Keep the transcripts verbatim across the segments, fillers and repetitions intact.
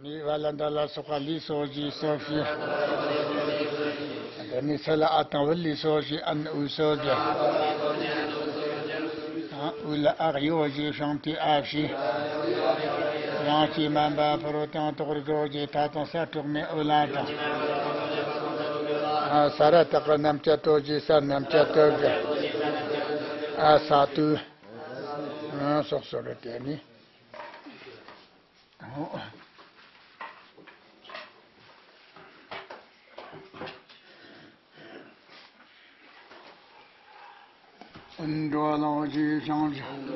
ཝ་ལ་འདྲ་ལ་སོགས་པ་ལུས་སོགས་ཀྱི་སོགས་ཞེས། དེ་ནས་སི་ལ་ཨ་དང་བུ་ལུས་སོགས་ཞེས་ཨན་ཨུ་སོགས་ཀྱི། ཨུ་ལ་ཨག་ཡོ་ཞེས་བྱུང་སྟེ་ཨ་ཞེས། ཡང་སྐྱེས་མ་འབའ་ཕུ་རོ་དང་དོག་རི་རོ་ཞེས་ད་དང་ས་དྲུག་མའི་ཨུ་ལ་དང་། ས་ར་བཏགས་རྣམ་བཅད་དོ་ཞེས་ས་རྣམ་བཅད་དོ་ཞེས། ཨ་ས་དུ། སོགས་སོགས་རེ་དེ་ནི། འགྲོ་ལོ་ཞེས་བྱང་ཞིང་།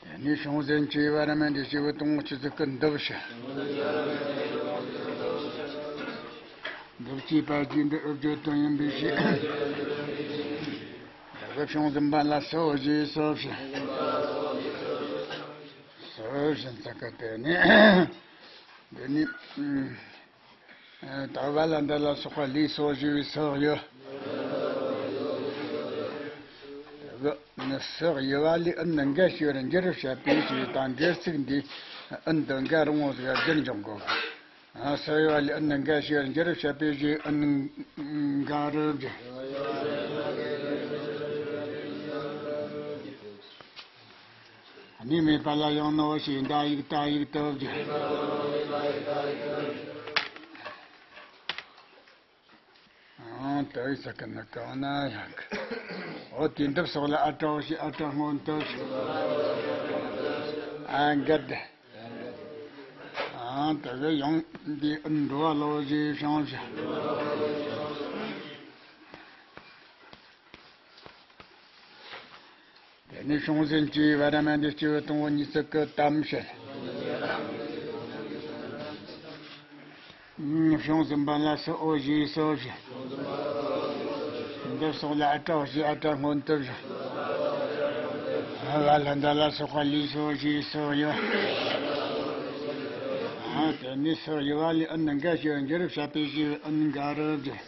དེ་ནས་བྱུང་ཟིན་གྱི་བར་མ་འདི་སྐྱེས་བུ་དང་ཆུ་ཚིག་གི་འདུ་བྱེད། འདུ་བྱེད་པ་རྒྱུ་འདི་ཨུ་བརྗོད་དོན་ཡིན་པའི་ཕྱིར། བདག་གི་བྱུང་ཟིན་པ་ལ་སོགས་ཞེས་སོགས་ཕྱིར། སོགས་ཕྱིར་ཚིག་གི་དེ་ནི། འདི་ནི། ད་བ་ལ་འདི་ལ་སོགས་པ་ལས་སོགས་ཞེས་པའི་སོགས་ཡོད། སོགས་ཡོད་པ་ལས་ཨུ་ནི་འགའ་ཞིག་འགྱུར་བར་བཤད་པའི་ཕྱིར་དང་འགྲེལ་ཚིག་འདིས་ཨུ་དང་འགའ་རུང་བ་ཟིག་འགྱུར་འཇོག་དགོས། ཨ་སོགས་ཡོད་པ་ལས་ཨུ་ནི་འགའ་ཞིག་འགྱུར་བར་བཤད་པའི་ཕྱིར་ཨུ་ནི་འགའ་རུ་འགྱུར། གནས་མེད་པ་ལ་ཡང་ནོ་ཞེས་འདའ་ཡིག་ཏ་ཡིག་ཏུ་འགྱུར། ཨང་། དེ་ཟེར་གི་ནི་གང་ན་ཡང་གི། འོ་དེ་འདི་སོགས་ལ་ཨ་ཏྲའོ་ཞེས་ཨ་ཏྲ་སྔོན་དུ་ཞེས། ཨ་འགལ་ཏེ། ཨང་། དེ་གི་ཡང་འདི་ཨུ་འགྲོ་བ་ལོ་ཞེས་བྱང་ཞིང་། དེ་ནས་བྱུང་ཟིན་གྱི་བར་མ་འདི་སྐྱེས་བུ་དང་བོ་གཉིས་ཚིག་གི་དམ་བྱེད། བྱུང་ཟིན་པ་ལ་སོགས་ཨོ་ཞེས་སོགས་བྱེད། འདི་སོགས་ལ་ཨ་ཏྲ་ཞེས་ཨ་ཏྲ་སྔོན་དུ་བྱེད། བ་ལ་འདི་ལ་སོགས་པ་ལས་སོགས་ཞེས་སོགས་ཡོད། དེ་ནས་སོགས་ཡོད་པ་ལས་ཨུ་ནི་འགའ་ཞིག་འགྱུར་བར་བཤད་པའི་ཕྱིར་ཨུ་ནི་འགའ་རུ་འགྱུར།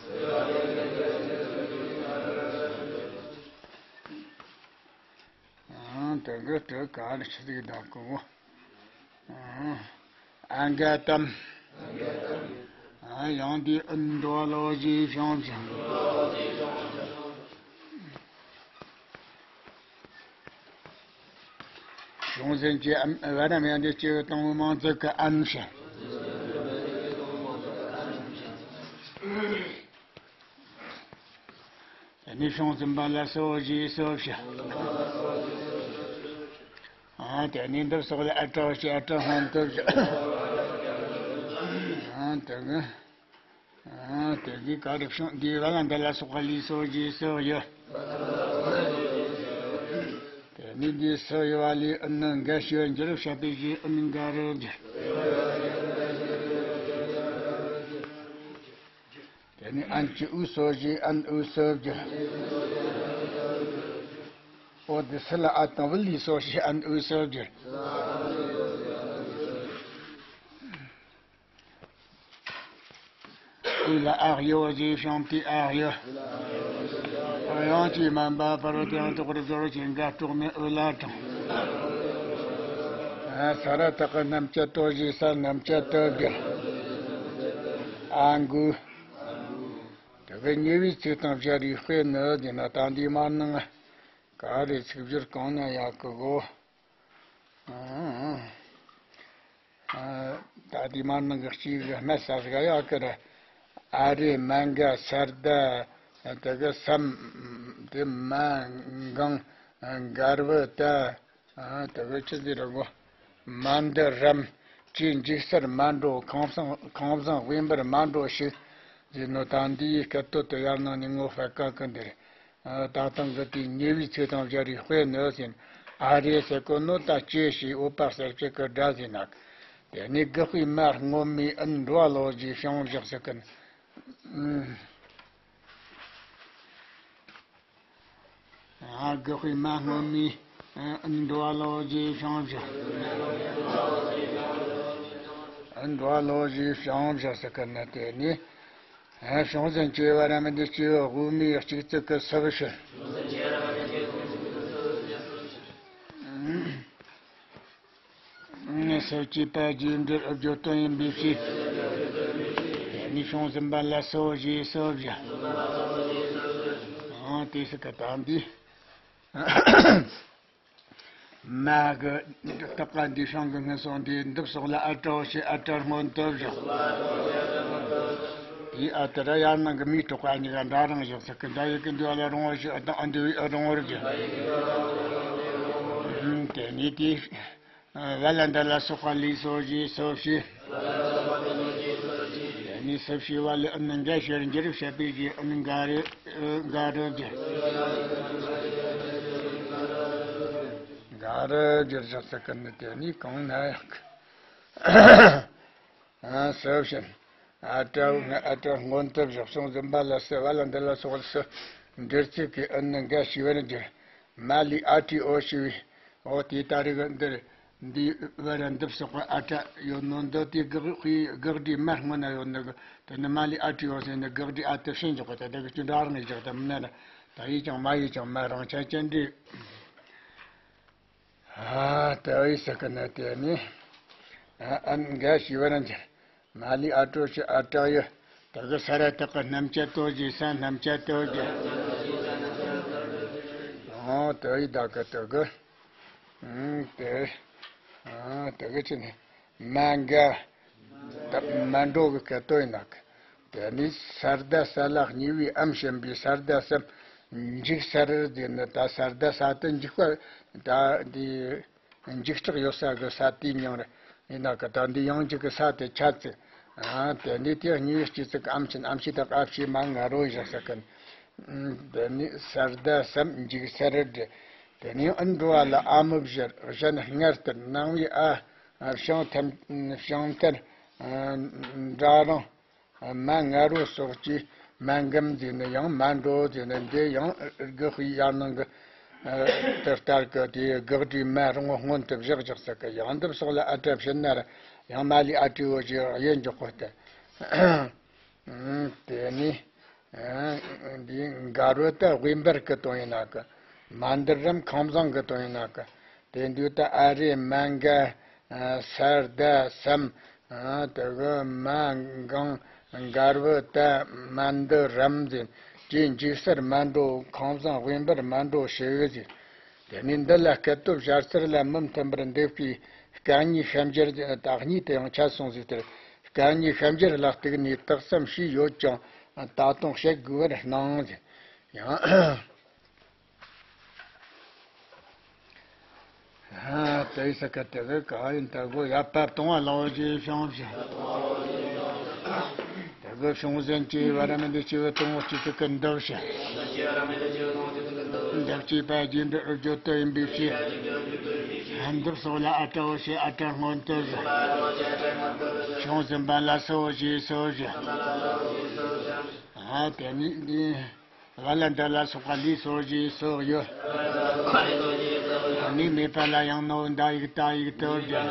ཨང་། དེ་གི་དེ་ག་རེ་ཆི་ཟིག་བདག་གོ། ཨང་། ཨ་འགའ་དམ། ཨང་། ཡང་དེ་ཨུ་འགྲོ་བ་ལོ་ཞེས་བྱང་ཞིང་། བྱུང་ཟིན་གྱི་ཨམ་བར་མ་ཡང་དེ་སྐྱེས་བུ་དང་བོ་མང་ཚིག་གི་ཨན་བྱེད། དེ་ནས་བྱུང་ཟིན་པ་ལ་སོགས་ཞེས་སོགས་བྱ། ཨ་དེ་ནས་འདིར་སོགས་ལ་ཨ་ཏྲ་ཞེས་ཨ་ཏྲ་སྔོན་དུ་བྱ། ཨ་དེ་གི། ཨ་དེ་གི་ག་རེ་བྱུང་འདི་བ་ལ་འདི་ལ་སོགས་པ་ལས་སོགས་ཞེས་སོགས་ཡོད། དེ་ནས་འདི་སོགས་ཡོད་པ་ལས་ཨུ་ནི་འགའ་ཞིག་འགྱུར་བར་བཤད་པའི་ཕྱིར་ཨུ་ནི་འགའ་རུ་འགྱུར། དེ་ནས་ཨན་གྱི་ཨུ་སོགས་ཞེས་ཨན་ཨུ་སོགས་བསྒྱུར། ཨོ་དེ་སི་ལ་ཨ་དང་བུ་ལས་སོགས་ཞེས་ཨན་ཨུ་སོགས་བསྒྱུར། ཨུ་ལ་ཨག་ཡོ་ཞེས་བྱུང་སྟེ་ཨག་ཡོ། ཡང་སྐྱེས་མ་འབའ་ཕུ་རོ་དང་དོག་རི་རོ་ཞེས་འགའ་དྲུག་མའི་ཨུ་ལ་དང་། ས་ར་བཏགས་རྣམ་བཅད་དོ་ཞེས་ས་རྣམ་བཅད་དུ་བསྒྱུར། ཨ་འགུ། དེ་གི་ཉེ་བའི་ཚིག་དང་སྦྱར་བའི་དཔེ་ནི་ཡིན་ན་ད་འདིའི་མར་ནང་ག་རེ་ཚིག་སྦྱོར་གང་ན་ཡག་གི་གོ། ད་འདིའི་མར་ནང་གི་གཅིག་གི་སྨད་ས་ཟིག་ཡག་གི་ར། ཨ་རེ་མན་ག་སར་ད། དེ་གི་སམ། དེ་མན་གང་། མགར་བུ་ད། ཨ་དེ་བས་ཆི་ཟིག་རེད་གོ། མ་འདི་རམ། ཅིའི་འཇིགས་སར་མ་འགྲོ། ཁང་བཟང་ཁང་བཟང་དབེན་པར་མ་འགྲོ་ཞིག་ཟེར་ནོ་ད་འདིའི་སྐད་དོད་དུ་ཡར་ནང་ནས་ངོ་སྤྲད་ག་གི་འདིར། ད་ཐེངས་གི་དེའི་ཉེ་བའི་ཚིག་དང་སྦྱར་བའི་དཔེ་ནི་ཟེར། ཨ་རེ་ཟེར་གོ་ནོ་ད་ཅེ་ཞེས་འོད་པ་གསལ་བྱེད་ཀྱི་སྒྲ་ཟེར་ན། དེ་ནས་དགག་པའི་མ་སྔོན་མའི་ཨུ་འགྲོ་བ་ལོ་ཞེས་བྱང་བཞག་ཟེར་གི། དགག་པའི་མ་སྔོན་མའི་འགྲོ་བ་ལོ་ཞེས་བྱང་བཞག་འགྲོ་བ་ལོ་ཞེས་བྱང་བཞག་ཟེར་གི་ནི་དེ་ནི། བྱུང་ཟིན་གྱི་བར་མ་འདི་སྐྱེས་བུ་དབུ་མའི་གཅིག་ཚིག་གི་སུ་བུ་ཞིག་སོ་སྐྱེས་པ་རྗེས་འབྲེལ་བརྗོད་དོན་ཡིན་པའི་ཕྱིར། དེ་ནས་བྱུང་ཟིན་པ་ལ་སོ་ཞེས་སོ་བཞག་ཨང་། དེ་སུ་ག་ད་འདི། མ་གི་སྟག་ག་འདི་ཤང་གི་སྔོན་སོང་འདི་འདི་སོགས་ལ་ཨ་ཏྲའོ་ཞེས་ཨ་ཏྲ་སྔོན་དུ་བཞག་དེའི་ཨ་ཏི་ར་ཡར་ནང་གི་མིའི་གྲོགས་པ་གཉིས་ཀ་འདྲ་རང་བཞག་ས་གི་འདྲ་ཡི་གི་འདི་བ་ལ་རུང་བ་ཞེས་ཨ་དང་ཨ་འདི་བའི་ཨ་རུང་བར་བཞག་དེ་ནས་དེའི། བ་ལ་འདི་ལ་སོགས་པ་ལས་སོ་ཞེས་སོ་ཞེས། ནི་སོ་ཞེས་བ་ལས་ཨ་ནི་འགའ་ཞེས་འགྱུར་བྱེད་པའི་རྗེས་ཨ་ནི་འགའ་རེ་འགའ་རེ་རྒྱུ། འགའ་རེ་རྒྱུར་བཞག་ས་ཀུན་ནི་དེ་ནི་གང་ན་ཡག་ཨ་སོ་ཞེས། ཨ་ཏྲ་ཨ་ཏྲ་སྔོན་དུ་བཞག་བྱུང་ཟིན་པ་ལ་སོ་བ་ལ་འདི་ལ་སོགས་སུ་འབྲེལ་ཚིག་གི་ཨ་ནི་འགའ་ཞེས་པར་འགྱུར། མ་ལུས་ཨ་ཏྲའི་འོ་ཞེས་པའི་འོ་དེ་ད་རེས་འདིར། འདི་བར་འདི་སོགས་པ་ཨ་ཏྲ་ཡོད་ནོ་འདི་དེ་དགག་དཔེ་དགག་སྒྲའི་མ་སྔོན་ན་ཡོད་ནི་གི་དེ་ནི་མ་ལུས་ཨ་ཏྲའི་འོ་ཟེར་ནི་དགག་སྒྲའི་ཨ་དེ་ཕྱིན་འཇོག་གི་དེ་དག་གི་འདྲ་རང་གི་བཞག་དེ་མིན་ན་ད་ཡིས་ཀྱང་མ་ཡིས་ཀྱང་མ་རང་ཆ་ཅན་འདྲ། ཨ་ཏྲའི་ས་ཀུན་ནི་དེ་ནི་ཨ་འགའ་ཞེས་པར་འགྱུར། མ་ལུས་ཨ་ཏྲའོ་ཞེས་ཨ་ཏྲའི། དེ་གི་ས་ར་བཏགས་ཀྱི་རྣམ་བཅད་དོ་ཞེས་ས་རྣམ་བཅད་དོ་ཞེས། ཨོ་ཏྲའི་ད་གི་དེ་གི། ཨང་། དེ། ཨང་། དེ་གི་ཆི་ནི། མ་འགའ། ད་མ་འགྲོ་གི་སྐད་དོད་ཡིན་ན་གི། དེ་ནི་ས་རྡ་ས་ལ་གཉིས་པའི་ཨམ་གཞན་པའི་ས་རྡ་སམ། འཇིག་ས་རར་ཟེར་ནི་ད་ས་རྡ་ས་དེ་འཇིག་པ། ད་འདི། འཇིག་སྐྲག་ཡོད་ས་གི་ས་དེའི་མྱིང་རེད། ཡིན་ན་གི་ད་འདི་ཡང་འཇིག་གི་ས་དེ་ཆ་ཚིག་ཨང་། དེ་ནི་དེ་གཉིས་པའི་སྐྱེ་ཚིག་གི་ཨམ་ཆེན་ཨམ་ཆི་དག་ཨ་ཕྱི་མ་ང་རོ་བཞག་ས་གི། དེ་ནི་ས་རྡ་སམ་འཇིག་ས་རར་འབྲི། དེ་ནི་ཨ་འགྲོ་བ་ལ་ཨ་མི་བཞིར་གཞན་སྔར་ལྟར་སྣང་བའི་ཨ། བྱང་ཐམ་བྱང་ཐར། འདྲ་རང་། མ་ང་རོ་སོགས་ཀྱིས་མ་འགམ་ཟེར་ནི་ཡང་མ་འགྲོ་ཟེར་ནི་འདི་ཡང་དགག་པའི་ཡར་ནང་གི། དེ་ལྟར་གི་དེའི་དགག་སྒྲའི་མ་རང་སྔོན་དུ་བཞག་བཞག་ས་གི་ཡང་འདི་སོགས་ལ་ཨ་ཏྲ་ཕྱིན་ན་ར་ཡང་མ་ལུས་ཨ་ཏྲའི་འོ་ཞེས་དབྱེ་འཇོག་གོ་སྟེ། དེ་ནི། འདིའི་འགལ་བ་ད་དབེན་པར་གི་དོན་ཡིན་ན་གི། མ་འདི་རམ་ཁང་བཟང་གི་དོན་ཡིན་ན་གི། དེ་འདུག་ད་ཨ་རེ་མ་འགའ། ས་རྡ་སམ། དེ་གི་མ་འགང་འགལ་བ་ད་མ་འདི་རམ་ཟིན་གྱི་འཇིག་སར་མ་འགྲོ་ཁང་བཟང་དབེན་པར་མ་འགྲོ་ཞེས་པའི་ཟིན། དེ་ནས་འདི་ལ་སྐད་དོད་བྱ་ཚུལ་ལ་མི་མཐུན་པར་འདུག་པའི་སྐད་གཉིས་ཤན་སྦྱར་ད་གཉིས་དེ་ཡང་ཆད་སོང་ཟིག་དེར། སྐད་གཉིས་ཤན་སྦྱར་ལ་གཏུགས་ནས་དག་ཙམ་ཞིག་ཡོད་ཀྱང་ད་དུང་བཤད་དགོས་པར་སྣང་ཟིན། ཡང་། དེ་ས་ཀ་དེ་གི་ག་ཡིན་ད་གོ་ཡ་པ་དང་བ་ལའོ་ཞེས་བྱུང་ཞེས། དེ་གི་བྱུང་ཟིན་གྱི་བ་ར་མི་འདི་ཆེ་བའི་དང་བོ་སྐྱེ་ཚིག་གི་འདུག་ཞེས། འདུག་ཅེས་པ་རྗེས་འབྲེལ་བརྗོད་དོན་ཡིན་པའི་ཕྱིར། འདུག་སོགས་ལ་ཨ་ཏྲའོ་ཞེས་ཨ་ཏྲ་སྔོན་དུ་བཞག་བྱུང་ཟིན་པ་ལ་སོ་ཞེས་སོ་ཞེས། ཨ་དེ་ནི་འདི། བ་ལ་འདི་ལ་སོགས་པ་ལས་སོ་ཞེས་སོགས་ཡོད། ནི་མེད་པ་ལ་ཡང་ནོ་འདའ་ཡིག་ཏ་ཡིག་ཏོ་ཞེས།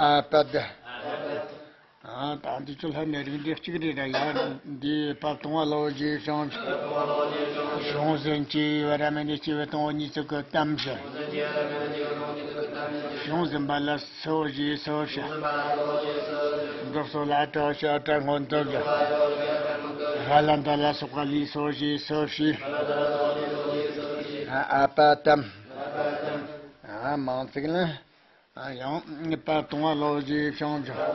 ཨ་པ་ད། ཨ་ད་འདི་ཚོ་ལྷ་ནས་རིགས་འདི་གཅིག་རེད་ར་ཡ། འདི་པ་དང་བ་ལའོ་ཞེས་བྱུང་། བྱུང་ཟིན་གྱི་བ་ར་མི་འདི་སྐྱེ་བའི་དང་བོ་གཉིས་ཚིག་གི་གཏམ་ཞིང་། བྱུང་ཟིན་པ་ལ་སོ་ཞེས་སོ་ཞེས། འདུག་སོགས་ལ་ཨ་ཏྲའོ་ཞེས་ཨ་ཏྲ་སྔོན་དུ་བཞག་བ་ལ་འདི་ལ་སོགས་པ་ལས་སོ་ཞེས་སོ་ཞེས། ཨ་པ་དམ། ཨ་མང་ཚིག་ལ། ཡང་པ་དང་བ་ལའོ་ཞེས་བྱུང་བྱུང་།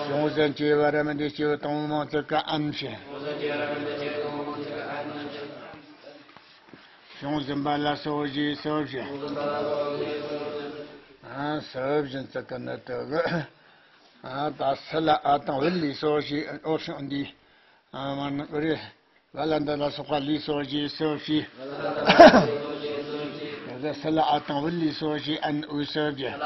བྱུང་ཟིན་གྱི་བ་ར་མི་འདི་སྐྱེ་བའི་དང་བོ་མང་ཚིག་གི་ཨན་ཞེས། བྱུང་ཟིན་པ་ལ་སོ་ཞེས་སོ་ཞེས། ཨ་སོ་བཞིན་ཚིག་གི་ནི་དུ་གི། ཨ་ད་སི་ལ་ཨ་དང་བུ་ལས་སོ་ཞེས་ཨོ་བྱུང་འདི། ཨ་མ་ནི་ཨུ་རེ། བ་ལ་འདི་ལ་སོགས་པ་ལས་སོ་ཞེས་སོ་ཞེས། དེ་གི་སི་ལ་ཨ་དང་བུ་ལས་སོ་ཞེས་ཨན་ཨུ་སོ་ཞེས།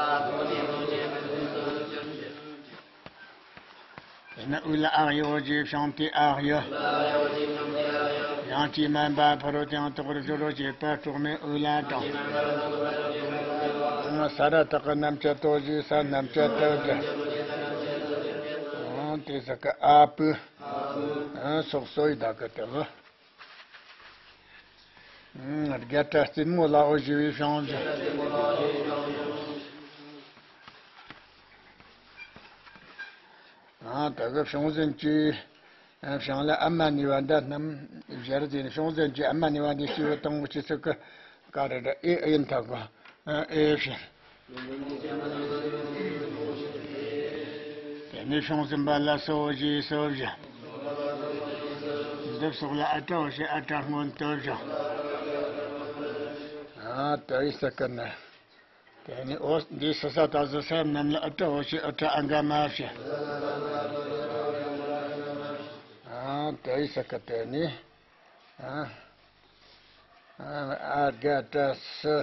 དེ་ནི་ཨུ་ལ་ཨག་ཡོ་ཞེས་བྱུང་སྟེ་ཨག་ཡོ། ཡང་ཅི་མན་པ་ཕ་རོལ་ཏེ་ཡང་དག་པར་སྦྱོར་བར་བྱེད་པ་སྲོག་མེད་ཨུ་ལ་དང་། ས་ར་བཏགས་ཀྱི་རྣམ་བཅད་དོ་ཞེས་ས་རྣམ་བཅད་དོ་ཞེས། དེ་ཟེར་གི་ཨ་པུ། སོགས་སོ་ཡི་ད་གི་དེ་ལ། རྒྱ་གྲྭ་རྩེད་མོ་ལའོ་ཞེས་པའི་བྱུང་ཞིང་། ད་གི་བྱུང་ཟིན་གྱི་བྱང་ལ་ཨ་མ་ནི་བ་འདི་རྣམས་བཞར་ཟིན། བྱུང་ཟིན་གྱི་ཨ་མ་ནི་བ་འདི་སྐྱེས་བུ་དང་པོ་སྐྱེས་ཚུལ་གྱི་ག་རེ་རེད། ཨེ་ཨེ་ཡིན་ཐག་གོ། ཨེ་ཕྱིར། དེ་ནས་བྱུང་ཟིན་པ་ལ་སོ་བཞི་སོ་བཞི། འདི་སོགས་ལ་ཨ་ཏྲ་འོ་ཞེས་ཨ་ཏྲ་སྔོན་དུ་བཞག་ཨ་ཏྲ་ཡི་ས་ཀ་ན། དེ་ནས་འོ་འདི་སི་ས་ད་ཟི་ས་རྣམས་ལ་ཨ་ཏྲ་འོ་ཞེས་ཨ་ཏྲ་ཨ་ག་མ་བྱས། ཨ་ཏྲ་ཡི་ས་ཀ་དེ་ནས། ཨ་ཨ་ག་ཏྲ་སི་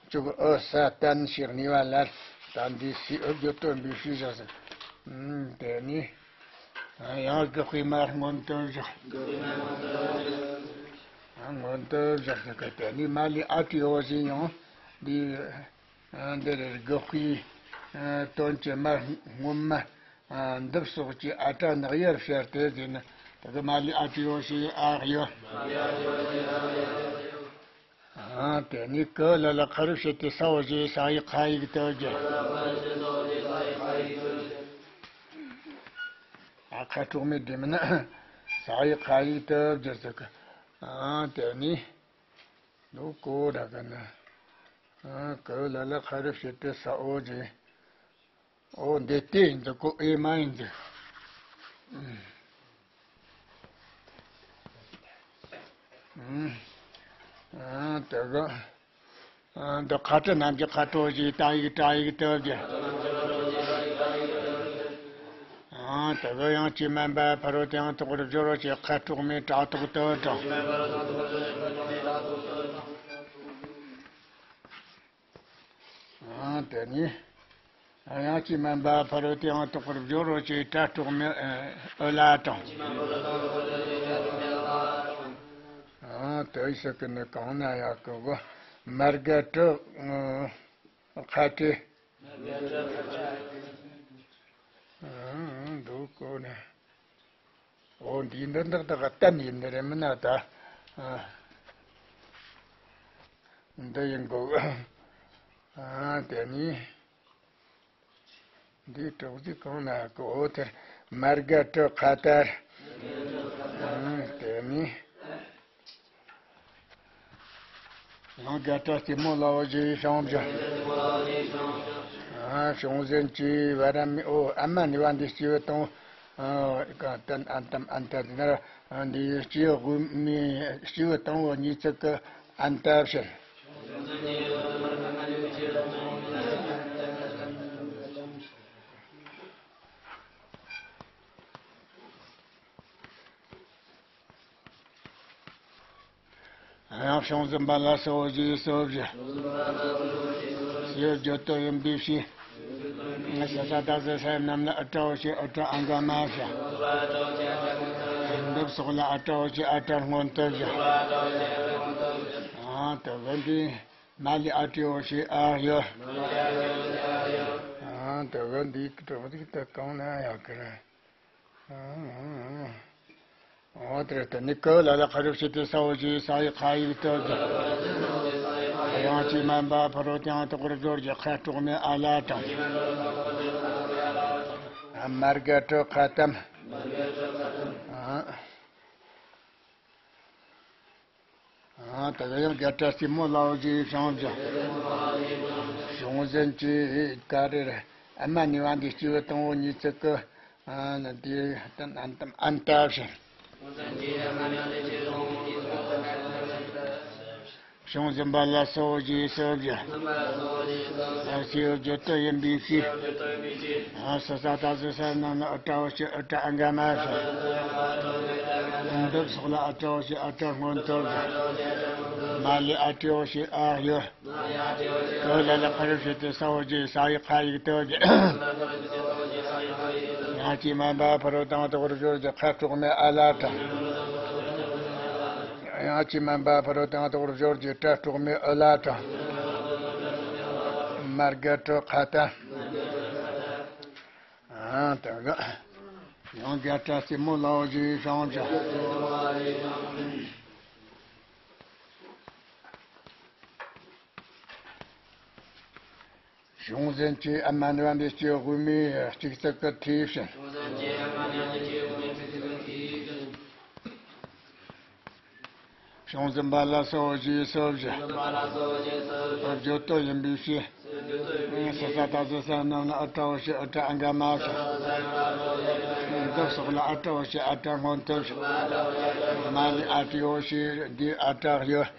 བཅུག་ཨོ་ས་བརྟན་ཞེས་ནི་བ་ལ་ད་འདི་སི་ཨོ་བརྗོད་དོན་པའི་ཤུལ་བཞག་ཟེར། ཨ་དེ་ནས་ཡང་དགག་པའི་མ་སྔོན་དུ་བཞག་ཨ་སྔོན་དུ་བཞག་ཟེར་གི། དེ་ནས་མ་ལུས་ཨ་ཏྲའི་འོ་ཞེས་ཡང་འདི་འདི་རེད། དགག་པའི་དོན་གྱི་མ་སྔོན་མ། འདི་སོགས་ཀྱི་ཨ་ཏྲ་ནག་ཡར་བཤད་དེ་ཟེར་ན། དེ་གི་མ་ལུས་ཨ་ཏྲའི་འོ་ཞེས་ཨ་ཡོད། ཨ་དེ་ནས་ཀ་ལ་ལ་ཁ་རུ་བྱེད་དེ་ས་འོ་ཞེས་ས་ཡི་ཁ་ཡིག་ཏུ་བསྒྱུར། ཨ་ཁ་དྲུག་མའི་སྒྲ་མིན་ན་ས་ཡི་ཁ་ཡིག་ཏུ་བསྒྱུར་ཟེར་གི། ཨ་དེ་ནས་ལོ་ཀོ་ར་ག་ན། ཨ་ཀ་ལ་ལ་ཁ་རུ་བྱེད་དེ་ས་འོ་ཞེས། ཨོ་འདི་ལྟས་ཡིན་འདུག་གོ། ཨེ་མ་ཡིན་འདུག་ཨ་དེ་ག་ཨ་འདི་ཁ་ཏྲ་རྣམས་ཀྱི་ཁ་ཏྲ་འོ་ཞེས་ཏ་ཡིག་ཏྲ་ཡིག་ཏུ་བསྒྱུར། ཨ་དེ་ག་ཡང་སྐྱེས་མ་འབའ་ཕ་རོལ་ཏེ་ཡང་དག་པར་སྦྱོར་རོ་ཞེས་ཁ་དྲུག་མའི་ཏྲ་ཏོག་ཏུ་དྲངས། ཨ་དེ་ནས་ཡང་སྐྱེས་མ་འབའ་ཕ་རོལ་ཏེ་ཡང་དག་པར་སྦྱོར་རོ་ཞེས་ཏྲ་དྲུག་མའི་ཨོ་ལ་དྲངས། ཨ་དེ་ཡི་ས་ཀ་ནས་གང་ན་ཡག་གི་གོ། མར་ག་ཏྲ་ཁ་ཏྲ། ཨ་འདུག་གོ་ནས། འོ་འདི་འདི་འདག་འདག་ག་གཏན་ཡིན་འདི་རེད་མིན་ན་ད། ཨ་འདི་ཡིན་དགོས། ཨ་དེ་ནི་འདི་གྲོགས་འདི་གང་ན་གོ། འོ་དེར་མར་ག་ཏྲ་ཁ་ཏར། ཨ་དེ་ནི། ཡང་རྒྱ་གྲྭ་སྐྱེད་མོ་ལའོ་ཞེས་བྱུང་བཞག་ཨ་བྱུང་ཟིན་གྱི་བ་ར་མི་ཨོ་ཨ་མ་ནི་བ་འདི་སྐྱེས་བུ་དང་། ཨ་ཏན་ཨན་ཏམ་ཨན་ཏ་དེ་ན་འདི་སྐྱེས་བུ་དབུ་མའི་སྐྱེས་བུ་དང་བོ་གཉིས་ཚིག་གི་ཨན་ཏ་བྱེད། ཡང་བྱུང་ཟིན་པ་ལ་སོ་བཞི་སོ་བཞི། སོ་བརྗོད་དོན་ཡིན་པའི་ཕྱིར། ས་ས་ད་ཟི་ས་རྣམས་ལ་ཨ་ཏྲ་འོ་ཞེས་ཨ་ཏྲ་ཨ་ག་མ་བྱ། འདི་སོགས་ལ་ཨ་ཏྲ་འོ་ཞེས་ཨ་ཏྲ་སྔོན་དུ་བཞག་ཨ་དེ་ག་འདི་མ་ལུས་ཨ་ཏྲའི་འོ་ཞེས་ཨ་ཡོད། ཨ་དེ་ག་འདི་གྲོགས་འདི་ད་གང་ན་ཡག་གི་རེད། འོ་དེར་བརྟེན་ནས་ཀ་ལ་ལ་ཁ་རུ་བྱེད་དེ་ས་འོ་ཞེས་ས་ཡི་ཁ་ཡིག་ཏུ་བསྒྱུར། ཡང་སྐྱེས་མ་འབའ་ཕ་རོལ་ཏེ་ཡང་དག་པར་སྦྱོར་གྱི་ཁ་དྲུག་མའི་ཨ་ལ་དྲངས། མར་ག་ཏྲ་ཁ་ཏམ། ཨ་ད་ག་ཡང་རྒྱ་གྲྭ་སྐྱེད་མོ་ལའོ་ཞེས་བྱུང་བཞག་བྱུང་ཟིན་གྱི་ག་རེ་རེད། ཨ་མ་ནི་བ་འདི་སྐྱེས་བུ་དང་བོ་གཉིས་ཚིག་གི་ཨ་ན་དེ་ཏན་ཨན་ཏམ་ཨན་ཏ་བྱེད། བྱུང་ཟིན་པ་ལ་སོ་བཞི་སོ་བཞི། ཨ་སྐྱེས་བུ་བརྗོད་དོན་ཡིན་པའི་ཕྱིར། ཨ་ས་ས་ད་ཟི་ས་རྣམས་ལ་ཨ་ཏྲ་འོ་ཞེས་ཨ་ཏྲ་ཨ་ག་མ་བྱ། འདི་སོགས་ལ་ཨ་ཏྲ་འོ་ཞེས་ཨ་ཏྲ་སྔོན་དུ་བཞག་མ་ལུས་ཨ་ཏྲའི་འོ་ཞེས་ཨ་ཡོད། ཀ་ལ་ལ་ཁ་རུ་བྱེད་དེ་ས་འོ་ཞེས་ས་ཡི་ཁ་ཡིག་ཏུ་བསྒྱུར། ཡང་སྐྱེས་མ་འབའ་ཕ་རོལ་ཏེ་ཡང་དག་པར་སྦྱོར་གྱི་ཁ་དྲུག་མའི་ཨ་ལ་དྲངས། ཡང་སྐྱེས་མ་འབའ་ཕ་རོལ་ཏེ་ཡང་དག་པར་སྦྱོར་གྱི་ཏྲ་དྲུག་མའི་ཨོ་ལ་དྲངས། མར་ག་ཏྲ་ཁ་ཏ། ཨ་ད་ག་ཡང་རྒྱ་གྲྭ་སྐྱེད་མོ་ལའོ་ཞེས་བྱུང་བཞག་བྱུང་ཟིན་གྱི་ཨ་མ་ནི་བ་འདི་སྐྱེས་བུ་དབུ་མའི་གཅིག་ཚིག་གི་ཐོས་ཕྱིན། བྱུང་ཟིན་པ་ལ་སོགས་རྗེས་སུ་བཞི། བརྗོད་དོན་ཡིན་པའི་ཕྱིར། སོ་སོ་རྟགས་སུ་སེམས་རྣམས་ལ་ཨ་ཏྲ་འོ་ཞེས་ཨ་ཏྲ་ཨ་འག་མ་ཞེས། འདི་སོགས་ལ་ཨ་ཏྲ་འོ་ཞེས་ཨ་ཏྲ་སྔོན་དུ་ཞེས། མ་ལུས་ཨ་ཏྲི་འོ་ཞེས་འདིའི་ཨ་ཏྲ་ཡོད།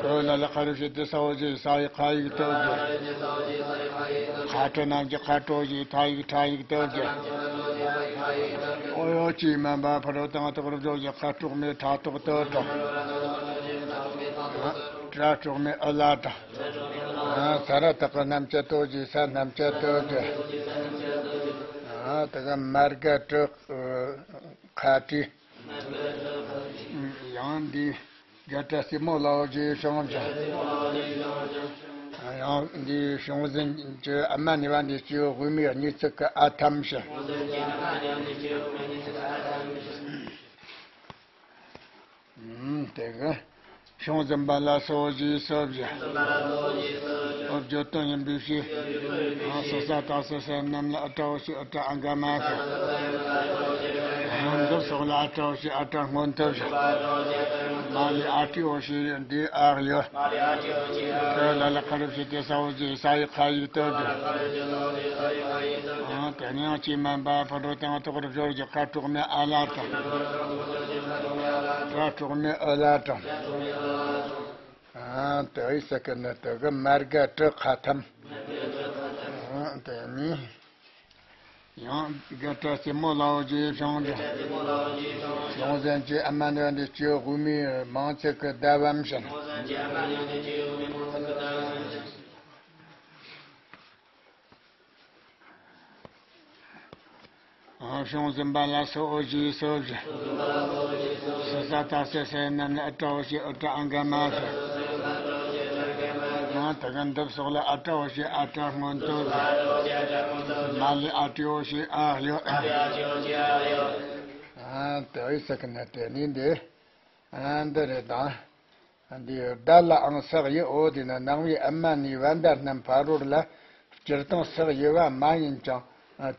ཀོ་ལ་ལ་ཁ་རུ་ཞེས་ཏེ་ས་འོ་ཞེས་ས་ཡི་ཁ་ཡིག་ཏུ་བརྗོད། ཁ་ཁྲ་རྣམས་ཀྱི་ཁ་ཁྲོ་ཞེས་ཐ་ཡིག་ཁྲ་ཡིག་ཏུ་བརྗོད། འོ་ཡོ་ཅི་མན་པ་ཕ་རོལ་ཏུ་ཡང་དག་པར་བརྗོད་ཀྱི་ཁ་དྲུག་མའི་ཕྲ་དོག་ཏུ་དྲངས། སྒྲ་དྲུག་མའི་ཨུ་ལ་དྲངས། ས་ར་བཏགས་པའི་རྣམ་བཅད་ཏོ་ཞེས་ས་རྣམ་བཅད་ཏོ་ཞེས། དེ་ག་མར་ག་གྲི་ཁ་བྲིས། ཡང་འདི་རྒྱ་གྲྭ་སྲས་མོ་ལའོ་རྗེ་བྱུང་ཞིང་། ཡང་འདི་བྱུང་ཟིན་གྱི་ཨ་མ་ནི་བ་འདི་སྐྱེ་བོ་དབུ་མའི་གཉིས་ཚིག་གི་ཨ་ཐམ་ཞིང་། དེ་གི་བྱུང་ཟིན་པ་ལ་སོགས་རྗེས་སུ་བཞི། བརྗོད་དོན་ཡིན་པའི་ཕྱིར། སོ་སོ་རྟགས་སུ་སེམས་རྣམས་ལ་ཨ་ཏྲ་འོ་ཞེས་ཨ་ཏྲ་ཨ་འག་མ་ཞེས། འདི་སོགས་ལ་ཨ་ཏྲ་འོ་ཞེས་ཨ་ཏྲ་སྔོན་དུ་ཞེས། མ་ལུས་ཨ་ཏྲི་འོ་ཞེས་འདིའི་ཨ་ཡོད། ཀོ་ལ་ལ་ཁ་རུ་ཞེས་ཏེ་ས་འོ་ཞེས་ས་ཡི་ཁ་ཡིག་ཏུ་བརྗོད། དེ་ནས་ཡང་ཅི་མན་པ་ཕ་རོལ་ཏུ་ཡང་དག་པར་བརྗོད་ཀྱི་ཁ་དྲུག་མའི་ཨ་ལ་དྲངས། སྒྲ་དྲུག་མའི་ཨུ་ལ་དྲངས། དེ་ཡི་ས་ཀི་ནི་དེ་གི་མར་ག་གྲི་ཁ་ཐམ། དེ་ནས་ཡང་རྒྱ་གྲྭ་སྲས་མོ་ལའོ་རྗེ་བྱུང་ཞིང་། བྱུང་ཟིན་གྱི་ཨ་མ་ནི་བ་འདི་སྐྱེ་བོ་དབུ་མའི་མིང་ཚིག་གི་ཟླ་བམ་ཞིང་། བྱུང་ཟིན་པ་ལ་སོགས་རྗེས་སུ་བཞི། སོ་སོ་རྟགས་སུ་སེམས་རྣམས་ལ་ཨ་ཏྲ་འོ་ཞེས་ཨ་ཏྲ་ཨ་འག་མ་ཞེས། དེ་གི་འདི་སོགས་ལ་ཨ་ཏྲ་འོ་ཞེས་ཨ་ཏྲ་སྔོན་དུ་བཞི། མ་ལུས་ཨ་ཏྲི་འོ་ཞེས་ཨ་ཡོད། དེ་ཡི་ས་ཀི་ནི་དེ་ནི་འདི། འདི་རེད་དང་། འདིའི་ཟླ་ལའང་སག་ཡི་འོ་དེ་ནི་ནང་པའི་ཨ་མ་ནི་བ་འདའ་རྣམས་ཕ་རོལ་ལ་སྤྱིར་བཏང་སག་ཡི་བ་མ་ཡིན་ཀྱང་།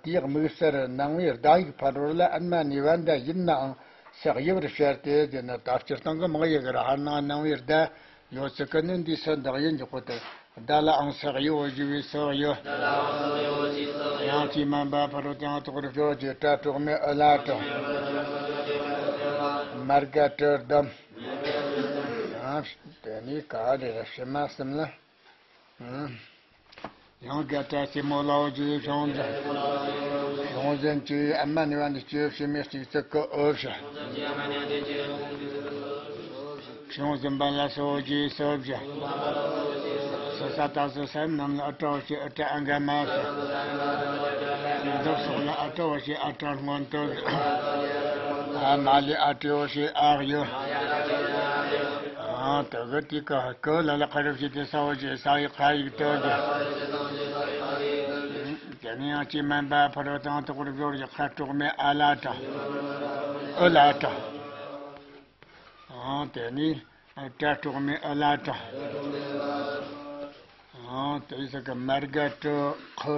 དེའི་དམིགས་བསལ་ནང་པའི་ཟླ་ཡིག་ཕ་རོལ་ལ་ཨ་མ་ནི་བ་འདའ་ཡིན་ནའང་སག་ཡི་བར་བཤད་དེ་དེ་ནི་ད་སྤྱིར་བཏང་གི་དམིགས་ཡུལ་གི་ར་ཧར་ནང་ནང་པའི་ཟླ་ཡོད་ཚིག་གི་ནི་འདི་སུ་འདག་ཡིན་འཇོག་གོ་དེ། ཟླ་ལའང་སག་ཡི་འོ་ཞེས་པའི་སག་ཡི། ཡང་ཅི་མན་པ་ཕ་རོལ་ཏུ་ཡང་དག་པར་བརྗོད་ཀྱི་སྒྲ་དྲུག་མའི་ཨུ་ལ་དྲངས། མར་ག་གྲི་ཟླུམ། དེ་ནས་ག་རེ་རེ་ཕྱི་མ་གསུམ་ལ། ཡང་རྒྱ་གྲྭ་སྲས་མོ་ལའོ་རྗེ་བྱུང་ཟིན། བྱུང་ཟིན་གྱི་ཨ་མ་ནི་བ་འདི་སྐྱེ་བོ་ཕྱི་མའི་གཅིག་ཚིག་གི་འོ་ཞེས། བྱུང་ཟིན་པ་ལ་སོགས་རྗེས་སུ་བཞི། སོ་སོ་རྟགས་སུ་སེམས་རྣམས་ལ་ཨ་ཏྲ་འོ་ཞེས་ཨ་ཏྲ་ཨ་འག་མ་ཞེས། འདི་སོགས་ལ་ཨ་ཏྲ་འོ་ཞེས་ཨ་ཏྲ་སྔོན་དུ་བཞི། མ་ལུས་ཨ་ཏྲི་འོ་ཞེས་ཨ་ཡོད། དེ་གི་དེ་ཀ་ཀོ་ལ་ལ་ཁ་རུ་ཞེས་ཏེ་ས་འོ་ཞེས་ས་ཡི་ཁ་ཡིག་ཏུ་བཞི། དེ་ནས་ཡང་ཅི་མན་པ་ཕ་རོལ་ཏུ་ཡང་དག་པར་བརྗོད་ཀྱི་ཁ་དྲུག་མའི་ཨ་ལ་དྲངས། ཨུ་ལ་དྲངས། དེ་ནས་སྒྲ་དྲུག་མའི་ཨུ་ལ་དྲངས། དེ་ས་གི་མར་ག་གྲི་ཁུ།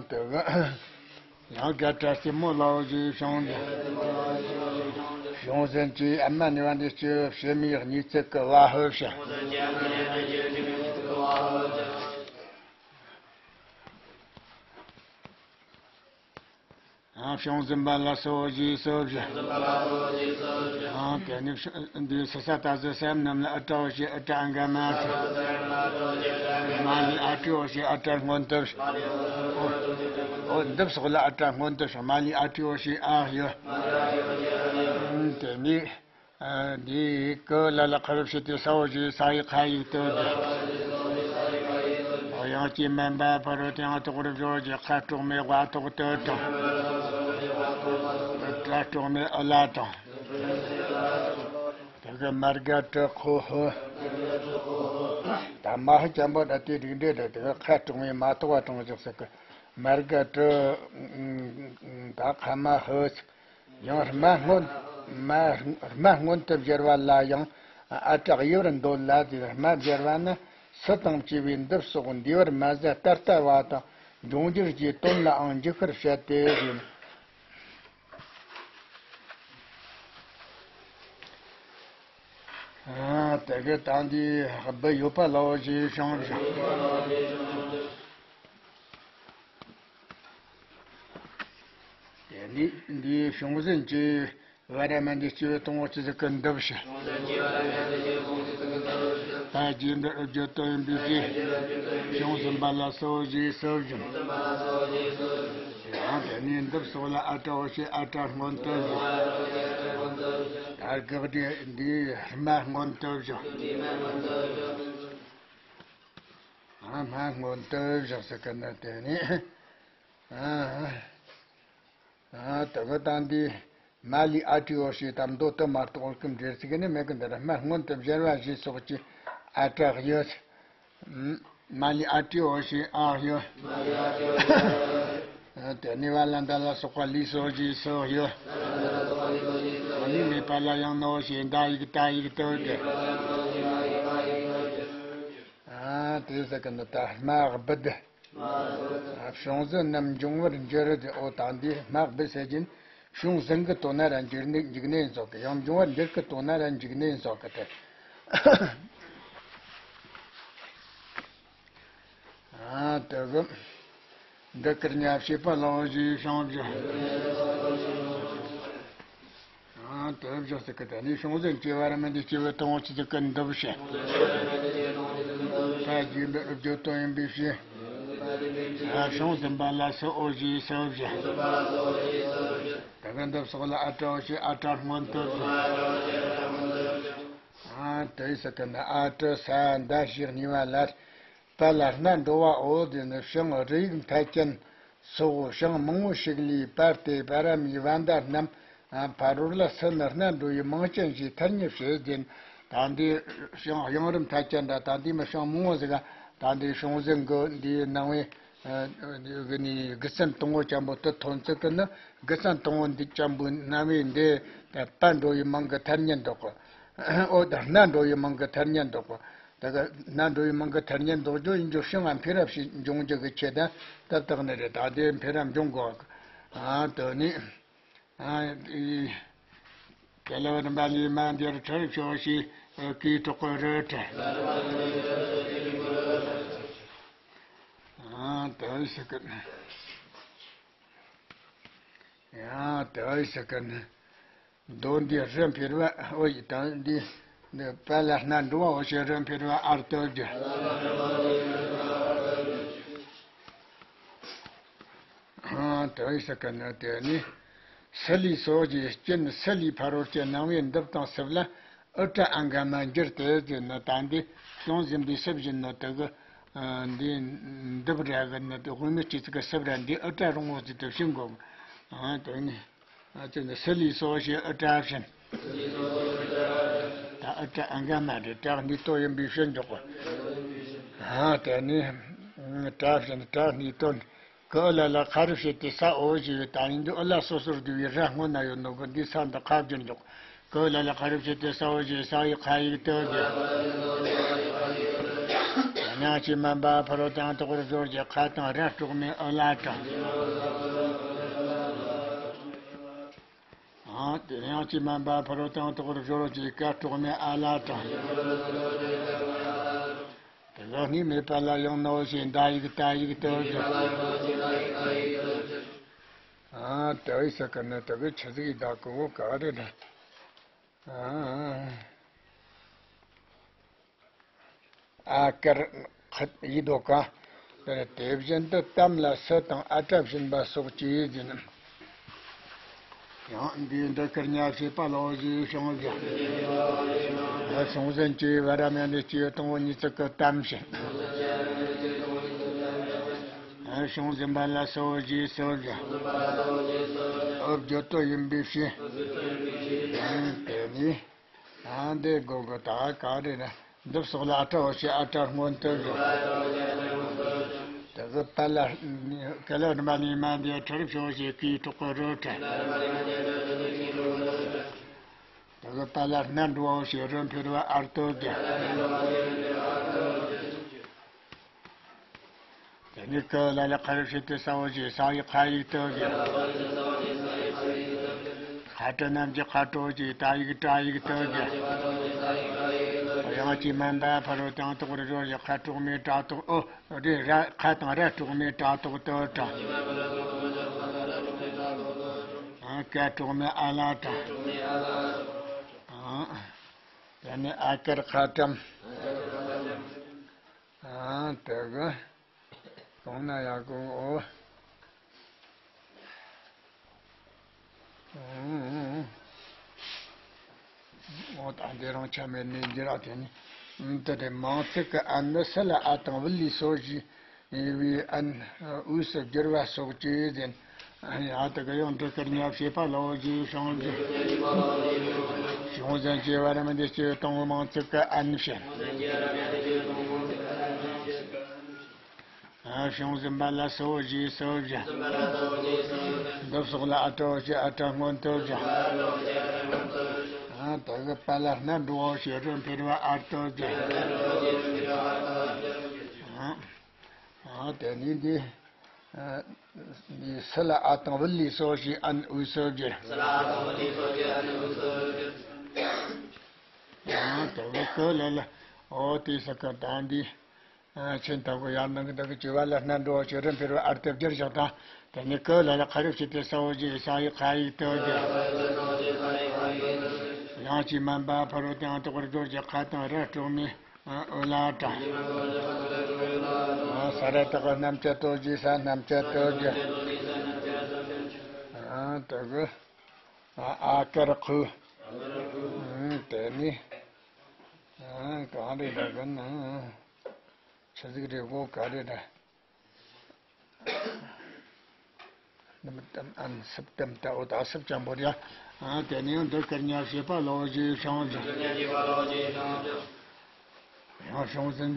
དེ་གི་ཡང་རྒྱ་གྲྭ་སྲས་མོ་ལའོ་རྗེ་བྱུང་ཟིན། བྱུང་ཟིན་གྱི་ཨ་མ་ནི་བ་འདི་སྐྱེ་བོ་ཕྱི་མའི་གཉིས་ཚིག་གི་བ་ཧོ་ཞེས། ཡང་བྱུང་ཟིན་པ་ལ་སོགས་རྗེས་སུ་བཞི། ཡང་དེ་ནི་འདིའི་སོ་སོ་རྟགས་སུ་སེམས་རྣམས་ལ་ཨ་ཏྲ་འོ་ཞེས་ཨ་ཏྲ་ཨ་འག་མ་ཞེས། མ་ལུས་ཨ་ཏྲི་འོ་ཞེས་ཨ་ཏྲ་སྔོན་དུ་བཞི། འོ་འདི་སོགས་ལ་ཨ་ཏྲ་སྔོན་དུ་བཞི། མ་ལུས་ཨ་ཏྲི་འོ་ཞེས་ཨ་ཡོད། དེ་ནི། འདི་ཀོ་ལ་ལ་ཁ་རུ་ཞེས་ཏེ་ས་འོ་ཞེས་ས་ཡི་ཁ་ཡིག་ཏུ་བསྡུ། ཡང་ཅི་མན་པ་ཕ་རོལ་ཏུ་ཡང་དག་པར་བརྗོད་ཀྱི་ཁ་དྲུག་མའི་བ་དོག་ཏུ་དྲངས། སྒྲ་དྲུག་མའི་ཨུ་ལ་དྲངས། དེ་གི་མར་ག་གྲི་ཁུ་ཧོ། ད་མ་ཧི་ཅན་པོ་ད་དེ་རིགས་འགྲེ་ད་དེ་གི་ཁ་དྲུག་མའི་མ་དོག་པ་དྲངས་ཞིག་ཟེར་གི། མར་ག་གྲི། ད་ཁ་མ་ཧི་ཟེར། ཡང་སྨྲ་སྔོན། སྨྲ། སྨྲ་སྔོན་དུ་སྦྱར་བ་ལ་ཡང་ཨ་ཏྲག་ཡི་བར་འདོད་ལ་དེ་སྨྲ་སྦྱར་བ་ནི་སུ་དང་བཅས་པའི་འདི་སོགས་འདས་པར་མ་ཟད་ད་ལྟ་བ་དང་འབྱུང་འགྱུར་གྱི་དོན་ལའང་འཇུག་པར་བཤད་དེ་ཡིན། ཨ། དེ་གི་ད་འདི་སྦུ་ཡོད་པ་ལའོ་ཞེས་བྱུང་བཞག། དེ་ནས་འདིའི་བྱུང་ཟིན་གྱི་བ་ར་མ་འདི་སྐྱེ་བོ་དང་པོ་ཆུ་ཟིག་གི་འདུ་བྱེད། ད་རྗེས་འདི་ཨུ་བརྗོད་དོན་ཡིན་པའི་ཕྱིར། བྱུང་ཟིན་པ་ལ་སོགས་ཞེས་སུ་བྱུང་། ཡང་དེ་ནས་འདི་སོགས་ལ་ཨ་ཏྲའོ་ཞེས་ཨ་ཏྲ་སྔོན་དུ་བཞག། ད་དགག་སྒྲས་འདིའི་སྨྲ་སྔོན་དུ་བཞག། ཨ། སྨྲ་སྔོན་དུ་བཞག་ཟེར་གི་ན། དེ་ནས་ཨ། ཨ། དེ་གི་ད་འདི་མ་ལུས་ཨ་ཏྲའོ་ཞེས་དང་མདོ་དུ་མ་གཏོགས་གི་འབྲེལ་ཚིག་ནི་མེད་གི། འདི་ར་སྨྲ་སྔོན་དུ་སྦྱར་བ་ཞེས་སོགས་ཀྱི་ཨ་ཏྲ་ཡོད། མ་ལུས་ཨ་ཏྲའོ་ཞེས་ཨ་ཡོད། དེ་ནས་བ་ལ་འདའ་ལ་སོགས་པ་ལུས་སོ་ཞེས་སོ་ཡོད། ཨ་ནི་མེད་པ་ལ་ཡང་ནའོ་ཞེས་འདའ་ཡིག་ཏ་ཡིག་ཏུ་སྟེ། ཨ། དེ་ཟེར་གི་ནི་ད་སྨྲ་སྦུ་འདི། ཨ། བྱུང་ཟིན་རྣམས་འབྱུང་བར་འགྱུར་ཏེ། འོ་ད་འདི་སྨྲ་སྦུ་ཟེར་གྱིན། བྱུང་ཟིན་གི་དོན་ན་ར་འགྱུར་ནི་འཇུག་ནི་ཡིན་ཟོག་གི། ཡང་འབྱུང་བར་འགྱུར་གི་དོན་ན་ར་འཇུག་ནི་ཡིན་ཟོག་གི་དེ། ཨ། དེ་གི་འདི་སྐུར་ཉ་བྱེད་པ་ལའོ་ཞེས་བྱུང་བཞག། ཨ། དེ་བཞག་ཟེར་གི། དེ་ནས་བྱུང་ཟིན་གྱི་བ་ར་མ་འདི་སྐྱེ་བོ་དང་པོ་ཆུ་ཟིག་གི་འདུ་བྱེད། ད་རྗེས་འདི་ཨུ་བརྗོད་དོན་ཡིན་པའི་ཕྱིར། ཨ། བྱུང་ཟིན་པ་ལ་སོགས་ཞེས་སུ་བཞག། དེ་གི་འདི་སོགས་ལ་ཨ་ཏྲའོ་ཞེས་ཨ་ཏྲ་སྔོན་དུ་བཞག། ཨ། དེ་ཟེར་གི་ན་ཨ་ཏྲ་ས་འདའ་ཞེས་གཉིས་པ་ལ། པ་ལ་སྣ་འགྲོ་བའོ། དེ་ནི་བྱང་རི་ཡིག་མཐའ་ཅན་སོགས་བྱང་མང་བོ་ཞིག་ལས་པ་སྟེ་པ་ར་མའི་བ་མདའ་རྣམས་ཕ་རོལ་ལ་སུ་ནི་སྣ་འགྲོ་ཡི་མིང་ཅན་ཞེས་ཐ་སྙད་བྱེད་ཅིང་། ད་འདི་བྱང་གཡང་རུ་མཐའ་ཅན་འདྲ། ད་འདི་མི་བྱང་མང་བོ་ཟིག། ད་འདི་བྱུང་ཟིན་གི་འདིའི་ནང་བའི་གི་ནི་དགུ་ཚན་དང་པོ་ཅན་པོ་དུ་ཐོན་ཚུལ་གི་ནི། དགུ་ཚན་དང་པོ་འདི་ཅན་པོའི་ནང་བའི་འདི་པ་འགྲོ་ཡི་མིང་གི་ཐ་སྙད་འདོགས་གི། འོ་ད་སྣ་འགྲོ་ཡི་མིང་གི་ཐ་སྙད་འདོགས་གི། ད་ག་སྣ་འགྲོ་ཡི་མིང་གི་ཐ་སྙད་འདོགས་རྒྱུ་ཡིན་རྒྱུ་བྱང་ང་འཕེལ་རབས་ཤིག་འབྱུང་རྒྱུ་གི་ཆེད་དུ་ད་བཏགས་ནི་རེད། ད་དེ་འཕེལ་རབས་འབྱུང་དགོས། ཨ། དོ་ནི། ཨ། ཨི། ག་ལ་བ་རིམ་པ་ལས་མ་འདིར་ཁྲིར་ཤོག་ཞེས་ཨ་གིས་གྲོགས་པོ་རི་ཁྲི། ཨ། དེ་ཟེར་གི། ཡང་དེ་ཟེར་གི་ནི། མདོ་འདི་རི་འཕེལ་བ། འོ་ཡི་དང་འདི་ནི་པ་ལ་སྣ་འགྲོ་བའོ་ཞེས་རི་འཕེལ་བ་ཨར་ཏོ་རྒྱུ། ཨ། དེ་ཟེར་གི་ནི་དེ་ནི། སུ་ལུས་སོགས་ཀྱི་རྐྱེན་སུ་ལུས་ཕ་རོལ་གྱི་སྣང་བའི་འདུབ་དང་སྲིབ་ལ་ཨུ་ཏྲ་ཨ་འག་མ་འགྱུར་ཏེ་ཟེར་ན། ད་འདི་བྱུང་ཟིན་པའི་སྲིབ་བཞིན་ནི་དེ་གི། ཨ། འདི་འདུབ་ར་གི་ནི་དེ་དབུ་མའི་སྤྱི་གཙུག་གི་སྲིབ་ར་འདི་ཨུ་ཏྲ་རིང་བོ་ཟིག་ཏུ་བྱིན་དགོས། ཨ། དེ་ནི། ཨ། དེ་ནི་སུ་ལུས་སོགས་ཞེས་ཨུ་ཏྲ་བྱིན། ད་ཨུ་ཏྲ་ཨ་འག་མ་རེད། ཏྲ་ནི་ཏོ་ཡིན་པའི་ཕྱིར་འཇོག་གོ། ཨ། དེ་ནི་ཏྲ་བྱིན། ཏྲ་ནི་ཏོ་ནི། གི་ཨུ་ལ་ལ་ཁ་རུ་བྱེད་དེ་ས་འོ་ཞེས་པའི་ད་ཡིན་དུས་ཨུ་ལ་སོ་སོར་བསྡུ་བའི་ར་སྔོན་ན་ཡོད་ནོ་གི་འདི་ས་འདི་ཁ་བསྒྱུར་འཇོག། གི་ཨུ་ལ་ལ་ཁ་རུ་བྱེད་དེ་ས་འོ་ཞེས་ས་ཡི་ཁ་ཡིག་ཏུ་བསྒྱུར། ཉ་ཅི་མ་འབའ་ཕ་རོལ་དང་དོག་པར་སྦྱོར་གྱི་ཁ་དང་ར་དཀྲོག་མའི་ཨུ་ལ་དང་། ཨ། དེ་ཡང་ཅི་མ་འབའ་ཕ་རོལ་དང་དོག་པར་སྦྱོར་གྱི་ཀ་དཀྲོག་མའི་ཨ་ལ་དང་། དེ་ལ་ནི་མེད་པ་ལ་ཡང་ནའོ་ཞེས་འདའ་ཡིག་ཏ་ཡིག་ཏུ་བསྒྱུར། ཨ། དེ་ཟེར་གི་ནི་དེ་གི་ཆུ་ཟིག་ཡི་ད་གོ་བོ་ག་རེ་རེད། ཨ། ཨ་ཀར་ཁ་ཡི་དོ་ག། དེ་བཞིན་དུ་དམ་ལ་སུ་དང་ཨ་ཏྲ་བྱིན་པ་སོགས་ཀྱིས་ཟིན། ཡང་འདིའི་འདི་ཀར་ཉ་བྱེད་པ་ལའོ་ཞེས་བྱུང་བཞག། བྱུང་ཟིན་གྱི་བ་ར་མ་འདི་སྐྱེ་དང་པོ་གཉིས་ཚིག་གི་དམ་ཞིང་། བྱུང་ཟིན་པ་ལ་སོགས་ཞེས་སོ་བཞག། ཨུ་བརྗོད་དོན་ཡིན་པའི་ཕྱིར། དེ་ནི། ཨ། འདི་དགོས་གི། ད་ག་རེ་ན་འདི་སོགས་ལ་ཨ་ཏྲའོ་ཞེས་ཨ་ཏྲ་སྔོན་དུ་བཞག། དེ་གི་པ་ལ་ག་ལ་རིམ་པ་ལས་མ་འདི་ཁྲིར་ཤོག་ཞེས་གིས་གྲོགས་པོ་རི་ཁྲི། དེ་གི་པ་ལ་སྣ་འགྲོ་བའོ་ཞེས་རི་འཕེལ་བ་ཨར་ཏོ་རྒྱུ། དེ་ནས་གི་ལ་ལ་ཁ་རུ་བྱེད་དེ་ས་འོ་ཞེས་ས་ཡི་ཁ་ཡིག་ཏུ་བསྒྱུར། ཁ་ཏྲ་རྣམས་ཀྱི་ཁ་ཏྲོ་ཞེས་ཏ་ཡིག་ཏྲ་ཡིག་ཏུ་བསྒྱུར། ཅི་མན་པ་ཕ་རོལ་དང་དོག་རི་རོ་ཡི་ཁ་གྲོགས་མེད་དྲ་དོག་ཨོ་རེ་ར་ཁ་དང་ར་གྲོགས་མེད་དྲ་དོག་ཏུ་དྲ། ཨ་ཀ་གྲོགས་མེད་ཨ་ལ་དྲ། ཨ་དེ་ནས་ཨ་ཀར་ཁ་ཏྲམ། ཨ་དེ་གི་གོང་ན་ཡག་གོ་ཨོ། ཨོ་ད་འདི་རང་ཆ་མེད་ནས་འདི་ར་དེ་ནི། དེ་དེ་མང་ཚིག་གི་ཨ་ནི་སི་ལ་ཨ་དང་བི་ལི་སོགས་བཞི་ཡི་བའི་ཨན་དབུས་སུ་བསྒྱུར་བ་སོགས་ཀྱིས་ཟིན། ཡང་དེ་གི་ཡང་འདི་ཀར་ཉ་བྱེད་པ་ལའོ་ཞེས་བྱུང་ཟིན། བྱུང་ཟིན་གྱི་བར་མི་འདི་སྐྱེ་དང་པོ་མང་ཚིག་གི་ཨན་བྱེད། ཨ་བྱུང་ཟིན་པ་ལ་སོ་བཞི་སོ་བཞི། འདི་སོགས་ལ་ཨ་སྤྲོ་ཞེས་ཨ་སྤྲ་སྔོན་དུ་བཞག་ཨ་དེ་གི་པ་ལ་སྣ་འགྲོ་བ་ཞེས་རུ་འཕེར་བ་ཨར་དུ་བཞག་ཨ་དེ་ནི་འདི། ཨ་འདི་སི་ལ་ཨ་དང་བི་ལི་སོགས་ཞེས་ཨན་དབུས་སུ་བསྒྱུར། ཨ་དེ་གི་ཀུ་ལ་ལ་ཨོ་དེ་ས་ཀ་ད་འདི། ཨ་ཆེན་དག་གི་ཡར་ནང་གི་འདི་གི་བྱེ་བ་ལ་སྣ་འགྲོ་བ་ཞེས་རུ་འཕེར་བ་ཨར་དུ་བསྒྱུར་བཞག་དང་། དེ་ནས་ཀུ་ལ་ལ་ཁ་རུ་ཕྱེ་སྟེ་ས་འོ་ཞེས་ས་ཡི་ཁ་ཡིག་ཏུ་བསྒྱུར། ཡང་ཅི་མན་པ་ཕ་རོལ་དང་དོག་རི་རོ་ཡི་ཁ་དང་ར་གྲོགས་མེད་ཨོ་ལ་དྲ། ས་ར་བཏགས་རྣམ་བཅད་དོ་ཞེས་ས་རྣམ་བཅད་དུ་བསྒྱུར། དེ་གི་ཨ་ཀར་ཁུ། དེ་ནས་གང་རེད་ད་གི་ན། ཆི་ཟིག་རེད་གོ་ག་རེ་རེད། ནམ་དམ་ཨན་སུབ་དམ་ད་འོ་ད་སུབ་ཅམ་པོ་རེད། ཨ་དེ་ནས་འདི་ཀར་ཉ་བྱེད་པ་ལའོ་ཞེས་བྱུང་ཟིན། ཡང་བྱུང་ཟིན་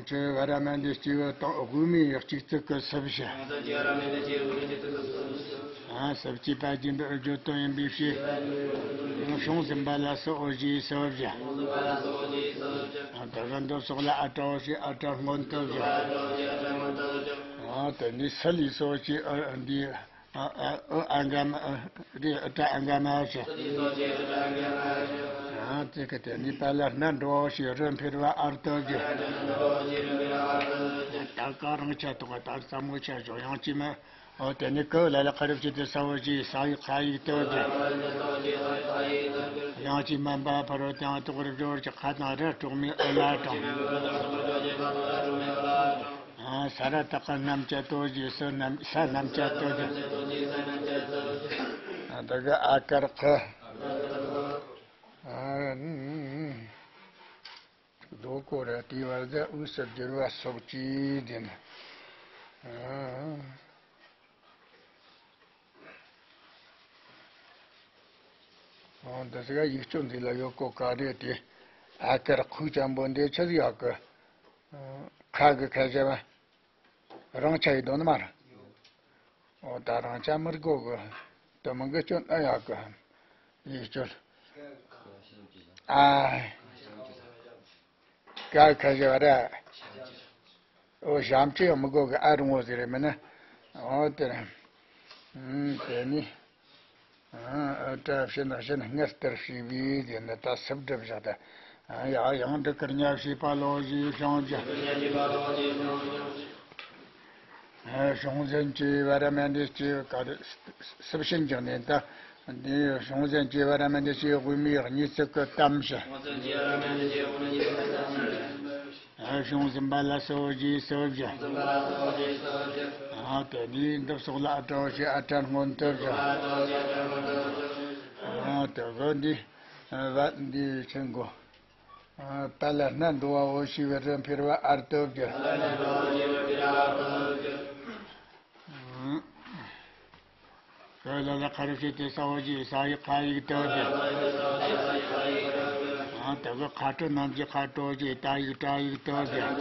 གྱི་བ་ར་མན་དེ་སྐྱེ་བོ་དང་དབུས་མའི་གཅིག་ཚིག་གི་སུབ་བྱེད། ཨ་སུབ་ཅེས་པ་རྒྱུན་པའི་བརྗོད་དོན་ཡིན་པའི་ཕྱིར། ཡང་བྱུང་ཟིན་པ་ལ་སོ་འོ་ཞེས་སུབ་བྱེད། ཨ་ད་ག་འདི་སོགས་ལ་ཨ་སྤྲ་འོ་ཞེས་ཨ་སྤྲ་སྔོན་དུ་བཞག་ཨ་དེ་ནས་སི་ལི་སོགས་ཀྱི་ཨ་འདི་ཨ་ཨ་ཨ་ཨ་འགའ་མ་ཨ་རེ་ཨ་སྤྲ་ཨ་འགའ་མ་ཞེས། ཨ་དེ་གི་དེ་ནས་པ་ལ་སྣ་འགྲོ་ཞེས་རུ་འཕེར་བ་ཨར་དུ་བསྒྱུར། ད་ག་རང་ཆ་དོག་ད་ཙམ་མོ་ཆ་བཞག་ཡང་ཅི་མ། འོ་དེ་ནས་ཀུ་ལ་ལ་ཁ་རུ་ཕྱེ་སྟེ་ས་འོ་ཞེས་ས་ཡི་ཁ་ཡིག་ཏུ་བསྒྱུར། ཡང་ཅི་མན་པ་ཕ་རོལ་དང་དོག་རི་རོ་ཡི་ཁ་དང་ར་གྲོགས་མེད་ཨོ་ལ་དྲ། ས་ར་བཏགས་རྣམ་བཅད་དོ་ཞེས་ས་རྣམ་ས་རྣམ་བཅད་དུ་བསྒྱུར། དེ་གི་ཨ་ཀར་ཁུ། རྡོ་ཀོ་ར་དེའི་བར་དུ་དབུས་སུ་བསྒྱུར་བ་སོགས་ཀྱིས་ལྡན། འོ་འདི་ཟིག་ཡིག་སྐྱོན་འདི་ལ་ཡོད་གོ་ག་རེ་དེ། ཨ་ཀར་ཁུ་ཅན་པོ་འདི་ཆི་ཟིག་ཡག་གི་ཁ་གི་ཁ་བྱ་བ། རང་ཆ་ཡི་དོན་ནི་མ་རེད། འོ་ད་རང་ཆ་མི་དགོས་གི་དུ་མི་གི་སྐྱོན་ཨ་ཡག་གི་ཡིག་སྐྱོན། ཨ། ཀ་ཁ་བྱ་བ་ར། འོ་ཞབས་ཀྱུ་ཡང་མི་དགོས་གི་ཨ་རུང་བོ་ཟེར་རེད་མིན་ན། འོ་དེ་རེད། ཨུམ་དེ་ནི། ཨ་ཨ་བྲ་བྱིན་བྱིན་སྔར་ལྟར་བྱས་པས་དེ་ནི་ད་སུབ་སྒྲུབ་བཞག་ད། ཡ་ཡང་འདི་ཀར་ཉ་བྱེད་པ་ལའོ་ཞེས་བྱུང་ཟིན། བྱུང་ཟིན་གྱི་བ་ར་མན་དེ་སྐྱེ་བོ་ག་རེ་སུབ་ཕྱིན་ཀྱང་ནས་ད། འདི་བྱུང་ཟིན་གྱི་བ་ར་མན་དེ་སྐྱེ་བོ་དབུས་མའི་གཉིས་ཚིག་གི་གཏམ་བྱེད། བྱུང་ཟིན་པ་ལ་སོ་ཞེས་སོ་བཞི། དེ་ནས་འདི་སོགས་ལ་ཨ་སྤྲོ་ཞེས་ཨ་སྤྲ་སྔོན་དུ་བཞག་དེ་གི་འདི་བ་འདི་ཆེན་གོ། པ་ལ་སྣ་འགྲོ་བ་འོ་ཞེས་པའི་རུ་འཕེར་བ་ཨར་དུ་བསྒྱུར། ཀ་ལ་ལ་ཁ་རུ་ཕྱེ་སྟེ་ས་འོ་ཞེས་ས་ཡི་ཁ་ཡིག་དུ་བསྒྱུར། དེ་གི་ཁ་སྤྲོ་རྣམས་ཀྱི་ཁ་སྤྲོ་ཞེས་ཏ་ཡིག་ཏྲ་ཡིག་དུ་བསྒྱུར།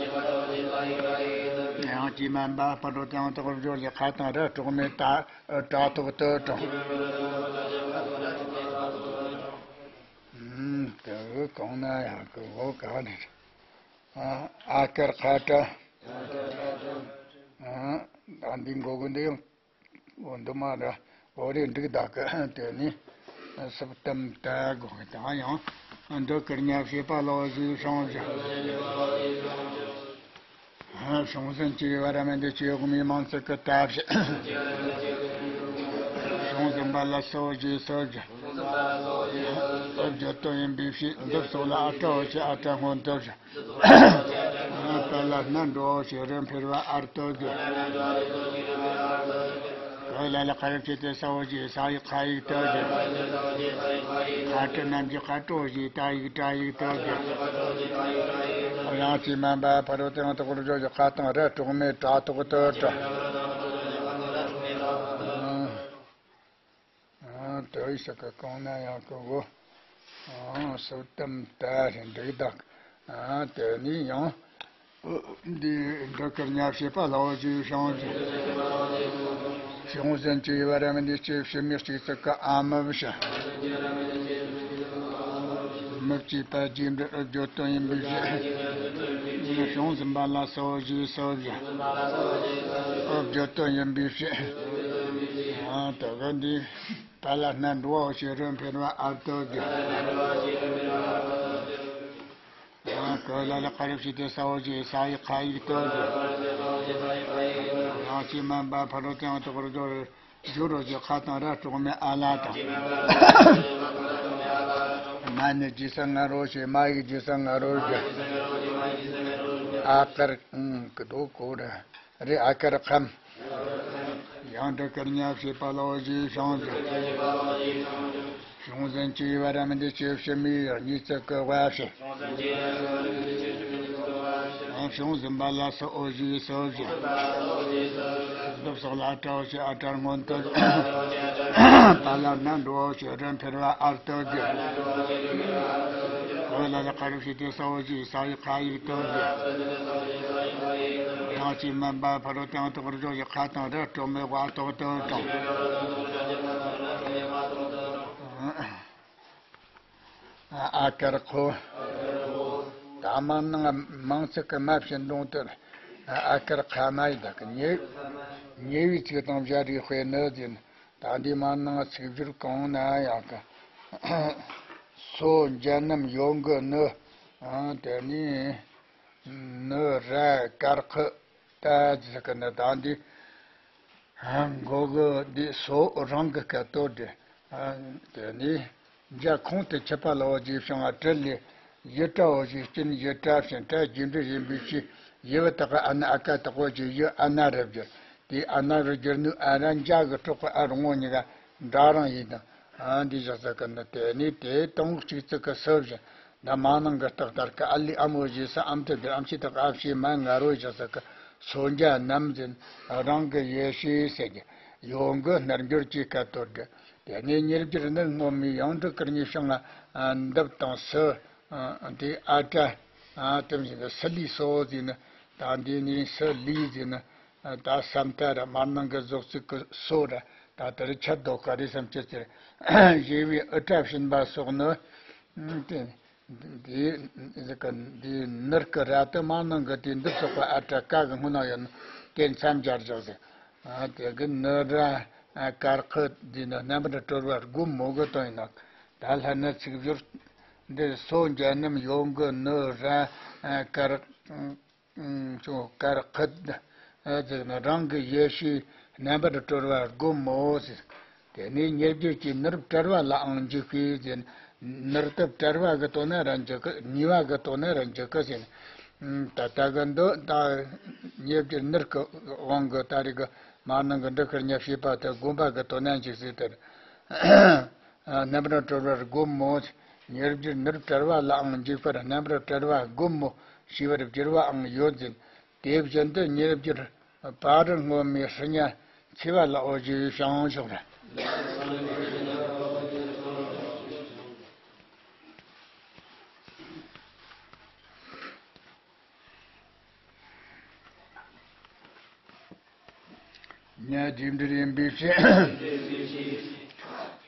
ཡང་ཅི་མན་པ་སྤ་རོ་དང་དོག་སྦྱོར་གྱི་ཁ་དང་ར་གྲོགས་མེད་ཏ་ཏྲ་ཐོག་ཏུ་དྲངས། དེ་གི་གང་ན་ཡང་གི་འོ་ག་ནས། ཨ་ཀར་ཁ་ཏྲ། ཨ་འདི་མགོ་གི་འདི་ཡང་འོ་འདི་མ་ར་འོ་རེ་འགྲིག་ད་གི་དེ་ནི་སུབ་ཏམ་ཏ་དགོས་གི་ད་ཡང་ འདི་སྐུར་ཉ་བྱེད་པ་ལ་འོ་ཞེས་བྱུང་ཞིང་། བྱུང་ཟིན་གྱི་བར་མི་འདི་སྐྱེ་དགུ་མའི་མིང་ཚིག་གི་ལྟ་བྱེད། བྱུང་ཟིན་པ་ལ་སོ་ཞེས་སོ་ཞིང་། བརྗོད་དོན་ཡིན་པའི་ཕྱིར། འདི་སོགས་ལ་ཨ་ཏྲ་འོ་ཞེས་ཨ་ཏྲ་སྔོན་དུ་བཞག་པ་ལ་སྣ་འགྲོ་ཞེས་རི་འཕེར་བ་ཨར་ཏོ་དགོས། གོས་ལ་ལ་ཁ་ཡིག་བྱས་ཏེ་ས་འོ་ཞེས་ས་ཡིག་ཁ་ཡིག་ཏོ་དགོས། ཁ་ཏྲ་རྣམས་ཀྱི་ཁ་ཏྲོ་ཞེས་ཏ་ཡིག་ཏྲ་ཡིག་ཏོ་དགོས། རང་སྐྱེས་མ་འབའ་ཕ་རོལ་ཏེ་ཡང་དག་པར་སྦྱོར་ཞིང་ཁ་དང་ར་གྲོགས་མེད་དྲ་ཐོག་ཏུ་གྲགས། ཨ། དེ་ཡི་ས་ཀ་གང་ན་ཡང་གི་འོ། ཨ། སོ་ཏམ་ཏ་རེ་འགྲིག་དག་ཨ། དེ་ནི་ཡང་། འདི་འདི་སྐུར་ཉ་བྱེད་པ་ལ་འོ་ཞེས་བྱུང་ཞིང་། བྱུང་ཟིན་གྱི་བར་མི་འདི་སྐྱེ་ཕྱི་མའི་གཅིག་ཚིག་གི་ཨ་མི་བྱ། མི་སྐྱེས་པ་རྗེས་འབྲི་ཨུ་བརྗོད་དོན་ཡིན་པའི་ཕྱིར། བྱུང་ཟིན་པ་ལ་སོ་ཞེས་སོ་བྱ། ཨུ་བརྗོད་དོན་ཡིན་པའི་ཕྱིར། ཨ། དེ་ག་འདི། པ་ལ་སྣ་འགྲོ་བ་འོ་ཞེས་རི་འཕེར་བ་ཨར་ཏོ་དགོས། གོས་ལ་ལ་ཁ་རིག་བྱས་ཏེ་ས་འོ་ཞེས་ས་ཡིག་ཁ་ཡིག་ཏོ་དགོས། རང་སྐྱེས་མ་འབའ་ཕ་རོལ་ཏེ་ཡང་དག་པར་སྦྱོར། སྦྱོར་རོ་ཞེས་ཁ་དང་ར་གྲོགས་མེད་ཨ་ལ་དང་། མ་ནི་རྗེས་ས་ང་རོ་ཞེས་མ་ཡིག་རྗེས་ས་ང་རོ་དགོས། ཨ་ཀར་ཀི་དོ་གོ་ར། རེ་ཨ་ཀར་ཁམ། ཡང་འདི་སྐུར་ཉ་བྱེད་པ་ལ་འོ་ཞེས་བྱུང་ཞིང་། བྱུང་ཟིན་གྱི་བར་མི་འདི་སྐྱེ་ཕྱི་མའི་གཉིས་ཚིག་གི་བ་བྱེད། བྱུང་ཟིན་པ་ལ་སོ་འོ་ཞེས་སོ་བྱ། འདི་སོགས་ལ་ཨ་ཏྲ་འོ་ཞེས་ཨ་ཏྲ་སྔོན་དུ། པ་ལ་སྣ་འགྲོ་འོ་ཞེས་རི་འཕེར་བ་ཨར་ཏོ་དགོས། གོས་ལ་ལ་ཁ་རིག་བྱས་ཏེ་ས་འོ་ཞེས་ས་ཡིག་ཁ་ཡིག་ཏོ་དགོས། རང་སྐྱེས་མ་འབའ་ཕ་རོལ་ཏེ་ཡང་དག་པར་སྦྱོར་ཞིང་ཁ་དང་ར་གྲོགས་མེད་བ་ཏོག་ཏོ་དང་། ཨ་ཀར་ཁོ། ད་མ་ནང་མིང་ཚིག་གི་མ་བྱིན་འདོང་དེ། ཨ་ཀར་ཁ་མ་ཡི་དག་གི་ཉེ་ཉེ་བའི་ཚིག་དང་བཞག་རིགས་དཔེ་ནི་ཟིན། ད་འདི་མ་ནང་ཚིག་སྦྱོར་གང་ན་ཡང་གི། སོ་འཇའ་རྣམས་ཡོད་གི་ནི། ཨ། དེ་ནི་ནི་ར་དཀར་ཁུ་ཏ་ཟེར་གི་ནི་ད་འདི། མགོ་གི་འདི་སོ་རང་གི་སྐད་དོ་དེ། དེ་ནི་འཇའ་ཁོང་དུ་ཆུད་པ་ལ་འོ་ཞེས་བྱུང་བ་དྲིལ་ལས་ཡི་ཏྲ་འོ་ཞེས་སྐྱིན་ཡི་ཏྲ་བྱིན་ཏྲ་རྗེས་འབྲི་ཡིན་པའི་ཕྱིར། ཡི་བ་དག་གི་ཨ་ན་ཨ་ཀ་དག་གོ་ཞེས་ཡི་ཨ་ན་རུ་བསྒྱུར། དེའི་ཨ་ན་རུ་བསྒྱུར་ནུས་ཨ་ར་འཇའ་གི་གྲོགས་ཀྱི་ཨ་རུ་ངོ་གཉིས་ཀ་འདྲ་རང་ཡིན་དང་། ཨ། འདི་བཞག་ས་ཀི་ནི་དེ་ནི་དེ་དང་གཅིག་ཚིག་གི་སུ་བཞག་ད་མ་ནང་གི་རྟགས་ལྟར་གི་ཨ་ལི་ཨ་མོ་ཞེས་ས་ཨམ་དེ་དེར་ཨམ་ཆི་དག་ཨ་ཕྱི་མ་ང་རོ་བཞག་ས་ཀི་སོ་འཇའ་རྣམས་ཟིན་རང་གི་ཡེ་ཤེས་ཟེར་གི་ཡོང་གི་རྣལ་འབྱོར་གྱི་སྐད་དོད་དེ། དེ་ནས་ཉེར་སྦྱོར་ནི་སྔོན་མའི་ཡང་འགྲིག་སྐུར་ཉི་བྱང་ང་འདབ་དང་སུ། དེ་ཨ་ཏྲ། ཨ། དེ་བཞིན་དུ་སི་ལི་སོ་ཟེར་ནི། ད་འདི་ནི་སི་ལི་ཟེར་ནི། ད་སམ་ཏ་ར་མར་ནང་གི་རྫོགས་ཚིག་གི་སོ་ར། ད་དེར་ཆད་དོ་ག་རེ་བསམ་ཅི་ཟེར། ཞེས་པའི་ཨུ་ཏྲ་བྱིན་པ་སོགས་ནི། དེ་འདི་ནུར་གི་ར་དེ་མར་ནང་གི་དེ་འདི་སོགས་པ་ཨ་ཏྲ་ཀ་གི་སྔོན་ན་ཡོད་ནི་དེ་མཚམས་སྦྱར་བཞག་ཟེར། དེ་གི་ནུ་ར་དཀར་ཁུ་འདི་ནི་རྣམ་པར་གྲོལ་བ་སྒོམ་མོ་གི་དོན་ཡིན་ནོ། ད་ལྷ་ནི་ཚིག་སྦྱོར་འདི་སོ་འཇའ་རྣམས་ཡོང་གི་ནུ་ར་དཀར། ཅུང་དཀར་ཁུ་ཟེར་ན་རང་གི་ཡེ་ཤེས་རྣམ་པར་གྲོལ་བ་སྒོམ་མོ་ཟེར། དེ་ནས་ཉེར་སྦྱོར་གྱི་ནུར་བྲལ་བ་ལའང་འཇུག་པས་ཟེར། ནུར་དུ་བྲལ་བ་གི་དོན་ན་ར་འཇུག་གི། ནུས་པ་གི་དོན་ན་ར་འཇུག་གི་ཟེར། ད་ལྟ་གི་འདི་ད་ཉེར་སྦྱོར་ནུར་གི་དབང་གི་ད་རེས་གི་མར་ནང་གི་འབྲི་ཁུར་ཉ་བྱེད་པ་དེ་སྒོམ་པ་གི་དོན་ན་འཇུག་ཟེར་དེར། རྣམ་པར་གྲོལ་བར་སྒོམ་མོ། ཉེར་སྦྱོར་ནུར་བྲལ་བ་ལའང་འཇུག་པར་རྣམ་པར་གྲོལ་བ་སྒོམ་མོ་ཞེས་པར་བསྒྱུར་བའང་ཡོད་ཟིན། དེ་བཞིན་དུ་ཉེར་སྦྱོར་བ་རི་སྔོན་མའི་སྲི་ཉ་ཚེ་བ་ལ་འོ་ཞེས་བྱང་ཆོག་ར། ཉ་རྗེས་འབྲི་ཡིན་པའི་ཕྱིར།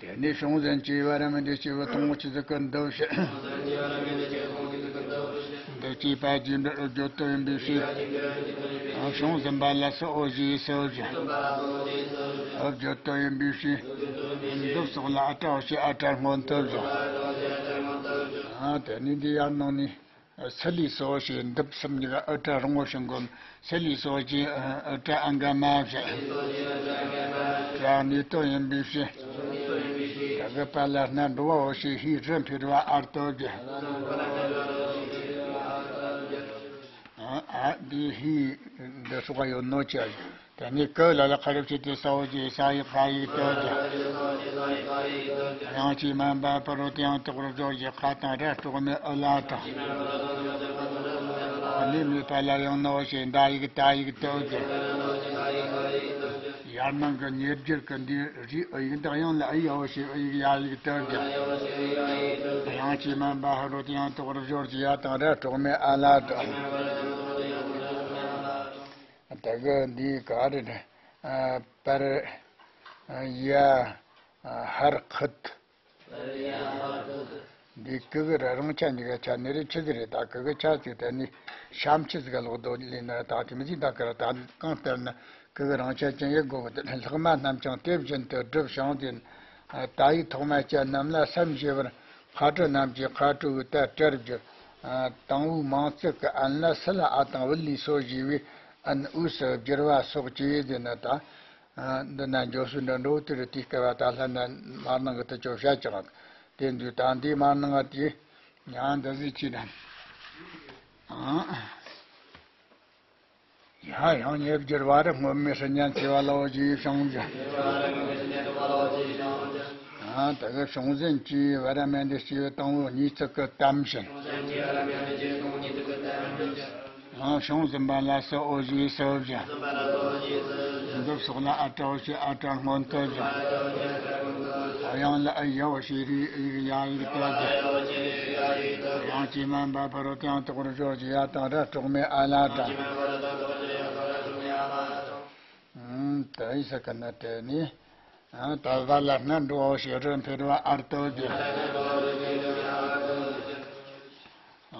དེ་ནས་བྱུང་ཟིན་གྱི་བར་མི་འདི་སྐྱེ་བོ་དང་པོ་ཆོས་ཚིག་གི་འདུ་བྱེད། འདི་སྐྱེས་པ་རྗེས་འབྲི་ཨུ་བརྗོད་དོན་ཡིན་པའི་ཕྱིར། བྱུང་ཟིན་པ་ལ་སོ་འོ་ཞེས་སོ་བཞག་ཨུ་བརྗོད་དོན་ཡིན་པའི་ཕྱིར། འདི་སོགས་ལ་ཨ་ཏྲ་འོ་ཞེས་ཨ་ཏྲ་སྔོན་དུ་བཞག་དེ་ནས་འདི་ཡར་ནང་ནས། སི་ལི་སོ་ཞེས་འདབ་གསུམ་གཉིས་ཀ་ཨུ་ཏྲ་རིང་བོ་ཞིག་འགོམ། སི་ལི་སོ་ཞེས་ཨུ་ཏྲ་ཨང་ག་མ་བཞི། ཏྲ་ནི་དོན་ཡིན་པའི་ཕྱིར། ད་གི་པ་ལ་སྣ་འགྲོ་བའོ་ཞེས་ཧི་རི་འཕེལ་བ་ཨར་ཏོ་བརྒྱད། ཨ་འདི་ཧི་འདི་སོགས་ཡོད་ནོ་ཅི། དེ་ནས་ཀུ་ལ་ལ་ཁ་རུ་ཕྱེ་སྟེ་ས་འོག་གི་ས་ཡི་ཁ་ཡིག་ཏུ་གྱུར། དབྱངས་ཀྱིས་མ་འབད་ཕ་རོལ་ཏུ་ཡང་དག་པར་སྦྱོར་གྱི་ཁ་དང་སྒྲ་གྲོགས་མེད་ཨུ་ལ་དང་། ལས་མེད་པ་ལ་ཡང་ནོ་ཞེས་ཟླ་ཡིག་ཏ་ཡིག་ཏུ་གྱུར། ཡར་ནང་གི་ཉེར་སྦྱོར་གྱི་འདིའི་རིགས་ཨུ་ཡིག་འདི་དབྱངས་ལ་ཨུ་ཡའོ་ཞེས་ཨུ་ཡིག་ཡ་ཡིག་ཏུ་གྱུར། དབྱངས་ཀྱིས་མ་འབད་ཕ་རོལ་ཏུ་ཡང་དག་པར་སྦྱོར་གྱི་ཡ་དང་སྒྲ་གྲོགས་མེད་ཨ་ལ་དང་། དེ་གི་འདི་ག་རེ་རེད། པར་ཡ་ཧར་ཁུད། འདི་གི་གི་ར་རང་ཆ་འདི་ག་ཆ་ནི་རེ་ཆི་ཟིག་རེད། ད་གི་གི་ཆ་ཟིག་དེ་ནི་ཤམ་ཆི་ཟིག་ག་ལོག་རྡོ་ལི་ན་ད་དེ་མི་ཟིག་ད་གི་ར་ད་གང་ལྟར་ན་གི་གི་རང་ཆ་ཅན་ཡེ་གོ་གི། དེ་ལྷག་མ་རྣམས་ཀྱང་དེ་བཞིན་དུ་བསྒྲུབས་ཤིང་དེ། ད་ཡིག་ཐོག་མ་ཅན་རྣམས་ལ་སེམས་བཞེས་པར་ཁ་ཏྲ་རྣམས་ཀྱི་ཁ་ཏྲ་བུ་ད་ཏྲར་བསྒྱུར། དང་བོའི་མིང་ཚིག་གི་ཨན་ལ་སི་ལ་ཨ་དང་བུ་ལི་སོ་ཞེས་པའི་ཨན་འུ་སུ་བསྒྱུར་བ་སོགས་ཀྱིས་དེ་ན་ད། འདི་ན་འཇོག་སུ་འདྲ་འགྲོ་དེ་རུ་དེའི་སྐབས་ད་ལྷ་ན་མར་ནང་གི་དུ་ཅོ་བྱ་ཅག་དེ་འདུག་ད་འདིའི་མར་ནང་དེ་ཡང་འདི་ཟིག་ཅི་དང་། ཡང་ཡང་ཉེ་བརྒྱུར་བ་རི་སྔོན་མེ་སྲི་ཉན་ཚེ་བ་ལོ་རྗེས་བྱུང་ཟེར། ད་གི་བྱུང་ཟིན་གྱི་བ་ར་མེ་འདི་སྐྱེ་བའི་དང་བོ་གཉིས་ཚིག་གི་གཏམ་བཞིན། བྱུང་ཟིན་པ་ལ་སི་འོ་ཞེས་སི་བཞག་འདི་སོགས་ལ་ཨ་ཏྲའོ་ཞེས་ཨ་ཏྲ་སྔོན་དུ་བཞག་དབྱངས་ལ་ཨི་ཡའོ་ཞེས་རི་ཨི་ཡ་ཡིག་ཏུ་བཞག་དབྱངས་ཀྱིས་མ་འབད་ཕ་རོལ་ཏུ་ཡང་དག་པར་སྦྱོར་གྱི་ཡ་དང་སྒྲ་གྲོགས་མེད་ཨ་ལ་དང་། ཨུམ། ད་ཡི་ས་ཀ་ན་དེ་ནི། ཨ་ད་བ་ལ་སྣ་འགྲོ་བའོ་ཞེས་རི་འཕེལ་བ་ཨར་ཏོ་བརྒྱད།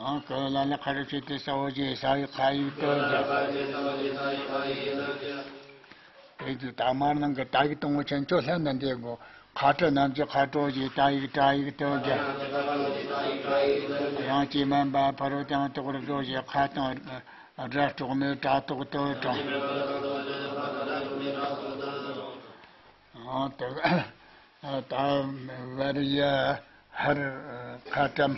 ཨ་ཀ་ལ་ལ་ཁ་རུ་ཕྱེ་སྟེ་ས་འོ་ཞེས་ས་ཡི་ཁ་ཡིག་ཏུ་བརྒྱད། དེ་དུས་ད་མར་ནང་གི་ད་ཡིག་དང་བོ་ཆེན་ཆོ་ལྷན་ན་འདི་གོ། ཁ་ཏྲ་རྣམས་ཀྱི་ཁ་ཏྲོ་ཞེས་ད་ཡིག་ཏྲ་ཡིག་ཏུ་བརྒྱད། དབྱངས་ཀྱིས་མ་འབད་ཕ་རོལ་ཏུ་ཡང་དག་པར་སྦྱོར་ཞེས་ཁ་དང་སྒྲ་གྲོགས་མེད་ཏྲ་ཏོག་ཏུ་དྲངས། ཨང་དེ་ད་བར་ཡ་ཧར་ཁ་ཏྲམ།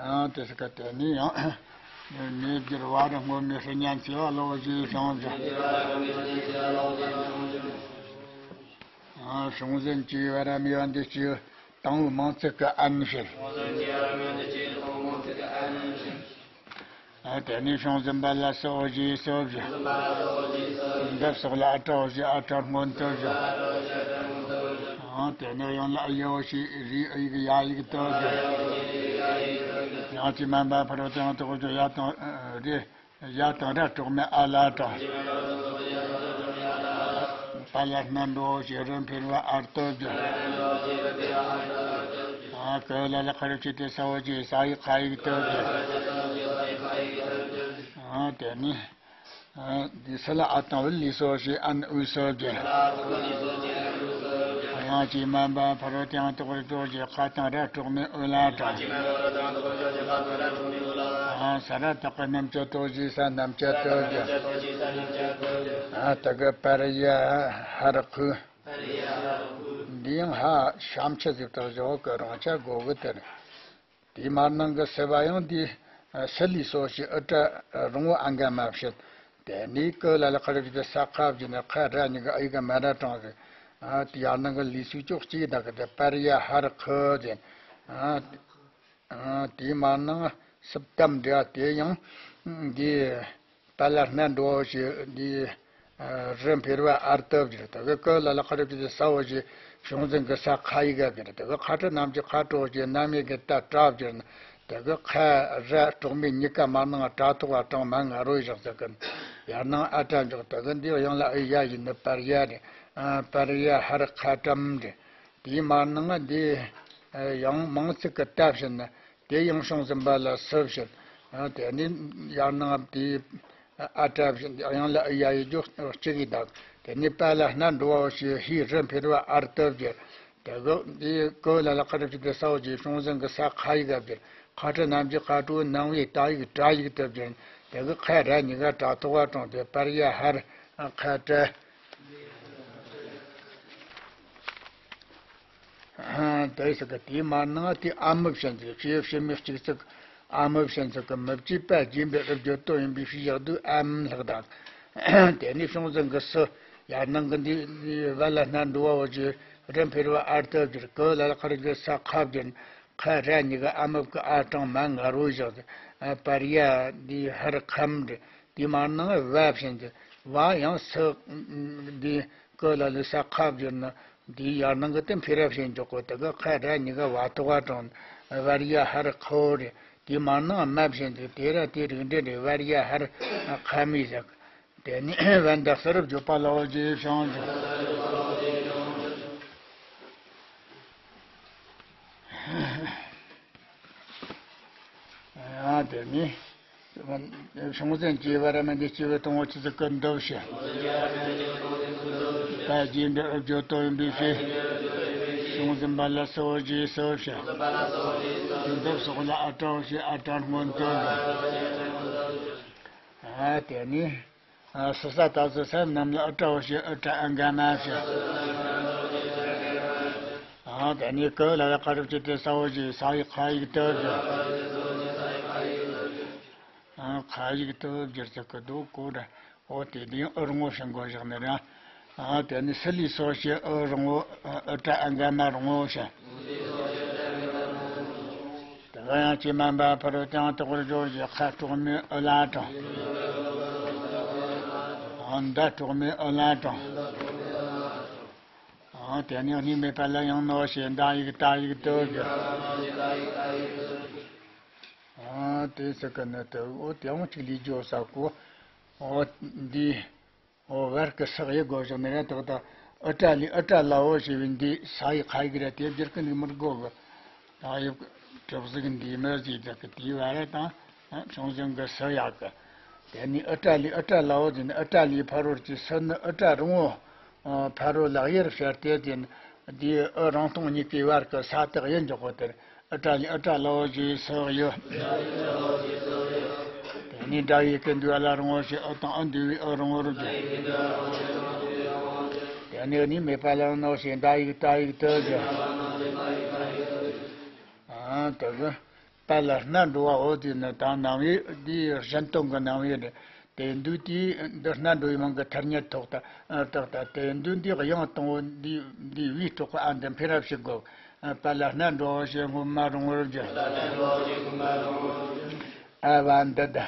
ཨང་དེ་སི་ཀ་དེ་ནི་ཡང་ཉེ་བརྒྱུར་བ་རི་སྔོན་མེ་སྲི་ཉན་ཚེ་བ་ལོ་རྗེས་བྱུང་ཟེར། ཨང་བྱུང་ཟིན་གྱི་བ་ར་མེ་བ་འདི་སྐྱེ་དང་བོའི་མིང་ཚིག་གི་ཨན་ཕྱིར། ཨ་དེ་ནས་བྱུང་ཟིན་པ་ལ་སི་འོ་ཞེས་སི་བཞག་འདི་སོགས་ལ་ཨ་ཏྲ་འོ་ཞེས་ཨ་ཏྲ་སྔོན་དུ་བཞག་ཨ་དེ་ནས་ཡང་ལ་ཨི་ཡ་འོ་ཞེས་རི་ཨི་ཡིག་ཡ་ཡིག་ཏུ་བཞག་དབྱངས་ཀྱིས་མ་འབད་ཕ་རོལ་ཏུ་ཡང་དག་པར་སྦྱོར་ཡ་དང་རི། ཡ་དང་སྒྲ་གྲོགས་མེད་ཨ་ལ་དྲངས། པ་ལ་སྣ་འགྲོ་བའོ་ཞེས་རི་འཕེལ་བ་ཨར་ཏོ་བརྒྱད། ཨ་ཀ་ལ་ལ་ཁ་རུ་ཕྱེ་སྟེ་ས་འོ་ཞེས་ས་ཡི་ཁ་ཡིག་ཏུ་བརྒྱད། ཨ་དེ་ནི། ཨ་འདི་སི་ལ་ཨ་དང་བུ་ལི་སོ་ཞེས་ཨན་འུ་སོ་བརྒྱད། དབྱངས་ཀྱིས་མ་འབད་ཕ་རོལ་ཏུ་ཡང་དག་པར་སྦྱོར་ཞེས་ཁ་དང་སྒྲ་གྲོགས་མེད་ཨུ་ལ་དྲངས། ཨ་ས་ར་བཏགས་པའི་རྣམ་བཅད་དོ་ཞེས་ས་རྣམ་བཅད་དོ་ཞེས། ཨ་ད་གི་པར་ཡ་ཧར་ཁུ། འདི་ཡང་ཧ་ཤམ་ཆི་ཟིག་དག་བཞག་གི་རང་ཆ་གོ་གི་དེ་རེད། དེའི་མར་ནང་གི་སི་བ་ཡང་འདི་སི་ལི་སོ་ཞེས་ཨུ་ཏྲ་རིང་བོ་ཨ་འགའ་མ་བྱེད། དེ་ནས་ཀུ་ལ་ལ་ཁ་རུ་ཕྱེ་སྟེ་ས་ཁ་བརྒྱུད་ནས་ཁ་སྒྲ་གཉིས་ཀྱི་ཨི་ག་མ་སྒྲ་དྲངས་ཟིག་ཨ་དེ་ཡར་ནང་གི་ལི་སུའི་ཅོག་གཅིག་དག་གི་དེ་པར་ཡ་ཧར་ཁུ་ཟེར། ཨ། ཨ་དེའི་མར་ནང་སི་བཏམ་འདྲ་དེ་ཡང་འདི་པ་ལ་སྣ་འགྲོ་བའོ་ཞེས་འདི་ཨ་རི་འཕེལ་བ་ཨར་ཏོ་བརྒྱད། དེ་གི་ཀུ་ལ་ལ་ཁ་རུ་ཕྱེ་སྟེ་ས་འོ་ཞེས་བྱུང་ཟིན་གི་ས་ཁ་ཡི་ག་གི་རེད། དེ་གི་ཁ་ཏྲ་རྣམས་ཀྱི་ཁ་ཏྲོ་ཞེས་རྣམ་དབྱེ་གི་ཏ་ཏྲ་བརྒྱད་ན། དེ་གི་ཁ་ར་གྲོགས་མེད་གཉིས་ཀ་མར་ནང་ཏྲ་ཐོགས་པ་དྲངས་མ་ང་རོ་ཡི་བཞག་ཟེར་གི་ཡར་ནང་ཨ་ཏྲ་འཇོག་དེ་གི་འདི་ཡང་ལ་ཨི་ཡ་ཡིན་ནི་པར་ཡ་རེད། ཨ་པར་ཡ་ཧར་ཁ་ཏྲམ་རེད། དེའི་མར་ནང་འདི་ཡང་མིང་ཚིག་གི་ཏ་བྱེད་ན། དེ་ཡང་བྱུང་ཟིན་པ་ལ་སི་བྱེད། དེ་ནི་ཡར་ནང་དེའི་ཨ་ཏྲ་བྱེད་ཡང་ལ་ཨི་ཡ་ཡི་རྒྱུ་གཅིག་གིས་དག་དེ་ནི་པ་ལ་སྣ་འགྲོ་བའོ་ཞེས་ཧི་རི་འཕེལ་བ་ཨར་ཏོ་བརྒྱད། དེ་གི་འདི་ཀོ་ལ་ལ་ཁ་རུ་ཅི་དེ་ས་འོ་ཅི་བྱུང་ཟིན་གི་ས་ཁ་ཡིག་ག་བསྒྱུར། ཁ་ཁྲི་རྣམས་ཀྱི་ཁ་གྲུ་ནང་བའི་ཏ་ཡིག་ཏྲ་ཡིག་ཏུ་བསྒྱུར། དེ་གི་ཁ་ར་གཉིས་ཀ་ཏྲ་ཐོག་ག་དྲངས་ཏེ་པར་ཡ་ཧར་ཁ་ཏྲ། དེ་ཟེར་གི་དེའི་མར་ནང་དེ་ཨ་མི་བྱིན་ཟིག་ཕྱི་ཕྱི་མི་གཅིག་ཙིག་ཨ་མི་བྱིན་ཟིག་གི་མི་བཅས་པ་རྗེས་འབྲི་ཨུ་བརྗོད་དོ་ཡིན་པའི་ཕྱིར་ཡག་དུས་ཨ་མི་ལྷག་དང་། དེ་ནས་བྱུང་ཟིན་གི་སུ་ཡར་ནང་གི་འདི་བ་ལ་སྣ་འགྲོ་བ་འོ་ཅི་རི་འཕེར་བ་ཨར་ཏུ་བསྒྱུར། ཀོ་ལ་ལ་ཁ་རུ་གི་ས་ཁ་བསྒྱུར། ཁ་ར་གཉིས་ཀ་ཨ་མི་གི་ཨ་གྲངས་མ་ང་རོ་བཞག་པར་ཡ་འདི་ཧར་ཁ་མི་འབྲི། དེའི་མར་ནང་བ་བྱིན་ཏེ་བ་ཡང་སུ་འདི་ཀོ་ལ་ལ་ས་ཁ་བསྒྱུར་ན་འདིའི་ཡར་ནང་གི་དེ་འཕེར་བ་བྱེད་འཇོག་གོ་དེ་གི་ཁ་ར་གཉིས་ཀ་བ་ཐོག་ག་དྲངས་བར་ཡ་ཧར་ཁོ་རེ། དེའི་མར་ནང་མ་བྱིན་ཏེ་དེ་ར་དེ་རིགས་འདྲ་རེ་བར་ཡ་ཧར་ཁ་མི་ཟེར། དེ་ནས་བན་དེ་ས་རུ་བརྗོད་པ་ལའོ་ཅི་བྱུང་ཟིག་ཡང་དེ་ནས་བྱུང་ཟིན་གྱི་བར་མི་འདི་སྐྱེ་བོ་དང་བོ་ཆུ་ཚིག་གི་འདུབ་ཞེས། ད་རྗེས་འདི་ཨུ་བརྗོད་དོ་ཡིན་པའི་ཕྱིར། བྱུང་ཟིན་པ་ལ་སོ་ཞེས་སོ་ཞེས། འདུབ་སོགས་ལ་ཨ་ཏྲའོ་ཞེས་ཨ་ཏྲར་སྔོན་དུ་ཞེས། ཨ་དེ་ནས། ཨ་སི་ས་ཏ་སི་ས་རྣམས་ལ་ཨུ་ཏྲའོ་ཞེས་ཨུ་ཏྲ་ཨ་འག་མ་ཞེས། ཨ་དེ་ནས་ཀོ་ལ་ལ་ཁ་རུ་ཅི་དེ་ས་འོ་ཞེས་ས་ཡི་ཁ་ཡིག་ཏུ་བསྒྱུར། ཨ་ཁ་ཡིག་ཏུ་བསྒྱུར་ཚུལ་གི་དོ་གོ་ར་འོ་དེ་དེ་ཨུ་རིང་བོ་ཞིག་འགོར་བཞག་ནི་ར། ཨ་དེ་ནས་སི་ལི་སོ་ཞེས་ཨུ་རིང་བོ་ཨུ་ཏྲ་ཨ་འག་མ་རིང་བོ་ཞེས། དེ་ལ་ཡང་ཅི་མ་འབད་ཕ་རོལ་ཏུ་ཡང་དག་པར་སྦྱོར་ཞེས་ཁ་དྲུག་མའི་ཨུ་ལ་དྲངས། ཨ་མདའ་དྲུག་མའི་ཨུ་ལ་དྲངས། ཨ་དེ་ནས་གཉིས་མེད་པ་ལ་ཡང་ནོ་ཞེས་མདའ་ཡིག་ཏ་ཡིག་ཏུ་བསྒྱུར། ཨ་དེ་ཚིག་གི་ནི་དུ་འོ་དེ་ཡང་གཅིག་ལས་བརྗོད་ས་གོ། འོ་འདི། འོ་བར་གྱི་སག་ཡི་སྒོ་བཞག་ནི་ར་དག་དང་ཨུ་ཏྲ་ལི་ཨུ་ཏྲ་ལ་འོ་ཞེས་པའི་འདི་ས་ཡི་ཁ་ཡིག་ར་དེ་བསྒྱུར་གི་འདུག་མི་དགོ་གི། ད་ཡོད་གྲུབ་གཟུགས་འདི་མི་ཟིག་དག་གི་དེའི་བར་དང་བྱུང་ཟིན་གི་སུ་ཡག་གི། དེ་ནི་ཨུ་ཏྲ་ལི་ཨུ་ཏྲ་ལ་འོ་ཟིན་ཨུ་ཏྲ་ལིའི་ཕ་རོལ་གྱི་སུ་ནི་ཨུ་ཏྲ་རིང་བོ། ཕ་རོལ་ལག་དབྱེར་བཤད་དེ་ཟིན་འདིའི་ཨུ་རིང་ཐུང་གཉིས་ཀའི་བར་གྱི་ས་དག་ཡིན་འཇོག་གོ་དེར། ཨུ་ཏྲ་ལི་ཨུ་ཏྲ་ལ་འོ་ཞེས་སོགས་ཡོད། དེ་ནས་སྒྲ་ཡི་ཀུན་འདུས་ཨ་ལ་རིང་བོ་ཞེས་ཨུ་དང་ཨུ་འདུས་པའི་ཨུ་རིང་བོར་བསྒྱུར། དེ་ནས་གཉིས་མེད་པ་ལ་ནོ་ཞེས་མདའ་ཡིག་ཏ་ཡིག་ཏུ་བསྒྱུར། ཨ་དེ་གི་པ་ལ་སྣ་འགྲོ་བ་འོ་དེ་ནི་དང་ནང་བའི་དེའི་གཞན་དོན་གྱི་ནང་བའི་རེད། དེ་འདུས་དེའི་འདི་སྣ་འགྲོ་བའི་མིང་གི་ཐ་སྙད་ཐོག་ཏུ་ཨ་བཏགས་ཏ། དེ་འདུས་འདི་དབྱངས་དང་པོ་འདི་འདི་བའི་སྲོག་གི་ཨ་འདི་འཕེར་བ་ཞིག་དགོས། པ་ལ་སྣ་འགྲོ་བ་ཞེས་སྔོན་མ་རིང་བོར་བསྒྱུར། ཨ་བ་འདི་ད།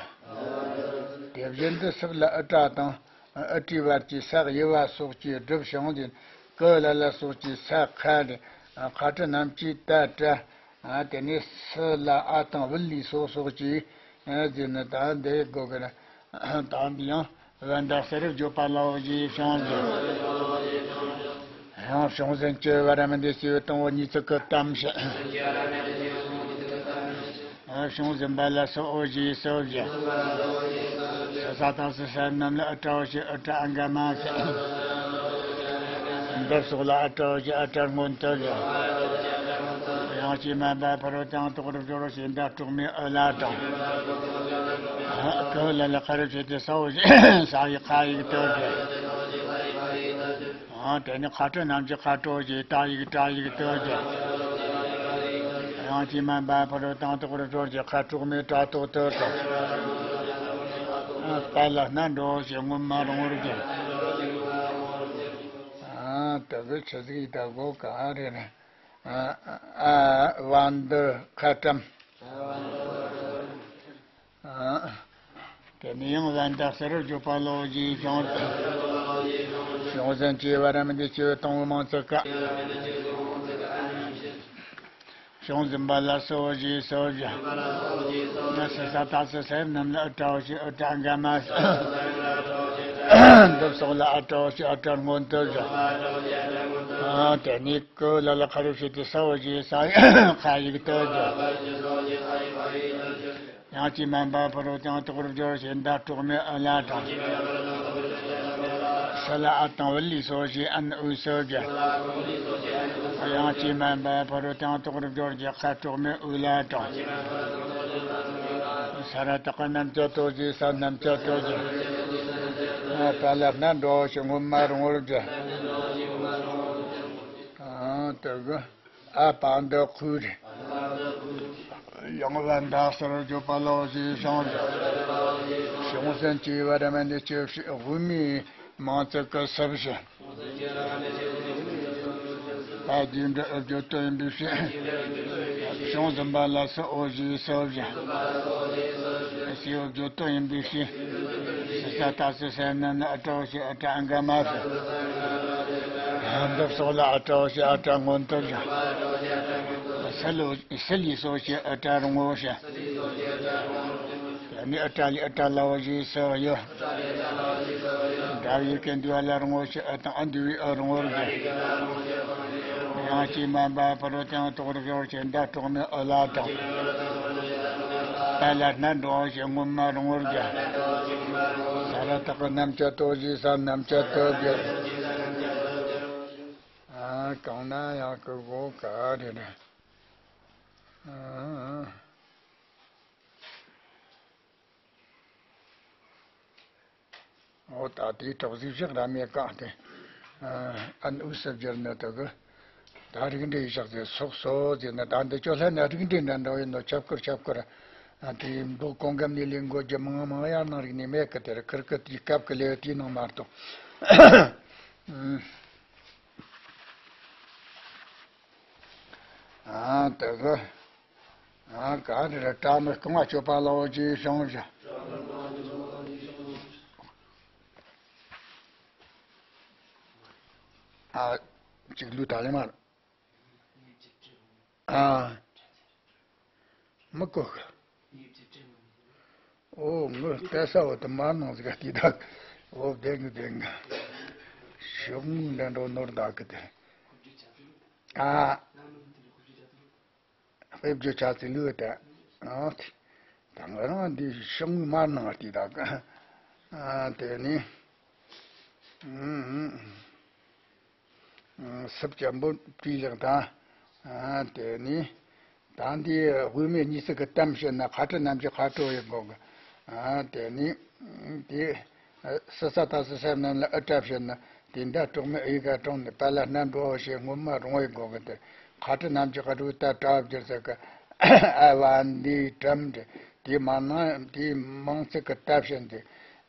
དེ་བཞིན་དུ་སག་ལ་ཨུ་ཏྲ་དང་ཨུ་ཏྲའི་བར་གྱི་སག་ཡི་བ་སོགས་ཀྱིས་བསྒྲུབས་ཤིང་ཟིན། ཀུ་ལ་ལ་སོགས་ཀྱི་ས་ཁ་རེ་ཁ་ཁྲི་རྣམས་ཀྱིས་ཏ་ཏྲ། དེ་ནས་སི་ལ་ཨ་དང་བི་ལི་སོགས་སོགས་ཀྱིས་ཟིན་ནི་ད་འདི་དགོས་གི་རེད། ད་འདི་ཡང་བན་དེ་ས་རུ་བརྗོད་པ་ལའོ་ཞེས་བྱུང་ཟིན། ཡང་བྱུང་ཟིན་གྱི་བར་མི་འདི་སྐྱེ་བོ་དང་བོ་གཉིས་ཚིག་གི་གཏམ་བཤད། བྱུང་ཟིན་པ་ལ་སོ་འོ་ཞེས་སོ་བཞི། སི་ས་དང་སི་ས་རྣམས་ལ་ཨུ་ཏྲ་འོ་ཞེས་ཨུ་ཏྲ་ཨ་འག་མ་ཟེར། འདི་སོགས་ལ་ཨུ་ཏྲ་འོ་ཞེས་ཨུ་ཏྲར་སྔོན་དུ་བཞག། ཡང་ཅི་མ་འབད་ཕ་རོལ་ཏུ་ཡང་དག་པར་སྦྱོར་ཞེས་མདའ་དྲུག་མའི་ཨུ་ལ་དྲངས། ཀུ་ལ་ལ་ཁ་རུ་ཆེ་སྟེ་ས་འོ་ཞེས་ས་ཡི་ཁ་ཡིག་ཏུ་བཞག། དེ་ནི་ཁ་ཁྲི་རྣམས་ཀྱི་ཁ་ཁྲོ་ཞེས་ཏ་ཡིག་ཏྲ་ཡིག་ཏུ་བསྒྱུར། ཡང་ཅི་མ་འབད་ཕ་རོལ་ཏུ་ཡང་དག་པར་སྦྱོར་ཞེས་ཁ་དྲུག་མའི་ཏྲ་ཐོག་ཏུ་བཞག། པ་ལ་སྣ་འགྲོ་ཞེས་སྔོན་མ་རིང་བོར་བསྒྱུར། ཨ་དེ་གི་ཆི་ཟིག་ཡིན་ད་གོ་ག་རེ་རེད། ཨ་ཨ་བ་འདི་ཁ་ཏྲམ། ཨ། དེ་ནས་ཡང་བན་དེ་ས་རུ་བརྗོད་པ་ལའོ་ཞེས་བྱུང་། བྱུང་ཟིན་གྱི་བར་མི་འདི་སྐྱེ་བོ་དང་པོ་མིང་ཚིག་གི། བྱུང་ཟིན་པ་ལ་སོ་འོ་ཞེས་སོ་བཞི། ན་སི་ས་དང་སི་ས་རྣམས་ལ་ཨུ་ཏྲ་འོ་ཞེས་ཨུ་ཏྲ་འག་མ་ཟེར། འདི་སོགས་ལ་ཨུ་ཏྲ་འོ་ཞེས་ཨུ་ཏྲར་སྔོན་དུ་བཞག། ཨ་དེ་ནས་ཀུ་ལ་ལ་ཁ་རུ་ཆེ་སྟེ་ས་འོ་ཞེས་ས་ཡི་ཁ་ཡིག་ཏུ་བསྒྱུར། ཡང་ཅི་མ་འབད་ཕ་རོལ་ཏུ་ཡང་དག་པར་སྦྱོར་ཞེས་མདའ་དྲུག་མའི་ཨུ་ལ་དྲངས། སི་ལ་ཨ་དང་བི་ལི་སོགས་ཞེས་ཨན་ཨུ་སོ་བསྒྱུར། དབྱངས་ཅན་མ་འབའ་ཕ་རོལ་ཏུ་ཡང་དག་པར་སྦྱོར་གྱི་ཁ་དྲུག་མའི་དབུ་ལ་དྲངས། ས་ར་བཏགས་སྐུ་རྣམ་བཅད་ཏོ་ཞེས་ས་རྣམ་བཅད་ཏོ་ཞེས། པ་ལ་སྣ་འདྲ་བོ་ཞིག་སྔོན་མ་རིང་བོར་བརྗོད། ཨ་དེ་གི་ཨ་པ་འདི་ཁུ་རེད། ཡང་བ་འདི་སར་བརྗོད་པ་ལ་འོ་ཞེས་བྱུང་། བྱུང་ཟིན་གྱི་བར་མ་འདི་ཅི་ཞིག་དབུ་མའི་མིང་ཚིག་གི་སུ་བཞིན། པ་རྒྱས་འབྲིང་བརྗོད་དོན་ཡིན་པའི་ཕྱིར། བྱུང་ཟིན་པ་ལ་སུ་འོ་ཞེས་སུ་བཞིན། སུའི་བརྗོད་དོན་ཡིན་པའི་ཕྱིར། སུ་ས་ད་སུ་ས་རྣམས་ལ་ཨ་ཏྲ་འོ་ཞེས་ཨ་ཏྲ་ཨང་ག་མ་ཞེས། འདི་སོགས་ལ་ཨ་ཏྲ་འོ་ཞེས་ཨ་ཏྲ་སྔོན་དུ་བཞིན། སུ་ལ་སུ་ལས་སོ་ཞེས་ཨ་ཏྲ་རིང་བོ་ཞེས། ཡང་ནི་ཨ་ཏྲ་ལས་ཨ་ཏྲ་ལ་འོ་ཞེས་སུ་ཡོད། འདྲ་བའི་ཡི་གེ་འདུས་པ་ལ་རིང་བོ་ཞེས་ཨ་དང་ཨ་འདུས་པའི་ཨ་རིང་བོར་བརྗོད། དབྱངས་ཅན་མ་འབའ་ཕ་རོལ་ཏུ་ཡང་དག་པར་སྦྱོར་ཞེས་འདི་དྲུག་མའི་དབུ་ལ་དྲངས། པ་ལ་སྣ་འདྲ་བོ་ཞེས་སྔོན་མ་རིང་བོར་བརྗོད། ས་ར་བཏགས་སྐུ་རྣམ་བཅད་ཏོ་ཞེས་ས་རྣམ་བཅད་ཏོ་བརྗོད། ཨ་གང་ན་ཡང་གི་གོ་ག་རེ་རེ། ཨ། འོ་ད་དེའི་གྲོགས་གཟིགས་བཞག་ར་མེད་གང་དེ། ཨན་དབུས་སུ་བསྒྱུར་ནི་དེ་གི། ད་རིགས་འགྲེ་བཞག་ཟེར་སོགས་སོ་ཟེར་ན་ད་འདི་ཅོ་ལྷ་ན་རིགས་འགྲེ་འདྲ་འདྲ་ཡིན་ནོ་ཁྱབ་སྐོར་ཁྱབ་སྐོར། ཨ་དེའི་མདོ་གོང་གམ་ནས་ལས་འགོ་རྒྱུ་མང་མང་ཡར་ནང་རིགས་ནས་མེད་གི་དེར་ཁིར་གི་དེའི་སྐབས་ཀྱི་ལས་དེའི་ནང་མ་གཏོགས། ཨ་དེ་གི། ཨ་ག་རེ་རེད། སྐྲ་མི་རྐང་བ་གཅོད་པ་ལ་འོ་ཞེས་བྱུང་བཞིན། ཨ་གཅིག་ལུས་ད་ལེ་མ། ཨ་མི་གོ་གི། ཨོ་ངི་ལྟ་ས་འོ་དུ་མ་ནང་ཟིག་ག་དེ་དག་འོ་བདེན་གི་བདེན་གི། ཤོག་ངོས་འདྲ་འགྲོ་ནོར་དག་གི་དེ། ཨ། དཔེ་བརྗོད་བྱ་ཚིག་ལུགས་དེ། ཨང་། ད་ང་རང་འདི་ཤོག་ངོས་མར་ནང་བལྟས་ད། ཨ་དེ་ནི། ཨུམ། ཨུམ། སུབ་ཅན་པོ་བྲིས་ལེགས་དང་། ཨ་དེ་ནི། ད་འདི་དབུ་མའི་གཉིས་ཚིག་གི་གཏམ་བཤད་ན་ཁ་ཏྲ་རྣམ་བཅད་ཁ་ཏྲ་ཡི་སྒོ་གི། ཨ་དེ་ནི། དེ། སུ་ས་ད་སུ་ས་རྣམས་ལ་ཨི་ཏྲ་བྱེད་ན་དེ་འདྲ་གྲོགས་མེད་ཨི་ག་གྲངས་ནས་པ་ལ་སྣ་འགྲོ་བ་ཞེས་སྔོན་མ་རུང་བའི་སྒོ་གི་དེ་ཁ་ཏྲ་རྣམ་བཅད་ཁ་ཏྲ་ད་ཏྲ་བསྒྱུར་ས་གི་ཨ་བ་འདིའི་གྲམ་འདྲ་དེ་མ་ནང་དེའི་མིང་ཚིག་གི་ད་བྱེད་དེ་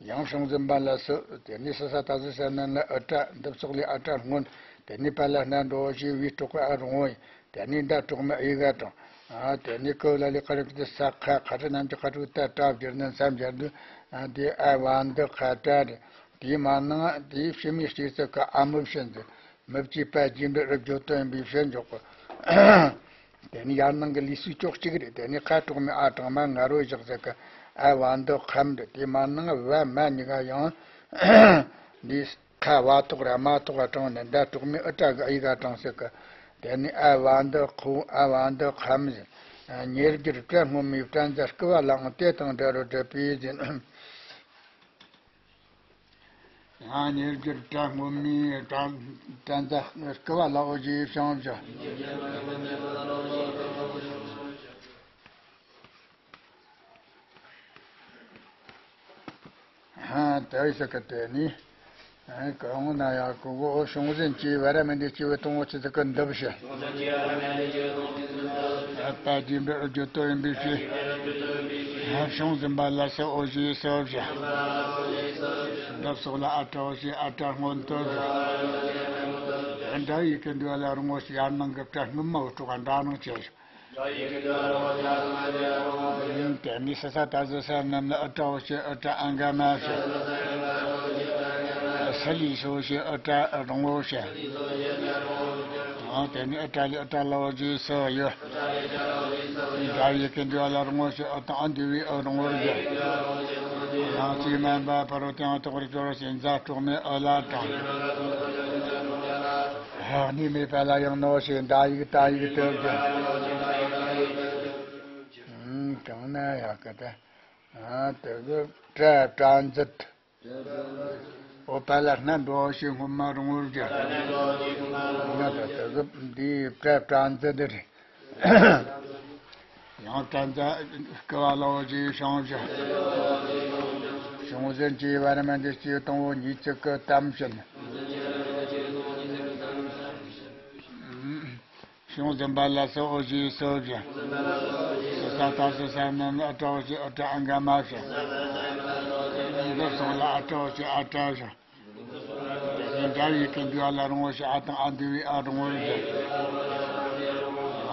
ཡང་བྱུང་ཟིན་པ་ལ་སུ་དེ་ནས་སུ་ས་ད་སུ་ས་རྣམས་ལ་ཨི་ཏྲ་འདི་སོགས་ལས་ཨ་ཏྲ་སྔོན་དེ་ནས་པ་ལ་སྣ་འགྲོ་བ་ཞེས་བའི་གྲོགས་ཨ་རུང་བ་ཡིན། དེ་ནས་ད་གྲོགས་མེད་ཨི་ག་གྲངས། ཨ་དེ་ནས་ཀོ་ལ་ལི་ཀ་རི་ཀ་ཏི་ས་ཁ་ཁ་ཏྲ་རྣམ་བཅད་ཁ་ཏྲ་ད་ཏྲ་བསྒྱུར་ན་མཚམས་སྦྱར་དུས། ཨ་དེ་ཨ་བ་འདི་ཁ་ཏྲ་རེད། དེའི་མ་ནང་དེའི་ཕྱི་མའི་སྐྱེ་ཚུལ་ག་ཨ་མི་བྱེད་འདི་མི་བཅས་པ་རྒྱས་འབྲིང་རབ་བརྗོད་དོན་ཡིན་པའི་ཕྱིར་འཇོག་གོ། དེ་ནས་ཡར་ནང་གི་ལུས་སུ་ཅོག་གཅིག་རེད། དེ་ནས་ཁ་གྲོགས་མེད་ཨ་གྲངས་མ་ང་རོ་བཞག་ཚུལ་ག་ཨ་བ་འདི་ཁམ་རེད། དེའི་མ་ནང་བ་མ་གཉིས་ཀ་ཡང་འདི། ཁ་བ་ཐོག་ར་མ་ཐོག་ག་གྲངས་ནས་ད་གྲོགས་མེད་ཨི་ཏྲ་གི་ཨི་ག་གྲངས་ཟེར་གི། དེ་ནས་ཨ་བ་འདི་ཁོ་ཨ་བ་འདི་ཁམ་ཟེར། ཉེར་སྦྱོར་སྒྲ་སྔོན་མའི་སྤྲན་རྫས་སྐུ་བ་ལའང་དེ་དང་འདྲ་རུ་སྒྲུབ་པས་ཟེར། ཡང་ཉེར་སྦྱོར་སྒྲ་སྔོན་མའི་སྤྲན་སྤྲན་རྫས་སྐུ་བ་ལའོ་ཞེས་བྱུང་བཞིན། ཧ་དེ་ཟེར་གི་དེ་ནི། ཨ་གང་ན་ཡང་གོ་གོ་བྱུང་ཟིན་གྱི་བ་ར་མི་འདི་སྐྱེ་བོ་དང་བོ་ཆེ་ཟེར་གི་འདི་བྱེད། ཨ་པ་རྒྱས་འབྲིང་བརྗོད་དོན་ཡིན་པའི་ཕྱིར། ཨ་བྱུང་ཟིན་པ་ལ་སུ་འོ་ཞེས་སུ་བཞིན། འདི་སོགས་ལ་ཨ་ཏྲ་འོ་ཞེས་ཨ་ཏྲ་སྔོན་དུ་བཞིན། འདྲ་ཡི་གེ་འདུས་པ་ལ་རུང་བོ་ཞེས་ཡར་ནང་གི་ཏྲ་སྔོན་མ་འོ་དྲུག་ག་འདྲ་ནང་བྱས། དེ་ནས་སུ་ས་ད་སུ་ས་རྣམས་ལ་ཨི་ཏྲ་འོ་ཞེས་ཨི་ཏྲ་ཨང་ག་མ་ཞེས། སུ་ལས་སོ་ཞེས་ཨི་ཏྲ་རིང་བོ་ཞེས། དེ་ནས་ཨི་ཏྲ་ལས་ཨི་ཏྲ་ལ་འོ་ཞེས་སུ་ཡོད། འདྲ་ཡི་གེ་འདུས་པ་ལ་རིང་བོ་ཞེས་ཨི་དང་ཨ་འདུས་པའི་ཨི་རིང་བོར་བསྒྱུར། ཡང་ཅིག་མ་འབའ་ཕ་རོལ་ཏུ་ཡང་དག་པར་སྦྱོར་ཞེས་འཛག་གྲོགས་མེད་ཨི་ལ་དྲངས། ཨ་གཉིས་མེད་པ་ལ་ཡང་ནོ་ཞེས་འདའ་ཡིག་ཏ་ཡིག་ཏུ་བསྒྱུར། གང་ན་ཡག་གི་ཏེ། ཨ་དེ་གི་ཏྲ་ཏྲ་འཛིན། འོ་པ་ལ་སྣ་འགྲོ་ཞིག་སྔོན་མ་རིང་བོར་གྱུར། ང་ད་ལྟ་གི་འདིའི་སྐད་གྲགས་འཛིན་འདི་རེད། ཡང་དྲན་རྒྱ་སྐུ་བ་ལའོ་ཞེས་བྱུང་ཞིང་། བྱུང་ཟིན་གྱི་བར་མ་འདི་སྐྱེ་དང་བོ་ཉིད་ཅིག་གི་གཏམ་བྱིན། བྱུང་ཟིན་པ་ལ་སོགས་ཞེས་སོ་བཞིན། སོ་ས་ད་སོ་ས་རྣམས་ལ་ཨ་ཏྲའོ་ཞེས་ཨ་ཏྲ་ཨ་འགའ་མ་བྱ། འདིར་སོགས་ལ་ཨ་ཏྲའོ་ཞེས་ཨ་ཏྲ་བྱ། དེ་ནས་འདྲ་བའི་ཀུན་འདུས་ལ་རིང་བོ་ཞེས་ཨ་དང་ཨ་འདུས་པའི་ཨ་རིང་བོར་བཞག།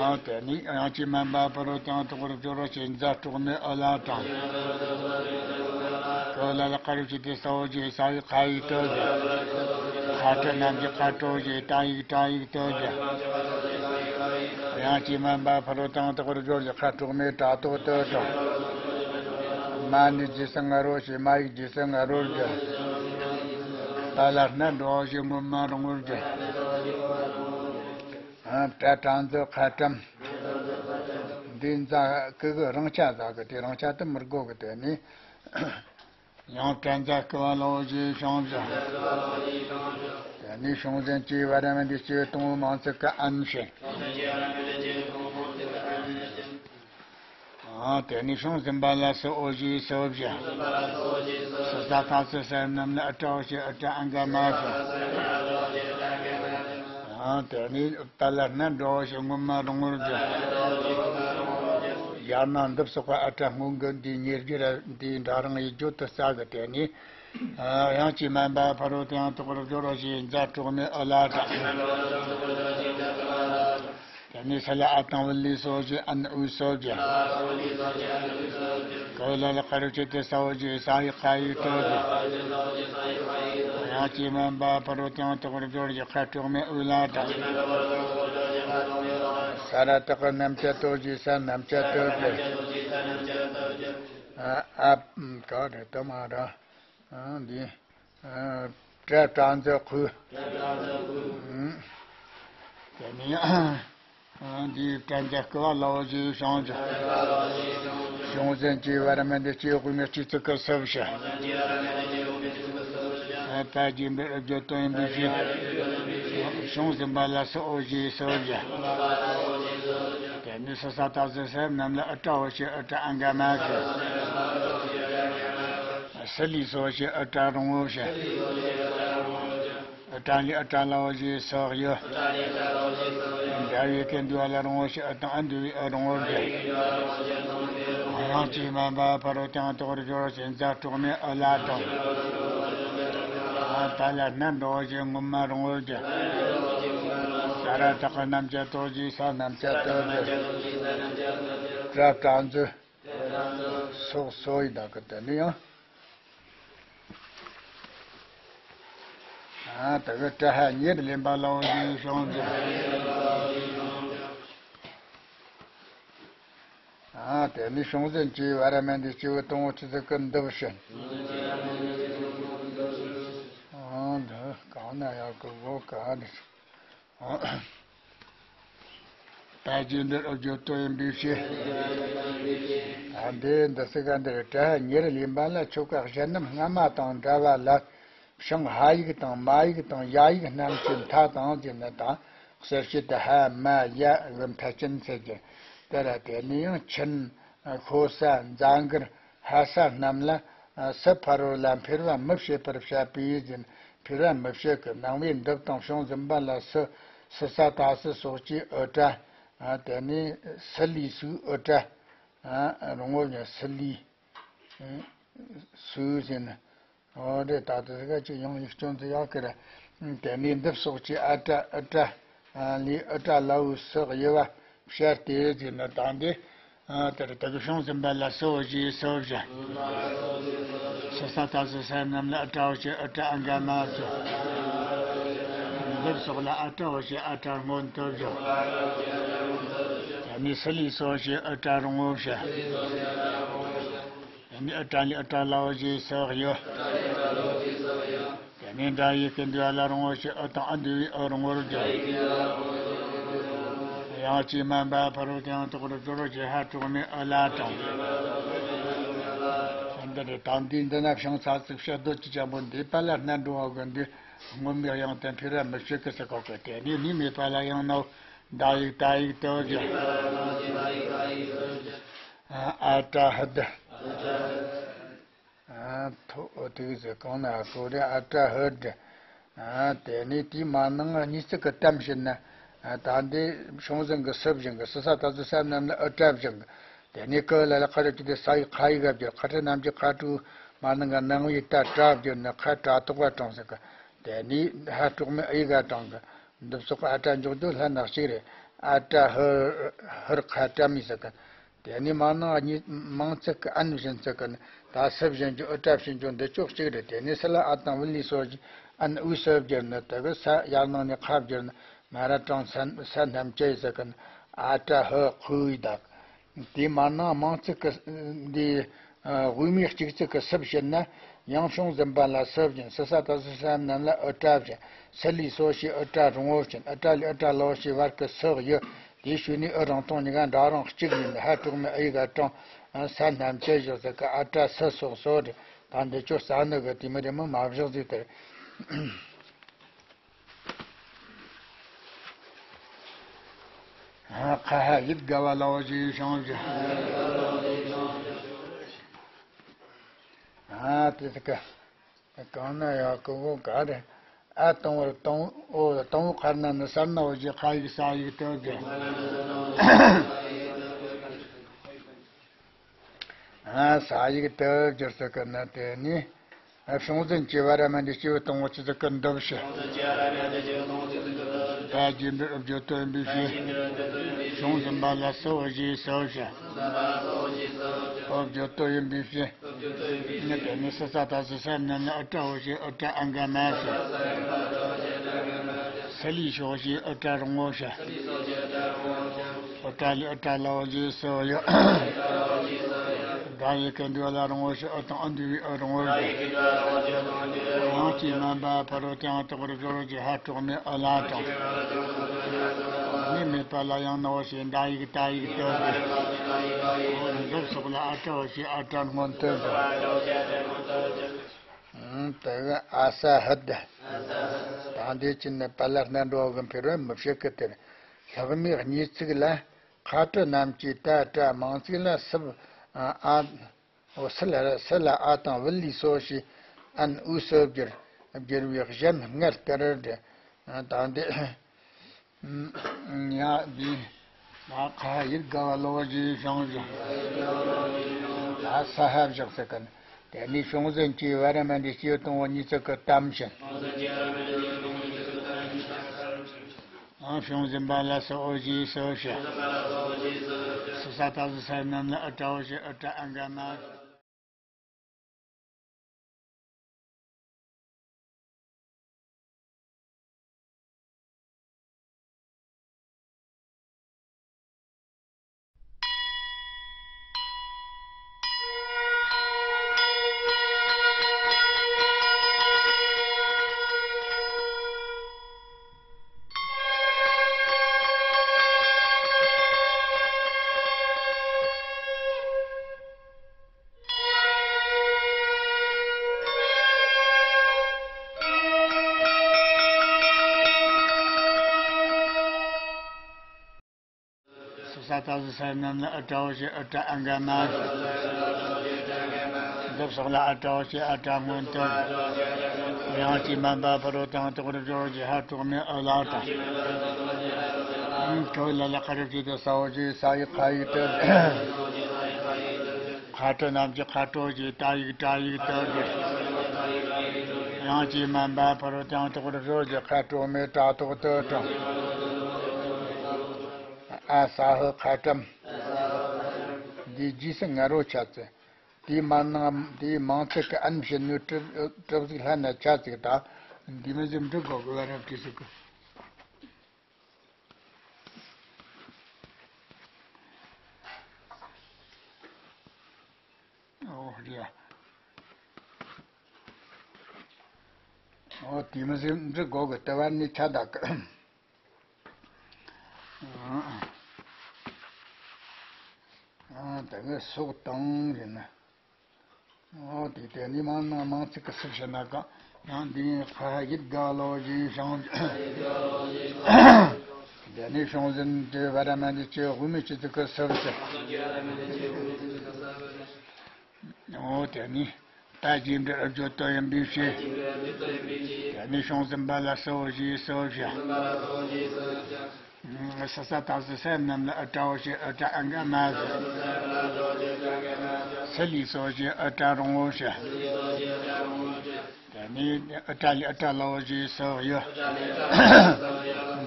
ཨ་དེ་ནས་དབྱངས་ཀྱིས་དམན་པ་ཕ་རོལ་ཏུ་ཡང་དག་པར་སྦྱོར་བ་ཞེས་ཛ་དྲུག་མའི་ཨུ་ལ་དང་། ཀ་ལ་ལ་ཀ་རུ་ཅི་ཏི་ས་འོ་ཞེས་ས་ཡིག་ཁ་ཡིག་ཏུ་བཞག། ཁ་ཏྲ་རྣམས་ཀྱི་ཁ་ཏྲོ་ཞེས་ཏ་ཡིག་ཏྲ་ཡིག་ཏུ་བཞག། དབྱངས་ཀྱིས་དམན་པ་ཕ་རོལ་ཏུ་ཡང་དག་པར་སྦྱོར་ཞེས་ཁ་དྲུག་མའི་ཏྲ་ཏོ་ཏུ་དང་། མ་ནི་རྗེས་སུ་ང་རོ་ཞེས་མ་ཡིག་རྗེས་སུ་ང་རོར་བསྒྱུར། པ་ལ་སྣ་འགྲོ་ཞེས་སྔོན་མ་རིང་བོར་བསྒྱུར། ཨ་ཏྲ་ཏྲ་འཛི་ཁ་ཏྲམ། འདི་འཛ་ཀི་གི་རང་ཆ་ཟ་གི་དེ་རང་ཆ་དུ་མི་དགོ་གི་དེ་ནི། ཡང་ཏྲ་འཛ་ཀི་བ་ལའོ་ཞེས་བྱུང་བཞག། དེ་ནི་བྱུང་ཟིན་གྱི་བ་ར་མ་འདི་སྐྱེ་བོ་དང་བོ་མང་ཚིག་གི་ཨན་བྱས། ཨ་དེ་ནི་བྱུང་ཟིན་པ་ལ་སོགས་འོ་ཞེས་སོ་བཞག། སོ་ས་ད་སོ་ས་རྣམས་ལ་ཨ་ཏྲའོ་ཞེས་ཨ་ཏྲ་ཨ་འགའ་མ་བྱ། ཨ་དེ་ནི་པ་ལ་སྣ་འགྲོ་ཞེས་སྔོན་མ་རིང་བོར་བསྒྱུར། ཡང་ན་འདི་སོགས་པ་ཨ་ཏྲ་སྔོན་གྱི་འདིའི་ཉེར་བསྒྱུར་འདིའི་འདྲ་རང་ཡིག་བརྗོད་དུ་རྩ་གི་དེ་ནི། དབྱངས་ཀྱིས་དམན་པ་ཕ་རོལ་ཏུ་ཡང་དག་པར་སྦྱོར་བ་ཞེས་འཛ་དྲུག་མའི་ཨུ་ལ་དང་། དེ་ནས་ས་ལ་ཨ་དང་བུ་ལི་སོགས་ཀྱི་ཨན་ཨུ་སོགས་ཀྱི། ཀ་ལ་ལ་ཀ་རུ་ཅི་ཏི་ས་འོ་ཞེས་ས་ཡི་ཁ་ཡིག་ཏོ་ཀྱི། དབྱངས་ཀྱིས་དམན་པ་ཕ་རོལ་ཏུ་ཡང་དག་པར་སྦྱོར་ཞེས་ཁ་དྲུག་མའི་ཨུ་ལ་དང་། ས་ར་བཏགས་རྣམ་བཅད་ཏོ་ཞེས་ས་རྣམ་བཅད་ཏོ་ཀྱི། ཨ་ཨ་ག་རེ་དུ་མ་ར། ཨ་འདི། ཨ་ཏྲ་ཏྲ་འཛི་ཁུ། དེ་ནས་ཨ་འདི་ཏྲ་འཛི་ཀུ་བ་ལའོ་ཞེས་བྱུང་ཞིང་། བྱུང་ཟིན་གྱི་བ་ར་མ་འདི་སྐྱེ་བོ་དངོས་གཅིག་ཚིག་གི་སུ་བྱ། ཨ་པ་རྗེས་འབྲེལ་བརྗོད་དོན་ཡིན་པའི་ཕྱིར། བྱུང་ཟིན་པ་ལ་སོགས་འོ་ཞེས་སོ་བྱ། དེ་ནས་སོ་ས་ད་སོ་ས་རྣམས་ལ་ཨ་ཏྲའོ་ཞེས་ཨ་ཏྲ་ཨ་འགའ་མ་བྱ། སི་ལི་སོགས་ཀྱི་ཨ་ཏྲ་རིང་བོ་བྱ། ཨ་ཏྲ་ལི་ཨ་ཏྲ་ལའོ་ཞེས་སོགས་ཡོད། འདྲ་བའི་ཀུན་འདུས་ལ་རིང་བོ་ཞེས་ཨ་དང་ཨ་འདུས་པའི་ཨ་རིང་བོར་བསྒྱུར། དབྱངས་ཀྱིས་དམན་པ་ཕ་རོལ་ཏུ་ཡང་དག་པར་སྦྱོར་ཞེས་འཛ་དྲུག་མའི་ཨུ་ལ་དང་། པ་ལ་སྣ་འགྲོ་ཞེས་སྔོན་མ་རིང་བོར་བསྒྱུར། ས་ར་བཏགས་རྣམ་བཅད་ཏོ་ཞེས་ས་རྣམ་བཅད་ཏོ་བསྒྱུར། ཏྲ་ཏྲ་འཛི། སོགས་སོ་ཡི་དག་གི་དེ་ནི་ཡང་། ཨ་དེ་གི་ཏྲ་ཧ་ཉེར་ལེན་པ་ལའོ་ཞེས་བྱུང་ཟིན། ཨ་དེ་ནི་བྱུང་ཟིན་གྱི་བ་ར་མ་འདི་སྐྱེ་བོ་དང་བོ་ཆུ་ཚིག་གི་འདི་བྱིན། ཨ་འདི་གང་ན་ཡག་གི་བོ་ག་ནི། ད་རྗེས་འདིར་ཨོ་བརྗོད་དོན་ཡིན་པའི་ཕྱིར། ད་འདི་འདི་སྲིད་ག་འདིར་ཏྲ་ཧ་ཉེར་ལེན་པ་ལ་ཆོ་ག་གཞན་རྣམས་སྔ་མ་དང་འདྲ་བ་ལ། བྱང་ཧ་ཡིག་དང་མ་ཡིག་དང་ཡ་ཡིག་རྣམས་ཀྱི་མཐའ་དང་ཟེར་ན་དང་གསལ་བྱེད་དུ་ཧ་མ་ཡ་གི་མཐའ་ཅན་ཟེར་གྱི། དེ་ལ་དེ་ནས་ཡང་ཆུན། ཤོ་ས། འཛའ་གུར། ཧ་ས་རྣམས་ལ། ཨ་སི་ཕ་རོལ་ལ་འཕེལ་བ་མི་བྱེད་པར་བཤད་པའི་ཟིན། འཕེལ་བ་མི་བྱེད་ཀྱི་སྣང་བའི་འདུབ་དང་བྱུང་ཟིན་པ་ལ་སི། སི་ས་ད་སི་སོགས་ཀྱི་ཨུ་ཏྲ། ཨ་དེ་ནས་སི་ལི་སུའི་ཨུ་ཏྲ། ཨ་རོང་བོ་ཉ་སི་ལི། ཨ་སུའི་ཟིན། འོ་རེད། ད་དེ་ག་ཅིག་ཡང་ཡིག་སྐྱོན་དུ་ཡག་གི་རེད། དེ་ནས་འདུབ་སོགས་ཀྱི་ཨ་ཏྲ་ཨུ་ཏྲ། ལི་ཨུ་ཏྲ་ལའུ་སི་དབྱེ་བ་བཤད་དེ་ཟེར་ན་དང་དེ། དེར་དག་བྱུང་ཟིན་པ་ལ་སོ་ཞེས་སོ་བཞག། སོ་ས་ད་སོ་ས་རྣམས་ལ་ཨུ་ཏྲའོ་ཞེས་ཨུ་ཏྲ་ཨ་འགའ་མ་སོ། འདུབ་སོགས་ལ་ཨ་ཏྲའོ་ཞེས་ཨ་ཏྲ་སྔོན་དུ་བཞག། དེ་ནས་སི་ལི་སོ་ཞེས་ཨུ་ཏྲ་རིང་བོ་བཞག། དེ་ནས་ཨུ་ཏྲ་ལི་ཨུ་ཏྲ་ལའོ་ཞེས་སོགས་ཡོད། དེ་ནས་འདྲ་ཡི་ཀུན་འདུས་ལ་རིང་བོ་ཞེས་ཨུ་དང་ཨ་འདུས་པའི་ཨུ་རིང་བོར་བསྒྱུར། དབྱངས་ཀྱིས་དམན་པ་ཕ་རོལ་ཏུ་ཡང་དག་པར་སྦྱོར་ཞེས་ཧ་དྲུག་མའི་ཨུ་ལ་དང་། དེ་རེད། ད་འདི་འདི་ན་བྱང་ཚ་ཚིག་བཤད་སྡོད་ཀྱི་ཅན་པོ་འདི་པ་ལ་སྣ་འགྲོ་བ་གི་འདི་སྔོན་མའི་དབྱངས་དེ་འཕེལ་བ་མི་བྱེད་ཀི་ཟེར་གོ་གི། དེ་ནས་ནི་མེད་པ་ལ་ཡང་ནོ། ད་ཡིག་ད་ཡིག་ཏུ་བཞག་ཨ་ཏྲ་ཧི་ད། ཨ་ཐོ་ཨོ་ཐིག་ཟེར་གང་ན་ཨ་ཀོ་རེ་ཨ་ཏྲ་ཧི་ད། ཨ་དེ་ནས་དེའི་མ་ནང་གཉིས་ཚིག་གི་གཏམ་བཤད་ན། ཨ་ད་འདི་བྱུང་ཟིན་གི་སུ་བཞིན་གི་སུ་ས་ད་སུ་ས་རྣམས་ལ་ཨུ་ཏྲ་བཞིན་གི། དེ་ནས་ཀི་ལ་ལ་ཁ་རེ་ཀི་དེ་ས་ཡི་ཁ་ཡི་ག་བསྒྱུར། ཁ་ཁྲ་རྣམས་ཀྱི་ཁ་དྲུག་མ་ནང་གི་ནང་བའི་ད་ཏྲ་བསྒྱུར་ན་ཁ་ཏྲ་ཐོག་པ་དྲངས་ཟིན་གི། དེ་ནས་ཧ་དྲུག་མའི་ཨི་ག་དྲངས་གི། འདི་ཚོགས་ཨ་ཏྲ་འཇོག་རྒྱུ་ལྷ་ནག་གཅིག་རེད། ཨ་ཏྲ་ཧི་ཧིར་ཁ་ཏྲ་མི་ཟེར་གི། དེ་ནས་མ་ནང་གཉིས་མང་ཚིག་གི་ཨན་བཞིན་ཚིག་གི་ནི་ད་སུ་བཞིན་གྱི་ཨུ་ཏྲ་བཞིན་གྱི་འདི་ཕྱོགས་གཅིག་རེད། དེ་ནས་སུ་ལ་ཨ་དང་བུ་ལི་སོགས་ཀྱི་ཨན་ཨུ་སུ་བསྒྱུར་ནི་དེ་གི་ས་ཡར་ནང་ནས་ཁ་བསྒྱུར་ནི་མ་ར་གྲངས་ས་ས་རྣམས་ཀྱི་ཟེར་གི་ནི་ཨ་ཏྲ་ཧི་ཁུ་ཡི་དག་དེ་མ་ནང་མང་ཚིག་གི་འདི། ཨ་དབུ་མའི་གཅིག་ཚིག་གི་སུ་བཞིན་ན། ཡང་བྱུང་ཟིན་པ་ལ་སུ་བཞིན། སུ་ས་ད་སུ་ས་རྣམས་ལ་ཨུ་ཏྲ་བཞིན། སུ་ལི་སོ་ཞེས་ཨུ་ཏྲ་རིང་བོ་བཞིན། ཨུ་ཏྲ་ལི་ཨུ་ཏྲ་ལོ་ཞེས་བར་གི་སུ་ཡི། དེའི་ཤུལ་ནས་ཨུ་རིང་ཐུང་གཉིས་ཀ་འདྲ་རང་གཅིག་ཡིན། ཧ་དྲུག་མའི་ཨི་ག་གྲངས་ས་རྣམས་ཀྱི་བཞག་ཟེར་གི། ཨ་ཏྲ་སུ་སོགས་སོ་རེད། ད་འདི་ཆོ་ས་ནི་གི་དེ་མི་རེད་མི་མ་བཞག་ཟིག་དེར། ཁ་ཧ་ཡིད་དགའ་བ་ལའོ་ཞེས་བྱུང་བཞིན། ཨ་དེ་ཟེར་གི། གང་ན་ཡང་ཀུ་ཀུ་ག་རེ། ཨ་དང་བོ་དང་བོ་དང་བོ་ཁར་ན་ནི་སར་ན་འོ་ཞེས་ཁ་ཡིག་ས་ཡིག་ཏུ་དགོས། ཨ་ས་ཡིག་ཏུ་བསྒྱུར་ཟེར་གི་ན་དེ་ནི། ཨ་བྱུང་ཟིན་གྱི་བར་མ་འདི་སྐྱེས་བུ་དང་བོ་ཅི་ཟེར་གི་འདུ་བྱེད། ད་རྗེས་འབྲི་བརྗོད་དོན་ཡིན་པའི་ཕྱིར། བྱུང་ཟིན་པ་ལ་སུ་འོ་ཞེས་སུ་བྱ། འོ་བརྗོད་དོན་ཡིན་པའི་ཕྱིར། ནི་དེ་ནི་སུ་ས་ད་སུ་ས་རྣམས་ནི་ཨུ་ཏྲ་འོ་ཞེས་ཨུ་ཏྲ་ཨ་ག་མ་ཞེས། སུ་ལི་ཤོག་ཞེས་ཨུ་ཏྲ་རིང་བོ་ཞེས། ཨུ་ཏྲ་ལི་ཨུ་ཏྲ་ལའོ་ཞེས་སུ་ཡོད། ད་ཡི་གེ་འདུས་ལ་རིང་བོ་ཞེས་ཨུ་དང་ཨུ་འདུས་པའི་ཨུ་རིང་བོ་ཞེས། ཡང་ཅིག་མན་པ་ཕ་རོལ་ཏུ་ཡང་དག་པར་སྦྱོར་བ་ཞེས་ཧ་དྲུག་མའི་ཨུ་ལ་དང་། ནི་མེད་པ་ལ་ཡང་ནའོ་ཞེས་འདའ་ཡིག་ད་ཡིག་ཏུ་དགོས། འདིར་སོགས་ལ་ཨ་ཏྲའོ་ཞེས་ཨ་ཏྲ་སྔོན་དུ་འགྲོ། དེ་གི་ཨ་ས་ཧི་ད། ད་འདི་ཅི་ནི་པ་ལ་སྣ་འགྲོ་གི་འཕེལ་བ་མི་བྱེད་ཀི་དེར། ལྷག་མའི་གཉིས་ཚིག་ལ་ཁ་ཏྲ་རྣམས་ཀྱི་ད་ཏྲ་མང་ཚིག་ལ་སུབ་ཨ། འོ་སི་ལ་སི་ལ་ཨ་དང་བུ་ལི་སོ་ཞེས་ཨན་ཨུ་སོ་བསྒྱུར། བསྒྱུར་བའི་གཞན་སྔར་ལྟར་འདྲ། ད་འདི་ཡང་འདི་ལ་ཁ་ཡིད་དགའ་བ་ལོ་ཞེས་བྱུང་ཞིང་། ད་ས་ཧ་བཞག་ཟེར་གི་ནི། དེ་ནས་བྱུང་ཟིན་གྱི་བར་མ་འདི་སྐྱེས་བུ་དང་བོ་གཉིས་ཚིག་གི་གཏམ་བྱིན། ཨང་བྱུང་ཟིན་པ་ལ་སུ་འོ་ཞེས་སུ་བྱ། སུ་ས་ད་སུ་ས་རྣམས་ལ་ཨུ་ཏྲའོ་ཞེས་ཨུ་ཏྲ་ཨ་ག་མ། སུ་ས་ད་སུ་ས་རྣམས་ལ་ཨུ་ཏྲའོ་ཞེས་ཨུ་ཏྲ་ཨ་ག་མ། འདིར་སོགས་ལ་ཨུ་ཏྲའོ་ཞེས་ཨུ་ཏྲ་སྔོན་དུ། ཡང་ཅིག་མན་པ་ཕ་རོལ་ཏུ་ཡང་དག་པར་སྦྱོར་བ་ཞེས་ཧ་དྲུག་མའི་ཨུ་ལ་དང་། ཀ་ལ་ལ་ཁ་རེ་ཀི་དེ་ས་འོ་ཞེས་ས་ཡི་ཁ་ཡིག་ཏུ། ཁ་ཏྲ་རྣམས་ཀྱི་ཁ་ཏྲོ་ཞེས་ཏྲ་ཡིག་ཏྲ་ཡིག་ཏུ་དགོས། ཡང་ཅིག་མན་པ་ཕ་རོལ་ཏུ་ཡང་དག་པར་སྦྱོར་བ་ཞེས་ཁ་ཏྲོ་མའི་ཏྲ་ཐོག་ཏུ་དྲངས། ཨ་ས་ཧི་ཁ་ཏྲམ། འདིའི་རྗེས་སུ་ང་རོ་ཆ་ཚེ། དེའི་མ་ནང་དེའི་མང་ཚིག་གི་ཨན་བྱེད་ནུས་གྲུབ་གྲུབ་ཟིག་ལྷན་ན་ཆ་ཚིག་དང་། འདི་མི་ཟིག་འབྲི་དགོས་གི་བ་རབ་ཀྱི་ཟིག་གི། ཨོ་རེད། ཨོ་དེ་མི་ཟིག་འབྲི་དགོས་གི་ལྟ་བ་ནི་ཆ་དག་གི། ཨ་ཨ་ད་གི་སོགས་དང་ཡིན་ན། འོ་དེ་དེ་ནི་མང་ན་མང་ཚིག་གི་སུབ་བྱེད་ན་གང་ཡང་འདི་ཁ་ཡིད་དགའ་ལོ་ཞེས་བྱུང་། དེ་ནི་བྱུང་ཟིན་དུ་བར་མ་འདི་ཅི་དབུ་མའི་སྤྱི་གཙུག་གི་སུབ་བྱེད། འོ་དེ་ནི་ད་རྗེས་འབྲེལ་ཨུ་བརྗོད་དོ་ཡིན་པའི་ཕྱིར། དེ་ནི་བྱུང་ཟིན་པ་ལ་སོ་ཞེས་སོ་བྱ། ས་ས་ཏ་སི་ས་རྣམས་ལ་ཨུ་ཏྲའོ་ཞེས་ཨུ་ཏྲ་ཨ་འག་མ་ཞེས། ས་ལི་སོ་ཞེས་ཨུ་ཏྲ་རོང་བོ་ཞེས། དེ་ནི་ཨུ་ཏྲ་ལི་ཨུ་ཏྲ་ལའོ་ཞེས་སོགས་ཡོད།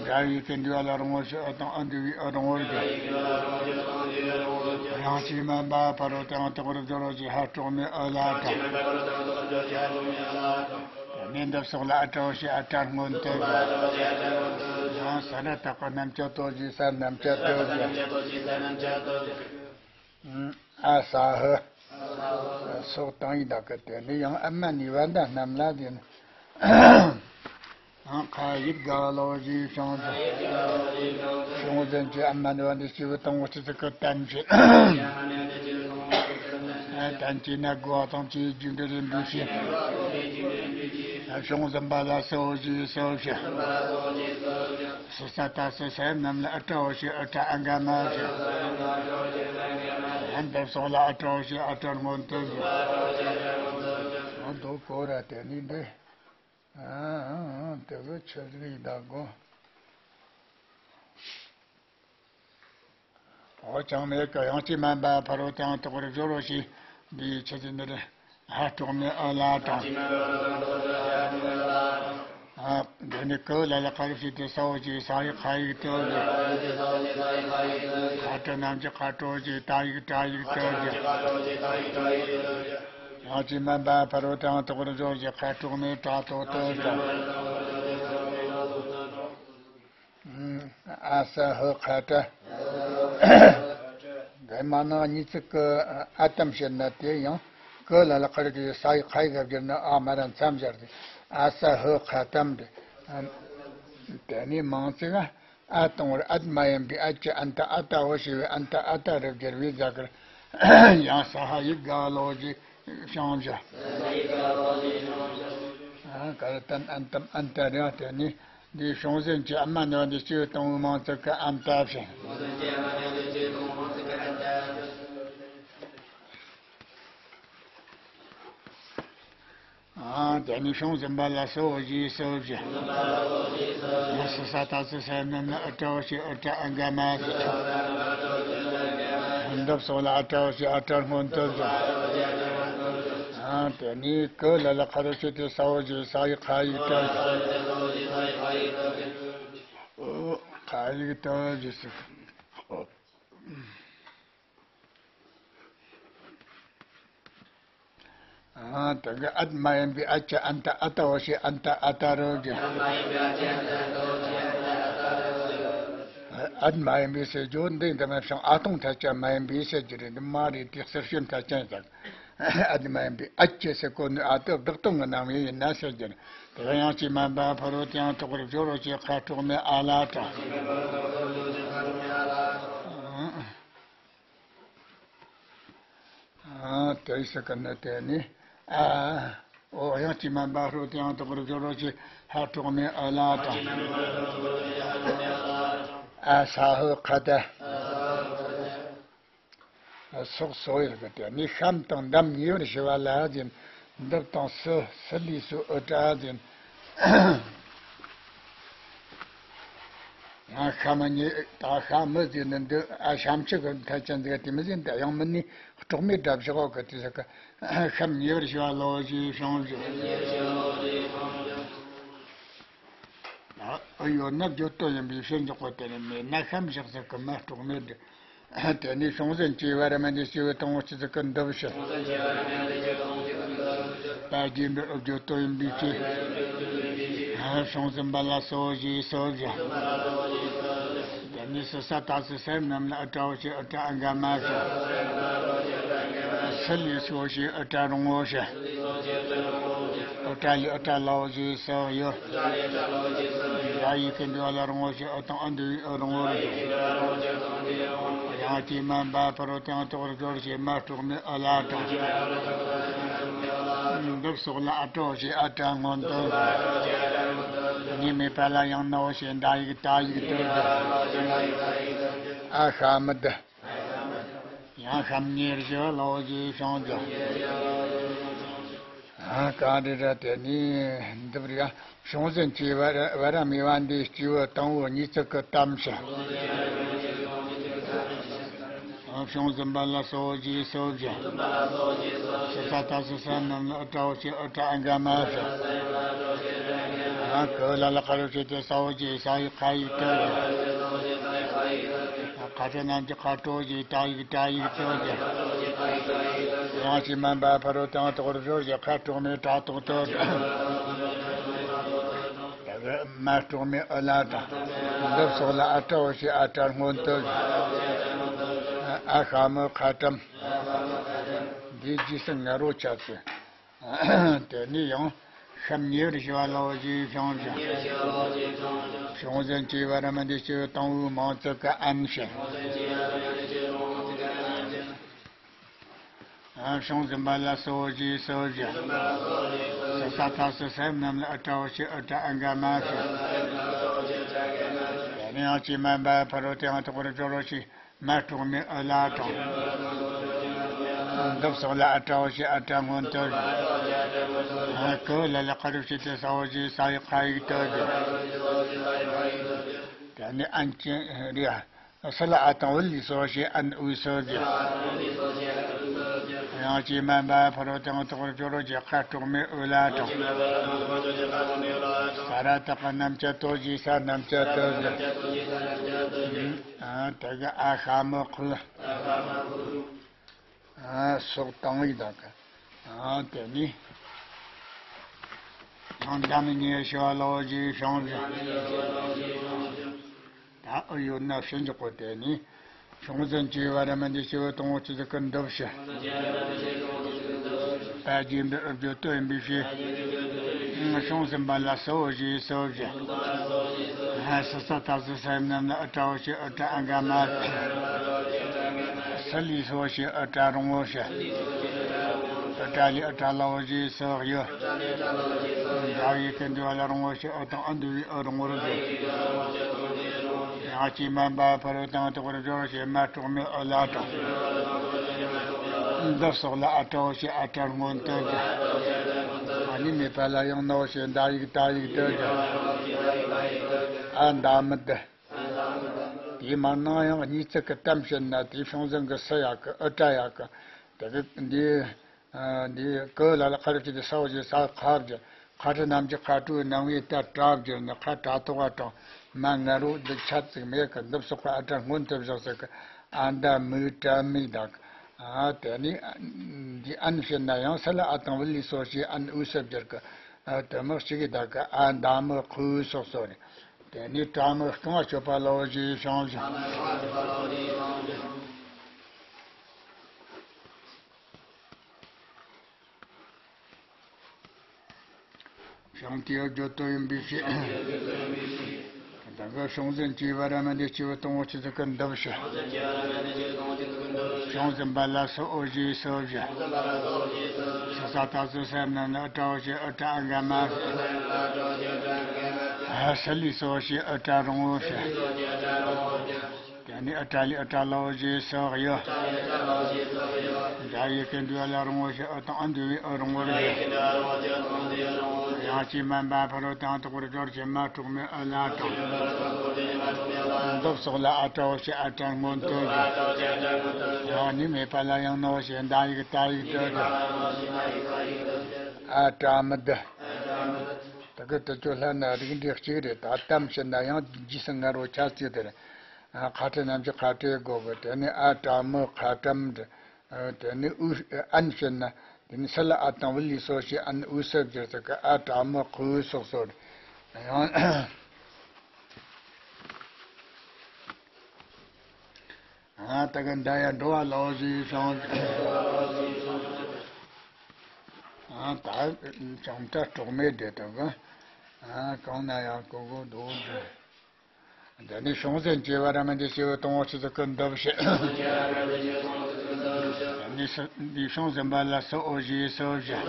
འདྲ་བའི་ཀུན་འདུས་ལ་རོང་བོ་ཞེས་ཨུ་དང་ཨུ་འདུས་པའི་ཨུ་རོང་བོར་གྱུར། ཡང་ཅིག་མ་འབའ་ཕ་རོལ་ཏུ་ཡང་དག་པར་སྦྱོར་རོ་ཞེས་ཧ་དྲུག་མའི་ཨུ་ལ་ཏྲ། མེ་འདབ་སོགས་ལ་ཨ་ཏྲའོ་ཞེས་ཨ་ཏྲར་མངོན་བསྟོད་ཅིང་། ཡང་ས་ར་བཏགས་པ་རྣམ་བཅད་དོ་ཞེས་ས་རྣམ་བཅད་བསྟོད་ཅིང་། ཨ་ས་ཧི་སོགས་དང་ཡི་དག་གི་དེ་ནི་ཡང་ཨ་མ་ནི་བ་འདའ་རྣམས་ལ་དེ་ནི། ཁ་ཡིད་དགའ་ལོ་ཞེས་བྱུང་ཟིན། བྱུང་ཟིན་གྱི་ཨ་མ་ནི་བ་འདི་སྐྱེས་བུ་དང་པོ་སྤྱི་གཙུག་གི་བསྟན་བྱེད། བསྟན་བྱེད་ན་དགུ་བ་དང་བཅས་རྒྱུ་འབྲས་རིམ་པའི་ཕྱིར། བྱུང་ཟིན་པ་ལ་སོ་ཞེས་སོ་ཞེས། ས་ས་ཏ་སི་ས་རྣམས་ལ་ཨུ་ཏྲའོ་ཞེས་ཨུ་ཏྲ་ཨ་འག་མ་ཞེས། འདབ་སོགས་ལ་ཨ་ཏྲའོ་ཞེས་ཨ་ཏྲར་མངོན་བསྟོད་ཅིང་། འོ་དོ་གོ་ར་དེ་ནི་འདི། ཨ་ཨ་ཨ་དེ་གི་ཆོས་ལུགས་ཡི་དག་གོ། འོ་ཅང་མེད་ཀི་ཡང་ཅིག་མ་འབའ་ཕ་རོལ་ཏུ་ཡང་དག་པར་སྦྱོར་རོ་ཞེས་འདིའི་ཆེད་དུ་འདིར་ཧ་དྲུག་མའི་ཨུ་ལ་ཏྲ། ཨ་འདི་ནི་ཀུ་ལ་ལ་ཀ་རུ་ཞེས་ཏེ་ས་འོག་ཅེས་ས་ཡིག་ཁ་ཡིག་ཏུ་ཞེས། ཁ་ཏུ་རྣམས་ཀྱི་ཁ་ཏོ་ཞེས་ཏ་ཡིག་ཏྲ་ཡིག་ཏུ་ཞེས། ཡང་ཅིག་མ་འབའ་ཕ་རོལ་ཏུ་ཡང་དག་པར་སྦྱོར་ཞེས་ཁ་དྲུག་མའི་ཏྲ་ཏོ་ཏུ་ཞེས། ཨ་ས་ཧི་ཁ་ཏ། འདི་མ་ནང་གཉིས་ཚིག་གི་ཨ་ཏམ་བཤད་ན་དེ་ཡང་ཀུ་ལ་ལ་ཁ་རི་གི་ས་ཡི་ཁ་ཡི་ག་བསྒྱུར་ན་ཨ་མ་ར་མཚམས་སྦྱར་ཏེ་ཨ་ས་ཧི་ཁ་ཏམ་དེ། དེ་ནས་མང་ཚིག་ཨ་དང་པོར་ཨད་མ་ཡིན་པའི་ཨད་ཀྱི་ཨན་ཏ་ཨ་ཏ་འོ་ཞེས་པའི་ཨན་ཏ་ཨ་ཏ་རུ་བསྒྱུར་བའི་ཛ་ཀར། ཡང་ས་ཧ་ཡིག་ག་ལོ་ཞེས་བྱུང་བྱ། ཨ་ཀ་ར་ཏན་ཨན་ཏམ་ཨན་ཏ་རེད། དེ་ནས། འདིའི་བྱུང་ཟིན་གྱི་ཨ་མ་ནི་བ་འདི་སྤྱི་བོའི་དང་པོའི་མང་ཚིག་གི་ཨན་ཏ་བྱས། ཨ་དེ་ནི་བྱུང་ཟིན་པ་ལ་སོ་ཞེས་སོ་བྱས། ཡང་ས་ས་ཏ་སི་ས་རྣམས་ལ་ཨུ་ཏྲའོ་ཞེས་ཨུ་ཏྲ་ཨ་འག་མ་ཞེས། འདབ་སོགས་ལ་ཨ་ཏྲའོ་ཞེས་ཨ་ཏྲར་མངོན་བསྟོད་ཅིང་། ཨ་དེ་ནི་ཀུ་ལ་ལ་ཁ་རུ་ཞེས་ཏེ་ས་འོག་ཅེས་ས་ཡིག་ཁ་ཡིག་ཏུ་ཞེས། ཁ་ཡིག་ཏུ་ཞེས་སོ། ཨ་དེ་གི་ཨད་མ་ཡིན་པའི་ཨད་ཀྱི་ཨན་ཏ་ཨ་ཏ་འོ་ཞེས་ཨན་ཏ་ཨ་ཏ་རུ་བསྒྱུར། ཨད་མ་ཡིན་པའི་ཟེར་རྒྱུ་འདི་འདི་མ་བྱུང་ཨ་སྟོང་ཐད་ཀྱང་མ་ཡིན་པའི་ཟེར་རྒྱུ་རེད། འདི་མ་རེད། དེ་གསེར་ཞོན་ཐད་ཀྱང་ཡང་ཨད་མ་ཡིན་པའི་ཨད་ཀྱི་ཟེར་གོ་ནི་ཨ་ཏི་བདག་སྟོང་གི་རྣམ་དབྱེ་ཡིན་ན་ཟེར་རྒྱུ་རེད། དེ་ཡང་ཅིག་མ་འབའ་ཕ་རོལ་ཏུ་ཡང་དག་པར་སྦྱོར་རོ་ཞེས་ཁ་དྲུག་མའི་ཨ་ལ་ཏྲ། ཨ་དེ་ས་ཀ་ན་དེ་ནི་ཨ། འོ་ཡང་ཅིག་མ་འབའ་ཕ་རོལ་ཏུ་ཡང་དག་པར་སྦྱོར་རོ་ཞེས་ཧ་དྲུག་མའི་ཨུ་ལ་ཏྲ། ཨ་ས་ཧི་ཁ་ཏ། སོགས་སོགས་ཡོད་གི་དེ་ནི་ཤམ་དང་འདམ་ཉེ་བར་ཞི་བ་ལ་ཟེར། འདབ་དང་སི་སི་ལི་སུ་ཨུ་ཏྲ་ཟེར། ཡང་ཤ་མི་ཉེ་ད་ཤ་མི་ཟེར་ནི་འདི་ཨ་ཤམ་ཆུ་གི་མཐའ་ཅན་ཟེར་དེ་མི་ཟེར། ད་ཡང་མི་ནི་གྲོགས་མེད་སྒྲ་བཞག་གི་དེ་ཟེར་གི། ཤམ་ཉེ་བར་ཞི་བ་ལོ་ཞེས་བྱུང་ཟེར། ཨ་ཡོད་ན་བརྗོད་དོ་ཡིན་པའི་ཕྱིར་འཇོག་པ་དེ་ནི་མེད་ན་ཤམ་བཞག་ཟེར་གི་མ་གྲོགས་མེད་འདི། དེ་ནས་བྱུང་ཟིན་གྱི་བར་མ་འདི་སྐྱེ་བོ་དང་པོ་སྤྱི་གཙུག་གི་འདུ་བྱེད། ད་རྗེས་འབྲེལ་ཨུ་བརྗོད་དོ་ཡིན་པའི་ཕྱིར། བྱུང་ཟིན་པ་ལ་སོ་ཞེས་སོ་བཞག། དེ་ནས་སི་ས་ཏ་སི་ས་རྣམས་ལ་ཨུ་ཏྲའོ་ཞེས་ཨུ་ཏྲ་ཨ་འག་མ་ཞེས། ས་ ལས་སོགས་ཞེས་ཨུ་ཏྲ་རོང་བོ་ཞེས། ཨུ་ཏྲ་ལས་ཨུ་ཏྲ་ལ་འོ་ཞེས་སོགས་ཡོད། ཡ་ཡིག་གི་འདུ་བ་ལ་རོང་བོ་ཞེས་ཨུ་དང་ཨུ་འདུ་བའི་ཨུ་རོང་བོར་འདུ། ཡང་ཅིག་མ་འབའ་ཕ་རོ་དང་ཐོག་རུ་སྦྱོར་ཞེས་མ་གྲོགས་མེད་ཨུ་ལ་དང་། འདི་སོགས་ལ་ཨུ་ཏྲ་འོ་ཞེས་ཨུ་ཏྲ་སྔོན་དུ། གཉིས་མེད་པ་ལ་ཡང་ན་འོ་ཞེས་འདའ་ཡིག་ཏ་ཡིག་ཏུ་འདུ། ཨ་ཤ་མི་འདི། ཡང་ཤམ་ཉེར་བཞི་བ་ལ་འོ་ཞེས་བྱུང་ཀྱང་། གང་རེ་ར་དེ་ནི་འདི་རེད། བྱུང་ཟིན་གྱི་བར་བར་མི་བ་འདི་སྐྱེས་བུ་དང་བོ་གཉིས་ཚིག་གི་གཏམ་ཞིང་། བྱུང་ཟིན་པ་ལ་སོ་འོ་ཞེས་སོ་བཞི། སི་ས་ད་སི་ས་རྣམས་ལ་ཨུ་ཏྲ་འོ་ཞེས་ཨུ་ཏྲ་ཨ་འགའ་མ་ཞིང་། གི་ལ་ལ་ཁ་རུ་ཞེས་ཏེ་ས་འོ་ཞེས་ས་ཡིག་ཁ་ཡིག་ཏུ་ཞིང་། ཁ་ཏ་རྣམས་ཀྱི་ཁ་ཏོ་ཞེས་ཏ་ཡིག་ཏྲ་ཡིག་ཏུ་ཞིང་། ཡང་ཅིག་མ་འབའ་ཕ་རོ་དང་ཐོག་རུ་སྦྱོར་ཞེས་ཁ་གྲོགས་མེད་ཏྲ་ཐོག་ཏུ་འདུ། མ་གྲོགས་མེད་ཨུ་ལ་དང་། འདི་སོགས་ལ་ཨུ་ཏྲ་འོ་ཞེས་ཨུ་ཏྲ་སྔོན་དུ་འདུ། ཨ་ཤ་མི་ཁ་ཏམ། འདིའི་རྗེས་སུ་ང་རོ་ཆ་ཚེ། དེ་ནས་ཡང་ཤམ་ཉེ་བར་ཞི་བ་ལ་འོ་ཞེས་བྱུང་ཞིང་། བྱུང་ཟིན་གྱི་བར་མི་འདི་སྐྱེ་བོ་དང་བོའི་མིང་ཚིག་གི་ཨན་ཞིང་། བྱུང་ཟིན་པ་ལ་སོ་འོ་ཞེས་སོ་བཞི། སི་ས་ད་སི་ས་རྣམས་ལ་ཨུ་ཏྲ་འོ་ཞེས་ཨུ་ཏྲ་ཨ་འགའ་མ་ཞིང་། དེ་ནས་ཡང་ཅིག་མ་འབའ་ཕ་རོ་དང་ཐོག་རུ་སྦྱོར་རོ་ཞེས། མ་གྲོགས་མེད་ཨུ་ལ་དང་། འདི་སོགས་ལ་ཨུ་ཏྲ་འོ་ཞེས་ཨུ་ཏྲ་སྔོན་དུ། གི་ལ་ལ་ཁ་རུ་ཞེས་ཏེ་ས་འོ་ཞེས་ས་ཡིག་ཁ་ཡིག་ཏུ་འདུ། དེ་ནི་ཨན་ཅན་རེད། སི་ལ་ཨ་དང་བུ་ལས་སོ་ཞེས་ཨན་འུ་སོ་འདུ། ཡང་ཅིག་མ་འབའ་ཕ་རོ་དང་ཐོག་རུ་སྦྱོར་རོ་ཞེས་ཁ་གྲོགས་མེད་ཨུ་ལ་དང་། ས་ར་བཏགས་པ་རྣམ་བཅད་ཏོ་ཞེས་ས་རྣམ་བཅད་ཏུ་འདུ། ཨ། དེ་གི་ཨ་ཤ་མི་ཁུ། ཨ། སོགས་དང་ཡིག་དག་གི། ཨ། དེ་ནི། ཡང་འདམ་ཉེ་ཞི་བ་ལ་འོ་ཞེས་བྱུང་ཞིང་། ད་ཨུ་ཡོད་ན་ཕྱིན་ཅི་གོ་དེ་ནི། བྱུང་ཟིན་གྱི་བར་མི་འདི་སྐྱེ་བོ་དང་བོ་གཉིས་ཚིག་གི་འདུ་ཞིང་། པ་རྗེས་འདི་ཨུ་བརྗོད་དོ་ཡིན་པའི་ཕྱིར། བྱུང་ཟིན་པ་ལ་སོ་འོ་ཞེས་སོ་བཞི། སི་ས་ད་སི་ས་རྣམས་ལ་ཨུ་ཏྲ་འོ་ཞེས་ཨུ་ཏྲ་ཨ་འགའ་མ། སི་ལས་སོ་ཞེས་ཨུ་ཏྲ་རོང་བོ་ཞེས། ཨུ་ཏྲ་ལས་ཨུ་ཏྲ་ལ་འོ་ཞེས་སོགས་ཡོད། འདའ་ཡིག་གི་འདུ་བ་ལ་རོང་བོ་ཞེས་ཨུ་དང་ཨུ་འདུ་བའི་ཨུ་རོང་བོར་འདུ། ཡང་ཅིག་མ་འབའ་ཕ་རོ་དང་ཐོག་རུ་སྦྱོར་ཞེས་མ་གྲོགས་མེད་ཨུ་ལ་དང་། འདི་སོགས་ལ་ཨུ་ཏྲ་འོ་ཞེས་ཨུ་ཏྲ་སྔོན་དུ་འདུ། ཨ་ནི་མེད་པ་ལ་ཡང་ན་འོ་ཞེས་འདའ་ཡིག་ཏ་ཡིག་ཏུ་འདུ། ཨ་འདའ་མི་འདི། དེའི་མ་ནང་ཡང་གཉིས་ཚིག་གི་གཏམ་བཤད་ན་དེའི་བྱུང་ཟིན་གི་སི་ཡག་གི་ཨུ་ཏྲ་ཡག་གི། དེ་གི་འདི། འདི་གི་ལ་ལ་ཁ་རུ་ཞེས་ཏེ་ས་འོ་ཞེས་ས་ཁ་བརྒྱ། ཁ་ཏ་རྣམས་ཀྱི་ཁ་ཏོའི་རྣམ་དབྱེ་ད་ཏྲ་བརྒྱུར་ནས་ཁ་ཏ་ཐོག་ག་དྲངས། མ་ང་རོ་འདི་ཆ་ཚིག་མེད་ཀི། འདི་སོགས་པ་ཨུ་ཏྲ་སྔོན་དུ་བཞག་ཟེར་གི། ཨ་འདའ་མི་ཏྲ་མི་དག། ཨ་དེ་ནི་འདི་ཨན་བཤད་ན་ཡང་སི་ལ་ཨ་དང་བུ་ལས་སོ་ཞེས་ཨན་འུ་སུ་བསྒྱུར་གི། ཨ་དེ་མི་གཅིག་གི་དག་གི། ཨ་འདའ་མི་ཁུ་སོགས་སོ་རེད། དེ་ནི་ཏྲ་མི་རྐང་བ་གཅོད་པ་ལ་འོ་ཞེས་བྱུང་ཞིང་། བྱུང་སྟེ་བརྗོད་དོ་ཡིན་པའི་ཕྱིར། དེ་གི་བྱུང་ཟིན་གྱི་བར་མི་འདི་སྐྱེ་བོ་དང་བོ་གཉིས་ཚིག་གི་འདུ་ཞིང་། བྱུང་ཟིན་པ་ལ་སོ་འོ་ཞེས་སོ་བཞི། སི་ས་ད་སི་ས་རྣམས་ལ་ཨུ་ཏྲ་འོ་ཞེས་ཨུ་ཏྲ་ཨ་འགའ་མ། སི་ལས་སོ་འོ་ཞེས་ཨུ་ཏྲ་རོང་བོ་ཞེས། དེ་ནས་ཨུ་ཏྲ་ལས་ཨུ་ཏྲ་ལ་འོ་ཞེས་སོགས་ཡོད། འདའ་ཡིག་གི་འདུ་བ་ལ་རོང་བོ་ཞེས་ཨུ་དང་ཨུ་འདུ་བའི་ཨུ་རོང་བོར་འདུ། ཡང་ཅིག་མ་འབའ་ཕ་རོ་དང་ཐོག་རུ་སྦྱོར་ཞེས་མ་གྲོགས་མེད་ཨུ་ལ་དང་། འདི་སོགས་ལ་ཨུ་ཏྲ་འོ་ཞེས་ཨུ་ཏྲ་སྔོན་དུ་འདུ། ཡང་ནི་མེད་པ་ལ་ཡང་ན་འོ་ཞེས་འདའ་ཡིག་ཏ་ཡིག་ཏུ་འདུ། ཨ་ཏྲ་མི་འདི། དེ་གི་དེ་ཚོ་ལྷན་ན་རིགས་འགྲེ་གཅིག་རེད། ད་གཏམ་བཤད་ན་ཡང་རྗེས་སུ་ང་རོ་ཆ་གཅིག་དེ་རེད། ཨ་ཁ་ཏ་རྣམས་ཀྱི་ཁ་ཏའི་སྒོ་གི། དེ་ནས་ཨ་ཏྲ་མི་ཁ་ཏམ་རེད། དེ་ནས་ཨུ་ཨན་བཤད་ན་དེ་ནས་སི་ལ་ཨ་དང་བུ་ལས་སོ་ཞེས་ཨན་འུ་སུ་བསྒྱུར་ཟེར་གི། ཨ་ཏྲ་མི་ཁུ་སོགས་སོ་རེད། ཡང་། ཨ་ད་ག་འདའ་ཡ་འགྲོ་བ་ལ་འོ་ཞེས་བྱུང་། ད་བྱང་ཁྲ་གྲོག་མའི་སྒྲས་དོ་གི། ཨ། གང་ན་ཡང་ཀོ་གོ་དོ་འདྲ། འདི་ནི་བྱུང་ཟིན་གྱི་བར་མི་འདི་སྐྱེ་བོ་དང་པོ་ཆོས་ཚོགས་ཀྱི་འདུ་བྱེད། འདི་ནི་འདི་བྱུང་ཟིན་པ་ལ་སྲིད་འོ་བཞིའི་སྲིད་བཞི།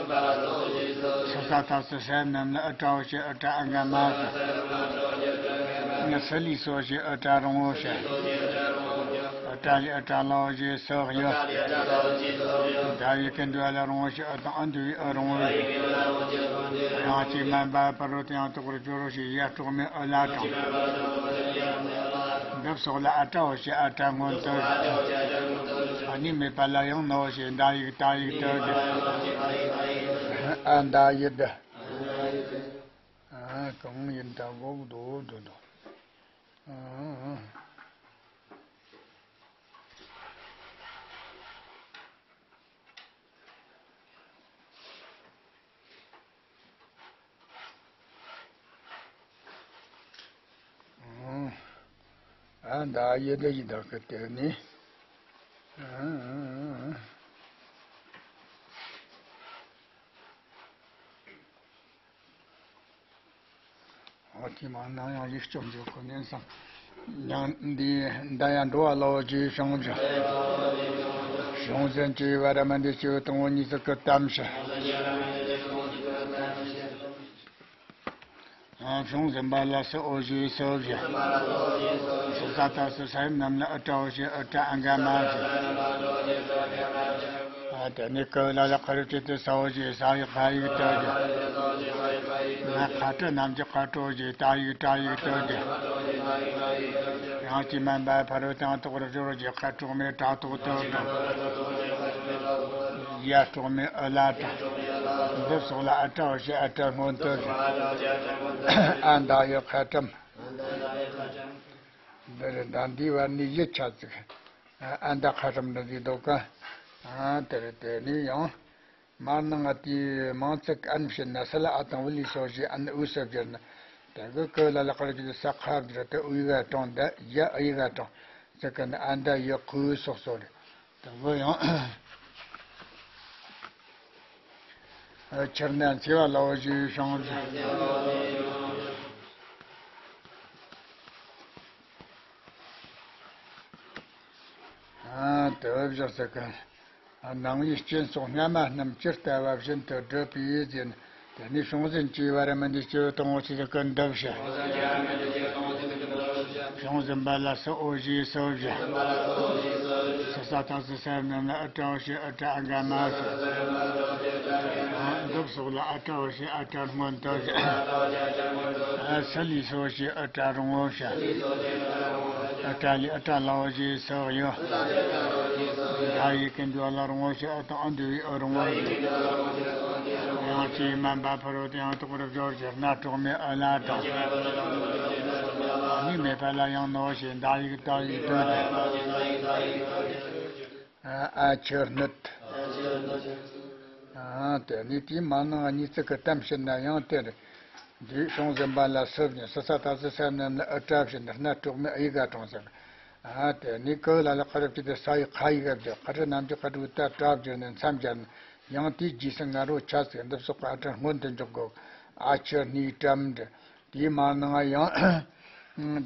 སྲིད་ས་ཐ་སི་སེམས་རྣམས་ལ་ཨི་ཏྲ་འོ་བྱེད་ཨི་ཏྲ་ཨ་འགའ་མ་བྱེད། སྲིད་ལས་སྲིད་བྱེད་ཨི་ཏྲ་རང་འོ་བྱེད། ཨི་ཏྲ་ལས་ཨི་ཏྲ་ལ་འོ་བྱེད་སྲིད་གཡོ། ཟླ་བའི་ཀུན་འདུས་ལ་རང་འོ་བྱེད་ཨི་དང་ཨི་འདུས་པའི་ཨི་རང་འོ་བྱེད། ཡང་གཅིག་མིན་པ་ཕ་རོལ་ཏུ་ཡང་དག་པར་སྦྱོར་བ་ཞེས་ཡར་གྲོགས་མེད་ཨི་ལ་དང་། འདི་སོགས་ལ་ཨི་ཏྲ་འོ་བྱེད་ཨི་ཏྲ་སྔོན་དུ། ཨ་ནི་མེད་པ་ལ་ཡང་ནི་འོ་བྱེད་ཟླ་ཡིག་ཏ་ཡིག་ཏུ་སྦྱར། ཨ་མདའ་ཡི་ཏ། ཨ། གང་ཡིན་ད་འགོག་འདུག་འདུག་འདུག་ཨ། ཨ། མདའ་ཡི་ཏ་ཡི་ཏ་གི་དེ་ནི། ཨ། འོ་དེ་མ་ནང་ཡང་ཡིག་སྐྱོར་འཇོག་གོ་ནས་སམ། ཡང་འདི་མདའ་ཡང་འགྲོ་བ་ལ་འོ་བྱེད་བྱུང་བྱུང་ཟིན་གྱི་བར་མི་འདི་སྐྱེ་བོ་དང་པོ་ཉིད་སྲིད་ཀྱི་གཏམ་བྱེད། བྱུང་ཟིན་པ་ལ་སྲིད་འོ་བཞིའི་སྲིད་བཞི། སྲིད་ས་ཐ་སི་སེམས་རྣམས་ལ་ཨི་ཏྲ་འོ་བྱེད་ཨི་ཏྲ་ཨ་འགའ་མ་བྱེད། ཨ། དེ་ནས་ཀ་ལ་ལ་ཁ་རུ་སྐྱེ་དེ་ས་འོ་བྱེད་ས་ཡིག་ཕ་ཡིག་ཏུ་སྦྱར། ཁ་ཏ་ནམ་གྱི་ཁ་ཏོ་བྱེད་ཏ་ཡིག་ཏྲ་ཡིག་ཏུ་སྦྱར། ཡང་གཅིག་མིན་པ་ཕ་རོལ་ཏུ་ཡང་དག་པར་སྦྱོར་བ་ཞེས་ཁ་གྲོགས་མེད་ཏྲ་ཏོག་ཏུ་སྦྱར། ཡར་གྲོགས་མེད་ཨི་ལ་དང་། འདི་སོགས་ལ་ཨི་ཏྲ་འོ་བྱེད་ཨི་ཏྲ་སྔོན་དུ་སྦྱར། ཨ་མདའ་ཡི་ཁ་ཏམ། འདི་རེད། ད་འདིའི་བར་ནས་ཡི་ཆ་ཙིག་ཨ་མདའ་ཁ་ཏམ་འདྲ་ཟིག་འདུག་ག་ཨ། དེ་རེད། དེ་ནས་ཡང་མར་ནང་ང་དེའི་མིང་ཚིག་གི་ཨན་བྱེད་ན་སྲིད་ལ་ཨ་དང་བུ་ལས་སྲིད་བྱེད་ཨན་འོས་སུ་སྦྱར་ན། དེ་གི་ཀ་ལ་ལ་ཁ་རུ་སྐྱེ་དེ་ས་ཁ་བསྒྱུར་ཏེ་འོས་ག་གྲངས་འདི་ཡ་འོས་ག་གྲངས་ཟེར་གི་ནི་ཨ་མདའ་ཡི་གུ་སོགས་སོགས་རེད། དང་པོ་ཡང་། ཨ། ཆུར་ནས་འཚེ་བ་ལ་འོ་བྱེད་བྱུང་བྱུང་། ཨ། དེ་བཞག་ཟེར་གི། ཨ། ནང་པའི་སྤྱན་སོགས་སྔ་མ་རྣམས་ཇི་ལྟ་བ་བཞིན་དུ་བསྒྲུབ་པའི་རྒྱུ། དེ་ནས་བྱུང་ཟིན་གྱི་བར་མི་འདི་སྐྱེ་བོ་དང་པོ་ཆོས་ཚོགས་ཀྱི་འདུ་བྱེད། བྱུང་ཟིན་པ་ལ་སྲིད་འོ་བཞིའི་སྲིད་བཞི། སྲིད་ས་ཐ་སི་སེམས་རྣམས་ལ་ཨི་ཏྲ་འོ་བྱེད་ཨི་ཏྲ་ཨ་འགའ་མ་བྱེད། འདི་སོགས་ལ་ཨི་ཏྲ་འོ་བྱེད་ཨི་ཏྲ་སྔོན་དུ་སྦྱར། སྲིད་ལས་སྲིད་བྱེད་ཨི་ཏྲ་རང་འོ་བྱེད། ཨི་ཏྲ་ལས་ཨི་ཏྲ་ལ་འོ་བྱེད་སྲིད་གཡོ། ཟླ་བའི་ཀུན་འདུས་ལ་རང་འོ་བྱེད་ཨི་དང་ཨི་འདུས་པའི་ཨི་རང་འོ་བྱེད། ཡང་གཅིག་མིན་པ་ཕ་རོལ་ཏུ་ཡང་དག་པར་སྦྱོར་བྱེད་ན་གྲོགས་མེད་ཨི་ལ་དང་། ནི་མེད་པ་ལ་ཡང་ནི་འོ་བྱེད་མདའ་ཡིག་ཏ་ཡིག་ཏུ་སྦྱར། ཨ། ཨ་ཆུ་སྣོད། ཨ། དེ་ནས་དེའི་མ་ནང་གཉིས་ཚིག་གི་གཏམ་བྱེད་ན་ཡང་དེར། འདི་བྱུང་ཟིན་པ་ལ་སྲིད་བཞི། སྲིད་ས་ཐ་སི་སེམས་རྣམས་ལ་ཨི་ཏྲ་བྱེད་ན་སྣ་གྲོགས་མེད་ཨི་ག་གྲངས་ཟེར། ཨ། དེ་ནས་ཀ་ལ་ལ་ཁ་རུ་སྐྱེ་དེ་ས་ཡི་ཁ་ཡི་ག་བསྒྱུར། ཁ་ཏ་ནམ་གྱི་ཁ་ཏོ་ཏ་ཏྲ་བསྒྱུར་ནས་མཚམས་སྦྱར་ན་ཡང་དེའི་རྗེས་སུ་ང་རོ་ཆ་ཟེར། འདི་སོགས་ཀྱི་ཨི་ཏྲ་སྔོན་དུ་འཇོག་དགོས། ཨ་ཆུ་སྣོད་ཏྲམ་འདྲ། དེའི་མ་ནང་ཡང་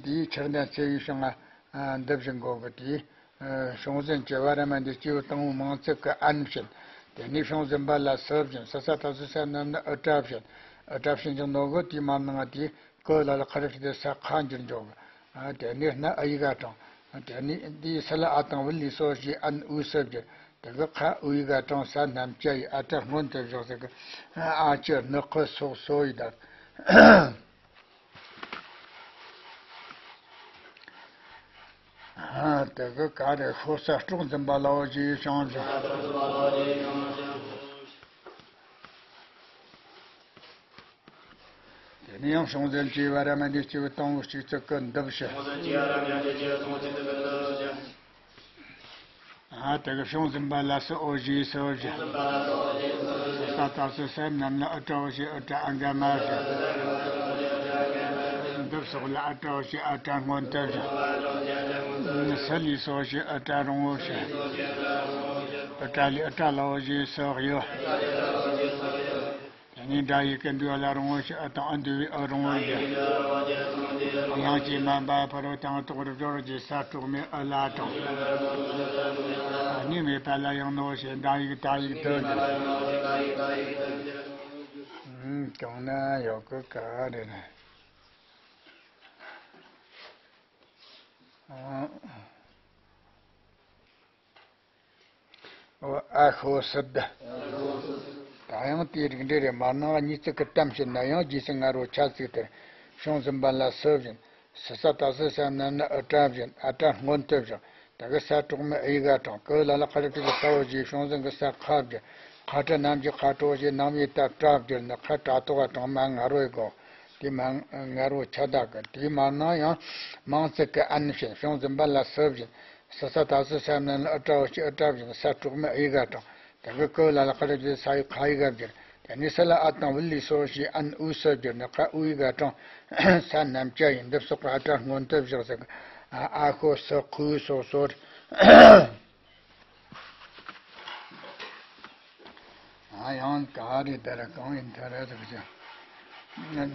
དེའི་ཆུར་ནས་འཚེ་བའི་བྱུང་ང་འདི་བཞིན་འགོག་གི་དེའི། ཨ། བྱུང་ཟིན་གྱི་བར་མི་འདི་སྐྱེ་བོ་དང་པོའི་མིང་ཚིག་གི་ཨན་བྱེད། དེ་ནས་བྱུང་ཟིན་པ་ལ་སྲིད་བཞི། སྲིད་ས་ཐ་སི་སེམས་རྣམས་ལ་ཨི་ཏྲ་བྱེད། ཨི་ཏྲ་བྱེད་ཀྱང་ནོ་གོ་དེའི་མ་ནང་དེའི་ཀ་ལ་ལ་ཁ་རུ་སྐྱེ་དེ་ས་ཁ་འགྱུར་འཇོག་གི། ཨ། དེ་ནས་སྣ་ཨི་ག་གྲངས། དེ་ནས་འདིའི་སྲིད་ལ་ཨ་དང་བུ་ལས་སྲིད་བྱེད་ཨན་འོས་སུ་སྦྱར། དེ་གི་ཁ་འོས་ག་གྲངས་ས་རྣམས་ཀྱ་ཡི་ཨི་ཏྲ་སྔོན་དུ་བཞག་ཟེར་གི། ཨ་ཆུ་སྣོད་ཁུ་སོགས་སོ་ཡི་དར། ཨ། དེ་གི་ག་རེ་ཤོ་ས་སྲོག་འཛིན་པ་ལ་འོ་བྱེད་བྱུང་བྱུང་། དེ་ནས་ཡང་བྱུང་ཟིན་གྱི་བར་མི་འདི་སྐྱེ་བོ་དང་པོ་ཆོས་ཚོགས་ཀྱི་འདུ་བྱེད། ཨ། དེ་གི་བྱུང་ཟིན་པ་ལ་སྲིད་འོ་བཞིའི་སྲིད་བཞི། སྲིད་ས་ཐ་སི་སེམས་རྣམས་ལ་ཨི་ཏྲ་འོ་བྱེད་ཨི་ཏྲ་ཨ་འགའ་མ་བྱེད། འདི་སོགས་ལ་ཨི་ཏྲ་འོ་བྱེད་ཨི་ཏྲ་སྔོན་དུ་སྦྱར། སྲིད་ལས་སྲིད་བྱེད་ཨི་ཏྲ་རང་འོ་བྱེད། ཨི་ཏྲ་ལས་ཨི་ཏྲ་ལ་འོ་བྱེད་སྲིད་གཡོ། ནི་སྒྲ་ཡི་གེ་འདུས་པ་ལ་རིང་བོ་ཞེས་ཨུ་དང་ཨུ་འདུས་པའི་ཨུ་རིང་བོར་བརྗོད། དབྱངས་ཀྱིས་དམན་པ་ཕ་རོལ་ཏུ་ཡང་དོག་པར་སྦྱོར་གྱི་ས་དྲུག་མའི་ཨུ་ལ་དྲངས། ཨ་ནི་མེད་པ་ལ་ཡང་ནོ་ཞེས་འདའ་ཡིག་ད་ཡིག་ཏུ་བརྗོད། ཨུམ། གང་ན་ཡོད་གི་ག་རེ་ན། ཨ། ཨ་ཤོ་སི་ད། ད་ཡང་དེའི་རིགས་འགྲེ་རེ་མར་ནང་གཉིས་ཚིག་གི་གཏམ་བཤད་ན་ཡང་རྗེས་སུ་ང་རོ་ཆ་ཚིག་ལྟར། བྱུང་ཟིན་པ་ལ་སུ་བཞིན། སི་ས་ད་སི་ས་རྣམས་ལ་ཨུ་ཏྲ་བཞིན། ཨ་ཏྲ་སྔོན་དུ་བཞག། ད་གི་ས་དྲུག་མའི་ཨི་ག་དྲངས། ཀུ་ལ་ལ་ཁ་རུ་ཁྲི་གི་ས་འོ་ཞེས་བྱུང་ཟིན་གི་ས་ཁ་བསྒྱུར། ཁ་ཏྲ་རྣམས་ཀྱི་ཁ་ཏྲོ་ཞེས་ནང་མིའི་ད་ཏྲ་བསྒྱུར་ནི་ཁ་ཏྲ་ཏོ་ག་དྲངས་མ་ང་རོའི་གོ། དེ་མ་ང་རོ་ཆ་ད་གི་དེའི་མར་ནང་ཡང་མིང་ཚིག་གི་ཨན་བཞིན། བྱུང་ཟིན་པ་ལ་སུ་བཞིན། སི་ས་ད་སི་ས་རྣམས་ལ་ཨུ་ཏྲ་འོ་ཞེས་ཨུ་ཏྲ་བཞིན། ས་དྲུག་མའི་ཨི་ག་དྲངས། དེ་གི་ཀུ་ལ་ལ་ཁ་རུ་ཁྲི་ས་ཡི་ཁ་ཡི་ག་བསྒྱུར། དེ་ནས་སི་ལ་ཨ་དང་བུ་ལི་སོ་ཞེས་ཨན་ཨུ་སུ་བསྒྱུར་ནི་ཁ་ཨུ་ཡི་ག་དྲངས། ས་རྣམས་ཀྱ་ཡིན་འདི་སོགས་ཀྱི་ཨ་ཏྲ་སྔོན་དུ་བཞག་ཟེར་གི། ཨ་ཤོ་སི་ཁུ་སོ་སོར། ཨ་ཡང་ག་རེ་དེ་ར་གང་ཡིན་ཐ་ར་ཟེར་གི།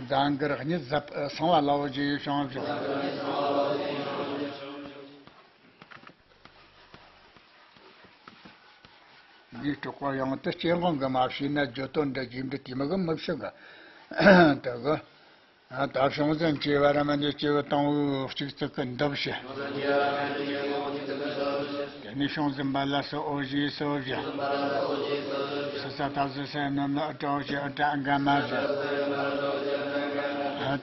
འཛམ་གི་ར་གཉིས་ཟབ་སང་བ་ལའོ་ཞེས་བྱུང་བཞག། འདིའི་གྲོགས་པོ་ཡང་དུ་སྐྱེ་དགོངས་ཀྱི་མ་བྱས་ན་བརྗོད་དོན་འདྲ་རྗེས་འབྲི་དེ་མི་གི་མི་ཤི་གི། དེ་གི། ད་བྱུང་ཟིན་གྱི་བར་མ་འདི་སྐྱེ་བོ་དང་བོའི་གཅིག་ཚིག་གི་འདི་བྱེད། དེ་ནས་བྱུང་ཟིན་པ་ལ་སུ་འོ་ཞེས་སུ་བྱེད། སི་ས་ད་སི་ས་རྣམས་ལ་ཨུ་ཏྲ་འོ་ཞེས་ཨུ་ཏྲ་ཨ་ག་མ་བྱེད།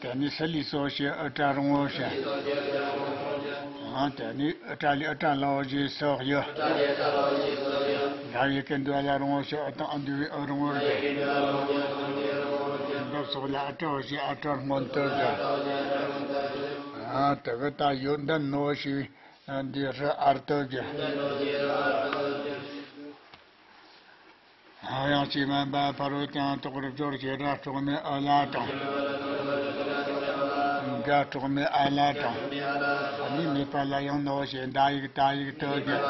དེ་ནས་སི་ལི་སོ་ཞེས་ཨུ་ཏྲ་རིང་བོ་བྱེད། དེ་ནས་ཨུ་ཏྲ་ལི་ཨུ་ཏྲ་ལའོ་ཞེས་སོགས་ཡོད། སྒྲ་ཡི་གེ་འདུས་པ་ལ་རིང་བོ་ཞེས་ཨུ་དང་ཨུ་འདུས་པའི་ཨུ་རིང་བོར་བརྗོད། འདི་སོགས་ལ་ཨུ་ཏྲའོ་ཞེས་ཨུ་ཏྲ་སྔོན་དུ་བརྗོད། དེ་གི་ད་ཡོན་ཏན་ནོ་ཞེས་འདི་རུ་ཨར་དུ་བརྗོད། དབྱངས་ཀྱིས་དམན་པ་ཕ་རོལ་ཏུ་ཡང་དོག་པར་སྦྱོར་གྱི་སྒྲ་དྲུག་མའི་ཨུ་ལ་དྲངས། འག་དྲུག་མའི་ཨ་ལ་དྲངས། ཨ་ནི་མེད་པ་ལ་ཡང་ནོ་ཞེས་འདའ་ཡིག་ད་ཡིག་ཏུ་བརྗོད།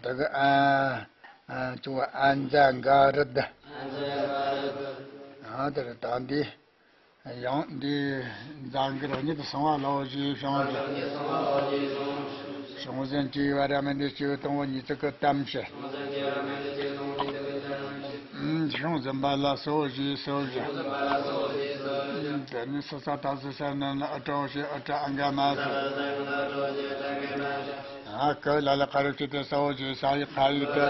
དེ་གི་ཨ་ཨ་ཅུ་ཨ་འཛ་འགའ་རི་ད། ཨ་དེར་ད་འདི། ཡང་འདི་འཛམ་གི་ར་གཉིས་སུ་སོང་བ་ལའོ་ཞེས་བྱུང་ཟིན། བྱུང་ཟིན་གྱི་བར་མ་འདི་སྐྱེ་བོ་དང་བོ་གཉིས་ཚིག་གི་གཏམ་བཤད། བྱུང་ཟིན་པ་ལ་སུ་འོ་ཞེས་སུ་བྱེད། དེ་ནས་སི་ས་ད་སི་ས་རྣམས་ལ་ཨུ་ཏྲའོ་ཞེས་ཨུ་ཏྲ་ཨ་ག་མ་བྱེད། ཀ་ལ་ལ་ཁ་རུ་ཁྱི་དེ་ས་འོ་ཞེས་ས་ཡི་ཁ་ཡིག་ཏུ།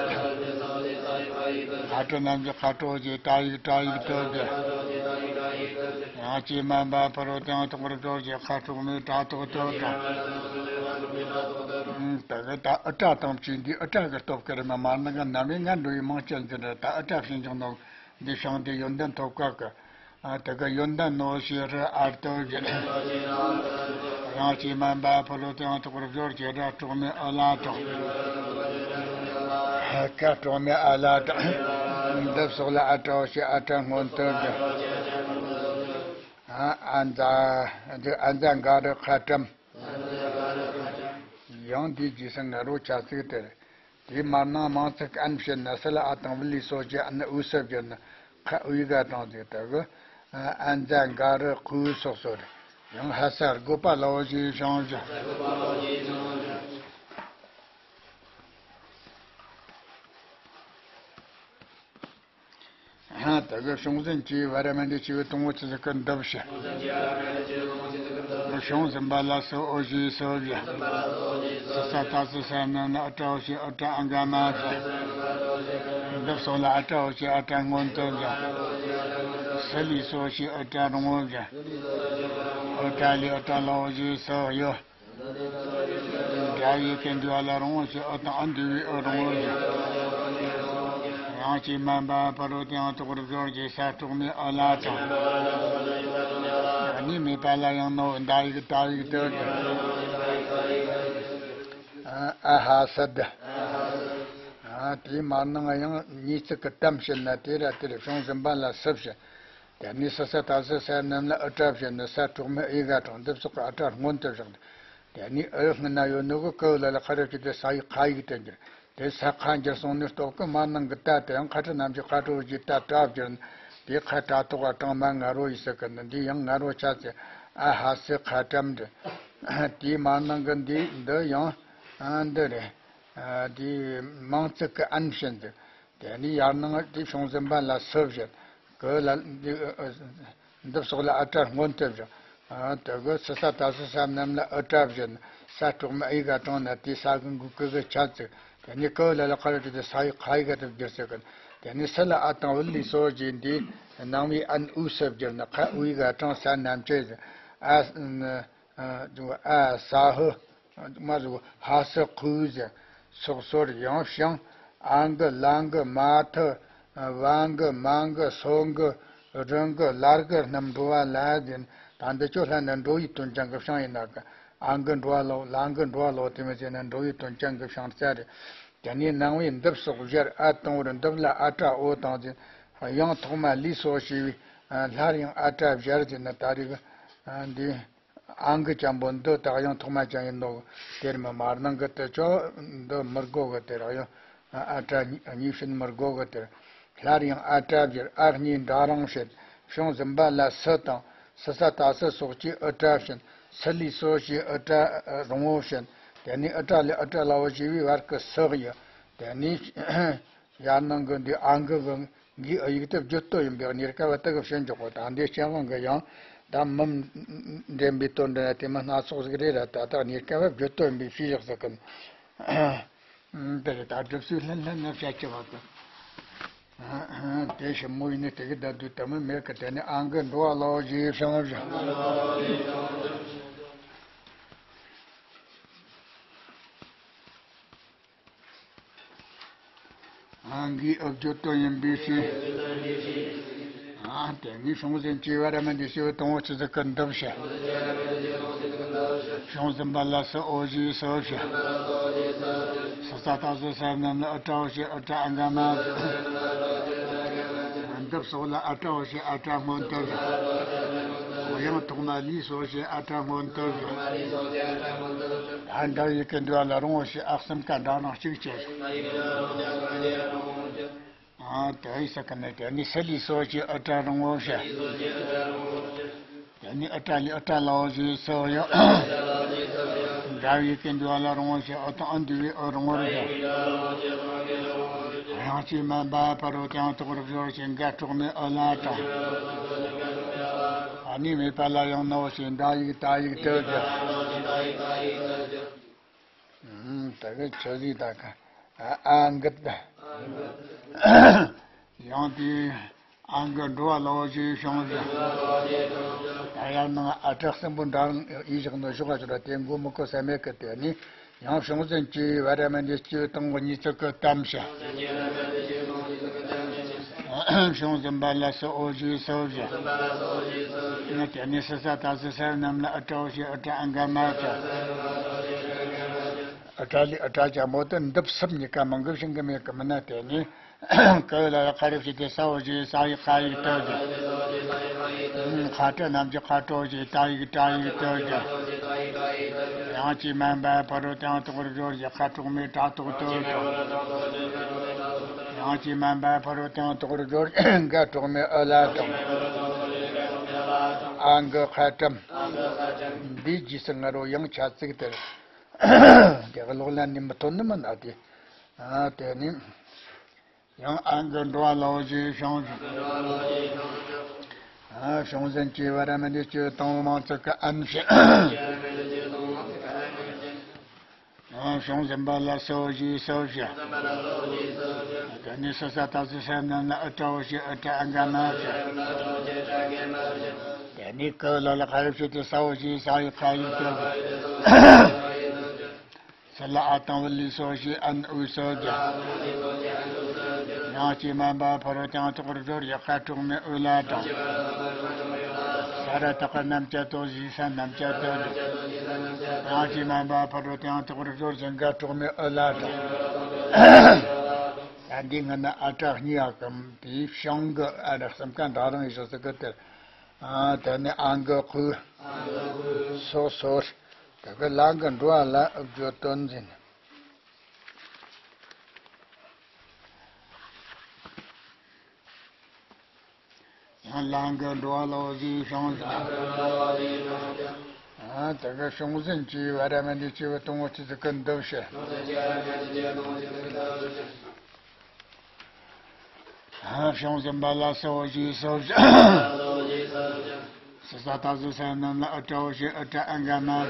ཨ་ཏྲ་རྣམས་ཀྱི་ཁ་ཏྲོ་ཞེས་ཏ་ཡིག་ཏྲ་ཡིག་ཏུ་བརྗོད། དབྱངས་ཀྱིས་དམན་པ་ཕ་རོལ་ཏུ་ཡང་དོག་པར་སྦྱོར་གྱི་ཁ་དྲུག་མའི་ཏྲ་དོག་ཏུ་དྲངས། དེ་གི་ད་ཨུ་ཏྲ་དང་བཅས་འདི་ཨུ་ཏྲ་གི་སྟོབས་ཀྱིས་རེད་མ་མར་ནི་གི་ནམ་ཡིན་ང་འགྲོ་ཡི་མང་སྤྱོད་འཛིན་རེད། ད་ཨུ་ཏྲ་ཕྱིན་ཀྱང་ནོ་འདི་ཤང་དེ་ཡོན་ཏན་ཐོབ་ཀ་གི། ཨ་དེ་གི་ཡོན་ཏན་ནོ་ཞེས་རུ་ཨར་དུ་བརྗོད། དབྱངས་ཀྱིས་དམན་པ་ཕ་རོལ་ཏུ་ཡང་དོག་པར་སྦྱོར་གྱི་སྒྲ་དྲུག་མའི་ཨུ་ལ་དྲངས། ཀ་དྲུག་མའི་ཨ་ལ་དྲངས། འདི་སོགས་ལ་ཨུ་ཏྲའོ་ཞེས་ཨུ་ཏྲ་སྔོན་དུ་བརྗོད། ཨ་འཛ་འདི་ཨ་འཛ་འགའ་རི་ཁ་ཏྲམ། ཡང་འདིའི་རྗེས་སུ་ང་རོ་ཆ་ཚིག་དེར། དེའི་མར་ནང་མིང་ཚིག་ཨན་བྱེད་ན་སི་ལ་ཨ་དང་བུ་ལི་སོ་ཞེས་ཨན་ཨུ་སུ་བརྗོད་ན་ཁ་ཨུ་ཡི་ག་དྲངས་ཏེ་དེ་གི་ཨན་ཛ་འགའ་རི་ཁུ་སོགས་སོ་རེད། ཡང་ཧ་ས་དགོས་པ་ལའོ་ཞེས་བྱུང་ཞིང་། ད་གི་བྱུང་ཟིན་གྱི་བར་མ་འདི་སྐྱེ་བོ་དང་བོ་ཆུ་ཚིག་གི་འདི་བྱེད། བྱུང་ཟིན་པ་ལ་སུ་འོ་ཞེས་སུ་བྱེད། སི་ས་ད་སི་ས་རྣམས་ལ་ཨུ་ཏྲའོ་ཞེས་ཨུ་ཏྲ་ཨ་ག་མ་བྱེད། འདི་སོགས་ལ་ཨུ་ཏྲའོ་ཞེས་ཨུ་ཏྲ་སྔོན་དུ་བྱེད། སི་ལི་སོ་ཞེས་ཨུ་ཏྲ་རིང་བོ་བྱེད། ཨུ་ཏྲ་ལི་ཨུ་ཏྲ་ལའོ་ཞེས་སུ་ཡོད། སྒྲ་ཡི་གེ་འདུས་པ་ལ་རིང་བོ་ཞེས་ཨུ་དང་ཨ་འདུས་པའི་ཨུ་རིང་བོ་ཞེས། དབྱངས་ཀྱིས་དམན་པ་ཕ་རོལ་ཏུ་ཡང་དོག་པར་སྦྱོར་གྱི་ས་དྲུག་མའི་ཨུ་ལ་དྲངས། ཨ་ནི་མེད་པ་ལ་ཡང་ནོ་འདའ་ཡིག་ཏ་ཡིག་ཏུ་བརྗོད། ཨ་ཧ་སི་ད། དེའི་མར་ནང་ཡང་གཉིས་ཚིག་གི་གཏམ་བཤད་ན་དེ་ར་དེར་བྱུང་ཟིན་པ་ལ་སུ་བྱེད། དེ་ནས་སི་ས་ད་སི་ས་རྣམས་ལ་ཨུ་ཏྲ་བྱེད་ན་ས་དྲུག་མའི་ཨི་ག་དྲངས། འདི་སོགས་ཀྱི་ཨུ་ཏྲ་སྔོན་དུ་བཞག་སྟེ། དེ་ནས་ཨུ་སྔོན་ན་ཡོད་ནོ་གི་ཀུ་ལ་ལ་ཁ་རུ་ཁྱི་དེ་ས་ཡིག་ཁ་ཡིག་ཏུ་འགྱུར། དེ་ས་ཁ་འགྱུར་སོང་ནི་སྟོབས་ཀྱིས་མ་ནང་གི་ཏ་དེ་ཡང་ཁ་ཁྲི་རྣམས་ཀྱི་ཁ་ཁྲོ་བཞི་ཏ་ཏྲ་བསྒྱུར་ནས་དེའི་ཁ་ཏྲ་ཐོག་ག་གྲངས་མ་ང་རོ་ཡིས་ཟེར་གི་ནི་འདི་ཡང་ང་རོ་ཆ་ཚེ་ཨ་ཧ་སི་ཁ་ཏྲམ་འདི། དེའི་མ་ནང་གི་འདི་འདི་ཡང་ཨ་འདི་རེད། ཨ་དེའི་མང་ཚིག་གི་ཨན་བཞིན་དུ། དེ་ནས་ཡར་ནང་དེ་བྱུང་ཟིན་པ་ལ་སུ་བཞིན། གི་ལ་འདི་ཨ་ཨ་འདི་སོགས་ལ་ཨ་ཏྲ་སྔོན་དུ་བཞག་ཨ་དེ་གི་སི་ས་ད་སི་ས་རྣམས་ལ་ཨ་ཏྲ་བཞིན། ས་གྲོགས་མ་ཨི་ག་གྲངས་ན་དེ་ས་གི་འགུག་གི་གི་ཆ་ཚིག་དེ་ནས་གི་ལ་ལ་ཁ་ར་ཏི་དེ་ས་ཡི་ཁ་ཡི་ག་དུ་བསྒྱུར་ཟེར་གི། དེ་ནས་སི་ལ་ཨ་དང་བུ་ལི་སོགས་ཀྱི་འདི་ནང་བའི་ཨན་ཨུ་སུ་བསྒྱུར་ན་ཁ་ཨུ་ཡི་ག་གྲངས་ས་རྣམས་ཀྱི་ཨ། ཨ་ཨ་ས་ཧུ། མ་ཟུག་ཧ་སི་ཁུ་ཟེར། སོག་སོར་ཡང་ཞིང་། ཨང་གི་ལང་གི་མ་ཐི། ཝང་གི་མང་གི་སོང་གི་རིང་གི་ལར་གི་རྣམས་འགྲོ་བ་ལ་ཟེར། ད་འདི་ཅོ་ལྷ་ན་འགྲོ་བའི་དོན་ཅན་གི་ཞིང་ཡིན་ན་གི། ཨང་གི་འགྲོ་བ་ལོ་ལང་གི་འགྲོ་བ་ལོ་དེ་མི་ཟེར་ན་འགྲོ་བའི་དོན་ཅན་གི་ཞིང་རྩ་རེད། དེ་ནས་ནང་བའི་འདིབས་སོགས་བཞར་ཨ་དང་བོར་འདིབས་ལ་ཨ་ཏྲ་ཨོ་དང་ཟེར། ཡང་ཐོག་མ་ལུས་སོགས་ཞེས་པའི་སླར་ཡང་ཨ་ཏྲ་བཞར་ཟེར་ན་ད་རེས་གི་འདི། ཨང་གི་ཅན་པོ་འདི་དག་ཡང་ཐོག་མ་ཅན་ཡིན་ནོ། དེར་མི་མར་ནང་གི་དེ་ཅོ་འདི་མི་དགོ་གི། དེར་ཡང་ཨ་ཏྲ་གཉིས་བྱིན་མི་དགོ་གི། དེར་སླར་ཡང་ཨ་ཏྲ་བཞིར་ཨ་གཉིས་འདྲ་རང་བྱེད། བྱུང་ཟིན་པ་ལ་སི་དང་སི་ས་ད་སི་སོགས་ཀྱིས་ཨ་ཏྲ་བྱིན། སི་ལུས་སོགས་ཀྱིས་ཨ་ཏྲ་རིང་བོ་བྱིན། དེ་ནས་ཨ་ཏྲ་ལས་ཨ་ཏྲ་ལ་བོ་ཞེས་པའི་བར་གི་སི་ཡི། དེ་ནས། ཡར་ནང་གི་འདི་ཨང་གི་གི་གི་ཨ་ཡིག་དེ་བརྗོད་དོན་ཡིན་པའི་གཉེར་ཁ་བ་དེ་གི་བྱིན་འཇོག་པ་དང་འདི་སྤྱན་དབང་གི་ཡང་ད་མུ་འདྲེན་པའི་དོན་འདྲ་དེ་མི་སྣ་ཚོགས་ཟིག་རེད་ར། ད་ལྟ་གཉེར་ཁ་བ་བརྗོད་དོན་ཡིན་པའི་ཕྱིར་བཞག་ཟེར་གི། དེ་རེད། ད་སྒྲུབ་ཚུལ་ལྷན་ལྷན་ནི་བཤད་ཀྱི་བ་དང་། དེ་ཞིབ་མོ་ཡིན་ནི་དེ་གི་ད་དུས་དེ་མི་མེད་གི། དེ་ནི་ཨང་གི་འགྲོ་བ་ལོ་ཞེས་བྱུང་བཞག་ཨང་གི་ཨ་བརྗོད་དོན་ཡིན་པའི་ཕྱིར། ཨ་དེ་ནི་བྱུང་ཟིན་གྱི་བར་མ་འདི་ཞེས་དང་བོ་ཆི་ཟིག་གི་འདུབ་བྱ། བྱུང་ཟིན་པ་ལ་སི་ཨོ་ཞེས་སི་བྱ། སི་ས་ད་སི་ས་རྣམས་ལ་ཨ་ཏྲ་ཨོ་ཞེས་ཨ་ཏྲ་ཨ་ག་མ། འདུབ་སོགས་ལ་ཨ་ཏྲ་ཨོ་ཞེས་ཨ་ཏྲ་སྔོན་དུ་བྱ། ཡང་ཐོག་མ་ལུས་སོགས་ཞེས་ཨ་ཏྲ་སྔོན་དུ་བྱ། ཨ་འདྲ་ཡི་གེ་འདྲ་ལ་རིང་བོ་ཞེས་ཨ་གསུམ་ཀ་འདྲ་རང་གཅིག་བྱས། ཨ་དེ་ཡི་ས་ཀ་ནས་དེ་ནི་སི་ལུས་སོགས་ཀྱིས་ཨ་ཏྲ་རིང་བོ་བྱ། དེ་ནི་ཨ་ཏྲ་ལས་ཨ་ཏྲ་ལ་བོ་ཞེས་སོགས་ཡང་། འདྲ་བའི་ཡི་གེ་འདྲ་ལ་རིང་བོ་ཞེས་ཨ་དང་ཨ་འདུས་པའི་ཨ་རིང་བོར་བྱ། ཡང་ཅིག་མ་འབའ་ཕ་རོལ་ཏུ་ཡང་དག་པར་སྦྱོར་ཞེས་འགའ་གྲོགས་མེད་ཨ་ལ་དང་། ཨ་ནི་མེད་པ་ལ་ཡང་ནོ་ཞེས་འདྲ་ཡིག་ད་ཡིག་ཏུ་བསྒྱུར། ཨུམ། ད་གི་ཆོས་ཟིག་ད་ག་ཨ་ཨ་འགི་ད། ཡང་དེ་ཨ་འགི་འགྲོ་བ་ལ་བོ་ཞེས་བྱུང་ཟིན། ད་ཡར་ནང་ཨ་ཏྲ་གསུམ་པོ་འདྲ་རང་ཡིན་བཞག་ནོ་ཞོག་ག་ཞོག་ར། དེ་མགོ་མི་འཁོར་ས་མེད་གི། དེ་ནི་ཡང་བྱུང་ཟིན་གྱི་བར་མ་འདི་སྐྱེ་བོ་དང་པོ་གཉིས་ཚིག་གི་གཏམ་བྱ། བྱུང་ཟིན་པ་ལ་སི་ཨོ་ཞེས་སི་བྱ། དེ་ནས་སི་ས་ད་སི་ས་རྣམས་ལ་ཨ་ཏྲ་ཨོ་ཞེས་ཨ་ཏྲ་ཨ་ག་མ་བྱ། ཨ་ཏྲ་ལས་ཨ་ཏྲ་ཅན་པོ་དེ་འདུབ་སུབ་གཉིས་ཀ་མང་གི་བྱིན་གི་མེད་གི། མིན་ན་དེ་ནི། ཀ་ལ་ལ་ཁ་རེ་ཕྱི་དེ་ས་འོ་ཞེས་ས་ཡི་ཁ་ཡིག་ཏུ་བསྒྱུར། ཁ་ཏྲ་རྣམས་ཀྱི་ཁ་ཏྲོ་ཞེས་ཏ་ཡིག་ཏྲ་ཡིག་ཏུ་བསྒྱུར། ཡང་ཅིག་མ་འབའ་ཕ་རོལ་ཏུ་ཡང་དག་པར་སྦྱོར་ཞེས་ཁ་གྲོགས་མེད་ཏྲ་ཐོག་ཏུ་བསྒྱུར། ཡང་ཅིག་མ་འབའ་ཕ་རོལ་ཏུ་ཡང་དག་པར་སྦྱོར་འགའ་གྲོགས་མེད་ཨ་ལ་དང་། ཨ་འགི་ཁ་ཏྲམ། འདིའི་རྗེས་སུ་ང་རོ་ཡང་ཆ་ཚིག་དེར། དེ་གི་ལོག་ལ་ནི་མི་ཐོན་ནི་མིན་ན་དེ། ཨ་དེ་ནི། ཡང་ཨ་འགི་འགྲོ་བ་ལ་བོ་ཞེས་བྱུང་ཞིང་། ཨ་བྱུང་ཟིན་གྱི་བར་མ་འདི་སྐྱེ་བོ་དང་པོ་མང་ཚིག་གི་ཨན་བྱ། ཨ་བྱུང་ཟིན་པ་ལ་སི་འོ་ཞེས་སི་བྱ། དེ་ནས་སི་ས་ད་སི་ས་རྣམས་ལ་ཨ་ཏྲ་འོ་ཞེས་ཨ་ཏྲ་ཨ་ག་མ་བྱ། དེ་ནས་ཀ་ལ་ལ་ཁ་རེ་ཕྱི་དེ་ས་འོ་ཞེས་ས་ཡི་ཁ་ཡིག་ཏུ། སི་ལ་ཨ་དང་པོ་ལུས་སོགས་ཞེས་ཨན་ཨུ་སོགས་བསྒྱུར། ཡང་ཅིག་མ་འབའ་ཕ་རོལ་ཏུ་ཡང་དག་པར་སྦྱོར་ཞེས་ཁ་གྲོགས་མེད་ཨུ་ལ་དང་། ས་ར་བཏགས་པ་རྣམས་ཀྱ་ཏོ་ཞེས་ས་རྣམས་ཀྱ་ཏོ་བསྒྱུར། ཡང་ཅིག་མ་འབའ་ཕ་རོལ་ཏུ་ཡང་དག་པར་སྦྱོར་ཞེས་འགའ་གྲོགས་མེད་ཨུ་ལ་དང་། ད་འདི་སྔ་ན་ཨ་ཏྲ་གཉིས་ཡག་གམ་དེའི་བྱང་གི་ཨ་ར་གསུམ་ཀ་འདྲ་རང་ཡིན་ཞིག་ཟེར་གི་དེར། ཨ་དེ་ནི་ཨང་གི་ཁུ། སོ་སོར། དེ་གི་ལ་གི་འགྲོ་བ་ལ་བརྗོད་དོན་འཛིན། ལམ་གྱི་འགྲོ་བ་ལ་འོ་ཞེས་བྱུང་ཞིང་། ཨ་དེ་གི་བྱུང་ཟིན་གྱི་བ་ར་མ་ནི་སྐྱེས་བུ་དང་པོ་སྐྱེས་ཚིག་གི་འདུ་བྱེད། ཨ་བྱུང་ཟིན་པ་ལ་སུ་འོ་ཞེས་སུ་བྱ། སུ་ས་ད་སུ་ས་རྣམས་ལ་ཨུ་ཏྲ་འོ་ཞེས་ཨུ་ཏྲ་ཨ་འགའ་མ་བྱ།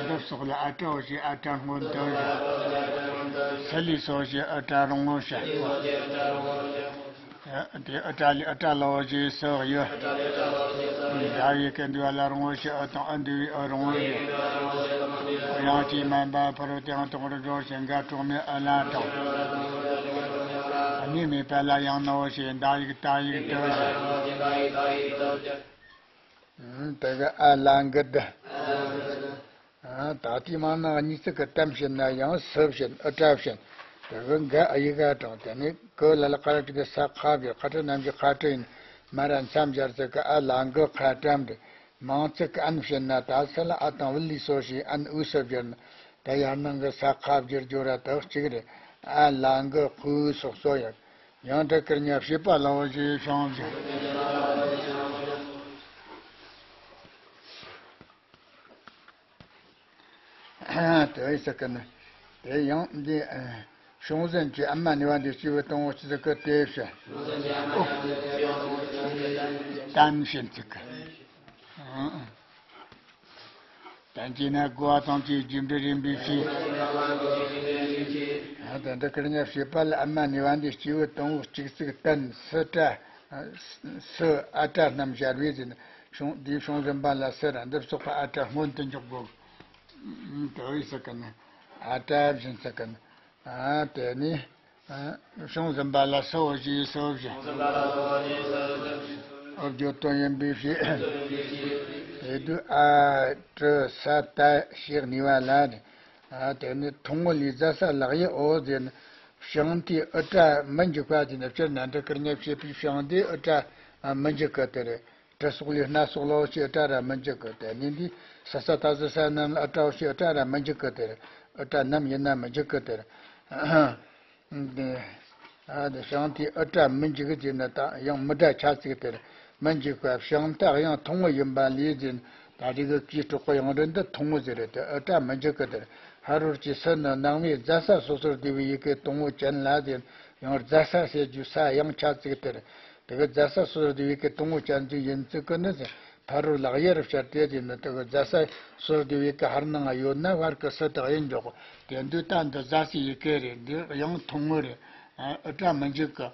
འདི་སོགས་ལ་ཨ་ཏྲ་འོ་ཞེས་ཨ་ཏྲ་སྔོན་དུ་བྱ། སུ་ལས་སུ་འོ་ཞེས་ཨུ་ཏྲ་རོང་བོ་བྱ། དེ་ཨུ་ཏྲ་ལས་ཨུ་ཏྲ་ལ་འོ་ཞེས་སུ་ཡོད། འདྲ་བའི་སྐད་འདུས་པ་ལ་རོང་བོ་བྱ། ཨུ་དང་ཨུ་འདུས་པའི་ཨུ་རོང་བོ་ཡོད། དབྱངས་ཀྱིས་དམན་པ་ཕ་རོལ་ཏེ་ཡང་དང་པོར་སྦྱོར་ཞིང་འགག་གྲོགས་མེད་ཨུ་ལ་དང་། གནས་མེད་པ་ལ་ཡང་ན་འོ་ཞེས་འདག་ཡིག་ཏ་ཡིག་ཏུ་བྱ། དེ་གི་ཨ་ལ་འགུལ་དུ། ད་ལྟའི་མ་ན་གཉིས་ཚིག་གི་གཏམ་བྱེད་ན་ཡང་སུ་བྱེད་ཨུ་ཏྲ་བྱེད། དེ་གི་འགའ་ཨ་ཡིག་ག་དྲངས། དེ་ནས་ཀུ་ལ་ལ་ཀ་ར་ཀི་དེ་ས་ཁ་བྱེད། ཁ་ཏྲ་རྣམ་བཞི་ཁ་ཏྲ་ཡིན། མ་ར་མཚམས་སྦྱར་ཚིག་གི་ཨ་ལ་འགུལ་ཁ་ཏྲ་འདི། མང་ཚིག་གི་ཨན་བྱེད་ན་ད་སུ་ལ་ཨ་དང་བུ་ལས་སོ་ཞེས་ཨན་ཨུ་སུ་བསྒྱུར་ན། ད་ཡར་ནང་གི་ས་ཁ་བསྒྱུར་རྒྱུ་ར་དག་གཅིག་རེད། ཨ་ལ་འགུལ་ཁུ་སོགས་སོ་ཡང་། ཡང་དག་གི་གཉའ་བཤེས་པ་ལ་འོ་ཞེས་བྱུང་ཞིང་། དེ་བས་ཟེར་གི་ནི། དེ་ཡང་འདི། བྱུང་ཟིན་གྱི་ཨ་མ་ནི་བ་འདི་སྐྱེས་བུ་དང་པོ་སྐྱེས་ཚིག་གི་དེ་བྱ། ཏན་བྱེད་ཚིག་གི། ཏན་གྱིས་ན་གོ་བ་ཙམ་གྱི་རྒྱུ་འབྲས་རེད་པའི་ཕྱིར། ཨ་དེ་འདི་གི་གཉའ་བཤེས་པ་ལ་ཨ་མ་ནི་བ་འདི་སྐྱེས་བུ་དང་པོ་སྐྱེས་ཚིག་ཏན་སུ་ཏྲ། སུ་ཨ་ཏྲ་རྣམས་སྦྱར་བས་ཟིན། བྱུང་འདིའི་བྱུང་ཟིན་པ་ལ་སུ་ར་འདི་སོགས་པ་ཨ་ཏྲ་སྔོན་དུ་འཇོག་དགོས། དེ་བས་ཟེར་གི་ནི། ཨ་ཏྲ་བཞིན་ཟེར་གི་ནི། ཨ་དེ་ནི། བྱུང་ཟིན་པ་ལ་སུ་འོ་ཞེས་སུ་བྱ། ཨོ་བརྗོད་དོན་ཡིན་པའི་ཕྱིར། དེ་དུས་ཨ་ཏྲ་ས་ཏ་ཞེས་གཉིས་པ་ལ་ནི། ཨ་དེ་ནི་ཐུང་ངུ་ལས་རྫ་ས་ལག་ཡེ་འོ་ཟེར་ན། བྱང་དེའི་ཨུ་ཏྲ་མི་འཇུག་པ་དེ་ནི་སྤྱིར་ན་འདི་གི་གཉའ་བཤེས་པའི་བྱང་དེའི་ཨུ་ཏྲ་མི་འཇུག་གི་དེ་རེད། ཏྲ་སོགས་ལས་སྣ་སོགས་ལ་འོ་ཞེས་ཨུ་ཏྲ་ར་མི་འཇུག་གི། དེ་ནི་འདི་ས་ས་ད་སུ་ས་རྣམས་ལ་ཨུ་ཏྲ་འོ་ཞེས་ཨུ་ཏྲ་ར་མི་འཇུག་གི་དེ་རེད། ཨུ་ཏྲ་ནམ་ཡིན་ན་མི་འཇུག་གི་དེ་རེད། འདི། ཨ་དེ་བྱང་དེའི་ཨུ་ཏྲ་མི་འཇུག་ཟེར་ན་ད་ཡང་མི་སྒྲ་ཆ་ཚིག་དེར་མི་འཇུག་པ་བྱང་ད་དབྱངས་ཐུང་ངུ་ཡིན་པ་ལས་ཟེར་ན། ད་དེ་གི་གུས་སྤྲོ་གི་ཡང་རུ་འདི་ཐུང་ངུ་ཟེར་རེད་དེ་ཨུ་ཏྲ་མི་འཇུག་གི་དེར། ཧ་རོར་གྱི་སུ་ནི་ནང་པའི་རྫ་ས་སོ་སོར་བསྡུས་པའི་ཡི་གེ་དང་པོ་ཅན་ལ་ཟེར་ན། ཡང་རྫ་ས་ཟེར་རྒྱུ་ས་ཡང་ཆ་ཚིག་དེར། དེ་གི་རྫ་ས་སོ་སོར་བསྡུས་པའི་ཡི་གེ་དང་པོ་ཅན་དུ་ཡིན་ཚུལ་གི་ནི་ཟེར། ཕ་རོལ་ལག་ཡེ་རུ་བཤད་དེ་དེ་ནི་དེ་གི་རྫ་ས་སོར་དེ་བའི་གི་ཧར་ནང་ཡོད་ན་བར་གི་སུ་དག་ཡིན་འཇོག་གོ། དེ་འདུག་ད་འདི་རྫ་སའི་ཡི་གེ་རེད། འདི་ཡང་ཐུང་ངུ་རེད། ཨུ་ཏྲ་མི་འཇུག་གི།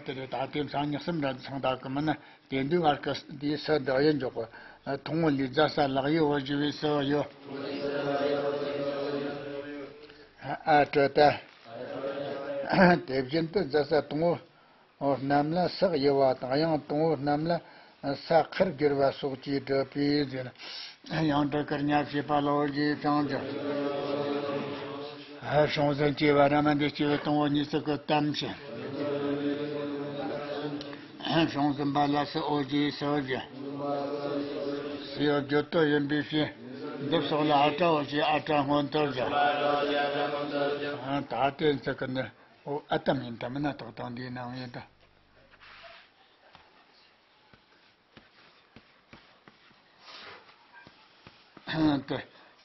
དེ་རེད། ད་དེ་མཚམས་གཉིས་གསུམ་ར་ཚང་ད་གི་མིན་ན། དེ་འདུག་བར་གི་དེ་སུ་དག་ཡིན་འཇོག་གོ། ཐུང་ངུ་ལས་རྫ་ས་ལག་ཡེ་འོ་ཞེས་པའི་སུ་ཡོད། ཨ་ཏྲ་ཏ། དེ་བཞིན་དུ་རྫ་ས་དང་པོ། འོ་རྣམས་ལ་སག་ཡི་བ་དང་། དབྱངས་དང་པོ་རྣམས་ལ་ས་ཁར་བསྒྱུར་བ་སོགས་ཀྱིས་བསྒྲུབས་པའི་ཟེར། ཡང་དག་གི་གཉའ་བཤེས་པ་ལ་འོ་ཞེས་བྱུང་ཞིང་། བྱུང་ཟིན་གྱི་བ་ར་མ་འདི་སྐྱེས་བུ་དང་པོ་གཉིས་ཚིག་གི་གཏམ་བྱེད། བྱུང་ཟིན་པ་ལ་སུ་འོ་ཞེས་སུ་བྱ། སུའི་བརྗོད་དོན་ཡིན་པའི་ཕྱིར། འདི་སོགས་ལ་ཨ་ཏྲ་འོ་ཞེས་ཨ་ཏྲ་སྔོན་དུ་བྱ། ད་དེ་ཚིག་གི་ནི། འོ་ཨ་གཏམ་ཡིན་ད་མིན་ན་ཐོག་དང་འདིའི་ནང་ཡིན་ད། དེ་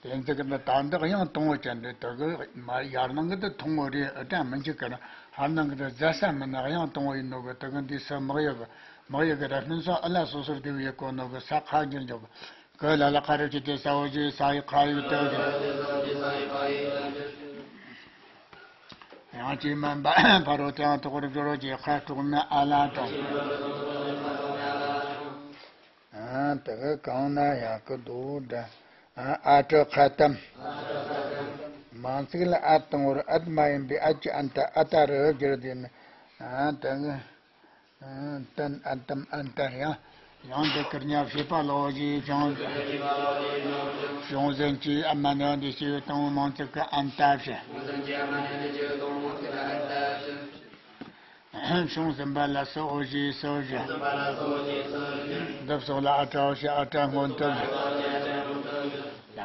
དེ་ཚིག་གི་ད་འདི་དབྱངས་དང་པོ་ཅན་རེད། དེ་གི་མ་ཡར་ནང་གི་དེ་ཐུང་ངུ་རེད། ཨུ་ཏྲ་མི་འཇུག་གི་ན། ཧར་ནང་གི་དེ་རྫ་ས་མིན་ན་དབྱངས་དང་པོ་ཡིན་ནོ་གི། དེ་གི་འདི་སུ་མག་ཡོད་གི། མག་ཡོད་གི་ར་སྨིན་སོགས་ཨུ་ལ་སོ་སོར་བསྡུས་པའི་ཡི་གེ་ནོ་གི་ས་ཁ་འགྱུར་འཇོག་གི། གི་ལ་ལ་ཁ་རུ་ཅི་སྟེ་ས་འོ་ཞེས་ས་ཡི་ཁ་ཡིག་ཏུ་གི། དབྱངས་ཀྱིས་དམན་པ་ཕ་རོལ་ཏེ་ཡང་དང་པོར་སྦྱོར་བ་ཅན། ཁ་དྲུག་ནི་ཨ་ལ་དང་། ཨ་དེ་གི་གང་ན་ཡང་གི་དོ་འདྲ། ཨ་ཨ་ཏྲ་ཁ་གཏམ། མང་ཚིག་ལ་ཨ་དང་པོར་ཨད་མ་ཡིན་པའི་ཨད་ཀྱི་ཨན་ཏ་ཨ་ཏ་རུ་བསྒྱུར་ཏེ་ནི། ཨ་དེ་གི། ཏན་ཨན་ཏམ་ཨན་ཏ་ཡང་། ཡང་འདི་གི་གཉའ་བཤེས་པ་ལ་འོ་ཞེས་བྱུང་། བྱུང་ཟིན་གྱི་ཨ་མ་ནི་འདི་སྐྱེས་བུ་དང་པོ་མང་ཚིག་གི་ཨན་ཏ་བྱེད། བྱུང་ཟིན་པ་ལ་སུ་འོ་ཞེས་སུ་བྱ། འདི་སོགས་ལ་ཨ་ཏྲ་འོ་ཞེས་ཨ་ཏྲ་སྔོན་དུ་བྱ།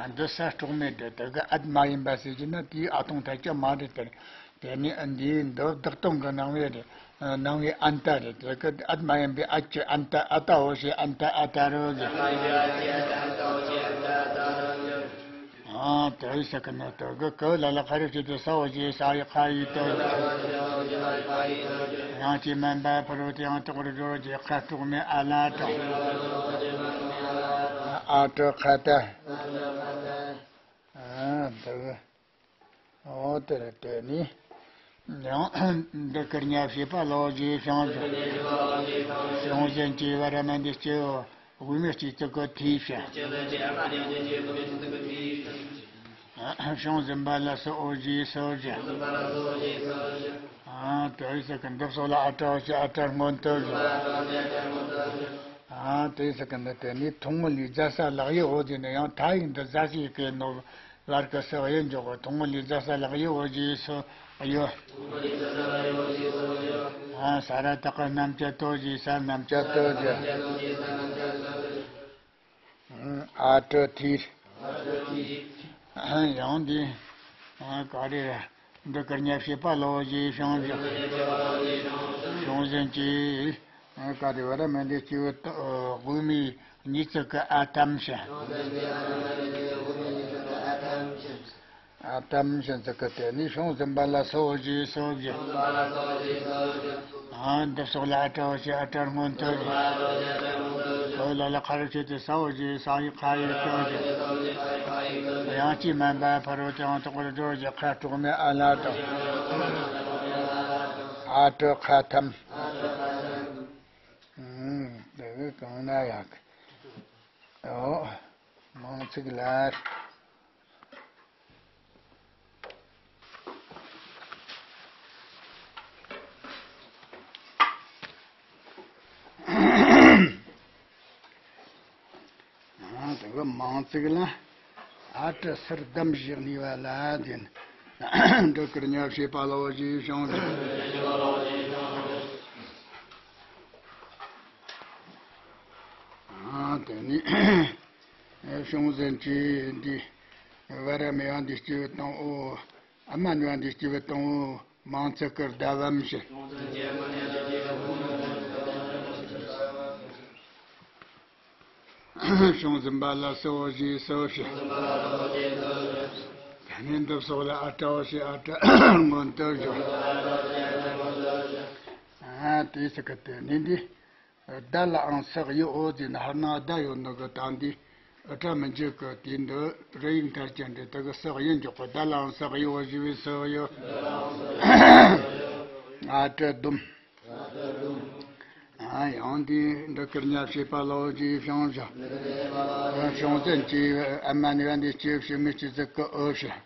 ཡང་འདི་ས་དཀྲོག་མེད་དེ་དེ་གི་ཨད་མ་ཡིན་པ་ཟེར་གྱི་ན་དེའི་ཨ་ཐོང་ཐད་ཀྱི་མ་རེད་དེ། དེ་ནས་འདིའི་འདི་བདག་སྟོང་གི་སྣང་བའི་རེད། སྣང་བའི་ཨན་ཏ་རེད། དེ་གི་ཨད་མ་ཡིན་པའི་ཨད་ཀྱི་ཨན་ཏ། ཨ་ཏ་འོ་ཞེས་ཨན་ཏ་ཨ་ཏ་རོ་ཟེར། ཨ་དེ་ཟེར་གི་ནི་དེ་གི་གི་ལ་ལ་ཁ་རུ་བྱེད་དེ་ས་འོ་ཞེས་ས་ཡི་ཁ་ཡི་དོ། ཡང་ཅི་མན་པ་ཕ་རོལ་ཏེ་ཡང་དག་པར་སྦྱོར་གྱི་ཁ་དཀྲུགས་མའི་ཨ་ལ་དང་། ཨ་ཏྲ་ཁ་ཏ། ཨ་དེ་གི། འོ་དེར་བལྟས་ནས། ཡང་འདི་སྐུ་ཉ་བྱེད་པ་ལོ་རྒྱུས་བྱུང་ཞིང་། བྱུང་ཟིན་གྱི་བར་མ་འདི་སྐྱེ་བོ་དབུས་མའི་སྤྱི་གཙུག་གི་ཐིག་ཕྱིན། བྱུང་ཟིན་པ་ལ་སོགས་འོ་རྒྱུས་སོ་བཞི། ཨ་དེ་ཟེར་གི་འདི་སོགས་ལ་ཨ་ཏྲ་འོ་ཞེས་ཨ་ཏྲ་སྔོན་དུ་བཞི། ཨ་དེ་ཟེར་གི་འདི་དེ་ནི་ཐུང་ངུ་ལས་རྫ་ས་ལག་ཡོད་འོ་དེ་ནི་ཡང་མཐའ་ཡིག་འདི་རྫ་ཞིག་གི་ནོ། བར་གྱི་སུ་གཡོ་འཇོག་གི་ཐུང་ངུ་ལས་རྫ་ས་ལག་གཡོ་འོ་ཞེས་སུ་གཡོ། ཨ་ས་ར་བཏགས་སྣམ་སྦྱར་དོ་ཞེས་ས་སྣམ་སྦྱར་དོ་ཞེས། ཨ་ཏྲ་ཐིར། ཡང་འདི་ག་རེ། འདི་སྐུ་ཉ་བྱེད་པ་ལོ་ཞེས་བྱུང་ཞིང་། བྱུང་ཟིན་གྱི། ག་རེ་བ་ར་མ་འདི་སྐྱེ་བོ་དབུས་མའི་གཉིས་བརྩེགས་ཀྱི་ཨ་ཐམ་ཕྱིན། ཨ་ཐམ་ཕྱིན་ཚིག་གི་དེ་ནི་བྱུང་ཟིན་པ་ལ་སོགས་ཞེས་སོ་བཞི། ཨ་འདི་སོགས་ལ་ཨ་ཏྲ་འོ་ཞེས་ཨ་ཏྲ་སྔོན་དུ་བཞི། གི་ལ་ལ་ཁ་རུ་བྱེད་དེ་ས་འོ་ཞེས་ས་ཡི་ཁ་ཡི་དོ་བཞི། ཡང་ཅི་མན་པ་ཕ་རོལ་ཏེ་ཡང་དག་པར་སྦྱོར་གྱི་ཁ་དཀྲུགས་མའི་ཨ་ལ་དང་། ཨ་ཏྲ་ཁ་ཐམ། ཨུམ། དེ་གི་གང་ན་ཡག་གི། ཨོ། མང་ཚིག་ལ། ཨ་དེ་གི་མང་ཚིག་ལ། ཨ་ཏྲ་སར་སྡོམ་བཞག་ནས་བ་ལ་དེ་ནི། འདི་སྐུ་ཉ་བྱེད་པ་ལོ་ཞེས་བྱུང་ཟིན། ཨ་དེ་ནི། བྱུང་ཟིན་གྱི་འདི། བ་ར་མེ་བ་འདི་སྐྱེ་བོ་དང་པོ། ཨ་མ་ནི་བ་འདི་སྐྱེ་བོ་དང་པོ། མང་ཚིག་གི་ཟླ་བམ་ཞེས། བྱུང་ཟིན་པ་ལ་སོགས་འོ་ཞེས་སོ་བཞི། དེ་ནས་འདི་སོགས་ལ་ཨ་ཏྲ་འོ་ཞེས་ཨ་ཏྲ་སྔོན་དུ་བཞི། ཨ་དེ་ཟེར་གི་དེ་ནི་འདི། ཟླ་ལའང་སུ་གཡོ་འོ་ཟེར་ན་ཧར་ན་ཟླ་ཡོད་ནོ་གི་དང་འདི་ཨ་ཏྲ་མི་འཇུག་གི། དེ་འདི་རི་ཡིག་མཐར་ཅན་འདི་དེ་གི་སུ་གཡོ་འཇོག་གི། ཟླ་ལའང་སུ་གཡོ་འོ་ཞེས་པའི་སུ་གཡོ། ཨ་ཏྲ་སྡོམ། ཨ་ཡང་འདི་འདི་སྐུ་ཉ་བྱེད་པ་ལོ་ཞེས་བྱུང་ཞིང་། བྱུང་ཟིན་གྱི་ཨ་མ་ནི་བ་འདི་སྐྱེ་བོ་ཕྱི་མའི་སྤྱི་གཙུག་གི་འོ་ཞེས།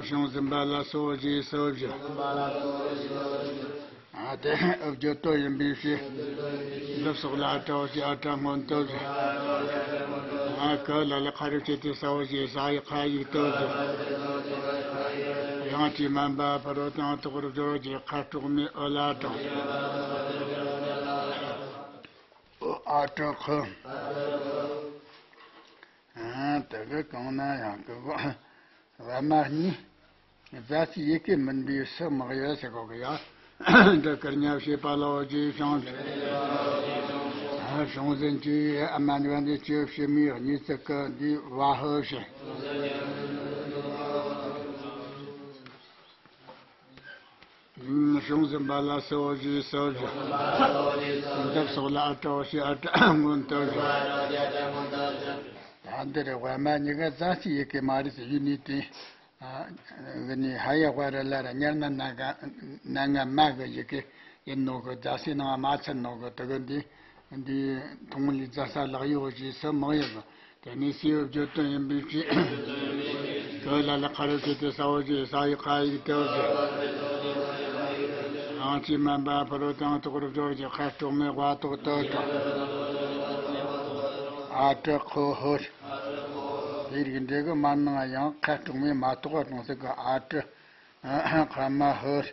བྱུང་ཟིན་པ་ལ་སོགས་འོ་ཞེས་སོ་བཞི། ཨ་དེ་བརྗོད་དོན་ཡིན་པའི་ཕྱིར། འདི་སོགས་ལ་ཨ་ཏྲ་འོ་ཞེས་ཨ་ཏྲ་སྔོན་དུ་བཞི། ཨ་གི་ལ་ལ་ཁ་རུ་བྱེད་དེ་ས་འོ་ཞེས་ས་ཡི་ཁ་ཡིག་དུ་བཞི། ཡང་ཅི་མན་པ་ཕ་རོལ་ཏེ་ཡང་དག་པར་སྦྱོར་གྱི་ཁ་དཀྲུགས་མའི་ཨོ་ལ་དང་། ཨ་ཏྲ་ཁུ། ཨ་དེ་གི་གང་ན་ཡང་གི་གོ། བ་མ་གཉིས། རྫ་ཆུའི་ཡི་གེ་མིན་པའི་སུ་མི་གཡོ་ཟེར་གོ་གི་ཡ། འདི་སྐུ་ཉ་བྱེད་པ་ལོ་ཞེས་བྱུང་། བྱུང་ཟིན་གྱི་ཨ་མ་ནི་བ་འདི་སྐྱེ་བོ་ཕྱི་མའི་གཉིས་བརྩེགས་ཀྱི་འདི་བ་ཧོ་ཞེས། བྱུང་ཟིན་པ་ལ་སོགས་འོ་ཞེས་སོ་བཞི། འདི་སོགས་ལ་ཨ་ཏྲ་འོ་ཞེས་ཨ་ཏྲ་སྔོན་དུ་བཞི། ད་འདིར་བ་མ་གཉིས་ཀ་རྫ་ཆུའི་ཡི་གེ་མ་རེད་ཟེར་ཡུལ་ནི་དེ། ཨ་གི་ནི་ཧ་ཡ་བ་ར་ལ་ར་ཉར་ན་ན་ག་ན་ང་མ་གི་ཡི་གེ་ཡིན་ནོ་གི། རྫ་སའི་ནང་མ་ཚུད་ནོ་གི། དེ་གི་འདི་འདི་ཐུང་ངུ་ལས་རྫ་ས་ལག་ཡོད་འོ་ཞེས་སུ་མི་གཡོ་གི། དེ་ནས་སུའི་བརྗོད་དོན་ཡིན་པའི་ཕྱིར། གི་ལ་ལ་ཁ་རུ་བྱེད་དེ་ས་འོ་ཞེས་ས་ཡི་ཁ་ཡིག་དུ་བཞི། ཡང་ཅི་མན་པ་ཕ་རོལ་ཏེ་ཡང་དག་པར་སྦྱོར་གྱི་ཁ་དཀྲུགས་མའི་བ་ཏོག་ཏུ་དང་། ཨ་ཏྲ་ཁོ་ཧོར། དེ་རིགས་འདྲ་གི་མ་ནང་ཡང་ཁ་དཀྲུགས་མའི་མ་གཏོགས་པ་གཏོང་ས་གི་ཨ་ཏྲ་ཁ་མ་ཧོར།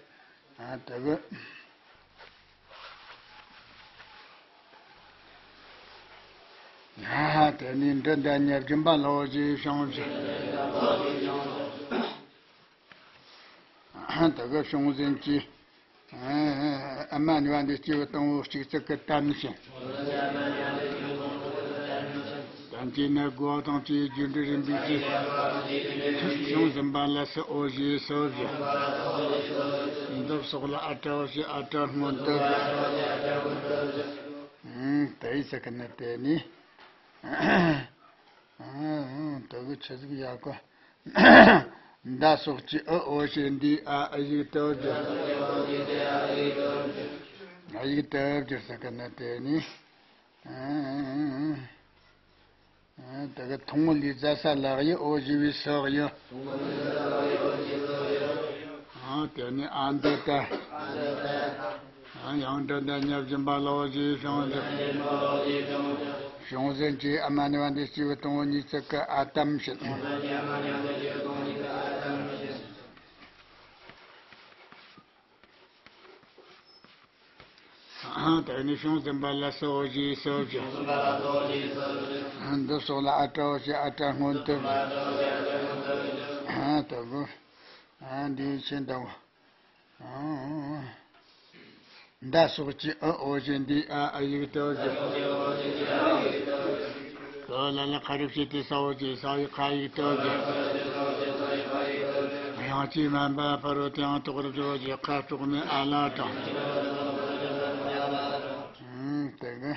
ཨ་དེ་གི། དེ་ནས་འབྲུ་འདི་ཉིད་སྦྱིན་པ་ལའོ་ཞེས་བྱུང་ཞིང་། དེ་གི་བྱུང་ཟིན་གྱིས། ཨ་མ་ནི་བ་འདི་སྐྱེས་བུ་དང་པོ་གཅིག་ཙིག་གི་དམ་ཞིང་། དམ་གྱི་ནི་དགོས་དང་བཅས་རྒྱུ་འབྲས་རིམ་པས་ཀྱིས། བྱུང་ཟིན་པ་ལ་སུ་འོ་ཞེས་སུ་བཞི། འདི་སོགས་ལ་ཨ་ཏྲའོ་ཞེས་ཨ་ཏྲ་སྔོན་དུ་བཞི། དེ་ཡི་ཚིག་གི་ནི་དེ་ནི། དེ་གི་ཆི་ཟིག་ཡག་གི། མདའ་སོགས་ཀྱི་ཨི་འོ་ཞེས་འདིའི་ཨ་ཨི་ཡིག་དུ་བསྒྱུར། ཨི་ཡིག་དུ་བསྒྱུར་ཟེར་གི་ནི་དེ་ནི། དེ་གི་ཐུང་ངུ་ལས་ཛ་ས་ལ་ཡི་འོ་ཞེས་པའི་སུ་ཡི། དེ་ནི་ཨ་འདི་ལྟ། ཡང་འབྲུ་འདི་ཉིད་སྦྱིན་པ་ལའོ་ཞེས་བྱུང་ཞིང་། བྱུང་ཟིན་གྱིས་ཨ་མ་ནི་བ་འདི་སྐྱེས་བུ་དང་པོ་གཉིས་ཙིག་གི་ཨ་དམ་ཞིང་། དེ་ནས་བྱུང་ཟིན་པ་ལ་སུ་འོ་ཞེས་སུ་བཞི། འདི་སོགས་ལ་ཨ་ཏྲའོ་ཞེས་ཨ་ཏྲ་སྔོན་དུ་བཞི། དེ་གི་འདིའི་ཆེན་དང་། མདའ་སོགས་ཀྱི་ཨི་འོ་ཞེས་འདིའི་ཨ་ཨི་ཡིག་དུ་བསྒྱུར། ག་ལ་ལ་ཁ་རུ་བྱས་ཏེ་ས་འོ་ཞེས་ས་ཡི་ཁ་ཡིག་དུ་བསྒྱུར། དབྱངས་ཀྱིས་དམན་པ་ཕ་རོལ་ཏུ་ཡང་དོག་རུ་སྦྱོར་ཞེས་ཁ་དྲུག་མའི་ཨ་ལ་དྲངས། དེ་གི།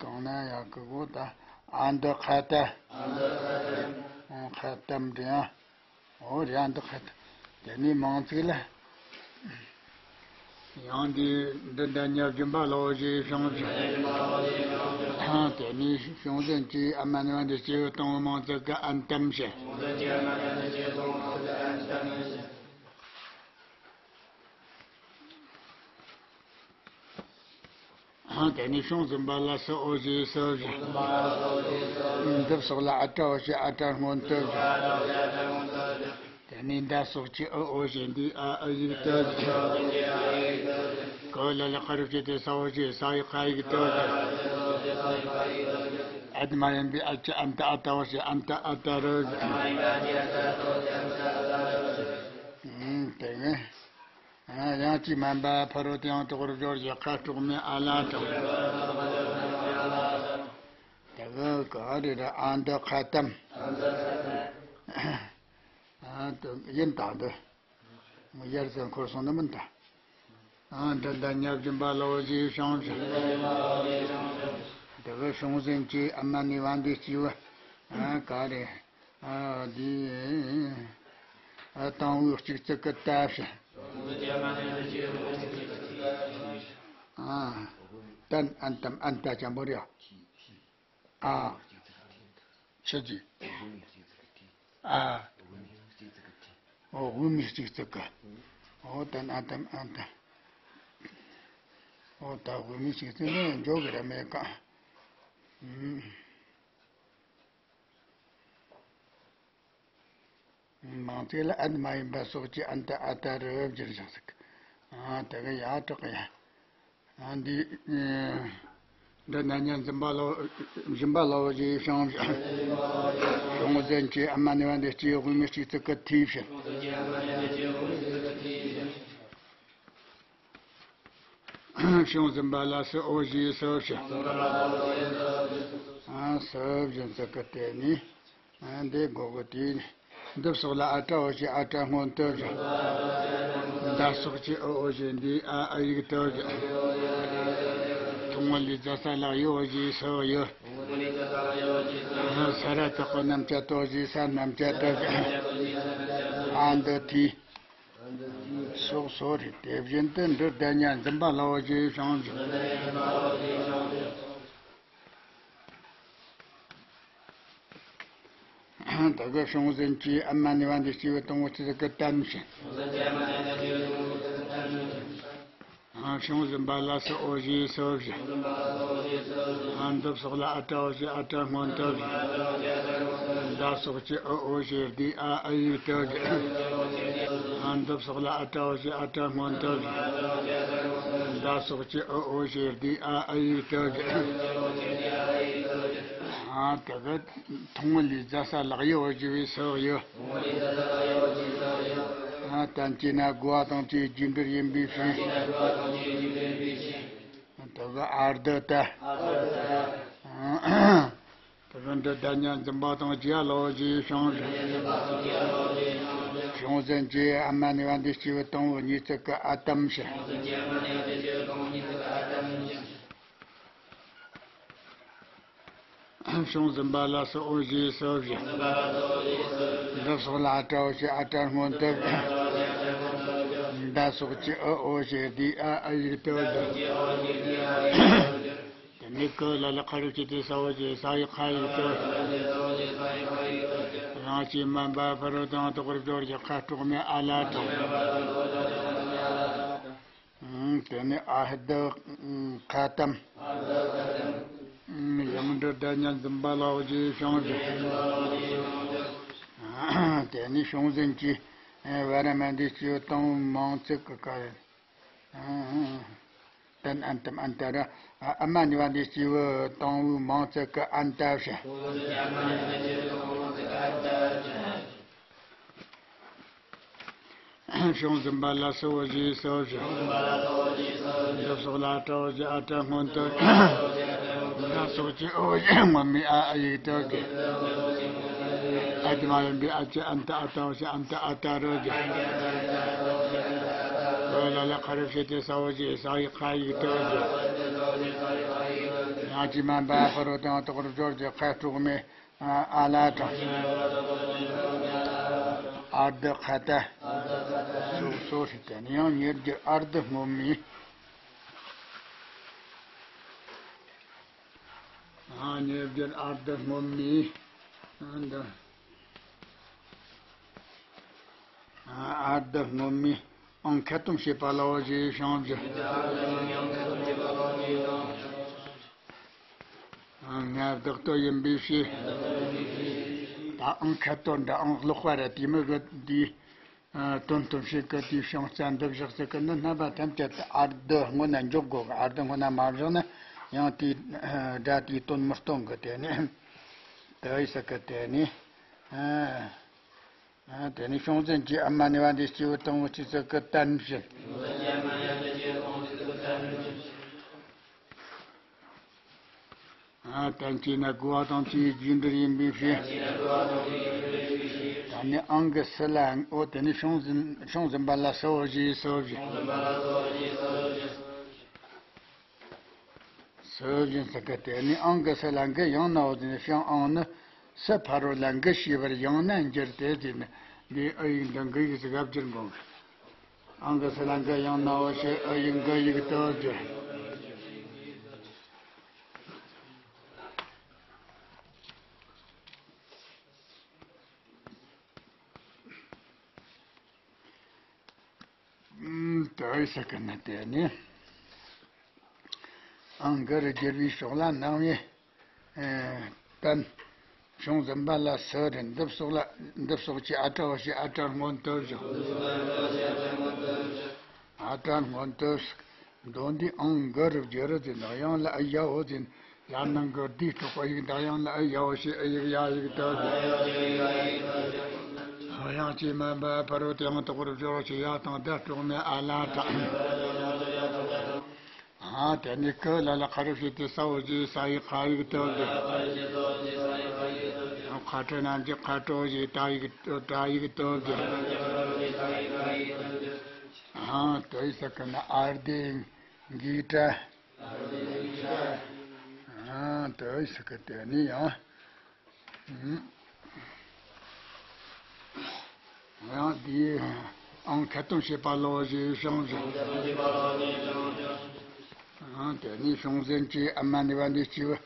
གང་ན་ཡག་གི་གོ་ད། ཨ་འདི་ཁ་ཏ། ཁ་ཏམ་འདྲ། འོ་རེད། ཨ་འདི་ཁ་ཏ། དེ་ནས་མང་ཚིག་ལ། ཡང་འདི་འདི་འདི་ཉིད་སྦྱིན་པ་ལའོ་ཞེས་བྱུང་ཞིང་། དེ་ནས་བྱུང་ཟིན་གྱིས་ཨ་མ་ནི་བ་འདི་སྐྱེས་བུ་དང་པོ་མང་ཚིག་གི་ཨན་དམ་ཞིང་། དེ་ནས་བྱུང་ཟིན་པ་ལ་སུ་འོ་ཞེས་སུ་བཞི། འདི་སོགས་ལ་ཨ་ཏྲ་འོ་ཞེས་ཨ་ཏྲ་སྔོན་དུ་བཞི། དེ་ནས་མདའ་སོགས་ཀྱི་ཨི་འོ་ཞེས་འདིའི་ཨ་ཨི་ཡིག་དུ་བཞི། ག་ལ་ལ་ཁ་རུ་བྱས་ཏེ་ས་འོ་ཞེས་ས་ཡི་ཁ་ཡིག་དུ་བཞི། ཨ་འདི་མ་ཡིན་པའི་ཨ་ཀྱི་ཨན་ཏ་ཨ་ཏ་འོ་ཞེས་ཨན་ཏ་ཨ་ཏ་རུ་བཞི། དེ་ནས། དབྱངས་ཀྱིས་དམན་པ་ཕ་རོལ་ཏུ་ཡང་དོག་རུ་སྦྱོར་ཞེས་ཁ་དྲུག་མའི་ཨ་ལ་དྲངས། དེ་གི་ག་རེ་རེད། ཨ་འདི་ཁ་ཏམ། ཨ་འདི་ཡིན་ད་འདི། ཡར་ཟན་འཁོར་སོང་ནི་མིན་ད། ཨ་འདི་འདི་ཉིད་སྦྱིན་པ་ལའོ་ཞེས་བྱུང་ཞིང་། དེ་གི་བྱུང་ཟིན་གྱིས་ཨ་མ་ནི་བ་འདི་སྐྱེས་བུ། ཨ་ག་རེ། ཨ་འདི། ཨ་དང་པོའི་གཅིག་ཙིག་གི་ཏ་ཞེས། ཨ། ཏན་ཨན་ཏམ་ཨན་ཏ་ཅན་པོ་རེད། ཨ། ཆི་ཟིག་ཨ། འོ་དབུ་མའི་གཅིག་ཙིག་གི། འོ་ཏན་ཨན་ཏམ་ཨན་ཏ། འོ་ད་དབུ་མའི་གཅིག་ཙིག་ནི་འཇོག་གི་ར་མེད་ཀ། ཨུམ། མང་ཚིག་ལ་ཨན་མ་ཡིན་པ་སོགས་ཀྱི་ཨན་ཏ་ཨ་ཏ་རུ་བསྒྱུར་བཞག་ཟིག་ཨ་དེ་གི་ཡ་དྲག་གི་ཡ། ཨ་འདི། འདི་ན་ཉིད་སྦྱིན་པ་ལའོ། སྦྱིན་པ་ལའོ་ཞེས་བྱུང་ཞིང་། བྱུང་ཟིན་གྱིས་ཨ་མ་ནི་བ་འདི་སྐྱེས་དབུ་མའི་གཅིག་ཙིག་གི་ཐོས་ཤིང་། བྱུང་ཟིན་པ་ལ་སུ་འོ་ཞེས་སུ་བྱ། ཨ་སུ་བཞིན་ཙིག་གི་དེ་ནས། ཨ་འདི་གོ་གི་དེ་ནས། འདི་སོགས་ལ་ཨ་ཏྲ་འོ་ཞེས་ཨ་ཏྲ་སྔོན་དུ་བཞག་མདའ་སོགས་ཀྱི་ཨི་འོ་ཞེས་འདིའི་ཨ་ཨི་ཡིག་དུ་བཞག་ཐུང་ངུ་ལས་ཛ་ས་ལ་ཡི་འོ་ཞེས་སུ་ཡི། ས་ར་བཏགས་པའི་རྣམ་བཅད་དོ་ཞེས་ས་རྣམ་བཅད་དུ་བཞག་ཨ་འདི་དེ། སོགས་སོ་རེད། དེ་བཞིན་དུ་འབྲུ་བདག་ཉིད་འཛིན་པ་ལའོ་ཞེས་བྱུང་ཞིང་། དེ་གི་བྱུང་ཟིན་གྱིས་ཨ་མ་ནི་བ་འདི་སྐྱེས་བུ་དང་པོ་གཅིག་ཙིག་གི་ཏམ་ཞིང་། བྱུང་ཟིན་པ་ལ་སུ་འོ་ཞེས་སུ་བཞི། འདི་སོགས་ལ་ཨ་ཏྲ་འོ་ཞེས་ཨ་ཏྲ་སྔོན་དུ་བཞི། མདའ་སོགས་ཀྱི་ཨི་འོ་ཞེས་འདིའི་ཨ་ཨི་ཡིག་དུ་བཞི། འདི་སོགས་ལ་ཨ་ཏྲ་འོ་ཞེས་ཨ་ཏྲ་སྔོན་དུ་བཞི། མདའ་སོགས་ཀྱི་ཨི་འོ་ཞེས་འདིའི་ཨ་ཨི་ཡིག་དུ་བཞི། ཨ་དེ་གི་ཐོག་མ་ལས་རྫ་ས་ལག་ཡོད་ཞེས་པའི་སོགས་ཡོད། ཨ་བསྟན་བཅོས་ན་དགོས་པ་དང་བཅས་རྒྱས་འབྲིང་ཡིན་པའི་ཕྱིར། དེ་གི་ཨར་དི་ཏ། དེ་གི་འདི་བདག་ཉིད་འཛིན་པ་དང་བཅས་ལོ་ཞེས་བྱུང་། བྱུང་ཟིན་གྱི་ཨ་མ་ནི་བ་འདི་སྐྱེས་བུ་དང་པོ་གཉིས་བརྩེགས་ཀྱི་ཨ་ཏམ་ཞེས། བྱུང་ཟིན་པ་ལ་སོགས་འོ་ཞེས་སོ་བཞི། འདི་སོགས་ལ་ཨ་ཏྲ་འོ་ཞེས་ཨ་ཏྲ་སྔོན་དུ། ད་སོགས་ཀྱི་ཨ་འོ་ཞེས་འདི་ཨ་ཨ་ཡིག་ཏུ་བསྒྱུར། དེ་ནས་ཀུ་ལ་ལ་ཁ་རུ་སྐྱེས་ཏེ་ས་འོ་ཞེས་ས་ཡིག་ཁ་ཡིག་ཏུ། རང་སྐྱེས་མ་འབའ་ཕ་རོལ་ཏུ་ཡང་དག་པར་སྦྱོར་གྱི་ཁ་དཀྲོགས་མའི་ཨ་ལ་དང་། དེ་ནས་ཨ་ཧ་དི་ཁ་ཏམ། ཡང་འབྲུ་བདག་ཉིད་འཛིན་པ་ལ་འོ་ཞེས་བྱུང་ཟིན། དེ་ནས་བྱུང་ཟིན་གྱི་བ་ར་མ་འདི་སྐྱེས་བུ་དང་པོའི་མིང་བརྩེགས་ཀྱི་ཀ། ཏན་ཨན་ཏམ་ཨན་ཏ་ར། ཨ་མ་ནི་བ་འདི་སྐྱེས་བུ་དང་པོའི་མིང་བརྩེགས་ཀྱི་ཨན་ཏ་བྱས། བྱུང་ཟིན་པ་ལ་སོགས་འོ་ཞེས་སོ་བཞི། འདི་སོགས་ལ་ཨ་ཏྲ་འོ་ཞེས་ཨ་ཏྲ་སྔོན་དུ། ད་སོགས་ཀྱི་འོ་ཞེས་སྔོན་མའི་ཨ་ཨ་ཡིག་ཏུ་བསྒྱུར། ཨ་དེ་མ་ཡིན་པའི་ཨ་ཀྱི་ཨན་ཏ་ཨ་ཏ་འོ་ཞེས་ཨན་ཏ་ཨ་ཏ་རུ་བསྒྱུར། ཀུ་ལ་ལ་ཁ་རུ་སྐྱེས་ཏེ་ས་འོ་ཞེས་ས་ཡིག་ཁ་ཡིག་ཏུ་བསྒྱུར། ཡང་སྐྱེས་མ་འབའ་ཕ་རོལ་ཏུ་ཡང་དག་པར་སྦྱོར་གྱི་ཁ་དཀྲོགས་མའི་ཨ་ལ་དང་། ཨར་དི་ཁ་ཏ། སོ་སོ་ཞིག་དེ་ནི་ཡང་ཉེར་བསྒྱུར་ཨར་དི་སྔོན་མའི། ཨ་ཉེར་བསྒྱུར་ཨར་དི་སྔོན་མའི། ཨ་འདི། ཨར་དི་སྔོན་མའི་ཨང་ཁ་སྟོང་བྱེད་པ་ལ་འོ་ཞེས་བྱུང་ཟིན། ཨང་ང་བདག་ཏུ་ཡིན་པའི་ཕྱིར། ད་ཨང་ཁ་སྟོང་འདྲ་ཨང་ཀློག་པ་ར་དེ་མི་གི་དེའི་དོན་སྟོན་བྱེད་ཀྱི་དེའི་བྱང་རྩ་འདི་བཞག་ཟེར་གི་ནི། རྣམ་པ་ཐམས་ཅད་དུ་ཨར་དི་སྔོན་ན་འཇོག་དགོས་གི། ཨར་དི་སྔོན་ན་མ་བཞག་ན་ཡང་དེའི་སྒྲ་དེའི་དོན་མི་སྟོན་གི། དེ་ནི་དེ་ཡི་ས་གི་དེ་ནི། ཨ་དེ་ནི་བྱུང་ཟིན་གྱི་ཨ་མ་ནི་བ་འདི་སྐྱེས་བུ་དང་པོའི་སྐྱེས་བུ་གི་ཏན་བཞིན། ཨ་ཏན་བྱས་ན་དགོས་པ་དང་བཅས་རྒྱས་འབྲིང་ཡིན་པའི་ཕྱིར། ད་ནི་ཨང་གི་སི་ལ་འོ་དེ་ནི་བྱུང་ཟིན་བྱུང་ཟིན་པ་ལ་སོགས་འོ་ཞེས་སོ་བཞི། སོ་བཞིན་ས་གི་དེ་ནི་ཨང་གི་སི་ལ་འགི་ཡང་ན་འོ་ཟེར་ནས་བྱང་ཨང་ནི་སི་ཕ་རོལ་ལ་འགི་ཞེས་པར་ཡང་ན་འགྱུར་ཏེ་ཟེར་ནས། འདི་ཨ་ཡིག་འདི་འགི་ཡིག་ཟིག་ག་བསྒྱུར་འགོ་གི། ཨང་གི་སི་ལ་འགི་ཡང་ན་འོ་ཞེས་ཨ་ཡིག་འགི་ཡིག་ཏུ་བསྒྱུར། ཨུམ། དེ་ཡི་ས་གི་ནི་དེ་ནི། ཨང་གི་རུ་བསྒྱུར་བའི་ཕྱོགས་ལ་སྣང་བའི་ཨེ་ཏན། བྱུང་ཟིན་པ་ལ་སི་རེད། འདི་སོགས་ལ་འདི་སོགས་ཀྱི་ཨ་ཏྲ་འོ་ཞེས་ཨ་ཏྲ་སྔོན་དུ་བཞག། ཨ་ཏྲ་སྔོན་དུ་འདོན་དུས་ཨང་གི་རུ་བསྒྱུར་རུ་ཟེར་ན་ཡང་ལ་ཨི་ཡ་འོ་ཟེར་ན། ཡར་ནང་གི་རྡུལ་དཀྲོགས་པ་ཡིག་འདི་ཡང་ལ་ཨི་ཡ་འོ་ཞེས་ཨི་ཡིག་ཡ་ཡིག་ཏུ་བཞག། ཡང་སྐྱེས་མ་འབའ་ཕ་རོལ་ཏུ་ཡང་དག་པར་སྦྱོར་གྱི་ཡ་དང་ད་དཀྲོགས་མའི་ཨ་ལ་དང་། ཨ་དེ་ནི་ཀུ་ལ་ལ་ཁ་རུ་སྐྱེས་ཏེ་ས་འོ་ཞེས་ས་ཡིག་ཁ་ཡིག་ཏུ་བཞག། ཁ་ཏྲ་རྣམས་ཀྱི་ཁ་ཏྲ་འོ་ཞེས་ཏྲ་ཡིག་ཏྲ་ཡིག་ཏུ་བཞག། ཨ་དེ་ཡི་ས་གི་ནི་ཨར་དི་འགི་ཏྲ། ཨ་དེ་ཡི་ས་གི་དེ་ནི་ཡང་། ཡང་དེའི་ཨང་ཁ་སྟོང་བྱེད་པ་ལ་འོ་ཞེས་བྱུང་ཟིན། ཨ་དེ་ནི་བྱུང་ཟིན་གྱི་ཨ་མ་ནི་བ་འདི་སྐྱེས་བུ་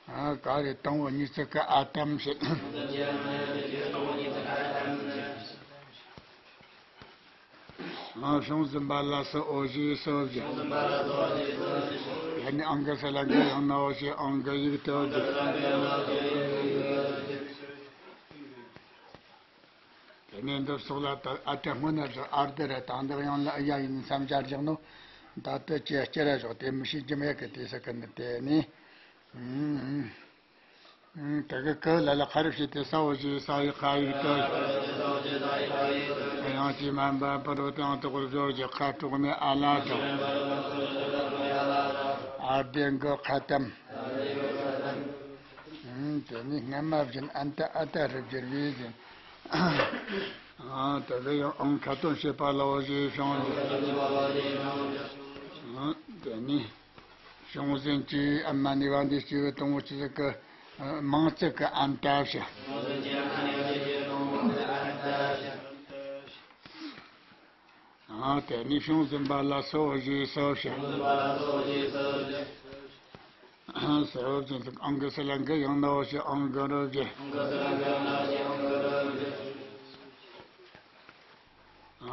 ཨ་ག་རེ་དང་པོ་གཉིས་བརྩེགས་ཀྱི་ཨ་ཏམ་བྱས། ཨ་བྱུང་ཟིན་པ་ལ་སོགས་འོ་ཞེས་སོ་བཞི། དེ་ནི་ཨང་གི་སི་ལ་འགི་ཡང་ན་འོ་ཞེས་ཨང་གི་ཡིག་ཏུ་བསྒྱུར། དེ་ནས་འདི་སོགས་ལ་ད་ཨ་ཏྲ་སྔོན་ན་བཞག། ཨར་དི་ར་དང་འདི་ཡང་ལ་ཨི་ཡ་ཡིན་བསམ་འཆར་བཞག་ནོ། ད་ལྟ་ཅི་སྐྱེ་ར་བཞག་དེ་མི་ཤེས་རྒྱུ་མེད་གི། དེ་ས་གི་ནི་དེ་ནི། ཨུམ། དེ་གི་ཀ་ལ་ལ་ཁ་རུ་བྱས་ཏེ་ས་འོག་བཞི་ས་ཡི་ཁ་ཡིག་ཏུ། དབྱངས་ཀྱིས་སྨད་པ་ཕ་རོལ་ཏུ་ཡང་དག་པར་སྦྱོར་གྱི་ཁ་དྲུག་མའི་ཨ་ལ་དང་། ཨ་དེ་གི་ཁ་ཏམ། དེ་ནས་སྔ་མ་བཞིན་ཨན་ཏ་ཨ་ཏ་རུ་བསྒྱུར་བས་བཞིན། དེ་གི་ཡང་ཨང་ཁ་ཏོན་བྱེད་པ་ལ་འོ་ཞེས་བྱུང་། དེ་ནས། བྱུང་ཟིན་གྱི་ཨ་མ་ནི་བ་འདི་སྐྱེ་བོ་དང་པོ་ཆི་ཟིག་གི་མིང་ཚིག་གི་ཨན་ཏ་བྱ། ཨ་དེ་ནི་བྱུང་ཟིན་པ་ལ་སོ་ཞེས་སོ་བྱ། སོ་བྱ་ཟིག་ཨང་གི་སི་ལ་འགི་ཡང་ནའོ་ཞེས་ཨང་གི་རོ་བྱ།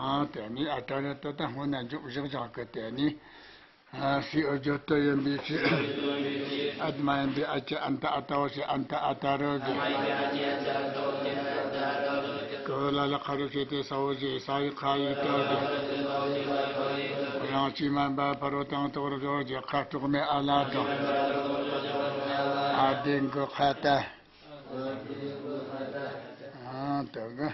ཨ་དེ་ནི་ཨ་ཏ་ར་ཏ་ཏ་སྔོན་ན་འཇུག་བཞག་བཞག་གི་དེ་ནི། ཨ་སི་ཨོ་བརྗོད་དོ་ཡིན་པའི་ཕྱིར། ཨ་དེ་མ་ཡིན་པའི་ཨ་ཅི་ཨན་ཏ་ཨ་ཏའོ་ཞེས་ཨན་ཏ་ཨ་ཏ་རོ་གི། ཀ་ལ་ལ་ཁ་རུ་བྱས་ཏེ་ས་འོག་བཞི་ས་ཡི་ཁ་ཡིག་ཏུ་གི། དབྱངས་ཀྱིས་སྨད་པ་ཕ་རོལ་ཏུ་ཡང་དག་པར་སྦྱོར་གྱི་ཁ་དྲུག་མའི་ཨ་ལ་དང་། ཨ་དེ་གི་ཁ་ཏ། ཨ་དེ་གི།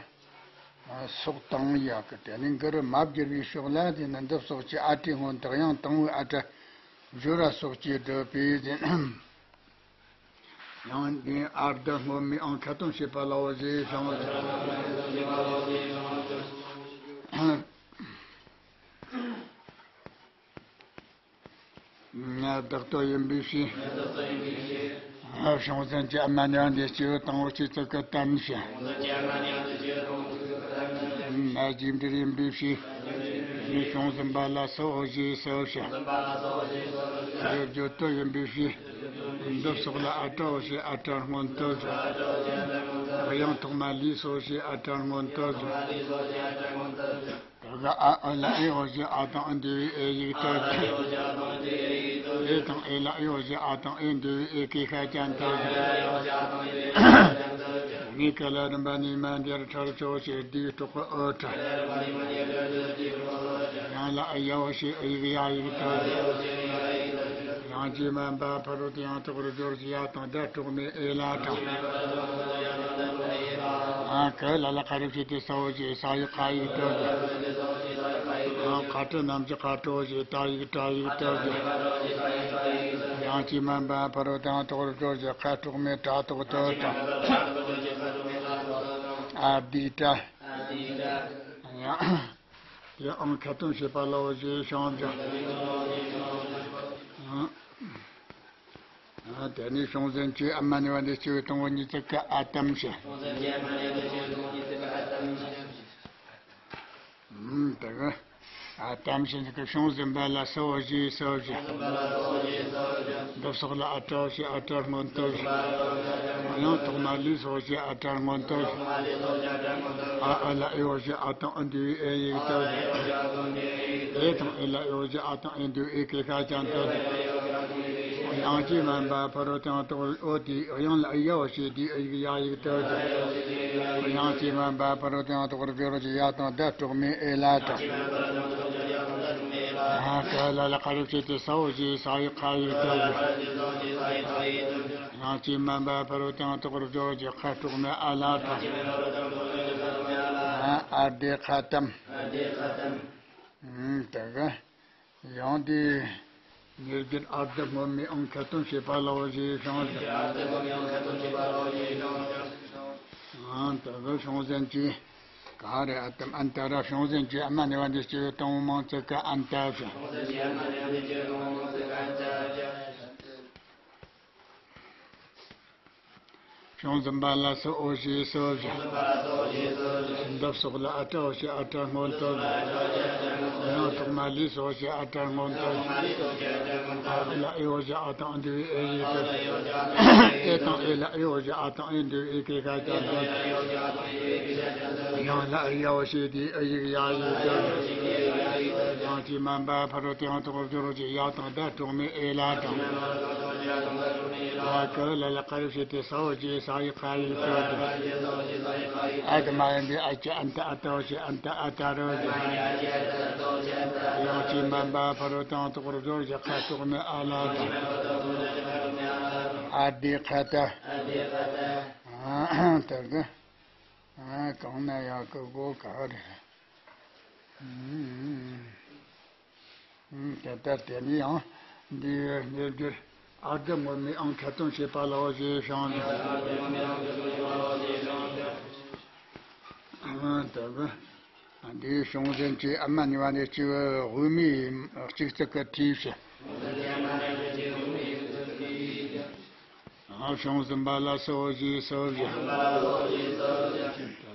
སོགས་དང་ཡག་གི་དེ་ནི་འགི་རུ་མ་བསྒྱུར་བའི་ཕྱོགས་ལ་དེ་ནི་འདི་སོགས་ཀྱི་ཨ་ཏྲའི་སྔོན་དུ་དབྱངས་དང་པོའི་ཨ་ཏྲ་སྦྱོར་བ་སོགས་ཀྱིས་བསྒྲུབས་པས་ཟིན། ཡང་འདི་ཨར་ཌ་སྔོན་མའི་ཨང་ཁ་ཏོན་བྱེད་པ་ལའོ་ཞེས་བྱུང་། བདག་ཏུ་ཡིན་པའི་ཕྱིར། བྱུང་ཟིན་གྱི་ཨ་མ་ནི་བ་འདི་སྐྱེ་བོ་དང་པོ་ཆོས་ཚིག་གི་ཏམ་ཞེས། ན་རྗེས་འབྲེལ་ཡིན་པའི་ཕྱིར། ནི་བྱུང་ཟིན་པ་ལ་སོ་འོ་ཞེས་སོ་ཞེས། རེ་བརྗོད་དོ་ཡིན་པའི་ཕྱིར། འདི་སོགས་ལ་ཨ་ཏྲ་འོ་ཞེས་ཨ་ཏྲ་སྔོན་དུ་བཞག་དབྱངས་ཐོག་མ་ལས་སོ་ཞེས་ཨ་ཏྲ་སྔོན་དུ་བཞག་ད་ག་ཨ་ཨ་ལ་ཨེ་འོ་ཞེས་ཨ་དང་ཨི་འདུས་པའི་ཨེ་ཡིག་ཏུ་བཞག་ཨེ་དང་ཨེ་ལ་ཨེ་འོ་ཞེས་ཨ་དང་ཨེ་འདུས་པའི་ཨེ་ཀའི་ཤ་ཅན་དུ་བཞག་ངའི་ཀ་ལ་རིམ་པ་ནས་མ་འདིར་ཁྲར་ཆོག་ཞེས་བསྡུས་གྲོགས་པོ་ཨོ་ཁྲ། ཡང་ལ་ཨ་ཡ་འོ་ཞེས་ཨི་ཡིག་ཡ་ཡིག་ཏུ་བཞག་ཡང་ཀྱིས་སྨད་པ་ཕ་རོལ་ཏུ་ཡང་དག་པར་སྦྱོར་གྱི་ཡ་དང་ད་གྲོགས་མེད་ཨེ་ལ་དང་། ཨ་ཀ་ལ་ལ་ཁ་རུ་བྱས་ཏེ་ས་འོ་ཞེས་ས་ཡི་ཁ་ཡིག་ཏུ་བཞག་ཨ་ཁ་ཏ་རྣམས་ཀྱི་ཁ་ཏོ་ཞེས་ཏ་ཡིག་ཏྲ་ཡིག་ཏུ་བཞག་ཡང་ཀྱིས་སྨད་པ་ཕ་རོལ་ཏུ་ཡང་དག་པར་སྦྱོར་གྱི་ཁ་དྲུག་མའི་ཏྲ་ཏོག་ཏུ་དང་། ཨ་དེ་ཏྲ། ཡང་། དེ་ཨང་ཁ་ཏོན་བྱེད་པ་ལའོ་ཞེས་བྱུང་བཞག་ཨ་དེ་ནས་བྱུང་ཟིན་གྱི་ཨ་མ་ནི་བ་འདི་སྐྱེ་བོ་དང་པོ་ཉིས་བརྩེགས་ཀ་ཨ་ཏམ་ཞེས། ཨུམ། དེ་གི་ཨ་ཏམ་ཞེས་ཀྱི་བྱུང་ཟིན་པ་ལ་སོ་འོ་ཞེས་སོ་ཞེས། འདི་སོགས་ལ་ཨ་ཏྲ་འོ་ཞེས་ཨ་ཏྲ་སྔོན་དུ་བཞག་དབྱངས་ཐོག་མ་ལས་སོ་ཞེས་ཨ་ཏྲ་སྔོན་དུ་བཞག་ཨ་ཨ་ལ་ཨེ་འོ་ཞེས་ཨ་དང་ཨི་འདུས་པའི་ཨེ་ཡིག་ཏུ་བཞག་ཨེ་དང་ཨེ་ལ་ཨེ་འོ་ཞེས་ཨ་དང་ཨེ་འདུས་པའི་ཨེ་ཀའི་ཤ་ཅན་དུ་བཞག་ཡང་ཀྱིས་སྨད་པ་ཕ་རོལ་ཏུ་ཡང་དག་པར་ཨོ་དེ་དབྱངས་ལ་ཨི་ཡ་འོ་ཞེས་དེའི་ཨི་ཡིག་ཡ་ཡིག་ཏུ་བཞག་ཡང་ཀྱིས་སྨད་པ་ཕ་རོལ་ཏུ་ཡང་དག་པར་སྦྱོར་གྱི་ཡ་དང་ད་གྲོགས་མེད་ཨེ་ལ་དང་། ཨ་ཀ་ལ་ལ་ཁ་རུ་བྱས་ཏེ་ས་འོ་ཞེས་ས་ཡི་ཁ་ཡིག་ཏུ་བཞག་ཡང་ཀྱིས་སྨད་པ་ཕ་རོལ་ཏུ་ཡང་དག་པར་སྦྱོར་གྱི་ཁ་དྲུག་མའི་ཨ་ལ་དང་། ཨ་དེ་ཁ་ཏམ། དེ་གི་ཡང་དེ་ཉེར་བརྒྱད་ཨར་ཌ་སྔོན་མའི་ཨང་ཁ་ཏོན་བྱེད་པ་ལའོ་ཞེས་བྱུང་ཟིན། ཨང་དེ་གི་བྱུང་ཟིན་གྱི་ག་རེ་ཨ་ཏམ་ཨན་ཏ་ར་བྱུང་ཟིན་གྱི་ཨ་མ་ནི་བ་འདི་སྐྱེ་བོ་དང་པོ་མིང་ཚིག་གི་ཨན་ཏ་བྱུང་། བྱུང་ཟིན་པ་ལ་སོ་འོ་ཞེས་སོ་བཞག་འདི་སོགས་ལ་ཨ་ཏྲ་འོ་ཞེས་ཨ་ཏྲ་སྔོན་དུ་བཞག་དབྱངས་ཐོག་མ་ལས་སོ་ཞེས་ཨ་ཏྲ་སྔོན་དུ་བཞག་ཨ་ཨ་ལ་ཨེ་འོ་ཞེས་ཨ་དང་ཨི་འདུས་པའི་ཨེ་ཡིག་ཏུ་བཞག་ཨེ་དང་ཨེ་ལ་ཨེ་འོ་ཞེས་ཨ་དང་ཨེ་འདུས་པའི་ཨེ་ཀའི་ཤ་ཅན་དུ་བཞག་ཡང་ལ་ཨེ་ཡ་འོ་ཞེས་དེའི་ཨི་ཡིག་ཡ་ཡིག་ཏུ་བཞག་ཡང་ཀྱིས་སྨད་པ་ཕ་རོལ་ཏུ་ཡང་དག་པར་སྦྱོར་གྱི་ཡ་དང་ད་གྲོགས་མེད་ཨེ་ལ་དང་། ཨ་ཀ་ལ་ལ་ཁ་རུ་བྱས་ཏེ་ས་འོ་ཞེས་ས་ཡི་ཁ་ཡིག་ཏུ་བཞག་ཨ་དེ་མ་ཡིན་པའི་ཨ་ཀྱི་ཨན་ཏ་ཨ་ཏ་འོ་ཞེས་ཨན་ཏ་ཨ་ཏ་རོ་བཞག་ཡང་ཀྱིས་སྨད་པ་ཕ་རོལ་ཏུ་ཡང་དག་པར་སྦྱོར་གྱི་ཁ་དྲུག་མའི་ཨ་ལ་དང་། ཨ་དེ་ཁ་ཏ། ཨ་དེ་ཁ་ཏ། ཨ་དེ་གི། ཨ་གང་ན་ཡག་གི་གོ་ག་རེ། ཨུམ། དེ་ལྟར་དེ་ནི་ཡང་འདི་འདིར་འདིར་ཨརྡ་ངོ་མའི་ཨང་ཁ་ཏོན་བྱེད་པ་ལའོ་ཞེས་བྱུང་། ཨ་དེ་གི། འདིའི་བྱུང་ཟིན་གྱི་ཨ་མ་ནི་བ་ནི་སྤྱི་བོའི་དབུས་མའི་གཅིག་ཙིག་གི་མཐིལ་ཕྱེད། ཨ་བྱུང་ཟིན་པ་ལ་སོ་ཞེས་སོ་བཞི།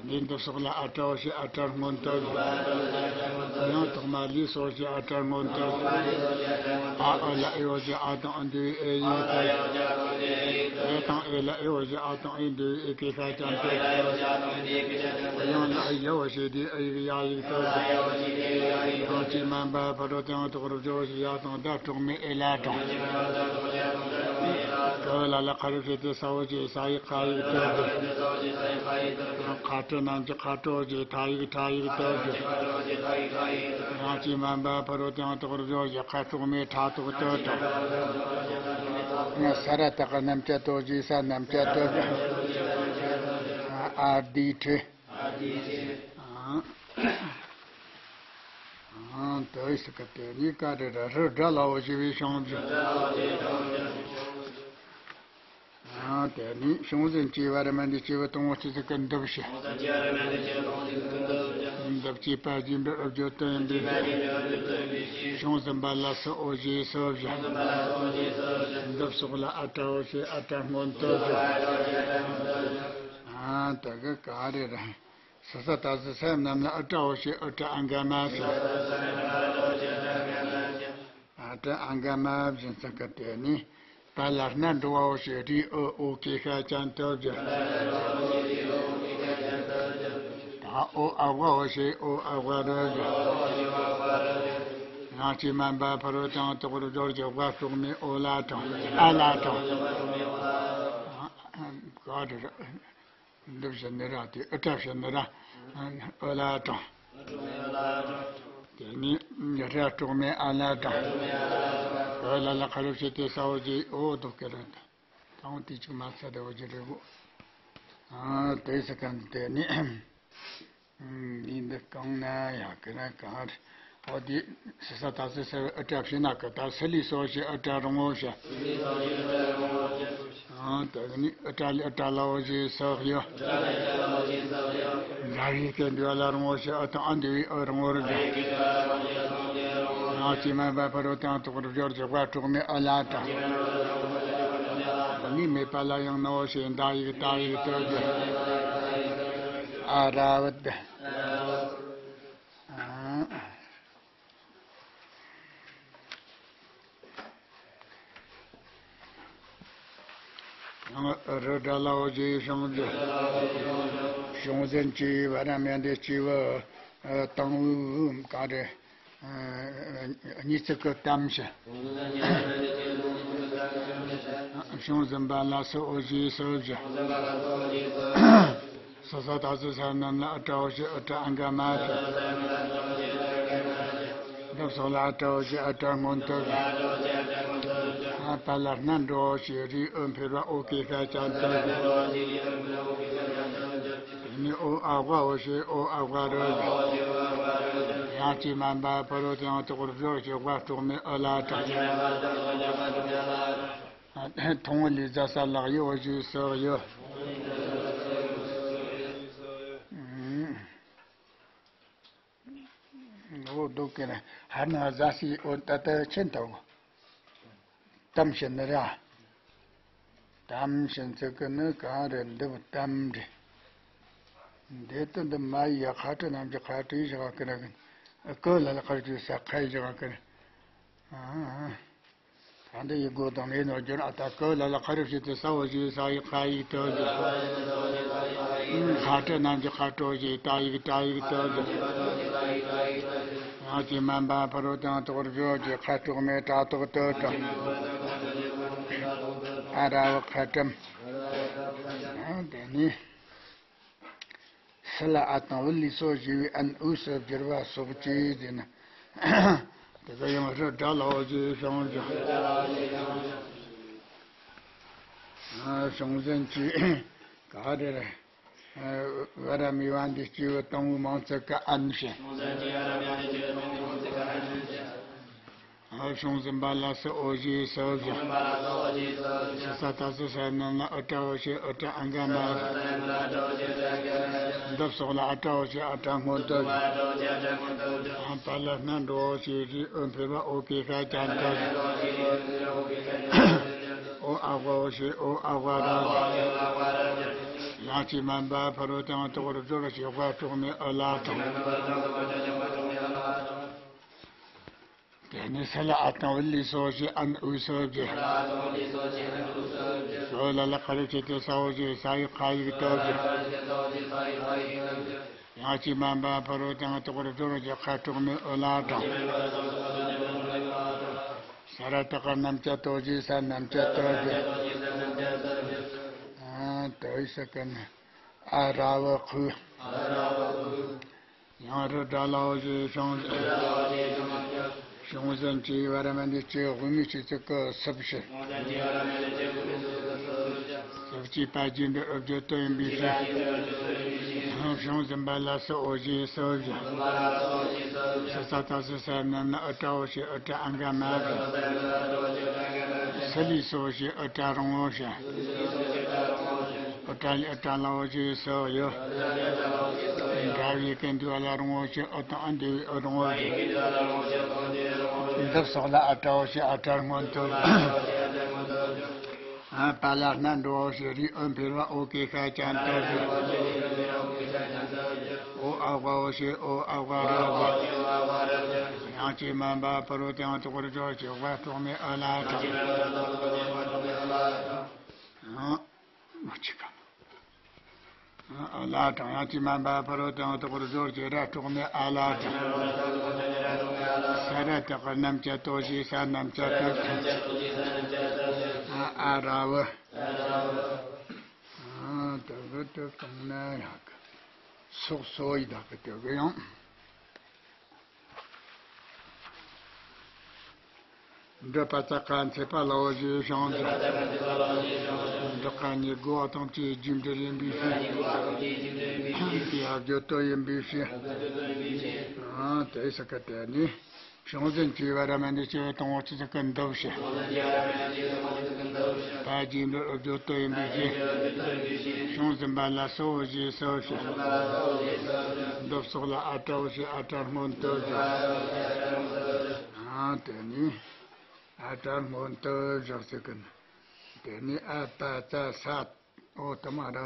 འདི་འདི་སོགས་ལ་ཨ་ཏྲའོ་ཞེས་ཨ་ཏྲ་སྔོན་དུ་བཞི། ཡང་དག་མ་ལས་སོ་ཞེས་ཨ་ཏྲ་སྔོན་དུ་བཞི། ཨ་ཨུ་ལ་ཨེའོ་ཞེས་ཨ་དང་ཨུ་འདུས་ཨེ་ཡིག་དུ་བཞི། ཨེ་དང་ཨེ་ལ་ཨེའོ་ཞེས་ཨ་དང་ཨེ་འདུས་ཨེ་གེ་ཤ་ཅན་དུ་བཞི། ཡང་ལ་ཨེ་ཡའོ་ཞེས་དེ་ཨེ་ཡིག་ཡ་ཡིག་དུ་བཞི། ཡང་ཅི་མན་པ་ཕ་རོལ་ཏེ་ཡང་དག་པར་བརྗོད་ཅིག་ཡ་དང་ད་གྲོགས་མེད་ཨེ་ལ་དང་། ཀ་ལ་ལ་ཁ་རུ་ཕྱེད་དེ་ས་འོག་གི་ས་ཡིག་ཁ་ཡིག་དོ་དོ། ཁ་ཏྲ་རྣམས་ཀྱི་ཁ་ཏྲོ་གི་ཐ་ཡིག་ཐ་ཡིག་དོ་དོ། ཡང་ཅི་མན་པ་ཕ་རོལ་ཏེ་ཡང་དག་པར་བརྗོད་ཅིག་ཁ་དྲུག་མའི་ཁྲ་དྲུག་དོ་དོ། ས་ར་བཏགས་རྣམས་ཀྱི་དོ་གི་ས་རྣམས་ཀྱི་དོ་དོ། ཨ་དེ་ཁྲི། ཨ་ཨ་དེ་ཟེར་ག་དེ་ནི་ཀ་རེ་ར་རི་དགྲ་ལའོ་ཞེས་པའི་བྱུང་བཞི། ཨ་དེ་ནི་བྱུང་ཟིན་གྱི་བར་མ་འདི་སྐྱེས་བུ་དང་པོ་སྐྱེས་ཟིན་གྱི་འདུ་བྱེད། འདུ་བྱེད་པ་སྦྱིན་པའི་བརྗོད་དོན་ཡིན་པས། བྱུང་ཟིན་པ་ལ་སོ་འོ་ཞེས་སོ་བཞི། འདུ་སོགས་ལ་ཨ་ཏྲའོ་ཞེས་ཨ་ཏྲ་སྔོན་དུ་བཞི། ཨ་དེ་གི་ག་རེ་ར། ས་ས་ཏ་སི་ས་རྣམས་ལ་ཨུ་ཏྲའོ་ཞེས་ཨུ་ཏྲ་ཨང་ག་མ་ཞེས། ཨུ་ཏྲ་ཨང་ག་མ་བཞིན་ཚིག་གི་དེ་ནི་པ་ལ་སྣ་འགྲོ་བའོ་ཞེས་རི་ཨུ་ཨོ་གེ་ཤ་ཅན་དུ་བཞི། ད་ཨོ་ཨ་བའོ་ཞེས་ཨོ་ཨ་བ་རུ་བཞི། ཡང་ཅི་མན་པ་ཕ་རོལ་ཏེ་ཡང་དག་པར་བརྗོད་ཅིག་བ་གྲོགས་མེད་ཨོ་ལ་དང་ཨ་ལ་དང་། ག་རེ་རེད། འདི་བྱས་ནི་ར་དེ་ཨུ་ཏྲ་བྱས་ནི་ར་ཨུ་ལ་དང་། དེ་ནི་ར་གྲོགས་མེད་ཨ་ལ་དང་། ཨུ་ལ་ལ་ཁ་རུ་ཕྱེད་དེ་ས་འོག་གི་ཨོ་དོ་ཀེ་ར་དང་། དང་དེ་ཅིག་མ་ཚད་དེ་འོ་ཅི་རེད་གོ། ཨ་དེ་ས་ག་དེ་ནི། འདི་འདི་གང་ན་ཡང་གི་ན་གང་རེད། འོ་དེ་སི་ས་ད་སི་ས་ཨུ་ཏྲ་ཕྱི་ན་གི་ད་སི་ལི་སོ་ཞེས་ཨུ་ཏྲ་རང་ངོ་ཞེས། ཨང་དེ་ནི་ཨུ་ཏྲ་ལི་ཨུ་ཏྲ་ལའོ་ཞེས་སོགས་ཡོད། འདྲ་བའི་སྐད་འདུས་ལ་རང་ངོ་ཞེས་ཨུ་དང་ཨ་འདུས་པའི་ཨུ་རང་ངོ་རུ་འདུས། ཡང་ཅི་མན་པ་ཕ་རོལ་ཏེ་ཡང་དག་པར་བརྗོད་ཅིག་བ་གྲོགས་མེད་ཨུ་ལ་དང་། ཨ་ནི་མེད་པ་ལ་ཡང་ནའོ་ཞེས་འདའ་ཡིག་ད་ཡིག་དོ་དོ། ཨ་ར་བ་ཏི། ཡང་རི་དགྲ་ལའོ་ཞེས་བྱུང་ཟིན། བྱུང་ཟིན་གྱི་བར་མ་འདི་སྐྱེས་བུ་དང་པོའི་ག་རེ། གཉིས་ཚིག་གི་གཏམ་བྱེད། བྱུང་ཟིན་པ་ལ་སོ་འོ་ཞེས་སོ་བཞི། སོ་སོ་ད་སོ་ས་རྣམས་ལ་ཨུ་ཏྲའོ་ཞེས་ཨུ་ཏྲ་ཨང་ག་མ་ཞེས། འདུ་སོགས་ལ་ཨུ་ཏྲའོ་ཞེས་ཨུ་ཏྲ་སྔོན་དུ་བཞི། པ་ལ་སྣ་འགྲོའོ་ཞེས་རི་ཨུ་འཕེལ་བ་ཨོ་གེ་ཤ་ཅན་དུ་བཞི། དེ་ནི་ཨོ་ཨ་བའོ་ཞེས་ཨོ་ཨ་བ་རུ་བཞི། ཡང་ཅི་མན་པ་ཕ་རོལ་ཏེ་ཡང་དག་པར་བརྗོད་ཅིག་བ་གྲོགས་མེད་ཨུ་ལ་དང་། ཐུང་ངུ་ལས་ཟ་ས་ལག་ཡོ་ཞེས་སོགས་ཡོད། འོ་དོ་ཀེ་ན་ཧར་ན་ཟ་སི་འོ་ད་ལྟ་ཆེན་དང་གཏམ་བྱེད་ནི་ར། གཏམ་བྱེད་ཚིག་གི་ནི་གང་རེད་འདི་བུ་གཏམ་རེད། འདི་ལྟ་འདི་མ་ཡི་ཡ་ཁ་ཏྲ་རྣམས་ཀྱི་ཁ་ཏྲ་ཡི་བཞག་གི་ར་གི་ཀུ་ལ་ལ་ཁ་ཏྲ་ས་ཁ་ཡི་བཞག་གི་ར། ད་འདི་ཡི་སྒོ་དང་ལས་ནོར་རྒྱུར་ཨ་ད་ཀུ་ལ་ལ་ཁ་རུ་ཕྱེད་དེ་ས་འོ་ཞེས་ས་ཡི་ཁ་ཡིག་ཏུ་ཟེར། ཁ་ཏྲ་རྣམས་ཀྱི་ཁ་ཏྲོ་ཞེས་ཏ་ཡིག་ཏ་ཡིག་ཏུ་ཟེར། ཡང་ཅི་མན་པ་ཕ་རོལ་ཏེ་ཡང་དག་པར་བརྗོད་ཅིག་ཁ་དྲུག་མའི་ཏྲ་ཏོག་ཏུ་ཏྲ། ཨ་ར་བ་ཁ་ཏྲམ། དེ་ནས། སི་ལ་ཨ་དང་བུ་ལི་སོགས་ཞེས་པའི་ཨན་འུ་སུ་བསྒྱུར་བ་སོགས་ཀྱིས་ཟེར་ན། དེ་ག་ཡང་རི་དགྲ་ལའོ་ཞེས་བྱུང་ཞིང་། བྱུང་ཟིན་གྱི་ག་རེ་རེད། ཝ་ར་མི་བ་འདི་སྐྱེས་བུ་དང་པོའི་མིང་ཚིག་གི་ཨན་བྱས། བྱུང་ཟིན་པ་ལ་སུ་འོ་ཞེས་སུ་བཞག། སི་ས་ཏ་སི་ས་ནང་ལ་ཨུ་ཏྲ་འོ་ཞེས་ཨུ་ཏྲ་ཨ་འགའ་མ་བཞག། འདི་སོགས་ལ་ཨ་ཏྲ་འོ་ཞེས་ཨ་ཏྲ་སྔོན་དུ་བཞག། པ་ལ་སྣ་འགྲོ་འོ་ཞེས་རི་ཨུ་འཕེལ་བ་འོ་གེ་ཤ་ཅན་དུ་བཞག། འོ་ཨ་བ་འོ་ཞེས་འོ་ཨ་བ་ར་བཞག། ཡང་ཅི་མན་པ་ཕ་རོལ་དང་དོག་རུ་སྦྱོར་ཞེས་བ་གྲོགས་མེད་ཨུ་ལ་དང་། དེ་ནས་སི་ལ་ཨ་དང་ཨུ་ལི་སོ་ཞེས་ཨན་ཨུ་སོ་བརྗོད། སོ་ལ་ལ་ཁ་རུ་ཆེ་ཏེ་ས་འོ་ཞེས་ས་ཡི་ཁ་ཡིག་ཏོ་བརྗོད། ཡང་ཅི་མན་པ་ཕ་རོལ་དང་དོག་རུ་སྦྱོར་ཞེས་ཁ་གྲོགས་མེད་ཨུ་ལ་དང་། ས་ར་ཏ་ཀ་རྣམ་བཅད་ཏོ་ཞེས་ས་རྣམ་བཅད་ཏོ་བརྗོད། ཨ་ཏོ་ཡི་ས་ཀ་ན་ཨ་ར་བ་ཁུ། ཡང་རི་དགྲ་ལ་འོ་ཞེས་བྱུང་། བྱུང་ཟིན་གྱི་ཝ་ར་མ་འདི་སྐྱེས་དབུ་མའི་སྐྱེས་ཚིག་གི་སུ་བཞག། སུ་སྐྱེས་པ་རྒྱས་འབྲིང་ཨུ་བརྗོད་དོ་ཡིན་པའི་ཕྱིར། བྱུང་ཟིན་པ་ལ་སུ་འོ་ཞེས་སུ་བཞག། སི་ས་ཏ་སི་ས་རྣམས་ལ་ཨུ་ཏྲ་འོ་ཞེས་ཨུ་ཏྲ་ཨ་འགའ་མ་བཞག། སི་ལི་སོ་ཞེས་ཨུ་ཏྲ་རང་འོ་བཞག། ཨུ་ཏྲ་ལི་ཨུ་ཏྲ་ལ་འོ་ཞེས་སུ་ཡོད། འདྲ་བའི་ཀུན་འདུས་ལ་རང་འོ་ཞེས་ཨུ་དང་ཨ་འདུས་པའི་ཨུ་རང་འོ་ཞེས། འདི་སོགས་ལ་ཨ་ཏྲ་འོ་ཞེས་ཨ་ཏྲ་སྔོན་དུ། པ་ལ་སྣ་འགྲོ་འོ་ཞེས་རི་ཨུ་འཕེལ་བ་འོ་གེ་ཤ་ཅན་དུ། འོ་ཨ་བ་འོ་ཞེས་འོ་ཨ་བ་ར་བ། ཡང་ཅི་མན་པ་ཕ་རོལ་དང་དོག་རུ་སྦྱོར་ཞེས་བ་གྲོགས་མེད་ཨུ་ལ་དང་། མ་ཅི་ག་ཨ་ལ་དང་། ཡང་ཅི་མན་པ་ཕ་རོལ་དང་དོག་རུ་སྦྱོར་གྱི་ར་གྲོགས་མེད་ཨ་ལ་དང་། ས་ར་ཏ་ཀ་རྣམ་བཅད་ཏོ་ཞེས་ས་རྣམ་བཅད་ཏོ། ཨ་ཨ་ར་བ། ཨ་ད་གི་དུ་གང་ན་ཡག་གི་སོག་སོ་ཡི་དག་གི་དུ་གི་ཡང་། འདི་པ་ཙ་ཀ་མཚེ་པ་ལ་འོ་ཞེས་བྱུང་། འདི་ཀ་ཉིད་དགུ་བ་དང་བཅས་རྒྱས་འབྲིང་ཡིན་པའི་ཕྱིར། དེ་ཡང་བརྗོད་དོན་ཡིན་པའི་ཕྱིར། ཨ་དེ་ས་ཀ་དེ་ནི་བྱུང་ཟིན་གྱི་ཝ་ར་མ་འདི་སྐྱེས་བུ་དང་པོའི་སྐྱེས་ཚིག་གི་འདི་བཞག། པ་རྒྱས་འབྲིང་བརྗོད་དོན་ཡིན་པའི་ཕྱིར། བྱུང་ཟིན་པ་ལ་སུ་འོ་ཞེས་སུ་བཞག། འདི་སོགས་ལ་ཨ་ཏྲ་འོ་ཞེས་ཨ་ཏྲ་སྔོན་དུ་བཞག། ཨ་དེ་ནི། ཨ་ཏྲ་སྔོན་དུ་བཞག་ཟེར་གི་ནི། དེ་ནི་ཨ་པ་ཙ་ས་འོ་དུ་མ་ར།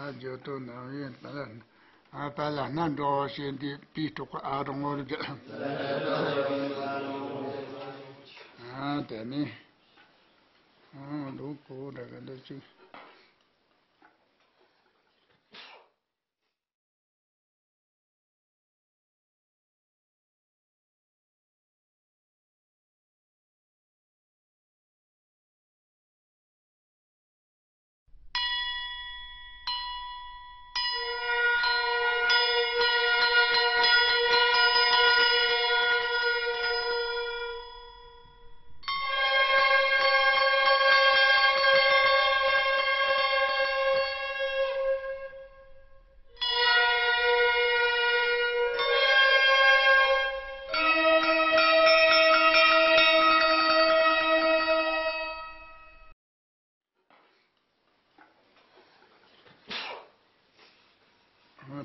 ཨ་བརྗོད་དོན་ནམ་ཡིན་པ་ལ། ཨ་པ་ལ་སྣ་འགྲོ་ཞེས་འདི་པའི་གྲོགས་ཨ་རང་ངོར་བརྒྱབ། ཨ་དེ་ནི། ཨ་ལོ་གོ་འདྲ་གི་འདི་ཅིག་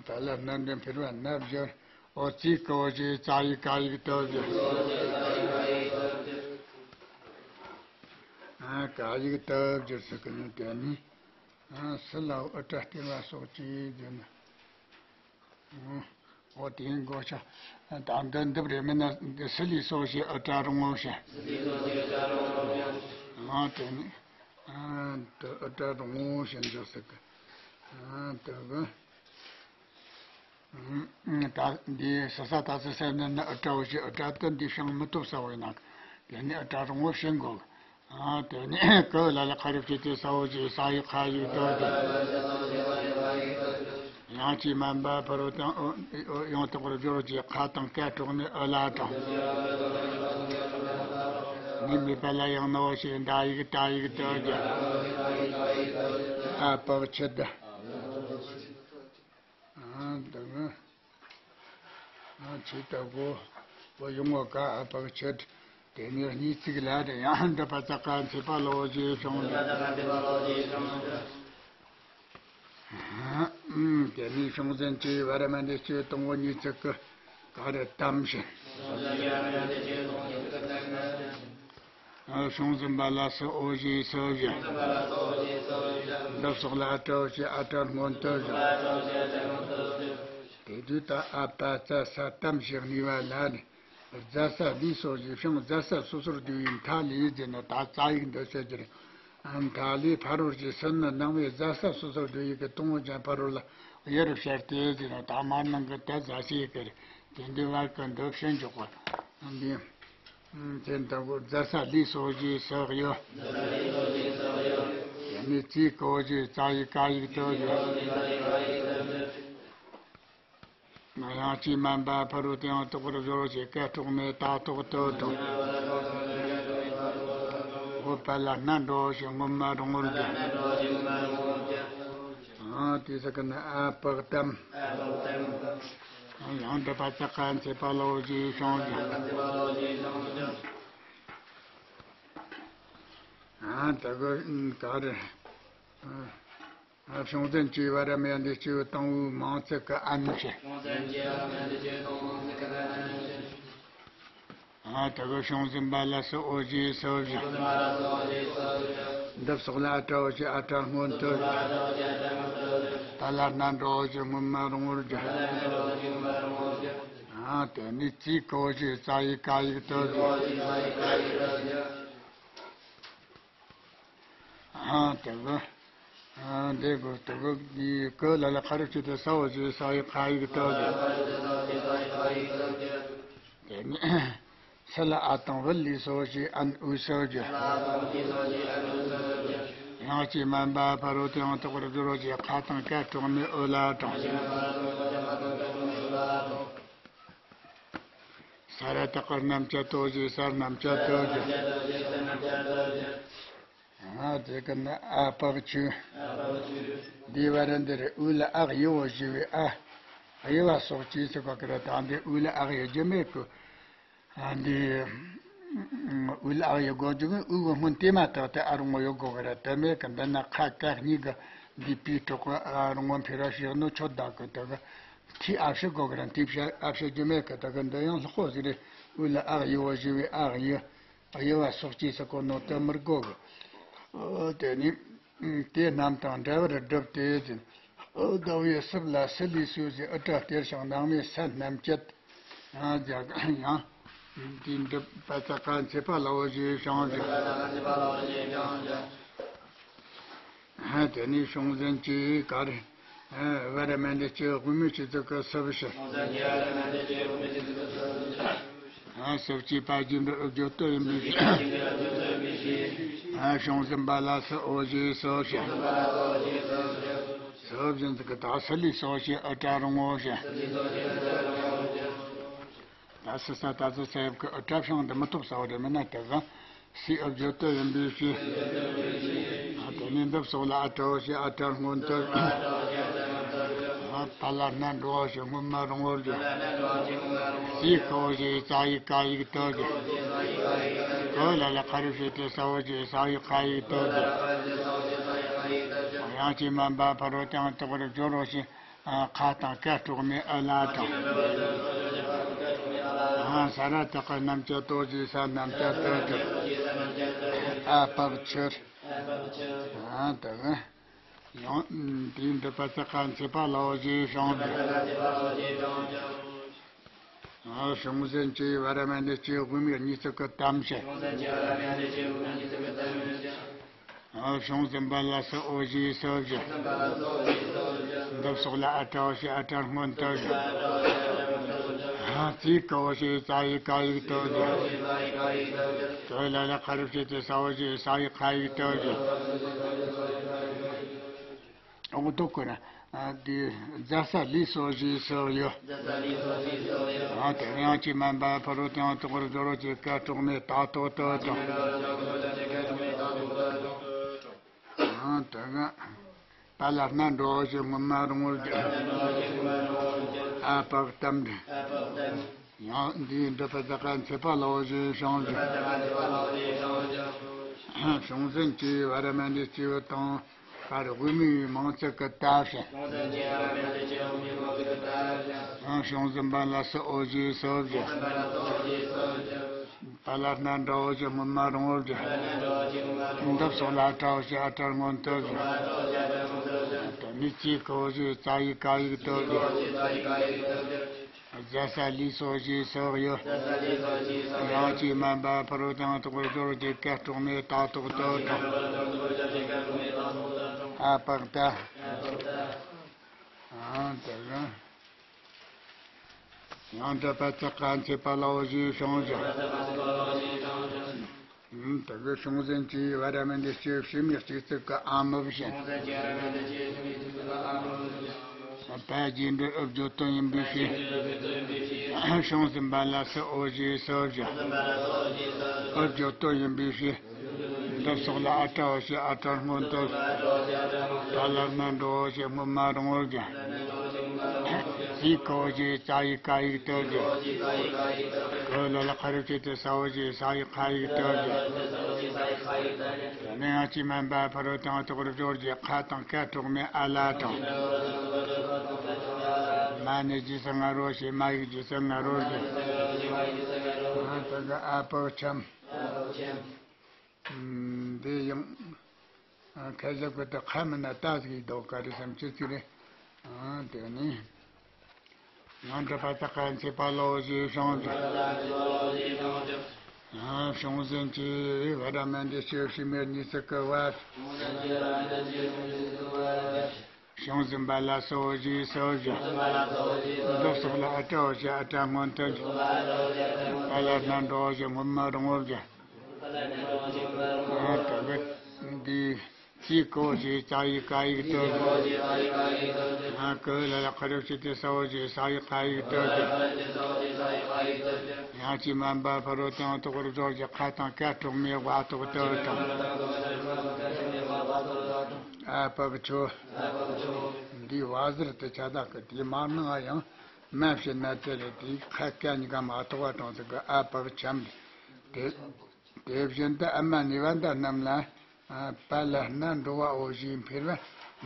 ད་ལ་སྣ་འདྲེན་འཕེར་བ་ན་བཞག། འོ་ཙི་ག་འོ་ཞེས་ཙ་ཡིག་ཀ་ཡིག་ཏུ་བསྒྱུར། ཨ་ཀ་ཡིག་ཏུ་བསྒྱུར་ཟེར་གི་ནི་དེ་ནི། ཨ་སི་ལ་ཨུ་ཏྲ་སྟེར་བ་སོགས་ཀྱིས་བསྒྱུར་ན། འོ་དེའི་མགོ་ཆ། ད་འདི་འདི་རེད་མིན་ན་འདི་སི་ལི་སོགས་ཞེས་ཨུ་ཏྲ་རུང་ངོ་ཞེས། ཨ་དེ་ནི། ཨ་དེ་ཨུ་ཏྲ་རུང་ངོ་ཞེས་འཇོག་ཟེར་གི། ཨ་དེ་གི། ད་འདི་ས་ས་ད་སི་ས་ནི་ནི་ཨུ་ཏྲ་འོ་ཞེས་ཨུ་ཏྲ་དེ་འདི་བྱང་མི་ཐུབ་ས་བོ་ཡིན་ན། དེ་ནི་ཨུ་ཏྲ་རུང་ངོ་ཞེས་འགོག། ཨ་དེ་ནི་ཀ་ལ་ལ་ཁ་རུ་ཕྱེ་སྟེ་ས་འོ་ཞེས་ས་ཡིག་ཁ་ཡིག་ཏུ་བསྒྱུར། ཡང་ཅི་མན་པ་ཕ་རོལ་དང་ཨོ་ཨོ་ཡང་དག་པར་སྦྱོར་གྱི་ཁ་དང་ཀ་གྲོགས་ནི་ཨུ་ལ་དང་། ནི་མེད་པ་ལ་ཡང་ནོ་ཞེས་འདྲ་ཡིག་ད་ཡིག་ཏུ་གྱུར། ཨ་པག་ཆུ་ད། ཨ་འདི་ནི། ཨ་ཆུ་ལྟ་བུ། བུ་ཡོང་བ་ཀ་ཨ་པག་ཆུ། དེ་ནས་གཉིས་ཚིག་ལ་དེ་ཡང་འདི་པ་ཙ་ཀ་མཚེ་པ་ལོ་ཞེས་བྱུང་། དེ་ནས་བྱུང་ཟིན་གྱི་བར་མ་འདི་སྐྱེ་དང་བོ་གཉིས་ཚིག་གི་ག་རེ་གཏམ་བྱེད། ཨ་བྱུང་ཟིན་པ་ལ་སུ་འོ་ཞེས་སུ་བཞག་འདི་སོགས་ལ་ཨ་ཏྲ་འོ་ཞེས་ཨ་ཏྲ་སྔོན་དུ་བཞག་དེ་དུས་ད་ཨ་པ་ཙ་ས་གཏམ་ཞེས་གནས་པ་ལ་ནི། རྫ་ས་ལས་སོགས་ཀྱི་ཤིང་རྫ་ས་སོ་སོར་བསྡུས་པའི་མཐའ་ལས་ཟེར་ན་ད་རྩ་ཡིག་འདི་བཤད་ཀྱི་རེད། མཐའ་ལས་ཕ་རོལ་གྱི་སུ་ནི་ནང་པའི་རྫ་ས་སོ་སོར་བསྡུས་ཡིག་གི་དང་པོ་ཅན་ཕ་རོལ་ལ་དབྱེ་རུ་བཤད་དེ་ཟེར་ན་ད་མར་ནང་གི་ད་རྫ་ས་ཡིག་གི་རེད། དེ་འདི་བར་གི་འདི་ཕྱིར་འཇོག་པ། འདི། དེ་འདི་གོ་རྫ་ས་ལས་སོགས་ཀྱི་སུ་ཡོད། དེ་ནི་རྩིས་གོ་ཞེས་རྩ་ཡིག་ཀ་ཡིག་ཏུ་ཡོད། ཡང་ཅིག་མ་འབབ་ཕ་རོལ་ཏུ་ཡང་དག་པར་སྦྱོར་ཞེས་སྐད་གྲོགས་མེད་ད་ཐོག་ཏུ་དང་། འོ་པ་ལ་སྣ་འགྲོ་ཞེས་སྔོན་མ་རིང་བོར་གྱུར། ཨ་དེ་ས་ཀ་ན་ཨ་པག་གཏམ། ཡང་འདི་པ་ཙ་ཀ་མཚེ་པ་ལོ་ཞེས་བྱུང་ཞིང་། ཨ་ད་གོ་ག་རེ། ཨ་བྱུང་ཟིན་གྱི་བར་མ་འདི་སྐྱེ་བོ་དང་བོའི་མིང་ཚིག་གི་ཨན་བྱེད། ཨ་ད་གོ་བྱུང་ཟིན་པ་ལ་སུ་འོ་ཞེས་སུ་བཞག་འདི་སོགས་ལ་ཨ་ཏྲ་འོ་ཞེས་ཨ་ཏྲ་སྔོན་དུ་བཞག་ད་ལ་སྣ་འགྲོ་འོ་ཞེས་སྔོན་མ་རིང་བོར་གྱུར། ཨ་དེ་ནི་རྩིས་གོ་ཞེས་རྩ་ཡིག་ཀ་ཡིག་ཏུ་བཞག་ཨ་དེ་གོ། ཨ་འདི་གོ་དེ་གོ་འདི་གོ་ལ་ལ་ཁ་རུ་ཆུ་དེ་ས་འོ་ཞེས་ས་ཡིག་ཁ་ཡིག་ཏུ་བཞག་དེ་ནི་སུ་ལ་ཨ་དང་བུ་ལས་སོགས་ཞེས་ཨན་འུ་སུ་བཞག་ཡང་ཅིག་མ་འབབ་ཕ་རོལ་ཏུ་ཡང་དག་པར་སྦྱོར་ཞེས་ཁ་དང་སྐད་གྲོགས་མེད་འུ་ལ་དང་། ས་ར་བཏགས་པ་རྣམ་བཅད་དོ་ཞེས་ས་རྣམ་བཅད་དོ་ཞེས། ཨ་དེ་ག་ན་ཨ་པག་ཆུ། འདི་བར་འདིར་འུ་ལ་ཨ་དབྱི་བོ་ཞེས་པའི་ཨ། དབྱི་བ་སོགས་ཀྱིས་ཟེར་བ་ཀ་ར་དང་འདི་འུ་ལ་ཨ་དབྱི་རྒྱུ་མེད་གི། ཨ་འདི་འུ་ལ་ཨ་དབྱི་དགོས་རྒྱུ་གི་འུ་གི་སྔོན་དེ་མ་ཐག་ཏུ་ཨ་རུ་ངོ་ཡོད་དགོས་གི་ར་དེ་མེད་གི། འདི་ན་ཁ་ཀ་གཉིས་གི་འདི་པའི་གྲོགས་གི་ཨ་རུ་ངོ་འཕེལ་བ་ཞིག་ནོ་ཆོད་ད་གི་དེ་གི། ཐི་ཨ་ཕྱི་དགོས་གི་ར་འཐི་ཕྱི་ཨ་ཕྱི་རྒྱུ་མེད་གི། དེ་གི་འདི་ཡང་ལྷག་པོ་ཟིག་རེད། འུ་ལ་ཨ་དབྱི་བོ་ཞེས་པའི་ཨ་དབྱི། དབྱི་བ་སོགས་ཀྱིས་ཟེར་གོ་ནོ་དེ་མི་དགོས་གི། ཨོ་དེ་ནི། དེ་རྣམས་དང་འདྲ་བར་བསྒྲུབས་ཏེ་ཟེར། ཨོ་ཟླ་བའི་སྲིབ་ལ་སི་ལས་སུ་ཟེར་ཨུ་ཏྲ་སྟེར་ཞིང་ནང་མའི་ས་རྣམས་བཅད། ཡང་ཡང་། དེ་འདི་པ་ཙ་ཀ་མཚེ་པ་ལ་འོ་ཞེས་བྱུང་ཟེར། ཨ་དེ་ནས་བྱུང་ཟིན་གྱི་གར། ཨ་བར་མ་འདི་སྐྱེ་དབུ་མའི་སྤྱི་གཙུག་གི་སྲིབ་ཞིག་ཨ་སྲིབ་ཀྱི་པ་རྒྱུན་པའི་ཨུ་བརྗོད་དོ་ཡིན་པའི་ཕྱིར། ཨ་བྱུང་ཟིན་པ་ལ་སུ་འོ་ཞེས་སུ་ཞེས། སུ་བཞིན་ཟིག་གི་ད་སི་ལས་སོགས་ཞེས་ཨུ་ཏྲ་རུང་ངོ་ཞེས། ད་སི་ས་ད་ཙི་ས་ཡབ་ཀྱི་ཨུ་ཏྲ་བྱུང་འདི་མི་ཐོབ་ས་བ་རེད། མིན་ན་དེ་གང་སི་ཨུ་བརྗོད་དོ་ཡིན་པའི་ཕྱིར། ཨ་དེ་ནས་འདི་སོགས་ལ་ཨ་ཏྲ་འོ་ཞེས་ཨ་ཏྲ་སྔོན་དུ། ཨ་ད་ལ་སྣ་འགྲོ་འོ་ཞེས་སྔོན་མ་རིང་བོར་གྱུར། སི་ཁ་འོ་ཞེས་རྩ་ཡིག་ཀ་ཡིག་ཏུ་གྱུར། གོ་ལ་ལ་ཁ་རུ་ཞེས་ཏེ་ས་འོ་ཞེས་ས་ཡིག་ཁ་ཡིག་ཏུ་གྱུར། ཡང་ཅིག་མ་འབབ་ཕ་རོལ་ཏུ་ཡང་དག་པར་སྦྱོར་རོ་ཞེས། ཨ་ཁ་དང་སྐད་གྲོགས་མེད་ཨུ་ལ་དང་། ཨ་ས་ར་བཏགས་པ་རྣམ་བཅད་དོ་ཞེས་ས་རྣམ་བཅད་དོ་ཞེས། ཨ་པག་ཆུ། ཨ་དེ་གི་ཡང་དེའི་འདི་པ་ཙ་ཀ་མཚེ་པ་ལ་འོ་ཞེས་བྱུང་ཟིན། ཨ་བྱུང་ཟིན་གྱི་བར་མ་འདི་སྐྱེ་དབུ་མའི་གཉིས་ཚིག་གི་གཏམ་བཤད། ཨ་བྱུང་ཟིན་པ་ལ་སུ་འོ་ཞེས་སུ་བཞག་འདི་སོགས་ལ་ཨུ་ཏྲ་འོ་ཞེས་ཨུ་ཏྲ་སྔོན་དུ་བཞག་ཨ་ཙི་ཀ་འོ་ཞེས་ཙ་ཡིག་ཀ་ཡིག་ཏུ་བཞག་ཏུ་ལ་ལ་ཁ་རུ་ཞེས་ཏེ་ས་འོ་ཞེས་ས་ཡིག་ཁ་ཡིག་ཏུ་བཞག་གྲོགས་ཐོག་གི་ན། དེ་རྫ་ས་ལུས་སོ་ཞེས་སོགས་ཡོད། ཨ་དེ་ཡང་ཅི་མན་པ་ཕ་རོལ་ཏེ་ཡང་དག་པར་སྦྱོར་བ་ཅེས་བཀའ་གྲོགས་མེད་རྟགས་ཐོག་ཏུ་དང་། ཨ་དེ་ག་པ་ལ་སྣ་འགྲོ་བ་ཞིག་སྔོན་མ་རུང་བར་གྱུར། ཨ་པག་གཏམ་འདི། ཡང་འདིའི་འགྲུབ་པ་ཙ་ཀ་འཚེ་བ་ལའོ་ཞེས་བྱུང་ཞིང་། བྱུང་ཟིན་གྱི་བ་ར་མ་འདི་སྐྱེས་བུ་དང་། ཁར་དབུ་མའི་མིང་ཚིག་གི་ལྟ་བྱ། ཡང་བྱུང་ཟིན་པ་ལ་སུ་འོ་ཞེས་སོ་བཞི། པ་ལ་སྣ་འདྲ་འོ་ཞེས་སྔོན་མ་རུང་བོ་བཞི། འདི་སོགས་ལ་ཨ་ཏྲ་འོ་ཞེས་ཨ་ཏྲར་སྔོན་དུ་བཞི། དེ་ནས་ཅི་ག་འོ་ཞེས་ཙ་ཡིག་ག་ཡིག་ཏུ་བཞི། རྫ་ས་ལུས་སོ་ཞེས་སོགས་ཡོད། ཡང་ཅི་མན་པ་ཕ་རོལ་ཏེ་ཡང་དག་པར་སྦྱོར་བ་ཅེས་བཀའ་གྲོགས་མེད་རྟགས་ཐོག་ཏུ་དང་། ཨ་པག་ཏ། ཨ་དེ་ག་ཡང་འགྲུབ་པ་ཙ་ཀ་འཚེ་བ་ལའོ་ཞེས་བྱུང་ཞིང་། དེ་ག་བྱུང་ཟིན་གྱི་བ་ར་མ་འདི་སྐྱེས་བུ་ཕྱི་མའི་གཅིག་ཚིག་གི་ཨ་མི་བཞིན། ད་རྗེས་འགྲོའི་འུ་བརྗོད་དོན་ཡིན་པའི་ཕྱིར། བྱུང་ཟིན་པ་ལ་སུ་འོ་ཞེས་སོ་བཞི། འུ་བརྗོད་དོན་ཡིན་པའི་ཕྱིར། འདི་སོགས་ལ་ཨ་ཏྲ་འོ་ཞེས་ཨ་ཏྲར་སྔོན་དུ། པ་ལ་སྣ་འགྲོ་འོ་ཞེས་སྔོན་མ་རུང་བོ་བཞི། ཙི་ག་འོ་ཞེས་ཙ་ཡིག་ག་ཡིག་ཏུ་བཞི། ག་ལ་ལ་ཁ་རུ་སྐྱེས་ཏེ་ས་འོ་ཞེས་ས་ཡིག་ཁ་ཡིག་ཏུ་བཞི། དེ་ནས་ཡང་ཅི་མན་པ་ཕ་རོལ་ཏེ་ཡང་དག་པར་སྦྱོར་བ་ཅེས་ཁ་དང་ཁ་གྲོགས་མེད་ཨ་ལ་དང་། མ་ནས་རྗེས་སུ་སྔ་རོ་ཞེས་མ་ཡིག་རྗེས་སུ་སྔ་རོ་བཞི། ཨ་དེ་ག་ཨ་པག་ཆམ། འདི་ཡང་ཁ་ཞབས་ཀྱི་དེ་ཁ་མིན་ན་ཏ་ཟིག་ཡིག་འདོགས་ག་རེ་བསམ་ཅི་ཟིག་རེད། དེ་ནི་ཡང་འགྲུབ་པ་ཙ་ཀ་འཚེ་བ་ལའོ་ཞེས་བྱུང་ཞིང་། བྱུང་ཟིན་གྱི་བ་ར་མ་འདི་སྐྱེས་བུ་ཕྱི་མའི་གཉིས་ཚིག་གི་བ། བྱུང་ཟིན་པ་ལ་སོ་ཞེས་སོ་བཞི། འདི་སོགས་ལ་ཨ་ཏྲ་འོ་ཞེས་ཨ་ཏྲར་སྔོན་དུ་བཞི། པ་ལ་སྣ་འགྲོ་འོ་ཞེས་སྔོན་མ་རུང་བོ་བཞི། ཨ་དེ་ག་འདི་ཙི་ག་འོ་ཞེས་ཙ་ཡིག་ག་ཡིག་ཏུ་བཞི། ཨ་ག་ལ་ལ་ཁ་རུ་སྐྱེས་ཏེ་ས་འོ་ཞེས་ས་ཡིག་ག་ཡིག་ཏུ་བཞི། ཡང་ཅི་མན་པ་ཕ་རོལ་ཏེ་ཡང་དག་པར་སྦྱོར་བ་ཅེས་ཁ་དང་ཁ་གྲོགས་མེད་བ་ཐོག་ཏུ་དང་། ཨ་པག་ཆོ། འདིའི་བ་ཟུར་དུ་ཆ་ད་གི་དེའི་མར་ནང་ཡང་མ་བྱེད་ན་དེ་རེད། དེའི་ཁ་ཀ་གཉིས་ཀ་མ་ཐོགས་པ་དྲངས་ཚུལ་གི་ཨ་པག་ཆམ་རེད། དེ་བཞིན་དུ་ཨ་མ་ནི་བ་འདི་རྣམས་ལ། པ་ལ་སྣ་འགྲོ་བའོ་ཞེས་འཕེལ་བ་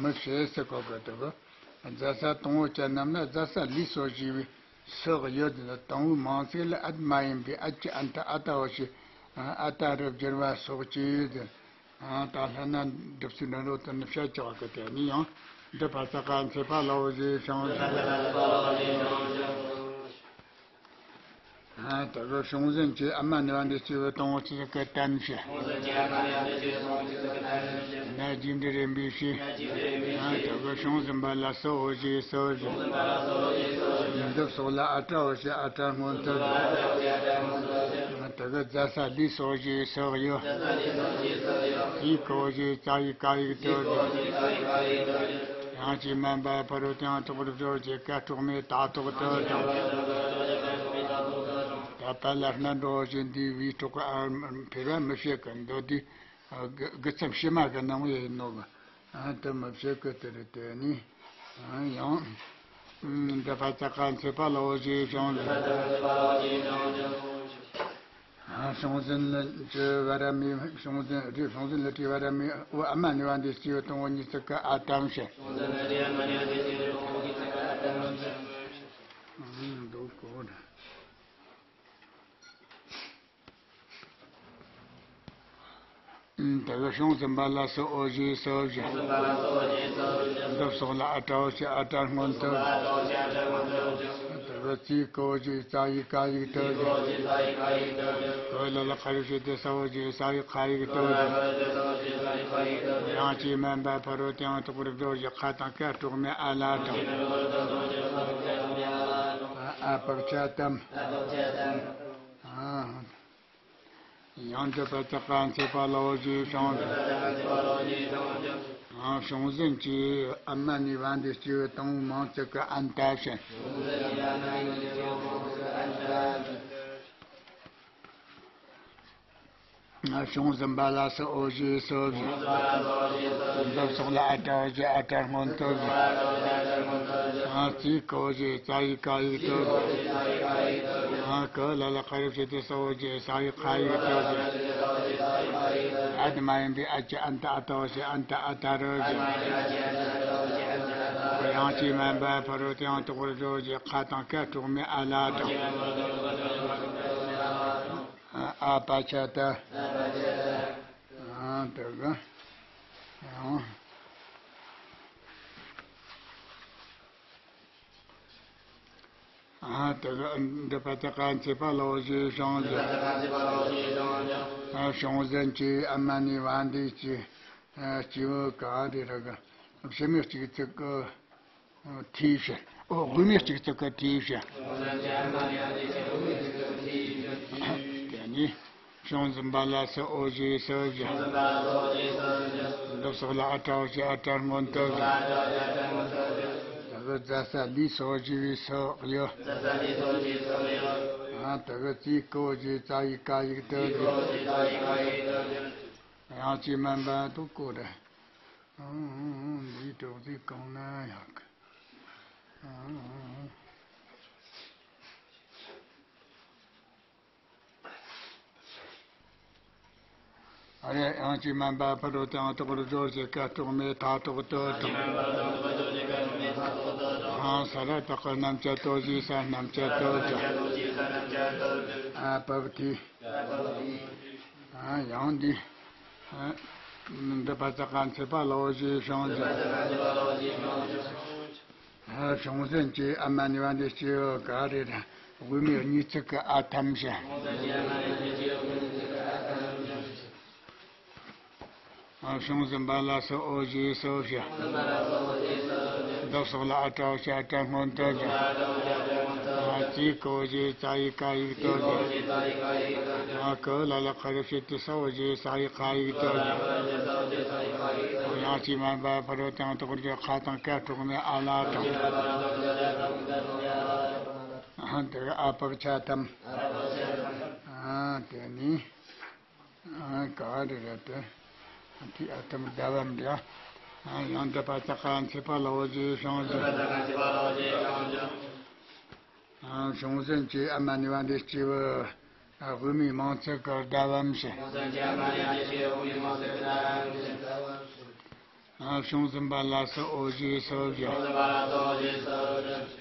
མི་བྱེད་ཟེར་གོ་གི་འདུག་རྫ་ས་དང་པོ་ཅན་རྣམས་ལ་རྫ་ས་ལུས་སོ་ཞེས་པའི་སོགས་ཡོད་དེ་ལ་དང་པོའི་མིང་ཚིག་ལ་ཨད་མ་ཡིན་པའི་ཨད་ཀྱི་ཨན་ཏ་ཨ་ཏ་འོ་ཞེས་ཨ་ཏ་རུ་བསྒྱུར་བ་སོགས་ཀྱིས་ཡོད་དེ། ད་ལྷ་ན་སྒྲུབ་ཚུལ་འདྲ་འགྲོ་དོན་ནི་བཤད་ཀྱི་བ་གི་དེ་ནི་ཡང་འདི་པ་ཙ་ཀ་འཚེ་བ་ལའོ་ཞེས་བྱུང་ཞིང་། ད་གི་བྱུང་ཟིན་གྱི་ཨ་མ་ནི་བ་འདི་སྐྱེས་བུ་དང་པོ་ཅི་ཟིག་གི་བསྟན་བྱེད། ན་རྗེས་འདི་རིམ་པའི་ཕྱིར། ད་གི་བྱུང་ཟིན་པ་ལ་སོ་འོ་ཞེས་སོ་བཞི། འདི་སོགས་ལ་ཨ་ཏྲ་འོ་ཞེས་ཨ་ཏྲར་སྔོན་དུ་བཞི། ད་གི་རྫ་ས་ལུས་སོ་ཞེས་སོགས་ཡོད། ཙི་ག་འོ་ཞེས་ཙ་ཡིག་ག་ཡིག་ཏུ་བཞི། ཡང་ཅི་མན་པ་ཕ་རོལ་ཏེ་ཡང་དག་པར་སྦྱོར་བ་ཅེས་ཁ་གྲོགས་མེད་རྟགས་ཐོག་ཏུ་དང་། ད་པ་ལ་སྣ་འགྲོ་བ་ཞེས་འདིའི་བའི་གྲོགས་ཨ་འཕེལ་བ་མི་བྱེད་ཀི། མདོ་སྡེའི་དགུ་མཚམས་ཕྱི་མ་གི་ནང་བའི་ཡིན་ནོ་གི། དེ་མི་བྱེད་ཀི། དེ་རེད། དེ་ནི་ཡང་འདི་པ་ཙ་ཀ་འཚེ་བ་ལའོ་ཞེས་བྱུང་ལ། བྱུང་ཟིན་ལ་བྲི་བ་ར་མའི་བྱུང་ཟིན་རེད། བྱུང་ཟིན་ལ་བྲི་བ་ར་མའི་འོ་ཨ་མ་ནི་བ་འདི་སྐྱེས་བུ་དང་པོ་གཉིས་ཚིག་གི་ཨ་ཏམ་བྱེད། འདུག་གོ། དེ་གི་བྱུང་ཟིན་པ་ལ་སོ་འོ་ཞེས་སོ་བཞི། འདི་སོགས་ལ་ཨ་ཏྲ་འོ་ཞེས་ཨ་ཏྲར་སྔོན་དུ་བཞི། དེ་གི་ཙི་ག་འོ་ཞེས་ཙ་ཡིག་ག་ཡིག་ཏུ་བཞི། ག་ལ་ལ་ཁ་རུ་སྐྱེས་ཏེ་ས་འོ་ཞེས་ས་ཡིག་ག་ཡིག་ཏུ་བཞི། ཡང་ཅི་མན་པ་ཕ་རོལ་ཏེ་ཡང་དག་པར་སྦྱོར་བ་ཅེས་ཁ་དང་ཁ་གྲོགས་མེད་ཨ་ལ་དང་། ཨ་པག་ཆ་ཏམ། ཡང་འདི་པ་ཙ་ཀ་འཚེ་བ་ལའོ་ཞེས་བྱུང་ཞིང་། ཡང་བྱུང་ཟིན་གྱི་ཨ་མ་ནི་བན་དེ་སྐྱེས་བུ་དང་པོའི་མིང་ཚིག་གི་ཨན་ཏ་བྱས། བྱུང་ཟིན་པ་ལ་སུ་འོ་ཞེས་སོ་བཞི། འདི་སོགས་ལ་ཨ་ཏྲ་འོ་ཞེས་ཨ་ཏྲ་སྔོན་དུ་བཞི། རྩིས་ཀྱི་འོ་ཞེས་རྩ་ཡིག་ཀ་ཡིག་དུ་བཞི། ཀ་ལ་ལ་ཁ་རུ་ཞེས་ཏེ་ས་འོ་ཞེས་ས་ཡིག་ཁ་ཡིག་དུ་བཞི། ཨ་དེ་མ་ཡིན་པའི་ཨ་ཅི་ཨན་ཏ་ཨ་ཏ་འོ་ཞེས་ཨན་ཏ་ཨ་ཏ་རུ་བཞི། ཡང་ཅི་མན་པ་ཕ་རོལ་ཏུ་ཡང་དག་པར་སྦྱོར་ཞེས་ཁ་དང་ཀ་གྲོགས་མེད་ཨ་ལ་དང་། ཨ་པ་ཆ་ཏ། ཨ་དེ་ག་ཡང་། ཨ་དེ་ག་འདི་པ་ཏ་ཀ་མཚེ་པ་ལ་འོ་ཞེས་བྱུང་ཞེས། ཨ་བྱུང་ཟིན་གྱི་ཨ་མ་ནི་བན་དེ་སྐྱེས། ཨ་སྐྱེས་བུ་ག་རེ་ར་ག་ཕྱི་མོ་གཅིག་ཚིག་གི་ཐིས་བྱས། ཨོ་དབུ་མོ་གཅིག་ཚིག་གི་ཐིས་བྱས། དེ་ནས་བྱུང་ཟིན་པ་ལ་སུ་འོ་ཞེས་སུ་བཞི། འདི་སོགས་ལ་ཨ་ཏྲ་འོ་ཞེས་ཨ་ཏྲ་སྔོན་དུ་བཞི། ད་གི་ཛ་ས་ལི་སོ་ཞེས་པའི་སོ་ཡོད། ཨ་ད་གི་རྩིས་ཀྱི་འོ་ཞེས་རྩ་ཡིག་ཀ་ཡིག་དུ་བཞི། ཡང་ཅི་མན་པ་དུ་ཀོ་རེ། འདིའི་གྲོགས་རྩིས་གང་ན་ཡག་གི། ཨ་རེ་ཡང་ཅི་མན་པ་ཕ་རོལ་ཏུ་ཡང་དག་པར་སྦྱོར་ཞེས་ཀ་གྲོགས་མེད་ད་དག་ཏུ་དང་། ས་ར་བཏགས་ཀྱི་རྣམ་བཅད་དོ་ཞེས་ས་རྣམ་བཅད་དོ་ཞེས། ཨ་བབ་དེ། ཡང་འདི། འདི་པ་ཙ་ཀ་མཚེ་པ་ལ་འོ་ཞེས་བྱུང་ཞེས། བྱུང་ཟིན་གྱི་ཨ་མ་ནི་བན་དེ་སྐྱེས་བུ་ག་རེ་ར་དབུ་མའི་གཉིས་ཚིག་གི་ཨ་ཐམ་བྱས། བྱུང་ཟིན་པ་ལ་སུ་འོ་ཞེས་སུ་བྱ། འདི་སོགས་ལ་ཨ་ཏྲ་འོ་ཞེས་ཨ་ཏྲ་སྔོན་དུ་བྱ། རྩིས་ཀྱི་འོ་ཞེས་རྩ་ཡིག་ཀ་ཡིག་དུ་བྱ། ཀ་ལ་ལ་ཁ་རུ་ཞེས་ཏེ་ས་འོ་ཞེས་ས་ཡིག་ཁ་ཡིག་དུ་བྱ། ཡང་ཅི་མན་པ་ཕ་རོལ་ཏུ་ཡང་དག་པར་སྦྱོར་ཁ་དང་ཀ་གྲོགས་མེད་ཨ་ལ་དང་། དེ་ཨ་པག་ཆ་ཐམ། དེ་ནི། ག་རེ་རེད་དེ། དེ་ཨ་ཐམ་ཟླ་བ་འདྲ། ཡང་འདི་པ་ཙ་ཀ་མཚེ་པ་ལ་འོ་ཞེས་བྱུང་ཞེས། བྱུང་ཟིན་གྱི་ཨ་མ་ནི་བན་དེ་སྐྱེས་བུ། དབུ་མའི་མིང་ཚིག་གི་ཟླ་བ་བྱས། བྱུང་ཟིན་པ་ལ་སུ་འོ་ཞེས་སུ་བྱ།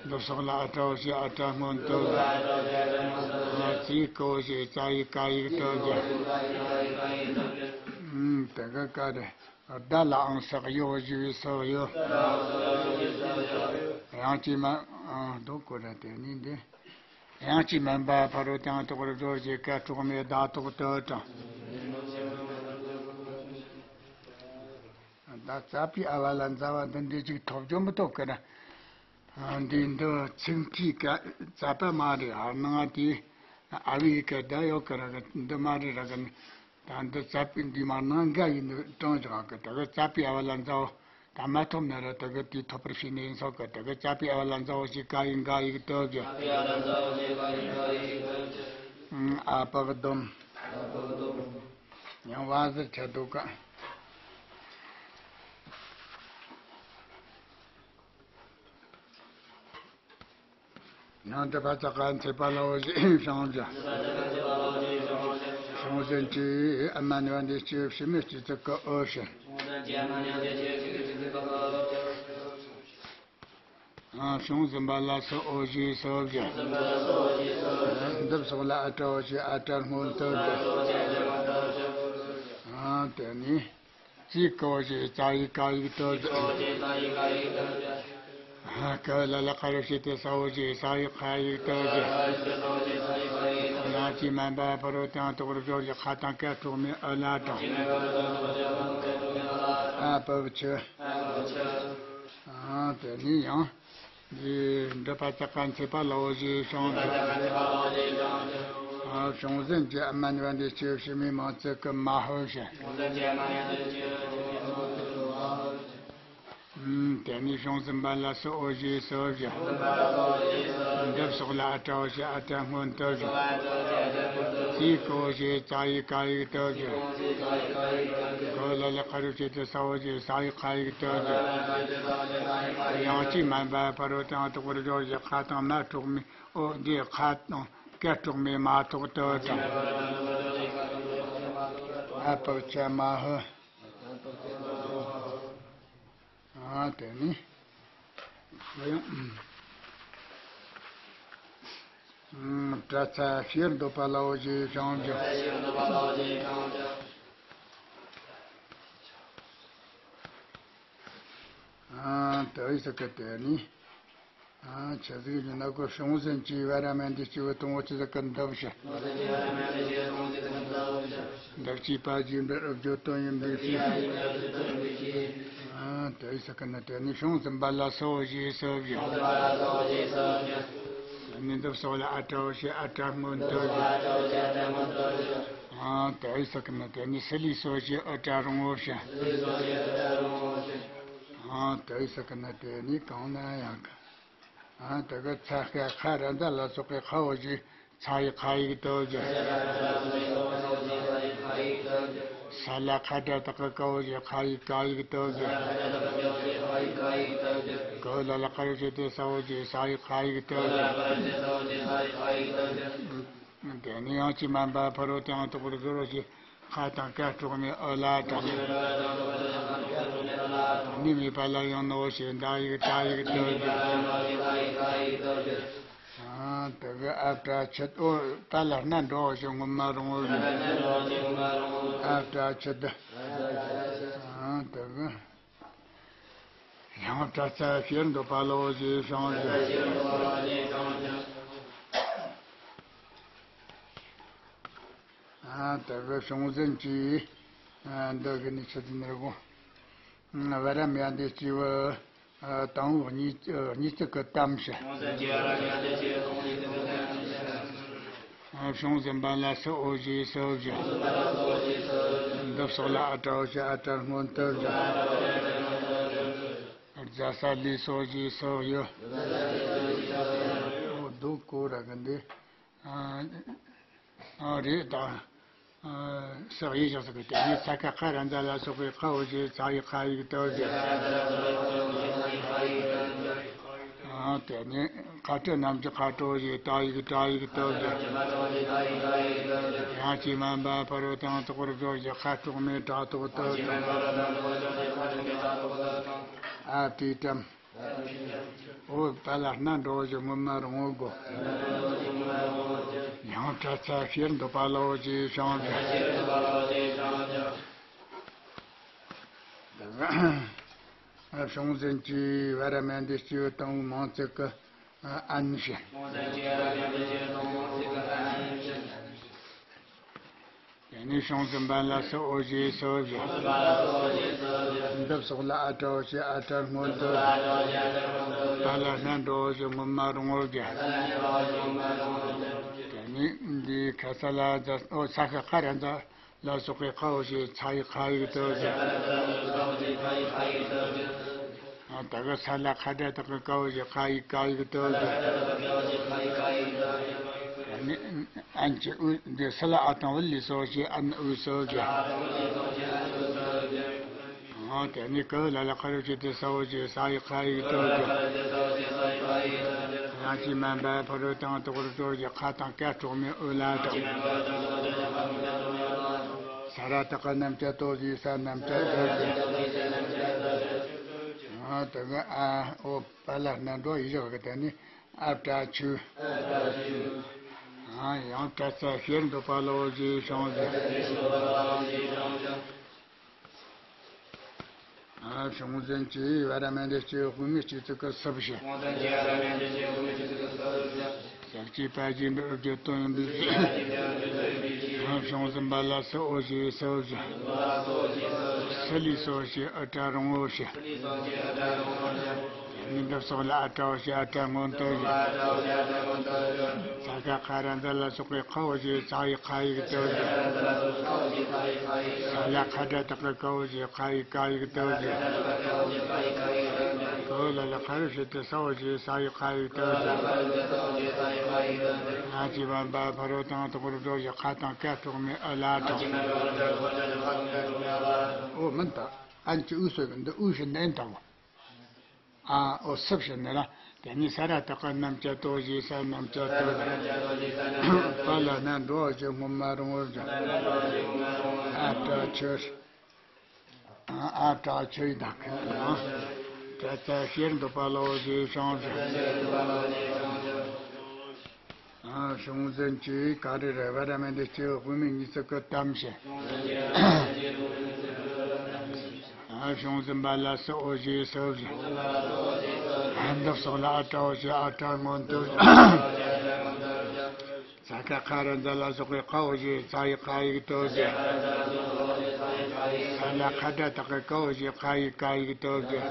འདི་སོགས་ལ་ཨ་ཏྲ་འོ་ཞེས་ཨ་ཏྲ་སྔོན་དུ་བྱ། རྩིས་ཀྱི་འོ་ཞེས་རྩ་ཡིག་ཀ་ཡིག་དུ་བྱ། དེ་ག་ག་རེ། ཟླ་ལའང་ས་ཡོ་ཞེས་པའི་སོ་ཡོད། ཡང་ཅི་མ། འདུག་གོ་ར་དེ་ནི་འདི། ཡང་ཅི་མན་པ་ཕ་རོལ་ཏུ་ཡང་དག་པར་སྦྱོར་ཞེས་ཀ་གྲོགས་མེད་ད་དག་ཏུ་དང་། ད་ཙ་པི་ཨ་བ་ལ་ཛ་བ་འདི་འདྲའི་ཅིག་ཐོབ་རྒྱུ་མི་ཐོབ་གི་ར། འདི་འདི་ཚིག་མཐིལ་ཀ་ཙ་པ་མ་རེད། ཨ་ནང་དེ་ཨ་བི་ཡི་ཀ་ད་ཡོད་གི་ར་གི་འདི་མ་རེད་ར་གི། ད་འདི་ཙ་པི་འདི་མ་ནང་འགའ་ཡིན་ནི་གྲངས་ཀྱི་ར་གི་ད་གི་ཙ་པི་ཨ་བ་ལ་ཛ་བ། ད་མ་ཐོབ་ན་ར་ད་གི་དེ་ཐོབ་པར་བྱས་ནས་ཡིན་ས་གི་ད་གི་ཙ་པི་ཨ་བ་ལ་ཛ་བ་ཞིག་ག་ཡིན་ག་ཡིག་དུ་གི། ཨ་པག་སྡོམ། ཡང་བ་ཟེར་ཆ་འདུག་ག། ཡང་འདི་པ་ཙ་ཀ་མཚེ་པ་ལ་འོ་ཞེས་བྱུང་ཞེས། བྱུང་ཟིན་གྱི་ཨ་མ་ནི་བན་དེ་སྐྱེས་བུ་ཕྱི་མོ་གཅིག་ཚིག་གི་འོ་བྱས། བྱུང་ཟིན་པ་ལ་སུ་འོ་ཞེས་སུ་བྱ། འདི་སོགས་ལ་ཨ་ཏྲ་འོ་ཞེས་ཨ་ཏྲ་སྔོན་དུ་བྱ། དེ་ནས། རྩིས་ཀྱི་འོ་ཞེས་རྩ་ཡིག་ཀ་ཡིག་དུ་བཞག། ཀ་ལ་ལ་ཁ་རུ་ཞེས་ཏེ་ས་འོ་ཞེས་ས་ཡིག་ཁ་ཡིག་དུ་བཞག། ཡང་ཅི་མན་པ་ཕ་རོལ་ཏུ་ཡང་དག་པར་སྦྱོར་ཞེས་ཁ་དང་ཀ་གྲོགས་མེད་ཨ་ལ་དང་། ཨ་བབ་ཆུ། དེ་ནས་ཡང་། འདི་འདི་པ་ཙ་ཀ་མཚེ་པ་ལ་འོ་ཞེས་བྱུང་། བྱུང་ཟིན་གྱི་ཨ་མ་ནི་བན་དེ་སྐྱེས་བུ་ཕྱི་མོའི་མིང་ཚིག་གི་མ་ཧོ་བྱས། དེ་ནས་བྱུང་ཟིན་པ་ལ་སོགས་འོ་ཞེས་སོ་བཞི། འདི་སོགས་ལ་ཨ་ཏྲ་འོ་ཞེས་ཨ་ཏྲ་སྔོན་དུ་བཞི། ཙི་གུ་འོ་ཞེས་ཙ་ཡིག་ཀ་ཡིག་དུ་བཞི། གོ་ལ་ལ་ཁ་རུ་ཆེ་དུ་ས་འོ་ཞེས་ས་ཡིག་ཁ་ཡིག་དུ་བཞི། ཡང་གཅིག་མན་པ་ཕ་རོལ་ཏུ་ཡང་དག་པར་སྦྱོར་བཞི། ཁ་དང་སྣ་འཕྲོག་མའི་འོ་འདི་ཁ་དང་ཀ་འཕྲོག་མའི་མ་ཐོག་ཏུ་དང་། ཨ་པག་ཆ་མ་ཧི། ཨ་དེ་ནི། ཡང་། ཨ་པྲ་ཚ་ཤེར་འདོད་པ་ལའོ་ཞེས་བྱང་རྒྱུ། ཨ་དེ་ཡི་ས་ཀ་དེ་ནི། ཨ་ཆ་ཟིག་ཡིན་ན་གོ་བྱུང་ཟིན་གྱི་བ་ར་མན་དེ་སྐྱེ་བོ་དང་བོ་ཆི་ཟིག་གི་འདབ་བྱེད། འདབ་ཀྱི་པ་ཞིག་འབྲི་ཨུ་བརྗོད་དོན་ཡིན་པའི་ཕྱིར། ཨ་དེ་ཡི་ས་ཀ་ན་དེ་ནི་བྱུང་ཟིན་པ་ལ་སོགས་ཞེས་སོ་བཞི། ནི་འདབ་སོགས་ལ་ཨ་ཏྲ་འོ་ཞེས་ཨ་ཏྲ་སྔོན་དུ་བཞི། ཨ་དེ་ཡི་ས་ཀ་ན་དེ་ནི་སི་ལི་སོགས་ཞེས་ཨ་ཏྲ་རོང་བོ་བཞི། ཨ་དེ་ཡི་ས་ཀ་ན་དེ་ནི་གང་ན་ཡང་གི། ཨ་དེ་གི་ཚ་ཀ་ཁ་ར་མཛའ་ལ་སོགས་པའི་ཁ་འོ་ཞེས་ཚ་ཡིག་ཁ་ཡིག་དོ་ཞེས། ས་ལ་ཁ་སྒྲ་བཏགས་ཀྱི་ཀ་འོ་ཞེས་ཁ་ཡིག་ཀ་ཡིག་དོ་ཞེས། གོ་ལ་ལ་ཁ་རུ་ཆེ་དུ་ས་འོ་ཞེས་ས་ཡིག་ཁ་ཡིག་དོ་ཞེས། དེ་ནས་ཡང་གཅིག་མན་པ་ཕ་རོལ་ཏུ་ཡང་དག་པར་སྦྱོར་བ་ཞེས། ཁ་དང་ཀ་འཕྲོག་མའི་ཨོ་ལ་དང་། ནི་མེད་པ་ལ་ཡང་ནོ་ཞེས་འདའ་ཡིག་ཏྲ་ཡིག་ཏུ་བཞི། ཨ་དེ་གི་ཨ་པྲ་ཆད། ཨོ་པ་ལ་སྣ་འགྲོ་ཞེས་སྔོན་མ་རུང་བོ་བཞི། ཨ་པྲ་ཆད། ཨ་དེ་གི་ཡང་པྲ་ཚ་ཤེར་འདོད་པ་ལའོ་ཞེས་བྱང་ཞིང་། ཨ་དེ་གི་བྱུང་ཟིན་གྱི། ཨ་འདི་གི་ནི་ཆི་ཟིན་ནི་གོ། ཨ་བ་ར་མ་ཡ་འདི་སྐྱེ་བོ། ཨ་དང་པོ་གཉིས་གཉིས་གཅིག་གི་གཏམ་བཤད། ཨ་བྱུང་ཟིན་པ་ལ་སོགས་འོ་ཞེས་སོ་བཞི། འདི་སོགས་ལ་ཨ་ཏྲ་འོ་ཞེས་ཨ་ཏྲ་སྔོན་དུ་བཞི། རྫ་ས་ལི་སོགས་ཞེས་སོ་བཞི། འོ་སྡུག་གོ་ར་གི་འདི། ཨ་ཨ་རེད་ད། ཨ་ས་ཡིག་བཞག་ས་གི་དེ་ནས་ས་ཀ་ཁ་ར་མཛའ་ལ་སོགས་པའི་ཁ་འོ་ཞེས་ཚ་ཡིག་ཁ་ཡིག་དོ་ཞེས། ཨ་དེ་ནས་ཁ་སྤྲོད་རྣམས་ཀྱི་ཁ་སྤྲོད་ཞེས་ཏྲ་ཡིག་ཏྲ་ཡིག་དོ་ཞེས། ཡང་གཅིག་མན་པ་ཕ་རོལ་ཏུ་ཡང་དག་པར་སྦྱོར་ཞེས་ཁ་འཕྲོག་མའི་ཏྲ་ཐོག་དོ་ཞེས། ཨ་ཏི་ཏྲམ། འོ་པ་ལ་སྣ་འགྲོ་ཞེས་སྔོན་མ་རུང་བོ་དགོ། ཡང་པྲ་ཚ་ཤེར་འདོད་པ་ལའོ་ཞེས་བྱང་ཞིང་། བྱུང་ཟིན་གྱི་བ་ར་མ་འདི་སྐྱེ་བོ་དང་པོ་མང་ཚིག་གི་ཨན་བྱེད། དེ་ནས་བྱུང་ཟིན་པ་ལ་སོགས་འོ་ཞེས་སོ་བཞི། འདི་སོགས་ལ་ཨ་ཏྲ་འོ་ཞེས་ཨ་ཏྲ་སྔོན་དུ། པ་ལ་སྣ་འགྲོ་འོ་ཞེས་སྔོན་མ་རུང་བོ་བཞི། དེ་ནས་འདི་ཁ་ས་ལ་ཛ་འོ་ས་ཁ་ཁ་ར་མཛའ་ལ་སོགས་པའི་ཁ་འོ་ཞེས་ཚ་ཡིག་ཁ་ཡིག་དོ་བཞི། ད་ག་ས་ལ་ཁ་སྒྲ་བཏགས་ཀྱི་ཀ་འོ་ཞེས་ཁ་ཡིག་ཀ་ཡིག་དོ་བཞི། ཨན་གྱི་འུ་འདི་ས་ལ་ཨ་དང་བ་ལི་སོགས་ཞེས་ཨན་འུ་སོགས་བཞི། དེ་ནས་ཀ་ལ་ལ་ཁ་རུ་ཆེ་དུ་ས་འོ་ཞེས་ས་ཡིག་ཁ་ཡིག་དོ་བཞི། ཡང་གཅིག་མན་པ་ཕ་རོལ་ཏུ་ཡང་དག་པར་སྦྱོར་ཞེས་ཁ་དང་ཀ་འཕྲོག་མའི་འུ་ལ་དང་། ས་ར་བཏགས་ཀྱི་སྣམ་སྦྱར་དོ་ཞེས་ས་སྣམ་སྦྱར་དོ་ཞེས། ཨ་དེ་གི་ཨ་འོ་པ་ལ་སྣ་འགྲོ་ཡིག་བཞག་གི་དེ་ནི་ཨ་པྲ་ཆུ། ཨ་ཡང་པྲ་ཚ་ཤེར་འདོད་པ་ལའོ་ཞེས་བྱང་ཞིང་། ཨ་བྱུང་ཟིན་གྱི་བ་ར་མ་འདི་སྐྱེ་བོ་དཔག་མེད་སྤྱི་གཙུག་གི་སུ་བཞི། ས་བཅས་པ་ཞེས་འབྲི་ཨུ་བརྗོད་དོན་ཡིན་པའི་ཕྱིར། ཨ་བྱུང་ཟིན་པ་ལ་སོགས་འོ་ཞེས་སོ་བཞི། སི་ལི་སོགས་ཞེས་ཨ་ཏྲ་རོང་བོ་བཞི། ནི་འདི་སོགས་ལ་ཨ་ཏྲ་འོ་ཞེས་ཨ་ཏྲ་སྔོན་དུ་བཞི། ས་ཀ་ཁ་ར་མཛའ་ལ་སོགས་པའི་ཁ་འོ་ཞེས་ཚ་ཡིག་ཁ་ཡིག་དོ་བཞི། ས་ལ་ཁ་སྒྲ་བཏགས་ཀྱི་ཀ་འོ་ཞེས་ཁ་ཡིག་ཀ་ཡིག་དོ་བཞི། ཨོ་ལ་ལ་ཁ་རུ་ཞིག་ཏུ་ས་འོ་ཞེས་ས་ཡི་ཁ་ཡིག་ཏུ་ཞེས། ང་ཅི་བམ་པ་ཕ་རོ་དང་དོག་རུ་འགྲོ་ཞེས་ཁ་དང་ཀ་གྲོགས་མེད་ཨ་ལ་དང་། ཨོ་མིན་ད། ཨན་གྱི་ཨུ་སོ་གི་འདི་ཨུ་ཞིག་ནན་དང་། ཨ་ཨོ་སུབ་ཞིག་ནི་ར། དེ་ནི་ས་ར་ཏ་ཀ་རྣམས་ཀྱི་ཏོ་ཞེས་ས་རྣམས་ཀྱི་ཏོ་ཞེས། པ་ལ་ན་འགྲོ་ཞེས་སྔོན་མ་རུང་བར་ཞེས། ཨ་ཏྲ་ཆོས། ཨ་ཏྲ་ཆོས་དག་གི་ནང་། ཏྲ་ཙ་ཤེར་འདོད་པ་ལོ་ཞེས་བྱུང་ཞིང་། ཨ་བྱུང་ཟིན་གྱིས་ག་རེ་རེ་བ་ར་མེ་འདི་སྐྱེ་བོ་དབུ་མའི་གཉིས་སུ་ཀུ་གཏམ་ཞིང་། ཨ་བྱུང་ཟིན་པ་ལ་སུ་འོ་ཞེས་སུ་བཞིན། ཨ་འདི་སོགས་ལ་ཨ་ཏྲ་འོ་ཞེས་ཨ་ཏྲ་སྔོན་དུ། ས་ཀ་ཁ་ར་འཛ་ལ་སོགས་པའི་ཁ་འོ་ཞེས་ཚ་ཡི་ཁ་ཡིག་ཏོ་ཞེས། ས་ལ་ཁ་སྒྲ་དག་གི་ཀ་འོ་ཞེས་ཁ་ཡིག་ཀ་ཡིག་ཏོ་ཞེས།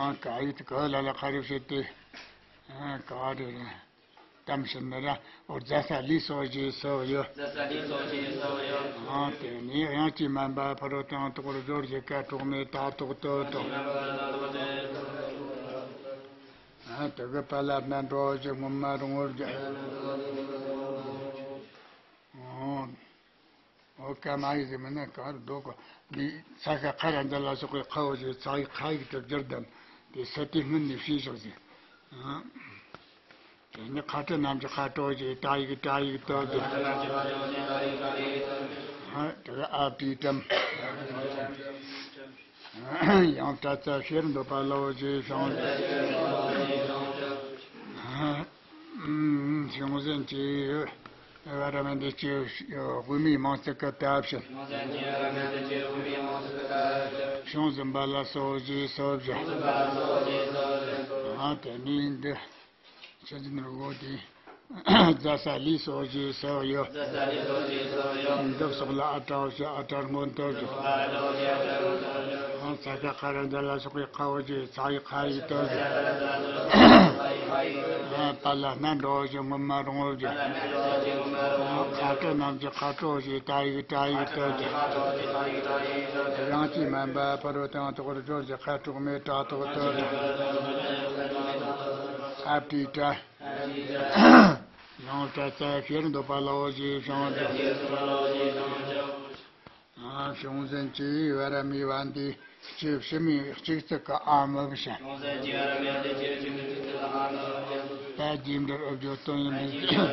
ཨ་ཀ་ཡིག་ཏོ་ཀ་ལ་ལ་ཁ་རུ་ཞེས་ཏེ། ཨ་ཀ་རེ་རེ། གཏམ་ཞིག་ནི་ར། འོ་རྫ་ས་ལི་སོགས་ཞེས་སོགས་ཡོད། རྫ་ས་ལི་སོགས་ཞེས་སོགས་ཡོད། ཨ་དེ་ནི་དབྱངས་ཀྱིས་མ་འབབ་ཕ་རོལ་དང་དོག་རུ་སྦྱོར་ཞེས་ཀ་གྲོགས་མེད་ད་དོག་ཏོ་དོ། ཨ་དེ་གི་པ་ལ་སྣ་འགྲོ་ཞེས་སྔོན་མ་རུང་བར་བརྒྱབ། ཨོ། ཨོ་ཀ་མ་ཡི་ཟེར་མིན་ན་ག་རུ་འདུག་གོ། འདི་ས་ཀ་ཁ་ར་འཛ་ལ་སོགས་པའི་ཁ་འོ་ཞེས་ཚ་ཡིག་ཁ་ཡིག་ཏུ་བསྒྱུར་དམ། དེ་ས་དེ་སྔོན་ནས་ཤེས་ཤོག་ཟེར། ཨ། དེ་ནི་ཁ་ཏ་རྣམས་ཀྱི་ཁ་ཏོ་ཞེས་ཏ་ཡིག་ཏ་ཡིག་ཏོ་ཞེས། ཨ་དེ་ཨ་པྲི་ཏམ། ཡང་ཏྲ་ཙ་ཤེར་འདོད་པ་ལོ་ཞེས་བྱུང་། བྱུང་ཟིན་གྱིས་བ་ར་མེ་འདི་སྐྱེ་བོ་དབུ་མའི་མིང་ཚིག་གི་ཏ་བཞིན། བྱུང་ཟིན་པ་ལ་སོ་ཞེས་སོ་བཞིན། ཨ་དེ་ནི་འདི། ཆུ་འཛིན་རི་བོ་དེ། རྫ་ས་ལི་སོགས་ཞེས་སོགས་ཡོད། རྫ་ས་ལི་སོགས་ཞེས་སོགས་ཡོད། འདི་སོགས་ལ་ཨ་ཏྲ་འོ་ཞེས་ཨ་ཏྲ་སྔོན་དུ་བཞག། ཨ་ཏྲ་འོ་ཞེས་ཨ་ཏྲ་སྔོན་དུ་བཞག། ཨང་ས་ཀ་ཁ་ར་འཛ་ལ་སོགས་པའི་ཁ་འོ་ཞེས་ཚ་ཡི་ཁ་ཡིག་ཏུ་བཞག། ཨང་པ་ལ་སྣ་འགྲོ་འོ་ཞེས་སྔོན་མ་རུང་བར་བཞག། ཨང་ཁ་ཏ་རྣམས་ཀྱི་ཁ་ཏོ་ཞེས་ཏ་ཡིག་ཏ་ཡིག་ཏུ་བཞག། དབྱངས་ཀྱིས་མ་འབབ་ཕ་རོལ་དང་དོག་རུ་སྦྱོར་ཞེས་ཁ་གྲོགས་མེད་ཏྲ་དོག་ཏུ་བཞག། ཨ་པྲི་ཏྲ། ཡང་ཏྲ་ཙ་ཤེར་འདོད་པ་ལའོ་ཞེས་བྱུང་ཞིང་། བྱུང་ཟིན་གྱིས་བ་ར་མི་བ་འདི་སྐྱེ་བོ་ཕྱི་མའི་གཅིག་ཚིག་གི་ཨ་མི་བཞིན། པ་རྗེས་འགྲོར་འུ་བརྗོད་དོན་ཡིན་པའི་ཕྱིར།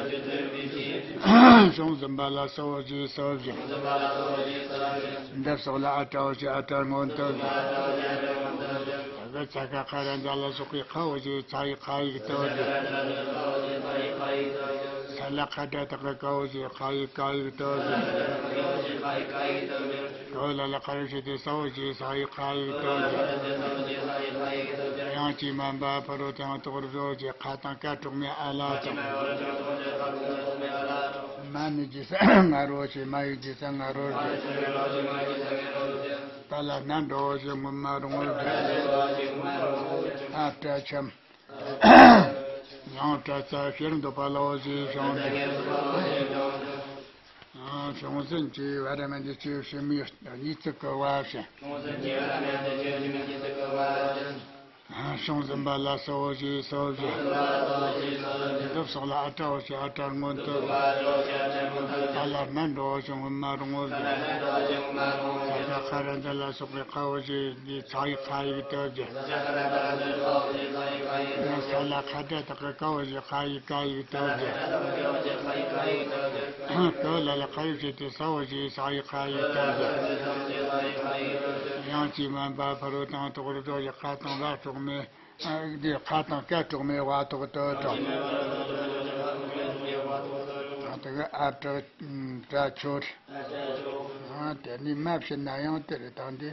བྱུང་ཟིན་པ་ལ་སོ་ཞེས་སོ་བཞིན། འདི་སོགས་ལ་ཨ་ཏྲའོ་ཞེས་ཨ་ཏྲར་སྔོན་དུ་བཞིན། ད་གི་ཚ་ཁ་ཁ་ར་འཛ་ལ་སོགས་པའི་ཁའོ་ཞེས་ཚ་ཡི་ཁ་ཡིག་ཏུ་བཞིན། ས་ལ་ཁ་སྒྲ་དག་གི་ཀའོ་ཞེས་ཁ་ཡིག་ཀ་ཡིག་ཏུ་བཞིན། གའོ་ལ་ལ་ཁ་རུ་ཞེས་ཏེ་སའོ་ཞེས་ས་ཡི་ཁ་ཡིག་ཏུ་བཞིན། དབྱངས་ཀྱིས་མ་འབབ་ཕ་རོལ་ཏུ་ཡང་དོག་རུ་ཞེས་ཁ་དང་ཀ་གྲོགས་མེད་ཨ་ལ་དང་། མ་ནི་ཇི་ས་ང་རོ་ཞེས་མ་ཡི་ཇི་ས་ང་རོ་ཞེས། པ་ལ་ན་འགྲོ་ཞེས་སྔོན་མ་རུང་བར་བརྗོད། ཨ་ཏྲ་ཁྱམ། ཡང་ཏྲ་ཙ་ཤེར་འདོད་པ་ལའོ་ཞེས་བྱུང་སྟེ། བྱུང་ཟིན་གྱིས་བ་ར་མེ་འདི་སྐྱེ་བོ་ཕྱི་མའི་གཉིས་ཚིག་གི་བ་བཞིན། བྱུང་ཟིན་པ་ལ་སོ་ཞེས་སོ་བཞིན། འདི་སོགས་ལ་ཨ་ཏྲའོ་ཞེས་ཨ་ཏྲར་སྔོན་དུ། པ་ལ་ན་འགྲོ་ཞེས་སྔོན་མ་རུང་བར་བརྗོད། ས་ཀ་ཁ་ར་འཛ་ལ་སོགས་པའི་ཁའོ་ཞེས་འདི་ཚ་ཡི་ཁ་ཡིག་ཏུ་བརྗོད། ས་ལ་ཁ་སྒྲ་དག་གི་ཀའོ་ཞེས་ཁ་ཡིག་ཀ་ཡིག་ཏུ་བརྗོད། ཀའོ་ལ་ལ་ཁ་ཡིག་ཞེས་ཏེ་སའོ་ཞེས་ས་ཡི་ཁ་ཡིག་ཏུ་བརྗོད། དབྱངས་ཀྱིས་མ་འབབ་ཕ་རོལ་ཏུ་ཡང་དོག་རུ་ཞེས་ཁ་དང་བ་གྲོགས་མེད། འདི་ཁ་དང་ཀ་གྲོགས་མེད་བ་དོག་ཏུ་གྲོགས། དེ་གི་ཨ་ཏྲ་ཏྲ་ཆོར། དེ་ནི་མ་ཕྱིན་ན་ཡང་དེ་རེད་དང་འདི།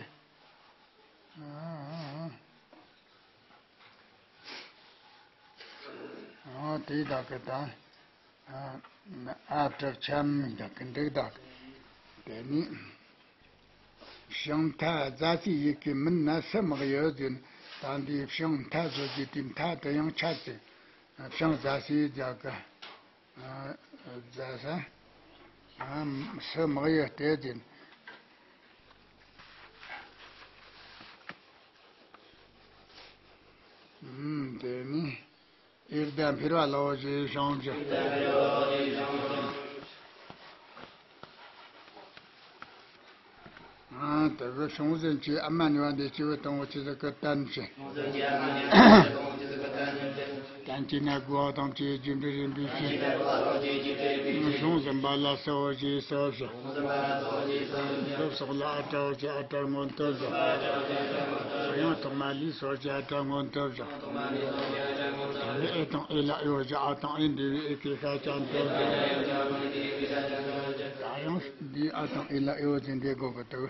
དེ་དག་གི་དང་། ཨ་གྲུབ་ཆམ་དག་གི་འགྲིག་དག་དེ་ནི། ཕྱིང་མཐའ་རྫ་སའི་ཡི་གེ་མིན་ན་སུ་མག་ཡོད་ཟེར་ན། ད་འདི་ཕྱིང་མཐའ་བཟོ་རྒྱུ་དེའི་མཐའ་དེ་ཡང་ཆ་ཚིག་ཕྱིང་རྫ་སའི་རྫ་གི། རྫ་ས། སུ་མག་ཡོད་དེ་ཟེར་ན། ཨུམ། དེ་ནི་ཨེར་ཏེ་ཕིར་བ་ལའོ་ཞེས་བྱུང་ཞིང་། ཨ། དེ་གི་བྱུང་ཟིན་གྱི་ཨ་མ་ནི་བ་འདི་སྐྱེ་བོ་དང་བོ་ཆི་ཟིག་གི་བསྟན་ཞིང་། བསྟན་གྱི་ན་དགུ་བ་དང་བཅས་རྒྱུ་འབྲས་རིམ་པས་ཕྱེ། བྱུང་ཟིན་པ་ལ་སོ་ཞེས་སོ་ཞིང་། འདི་སོགས་ལ་ཨ་ཏྲའོ་ཞེས་ཨ་ཏྲར་མངོན་བསྟོད་ཞིང་། ཡང་ཐོག་མ་ལས་སོ་ཞེས་ཨ་ཏྲར་མངོན་བསྟོད་ཞིང་། ཨེ་དང་ཨེ་ལ་ཨེ་བོ་ཞེས་ཨ་དང་ཨེ་འབྲེལ་བའི་ཨེ་གའི་ཤ་ཅན་བསྟོད་ཞིང་། ད་ཡང་འདི་ཨ་དང་ཨེ་ལ་ཨེ་བོ་ཞེས་འདི་གོ་གི་འདུག་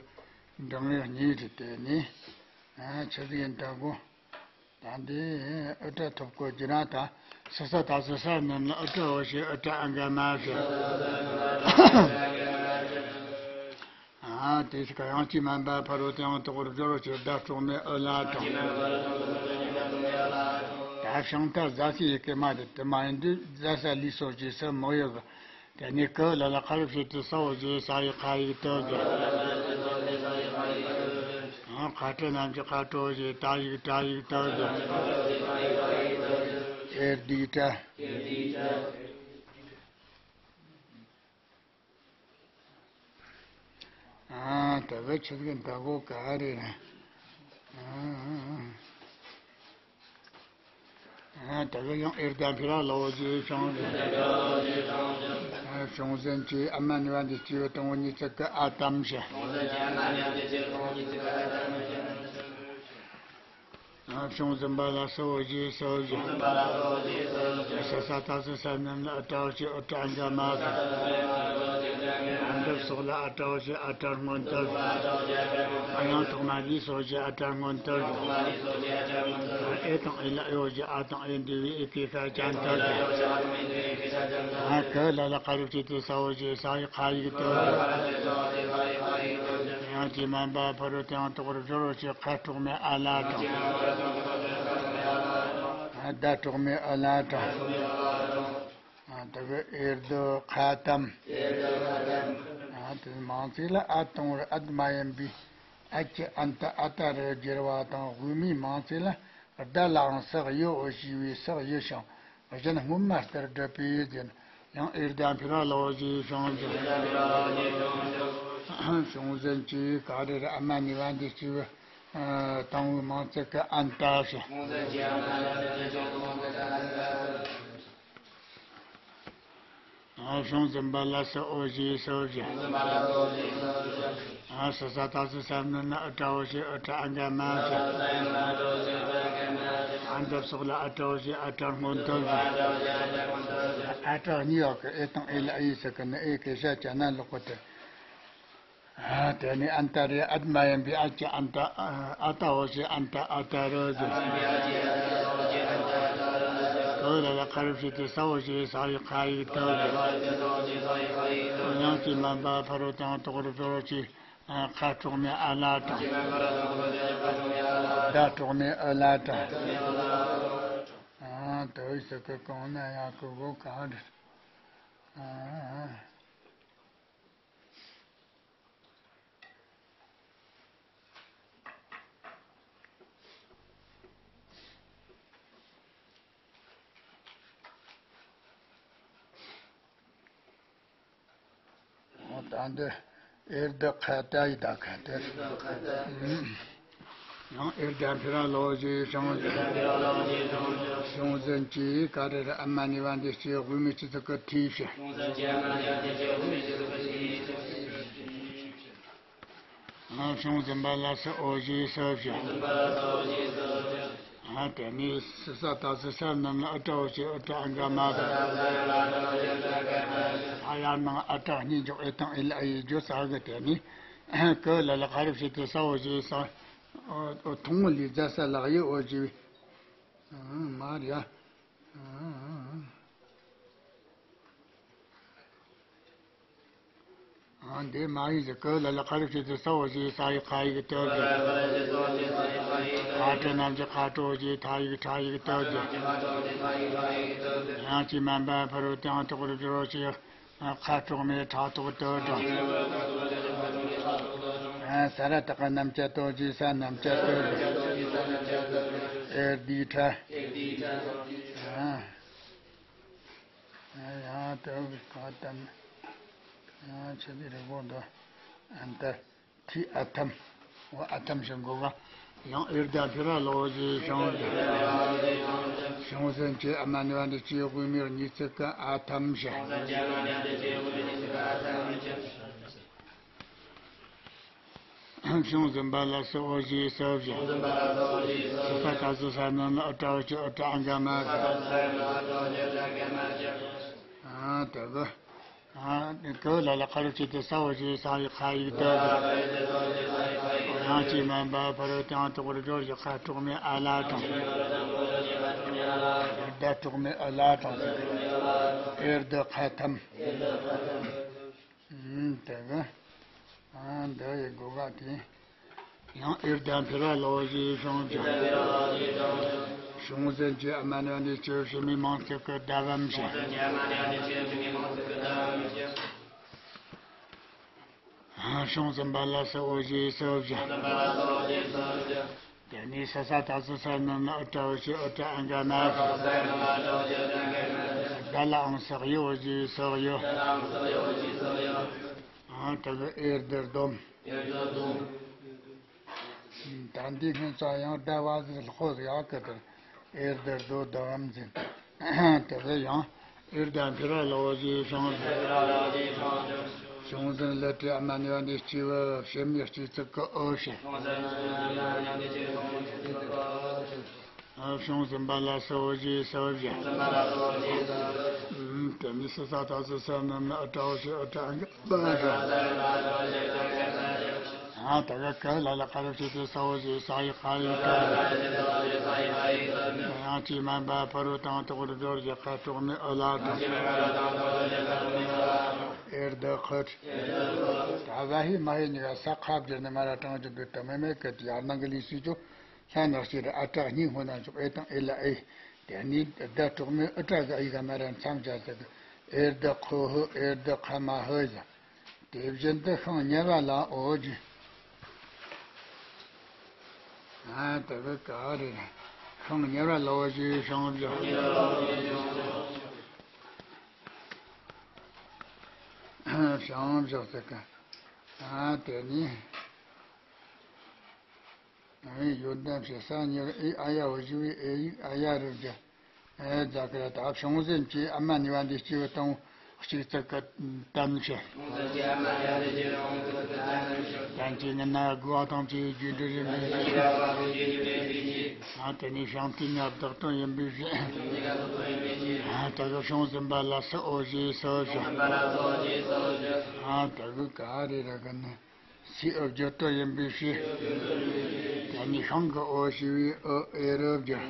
འབྲིང་རིམ་གཉིས་རེད། དེ་ནི་ཆི་ཟིག་ཡིན་ད་གོ། ད་འདི་ཨུ་ཏྲ་ཐོབ་གོ་རྒྱུ་ར་ད་སི་ས་ད་སི་ས་རྣམས་ལ་ཨུ་ཏྲ་འོ་ཞེས་ཨུ་ཏྲ་ཨ་ག་མ་ཞེས། ཨ། དེ་ཞིག་ག་ཡང་ཅི་མན་པ་ཕ་རོལ་ཏུ་ཡང་དག་པར་སྦྱོར་བ་ཅེས་བརྡ་དཀྲོགས་མའི་ཨུ་ལ་དང་། ད་ཤིང་རྟ་ཟ་སའི་ཡི་གེ་མ་རེད། དེ་མ་ཡིན་དུས་ཟ་ས་ལུས་སོགས་ཀྱི་སུ་མོ་ཡོད་གི། དེ་ནས་ཀུ་ལ་ལ་ཁ་རུ་ཕྱེད་དུ་ས་འོ་ཞེས་ས་ཡི་ཁ་ཡིག་ཏུ་ཟེར། ཨ། ཁ་ཏ་རྣམས་ཀྱི་ཁ་ཏོ་ཞེས་ཏ་ཡིག་ཏྲ་ཡིག་ཏུ་ཟེར། ཨེར་ཏེ་ཏྲ། ཨ། ད་ག་ཆི་གི་ད་གོ་ག་རེ་རེད། ཨ། ཨ། ད་ག་ཡང་ཨེར་ཏེ་ཕིར་བ་ལའོ་ཞེས་བྱུང་ཞིང་། ཨ། བྱུང་ཟིན་གྱི་ཨ་མ་ནི་བ་འདི་སྐྱེ་བོ་དང་བོ་ཉིད་ཅིག་གི་ཨ་ཏམ་ཞེས། ཨ། བྱུང་ཟིན་པ་ལ་སོ་འོ་ཞེས་སོ་ཞིང་། སི་ས་ད་སི་ས་རྣམས་ལ་ཨུ་ཏྲ་འོ་ཞེས་ཨུ་ཏྲ་ཨ་ག་མ་ཟེར། ཨ། འདི་སོགས་ལ་ཨ་ཏྲའོ་ཞེས་ཨ་ཏྲར་མངོན་བསྟོད་ཞིང་། ཨ། ཡང་ཐོག་མ་ལས་སོ་ཞེས་ཨ་ཏྲར་མངོན་བསྟོད་ཞིང་། ཨེ་དང་ཨེ་ལ་ཨེ་འོ་ཞེས་ཨ་དང་ཨེ་འབྲེལ་བའི་ཨེ་གའི་ཤ་ཅན་བསྟོད་ཅིང་། ཨ། ཀུ་ལ་ལ་ཁ་རུ་ཕྱེད་དུ་ས་འོ་ཞེས་ས་ཡི་ཁ་ཡིག་བསྟོད་ཅིང་། ཡང་ཅི་མན་པ་ཕ་རོལ་ཏུ་ཡང་དག་པར་སྦྱོར་བ་ཅེས་ཁ་དཀྲོགས་མའི་ཨ་ལ་དང་། ཨ། བརྡ་དཀྲོགས་མའི་ཨུ་ལ་དང་། ཨ། ད་གི་ཨེར་ཏེ་ཁ་ཏམ། ཨ། དེ་མང་ཚིག་ལ་ཨ་གཏོང་བར་ཨད་མ་ཡིན་པའི་ཨ་ཀྱི་ཨན་ཏ་ཨ་ཏ་རུ་བསྒྱུར་བ་དང་། དབུས་མའི་མང་ཚིག་ལ་བརྡ་ལའང་སག་ཡོད་འོ་ཞེས་པའི་སག་ཡོད་ཞིང་གཞན་སྔོན་མ་ལྟར་བསྒྲུབས་པས་ཟེར། ཡང་ཨེར་ཏེ་ཕིར་བ་ལའོ་ཞེས་བྱུང་ཞིང་། བྱུང་ཟིན་གྱི་ག་རེ་རེད། ཨ་མ་ནི་བ་འདི་སྐྱེ་བོ་དང་བོའི་མང་ཚིག་གི་ཨན་ཏ་ཞེས། ཨ། བྱུང་ཟིན་པ་ལ་སོ་འོ་ཞེས་སོ་ཞིང་། ཨ། སི་ས་ད་སི་ས་རྣམས་ལ་ཨུ་ཏྲ་འོ་ཞེས་ཨུ་ཏྲ་ཨ་ག་མ་ཞེས། ཨ། འདི་སོགས་ལ་ཨ་ཏྲའོ་ཞེས་ཨ་ཏྲར་མངོན་བསྟོད་ཞིང་། ཨ་ཏྲ་གཉིས་ཡོད་གི། ཨེ་དང་ཨེ་ལ་ཨེ་ཟེར་གི་ནི་ཨེ་གའི་ཤ་ཅན་ན་ལོག་གི་དེ། ཨ། དེ་ནས་ཨན་ཏ་རེ་ཨད་མ་ཡིན་པའི་ཨ་ཀྱི་ཨན་ཏ་ཨ་ཏ་འོ་ཞེས་ཨན་ཏ་ཨ་ཏ་རུ་ཟེར། ཀུ་ལ་ལ་ཁ་རུ་ཕྱེད་དུ་ས་འོ་ཞེས་ས་ཡི་ཁ་ཡིག་ཏུ་ཟེར། ཡང་ཅི་མན་པ་ཕ་རོལ་ཏུ་ཡང་དག་པར་སྦྱོར་བ་ཅེས་ཁ་དཀྲོགས་མའི་ཨ་ལ་དང་། བརྡ་དཀྲོགས་མའི་ཨུ་ལ་དང་། ཨ། དེ་ཟེར་གི་གོང་ན་ཡང་གི་གོ་ག་རེད། ཨ། ད་འདི་ཨེར་ཏེ་ཁ་ཏ་ཡི་ད་ཁ་ཏ། ཡང་ཨེར་ཏེ་ཕིར་བ་ལའོ་ཞེས་བྱུང་། བྱུང་ཟིན་གྱི་ག་རེ་རེད། ཨ་མ་ནི་བ་འདི་སྐྱེ་བོ་དབུས་མའི་སྤྱི་གཙུག་གི་ཐོས་ཤིང་། ཨ། བྱུང་ཟིན་པ་ལ་སོ་འོ་ཞེས་སོ་ཞིང་། ཨ། དེ་ནས་སི་ས་ད་སི་ས་རྣམས་ལ་ཨུ་ཏྲ་འོ་ཞེས་ཨུ་ཏྲ་ཨ་ག་མ་ཟེར། ཨ། ཡར་ནང་ཨ་ཏྲ་གཉིས་འཇོག་ཨེ་དང་ཨེ་ལ་ཨེ་ཡི་རྒྱུ་ས་གི། དེ་ནས་ཀུ་ལ་ལ་ཁ་རུ་ཕྱེད་དུ་ས་འོ་ཞེས་ས། འོ། ཐུང་ངུ་ལས་ཟ་ས་ལག་ཡོད་འོ་ཞེས། ཨ། མ་རེད་ཡ། ཨ། འདི་མ་ཡིན་ཟེར། ཀུ་ལ་ལ་ཁ་རུ་ཕྱེད་དུ་ས་འོ་ཞེས་ས་ཡི་ཁ་ཡིག་ཏུ་ཟེར། ཨ་ཏྲ་རྣམས་ཀྱི་ཁ་ཏོ་ཞེས་ཐ་ཡིག་ཁྲ་ཡིག་ཏུ་ཟེར། ཡང་ཅི་མན་པ་ཕ་རོལ་ཏུ་ཡང་དག་པར་སྦྱོར་བ་ཅེས་ཁ་དཀྲོགས་མའི་ཁྲ་ཏོག་ཏུ་དང་། ས་ར་བཏགས་སྣམ་སྦྱར་ཏོ་ཞེས་ས་སྣམ་སྦྱར་ཏོ་ཟེར། ཨེར་དིའི་ཕྲད། ཨ། ཡང་དེ་ག་དམ། ཡང་ཆེ་བའི་རི་བོ་འདི། ཨན་ཏ། ཐི་ཨ་ཐམ། འོ་ཨ་ཐམ་ཞིག་འགོ་ག་ཡང་ཨེར་དང་ཕི་ར་ལོ་ཞེས་བྱུང་། བྱུང་ཟིན་གྱི་ཨ་མ་ནི་བ་འདི་སྐྱེ་དགོས་མིར་ཉིས་ཚིག་གི་ཨ་ཐམ་ཞིག་བྱུང་ཟིན་པ་ལ་སོགས་ཞེས་སོ་བཞི། སི་ས་ད་སི་ས་ན་ན་ཨ་ཏྲ་འོ་ཅི་ཨ་ཏྲ་ཨ་ག་མ་ཞིག་ཨ་དེ་གི། ཨ་ནི་ཀ་ལ་ལ་ཁ་རུ་ཅི་དེ་ས་འོ་ཞེས་ས་ཡི་ཁ་ཡིག་ཏ་ཡང་ཅི་མན་པ་ཕ་རོ་དང་དོག་རུ་སྦྱོར་གྱི་ཁ་གྲོགས་མེད་ཨ་ལ་དང་། ད་གྲོགས་མེད་ཨ་ལ་དང་ཟེར། ཨེར་དི་ཁ་ཐམ། ཨུམ། དེ་གི། ཨ་འདི་ཡི་སྒོ་ག་དེ། ཡང་ཨེར་དང་ཕི་ར་ལོ་ཞེས་བྱུང་ཀྱང་། བྱུང་ཟིན་གྱི་ཨ་མ་ནི་འདི་སྐྱེ་བོ་ཕྱི་མའི་མིང་ཚིག་གི་ད་བམ་ཞིག་བྱུང་ཟིན་པ་ལ་སོགས་ཞེས་སོ་བཞི། དེ་ནས་ས་ས་ད་སི་ས་ན་ན་ཨ་ཏྲ་འོ་ཅི་ཨ་ཏྲ་ཨ་ག་མ་ཞིག་ད་ལའང་སོགས་ཡོད་ཞེས་སོགས་ཡོད། ཨ་དེ་གི་ཨེར་དི་སྡོམ། ད་འདི་སྔོན་ཙང་ཡང་ཟླ་བ་ཟེར་ལྷོ་ཟེར་ཡག་གི་དེར་ཨེར་དི་རྡོ་དམ་འཛིན། དེ་ལ་ཡང་ཨེར་དང་ཕི་ར་ལོ་ཞེས་བྱུང་ཟིན། བྱུང་ཟིན་ལ་དེ་ཨ་མ་ནི་བ་འདི་སྐྱེ་བོ་ཕྱི་མའི་སྐྱེ་ཚིག་གི་འོ་ཞེས། ཨ་བྱུང་ཟིན་པ་ལ་སོགས་ཞེས་སོ་བཞི། ཨུམ། དེ་ནས་སི་ས་ད་སི་ས་ན་ན་ཨ་ཏྲ་འོ་ཅི་ཨ་ཏྲ་ཨ་ག་མ་ཞིག་ཨ་ད་ག་ཀ་ལ་ལ་ཁ་རུ་ཅི་དེ་ས་འོ་ཞེས་ས་ཡི་ཁ་ཡིག་ཏ་ཡང་ཅི་མན་པ་ཕ་རོ་དང་དོག་རུ་སྦྱོར་གྱི་ཁ་གྲོགས་མེད་ཨ་ལ་དང་། ཨེར་དི་ཁུ། ད་བ་ཧི་མ་ཧི་གཉིས་ཀ་ས་ཁ་བསྒྱུར་ནས་མ་ར་གྲངས་ཀྱི་འདུག་ད་མེ་མེ་ཀི་དེ་ཡར་ནང་གི་ལུས་སུ་ཅོ། ལྷ་ནག་ཅེ་ར་ཨ་ཏྲ་གཉིས་སྔོན་ན་འཇོག་ཨེ་དང་ཨེ་ལ་ཨེ། དེ་ནས་ད་གྲོགས་མེད་ཨ་ཏྲ་གི་ཨི་ག་མ་ར་མཚམས་སྦྱར་ཟེར་གི། ཨེར་དི་ཁོ་ཧི་ཨེར་དི་ཁ་མ་ཧི་ཟེར། དེ་བཞིན་དུ་ཤིང་ཉེ་བ་ལ་འོ་ཞེས། ཨ་དེ་གི་ག་རེ་རེད། ཤིང་ཉེ་བ་ལ་འོ་ཞེས་བྱུང་བཞག་བྱུང་བཞག་ཟེར་གི། ཨ་དེ་ནས། ཡོན་ཏན་ཕྱི་ས་ཉེར་ཨེ་ཨ་ཡ་འོ་ཞི་བའི་ཨེ་ཡིག་ཨ་ཡ་རུ་རྒྱ། ཨེ་ཛ་ཀ་ར་ད་བྱུང་ཟིན་གྱི་ཨ་མ་ནི་བ་འདི་སྐྱེ་བོ་དང་གཅིག་ཙག་གི་དམ་ཕྱིར། དམ་གྱི་ངན་ན་དགུ་བ་དང་བཅས་རྒྱུ་འབྲས་རིམ་པས་ཕྱིར། ཨ་དེ་ནས་བྱང་ཐིག་ལྔ་བདག་དོན་ཡིན་པའི་ཕྱིར། ཨ་ད་གི་བྱུང་ཟིན་པ་ལ་སུ་འོ་ཞེས་སོ་ཞེས། ཨ་ད་གི་ག་རེ་ར་གི་ནི། སའི་ཨོ་བརྗོད་དོན་ཡིན་པའི་ཕྱིར། དེ་ནི་ཤིང་གི་འོ་ཞི་བའི་ཨོ་ཨེ་རུ་བརྗོད།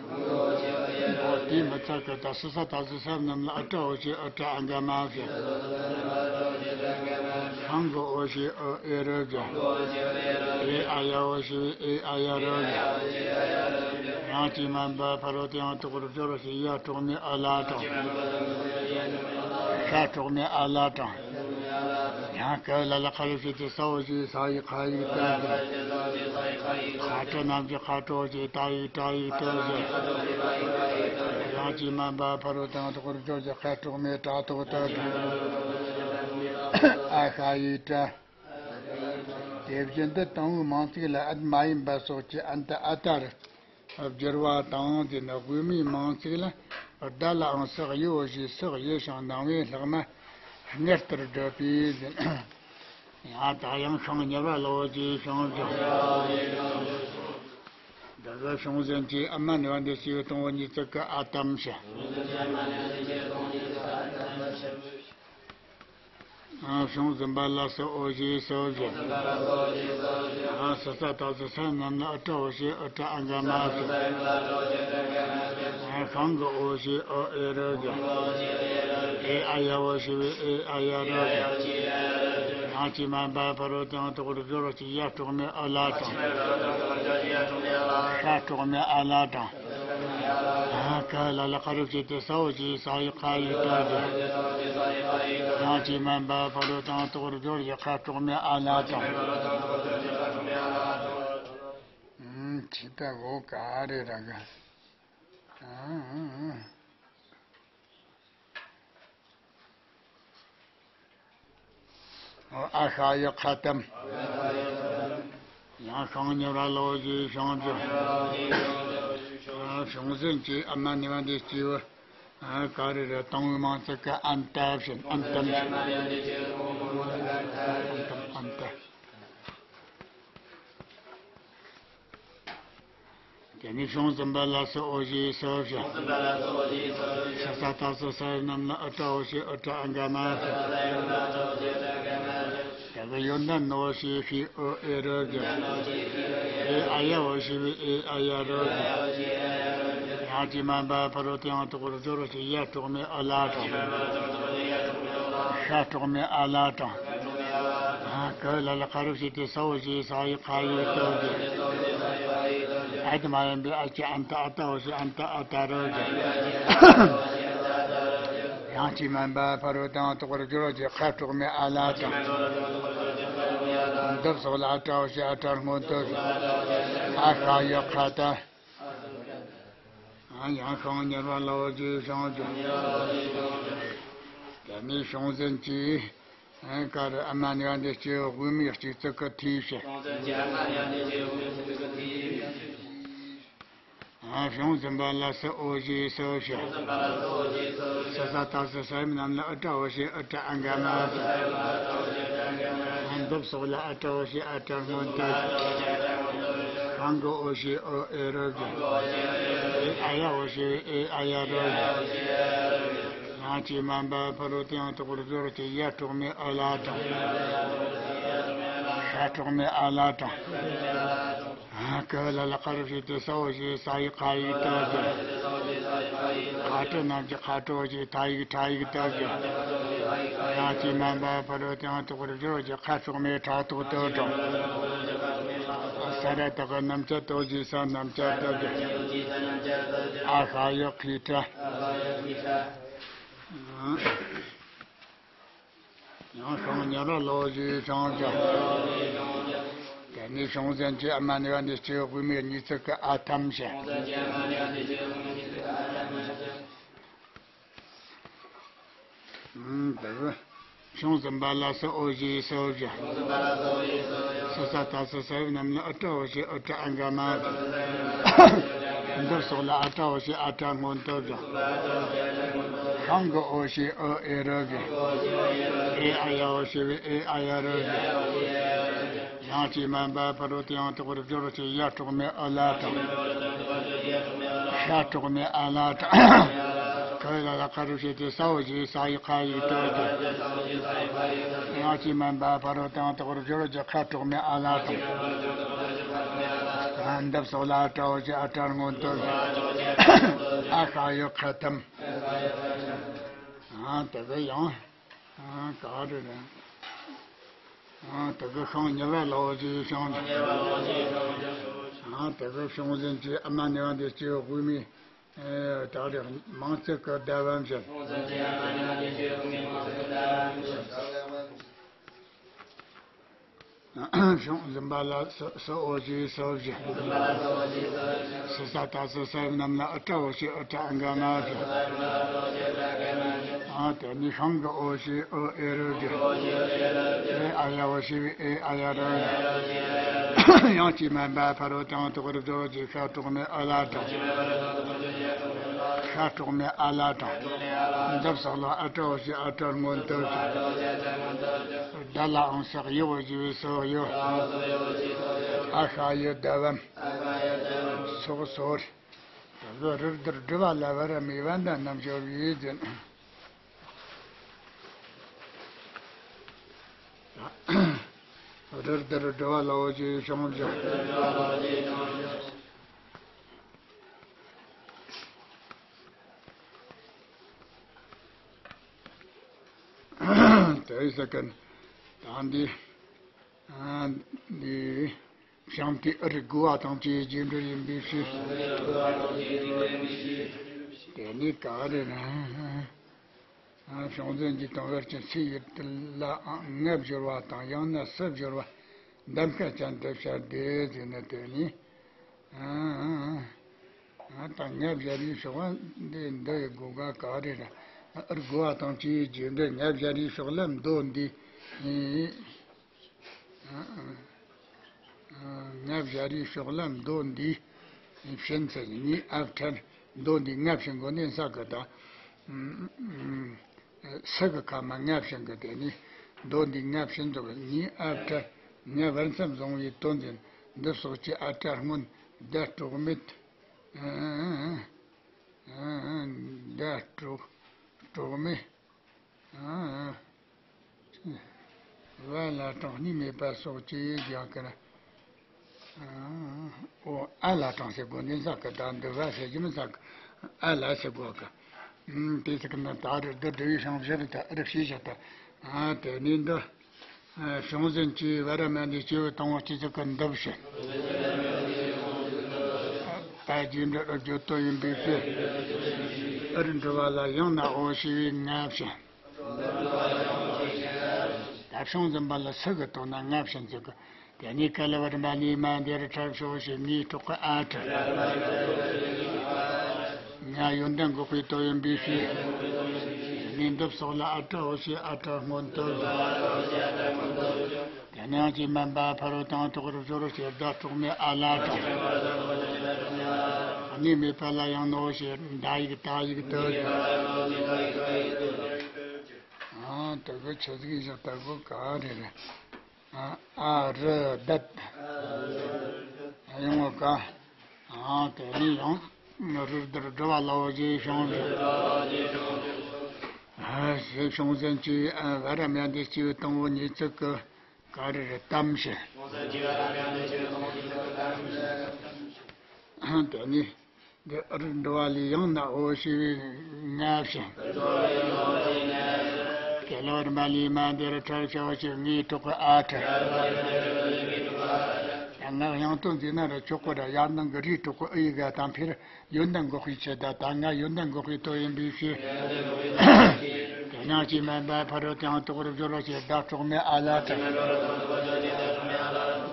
འོ་དེའི་མི་ཚད་ཀྱི་ད་སི་ས་ད་སི་ས་རྣམས་ལ་ཨ་ཏྲ་འོ་ཞི་ཨ་ཏྲ་ཨ་ག་མ་བརྗོད། ཤིང་གི་འོ་ཞི་ཨོ་ཨེ་རུ་བརྗོད། ཨེ་ཨ་ཡ་འོ་ཞི་བའི་ཨེ་ཨ་ཡ་རུ་བརྗོད། ཡང་ཅི་མན་པ་ཕ་རོལ་ཏུ་ཡང་དག་པར་སྦྱོར་བ་ཞིག་ཡ་གྲོགས་མེད་ཨ་ལ་དང་། ཤ་གྲོགས་མེད་ཨ་ལ་དང་། ཡང་ཀ་ལ་ལ་ཁ་ལ་ཕྱི་དེ་ས་འོ་ཞི་ས་ཡི་ཁ་ཡིག་ཏ་ཟེར། ཁ་ཏ་རྣམས་ཀྱི་ཁ་ཏོ་ཞེས་ཏ་ཡིག་ཏ་ཡིག་ཏོ་ཟེར། ཡང་ཅི་མན་པ་ཕ་རོལ་ཏུ་ཡང་དག་པར་སྦྱོར་གྱི་ཁ་གྲོགས་མེད་ཏྲ་ཏོ་ཏ་ཟེར། ཨ་ཤ་ཡིག་ཏྲ། དེ་བཞིན་དུ་དང་པོའི་མིང་ཚིག་ལ་ཨད་མ་ཡིན་པ་སོགས་ཀྱི་ཨན་ཏ་ཨ་ཏ་རུ། བསྒྱུར་བ་དང་། དེ་ནི་དབུས་མའི་མིང་ཚིག་ལ་བརྡ་ལའང་སོགས་ཡོད་ཞེས་སོགས་ཡོད་ཞིང་སྣང་བས་ལྷག་མ་སྔར་ལྟར་བསྒྲུབས་པས་ཟེར། ཡང་ད་ཡང་ཤིང་ཉེ་བ་ལ་འོ་ཞེས་བྱུང་ཞིང་། འདི་ག་བྱུང་ཟིན་གྱི་ཨ་མ་ནི་བ་འདི་སྐྱེ་བོ་དང་པོ་ཉིས་ཙག་གི་ཨ་དམ་ཕྱིར། བྱུང་ཟིན་པ་ལ་སུ་འོ་ཞེས་སོ་ཞེས། སི་ས་ད་སི་ས་རྣམས་ལ་ཨ་ཏྲ་འོ་ཞི་ཨ་ཏྲ་ཨ་ག་མ་ཞིག་ཤིང་གི་འོ་ཞི་ཨོ་ཨེ་རུ་བརྗོད། ཨེ་ཨ་ཡ་འོ་ཞི་བའི་ཨེ་ཨ་ཡ་རུ་བརྗོད། ཡང་ཅི་མན་པ་ཕ་རོལ་ཏུ་ཡང་དག་པར་སྦྱོར་བ་ཞིག་ཡ་གྲོགས་མེད་ཨ་ལ་དང་། ཤ་གྲོགས་མེད་ཨ་ལ་དང་། ཀ་ལ་ལ་ཁ་རུ་ཕྱི་དེ་ས་འོ་ཞི་ས་ཡི་ཁ་ཡིག་ཏ་ཟེར། ཡང་ཅི་མན་པ་ཕ་རོལ་ཏུ་ཡང་དག་པར་སྦྱོར་བ་ཞིག་ཁ་གྲོགས་མེད་ཨ་ལ་དང་། ཨུམ། ཇི་ལྟ་བུ་ག་རེ་ར་ག་ཨ་ཤ་ཡི་ཁ་ཏམ། ཡང་ཤིང་ཉེ་བར་ལོ་ཞེས་ཤིང་ཅི། ཨ་བྱུང་ཟིན་གྱི་ཨ་མ་ནི་བ་འདི་སྐྱེས་བུ། ཨ་ག་རེ་རེད། དང་བོའི་མིང་ཚིག་གི་ཨན་ཏ་བཞིན། ཨན་ཏམ་བཞིན། ཨན་ཏམ་ཨན་ཏ། དེ་ནས་བྱུང་ཟིན་པ་ལ་སུ་འོ་ཞེས་སུ་བཞག། སུ་ས་ཏ་སུ་ས་ཡི་རྣམས་ལ་ཨུ་ཏྲ་འོ་ཞེས་ཨུ་ཏྲ་ཨ་འག་མ་བཞག། དེ་གི་ཡོན་ཏན་འོ་ཞེས་ཤེས་འོ་ཨེ་རུ་བཞག། ཨེ་ཨ་ཡ་འོ་ཞེས་པའི་ཨེ་ཨ་ཡ་རུ་བཞག། ཡང་ཅི་མན་པ་ཕ་རོལ་ཏེའང་དག་པར་སྦྱོར་བ་ཞེས་ཡ་གྲོགས་མེད་ཨུ་ལ་དང་། ཤ་གྲོགས་མེད་ཨ་ལ་དང་། ཀུ་ལ་ལ་ཁ་རུ་ཞེས་ཏེ་ས་འོ་ཞེས་ས་ཡི་ཁ་ཡིག་ཏུ་བཞག། ཨ་དེ་མ་ཡིན་པའི་ཨ་ཅི་ཨན་ཏ་ཨ་ཏ་འོ་ཞེས་ཨན་ཏ་ཨ་ཏ་རུ་བཞག། ཡང་ཅི་མན་པ་ཕ་རོལ་ཏེའང་དག་པར་སྦྱོར་བ་ཞེས་ཁ་གྲོགས་མེད་ཨ་ལ་དང་། འདི་སོགས་ལ་ཨ་ཏྲ་འོ་ཞེས་ཨ་ཏྲ་སྔོན་དུ་བཞག། ཨ་ཤ་ཡི་ཁ་ཏ། ཡང་ཤིང་ཉེ་བར་ལོ་ཞེས་ཤིང་ཅི། དེ་ནས་བྱུང་ཟིན་གྱི། ཨ་ག་རེ། ཨ་མ་ནི་བ་འདི་སྐྱེས་བུ་དབུ་མའི་གཅིག་ཚིག་གི་ཐོས་བྱ། བྱུང་ཟིན་པ་ལ་སུ་འོ་ཞེས་སུ་བྱ། སུ་ས་ཏ་སུ་ས་ཡིམ་རྣམས་ལ་ཨུ་ཏྲ་འོ་ཞེས་ཨུ་ཏྲ་ཨ་འག་མ་བྱ། འདི་སོགས་ལ་ཨ་ཏྲ་འོ་ཞེས་ཨ་ཏྲ་སྔོན་དུ། ཤིང་གི་འོ་ཞེས་འོ་ཨེ་རུ་བཞག། ཨེ་ཨ་ཡ་འོ་ཞེས་ཨེ་ཨ་ཡ་རུ་བཞག། ཡང་ཅི་མན་པ་ཕ་རོལ་ཏེའང་དག་པར་སྦྱོར་བ་ཞེས་ཡ་གྲོགས་མེད་ཨུ་ལ་དང་། ཤ་གྲོགས་མེད་ཨ་ལ་དང་། ཀུ་ལ་ལ་ཁ་རུ་ཞེས་ཏེ་ས་འོ་ཞེས་ས་ཡི་ཁ་ཡིག་ཏུ་བཞག། ཁ་གྲུ་རྣམས་ཀྱི་ཁ་གྲུ་འོ་ཞེས་ཐ་ཡིག་ཁྲ་ཡིག་ཏུ་བཞག། ཡང་ཅི་མན་པ་ཕ་རོལ་ཏེའང་དག་པར་སྦྱོར་བ་ཞེས་ཁ་གྲོགས་མེད་ཁྲ་ཐོག་ཏུ་དང་། ས་ར་བཏགས་སྣམ་སྦྱར་དུ་འོ་ཞེས་ས་སྣམ་སྦྱར་དུ་བཞག། ཨ་ཤ་ཡི་ཁི་ཏྲ། ཡང་ཤིང་ཉེ་བར་ལོ་ཞེས་ཤིང་ཅི། དེ་ནས་བྱུང་ཟིན་གྱི་ཨ་མ་ནི་བ་འདི་སྐྱེས་བུ་དབུ་མའི་གཉིས་ཚིག་གི་ཨ་ཐམ་བྱ། ཨུམ། དེ་གི་བྱུང་ཟིན་པ་ལ་སུ་འོ་ཞེས་སུ་བྱ། སུ་ས་ཏ་སུ་ས་ཡིམ་རྣམས་ལ་ཨུ་ཏྲ་འོ་ཞེས་ཨུ་ཏྲ་ཨ་འག་མ་བྱ། འདི་སོགས་ལ་ཨ་ཏྲ་འོ་ཞེས་ཨ་ཏྲ་སྔོན་དུ་བྱ། ཤིང་གི་འོ་ཞེས་འོ་ཨེ་རུ་བྱ། ཨེ་ཨ་ཡ་འོ་ཞེས་པའི་ཨེ་ཨ་ཡ་རུ་བྱ། ཡང་ཅི་མན་པ་ཕ་རོལ་ཏེའང་དག་པར་སྦྱོར་བ་ཞེས་ཡ་གྲོགས་མེད་ཨུ་ལ་དང་། ཤ་གྲོགས་མེད་ཨ་ལ་དང་། ཀུ་ལ་ལ་ཁ་རུ་ཞེས་ཏེ་ས་འོ་ཞེས་ས་ཡི་ཁ་ཡིག་ཏུ་བཞག། ཡང་ཅི་མན་པ་ཕ་རོལ་ཏེའང་དག་པར་སྦྱོར་བ་ཞེས་ཁ་གྲོགས་མེད་ཨ་ལ་དང་། འདི་སོགས་ལ་ཨ་ཏྲ་འོ་ཞེས་ཨ་ཏྲ་སྔོན་དུ་བཞག། ཨ་ཤ་ཡི་ཁ་ཏམ། ཨ་དེ་གི་ཡང་། ཨ་ག་རེ་རེད། ཨ་དེ་གི་ཤིང་ཉེ་བར་ལོ་ཞེས་ཤིང་། ཨ་དེ་གི་བྱུང་ཟིན་གྱི་ཨ་མ་ནི་བ་འདི་སྐྱེས་བུ་དབུ་མའི། ཨེ་ད་རེས་མིང་ཚིག་གི་ཟླ་བ་བཞིན། བྱུང་ཟིན་པ་ལ་སུ་སུ་འོ་ཞེས་སུ་བཞག། སུ་ས་ཏ་སུ་ས་ཡིམ་རྣམས་ལ་ཨུ་ཏྲ་འོ་ཞེས་ཨུ་ཏྲ་ཨ་འག་མ་བྱ། ཨ་དེ་ནས་ཤིང་གི་འོ་ཞེས་འོ་ཨེ་རུ་བྱ། ཨེ་ཨ་ཡ་འོ་ཞེས་པའི་ཨེ་ཨ་ཡ་རུ་བྱ། ཡང་ཅི་མན་པ་ཕ་རོལ་ཏེའང་དག་པར་སྦྱོར་བ་ཞེས་ཤ་གྲོགས་མེད་ཨུ་ལ་དང་། ཤ་གྲོགས་མེད་ཨ་ལ་དང་། འདི་སོགས་ལ་ཨ་ཏྲ་འོ་ཞེས་ཨ་ཏྲ་སྔོན་དུ་བྱ། ད་ལའང་སོགས་ཡོད་པ་ཞེས་པའི་སོགས་ཡོད། ཨ་ཤ་ཡི་ཟླ་བམ། སོགས་སོ། རི་རྡུལ་སྒྲུབ་པ་ལ་བར་མི་བན་དང་རྣམ་ཤོར་བའི་རྫུན། རི་རྡུལ་སྒྲུབ་པ་ལ་འོ་ཞེས་ཤིང་བཞག། དེ་ཡི་ས་ཀན་དང་འདི། ཨ་འདི། བྱམས་པའི་ཨུ་རུ་དགུ་བ་དང་བཅས་རྗེས་འབྲེལ་ཡིན་པའི་ཕྱིར། དེ་ནི་ག་རེ་ན། བྱུང་ཚུལ་འདི་དང་བར་གྱི་ཚིག་ཡི་ལ་ལྔ་སྦྱོར་བ་དང་ཡང་ན་སུ་སྦྱོར་བ་འདམ་ཀ་ཅན་དུ་བྱ་སྟེ་ཟེར་ན། དེ་ནི། དང་ང་བཞག་པའི་ཕྱོགས་འདི་འདི་ཡི་སྒོ་ག་ག་རེ་ར། ཨར་དགོ་བ་དང་བཅས་པའི་རྗེས་འབྲེལ། ང་བཞག་པའི་ཕྱོགས་ལ་མདོ་འདི། ང་བཞག་པའི་ཕྱོགས་ལ་མདོ་འདི་བྱིན་ཚེ། ངའི་ཨ་ཕྲར་མདོ་འདི་ང་བྱིན་དགོས་ནི་ས་གི་ད། སུ་གི་ཁ་མ་ང་བྱིན་གི། དེ་ནི་མདོ་འདི་ང་བྱིན་དགོས། ངའི་ཨ་ཕྲར་ང་བར་མཚམས་བཟུང་བའི་དོན་འཛིན། འདི་སོགས་ཀྱི་ཨ་ཕྲ་སྔོན་བརྡ་དཀྲོག་མེད། བརྡ་དཀྲོག་དཀྲོག་མེད། བ་ལ་དྲངས། གཉིས་མེད་པ་སོགས་ཀྱིས་ཀྱང་ཀར། ཨོ། ཨ་ལ་དྲངས་ཟེར་དགོས་འདི་ཟག་གི། ད་འདི་བ་ཟེར་གྱི་མི་ཟག་གི། ཨ་ལ་ཟེར་དགོས་གི། ཨུམ། དེ་ཟེར་གི་ན་ད་རེ་འདི་འབྲི་བའི་ཤིང་བཞི་རེད། ད་རེ་བྱས་བཞག་ད། ཨ། དེ་ནས་འདི། ཨ། བྱུང་ཟིན་གྱི་བ་ར་མ་འདི་སྐྱེས་བུ་དང་པོ་སྤྱི་གཙུག་གི་འདི་བྱས། ཨ། རྗེས་འབྲེལ་ཨུ་བརྗོད་དོ་ཡིན་པའི་ཕྱིར། ཨར་འགྲོ་བ་ལ་ཡང་ན་འོ་ཞེས་པའི་ང་བྱས། ད་བྱུང་ཟིན་པ་ལ་སུ་གི་དོན་ན་ང་བྱིན་ཟེར་གི། དེ་ནས་ཀ་ལ་བ་ར་མ་ལས་མ་འདིར་ཕྲར་ཕྱོགས་ཞེས་ངའི་གྲོགས་ཀྱི་ཨ་ཕྲར། ང་ཡོན་ཏན་འགོག་པའི་དོན་ཡིན་པའི་ཕྱིར། ནས་འདི་སོགས་ལ་ཨ་ཕྲའོ་ཞེས་ཨ་ཕྲ་སྔོན་དུ། དེ་ནས་ཡང་ཅིག་དམན་པ་ཕ་རོལ་ཏུ་ཡང་དོག་པར་སྦྱོར་རོ་ཞེས་བརྡ་དཀྲོག་མེད་ཨ་ལ་དྲངས། གཉིས་མེད་པ་ལ་ཡང་ནོ་ཞེས་ཟླ་ཡིག་ཏ་ཡིག་ཏུ། ཨ། དེ་གི་ཆི་ཟིག་ཡིན་ཞིག་ལྟ་དགོས་ག་རེ་རེད། ཨ། ཨ་རི་དད། ཡོང་བ་ག། ཨ། དེ་ནས་ཡང་རུ་དར་འགྲོ་བ་ལའོ་ཞེས་བྱུང་། ཨ། ཞེས་བྱུང་ཟིན་གྱི། ཨ། བ་ར་མ་འདི་སྐྱེས་བུ་དང་པོ་ཉིས་བརྩེགས་གི་ག་རེ་རེད། དམ་ཞེས། ཨ། དེ་ནས། འདི་ཨར་འགྲོ་བ་ལས་ཡང་ན་འོ་ཞེས་པའི་ང་བྱིན། ཀ་ལ་བ་ར་མ་ལས་མ་འདིར་ཕྲར་ཕྱོགས་ཞེས་ངའི་གྲོགས་ཀྱི་ཨ་ཕྲར། ཡང་ང་ཡང་དོན་འཛིན་ན་ར་ཆོག་གོ་ར། ཡར་ནང་གི་རིའི་གྲོགས་ཀྱི་ཨི་ཡི་ག་དང་ཕིར་ཡོན་ཏན་འགོག་པའི་ཆེད་དུ། ད་ང་ཡོན་ཏན་འགོག་པའི་དོན་ཡིན་པའི་ཕྱིར། དེ་ཡང་ཅིག་དམན་པ་ཕ་རོལ་ཏུ་ཡང་དོག་པར་སྦྱོར་རོ་ཞེས་བརྡ་དཀྲོག་མེད་ཨ་ལ་དྲངས།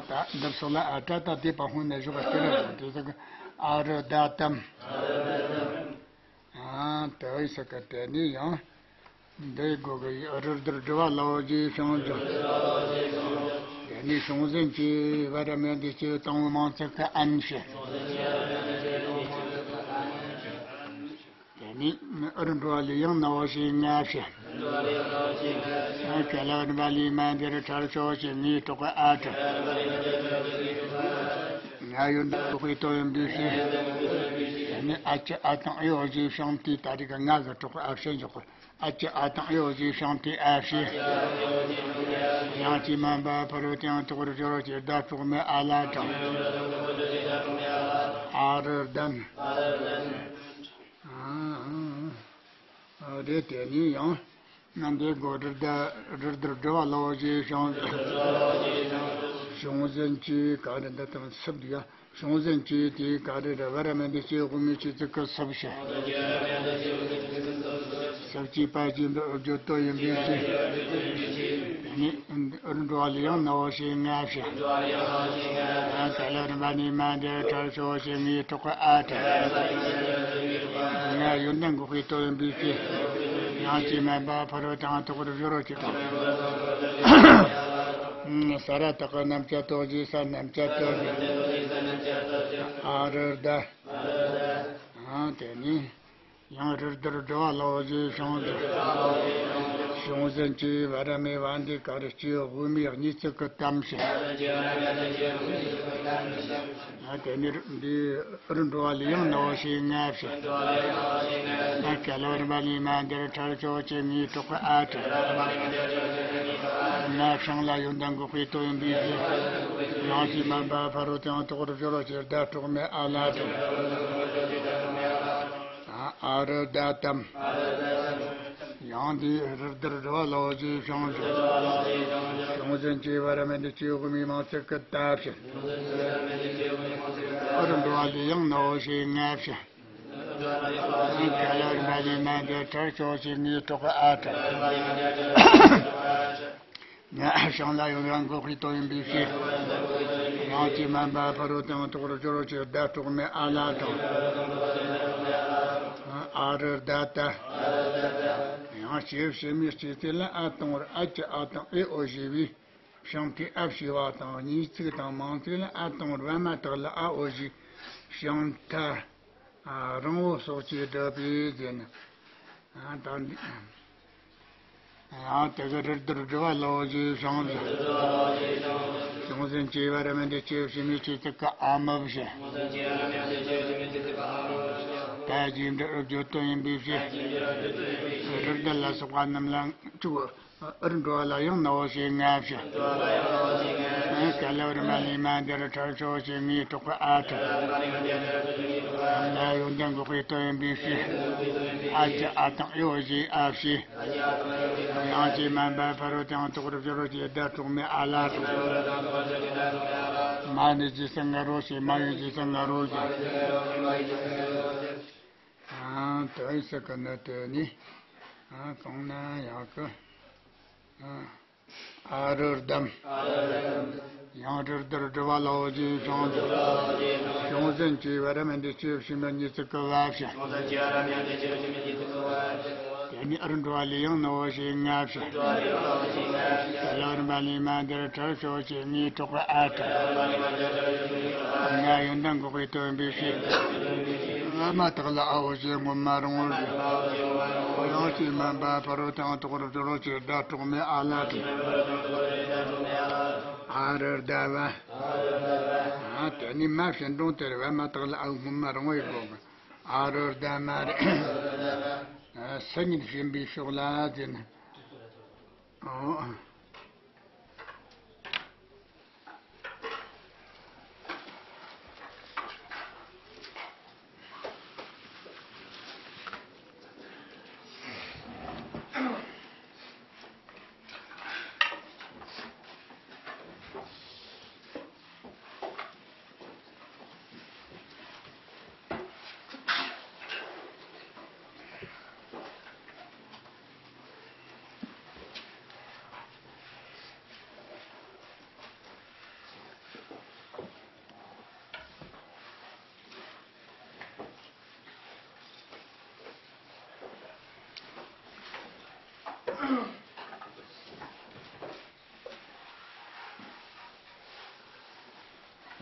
ད་འདིར་སོགས་ལ་ཨ་ཕྲ་ད་སྡེ་པ་སྔོན་ནས་བཞག་པ་དེ་རེད། དེ་ཟེར་གི། ཨ་རི་ད་དམ། ཨ། དེ་བས་ཟེར་གི། དེ་ནས་ཡང་འདིའི་སྒོ་གི་རུ་དར་འགྲོ་བ་ལའོ་ཞེས་བྱུང་ཟིན། དེ་ནས་བྱུང་ཟིན་གྱི་བ་ར་མ་འདི་སྐྱེས་བུ་དང་པོ་མང་ཚིག་གི་ཨན་བྱས། དེ་ནས་ཨར་འགྲོ་བ་ལས་ཡང་ན་འོ་ཞེས་ང་བྱས། ཀ་ལ་བ་ར་མ་ལས་མ་འདིར་ཕྲར་ཕྱོགས་ཞེས་ངའི་གྲོགས་ཀྱི་ཨ་ཕྲར། ང་ཡོན་ཏན་འགོག་པའི་དོན་ཡིན་པའི་ཕྱིར། དེ་ནས་ཨ་ཀྱི་ཨ་དང་ཨེ་འོ་ཞེས་བྱུང་དུས། ད་རེས་ཀྱི་ང་གི་གྲོགས་ཨ་བྱས་འཇོག་པར། ཨ་ཀྱི་ཨ་དང་ཨེ་འོ་ཞེས་བྱུང་དུས་ཨ་བྱས། ཡང་ཅིག་དམན་པ་ཕ་རོལ་ཏུ་ཡང་དོག་པར་སྦྱོར་རོ་ཞེས་བརྡ་དཀྲོག་མེད་ཨ་ལ་དྲངས། ཨ་རི་ལྡན། ཨ། ཨ། དེ་དེ་ནས་ཡང་ན་འདིའི་སྒོ་རུ་དར་རུ་དར་འགྲོ་བ་ལའོ་ཞེས་བྱུང་། བྱུང་ཟིན་གྱི་ག་རེ་འདི་དང་སུབ་འདུག་ཡ། བྱུང་ཟིན་གྱི་དེའི་ག་རེ་ར་བ་ར་མ་འདི་སྐྱེས་བུ་དངོས་ཀྱི་ཚིག་གི་སུབ་བྱས། སུབ་ཀྱི་པ་ཅིག་འདི་ཨུ་བརྗོད་དོ་ཡིན་པའི་ཕྱིར། ནི་ཨུར་འགྲོ་བ་ལས་ཡང་ན་འོ་ཞེས་ང་བྱས། ཡང་ཀ་ལ་བ་ར་མ་ལས་མ་འདིར་ཕྲར་ཕྱོགས་ཞེས་ངའི་གྲོགས་ཀྱི་ཨ་ཕྲར། ང་ཡོན་ཏན་འགོག་པའི་དོན་ཡིན་པའི་ཕྱིར། ཡང་ཅིག་དམན་པ་ཕ་རོལ་ཏུ་ཡང་དོག་པར་སྦྱོར་རོ་ཞེས་དྲངས། ས་ར་བཏགས་རྣམ་བཅད་དོ་ཞེས་ས་རྣམ་བཅད་དོ། ཨ་རི་ལྡན། ཨ། དེ་ནས་ཡང་རུ་དར་འགྲོ་བ་ལའོ་ཞེས་བྱུང་ཟིན། བྱུང་ཟིན་གྱི་བ་ར་མ་བ་འདི་ག་རེ་སྐྱེས་བུ་དབུ་མའི་གཉིས་ཚིག་གི་དམ་བྱས། ཨ། དེ་ནས་འདིའི་ཨུར་འགྲོ་བ་ལས་ཡང་ན་འོ་ཞེས་ང་བྱས། ཨ། ཀ་ལ་བ་ར་མ་ལས་མ་འདིར་ཕྲར་ཕྱོགས་ཞེས་ངའི་གྲོགས་ཀྱི་ཨ་ཕྲར། ང་བྱིན་ལ་ཡོན་ཏན་འགོག་པའི་དོན་ཡིན་པའི་ཕྱིར། ཡང་ཅིག་དམན་པ་ཕ་རོལ་ཏུ་ཡང་དོག་པར་སྦྱོར་རོ་ཞེས་བརྡ་དཀྲོག་མེད་ཨ་ལ་དྲངས། ཨ། ཨ་རི་ལྡན། ཡང་འདིའི་རུ་དར་འགྲོ་བ་ལའོ་ཞེས་བྱུང་ཟིན། བྱུང་ཟིན་གྱི་བ་ར་མ་འདི་སྐྱེས་བུ་དབུ་མའི་མང་ཚིག་གི་ད་བྱས། ཨུར་འགྲོ་བ་ལས་ཡང་ན་འོ་ཞེས་ང་བྱས། ཀ་ལ་བ་ར་མ་ལས་མ་འདིར་ཕྲར་ཕྱོགས་ཞེས་ངའི་གྲོགས་ཀྱི་ཨ་ཕྲར། ང་བྱིན་ལ་ཡོན་ཏན་འགོག་པའི་དོན་ཡིན་པའི་ཕྱིར། ཡང་ཅིག་དམན་པ་ཕ་རོལ་ཏུ་ཡང་དོག་པར་སྦྱོར་རོ་ཞེས་བརྡ་དཀྲོག་མེད་ཨ་ལ་དྲངས། ཨ་རུ་ད་ད། ཡང་སྐྱེ་བ་ཕྱི་མའི་སྐྱེ་ཚུལ་ལ་ཨ་གཏོང་བར་ཨ་ཀྱི་ཨ་དང་ཨེ་འོ་ཞེས་པའི་བྱང་མཐའི་ཨ་ཞེས་པ་དང་གཉིས་ཚིག་དང་མང་ཚིག་ལ་ཨ་གཏོང་བར་བ་མ་དག་ལ་ཨ་འོ་ཞེས་བྱང་མཐའ་རིང་བོ་སོགས་ཀྱིས་བསྒྲུབས་པས་ཟེར་ན། ད་འདི། ཡང་དེ་གི་རི་རྡུལ་བསྒྲིབས་པ་ལ་འོ་ཞེས་བྱང་ཟེར། བྱང་ཟེར་སྐྱེ་བ་ར་མེད་དེ་སྐྱེ་བ་ཕྱི་མའི་སྐྱེ་ཚུལ་ག་ཨ་མི་བཞི། ད་རྗེས་འབྲས་རབ་བརྗོད་དོན་ཡིན་པའི་ཕྱིར། རི་རྡུལ་ལ་སོགས་པ་རྣམས་ལ་དྲུག་ཨུར་འགྲོ་བ་ལ་ཡང་ནའོ་ཞེས་ལྔ་བཞི། ག་ལ་བར་མ་ལས་མ་འདིར་ཁྲག་ཤོག་ཅེས་ངའི་གྲོགས་པོ་ཨ་ཁྲ། ང་ཡོན་ཏན་འགོག་པའི་དོན་ཡིན་པའི་ཕྱིར། ཨ་ཀྱི་ཨ་དང་ཨེ་འོ་ཞེས་ཨ་བཞི། ཡང་ཅི་མན་པ་ཕ་རོལ་ཏུ་ཡང་དོག་རུ་བྱ་རོ་ཅེས་བརྡ་དྲུག་མའི་ཨ་ལ་དྲུག་མ་ནི་ཇི་སྲིད་ང་རོ་ཞེས་མ་ཡིན་ཇི་སྲིད་ང་རོ་ཞེས། ཨ་དོན་སྲིད་ཀྱི་ནི་དེ་ནི། ཨ་གང་ན་ཡག་གི། ཨ་རུ་ལྡམ། ཡང་རི་རྡུལ་བསྒྲིབས་པ་ལ་འོ་ཞེས་བྱང་ཟེར། བྱང་ཟེར་སྐྱེ་བ་ར་མེད་དེ་སྐྱེ་བ་ཕྱི་མའི་གཉིས་ཚིག་གི་བ་བཞི། དེ་ནི་ཨུར་འགྲོ་བ་ལ་ཡང་ནའོ་ཞེས་ལྔ་བཞི། ག་ལ་བར་མ་ལས་མ་འདིར་ཁྲག་ཤོག་ཅེས་ངའི་གྲོགས་པོ་ཨ་ཁྲ། ང་ཡོན་ཏན་འགོག་པའི་དོན་ཡིན་པའི་ཕྱིར། བ་མ་དག་ལ་ཨ་འོ་ཞེས་སྔོན་མ་རིང་བོར་བརྗོད། ཡང་ཅི་མན་པ་ཕ་རོལ་ཏུ་ཡང་དོག་རུ་བྱ་རོ་ཅེས་བརྡ་དྲུག་མའི་ཨ་ལ་དྲུག་ཨ་རུ་ལྡ་བ། ཨ་དེ་ནི་མ་བྱིན་འགྲོ་དེར་བ་མ་དག་ལ་ཨ་སྔོན་མ་རིང་བོ་ཡི་གོ་གི། ཨ་རུ་ལྡ་མ་རེ། ཨ་སུ་ཉིད་བྱིན་པའི་ཕྱོགས་ལ་ཟེར་ན། ཨོ།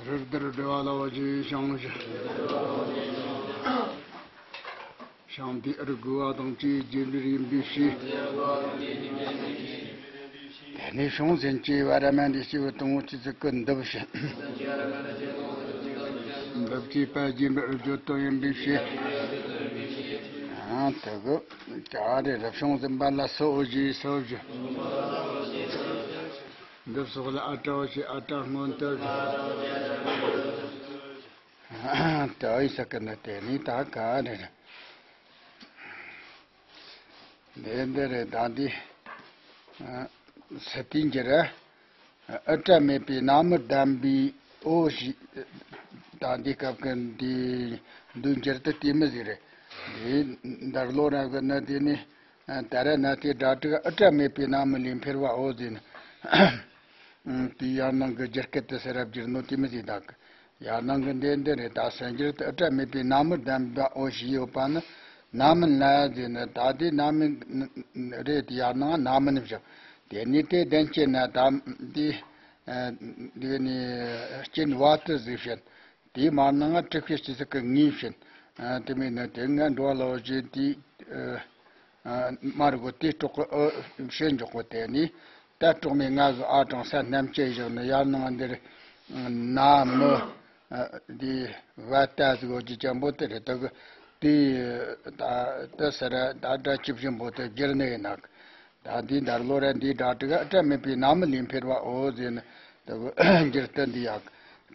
རི་རྡུལ་བསྒྲིབས་པ་ལ་འོ་ཞེས་བྱང་ཞིང་། བྱང་མཐའི་ཨུར་རྒོད་པ་དང་བཅས་རྗེས་འབྲས་ཡིན་པའི་ཕྱིར། དེ་ནས་བྱང་ཟེར་སྐྱེ་བ་ར་མེད་དེ་སྐྱེ་བ་དང་པོའི་སྐྱེ་ཚུལ་གྱི་འདི་བཞི། འདི་བཅས་པ་རྗེས་འབྲས་རབ་བརྗོད་དོན་ཡིན་པའི་ཕྱིར། ཨ་དེ་གི་ད་རེ་རབ་བྱུང་ཟིན་པ་ལ་སུ་འོ་ཞེས་སུ་བཞི། འདི་སོགས་ལ་ཨ་ཏྲ་འོ་ཞེས་ཨ་ཏྲ་སྔོན་དུ་བཞི། ད་ཡི་ས་ཀི་ན་དེ་ནི་ད་ག་རེ་རེད། འདི་འདི་རེད་ད་འདི། ཨ་སི་ཏུ་འགྱུར། ཨུ་ཏྲ་མེད་པའི་ན་མི་ལྡན་པའི་འོ་ཞེས། ད་འདི་སྐབས་ཀྱི་འདི་འདུ་འགྱུར་དུ་དེ་མི་ཟིག་རེད། འདི་འདར་ལོ་ར་གི་ན་དེ་ནི། ད་ར་ན་དེ་སྒྲ་དྲུག་ཨུ་ཏྲ་མེད་པའི་ན་མི་ལས་འཕེར་བ་འོ་ཟེར་ན། དེའི་ཡང་ནང་གི་རྒྱུ་སྐད་དུ་ཟེར་ར་བསྒྱུར་ནོ་དེ་མི་ཟིག་དག་གི། ཡང་ནང་གི་འདི་འདི་རེད། ད་སེམས་འགྱུར་དུ་ཨུ་ཏྲ་མེད་པའི་ན་མི་ལྡན་པ་འོ་ཞེས་ཡོད་པ་ནི། ན་མི་ན་ཟེར་ན་ད་དེ་ན་མི་རེད། དེ་ཡང་ནང་ན་མི་ནི་བཞག་དེ་ནི་དེ་ལྡན་སྐྱེ་ན་ད་དེ། འདི་ནི་རྐྱེན་བ་དུ་ཟིག་བྱེད། དེའི་མར་ནང་ང་དྲུག་པའི་སྤྱི་ཚིག་གི་ངེས་བྱེད། དེ་མིན་ནི་དེ་ང་འགྲོ་བ་ལ་འོ་ཞེས་དེ། མར་གོ་དེ་གྲོགས་ཀྱི་ཨུ་ཕྱིར་འཇོག་གོ་དེ་ནི། ད་གྲོགས་མེད་ང་གི་ཨ་དྲང་ས་རྣམ་བཅད་བཞག་ནི་ཡར་ནང་འདིར། ན་མི། འདི་བ་ད་ཟིག་འོ་ཅི་ཅན་པོ་དེ་རེད་དོ་གི། དེ་ད་ད་ཟེར་ད་སྒྲ་ཇི་བཞིན་པོ་དེ་བསྒྱུར་ནི་ཡིན་ནག་ད་འདི་འདར་ལོ་ར་འདི་སྒྲ་དྲུག་ཨུ་ཏྲ་མེད་པའི་ན་མི་ལས་འཕེར་བ་འོ་ཟེར་ན། དེ་གི་འགྱུར་ཏེ་འདི་ཡག་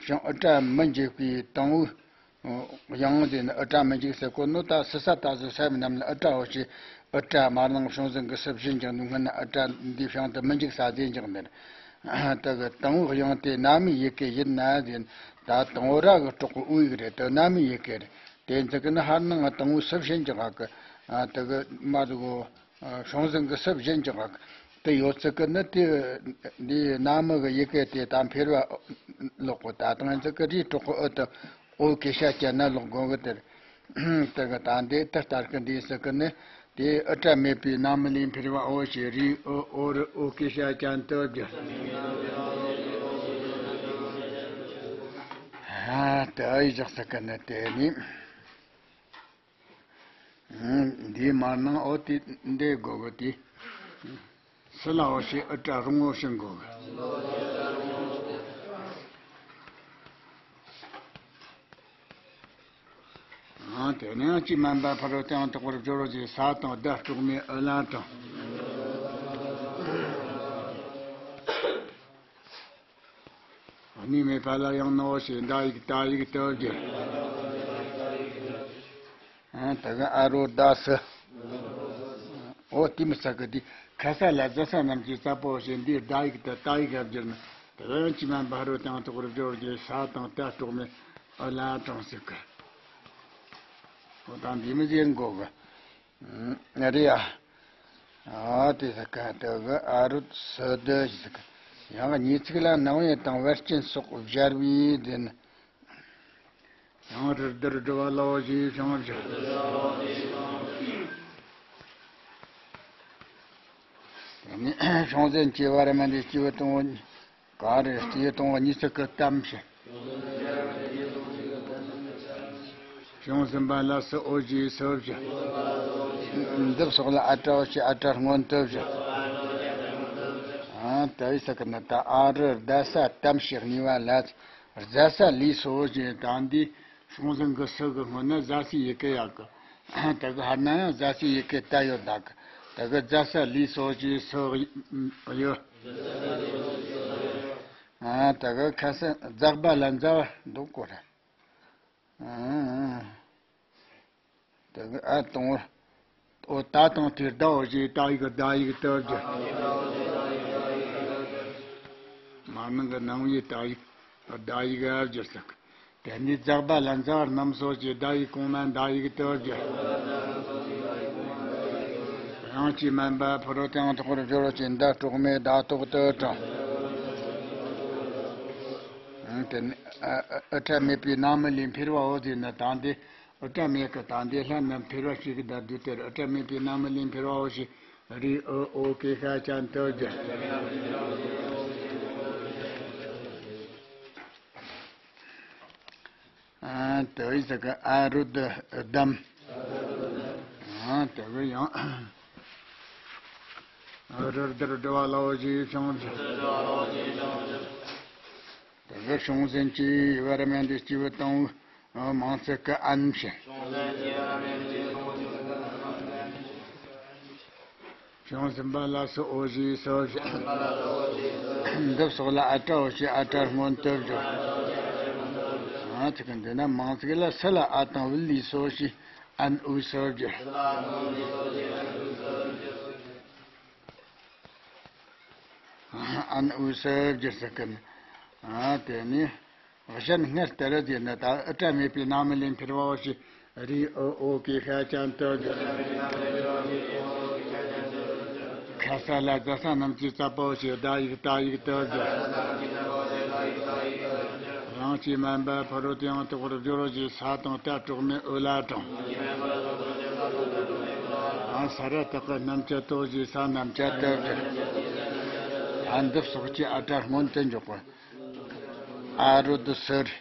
ཞིང་ཨུ་ཏྲ་མི་འཇུག་པའི་དང་པོའི་དབྱངས་ཟེར་ན་ཨུ་ཏྲ་མི་འཇུག་ཟེར་གོ་ནོ། ད་སི་ས་ད་ཟི་ས་མི་རྣམས་ལ་ཨུ་ཏྲ་འོ་ཞེས་ཨུ་ཏྲ་མར་ནང་བྱུང་ཟིན་གི་སུ་བཞིན་ཀྱང་ནུ་སྔོན་ན་ཨུ་ཏྲ་འདི་བྱུང་དུ་མི་འཇུག་ས་ཟེར་འཇག་ནི། དེ་གི་དང་པོའི་དབྱངས་དེ་ན་མི་ཡི་གེ་ཡིན་ན་ཟེར་ན། ད་དང་པོ་ར་གི་གྲོགས་པོ་ཨུ་ཡིག་རེད། དེ་ན་མི་ཡི་གེ་རེད། དེ་ཚིག་གི་ནི་ཧར་ནང་ང་དང་པོའི་སུ་བཞིན་ཀྱང་གི། དེ་གི་མ་རུ་གོ། བྱུང་ཟིན་གི་སུ་བཞིན་ཀྱང་དེ་ཡོད་ཚད་ཀྱི་ནི་དེ་འདིའི་ན་མི་གི་ཡི་གེ་དེ་ད་འཕེར་བ་ལོག་གོ། ད་དང་ཚིག་གི་རིའི་གྲོགས་ཀྱི་ཨུ་དེ་ཨོ་གེ་ཤ་ཅན་ན་ལོག་དགོས་གི་དེར། དེ་གི་ད་འདི་དེ་ལྟར་གི་འདི་ཟེར་གི་ནི། དེ་ཨི་ཏྲ་མེད་པའི་རྣམ་སྨིན་ལས་འཕེལ་བའོ་ཞེས་རིའི་ཨུ་ཨོ་རི་ཨོ་གི་ཤ་ཅན་དུ་བསྒྱུར། ཨ་དེ་ཨི་བཞག་ཟེར་གི་ནི་དེ་ནི། འདིའི་མར་ནང་ཨོ་དེ་འདི་དགོས་གི་དེ། སི་ལ་འོ་ཞེས་ཨི་ཏྲ་རུང་འོ་ཞེས་འགོད་གི། ཨང་དེ་ནས་ཡང་ཅི་མན་པ་ཕ་རོལ་ཏུ་ཡང་དག་པར་སྦྱོར་བ་ཞེས་ས་དང་ཟླ་དཀྲོགས་མའི་ཨུ་ལ་དང་། གཉིས་མེད་པ་ལ་ཡང་ནོ་ཞེས་ཟླ་ཡིག་ཏ་ཡིག་ཏུ་བསྒྱུར། ཨང་དེ་གི་ཨ་རོ་ཟླ་སི། འོ་དེ་མི་ཚད་གི་དེ། ཁ་ས་ལ་ཟ་ས་རྣམས་ཀྱི་ས་པོ་ཞེས་འདིའི་ཟླ་ཡིག་ཏུ་ཏ་ཡིག་ག་བསྒྱུར་ན། དེ་ཡང་ཅི་མན་པ་ཕ་རོལ་ཏུ་ཡང་དག་པར་སྦྱོར་བ་ཞེས་ས་དང་ཟླ་དཀྲོགས་མའི་ཨུ་ལ་དང་ཟེར་གི། འོ་ད་འདི་མི་ཟེར་འགོ་གི། ཨ་རེད་ཡ། ཨ་དེ་ཟེར་ག་དེ་གི་ཨ་རུ་སི་དི་ཟེར་གི། ཡང་གཉིས་ཚིག་ལ་ནང་པའི་དང་བར་ཅན་སོགས་སྦྱར་བའི་དེ་ནི། ཡང་རུ་དིར་སྒྲུབ་པ་ལའོ་ཞེས་བྱུང་བཞག། དེ་ནི་བྱུང་ཟིན་གྱི་བར་མ་འདི་སྐྱེས་བུ་དང་པོ། ག་རེ་སྐྱེས་དང་པོ་གཉིས་ཚིག་གི་གཏམ་བྱེད། བྱུང་ཟིན་པ་ལ་སི་ཨོ་ཞེས་སོ་བཞག། འདི་སོགས་ལ་ཨ་ཏྲ་ཨོ་ཞེས་ཨ་ཏྲ་སྔོན་དུ་བཞག། ཨ་ཏ་ཡི་ས་ཀི་ན་ད་ཨ་རུ་ཟླ་ས་གཏམ་བྱེད་གཉིས་པ་ལ། ཟ་ས་ལས་སོ་ཞེས་ད་འདི་བྱུང་ཟིན་གི་སི་གི་སྔོན་ན་ཟ་སའི་ཡི་གེ་ཡག་གི། ད་གི་ཧར་ན་ཡང་ཟ་སའི་ཡི་གེ་ད་ཡོད་ད་གི། ད་གི་ཟ་ས་ལས་སོ་ཞེས་སོ་ཡོད། ཨ་ད་གི་ཁ་ས་ཛག་པ་ལ་མཛའ་བ་འདུག་གོ་ར། ཨ་ད་གི་ཨ་དང་པོ། ཨོ་ད་དང་དེ་ཟླ་བོ་ཞེས་ད་ཡིག་ཟླ་ཡིག་ཏུ་བསྒྱུར། མར་ནང་གི་ནང་པའི་ད་ཡིག་ཟླ་ཡིག་ཨ་བསྒྱུར་ཟེར། དེ་ནས་ཛག་པ་ལ་མཛའ་བ་རྣམས་སོ་ཞེས་ཟླ་ཡིག་གོང་མ་ཟླ་ཡིག་ཏུ་བསྒྱུར། ཡང་ཅི་མན་པ་ཕ་རོལ་ཏུ་ཡང་དག་པར་སྦྱོར་བ་ཞེས་ཟླ་དཀྲོགས་མའི་ཟླ་ཏོག་ཏུ་དྲངས། དེ་ནས་ཨི་ཏྲ་མེད་པའི་རྣམ་སྨིན་ལས་འཕེལ་བའོ་ཟེར་ན་ད་འདི། ཨི་ཏྲ་མེད་ཀི་དང་འདི་ལྷན་ནི་འཕེལ་བ་ཞིག་གི་ཟླ་དུས་དེར་ཨི་ཏྲ་མེད་པའི་རྣམ་སྨིན་ལས་འཕེལ་བའོ་ཞེས་རིའི་ཨུ་ཨོ་གི་ཤ་ཅན་དུ་བསྒྱུར། ཨ་དེ་བས་ཟེར་གི་ཨ་རུ་དི་དམ། ཨ་དེ་བས་ཡང་ཨ་རུ་དིར་སྒྲུབ་པ་ལའོ་ཞེས་བྱུང་བཞག། དེ་གི་བྱུང་ཟིན་གྱི་བར་མ་འདི་སྐྱེས་བུ་དང་པོའི་མིང་ཚིག་གི་ཨན་བྱས། བྱུང་ཟིན་པ་ལ་སི་ཨོ་ཞེས་སོ་བྱས། འདི་སོགས་ལ་ཨ་ཏྲ་ཨོ་ཞེས་ཨ་ཏྲ་སྔོན་དུ་བསྒྱུར། ཨ་ཚིག་གི་འདི་ན་མིང་ཚིག་ལ་སི་ལ་ཨ་དང་བུ་ལས་སོ་ཞེས་ཨན་ཨུ་སོ་བསྒྱུར། ཨན་ཨུ་སི་བསྒྱུར་ཟེར་གི་ནི། ཨ་དེ་ནི་གཞན་སྔར་ལྟར་བྱས་ན་ད་ཨི་ཏྲ་མེད་པའི་རྣམ་སྨིན་ལས་འཕེལ་བའོ་ཞེས་རིའི་ཨུ་ཨོ་གི་ཤ་ཅན་དུ་བསྒྱུར། ཁ་ས་ལ་ཛ་ས་རྣམས་ཀྱི་ས་པོ་ཞེས་ཟླ་ཡིག་ཏ་ཡིག་ཏུ་བསྒྱུར། ཡང་ཅི་མན་པ་ཕ་རོལ་ཏུ་ཡང་དག་པར་སྦྱོར་བ་ཞེས་ས་དང་ཏ་དཀྲོགས་མའི་ཨུ་ལ་དྲངས། ཡང་ས་ར་བཏགས་པའི་རྣམ་བཅད་དོ་ཞེས་ས་རྣམ་བཅད་དུ་བསྒྱུར། ད་འདི་སོགས་ཀྱི་ཨ་ཏྲ་སྔོན་དུ་འཇོག་པ། ཨ་རུ་དི་སི་རེད།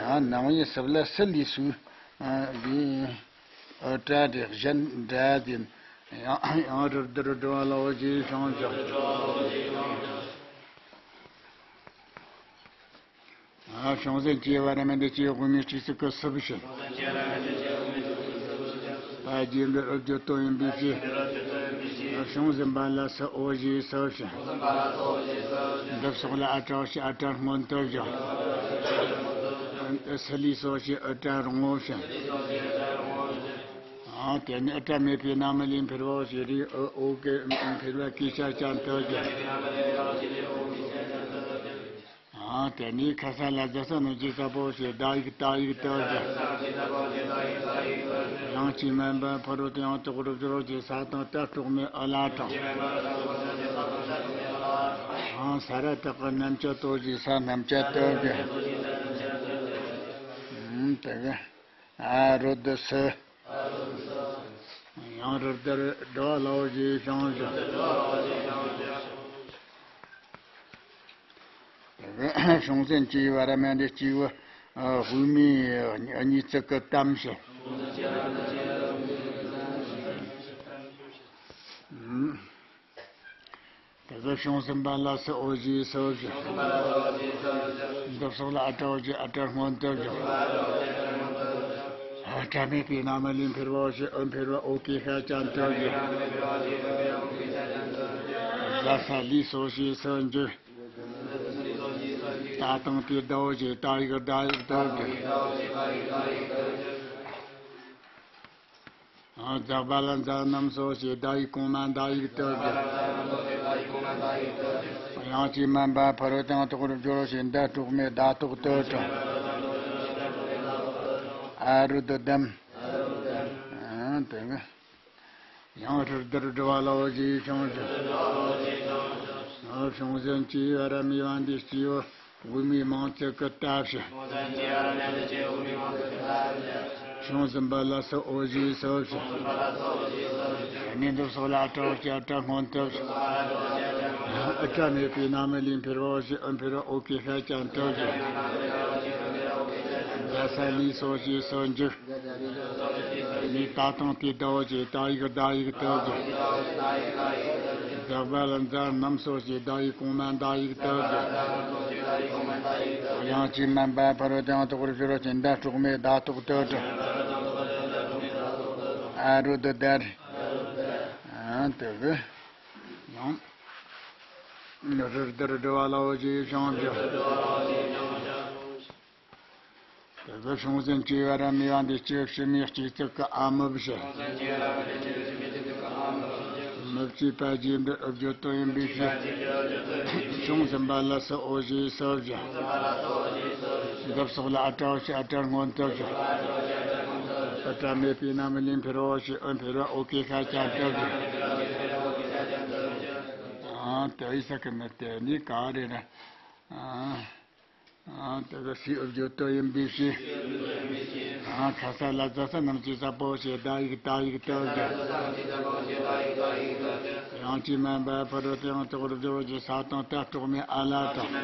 ཡང་ནང་པའི་སི་ལ་སི་ལས་སུ་འདི་ཨི་ཏྲ་རེད། གཞན་འདྲ་ཟིན། ཡང་ཡང་རུ་དིར་སྒྲུབ་པ་ལའོ་ཞེས་བྱུང་བཞག། ཨ་བྱུང་ཟིན་གྱི་བར་མ་འདི་སྐྱེས་དབུ་མའི་སྤྱི་གཙུག་གི་སི་བུ་བྱས། ད་རྗེས་འབྲེལ་ཨུ་བརྗོད་དོ་ཡིན་པའི་ཕྱིར། བྱུང་ཟིན་པ་ལ་སི་ཨོ་ཞེས་སོ་བྱས། འདི་སོགས་ལ་ཨ་ཏྲ་ཨོ་ཞེས་ཨ་ཏྲ་སྔོན་དུ་བཞག། སི་ལས་སོ་ཞེས་ཨི་ཏྲ་རུང་ངོ་བྱས། ཨ་དེ་ནི་ཨི་ཏྲ་མེད་པའི་རྣམ་སྨིན་ལས་འཕེལ་བའོ་ཞེས་རིའི་ཨུ་ཨོ་གི་འཕེལ་བ་གི་ཤ་ཅན་དུ་བསྒྱུར། ཨ་དེ་ནས་ཁ་ས་ལ་ཛ་ས་རྣམས་ཀྱི་ས་པོ་ཞེས་ཟླ་ཡིག་ཏ་ཡིག་ཏུ་བསྒྱུར། ཡང་ཅི་མན་པ་ཕ་རོལ་ཏུ་ཡང་དག་པར་སྦྱོར་བ་ཞེས་ས་དང་ཏ་དཀྲོགས་མའི་ཨུ་ལ་དྲངས། ཡང་ས་ར་བཏགས་པའི་རྣམ་བཅད་དོ་ཞེས་ས་རྣམ་བཅད་དུ་བསྒྱུར། ཨུམ་དེ་གི། ཨ་རུ་དུ་སུ། ཡང་རུ་དར་འགྲོ་བ་ལའོ་ཞེས་བྱང་ཞིང་། བྱང་སེམས་ཀྱི་བར་མ་འདི་སྐྱེས་བུ་དབུས་མའི་གཉིས་བརྩེགས་ཀྱི་གཏམ་ཞིག། དེ་ཚོ་བྱང་སེམས་པ་ལ་སུ་འོ་ཞེས་སོ་ཞིང་། འདི་སོགས་ལ་ཨ་ཏྲ་འོ་ཞེས་ཨ་ཏྲར་སྔོན་དུ་བཞག། ཨ་ཏྲ་མེད་པའི་རྣམ་སྨིན་འཕེལ་བ་འོ་ཞེས་འོད་འཕེལ་བ་འོ་ཀེ་ཤ་ཅན་དུ་བཞག། ཟ་ས་ལས་སོ་ཞེས་སུ་འཇུག། ད་དང་དེ་ཟླ་འོ་ཞེས་ད་ཡིག་ཟླ་ཡིག་དུ་བཞག། འཛག་པ་ལ་འཛག་རྣམས་སོ་ཞེས་ཟླ་ཡིག་གོང་མ་ཟླ་ཡིག་དུ་བཞག། དབྱངས་ཅན་མ་འབབ་ཕ་རོལ་ཏུ་ཡང་དག་པར་སྦྱོར་ཞེས་ཟླ་དྲུག་མའི་ཟླ་དོག་ཏུ་དྲངས། ཨ་རུ་དུ་དམ། ཨ་དེ་གི། ཡང་རུ་དར་འགྲོ་བ་ལའོ་ཞེས་བྱང་ཞིང་། བྱང་སེམས་ཀྱི་བར་མའི་བ་འདི་སྐྱེས་བུ་དབུས་མའི་མིང་བརྩེགས་ཀྱི་ལྟ་བྱ། བྱང་སེམས་པ་ལ་སུ་འོ་ཞེས་སོ་ཞིང་། ནི་འདི་སོགས་ལ་ཨ་ཏྲ་འོ་ཞེས་ཨ་ཏྲར་སྔོན་དུ་བཞག། ཨ་ཏྲ་མེད་པའི་རྣམ་སྨིན་འཕེལ་བ་འོ་ཞེས་འོད་འཕེལ་བ་འོ་ཀེ་ཤ་ཅན་དུ་བཞག། ཟ་ས་ལས་སོ་ཞེས་སུ་འཇུག། ལས་ད་དང་དེ་ཟླ་འོ་ཞེས་ད་ཡིག་ཟླ་ཡིག་དུ་བཞག། འཛག་པ་ལ་འཛག་རྣམས་སོ་ཞེས་ཟླ་ཡིག་གོང་མ་ཟླ་ཡིག་དུ་བཞག། དབྱངས་ཅན་མ་འབབ་ཕ་རོལ་ཏུ་ཡང་དག་པར་སྦྱོར་ཞེས་ཟླ་དྲུག་མའི་ཟླ་དོག་ཏུ་དྲངས། ཨ་རུ་དུ་དར། ཨ་དེ་གི། ཡང་། རུ་དར་འགྲོ་བ་ལའོ་ཞེས་བྱང་ཞིང་། དེ་ཚོ་བྱང་སེམས་ཀྱི་བར་མའི་བ་འདི་སྐྱེས་བུ་ཕྱི་མའི་གཅིག་བརྩེགས་ཀྱི་ཨ་མི་བཞག། མི་བརྩེགས་པ་རྗེས་འབྲེལ་འོ་བརྗོད་དོན་ཡིན་པའི་ཕྱིར། བྱང་སེམས་པ་ལ་སུ་འོ་ཞེས་སོ་བཞག། འདི་སོགས་ལ་ཨ་ཏྲ་འོ་ཞེས་ཨ་ཏྲར་སྔོན་དུ་བཞག། ཨ་ཏྲ་མེད་པའི་རྣམ་སྨིན་འཕེལ་བ་འོ་ཞེས་འོད་འཕེལ་བ་འོ་ཀེ་ཤ་ཅན་དུ་བཞག། ཨ་དེ་ཡི་ས་ཀི་ནི་དེ་ནི་ག་རེ་ན། ཨ། ཨ་དེ་ག་སུའི་འོ་བརྗོད་དོན་ཡིན་པའི་ཕྱིར། ཨ་ཁ་ས་ལ་ཟ་ས་རྣམས་ཀྱི་ས་པོ་ཞེས་ཟླ་ཡིག་ད་ཡིག་དུ་བཞག། དབྱངས་ཅན་མ་འབབ་ཕ་རོལ་ཏུ་ཡང་དག་པར་སྦྱོར་ཞེས་ས་དང་ཏ་དྲུག་མའི་ཨ་ལ་དང་།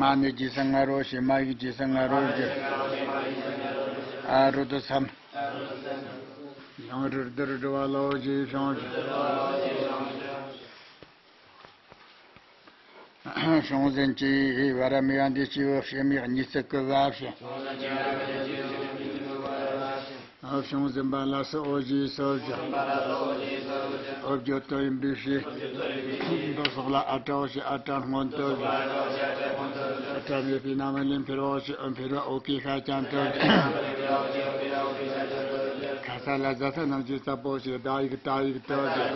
མ་ནི་རྗེས་སུ་ང་རོ་ཞེས་མ་ཡིག་རྗེས་སུ་ང་རོ་བཞག། ཨ་རུ་དུ་སམ། ཡང་རུ་དར་འགྲོ་བ་ལའོ་ཞེས་བྱང་ཞིང་། བྱང་སེམས་ཀྱི་བར་མའི་བ་འདི་སྐྱེས་བུ་ཕྱི་མའི་གཉིས་བརྩེགས་ཀྱི་བ་བཞག། བྱང་སེམས་པ་ལ་སུ་འོ་ཞེས་སོ་བཞག། འོ་བརྗོད་དོན་ཡིན་པའི་ཕྱིར། འདི་སོགས་ལ་ཨ་ཏྲ་འོ་ཞེས་ཨ་ཏྲར་སྔོན་དུ་བཞག། ཨ་ཏྲ་མེད་པའི་རྣམ་སྨིན་འཕེལ་བ་འོ་ཞེས་འོད་འཕེལ་བ་འོ་ཀེ་ཤ་ཅན་དུ་བཞག། ཁ་ས་ལ་ཟ་ས་རྣམས་ཀྱི་ས་པོ་ཞེས་ཟླ་ཡིག་ད་ཡིག་དུ་བཞག།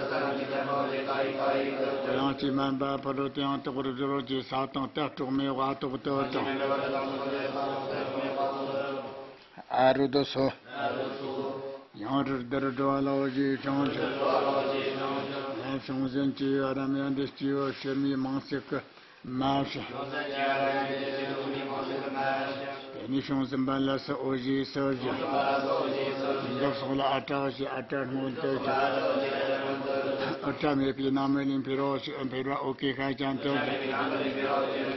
དབྱངས་ཅན་མ་འབབ་ཕ་རོལ་ཏུ་ཡང་དག་པར་སྦྱོར་ཞེས་ས་དང་ཏ་དྲུག་མའི་བ་དོག་ཏུ་དྲངས། ཨ་རུ་དུ་སོ། ཡང་རུ་དར་འགྲོ་བ་ལའོ་ཞེས་བྱང་ཞིང་། ཡང་བྱང་སེམས་ཀྱི་བར་མའི་བ་འདི་སྐྱེས་བུ་ཕྱི་མའི་མིང་བརྩེགས་ཀྱི་མ་བཞག། དེ་ནས་བྱང་སེམས་པ་ལ་སུ་འོ་ཞེས་སོ་བཞག། འདི་སོགས་ལ་ཨ་ཏྲ་འོ་ཞེས་ཨ་ཏྲར་སྔོན་དུ་བཞག། ཨ་ཏྲ་མེད་པའི་རྣམ་སྨིན་འཕེལ་བ་འོ་ཞེས་འཕེལ་བ་འོ་ཀེ་ཤ་ཅན་དུ་བཞག།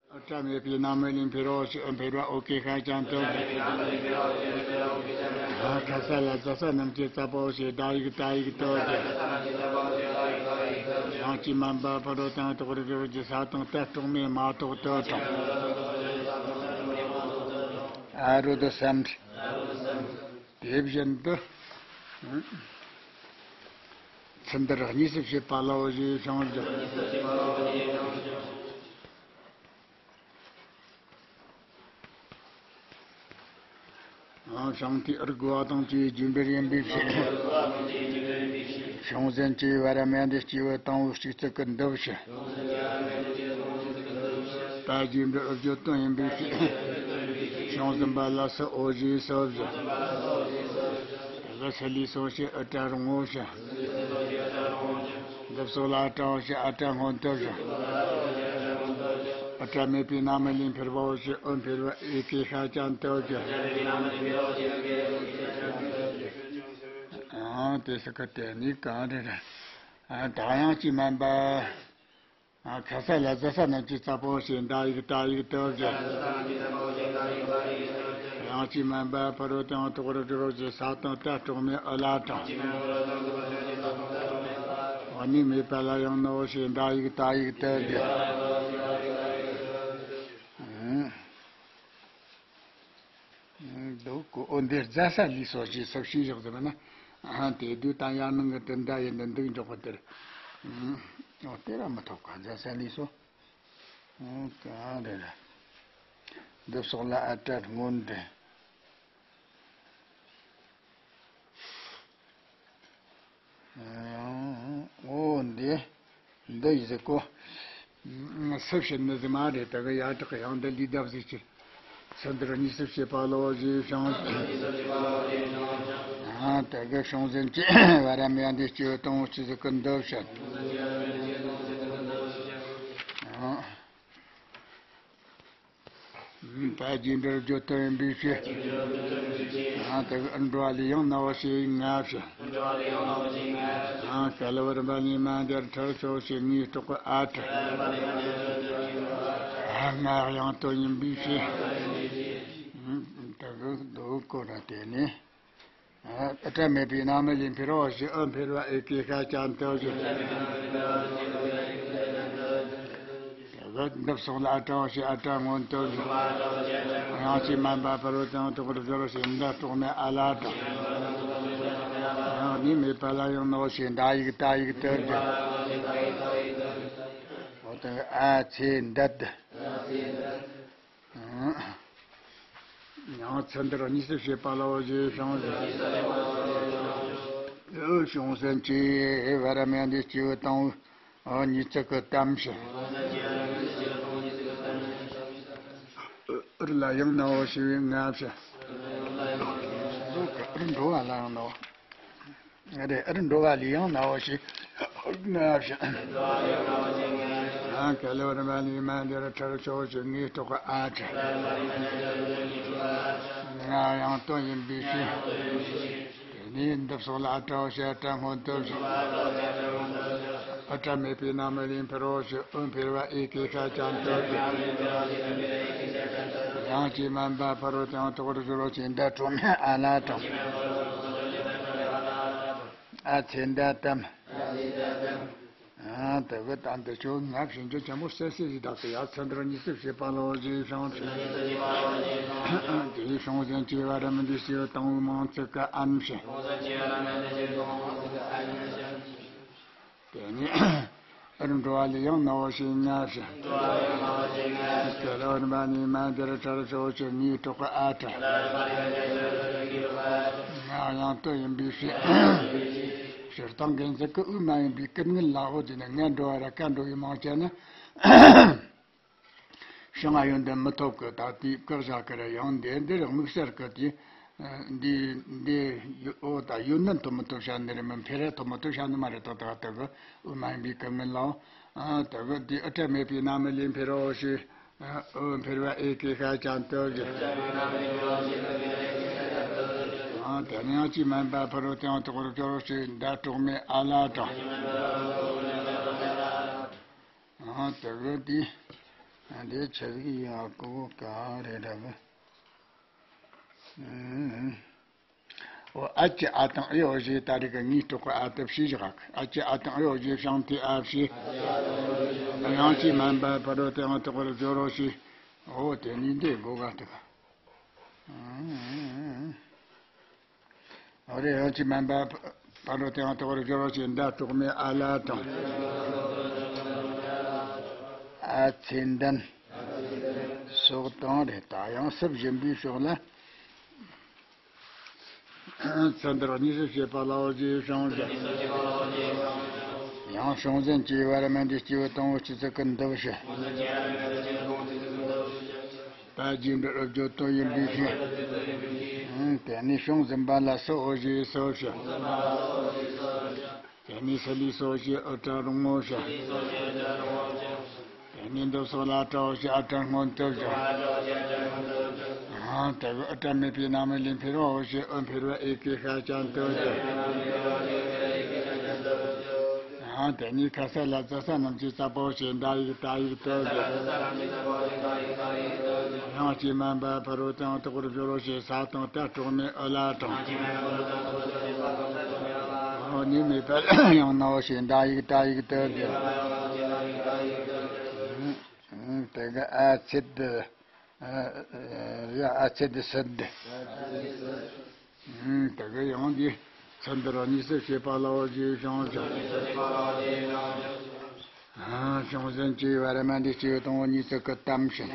ཨ་ཏྲ་མེད་པའི་རྣམ་སྨིན་འཕེལ་བ་འོ་ཞེས་འཕེལ་བ་འོ་ཀེ་ཤ་ཅན་དུ་བཞག། ཁ་ས་ལ་ཟ་ས་རྣམས་ཀྱི་ས་པོ་ཞེས་ཟླ་ཡིག་ད་ཡིག་དུ་བཞག། དབྱངས་ཅན་མ་འབབ་ཕ་རོལ་ཏུ་ཡང་དག་པར་སྦྱོར་ཞེས་ས་དང་ཏ་དྲུག་མའི་མ་དོག་ཏུ་དྲངས། ཨ་རུ་དུ་སམ། དེ་བཞིན་དུ། ཚུལ་འདིར་གཉིས་སུ་བྱེད་པ་ལའོ་ཞེས་བྱུང་ཞིང་། བྱང་མཐའི་རིགས་དགུ་བ་དང་བཅས་རྒྱུ་འབྲས་ཡིན་པའི་ཕྱིར། བྱང་ཟན་གྱི་བར་མ་འདི་སྐྱེས་བུ་དང་པོའི་སྤྱི་གཙུག་གི་འདུ་བྱེད། པ་རྒྱུ་འབྲས་བརྗོད་དོན་ཡིན་པའི་ཕྱིར། བྱང་ཟན་པ་ལ་སུ་འོ་ཞེས་སོ་བཞི། དེ་ལ་སུ་ལུས་སོ་ཞེས་ཨི་ཏྲ་རུ་ངོ་བྱ། འདི་སོགས་ལ་ཨ་ཏྲའོ་ཞེས་ཨ་ཏྲ་སྔོན་དུ་བཞག་ཨ་ཏྲ་མེད་པའི་རྣམ་སྨིན་ལས་འཕེལ་བའོ་ཞེས་འོད་འཕེལ་བ་ཨེ་ཀའི་ཤ་ཅན་དུ་བཞག་ཨང་། དེ་སུ་ཁ་དེ་ནི་གང་རེད། ཨ་ད་ཡང་ཅི་མིན་པ། ཨ་ཁ་ས་ལ་ཟ་ས་རྣམས་ཀྱི་ས་པོ་ཞེས་འདའ་ཡིག་ཏ་ཡིག་ཏུ་བཞག་ཡང་ཅི་མིན་པ་ཕ་རོལ་ཏུ་ཡང་དོག་རུ་གྱུར་ཅེས་ས་དང་ཏ་གྲོགས་མེད་ཨ་ལ་དང་། འོ་ནི་མེད་པ་ལ་ཡང་ནོ་ཞེས་འདའ་ཡིག་ཏ་ཡིག་ཏུ་བཞག་འདུག་གོ། འོ་འདིར་རྫ་ས་ལུས་སོ་ཞེས་སུ་ཞུས་བཞག་ཟེར་བ་ན། ཨ་དེ་དུས་དང་ཡང་ནང་གི་དོན་འདྲ་ཡིན་འདི་འདུག་འཇོག་པ་དེར། འོ་དེ་ར་མི་ཐོབ་ག་རྫ་ས་ལུས་སོ། འོ་གང་རེད་ར། འདི་སོགས་ལ་ཨ་ཏྲ་སྔོན་འདྲེན། འོ་འདི་འདི་ཡི་ཟེར་གོ། སུ་བྱེད་ནི་ཟེར་མ་རེད། ད་གི་ཡ་དྲག་ཡང་འདི་ལུས་འདབ་ཟེར་གྱི། ཚུལ་འདིར་གཉིས་སུ་བྱེད་པ་ལོ་ཞེས་བྱུང་། ཨ་ད་གི་བྱུང་ཟིན་གྱི་བར་མ་ཡང་འདི་སྐྱེ་བོ་དང་པོ་སྤྱི་གཙུག་གི་འདུ་བྱེད། པ་རྒྱས་འབྲས་བརྗོད་དོན་ཡིན་པའི་ཕྱིར། ཡང་དེ་གི་འགྲོ་བ་ལས་ཡང་ན་བ་ཞེས་ང་བྱ། ཡང་ག་ལ་བར་པ་ནི་མ་འདིར་ཁྲར་ཆོག་ཞེས་ངའི་སྲོག་གི་ཨ་ཁྲ། ང་ཡང་དོན་ཡིན་པའི་ཕྱིར། དེ་གི་འདུག་གོ་ར་དེ་ནི། ཨ་ཏྲ་མེད་པའི་རྣམ་སྨིན་ལས་འཕེལ་བའོ་ཞེས་འོད་འཕེལ་བ་ཨེ་ཀའི་ཤ་ཅན་དུ་བཞག་འདི་སོགས་ལ་ཨ་ཏྲའོ་ཞེས་ཨ་ཏྲ་སྔོན་དུ་བཞག་ཡང་ཅི་མིན་པ་ཕ་རོལ་ཏུ་ཡང་དོག་རུ་གྱུར་ཞེས་འདི་གྲོགས་མེད་ཨ་ལ་དང་། ཡང་ནི་མེད་པ་ལ་ཡང་ནོ་ཞེས་འདའ་ཡིག་ཏ་ཡིག་དུ་བཞག་འོ་དེ་ཨ་ཚེ་འདི། ཡང་ཚུལ་འདིར་གཉིས་སུ་བྱེད་པ་ལའོ་ཞེས་བྱུང་ཟིན། ཨོ་བྱུང་ཟིན་གྱི་བར་མ་འདི་སྐྱེ་བོ་དང་པོ་གཉིས་ཚིག་གི་གཏམ་བྱེད། ཨུར་ལ་ཡང་ནའོ་ཞེས་པའི་ང་བྱེད། ཨུར་འགྲོ་བ་ལ་ཡང་ནའོ། རེད། ཨར་འགྲོ་བ་ལས་ཡང་ནའོ་ཞེས་ང་བྱ། ཡང་ག་ལ་བར་མ་ནི་མ་འདིར་ཁྲར་ཆོག་ཅེས་ངའི་སྲོག་གི་ཨ་ཁྲ། ང་ཡང་དོན་ཡིན་པའི་ཕྱིར། དེ་ནས་འདི་སོགས་ལ་ཨ་ཏྲའོ་ཞེས་ཨ་ཏྲ་སྔོན་དུ་བཞག་ཨ་ཏྲ་མེད་པའི་རྣམ་སྨིན་ལས་འཕེལ་བའོ་ཞེས་འོད་འཕེལ་བ་ཨེ་ཀའི་ཤ་ཅན་དུ་བཞག་ཡང་ཅི་མིན་པ་ཕ་རོལ་ཏུ་ཡང་དོག་རུ་གྱུར་ཅེས་འདི་གྲོགས་མེད་ཨ་ལ་དང་། ཨ་ཚེ་འདི་དམ། ཨ་དེ་གི་ད་འདི་ཆོ་ང་ཕྱིན་ཆད་ཆེན་པོ་གསལ་གསལ་ཞིག་བདག་གི་ཡ་ཚུལ་འདིར་གཉིས་སུ་བྱེད་པ་ལོ་ཞེས་བྱུང་ཕྱིན། དེའི་བྱུང་ཟིན་གྱི་བར་མ་འདི་སྐྱེ་བོ་དང་པོའི་མིང་ཚིག་གི་ཨན་བྱེད། དེ་ནས་ཨར་འགྲོ་བ་ལས་ཡང་ནའོ་ཞེས་ང་བྱེད། ག་ལ་བར་མ་ནི་མ་འདིར་ཁྲར་ཆོག་ཅེས་ངའི་སྲོག་གི་ཨ་ཁྲ། ང་ཡང་དོན་ཡིན་པའི་ཕྱིར། སྤྱིར་བཏང་གི་འཛིན་གྱི་དབུས་མ་ཡིན་པའི་སྐུ་དངོས་ལའོ་དེ་ནི་ང་འགྲོ་བ་ར་ཀ་འགྲོ་བའི་མིང་བྱས་ན། བྱུང་བ་ཡོན་ཏན་མི་ཐོབ་ཀི། ད་ལྟའི་བཀག་བཞག་གི་རེད། ཡང་འདི་འདིར་དམིགས་བསལ་གི་དེ་འདི་འདི་ཡོ་ཨོ་ད་ཡོན་ཏན་ཐོབ་མི་ཐོབ་བྱ་ནི་རེད་མིན། འཕེལ་རེ་ཐོབ་མི་ཐོབ་བྱ་ནི་མ་རེད། ད་ད་ད་གི་དབུས་མ་ཡིན་པའི་སྐུ་དངོས་ལའོ། ཨ་ད་གི་དེ་ཨ་ཏྲ་མེད་པའི་རྣམ་སྨིན་ལས་འཕེལ་རོ་ཞེས། ཨོ་འཕེལ་བ་ཨེ་ཀའི་ཤ་ཅན་དུ་བཞག་ཨ་དེ་ནས་ཡང་ཅི་མིན་པ་ཕ་རོལ་ཏུ་ཡང་དོག་རུ་གྱུར་ཞེས་འདི་གྲོགས་མེད་ཨ་ལ་དང་། ཨ་དེ་གི་དེ་འདི་ཆ་ཟིག་ཡང་ཀོ་ག་རེ་འདྲ་གི། ཨོ་ཨ་ཀྱི་ཨ་དང་ཨེ་ཨོ་ཞེས་ད་རེས་ཀྱི་ངའི་སྲོག་གི་ཨ་དུ་བྱས་བཞག་ཨ་ཀྱི་ཨ་དང་ཨེ་ཨོ་ཞེས་བྱང་མཐའི་ཨ་བྱས། ཡང་ཅི་མིན་པ་ཕ་རོལ་ཏུ་ཡང་དོག་རུ་གྱུར་རོ་ཞེས། ཨོ་དེ་ནི་འདི་གོ་ག་ཏུ། ཨོ་རེད། ཡང་ཅི་མིན་པ་ཕ་ ཨ་རོ་དེའང་དོག་རུ་སྦྱོར་བ་ཞེས་འདྲ་གྲོགས་མེད་ཨ་ལ་དང་། ཨ་ཚེ་འདན་སོགས་དང་རེད། ད་ཡང་སྲིབ་བཞིན་པའི་ཕྱོགས་ལ། ཚུལ་འདིར་གཉིས་སུ་བྱེད་པ་ལའོ་ཞེས་བྱུང་ཞིང་། ཡང་བྱུང་ཟིན་གྱི་བར་མ་འདི་སྐྱེས་བུ་དང་པོ་སྤྱི་གཙུག་གི་འདུ་བྱེད། པ་རྒྱས་འབྲིང་འུ་བརྗོད་དོན་ཡིན་པའི་ཕྱིར། དེ་ནས་བྱུང་ཟིན་པ་ལ་སོ་འོ་ཞེས་སོ་ཞེས། དེ་ནས་སི་ལུས་སོ་ཞེས་འུ་སྐྲ་རིང་མོ་ཞེས། དེ་ནས་འདི་སོགས་ལ་སྐྲའོ་ཞེས་འུ་སྐྲ་སྔོན་དུ་བཞག། དེ་གི་འུ་སྐྲ་མེད་པའི་ནང་མི་ལས་འཕེལ་བའོ་ཞེས་འུ་འཕེལ་བ་ཨེ་ཀའི་ཤ་ཅན་དུ་བཞག། དེ་ནས་ཁ་ས་ལ་ཛ་ས་རྣམས་ཀྱི་ཙ་པོ་ཞེས་འདའ་ཡིག་ཏ་ཡིག་ཏུ་བཞག། ཡང་ཅི་མན་པ་ཕ་རོལ་དང་དོག་རུ་སྦྱོར་རོ་ཞེས་ས་དང་ཏ་གྲོགས་མེད་འུ་ལ་དང་། འོ་ནི་མེད་པ་ཡང་ནའོ་ཞེས་འདའ་ཡིག་ཏ་ཡིག་ཏུ་བཞག། དེ་གི་ཨ་ཚེ་འདི། ཡ་ཨ་ཚེ་འདི་སི་འདི། དེ་གི་ཡང་འདི་ཚུལ་འདིར་གཉིས་སུ་བྱེད་པ་ལའོ་ཞེས་བྱུང་ཞིང་། བྱུང་ཟིན་གྱི་བར་མ་འདི་སྐྱེས་བུ་དང་པོ་གཉིས་སུ་ཀུན་བལྟམས་ཤིང་།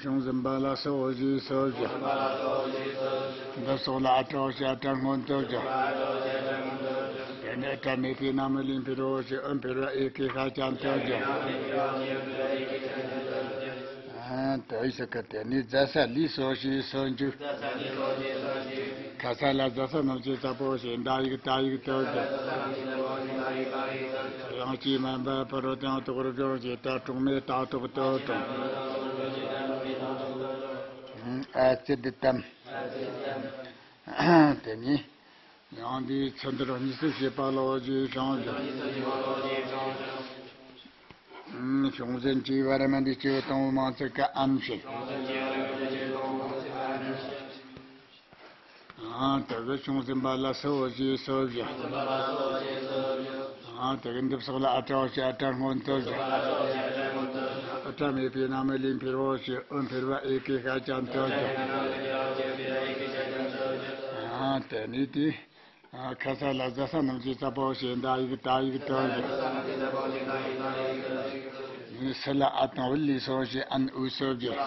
བྱུང་ཟིན་པ་ལ་སོ་འོ་ཞེས་སོ་ཞེས། འདི་སོགས་ལ་འུ་སྐྲའོ་ཞེས་འུ་སྐྲ་སྔོན་དུ་བཞག། དེ་ནས་འུ་སྐྲ་མེད་པའི་ནང་མི་ལས་འཕེལ་བའོ་ཞེས་འུ་འཕེལ་བ་ཨེ་ཀའི་ཤ་ཅན་དུ་བཞག། དོ་ཡི་སི་ཀི་དེ་ནས་ཛ་ས་ལུས་སོ་ཞེས་སོ་འཇུག། ཁ་ས་ལ་ཛ་ས་རྣམས་ཀྱི་ཙ་པོ་ཞེས་འདའ་ཡིག་ཏ་ཡིག་ཏུ་བཞག། ཡང་ཅི་མན་པ་ཕ་རོལ་དང་དོག་རུ་སྦྱོར་ཞེས་ཏ་གྲོགས་མེད་ཏ་ཐོག་ཏུ་དང་། ཨ་ཙི་འདི་དམ། དེ་ནས་ཡང་འདིའི་ཚུལ་འདིར་གཉིས་སུ་བྱེད་པ་ལའོ་ཞེས་བྱུང་ཞིང་། བྱུང་ཟིན་གྱི་བར་མ་འདི་སྐྱེས་བུ་དང་པོ་མང་ཚིག་གི་ཨན་ཞེས། དེ་གི་བྱུང་ཟིན་པ་ལ་སོ་འོ་ཞེས་སོ་བཞག། དེ་གི་འདི་སོགས་ལ་འུ་སྐྲའོ་ཞེས་འུ་སྐྲ་སྔོན་དུ་བཞག། འུ་སྐྲ་མེད་པའི་ནང་མི་ལས་འཕེལ་བའོ་ཞེས་འུ་འཕེལ་བ་ཨེ་ཀའི་ཤ་ཅན་དུ་བཞག། དེ་ནས་དེ། ཁ་ས་ལ་ཛ་ས་རྣམས་ཀྱི་ཙ་པོ་ཞེས་འདའ་ཡིག་ཏ་ཡིག་ཏུ་བཞག། སི་ལ་འ་དང་འུ་ལུས་སོ་ཞེས་ཨན་འུ་སོ་བཞག།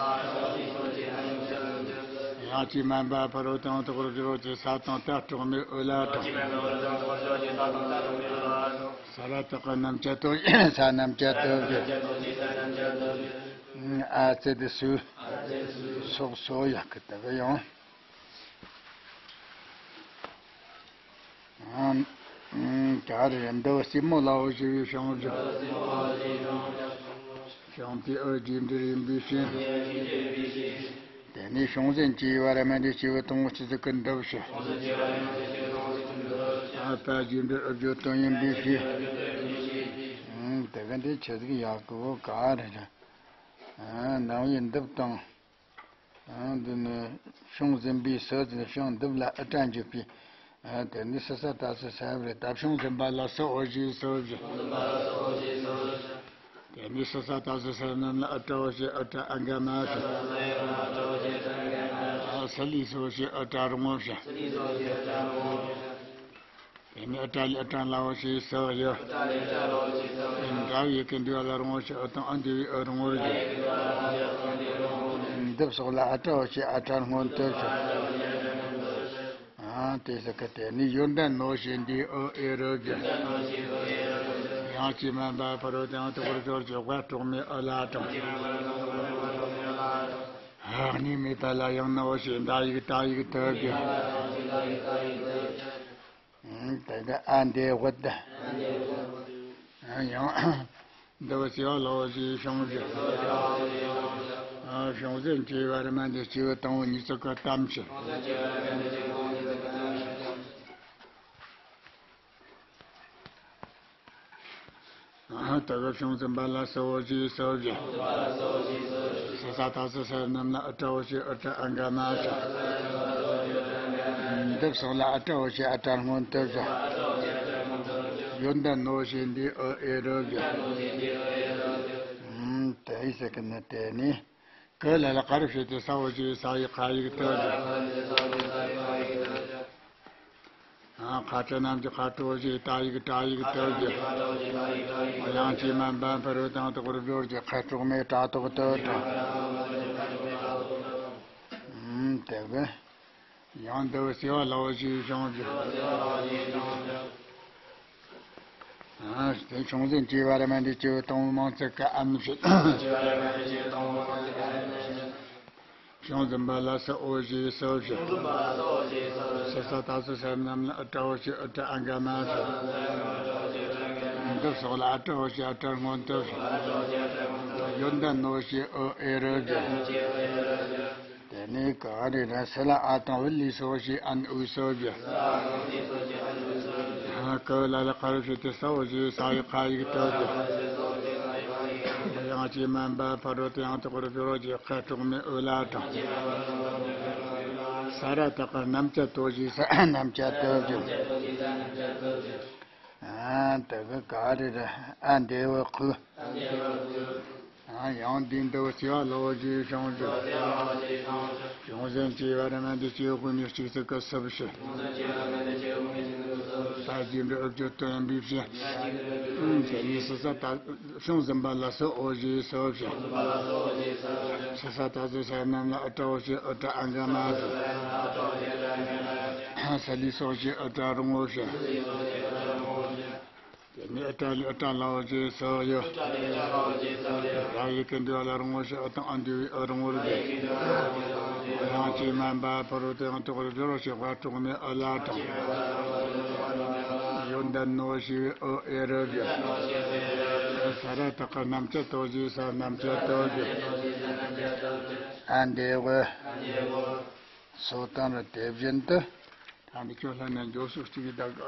ཡང་ཅི་མན་པ་ཕ་རོལ་དང་དོག་རུ་སྦྱོར་རོ་ཞེས་ས་དང་ཏ་གྲོགས་མེད་འུ་ལ་དང་། ས་ལ་ཏ་གི་རྣམ་བཅད་དོ་ཞེས་ས་རྣམ་བཅད་དུ་བཞག། ཨ་ཙི་འདི་སུ་སོགས་སོ་ཡག་གི་དག་ཡང་། ག་རེ་འདི་སྲིན་མོ་ལའོ་ཞེས་པའི་བྱང་ཆུབ། བྱང་པའི་འུ་རྒྱས་འབྲིང་ཡིན་པའི་ཕྱིར། དེ་ནས་བྱུང་ཟིན་གྱི་བར་མ་འདི་སྐྱེས་བུ་དང་པོ་སྤྱི་གཙུག་གི་འདུ་བྱེད། ཨ་པ་རྒྱས་འབྲིང་འུ་བརྗོད་དོན་ཡིན་པའི་ཕྱིར། དེ་ག་འདི་ཆི་ཟིག་ཡག་གི་བོ་ག་རེ་རེད། ནང་བའི་འདུབ་དང་། འདི་ནི་བྱུང་ཟིན་པའི་སི་ཟིན་བྱང་འདུབ་ལ་འུ་སྐྲ་འཇུག་པའི། དེ་ནི་སི་ས་ཏ་སི་ས་བ་རེད། ད་བྱུང་ཟིན་པ་ལ་སི་འོ་ཞེས་སི་འོ་ཞེས། དེ་ནི་སི་ས་ཏ་སི་ས་རྣམས་ལ་འུ་སྐྲ་འོ་ཞེས་འུ་སྐྲ་ཨ་ག་མ་ཞེས། སི་ལུས་སི་འོ་ཞེས་འུ་སྐྲ་རིང་མོ་ཞེས། དེ་ནས་འུ་སྐྲ་ལས་འུ་སྐྲ་ལའོ་ཞེས་སི་ཡོད། འདྲ་བའི་ཡི་གེ་འདུས་པ་ལ་རིང་བོ་ཞེས་འུ་དང་འུ་འདུས་པའི་འུ་རིང་བོར་བརྗོད། འདུབ་སོགས་ལ་འུ་སྐྲའོ་ཞེས་འུ་སྐྲ་སྔོན་དུ་ཞོག། དེ་སི་ཀི་དེ་ནི་ཡོན་ཏན་ནོ་ཞེས་འདུས་འུ་ཨེ་རུ་བརྗོད། ཡང་ཅི་མན་པ་ཕ་རོལ་དང་དོག་རུ་སྦྱོར་གྱི་དཔལ་གྲོགས་མེད་འུ་ལ་དང་། གཉིས་མེད་པ་ལ་ཡང་ནའོ་ཞེས་འདའ་ཡིག་ཏ་ཡིག་ཏུ་བརྗོད། དེ་གི་ཨ་འདི་བུད། ཡང་འདི་བུ་སི་འོ་ལའོ་ཞེས་བྱུང་ཟིན། བྱུང་ཟིན་གྱི་བར་མ་འདི་སྐྱེས་བུ་དང་པོ་གཉིས་སུ་ཀུན་བལྟམས་ཤིང་། དེ་གི་བྱུང་ཟིན་པ་ལ་སི་འོ་ཞེས་སི་འོ་བརྗོད། སི་ས་ཏ་སི་ས་རྣམས་ལ་འུ་སྐྲའོ་ཞེས་འུ་སྐྲ་ཨ་ག་མ་ཞེས། འདུབ་སོགས་ལ་འུ་སྐྲའོ་ཞེས་འུ་སྐྲ་སྔོན་དུ་ཞོག། ཡོན་ཏན་ནོ་ཞེས་འདུས་འུ་ཨེ་རུ་བརྗོད། དེ་ཡི་སི་ཀི་ནི་དེ་ནི། གི་ལ་ལ་ག་རུ་བྱེད་དེ་ས་འོ་ཞེས་ས་ཡི་ཁ་ཡིག་ཏུ་བརྗོད། ཁ་ཁྲ་རྣམས་ཀྱི་ཁ་དྲོ་ཞེས་སྒྲ་ཡིག་སྒྲ་ཡིག་བཏབ་ཀྱི། དབྱངས་ཅན་སྨན་པ་ཕ་རོལ་ཏུ་ཡང་དག་པར་སྦྱོར་གྱི་ཁ་དྲུག་མའི་སྒྲ་དོག་ཏུ་དྲངས། དེ་གི་ཡང་འདི་བ་སེ་བ་ལའོ་ཞེས་བྱུང་ཀྱི། དེ་བྱུང་ཟིན་གྱི་བར་མ་འདི་སྐྱེ་བོ་དང་པོ་མང་ཚིག་གི་ཨམ་ཞེས། བྱུང་ཟིན་པ་ལ་སུ་འོ་ཞེས་སུ་བཞི། སུ་ས་ད་སུ་ས་རྣམས་ལ་ཨ་ཏྲ་འོ་ཞེས་ཨ་ཏྲ་ཨ་ག་མ་བཞི། འདི་སོགས་ལ་ཨ་ཏྲ་འོ་ཞེས་ཨ་ཏྲ་སྔོན་དུ་བཞི། ཡོན་ཏན་ནོ་ཞེས་འོ་ཨེ་རུ་བཞི། དེ་ནས་ག་རེ་ར་སུ་ལ་ཨ་དང་བུ་ལི་སོ་ཞེས་ཨན་འུ་སོ་བཞི། ཀ་ལ་ལ་ཁ་རུ་ཞེས་ཏེ་ས་འོ་ཞེས་ས་ཡི་ཁ་ཡིག་ཏུ་བཞི། དབྱངས་ཅན་སྨན་པ་ཕ་རོལ་ཏུ་ཡང་དག་པར་སྦྱོར་བ་ཞེས་ཁ་དྲུག་མའི་འོ་ལ་དྲངས། ས་ར་བཏགས་པ་རྣམ་བཅད་དོ་ཞེས་ས་རྣམ་བཅད་དོ་བཞི། ཨ་དེ་གི་ག་རེ་ར་ཨ་འདི་བ་ཁུ། ཡང་འདི་འདི་བ་སེ་བ་ལའོ་ཞེས་བྱུང་ཞིང་། བྱུང་ཟིན་གྱི་བར་མ་འདི་སྐྱེ་བོ་ཀུན་ནས་གཅིག་ཚིག་གི་སུ་བཞི། ད་རྗེས་འབྲི་ཨུ་བརྗོད་དོན་ཡིན་པའི་བཞི། དེ་ནས་སུ་ས་ད་བྱུང་ཟིན་པ་ལ་སུ་འོ་ཞེས་སུ་བཞི། སུ་ས་ད་སུ་ས་རྣམས་ལ་ཨ་ཏྲ་འོ་ཞེས་ཨ་ཏྲ་ཨ་ག་མ་བཞི། ས་ལི་སོ་ཞེས་ཨ་ཏྲ་རུང་འོ་བཞི། དེ་ནས་ཨ་ཏྲ་ལི་ཨ་ཏྲ་ལའོ་ཞེས་སུ་ཡོད། ར་ཡི་གེ་འདུས་པ་ལ་རུང་འོ་ཞེས་ཨ་དང་ཨ་འདུས་པའི་ཨ་རུང་འོ་རུ་བཞི། དབྱངས་ཅན་སྨན་པ་ཕ་རོལ་ཏུ་ཡང་དག་པར་སྦྱོར་བ་ཞེས་ཁ་དྲུག་མའི་འོ་ལ་དྲངས། ཡོན་ཏན་ནོ་ཞེས་འོ་ཨེ་རུ་བཞི། ས་ར་བཏགས་པ་རྣམ་བཅད་དོ་ཞེས་ས་རྣམ་བཅད་དོ་བཞི། ཨ་འདི་བ་སོ་དང་ར་དེ་བཞིན་དུ། ད་འདི་ཁྱོད་ལྷན་ནས་འགྱོ་སོ་གཅིག་གི་བདག་ག་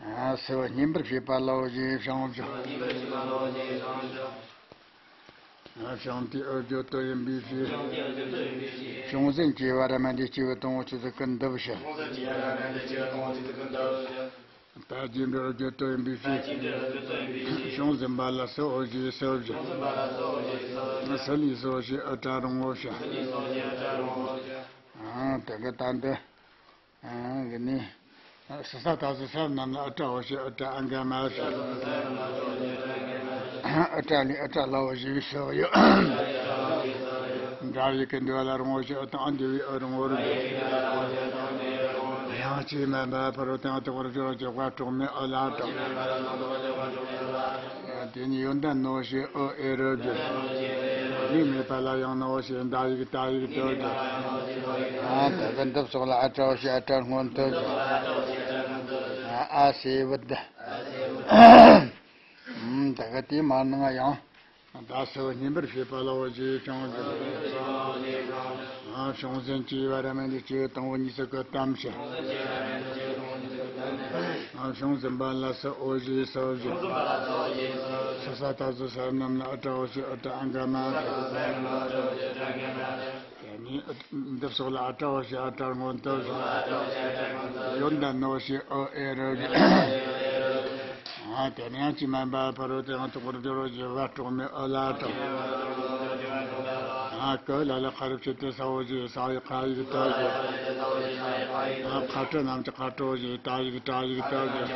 ཨ་སེ་བ་སྙན་པར་བྱེད་པ་ལའོ་ཞེས་བྱང་ཆུབ། ཨ་བྱང་དེ་ཨོ་བརྗོད་དོན་ཡིན་པའི་ཕྱིར། བྱུང་ཟིན་གྱི་བར་མ་འདི་སྐྱེ་བོ་དང་པོ་ཆོས་ཚིག་གི་འདི་བཞི། ད་རྗེས་འབྲི་ཨོ་བརྗོད་དོན་ཡིན་པའི་ཕྱིར། བྱུང་ཟིན་པ་ལ་སུ་འོ་ཞེས་སུ་བཞི། སུ་ལི་སོ་ཞེས་ཨ་ཏྲ་རུང་འོ་བཞི། ཨ་དེ་གི་ད་འདི། གི་ནི། སི་ས་ད་སི་ས་རྣམས་ལ་ཨ་ཏྲ་འོ་ཞེས་ཨ་ཏྲ་ཨ་ག་མ་བཞི། ཨ་ཏྲ་ལི་ཨ་ཏྲ་ལའོ་ཞེས་སུ་ཡོད། འདྲ་ཡི་གེ་འདུས་པ་ལ་རུང་འོ་ཞེས་ཨ་དང་ཨ་འདུས་པའི་ཨ་རུང་འོ་རུ་བཞི། དབྱངས་ཅན་སྨན་པ་ཕ་རོལ་ཏུ་ཡང་དག་པར་སྦྱོར་བ་ཞེས་ཁ་དྲུག་མའི་འོ་ལ་དྲངས། དེ་ནས་ཡོན་ཏན་ནོ་ཞེས་འོ་ཨེ་རུ་བརྗོད། མིང་མེད་པ་ལ་ཡང་ནོ་ཞེས་འདའ་ཡིག་ད་ཡིག་ཏུ་བརྗོད། ཨ་ད་གི་འདི་སོགས་ལ་ཨ་ཏྲ་འོ་ཞེས་ཨ་ཏྲ་སྔོན་དུ་བརྗོད། ཨ་སེ་བུ་ད། ད་གི་དེ་མ་ནང་ཡང་། ད་སེ་བུ་སྙན་པར་བྱེད་པ་ལའོ་ཞེས་བྱང་བརྗོད། ཨ་བྱུང་ཟིན་གྱི་བར་མ་འདི་སྐྱེ་བོ་དང་པོ་གཉིས་སུ་གི་གཏམ་བྱེད། ཨ་བྱུང་ཟིན་པ་ལ་སུ་འོ་ཞེས་སུ་བཞི། སི་ས་ད་སི་ས་རྣམས་ལ་ཨ་ཏྲ་འོ་ཞེས་ཨ་ཏྲ་ཨ་ག་མ་བཞི། དེ་ནས་འདི་སོགས་ལ་ཨ་ཏྲ་འོ་ཞེས་ཨ་ཏྲ་སྔོན་དུ་བཞི། ཡོན་ཏན་ནོ་ཞེས་འོ་ཨེ་རུ་བཞི། དེ་ནས་དབྱངས་ཅན་སྨན་པ་ཕ་རོལ་ཏུ་ཡང་དག་པར་སྦྱོར་བ་ཞེས་ཁ་དྲུག་མའི་འོ་ལ་དྲངས། ཀ་ལ་ལ་ཁ་རུ་ཕྱེད་དེ་ས་འོ་ཞེས་ས་ཡི་ཁ་ཡིག་ཏུ་བཞི། ཁ་ཁྲ་རྣམས་ཀྱི་ཁ་དྲོ་ཞེས་ཏྲ་ཡིག་ཏྲ་ཡིག་ཏུ་བཞི།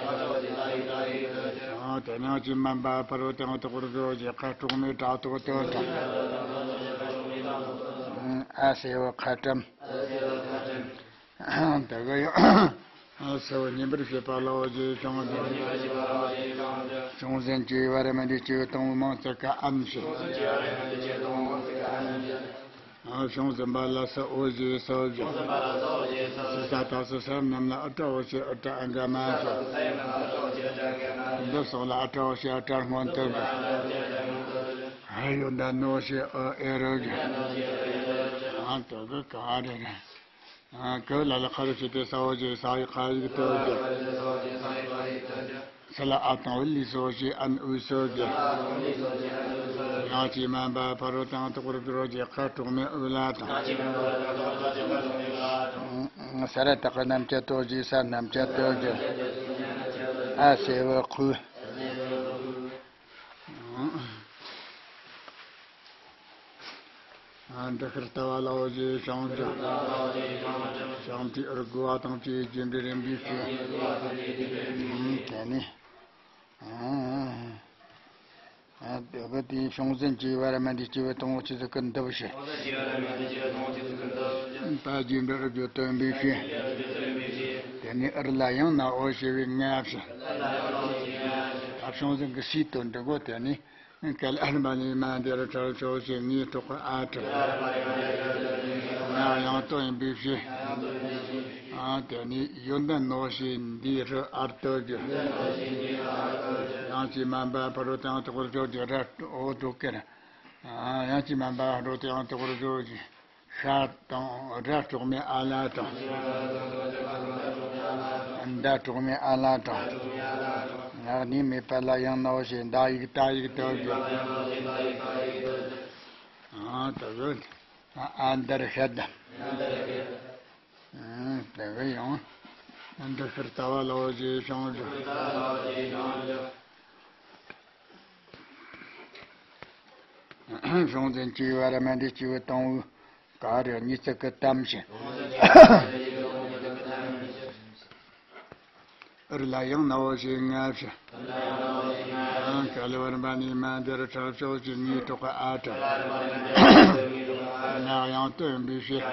དེ་ནས་དབྱངས་ཅན་སྨན་པ་ཕ་རོལ་ཏུ་ཡང་དག་པར་སྦྱོར་བ་ཞེས་ཁ་དྲུག་མའི་སྒྲ་དོག་ཏུ་དྲངས། ཨ་སེ་བུ་ཁ་ཏྲམ། དེ་གི་ཡང་། ཨ་སེ་བུ་སྙན་པར་བྱེད་པ་ལའོ་ཞེས་བྱང་བརྗོད། བྱུང་ཟིན་གྱི་བར་མ་འདི་སྐྱེ་བོ་དང་པོ་མང་ཚིག་གི་ཨན་བཞི། ཨ་བྱུང་ཟིན་པ་ལ་སུ་འོ་ཞེས་སུ་བཞི། སི་ས་ད་སི་ས་རྣམས་ལ་ཨ་ཏྲ་འོ་ཞེས་ཨ་ཏྲ་ཨ་ག་མ་བཞི། འདི་སོགས་ལ་ཨ་ཏྲ་འོ་ཞེས་ཨ་ཏྲ་སྔོན་དུ་བཞི། ཨ་ཡོན་ཏན་ནོ་ཞེས་འོ་ཨེ་རུ་བཞི། ཨ་དེ་གི་ག་རེ་རེད། ཀ་ལ་ལ་ཁ་རུ་ཕྱེད་དེ་ས་འོ་ཞེས་ས་ཡི་ཁ་ཡིག་ཏུ་བཞི། སི་ལ་ཨ་དང་བུ་ལི་སོ་ཞེས་ཨན་འུ་སོ་བཞི། དབྱངས་ཅན་སྨན་པ་ཕ་རོལ་ཏུ་ཡང་དག་པར་སྦྱོར་བ་ཞེས་ཁ་དྲུག་མའི་འོ་ལ་དྲངས། ས་ར་བཏགས་པ་རྣམ་བཅད་དོ་ཞེས་ས་རྣམ་བཅད་དོ་བཞི། ཨ་སེ་བུ་ཁུ། འདི་ཕྱིར་ལྟ་བ་ལའོ་ཞེས་བྱང་ཆུབ། བྱང་ཆུབ་ཀྱི་འོག་གི་བ་དང་བཅས་རྒྱུ་འབྲས་རིམ་པས་ཤེས། དེ་ནས། ཨ། དེ་གི་དེའི་བྱུང་ཟིན་གྱི་བར་མ་འདི་སྐྱེ་བོ་དང་པོ་ཆོས་ཚིག་གི་འདུ་བྱེད། ད་རྒྱུ་འབྲས་རྒྱུ་སྟོན་པའི་ཕྱིར། དེ་ནས་འུར་ལ་ཡང་ནའོ་ཞེས་པའི་ངེས་བྱ། ད་བྱུང་ཟིན་གྱི་སའི་དོན་འདི་གོ་དེ་ནས། གལ་ཨར་མ་ནི་མ་འདིར་ཁྲག་ཕྱོགས་ཀྱི་ངའི་ཐོག་གི་ཨ་ཁྲ། ང་ཡང་དོ་ཡིན་པའི་ཕྱིར། ཨ་དེ་ནི་ཡོན་ཏན་ནོ་ཞེས་འདིའི་རུ་ཨར་ཏོ་གི། ཡང་ཅི་མ་འབའ་ཕ་རོ་དང་ཐོག་རུ་ཕྱོགས་ཀྱི་ར་འོ་དྲུག་ཀེར། ཡང་ཅི་མ་འབའ་རོ་དང་ཐོག་རུ་ཕྱོགས་ཀྱི། ཤ་དང་ར་གྲོག་མའི་ཨ་ལ་དང་། མདའ་གྲོག་མའི་ཨ་ལ་དང་། ངག་ནི་མེད་པ་ལ་ཡང་ནའོ་ཞེས་མདའ་ཡིག་ཏ་ཡིག་ཏོ་གི། ཨ་དེ་གི། ཨ་འདར་ཤད། དེ་གི་ཡང་། འདི་ཕྱིར་ལྟ་བ་ལའོ་ཞེས་བྱང་ཆུབ། བྱུང་ཟིན་གྱི་བར་མ་འདི་སྐྱེ་བོ་དང་པོའི་ག་རེ་གཉིས་ཚིག་གི་གཏམ་བྱེད། འུར་ལ་ཡང་ནའོ་ཞེས་ངེས་བྱ། གལ་བར་མ་ནི་མ་འདིར་ཁྲག་ཕྱོགས་ཀྱི་ངའི་ཐོག་གི་ཨ་ཁྲ། ང་ཡང་དོ་ཡིན་པའི་ཕྱིར།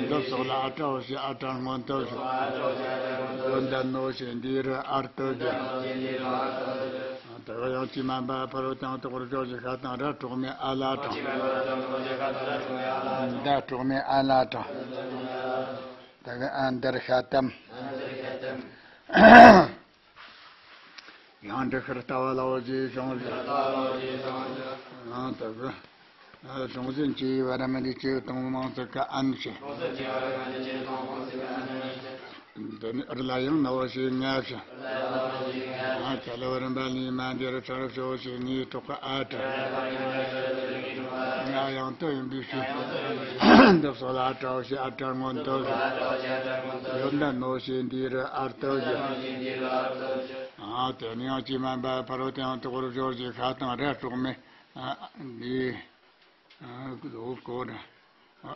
འདི་སོགས་ལ་ཨ་ཁྲའོ་ཞེས་ཨ་ཁྲ་སྔོན་དུ་བྱུང་། ཡོན་ཏན་ནོ་ཞེས་འདིའི་རུ་ཨར་ཏོ་གི། དེ་བ་ཡང་ཅི་མ་འབའ་ཕ་རོ་དང་ཐོག་རུ་ཕྱོགས་ཀྱི་ཤ་དང་ར་གྲོག་མའི་ཨ་ལ་དང་། མདའ་གྲོག་མའི་ཨ་ལ་དང་། དེ་གི་ཨ་འདར་ཤད་དམ། ཡང་འདི་ཕྱིར་ལྟ་བ་ལའོ་ཞེས་བྱང་ཆུབ། ཡང་དེ་གི། བྱུང་ཟིན་གྱི་བར་མ་འདི་སྐྱེ་བོ་དང་པོའི་མིང་ཚིག་གི་ཨན་བྱེད། འདི་ནི་འུར་ལ་ཡང་ནའོ་ཞེས་ངེས་བྱ། ཡང་གལ་བར་མ་ནི་མ་འདིར་ཁྲག་ཕྱོགས་ཀྱི་ངའི་ཐོག་གི་ཨ་ཁྲ། ང་ཡང་དོ་ཡིན་པའི་ཕྱིར། འདི་སོགས་ལ་ཨ་ཁྲའོ་ཞེས་ཨ་ཁྲ་སྔོན་དུ་བྱུང་། ཡོན་ཏན་ནོ་ཞེས་འདིའི་རུ་ཨར་ཏོ་གི། ཨ་དེ་ནི་ཡང་ཅི་མ་འབའ་ཕ་རོ་དང་ཐོག་རུ་ཕྱོགས་ཀྱི་ཤ་དང་ར་གྲོག་མའི། ཨ་འདི། ཨ་ཀུ་དོ་གོ་ར།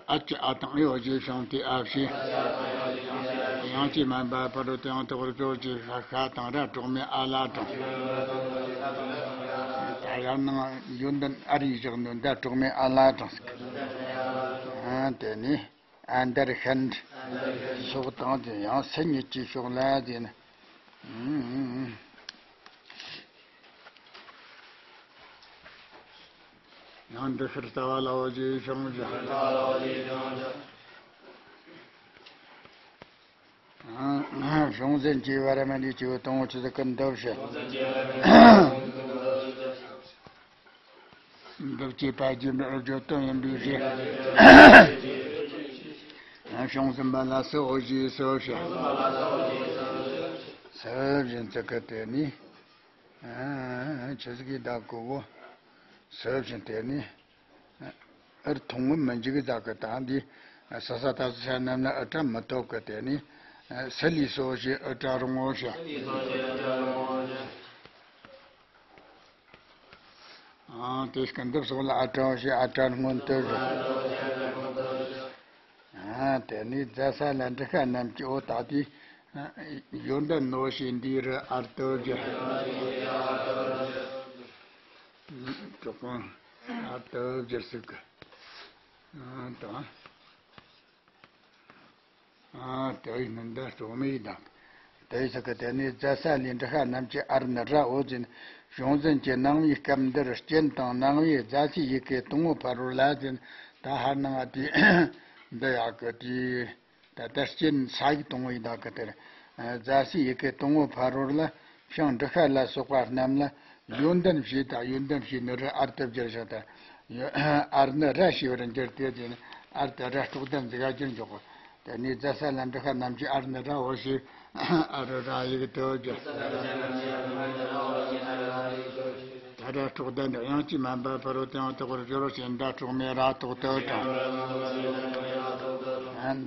ཨ་ཅི་ཨ་དང་ཨེ་འོ་ཞེས་བྱང་སྟེ་ཨ་བྱེད། ཡང་ཅི་མ་འབའ་ཕ་རོ་དང་ཐོག་རུ་ཕྱོགས་ཀྱི་ཤ་ཤ་དང་ར་གྲོག་མའི་ཨ་ལ་དང་། ད་ཡང་ནང་ཡོན་ཏན་ཨ་རིའི་བཞག་ནོ་མདའ་གྲོག་མའི་ཨ་ལ་དང་། ཨ་དེ་ནི། ཨ་འདར་ཤད། སོགས་དང་དེ་ཡང་སེམས་ཉིད་ཀྱི་ཕྱོགས་ལ་དེ་ནི། ཡང་འདི་ཕྱིར་ལྟ་བ་ལའོ་ཞེས་བྱང་ཆུབ། བྱུང་ཟིན་གྱི་བར་མ་འདི་སྐྱེ་བོ་དང་པོ་ཆོས་ཚིག་གི་འདུ་བྱེད། འདུ་བྱེད་པ་རྒྱུ་འབྲས་རྒྱུ་སྟོན་ཡིན་པའི་ཕྱིར། བྱུང་ཟིན་པ་ལ་སོ་འོ་ཞེས་སོ་བྱ། སོ་བཞིན་ཚིག་གི་དེ་ནི། ཨ་ཆི་ཟིག་གི་བདག་གོ་བོ། སོ་བཞིན་དེ་ནི། ཨུར་ཐུང་ངུ་མི་འཇིག་བདག་གི་ད་འདི། ས་ས་ད་ས་རྣམས་ལ་ཨུ་ཏྲ་མི་ཐོབ་གི་དེ་ནི། སི་ལི་སོ་ཞེས་ཨུ་ཏྲ་རུང་ངོ་བྱ། ཨང་དེ་སྐད་འདི་སོགས་ལ་ཨ་ཏྲ་ཞེས་ཨ་ཏྲ་སྔོན་དུ་བྱ། ཨ་དེ་ནི་རྫ་ས་ལ་འབྲི་ཤ་རྣམས་ཀྱི་འོ་ད་དེ། ཡོན་ཏན་ནོ་ཞེས་འདིའི་རུ་ཨར་ཏོ་བསྒྱུར། གྲོགས་པོ་ཨར་ཏོ་བསྒྱུར་ཟིག་གི། ཨ་དང་། ཨ་དེ་ཡིན་ན་འདི་གྲོགས་མེད་དང་། དེ་ཡི་ཚིག་གི་དེ་ནི་རྫ་ས་ལས་འབྲི་ཤ་རྣམས་ཀྱི་ཨར་ནི་ར་འོ་ཅན། བྱུང་ཟིན་གྱི་ནང་པའི་སྐབས་འདིར་རྐྱེན་དང་ནང་པའི་རྫ་སའི་ཡི་གེ་དང་པོ་ཕ་རོལ་ལ་ཅན། ད་ཧར་ནང་ཨ་དེ་འདི་ཡག་གི་དེ། ད་ལྟ་རྐྱེན་ས་ཡིག་དང་པོའི་བདག་གི་དེར། རྫ་སའི་ཡི་གེ་དང་པོ་ཕ་རོལ་ལ། ཤིང་འབྲི་ཤ་ལ་སོགས་པ་རྣམས་ལ་ཡོན་ཏན་ཞེས་དང་ཡོན་ཏན་ཞེས་ནི་རུ་ཨར་ཏོ་བསྒྱུར་ཞིང་དང་། ཨར་ནི་ར་ཞེས་པར་འགྱུར་ཏེ་དེ་ནི་ཨར་ཏི་ར་དྲུག་ལྡན་ཟིག་ག་གྱུར་འཇོག་གོ། དེ་ནི་རྫ་ས་ལ་འབྲི་ཤ་རྣམས་ཀྱི་ཨར་ནི་ར་འོ་ཞེས་ཨ་རུ་ར་ཡིག་ཏུ་བསྒྱུར། ད་ར་དྲུག་ལྡན་འདི་ཡང་ཅི་མ་འབའ་ཕ་རོལ་ཏུ་ཡང་དོག་པར་སྦྱོར་བ་ཞེས་འདྲ་གྲོགས་མེད་ར་དོག་ཏུ་དྲངས།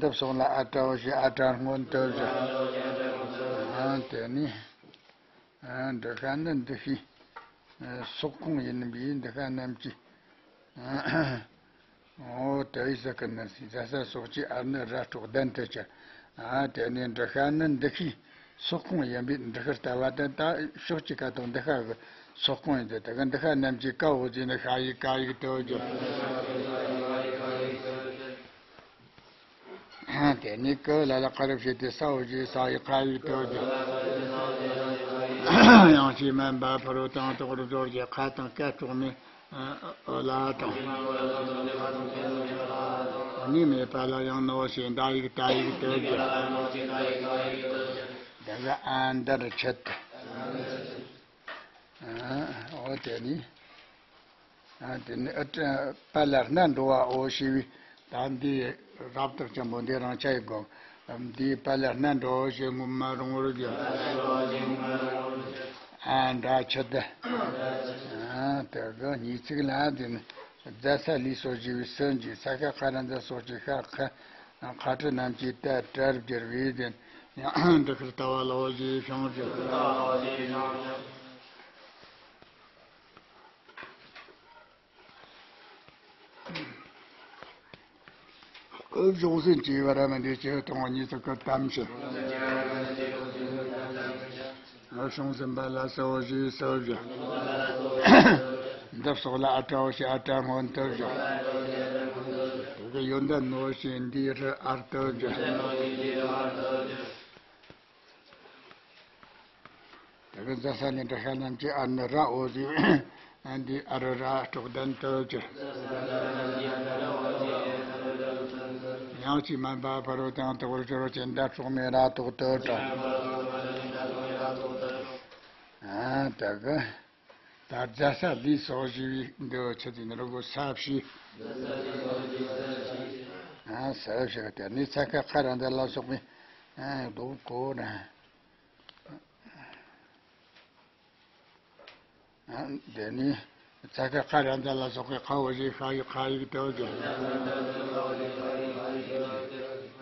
འདི་སོགས་ལ་ཨ་ཏྲ་འོ་ཞེས་ཨ་ཏྲ་སྔོན་དུ་བསྒྱུར། དེ་ནི། འདི་ཤ་ནི་འདི་ཤི། སོག་ཁོང་ཡིན་པས་འདི་ཤ་རྣམས་ཀྱི། ཨོ་དེ་ཡི་ཟེར་གི་ནི་རྫ་ས་སོགས་ཀྱི་ཨ་ནི་ར་སྤྲོག་ལྡན་དུ་གྱུར། ཨ་དེ་ནས་འབྲི་ཤ་ནི་འདུ་ཤེས་སོག་ཁོང་ཡིན་པས་འབྲི་ཤར་ལྟ་བ་དེ་ད་ཕྱོགས་ཀྱི་ཁ་དོག་འདུ་ཤ་གི་སོག་ཁོང་ཡིན་ཏེ། དེ་གི་འདུ་ཤ་རྣམས་ཀྱི་ཀ་འོ་ཟེར་ནི་ཤ་ཡིག་ཀ་ཡིག་ཏུ་གྱུར། དེ་ནས་ཀ་ལ་ལ་ཀ་རུ་བྱས་ཏེ་ས་འོ་ཞེས་ས་ཡི་ཁ་ཡིག་ཏུ་གྱུར། ཡང་ཅི་མན་པ་ཕ་རོལ་དང་དོག་རུ་སྦྱོར་གྱི་ཁ་དང་ཀ་དཀྲོག་མའི་འོ་ལ་དང་། གཉིས་མེད་པ་ལ་ཡང་ནོ་ཞེས་ད་ཡིག་ད་ཡིག་ཏུ་གྱུར། དེ་གི་ཨ་འདར་ཆད། འོ་དེ་ནི། ཨ་དེ་ནི་ཨ་ཏྲ་པ་ལ་སྣ་འགྲོ་བའོ་ཞེས་པའི་ད་འདི་རབ་རྟགས་ཅན་པོ་འདི་རང་ཆ་ཡི་དགོངས། འདིའི་པ་ལ་སྣ་འགྲོའོ་ཞེས་སྔོན་མ་རུང་བར་གྱུར། ཨ་འདྲ་ཆི་ཏི། ཨ་དེ་གི་གཉིས་ཚིག་ལ་འདི་ནི་རྫ་ས་ལུས་སོགས་ཞེས་པའི་སུ་འཇུག་ས་ཁ་ཁ་ར་འཛའ་སོགས་ཀྱི་ཤ་ཁ་ཁ་གྲུ་རྣམས་ཀྱི་ཏ་ཏྲར་བསྒྱུར་བས་དེ་ཡང་འབྲི་ཤར་ལྟ་བ་ལའོ་ཞེས་བྱུང་ཞིང་། གཞུང་ཟིན་གྱི་བར་མི་འདི་ཆེ་གཏོང་བ་ཉིད་དུ་ཀུན་གཏམ་ཞིང་། གཞུང་ཟིན་པ་ལ་སོ་ཞེས་སོ་བཞི། འདི་སོགས་ལ་ཨ་ཏྲའོ་ཞེས་ཨ་ཏྲ་སྔོན་དུ་བཞག། དེ་གི་ཡོན་ཏན་ནོ་ཞེས་འདིའི་རུ་ཨར་དུ་བཞག། དེ་གི་རྫ་ས་ནས་འབྲི་ཤ་རྣམས་ཀྱི་ཨ་ནི་ར་འོ་ཟེར་བས་འདི་ཨ་རུ་ར་སྤྲོག་ལྡན་དུ་གྱུར། ཡང་ཅི་མན་པ་ཕ་རོལ་དང་དོག་རུ་སྦྱོར་གྱི་འདར་སྤྲོག་མའི་ར་ཐོག་ཏུ་དྲངས། ཨ་དེ་གི་ད་རྫ་ས་ལུས་སོགས་ཞེས་པའི་འདི་ཆི་ཟེར་ནི་རུ་གོ་ས་བྱས། ཨ་ས་བྱས་དེ་ནི་ས་ཁ་ཁ་ར་འཛའ་ལ་སོགས་པའི་ཨ་ལྡོག་གོ་ན། དེ་ནས་ཚ་ཁ་ཁ་ར་འཛའ་ལ་སོགས་པའི་ཁ་འོ་ཞེས་ཤ་ཡི་ཁ་ཡིག་ཏུ་གྱུར།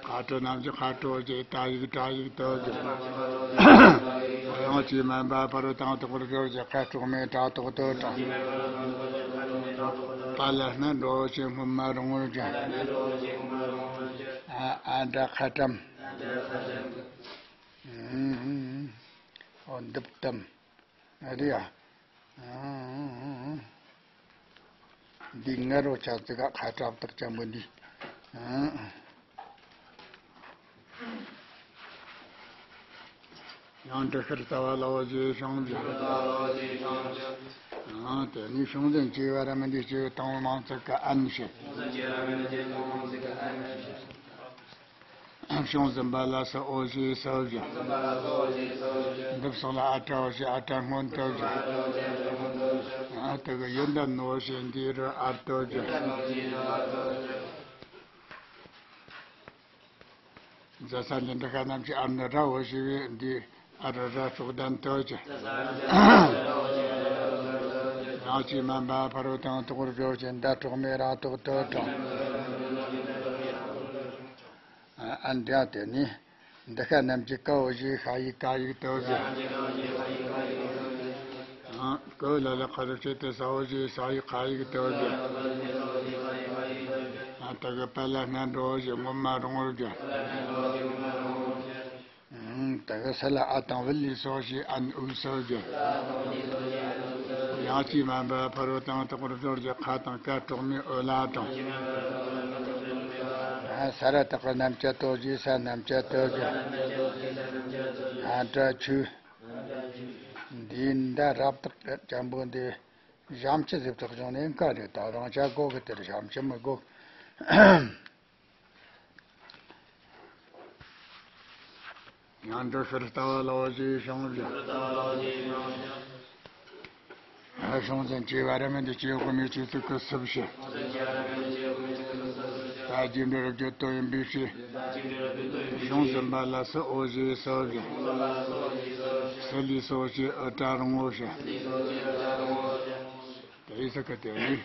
ཁ་གྲུ་རྣམས་ཀྱི་ཁ་གྲུ་འོ་ཞེས་ཏ་ཡིག་ཏྲ་ཡིག་ཏུ་གྱུར། ཡང་ཅི་མན་པ་ཕ་རོལ་དང་དོག་རུ་སྦྱོར་གྱི་ཁ་དཀྲོག་མའི་ཏྲ་ཐོག་ཏུ་དྲངས། པ་ལ་སྣ་འགྲོའོ་ཞེས་སྔོན་མ་རུང་བར་གྱུར། ཨ་ཨ་འདྲ་ཁ་ཏྲམ། ཨོ་འདི་པ་ཏམ། རེད་ཡ། འདི་ང་རོ་ཆ་ཙི་ག་ཁ་གྲབ་རྟགས་ཅན་པོ་འདི། ཡང་འབྲི་ཤར་ལྟ་བ་ལའོ་ཞེས་བྱུང་ཞིང་། དེ་ནས་གཞུང་ཟིན་གྱི་བར་མི་འདི་ཆེ་གཏོང་བ་མང་ཚིག་གི་ཨན་ཞེས། གཞུང་ཟིན་པ་ལ་སོ་འོ་ཞེས་སོ་བཞག། འདི་སོགས་ལ་ཨ་ཏྲ་འོ་ཞེས་ཨ་ཏྲ་སྔོན་དུ་བཞག། ཨ་དེ་གི་ཡོན་ཏན་ནོ་ཞེས་འདིའི་རུ་ཨར་དུ་བཞག། རྫ་ས་ལས་འབྲི་ཤ་རྣམས་ཀྱི་ཨ་ནི་ར་འོ་ཞེས་པས་འདིའི་ཨ་རུ་ར་སྲོག་ལྡན་དུ་གྱུར། ཡང་ཅི་མན་པ་ཕ་རོལ་དང་དོག་རུ་སྦྱོར་གྱི་འདར་སྤྲོག་མའི་ར་ཐོག་ཏུ་དྲངས། ཨ་འདྲ་དེ་ནི་འདི་ཤ་རྣམས་ཀྱི་ཀ་འོ་ཞེས་ཤ་ཡིག་ཀ་ཡིག་ཏུ་གྱུར། ཀ་ལ་ལ་ཁ་རུ་བྱས་ཏེ་ས་འོ་ཞེས་ས་ཡིག་ཁ་ཡིག་ཏུ་གྱུར། ཨ་དེ་གི་པ་ལ་སྣ་འགྲོའོ་ཞེས་སྔོན་མ་རུང་བར་གྱུར། དེ་གི་ས་ལ་ཨ་དང་བུ་ལས་སོགས་ཞེས་ཨན་འུ་སོགས་ཀྱི། ཡང་ཅི་མན་པ་ཕ་རོལ་དང་དོག་རུ་སྦྱོར་གྱི་ཁ་དང་ཀ་དཀྲོག་མའི་འོ་ལ་དང་། ས་ར་བཏགས་པའི་རྣམ་བཅད་དོ་ཞེས་ས་རྣམ་བཅད་དོ་ཞེས། ཨ་འདྲ་ཆུ། འདིའི་འདི་རབ་རྟགས་ཅན་པོ་འདི་ཞབས་ཕྱི་ཟེར་བཏགས་བྱུང་ནས་འགའ་རེ་ད་རང་ཆ་དགོས་གི། དེར་ཞབས་ཕྱི་མི་དགོས། ཡང་འབྲི་ཤར་ལྟ་བ་ལའོ་ཞེས་བྱུང་ཞིང་། ཨ་གཞུང་ཟིན་གྱི་བར་མི་འདི་ཆེ་གོ་མི་ཆེ་ཚིག་གི་སུ་བཞི། ད་རྒྱས་འབྲི་རབ་རྒྱས་དོན་ཡིན་པའི་ཕྱིར། གཞུང་ཟིན་པ་ལ་སུ་འོ་ཞེས་སོ་བཞི། སུ་ལས་སོ་ཞེས་ཨུ་ཏྲ་རུང་ངོ་བཞི། དེ་ཡི་སུ་གི་དེ་ནི།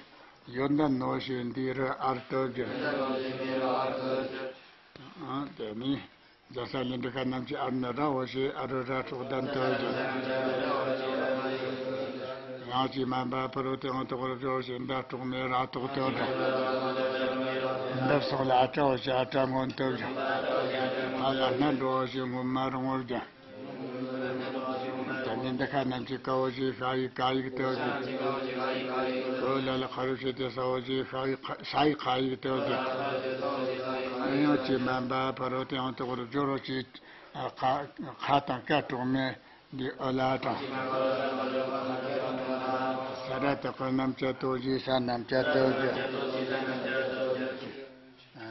ཡོན་ཏན་ནོ་ཞེས་འདིའི་རུ་ཨར་དུ་གྱུར། ཨ་དེ་ནི་རྫ་ས་ལས་འབྲི་ཤ་རྣམས་ཀྱི་ཨར་ནི་ར་འོ་ཞེས་ཨ་རུ་ར་སྲོག་ལྡན་དུ་གྱུར། ཡང་ཅི་མན་པ་ཕ་རོལ་དང་དོག་རུ་སྦྱོར་ཞེས་འདར་སྤྲོག་མའི་ར་ཐོག་ཏུ་དྲངས། ལ་སོགས་ལ་ཨ་ཏྲའོ་ཞེས་ཨ་ཏྲ་སྔོན་དུ་བཞག་ཨ་ལ་སྣ་འགྲོ་བ་ཞེས་སྔོན་མ་རིང་བོར་བཞག་དེ་ནས་འདི་ཁ་རྣམས་ཀྱི་ཀ་བོ་ཞེས་ཤ་ཡིག་ཀ་ཡིག་ཏུ་བཞག་གོ་ལ་ལ་ཁ་རུ་ཞེས་ཏེ་ས་བོ་ཞེས་ཤ་ཡིག་ཤ་ཡིག་ཁ་ཡིག་ཏུ་བཞག་ཡང་ཅི་མན་པ་ཕ་རོལ་ཏུ་ཡང་དག་པར་སྦྱོར་བ་ཞེས་ཁ་ཁ་དང་ཀ་གྲོགས་མེད། འདི་ཨོ་ལ་དང་། ས་ར་དེ་ཀ་རྣམས་ཀྱི་ཏོ་ཞེས་ས་རྣམས་ཀྱི་ཏོ་ཞེས།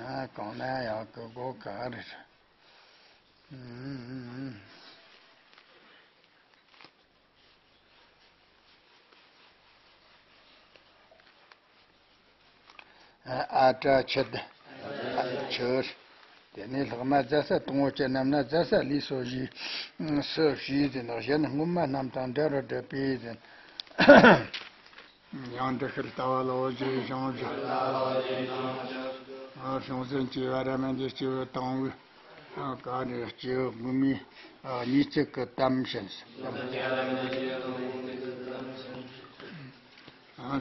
ཨ་གང་ན་ཡག་གི་གོ་ག་རེད། ཨ་ཏྲ་ཆད། ཆོས། དེ་ནས་ལྷག་མ་ཛ་ས་དང་པོ་སྤྱི་རྣམས་ན་ཛ་ས་ལས་སོ་ཞེས་སུ་ཞེས་ཟེར་ན་གཞན་སྔོན་མ་རྣམས་དང་འདྲ་རུ་སྒྲུབ་པས་ཟེར། ཡང་འདི་ཕྱིར་ལྟ་བ་ལ་འོ་ཞེས་བྱུང་ཞིང་། བྱུང་ཟིན་གྱི་བ་ར་མན་འདི་སྐྱེས་བུ་དང་བོའི་ག་ནས་སྐྱེས་བུ་དངོས་མའི་གཉིས་ཚིག་གི་གཏམ་བྱིན།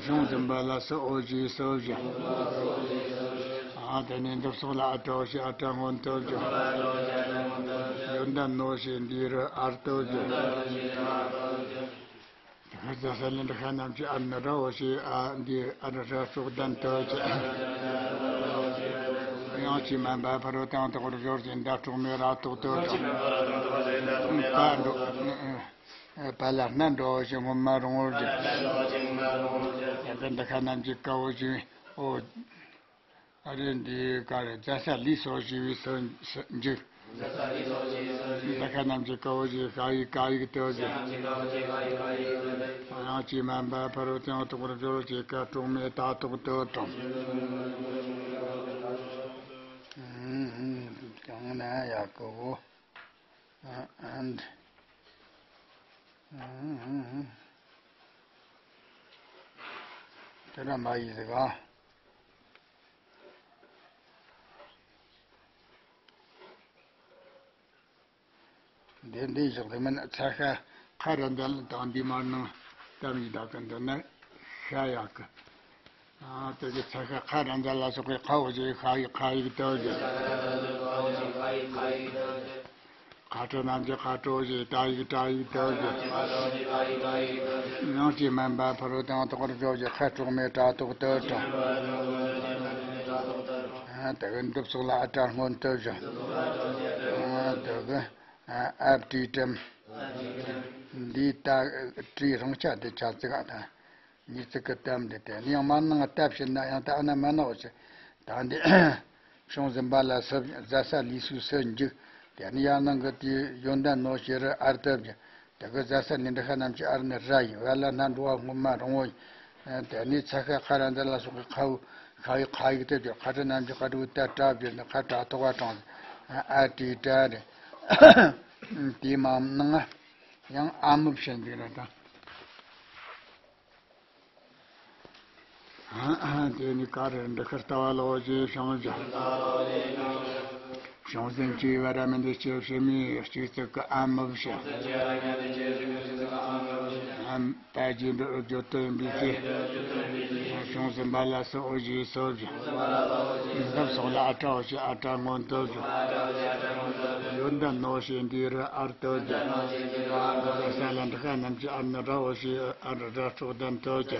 བྱུང་ཟིན་པ་ལ་སུ་འོ་ཞེས་སུ་བཞག་དེ་ནས་འདི་སོགས་ལ་ཨ་ཏྲའོ་ཞེས་ཨ་ཏྲ་སྔོན་དུ་བཞག་ཡོན་ཏན་ནོ་ཞེས་འདིའི་རུ་ཨར་དུ་བཞག་དེ་ཁར་ཛ་ས་ལེན་ཏྲ་ཤ་རྣམས་ཀྱི་ཨར་ནི་ར་འོ་ཞེས་ཨ་འདིའི་ཨ་རུ་ར་སྲོག་ལྡན་དུ་བཞག་ཡང་ཅི་མན་པ་ཕ་རོལ་ཏུ་ཡང་དག་པར་སྦྱོར་ཞེས་འདའ་གྲོགས་མེད་ར་ཐོག་ཏུ་བཞག་པ་འགྲོ། པ་ལ་སྣ་འགྲོ་བ་ཞེས་སྔོན་མ་རིང་བོར་བཞག་ཡང་འདི་ཁ་རྣམས་ཀྱི་ཀ་བོ་ཞེས་འོ། ཨ་རེ་འདི་ག་རེ་ཛ་ས་ལས་སོ་ཞེས་པའི་སུ་འཇུག་འདི་ཁ་རྣམས་ཀྱི་ཀ་བོ་ཞེས་ཤ་ཡིག་ཀ་ཡིག་ཏུ་བཞག་ཡང་ཅི་མན་པ་ཕ་རོལ་ཏུ་ཡང་དག་པར་སྦྱོར་ཞེས་ཀ་གྲོགས་མེད་ད་ཐོག་ཏུ་དྲངས། གང་ན་ཡག་གི་བོ། ཨ་ཨ་འདི། དེ་ལ་མ་ཡིན་ཟེར་ག་འདི་འདི་བཞག་དེ་མིན་ཚ་ཤ་ཁ་ར་འདི་དང་འདི་མར་ནང་གཏམ་ཡིན་ད་གི་འདི་ན་ཤ་ཡག་གི་ཨ་དེ་གི་ཚ་ཤ་ཁ་ར་འདི་ལ་སོགས་པའི་ཁ་འོ་ཞེས་ཤ་ཡིག་ཁ་ཡིག་ཏུ་བཞག་ཁ་ཏྲ་རྣམས་ཀྱི་ཁ་ཏྲོ་ཞེས་ཏྲ་ཡིག་ཏྲ་ཡིག་ཏུ་བཞག་ཡང་ཅི་མན་པ་ཕ་རོལ་ཏུ་ཡང་དག་པར་སྦྱོར་ཞེས་ཁ་གྲོགས་མེད་ཏྲ་ཐོག་ཏུ་དྲངས། ཨ་དེ་གི་འདི་སོགས་ལ་ཨ་ཏྲ་སྔོན་དུ་བཞག་ཨ་དེ་གི་ཨ་ཨ་བྲིས་ཏྲམ། འདིའི་ད་བྲིས་རང་ཆ་དེ་ཆ་ཙི་ག་ད། གཉིས་ཚིག་གི་གཏམ་འདི་དེ་ནི་ཡང་མ་ནང་ལྟ་བྱེད་ན་ཡང་ད་ཨ་ན་མ་ནོག་ཅེ། ད་འདི་བྱུང་ཟིན་པ་ལ་སུ་ཛ་ས་ལས་སུ་སུ་འཇུག་དེ་ནི་ཡང་ནང་གི་དེའི་ཡོན་ཏན་ནོ་ཞེས་རུ་ཨར་ཏུ་བཞག་དེ་གི་ཛ་ས་ལེན་ཏྲ་ཤ་རྣམས་ཀྱི་ཨར་ནི་ར་ཡིན། བ་ལ་སྣ་འགྲོ་བ་སྔོན་མ་རིང་བོ་ཡིན། དེ་ནི་ཚ་ཤ་ཁ་ར་འདི་ལ་སོགས་པའི་ཁ་བོ་ཁ་ཡིག་ཁ་ཡིག་ཏུ་བསྒྱུར། ཁ་ཏྲ་རྣམས་ཀྱི་ཁ་ཏྲ་བོ་ཏ་ཏྲ་བསྒྱུར་ནས་ཁ་ཏྲ་ཐོག་པ་དྲངས་ཏེ་ཨ་ཏྲི་ཏྲ་རེད། དེའི་མ་ནང་ཡང་ཨ་མུ་བྱེད་འདུག་ར་ད། དེ་ནི་ག་རེ་འདི་ཁར་ལྟ་བ་ལོ་ཞེས་བྱུང་ཞིང་། བྱུང་ཟིན་གྱི་བ་ར་མི་འདི་སྐྱེ་ཕྱི་མའི་གཅིག་ཙིག་གི་ཨ་མུ་བྱ། ཨམ་པ་རྗེས་འགྲོ་རྒྱུ་དོན་པའི་ཚེ། བྱུང་ཟིན་པ་ལ་སོགས་འོ་ཞེས་སོ་བྱ། འདི་སོགས་ལ་ཨ་ཏྲ་འོ་ཞེས་ཨ་ཏྲ་སྔོན་དུ་བྱ། ཡོན་ཏན་ནོ་ཞེས་འདིའི་རུ་ཨར་དོ་ཅ། ས་ལ་འདི་ཁ་རྣམས་ཀྱི་ཨར་ནི་ར་འོ་ཞེས་ཨ་རུ་ར་སྲོག་ལྡན་དོ་ཅ།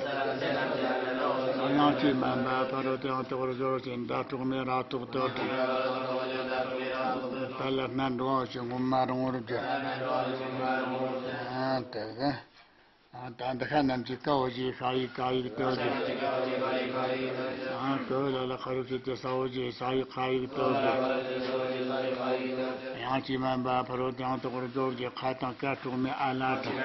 ཡང་ཅི་མན་པ་ཕ་རོལ་ཏུ་ཡང་དག་པར་སྦྱོར་ཞེས་འདའ་གྲོགས་མེད་ར་ཐོག་ཏུ་དྲངས། པ་ལ་སྣ་འགྲོ་འོ་ཞེས་སྔོན་མ་རིང་བོར་བསྒྱུར། ཨ་དེ་གི་ཨ་ད་འདི་ཁ་རྣམས་ཀྱི་ཀ་འོ་ཞེས་ཤ་ཡིག་ཀ་ཡིག་ཏུ་བསྒྱུར། ཨ་ཀ་ལ་ལ་ཁ་རུ་ཞེས་ཏེ་ས་འོ་ཞེས་ས་ཡིག་ཁ་ཡིག་ཏུ་བསྒྱུར། ཡང་ཅི་མན་པ་ཕ་རོལ་ཏུ་ཡང་དག་པར་སྦྱོར་ཞེས་ཁ་དང་ཀ་གྲོགས་མེད་ཨ་ལ་དྲངས།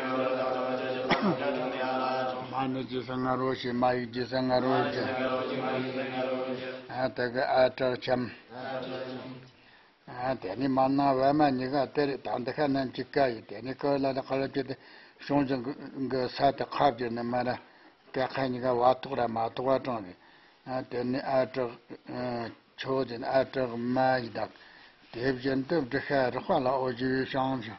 མ་ནི་རྗེས་སུ་ང་རོ་ཞེས་མ་ཡིག་རྗེས་སུ་ང་རོ་ཞེས། ཨ་ད་གི་ཨ་དྲག་འཆམ། ཨ་དེ་ནི་མ་ནང་བ་མ་གཉིས་ཀ་དེ་རེད། ད་འདི་ཁ་རྣམས་ཀྱི་ཀ་ཡིན། དེ་ནི་ཀ་ལ་ནི་ཁ་ལ་ཅི་སྟེ་བྱུང་ཞིང་གི་ས་དེ་ཁ་བསྒྱུར་ནས་མ་ར་ཀ་ཁ་གཉིས་ཀ་བ་ཐོག་ར་མ་ཐོག་བ་དྲངས་ཏེ། ཨ་དེ་ནི་ཨ་དྲག་ཆོས་དེ་ནི་ཨ་དྲག་མ་ཡི་དག་དེ་བཞིན་དུ་འབྲི་ཤ་རག་པ་ལ་འོ་ཞེས་བྱུང་ཞིང་།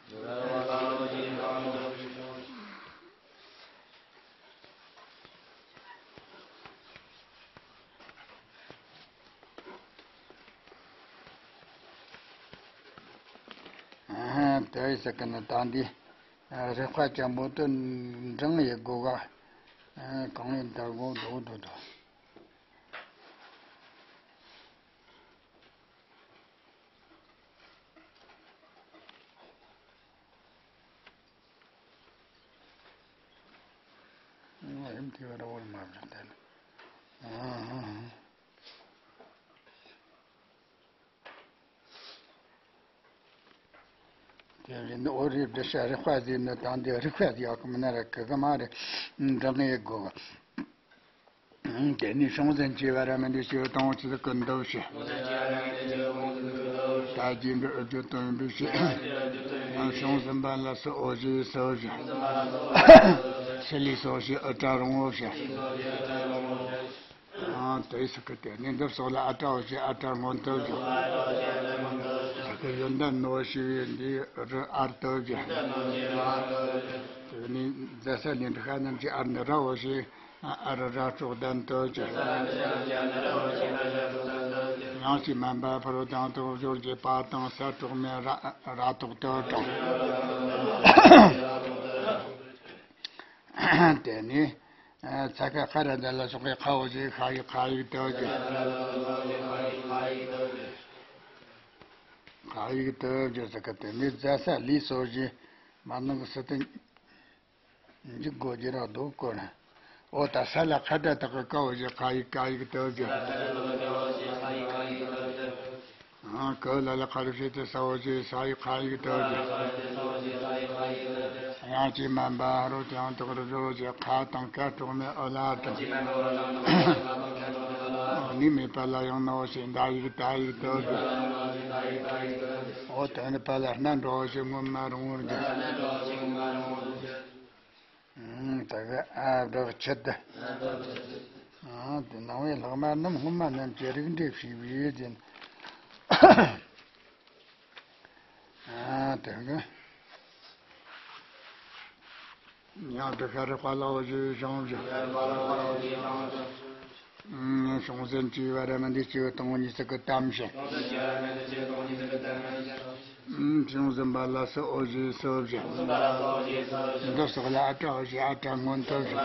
དེ་ཡི་ཟེར་གི་ནི་ད་འདི་རིག་པ་ཅན་པོ་དེ་འབྲིང་ཡི་སྒོ་ག་གང་ཡིན་ད་གོ་དོ་དོ་དོ། ང་ཡུམ་ཐེ་བ་ར་བོར་མ་བཞག་དེ་ནི། དེ་རིང་འདི་འོ་རིགས་འདི་ཤ་རིག་པ་ཟིག་ནི་དང་འདི་རིག་པ་ཟིག་ཡག་གི་མིན་ན་ར་གི་གི་མ་རེད། འདྲ་ངེས་དགོས། དེ་ནས་བྱུང་ཟིན་བྱས་པ་ར་མི་འདི་ཞེས་དང་ཅི་ཟིག་གི་འདུ་ཞེས། ད་རྒྱས་འབྲི་ཨུ་རྒྱུ་སྟོན་པའི་ཞེས། བྱུང་ཟིན་པ་ལ་སོགས་འོ་ཞེས་སོ་ཞེས། སི་ལི་སོགས་ཞེས་ཨུ་ཏྲ་རུང་བོ་ཞེས། དེ་སུ་གི་དེ་ནི་འདི་སོགས་ལ་ཨ་ཏྲ་འོ་ཞེས་ཨ་ཏྲ་སྔོན་དུ་བཞག་ད་གི་ཡོན་ཏན་ནོ་ཞེས་པའི་འདིའི་རི་ཨར་དུ་བཞག་དེ་ནི་རྫ་ས་ལས་འབྲི་ཤ་རྣམས་ཀྱི་ཨར་ནི་ར་འོ་ཞེས་ཨ་རི་ར་དྲུག་ལྡན་དུ་བཞག་ཡང་ཅིག་མན་པ་ཕ་རོལ་དང་དུ་སྦྱོར་གྱི་པ་དང་ས་གྲོགས་མེད་ར་ར་དོག་ཏུ་དྲངས། དེ་ནས། ཚ་ཁ་ཁ་ར་འདི་ལ་སོགས་པའི་ཁ་འོ་ཞེས་ཁ་ཡིག་ཁ་ཡིག་ཏུ་བསྒྱུར། ཁ་ཡིག་ཏུ་བསྒྱུར་ཟེར་གི་དེ་ནི་རྫ་ས་ལས་སོགས་ཞེས་མ་ནང་གི་སི་ཏུ་འཇུག་དགོས་ཀྱི་ར་འདུག་གོ་ན། འོ་ད་ས་ལ་ཁ་སྒྲ་དག་གི་ཀ་འོ་ཞེས་ཁ་ཡིག་ཀ་ཡིག་ཏུ་བསྒྱུར། ཨང་། ཀ་ལ་ལ་ཁ་རུ་ཤེ་ཏི་ས་འོ་ཞེས་ས་ཡིག་ཁ་ཡིག་ཏུ་བསྒྱུར། དབྱངས་ཅན་མན་པ་ཧ་རོ་དེའང་དག་རུ་སྦྱོར་བ་ཞེས་ཁ་དང་ཀ་གྲོགས་མེད་ཨོ་ལ་དྲངས། ནི་མེད་པ་ལ་ཡང་ནོ་ཞེས་ཟླ་ཡིག་ད་ཡིག་ཏུ་བསྒྱུར། འོ་དེ་ནི་པ་ལ་སྣ་འགྲོ་ཞེས་སྔོན་མ་རུང་བར་བསྒྱུར། ཨང་། ད་གི་ཨ་བྲག་ཆུ་དེ། ཨང་། དེ་ནང་བའི་ལྷག་མ་རྣམས་སྔོན་མ་རྣམས་ཀྱི་རིགས་འགྲེ་ཞེས་པའི་ཡུལ་དེ། ཨང་། དེ་གི་ཡང་དེ་ཤ་རི་པ་ལའོ་ཞེས་བྱུང་ཞིང་། ཨང་། བྱུང་ཟིན་བྱས་པ་ར་མི་འདི་སྐྱེ་བོ་དང་པོ་ཉིད་ཟེར་གི་གཏམ་བྱས། བྱུང་ཟིན་པ་ལ་སོགས་འོ་ཞེས་སོ་བཞག་འདི་སོགས་ལ་ཨ་ཏྲ་འོ་ཞེས་ཨ་ཏྲ་སྔོན་དུ་བཞག་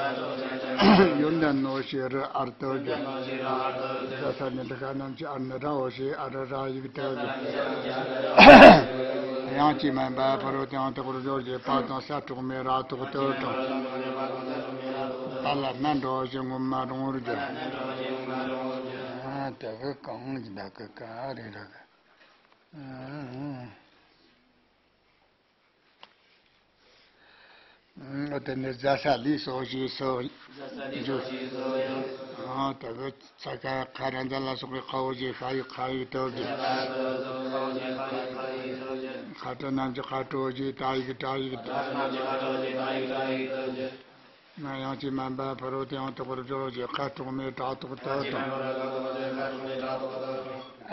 ཡོན་ཏན་ནོ་ཞེས་རི་ཨར་དུ་བཞག་རྫ་ས་ནི་འབྲི་ཤ་རྣམས་ཀྱི་ཨར་ནི་ར་འོ་ཞེས་ཨ་རི་ར་ཡིག་ཏུ་བཞག་དབྱངས་ཅན་མན་པ་ཕ་རོལ་དུ་ཡང་དག་པར་སྦྱོར་གྱི་པ་དང་ས་གྲོགས་མེད་ར་དོག་ཏུ་དྲངས། པ་ལ་སྣ་འགྲོ་ཞེས་སྔོན་མ་རུང་བར་བསྒྱུར། ཨ་དེ་གི་གང་གི་ད་གི་ག་རེ་ར་གི། ཨ་དེ་ནི་རྫ་ས་ལས་སོགས་ཞེས་སོ་བསྒྱུར། ཨ་དེ་གི་ཚ་ཁ་ཁ་ར་འདི་ལ་སོགས་པའི་ཁ་འོ་ཞེས་ཤ་ཡིག་ཁ་ཡིག་ཏུ་བསྒྱུར། ཁ་ཏྲ་རྣམས་ཀྱི་ཁ་ཏྲོ་ཞེས་ཏྲ་ཡིག་ཏྲ་ཡིག་ཏུ། ན་དབྱངས་ཅན་མན་པ་ཕ་རོལ་ཏུ་ཡང་དག་པར་སྦྱོར་བ་ཞེས་ཁ་གྲོགས་མེད་ཏྲ་དོག་ཏུ་དྲངས།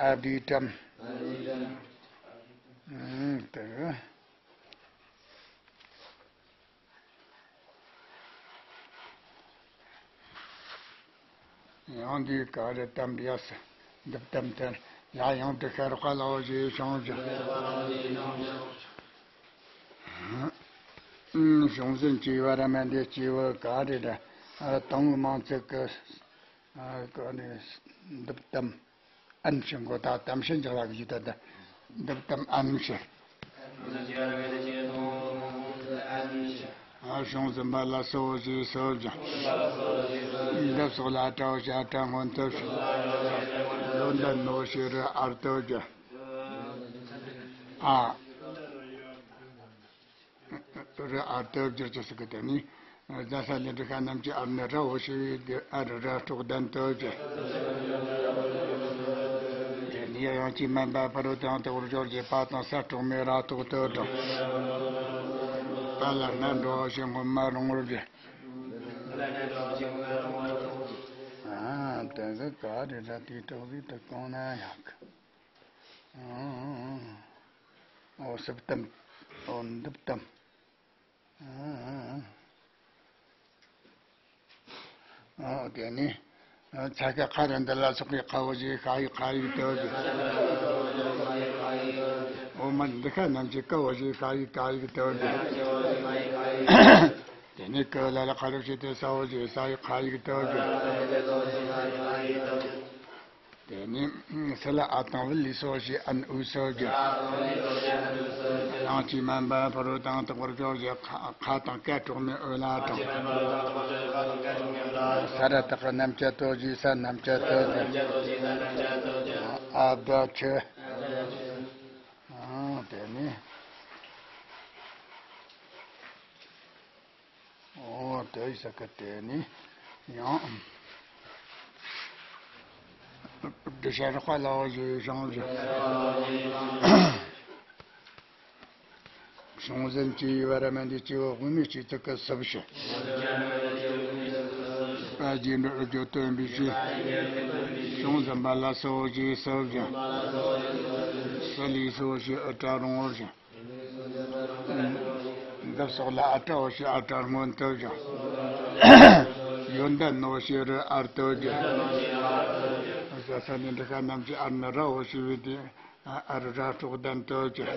ཨ་བྲིས་ཏྲམ། ཨ་དེ་གི། ཡང་འདི་ག་རེ་གཏམ་ཡ་སི་འདི་གཏམ་དེར་ཡ་ཡང་དུ་ཤར་ཁ་ལའོ་ཞེས་བྱུང་ཞིང་། བྱུང་ཟིན་སྐྱེ་བ་ར་མ་འདི་སྐྱེ་བ་ག་རེ་ར་དང་མང་ཚིག་གི་ག་ནས་འདི་གཏམ། ཨན་ཞེས་མགོ་དག་གཏམ་ཞེས་འཇག་ལ་གི་ད་ལྟ་འདི་གཏམ་ཨན་ཞེས། ཨ་བྱུང་ཟིན་པ་ལ་སོ་ཞེས་སོ་བྱ། འདི་སོགས་ལ་ཨ་ཏྲའོ་ཞེས་ཨ་ཏྲ་སྔོན་དུ་བྱ། ཡོན་ཏན་ནོ་ཞེས་རི་ཨར་དུ་བྱ། ཨ། རི་ཨར་དུ་བསྒྱུར་བྱ་ཟེར་གི་དེ་ནི། རྫ་ས་ལས་འབྲི་ཤ་རྣམས་ཀྱི་ཨར་ནི་རའོ་ཞེས་པའི་ཨ་རི་ར་དྲུག་ལྡན་དུ་བསྒྱུར། དེ་ནི་དབྱངས་ཅན་མན་པ་ཕ་རོལ་ཏུ་ཡང་དག་པར་སྦྱོར་གྱི་པ་དང་ས་གྲོགས་མེད་ར་དོག་ཏུ་དྲངས། པ་ལ་སྣ་འགྲོ་ཞེས་སྔོན་མ་རུང་བར་བསྒྱུར། ཨ་དེ་གི་ག་རེ་ར་དེའི་གྲོགས་ཟིག་ཏུ་གང་ན་ཡག་གི། ཨོ་སིབ་གཏམ། ཨོ་འདུབ་གཏམ། ཨོ་དེ་ནི་ཚ་ཁ་ཁ་ར་འདི་ལ་སོགས་པའི་ཁ་འོ་ཞེས་ཤ་ཡིག་ཁ་ཡིག་ཏུ་བསྒྱུར། འོ་མ་འདི་ཁ་རྣམས་ཀྱི་ཀ་འོ་ཞེས་ཤ་ཡིག་ཀ་ཡིག་དོ་ཞེས། དེ་ནས་ཀུ་ལ་ལ་ཁ་རུ་ཞེས་ཏེ་ས་འོ་ཞེས་ས་ཡིག་ཁ་ཡིག་དོ་ཞེས། དེ་ནས་སི་ལ་ཨ་དང་བི་ལི་སོ་ཞེས་ཨན་འུ་སོ་ཞེས། ཡང་ཅི་མན་པ་ཕ་རོ་དང་དག་པར་སྦྱོར་ཞེས་ཁ་ཁ་དང་ཀ་གྲོགས་མེད་འོ་ལ་དང་། ས་ར་དག་གི་རྣམ་བཅད་དོ་ཞེས་ས་རྣམ་བཅད་དོ་ཞེས། ཨ་བ་ད་ཆུ། ཨང་། དེ་ནི། ཨོ་དེ་ཡི་ས་ཀ་དེ་ནི་ཡང་། བདེ་ཤ་རག་པ་ལའོ་ཞེས་བྱང་ཞེས། བྱུང་ཟིན་གྱི་བར་མ་འདི་སྐྱེ་བོ་དབུ་མའི་སྐྱེ་ཚུལ་གྱི་སུབ་ཞེས། པ་རྗེས་འགྲོ་ཨུ་ཇོ་སྟོན་པའི་ཕྱིར། བྱུང་ཟིན་པ་ལ་སོགས་ཀྱི་སོགས་ཀྱང་། སི་ལི་སོགས་ཞེས་ཨུ་ཏྲ་རོང་བོར་ཞིང་། འདི་སོགས་ལ་ཨ་ཏྲའོ་ཞེས་ཨ་ཏྲ་སྔོན་དུ་ཞིང་། ཡོན་ཏན་ནོ་ཞེས་རུ་ཨར་དུ་ཞིང་། ཟ་ས་ནི་འདི་ཁ་རྣམས་ཀྱི་ཨར་ནི་རའོ་ཞེས་པའི་དེ། ཨ་རུ་ར་གྲོགས་ལྡན་དུ་གྱུར།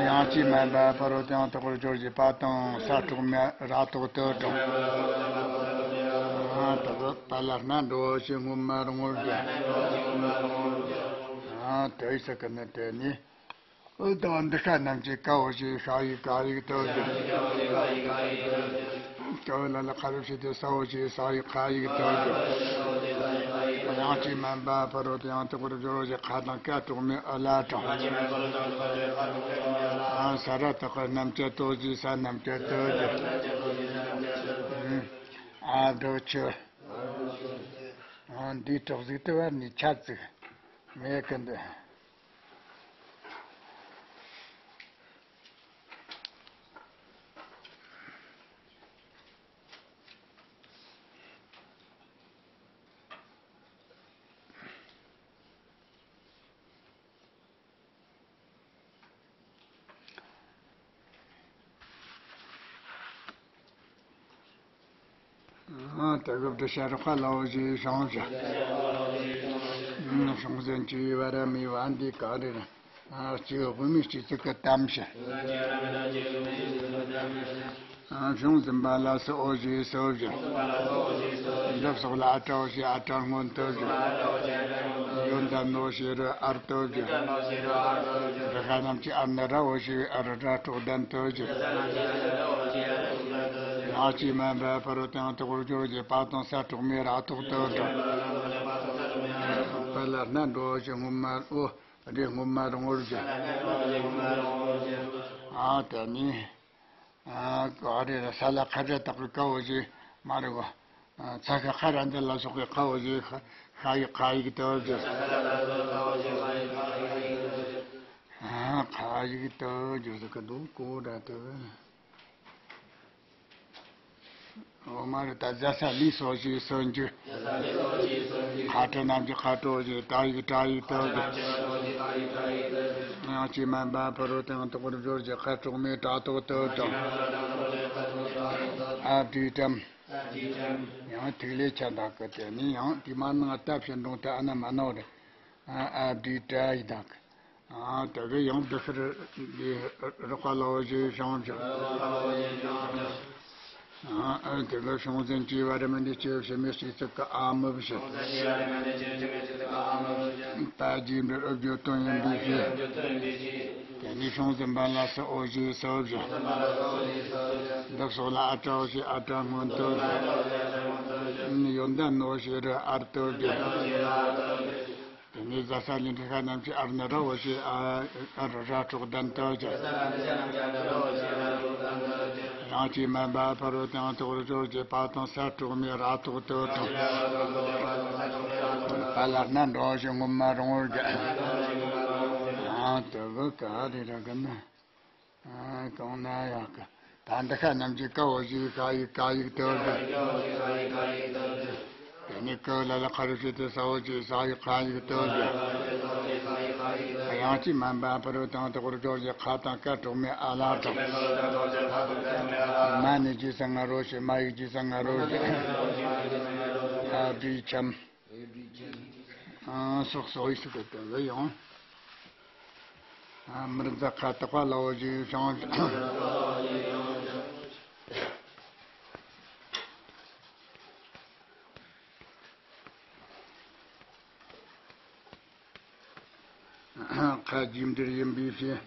ཡང་ཅི་མན་པ་ཕ་རོལ་ཏུ་ཡང་དག་པར་སྦྱོར་བྱེད་པ་དང་ས་གྲོགས་མེད་ར་ཐོག་ཏུ་གྲོགས། ཨ་དག་པ་ལ་སྣ་འགྲོ་ཞེས་སྔོན་མ་རུང་བར་གྱུར། ཨ་དེ་ཡི་ས་ཀ་ནི་དེ་ནི། ཨུ་དང་འདི་ཁ་རྣམས་ཀྱི་ཀའོ་ཞེས་ཤ་ཡི་ཀ་ཡིག་དུ་གྱུར། ཀའོ་ལ་ལ་ཁ་རུ་ཞེས་ཏེ་ས་འོ་ཞེས་ས་ཡི་ཁ་ཡིག་དུ་གྱུར། ཡང་ཅི་མན་པ་ཕ་རོལ་ཏུ་ཡང་དག་པར་སྦྱོར་བ་ཞེས་ཁ་དང་ཀ་གྲོགས་མེད་ཨུ་ལ་དྲངས། ཨ་ས་ར་དག་གི་རྣམ་བཅད་དོ་ཞེས་ས་རྣམས་བཅད་དོ་གྱུར། ཨ་འགྲོ་ཆུ། ཨ་འདིའི་གྲོགས་ཟིག་དུ་བར་ནས་ཆ་ཙིག་མེད་གི་འདི། ཨ་དེ་གི་བདེ་ཤ་རག་པ་ལའོ་ཞེས་བྱང་ཞེས། བྱུང་ཟིན་གྱི་བར་མའི་བ་འདི་ག་རེ་རེད། ཨ་སྐྱེ་བོ་དབུ་མའི་སྐྱེ་ཚུལ་གྱི་གཏམ་ཞེས། ཨ་བྱུང་ཟིན་པ་ལ་སོགས་འོ་ཞེས་སོ་ཞེས། འདི་སོགས་ལ་ཨ་ཏྲའོ་ཞེས་ཨ་ཏྲ་སྔོན་དུ་ཞེས། ཡོན་ཏན་ནོ་ཞེས་རུ་ཨར་དུ་ཞེས། འདི་ཁ་རྣམས་ཀྱི་ཨར་ནི་རའོ་ཞེས་ཨ་རུ་ར་གྲོགས་ལྡན་དུ་ཞེས། ཡང་ཅི་མན་པ་ཕ་རོལ་ཏུ་ཡང་དག་པར་སྦྱོར་བྱེད་པ་དང་ས་གྲོགས་མེད་ར་ཐོག་ཏུ་གྲོགས། པ་ལ་སྣ་འགྲོ་ཞེས་སྔོན་མ་འོ་རེ་སྔོན་མ་རུང་བར་གྱུར། ཨ་དེ་ནི། ཨ་ག་རེ་རེད། ས་ལ་ཁ་ར་དག་གི་ཀའོ་ཞེས་མ་རེད་གོ། ཨ་ཚ་ཁ་ཁ་ར་འདི་ལ་སོགས་པའི་ཀའོ་ཞེས་ཤ་ཤ་ཡི་ཁ་ཡིག་དུ་གྱུར། ཨ་ཁ་ཡིག་དུ་གྱུར་ཟེར་གི་འདུག་གོ་ར་དུ། འོ་མ་རེད། ད་ཟ་ས་ལི་སོགས་ཞེས་སོན་གྱི། ཁ་ཏྲ་རྣམས་ཀྱི་ཁ་ཏྲོ་ཞེས་ཏ་ཡིག་ཏྲ་ཡིག་དུ་གྱུར། ཡང་ཅི་མན་པ་ཕ་རོལ་ཏུ་ཡང་དག་པར་སྦྱོར་བྱེད་ཁ་གྲོགས་མེད་དྲག་ཏོག་ཏུ་གྲོགས། ཨ་བྲིས་ཏམ། ཡང་ཐིག་ལེ་ཆ་དག་གི་དེ་ནི་ཡང་དེ་མ་ནང་ལྟ་ཕྱིར་འབྲོང་ལྟ་ཨ་ན་མ་ནོ་རེད། ཨ་བྲིས་ཏྲ་ཡི་དག་གི། ཨ་དེ་གི་ཡང་བདག་གིར་རག་པ་ལའོ་ཞེས་བྱང་ཞིང་། ཨ་དེ་གི་བྱུང་ཟིན་གྱི་བར་མ་འདི་སྐྱེ་བོ་ཕྱི་མའི་སྐྱེ་ཚུལ་གྱི་ཨ་མུབ་ཞིང་། པ་རྗེས་འགྲོ་ཨུ་བརྗོད་དོན་ཡིན་པའི་ཕྱིར། དེ་ནས་བྱུང་ཟིན་པ་ལ་སོགས་འོ་ཞེས་སོ་བཞག། འདི་སོགས་ལ་ཨ་ཏྲའོ་ཞེས་ཨ་ཏྲ་སྔོན་དུ་བཞག། ཡོན་ཏན་ནོ་ཞེས་རུ་ཨར་དུ་བཞག། དེ་ནས་ཟ་ས་ལི་འདྲི་ཁ་རྣམས་ཀྱི་ཨར་ནི་ར་འོ་ཞེས་ཨ་ཨ་རུ་ར་གྲོགས་ལྡན་དུ་བཞག། ཡང་ཅི་མན་པ་ཕ་རོལ་ཏུ་ཡང་དག་པར་སྦྱོར་བྱེད་པ་དང་ས་གྲོགས་མེད་ར་ཐོག་ཏུ་གྲོགས། པ་ལ་སྣ་འགྲོ་ཞེས་སྔོན་མ་རུང་བར་གྱུར། ཡང་དུ་བུ་ག་རེ་ར་གི་ན། ཨ་གང་ན་ཡག་གི། ད་འདི་ཁ་རྣམས་ཀྱི་ཀའོ་ཞེས་ཤ་ཡི་ཀ་ཡིག་དུ་གྱུར། དེ་ནས་ཀུ་ལ་ལ་ཁ་རུ་ཞེས་ཏེ་ས་འོ་ཞེས་ས་ཡི་ཁ་ཡིག་དུ་གྱུར། ཡང་ཅི་མན་པ་ཕ་རོལ་ཏུ་ཡང་དག་པར་སྦྱོར་བྱེད་ཁ་དང་ཀ་གྲོགས་མེད་ཨ་ལ་དྲངས། མ་ནི་རྗེས་སུ་ང་རོ་ཞེས་མ་ཡི་རྗེས་སུ་ང་རོ་ཞེས། ཨ་བྲིས་ཁྱམས། ཨ་སོགས་སོགས་ཡིག་སུ་གི་དུ་ལ་ཡང་། མི་རྫ་ཁ་དག་པ་ལ་འོ་ཞེས་བྱུང་། ཁ་རྗེས་འབྲེལ་ཡིན་པའི་ཕྱིར།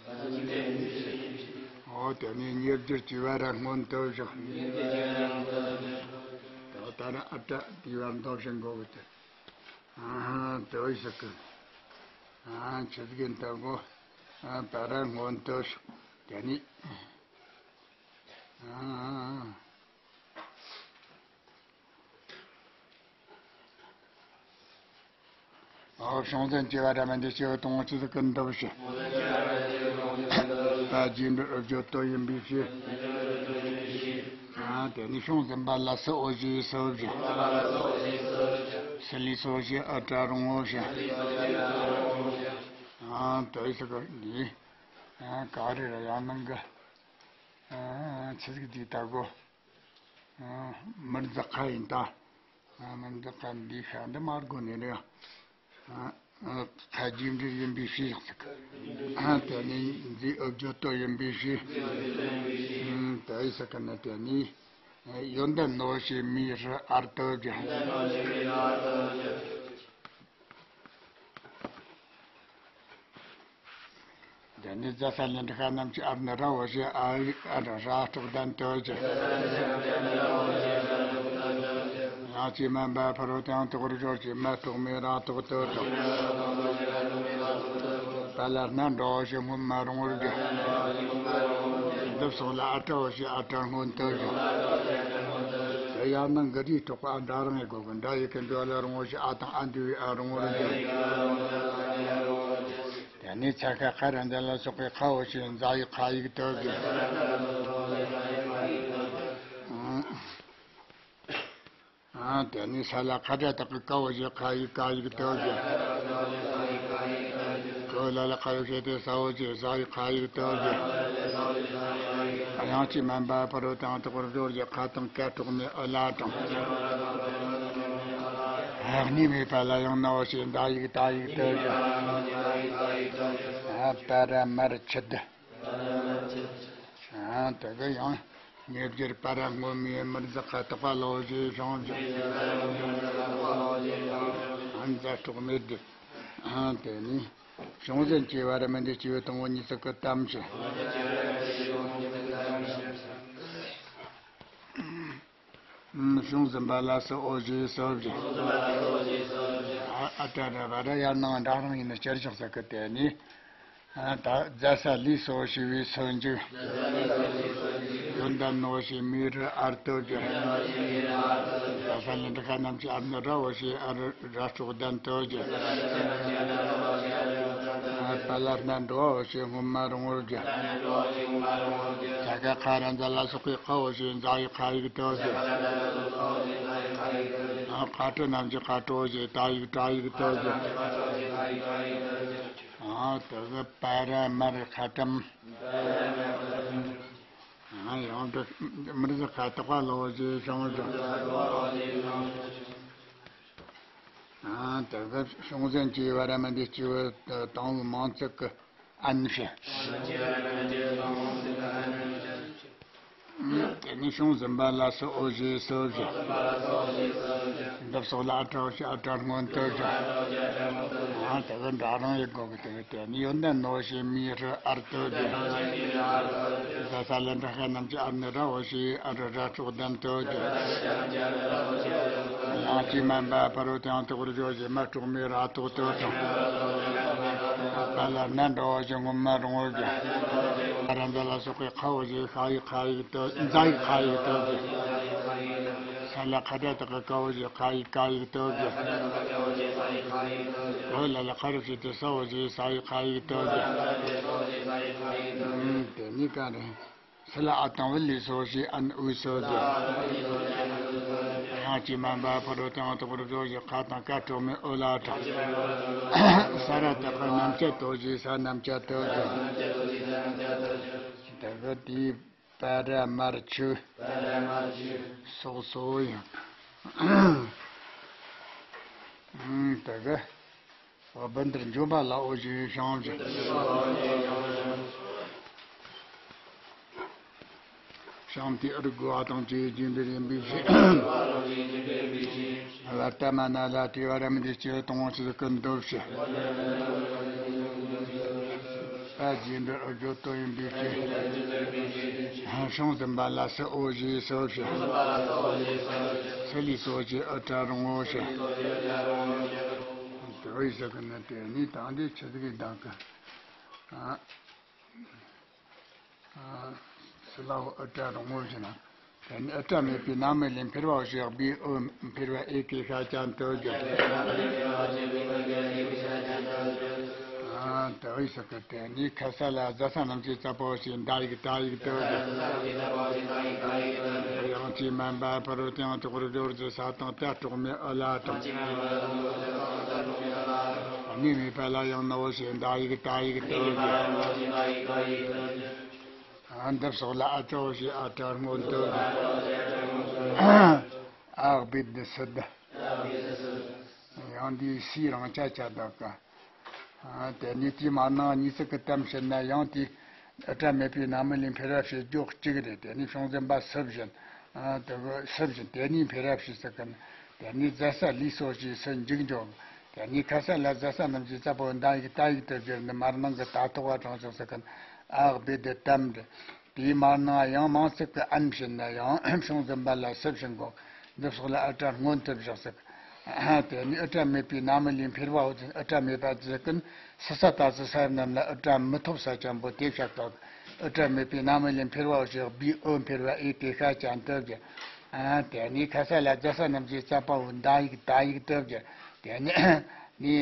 འོ་དེ་ནས་ཉེར་སྦྱོར་གྱི་བར་ར་སྔོན་དུ་བཞག། ད་ལྟ་ར་ཨ་ཏྲ་དེའི་བར་འདོགས་བྱེད་འགོ་གི་དེ། ཨ་དེ་བས་ཟེར་གི། ཨ་ཆི་ཟིག་ཡིན་ད་གོ། ཨ་བར་ར་སྔོན་དུ་བཞག། དེ་ནས། ཨ། ཨོ་བྱུང་ཟིན་གྱི་བར་ར་མི་འདི་སྐྱེ་བོ་དང་ཅི་ཟིག་གི་འདུ་བྱེད། ད་རྗེས་འབྲེལ་འོ་སྦྱོར་སྟོད་ཡིན་པའི་ཕྱིར། ཨ་དེ་ནས་བྱུང་ཟིན་པ་ལ་སུ་འོ་ཞེས་སུ་བཞག། སུ་ལས་སོ་ཞེས་ཨ་ཏྲ་རང་འོ་ཞེས། ཨ་དེ་ཟེར་གི་འདི། ཨ་ག་རེ་ར་ཡང་ནང་གི། ཨ་ཆི་ཟིག་འདི་ད་གོ། ཨ་མི་རྫ་ཁ་ཡིན་ད། ཨ་མི་རྫ་ཁ་འདི་ཤ་འདི་མར་གོ་ནས་རེད། ཨ་ཨ་ཁ་རྗེས་འབྲེལ་ཡིན་པའི་ཕྱིར་ཟེར་གི། ཨ་དེ་ནས་འཛིན་འོ་སྦྱོར་སྟོད་ཡིན་པའི་ཕྱིར། ཨ་དེ་ཟེར་གི་ན་དེ་ནས། ཡོན་ཏན་ནོ་ཞེས་མི་རུ་ཨར་སྟོད་ཀྱི། དེ་ནས་རྫ་ས་ལེན་ཏྲ་ཤ་རྣམས་ཀྱི་ཨར་ནི་ར་འོ་ཞེས་ཨ་ཡིག་ཨ་ར་ར་དྲུག་ལྡན་སྟོད་ཀྱི། ཡང་ཅིག་མན་པ་ཕ་རོལ་ཏུ་ཡང་དུ་གུ་རུ་སྦྱོར་གྱི་མ་གཏོགས་མེ་ར་གཏོགས་སྟོད་དང་། པ་ལ་སྣ་འགྲོ་འོ་ཞེས་སྔོན་མ་རུང་བར་གྱི། འདི་སོགས་ལ་ཨ་ཏྲ་འོ་ཞེས་ཨ་ཏྲ་སྔོན་སྟོད་ཀྱི། དེ་ཡང་ན་འགི་རིས་གྲོགས་པ་ཨ་འདྲ་རང་ཡི་སྒོ་གི་འདྲ་ཡི་གི་འདྲ་ལ་རུང་བ་ཞིག་ཨ་དང་ཨ་འདུས་ཨ་རུང་བར་འདུས། དེ་ནས་ཚ་ཁ་ཁ་ར་འདི་ལ་སོགས་པའི་ཁ་འོ་ཞེས་འཛག་ཡིག་ཁ་ཡིག་སྟོད་ཀྱི། ཨ་དེ་ནས་ས་ལ་ཁ་སྒྲ་དག་གི་ཀ་འོ་ཞེས་ཁ་ཡིག་ཀ་ཡིག་སྟོད་ཀྱི། གོ་ལ་ལ་ཁ་ཡོད་བྱས་ཏེ་ས་འོ་ཞེས་ས་ཡིག་ཁ་ཡིག་སྟོད་ཀྱི། ཡང་ཅིག་མན་པ་ཕ་རོལ་ཏུ་ཡང་དུ་གུ་རུ་སྦྱོར་གྱི་ཁ་དང་ཀ་གྲོགས་ནས་ཨོ་ལ་དང་། ཨ་གཉིས་མེད་པ་ལ་ཡང་ན་འོ་ཞེས་འདའ་ཡིག་ད་ཡིག་སྟོད་ཀྱི། ཨ་པ་ར་མར་ཆུ་ད། ཨ་དེ་གི་ཡང་ཉེ་སྦྱོར་པ་ར་སྔོན་མའི་མི་རྫ་ཁ་དག་པ་ལ་འོ་ཞེས་བྱུང་ཞིང་། ཨ་མཛའ་གྲོགས་མེད་དེ། ཨ་དེ་ནི། བྱུང་ཟིན་གྱི་བར་མི་འདི་སྐྱེ་བོ་དང་པོ་ཉིད་ཟིག་གི་གཏམ་བྱེད། བྱུང་ཟིན་པ་ལ་སུ་འོ་ཞེས་སུ་བཞག། ཨ་ཨ་ཏྲ་ར་བ་ར་ཡར་ནང་འདྲ་རང་ཡིན་ན་སྤྱིར་བཞག་ཟིག་གི་དེ་ནི། ད་རྫ་ས་ལས་སོ་ཞེས་པའི་སོ་འཇུག། ཡོན་ཏན་ནོ་ཞེས་མི་རུ་ཨར་སྟོད་ཀྱི། རྫ་ས་ལེན་ཏྲ་ཤ་རྣམས་ཀྱི་ཨར་ནི་ར་འོ་ཞེས་ཨ་རུ་ར་དྲུག་ལྡན་སྟོད་ཀྱི། པ་ལ་སྣ་འགྲོ་འོ་ཞེས་སྔོན་མ་རུང་བར་གྱི། ས་ཀ་ཁ་ར་འཛ་ལ་སོགས་པའི་ཁ་འོ་ཞེས་འཛག་ཡིག་ཁ་ཡིག་སྟོད་ཀྱི། ཁ་སྤྲོད་རྣམས་ཀྱི་ཁ་སྤྲོད་ཞེས་ཏ་ཡིག་ཏྲ་ཡིག་སྟོད་ཀྱི། ཨ་དེ་གི་པ་ར་མར་ཁ་ཏམ། ཨ་ཡང་དུ་མི་རྫ་ཁ་དག་པ་ལ་འོ་ཞེས་བྱུང་ཞིང་། ཨ་དེ་གི་བྱུང་ཟིན་གྱི་བར་མི་འདི་སྐྱེ་བོ་དང་པོ་མང་ཚིག་གི་ཨན་ཞེས། དེ་ནས་བྱུང་ཟིན་པ་ལ་སུ་འོ་ཞེས་སུ་བཞག། འདི་སོགས་ལ་ཨ་ཏྲ་འོ་ཞེས་ཨ་ཏྲ་སྔོན་དུ་བཞག། ཨ་དེ་གི་འདྲ་རང་ཡི་སྒོ་གི་དེ་གི་དེ་ནི་ཡོན་ཏན་ནོ་ཞེས་མི་རུ་ཨར་དུ་བཞག། རྫ་ས་ལེན་ཏྲ་ཤ་རྣམས་ཀྱི་ཨར་ནི་ར་འོ་ཞེས་ཨ་རུ་ར་དྲུག་ལྡན་དུ་བཞག། ཡང་ཅིག་མན་པ་ཕ་རོལ་ཏུ་ཡང་དུ་གུ་རུ་སྦྱོར་ཞེས་མ་གྲོགས་མེ་ར་དོག་དོ་དང་། པ་ལ་སྣ་འགྲོ་འོ་ཞེས་སྔོན་མ་རུང་བར་གྱི། ཨ་ར་འཛ་ལ་སོགས་པའི་ཁ་འོ་ཞེས་ཤ་ཡིག་ཁ་ཡིག་ཏུ་འཛ་ཡིག་ཁ་ཡིག་ཏུ་གི། ས་ལ་ཁ་སྒྲ་དག་གི་ཀ་འོ་ཞེས་ཁ་ཡིག་ཀ་ཡིག་ཏུ་གི། གོ་ལ་ལ་ཁ་རུ་བྱས་ཏེ་ས་འོ་ཞེས་ས་ཡིག་ཁ་ཡིག་ཏུ་གི། དེ་ནི་ག་རེ། སི་ལ་ཨ་དང་བུ་ལི་སོ་ཞེས་ཨན་འུ་སོ་ཟེར། ཡང་ཅིག་མན་པ་ཕ་རོལ་ཏུ་ཡང་དུ་གུ་རུ་སྦྱོར་ཞེས་ཁ་དང་ཀ་གྲོགས་མེ་ཨོ་ལ་དྲག། ས་ར་དག་གི་རྣམ་བཅད་དོ་ཞེས་ས་རྣམ་བཅད་དོ་ཟེར། དེ་གི་དེའི་པ་ར་མར་ཆུ། སོགས་སོ་ཡང་། དེ་གི། བུ་འདིར་འཇོམས་པ་ལ་འོ་ཞེས་བྱང་ཞིང་། བྱང་དེ་ཨུ་རུ་དགོས་པ་དང་བཅས་རྒྱུ་འབྲས་ཡིན་པའི་ཕྱིར། ལ་ཏ་མ་ན་ལ་དྲི་བ་ར་མི་འདི་སྐྱེ་བ་དང་བ་ཆེ་ཀུན་འདོད་ཕྱིར། ཨ་རྒྱུ་འབྲས་ཨུ་བརྗོད་དོན་ཡིན་པའི་ཕྱིར། བྱང་ཟིན་པ་ལ་སུ་འོ་ཞེས་སོ་ཕྱིར། སུ་ལུས་སོ་ཞེས་ཨུ་ཏྲ་རང་ངོ་ཕྱིར། དེ་བས་ཟེར་གི་ནི་དེ་ནི་དང་འདི་ཆི་ཟིག་གི་གདངས་ཀི། ཨ། ཨ། སུ་ལ་འོ་ཨུ་ཏྲ་རང་ངོ་ཕྱིར་ན། དེ་ནི་ཨུ་ཏྲ་མེད་པའི་ནང་མི་ལས་འཕེར་བ་ཞེས་པའི་འོ་འཕེར་བ་ཨེ་ཀེ་ཤ་ཅན་དུ་གྱུར། ཨ། དེ་བས་ཟེར་གི་དེ་ནི་ཁ་ས་ལ་ཟ་ས་རྣམས་ཀྱི་རྩ་བའོ་ཞེས་འདའ་ཡིག་ཏ་ཡིག་དུ་གྱུར། དབྱངས་ཀྱིས་མན་པ་ཕ་རོལ་ཏུ་ཡང་དག་པར་སྦྱོར་གྱི་ས་དང་ཏ་གྲོགས་མེད་ཨུ་ལ་དང་། གནས་མེད་པ་ལ་ཡང་ནའོ་ཞེས་འདའ་ཡིག་ཏ་ཡིག་དུ་གྱུར། འདི་སོགས་ལ་ཨ་ཏྲའོ་ཞེས་ཨ་ཏྲ་སྔོན་དུ། ཨ་བྷི་དྷི་སི་དྷི། ཡང་འདིའི་སའི་རང་ཆ་ཆ་དག་ག་དེ་ནས་དེའི་མར་ནང་གཉིས་ཚིག་གི་གཏམ་བཤད་ན་ཡང་དེ་ཨུ་ཏྲ་མེད་པའི་ནང་མི་ལས་འཕེར་བ་ཞེས་བརྗོད་གཅིག་རེད། དེ་ནས་བྱང་ཟིན་པ་སུ་བཞིན། དེ་གི་སུ་བཞིན་དེ་ནས་འཕེར་བ་ཞེས་ཟེར་གི་ན། དེ་ནས་ཟ་ས་ལུས་སོ་ཞེས་སུ་འཇུག་འཇོག་དེ་ནས་ཁ་ས་ལ་ཟ་ས་རྣམས་ཀྱི་རྩ་བའོ་འདའ་ཡིག་ཏ་ཡིག་ཏུ་བསྒྱུར་ནས་མར་ནང་གི་ཏ་ཐོགས་པ་དྲངས་ཤིང་ཟེར་གི་ན། ཨ་བྷི་དྷི་ཏམ་རེད། དེའི་མར་ནང་ཡང་མང་ཚིག་གི་ཨན་བྱས་ན་ཡང་བྱང་ཟིན་པ་ལ་སུ་བཞིན་གོ། འདི་སོགས་ལ་ཨུ་ཏྲ་སྔོན་དུ་བཞག་ཟིག་དེ་ནི་ཨུ་ཏྲ་མེད་པའི་ནང་མི་ལས་འཕེར་བའོ། ཨུ་ཏྲ་མེད་པ་ཟེར་གི་ན་སུ་ས་ཏ་སུ་ས་རྣམས་ལ་ཨུ་ཏྲ་མི་ཐོབ་ས་ཅན་པོ་དེ་བཤད་དོ། ཨུ་ཏྲ་མེད་པའི་ནང་མི་ལས་འཕེར་བའོ་ཞེས་པའི་འོ་འཕེར་བ་ཨེ་ཀེ་ཤ་ཅན་དུ་བསྒྱུར། དེ་ནི་ཁ་ས་ལ་ཟ་ས་རྣམས་ཀྱི་རྩ་བའོ་འདའ་ཡིག་ཏ་ཡིག་དུ་བསྒྱུར། དེ་ནི་ནི།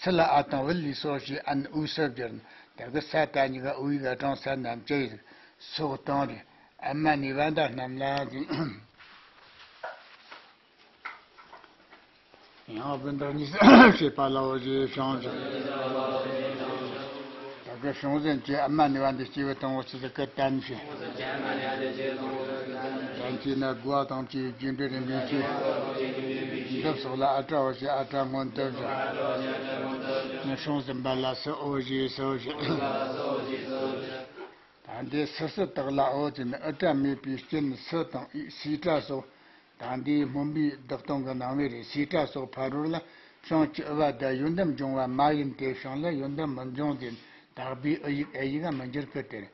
སུ་ལ་ཨ་དང་བུ་ལུས་སོ་ཞེས་ཨན་འུ་སུ་བསྒྱུར་ན། དེ་གི་ས་ཏ་གཉིས་ཀ་འུ་ཡིག་ག་དྲངས་ས་རྣམས་ཀྱི་ཡིག་སོགས་དང་རེད། ཨ་མ་ནི་བ་འདའ་རྣམས་ལ། ཡང་བུ་འདི་གཉིས་སུ་བྱེད་པ་ལའོ་ཞེས་བྱང་ཞིང་། དེ་གི་བྱང་ཟིན་གྱི་ཨ་མ་ནི་བ་འདི་སྐྱེ་བོ་དང་བོ་ཆེ་ཟིག་གི་གཏམ་བྱེད། གཏམ་བྱེད་ན་དགོས་པ་དང་བཅས་རྒྱུ་འབྲས་རིམ་པས་བཅས། འདི་སོགས་ལ་ཨ་ཏྲའོ་ཞེས་ཨ་ཏྲ་སྔོན་དུ་བཞག་བྱང་ཟིན་པ་ལ་སུ་འོ་ཞེས་སུ་བཞག་ད་འདི་སུ་སུ་དག་ལ་འོ་ཟེར་ན་ཨུ་ཏྲ་མེད་པའི་རྐྱེན་སུ་དང་ཨི་སི་ཏྲ་སོགས། ད་འདིའི་སྨོན་པའི་བདག་དོན་གྱི་ནང་བའི་རེད། སི་ཏྲ་སོགས་ཕ་རོལ་ལ་བྱང་གི་ཨུ་བ་ད་ཡོན་ཏན་འབྱུང་བ་མ་ཡིན་ཏེ་བྱང་ལ་ཡོན་ཏན་མི་འབྱུང་ཟེར་ན་དག་པའི་ཨུ་ཡིག་ཨེ་ཡིག་ག་མི་འགྱུར་གི་དེར།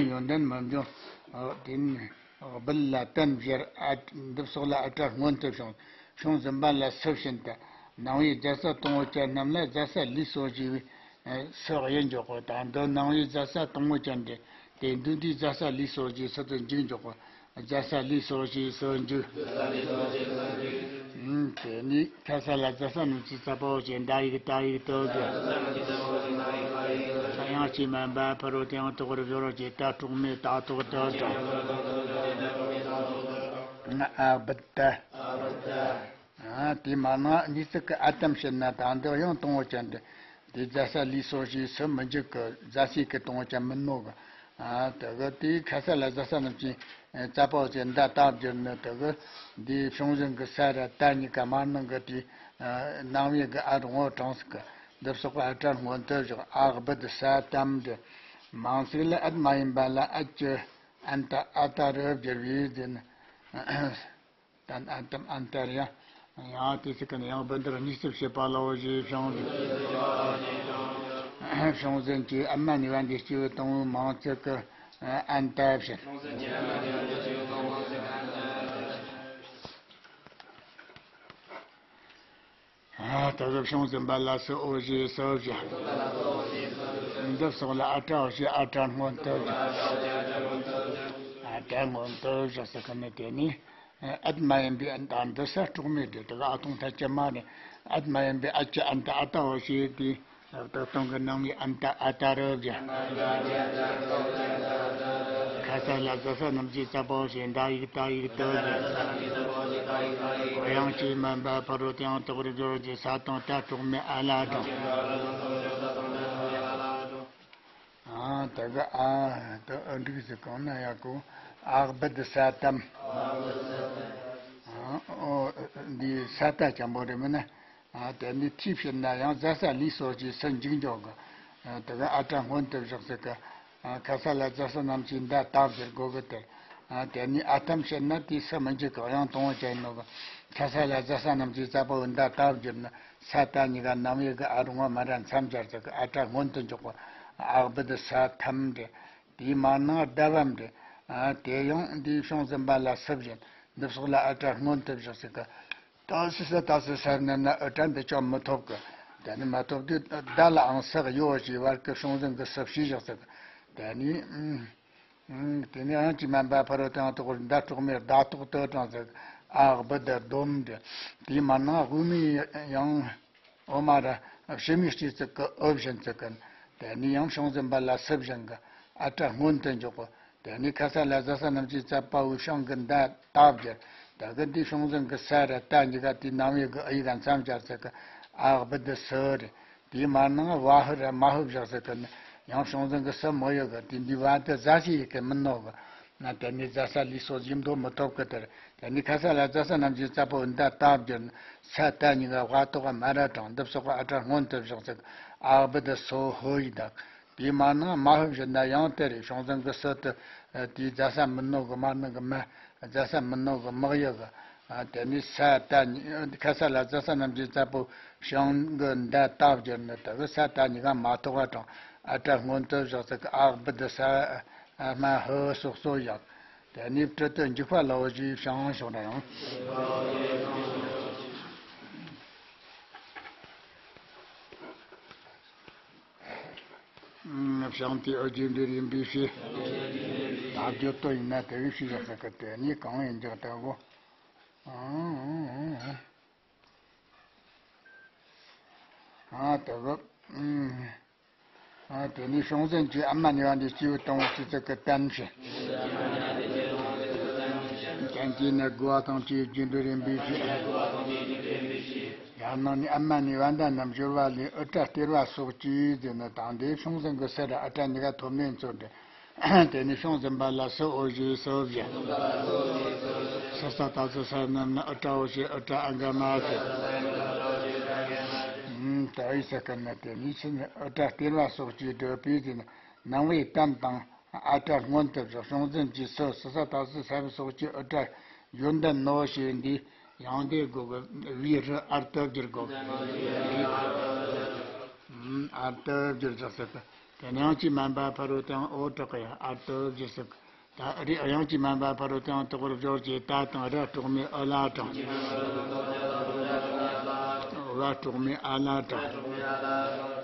ཡོན་ཏན་མི་འབྱུང་། དེ་ནི་སྦུལ་ལ་བསྟན་བཞར་ཨ་འདི་སོགས་ལ་ཨ་ཏྲ་སྔོན་དུ་བྱུང་། བྱང་ཟིན་པ་ལ་སུ་བྱིན་ཏེ། ནང་བའི་རྫ་ས་དང་བོ་ཅན་རྣམས་ལ་རྫ་ས་ལུས་སོ་ཞེས་པའི་སུ་དབྱེ་འཇོག་གོ། ད་འདི་ནང་བའི་རྫ་ས་དང་བོ་ཅན་ཏེ། དེ་འདི་འདིའི་རྫ་ས་ལུས་སོ་ཞེས་སུ་དུ་འཇུག་འཇོག་གོ། རྫ་ས་ལུས་སོ་ཞེས་སུ་འཇུག་དེ་ནི་ཁ་ས་ལ་རྫ་ས་རྣམས་ཀྱི་རྩ་བའོ་ཞེས་འདའ་ཡིག་ཏ་ཡིག་དུ་བསྒྱུར། དབྱངས་ཀྱིས་མན་པ་ཕ་རོལ་ཏུ་ཡང་དག་པར་སྦྱོར་བ་ཅེས་ཏ་གྲོགས་མེད་ཏ་ཐོགས་དུ་དྲངས། ཨ་བི་ཏ། ཨ་དེ་མ་ན་གཉིས་ཚིག་གི་ཨ་གཏམ་བཤད་ན་ད་འདི་ཡང་དང་བོ་ཅན་ཏེ། དེ་རྫ་ས་ལུས་སོ་ཞེས་སུ་མི་འཇུག་གི། རྫ་སའི་གི་དང་བོ་ཅན་མིན་ནོ་གི། ཨ་དེ་གི་དེའི་ཁ་ས་ལ་རྫ་ས་རྣམས་ཀྱི་རྩ་བའོ་ཞེས་འདའ་ཏ་བསྒྱུར་ན་དེ་གི་འདིའི་བྱང་ཟིན་གྱི་ས་ར་ཏ་གཉིས་ཀ་མར་ནང་གི་དེའི་ནང་བའི་གི་ཨ་རུ་ངོ་དྲངས་ཟིག་གི། འདི་སོགས་ཨ་ཏྲ་སྔོན་དུ་བཞག་ཨ་བི་དྷི་ས་ཏམ་དེ། མང་ཚིག་ལ་ཨད་མ་ཡིན་པ་ལ་ཨད་ཀྱི་ཨན་ཏ་ཨ་ཏ་རུ་བསྒྱུར་བས་ཟེར་ན། ཏན་ཨན་ཏམ་ཨན་ཏར་ཡ། ཡང་དེ་ཚིག་གི་ནི་ཡང་བུ་འདིར་གཉིས་སུ་བྱེད་པ་ལའོ་ཞེས་བྱང་ཟིན། བྱང་ཟིན་གྱི་ཨ་མ་ནི་བ་འདི་སྐྱེ་བོ་དང་བོའི་མང་ཚིག་གི་ཨན་ཏ་བྱེད། ད་གི་བྱང་ཟིན་པ་ལ་སུ་འོ་ཞེས་སུ་བྱ། འདི་སོགས་ལ་ཨ་ཏྲའོ་ཞེས་ཨ་ཏྲ་སྔོན་དུ་བྱ། ཨ་ཏྲ་སྔོན་དུ་བྱ་ཟེར་གི་ནི་དེ་ནི། ཨད་མ་ཡིན་པའི་ཨན་ཏ་འདི་ས་གྲོགས་མེད་དེ་དག་ཨ་ཐུང་ཐ་ཅི་མ་ནི། ཨད་མ་ཡིན་པའི་ཨ་ཅི་ཨན་ཏ་ཨ་ཏའོ་ཞེས་ཏེ། བདག་དོན་གྱི་ནང་བའི་ཨན་ཏ་ཨ་ཏ་རུ་བཞག་ཁ་ས་ལ་ཟ་ས་རྣམས་ཀྱི་རྩ་བའོ་ཞེས་འདའ་ཡིག་ཏ་ཡིག་ཏུ་བཞག་དབྱངས་ཀྱིས་མན་པ་ཕ་རོལ་ཏུ་ཡང་དག་པར་སྦྱོར་བ་ཅེས་ས་དང་ཏ་གྲོགས་མེད་ཨ་ལ་དང་། ཨ་ད་གི་ཨ་ད་ཨ་འགྲིག་ཟེར་གང་ན་ཡ་གོ། ཨ་བི་དྷི་ས་ཏམ། ཨ་འོ་འདི་ས་ཏ་ཅན་པོ་རེད་མིན་ན། ཨ། དེ་ནས་ཐིས་བྱས་ན་ཡང་ཟ་ས་ལུས་སོགས་ཀྱི་སུ་འཇུག་འཇོག་གི། ཨ། དེ་གི་ཨ་སྒྲ་སྔོན་དུ་བཞག་ཟེར་གི། ཨ། ཁ་ས་ལ་ཟ་ས་རྣམས་ཀྱི་མདའ་ད་བསྒྱུར་དགོས་གི་དེ། ཨ། དེ་ནས་ཨ་ཐམ་བྱས་ན་དེའི་སུ་མི་འཇུག་གི། དབྱངས་དང་པོ་ཅན་ནོ་གི། ཁ་ས་ལ་ཟ་ས་རྣམས་ཀྱི་ཙ་པོ་མདའ་ད་བསྒྱུར་ན་ས་ད་གཉིས་ཀ་རྣམ་དབྱེ་གི་ཨ་རུ་ང་མ་ར་མཚམས་སྦྱར་ཟེར་གི། ཨ་སྒྲ་སྔོན་དུ་འཇོག་གི། ཨ་བུ་དི་ས་ཐམ་འདི། དེའི་མར་ནང་ཟླ་བམ་འདི། ཨ། དེ་ཡང་འདིའི་བྱུང་ཟིན་པ་ལ་སུ་བཞིན་འདི་སོགས་ལ་ཨ་སྒྲ་སྔོན་དུ་བཞག་ཟེར་གི། ཏ་སི་ས་ཏ་སི་ས་རྣམས་ན་ཨ་སྒྲ་འདི་ཅང་མི་ཐོབ་གི། དེ་ནི་མ་ཐོབ་དུས་ཟླ་ལའང་སུ་གཡོ་ཞེས་བར་གྱི་བྱུང་ཟིན་གྱི་སུ་བྱས་བཞག་ཟེར་གི། དེ་ནི། ཨ། དེ་ནི་དབྱངས་ཀྱིས་དམན་པ་ཕ་རོལ་ཏུ་ཡང་དུ་བོར་ཟླ་གྲོགས་མེད་ཟླ་ཐོག་ཏུ་དྲངས་ཟེར་གི། ཨ་བུ་དི་སྡོམ་འདི། དེའི་མར་ནང་དབུ་མའི་ཡང་། འོ་མ་ར། ཕྱི་མའི་སྤྱི་ཚིག་གི་འོ་བཞིན་ཚིག་གི། དེ་ནས་ཡང་བྱུང་ཟིན་པ་ལ་སུ་བཞིན་གི་ཨ་སྒྲ་སྔོན་དུ་འཇོག་གི། དེ་ནས་ཁ་ས་ལ་ཟ་ས་རྣམས་ཀྱི་ཙ་པ་བུ་བྱང་གི་མདའ་ད་བསྒྱུར། ད་གི་འདི་བྱུང་ཟིན་གི་ས་ར་ད་གཉིས་ཀ་དེའི་རྣམ་དབྱེ་གི་ཨ་ཡིག་ག་མཚམས་སྦྱར་ཟེར་གི། ཨ་བུ་དི་སུ་རེད། དེའི་མར་ནང་བ་ཧུ་ར་མ་ཧུ་བཞག་ཟེར་གི་ནི། ཡང་བྱུང་ཟིན་གི་སུ་མི་གཡོ་གི། དེ་འདི་བ་དི་ཟ་ཞིག་ཡི་གེ་མིན་ནོ་གི། ན་དེ་ནས་ཟ་ས་ལུས་སོགས་ཡིན་མདོ་མི་ཐོབ་གི་དེར། དེ་ནས་ཁ་ས་ལ་ཟ་ས་རྣམས་ཀྱི་ཙ་པོ་མདའ་ད་བསྒྱུར་ན་ས་ད་གཉིས་ཀ་བ་ཐོག་མ་ར་དྲངས་འདི་སོགས་ཨ་སྒྲ་སྔོན་དུ་བཞག་ཟེར་གི། ཨ་བུ་དི་སོ་ཧོ་ཡི་དག། དེའི་མར་ནང་མ་ཧུ་བཞིན་ན་ཡང་དེ་རེད། བྱུང་ཟིན་གི་སུ་དེ། དེའི་ཟ་ས་མིན་ནོ་གི། མར་ནང་གི་མ་ཟ་ས་མིན་ནོ་གི་མི་གཡོ་གི། ཨ། དེ་ནས་ས་ད་ཉི་ཁ་ས་ལ་ཟ་ས་རྣམས་ཀྱི་ཙ་པོ་བྱང་གི་མདའ་ད་བསྒྱུར་ན་ད་གི་ས་ད་གཉིས་ཀ་མ་ཐོག་ག་དྲངས་ཨ་སྒྲ་སྔོན་དུ་བཞག་ཟེར་གི། ཨ་བུ་དི་ས། ཨ་མ་ཧུ་སོགས་སོ་ཡག། དེ་ནས་སྤྲི་དོ་འཇུག་པ་ལའོ་ཞེས་བྱང་ཕྱོགས་ན་ཡང་། བྱང་དེ་ཨོ་རྒྱན་འདིར་ཡིན་པའི་ཕྱིར། ད་བརྗོད་དོན་ཡིན་ན་དེ་བས་ཤེས་བཞག་ཟེར་གི། དེ་ནས་གང་ཡིན་ཀྱང་ལྟ་བུ། ཨ་དེ་གི། ཨ་དེ་ནས་བྱུང་ཟིན་གྱི་ཨ་མ་ནི་བ་འདི་སྐྱེས་བུ་དང་པོ་སྤྱི་ཚིག་གི་བསྟན་བྱེད། བསྟན་བྱེད་ནི་དགུ་བ་དང་བཅས་རྒྱུ་འབྲས་རིམ་པས་བཤད། ཡང་ན་ནི་ཨ་མ་ནི་བ་འདའ་རྣམས་སྦྱོར་བ་ལས་ཨུ་སྒྲ་སྟེར་བ་སོགས་ཀྱིས་ཟེར་ན། དང་དེ་བྱུང་ཟིན་གྱི་སུ་ར་ཨ་སྒྲ་གཉིས་ཀ་ཐོབ་མེད་ཚོར་ཏེ། དེ་ནས་བྱུང་ཟིན་པ་ལ་སུ་འོ་ཞེས་སུ་བཞག། སུ་ས་ཏ་སུ་ས་རྣམས་ན་ཨུ་སྒྲ་འོ་ཞེས་ཨུ་སྒྲ་ཨ་ག་མ་ཟེར། ཨུམ། ད་ཨི་ས་ཀ་ན་དེ་ནས་ཕྱི་ནས་ཨུ་སྒྲ་སྟེར་བ་སོགས་ཀྱིས་བསྒྲུབས་པས་ཟེར་ན། རྣམ་དབྱེ་བསྟན་དང་ཨ་སྒྲ་སྔོན་དུ་བཞག། བྱུང་ཟིན་གྱི་སུ་སུ་ས་ཏ་སུ་ས་བུ་སོགས་ཀྱི་ཨུ་སྒྲ་ཡོན་ཏན་ནོ་ཞེས་འདི་ཡང་དེ་དགོས་གི། བའི་རི་ཨར་ཏུ་བསྒྱུར་དགོས་གི། ཨུམ། ཨར་ཏུ་བསྒྱུར་བཞག་ཟེར་ཏེ། དེ་ནས་དབྱངས་ཀྱིས་དམན་པ་ཕ་རོལ་ཏུ་ཡང་འོ་དྲག་གི་ཡང་ཨར་ཏུ་བཞི་ཟེར། ད་རེས་དབྱངས་ཀྱིས་དམན་པ་ཕ་རོལ་ཏུ་ཡང་དོག་པར་སྦྱོར་གྱི་ཏ་དང་ར་གྲོགས་མེད་ཨུ་ལ་དྲངས། བ་གྲོགས་མེད་ཨ་ལ་དྲངས།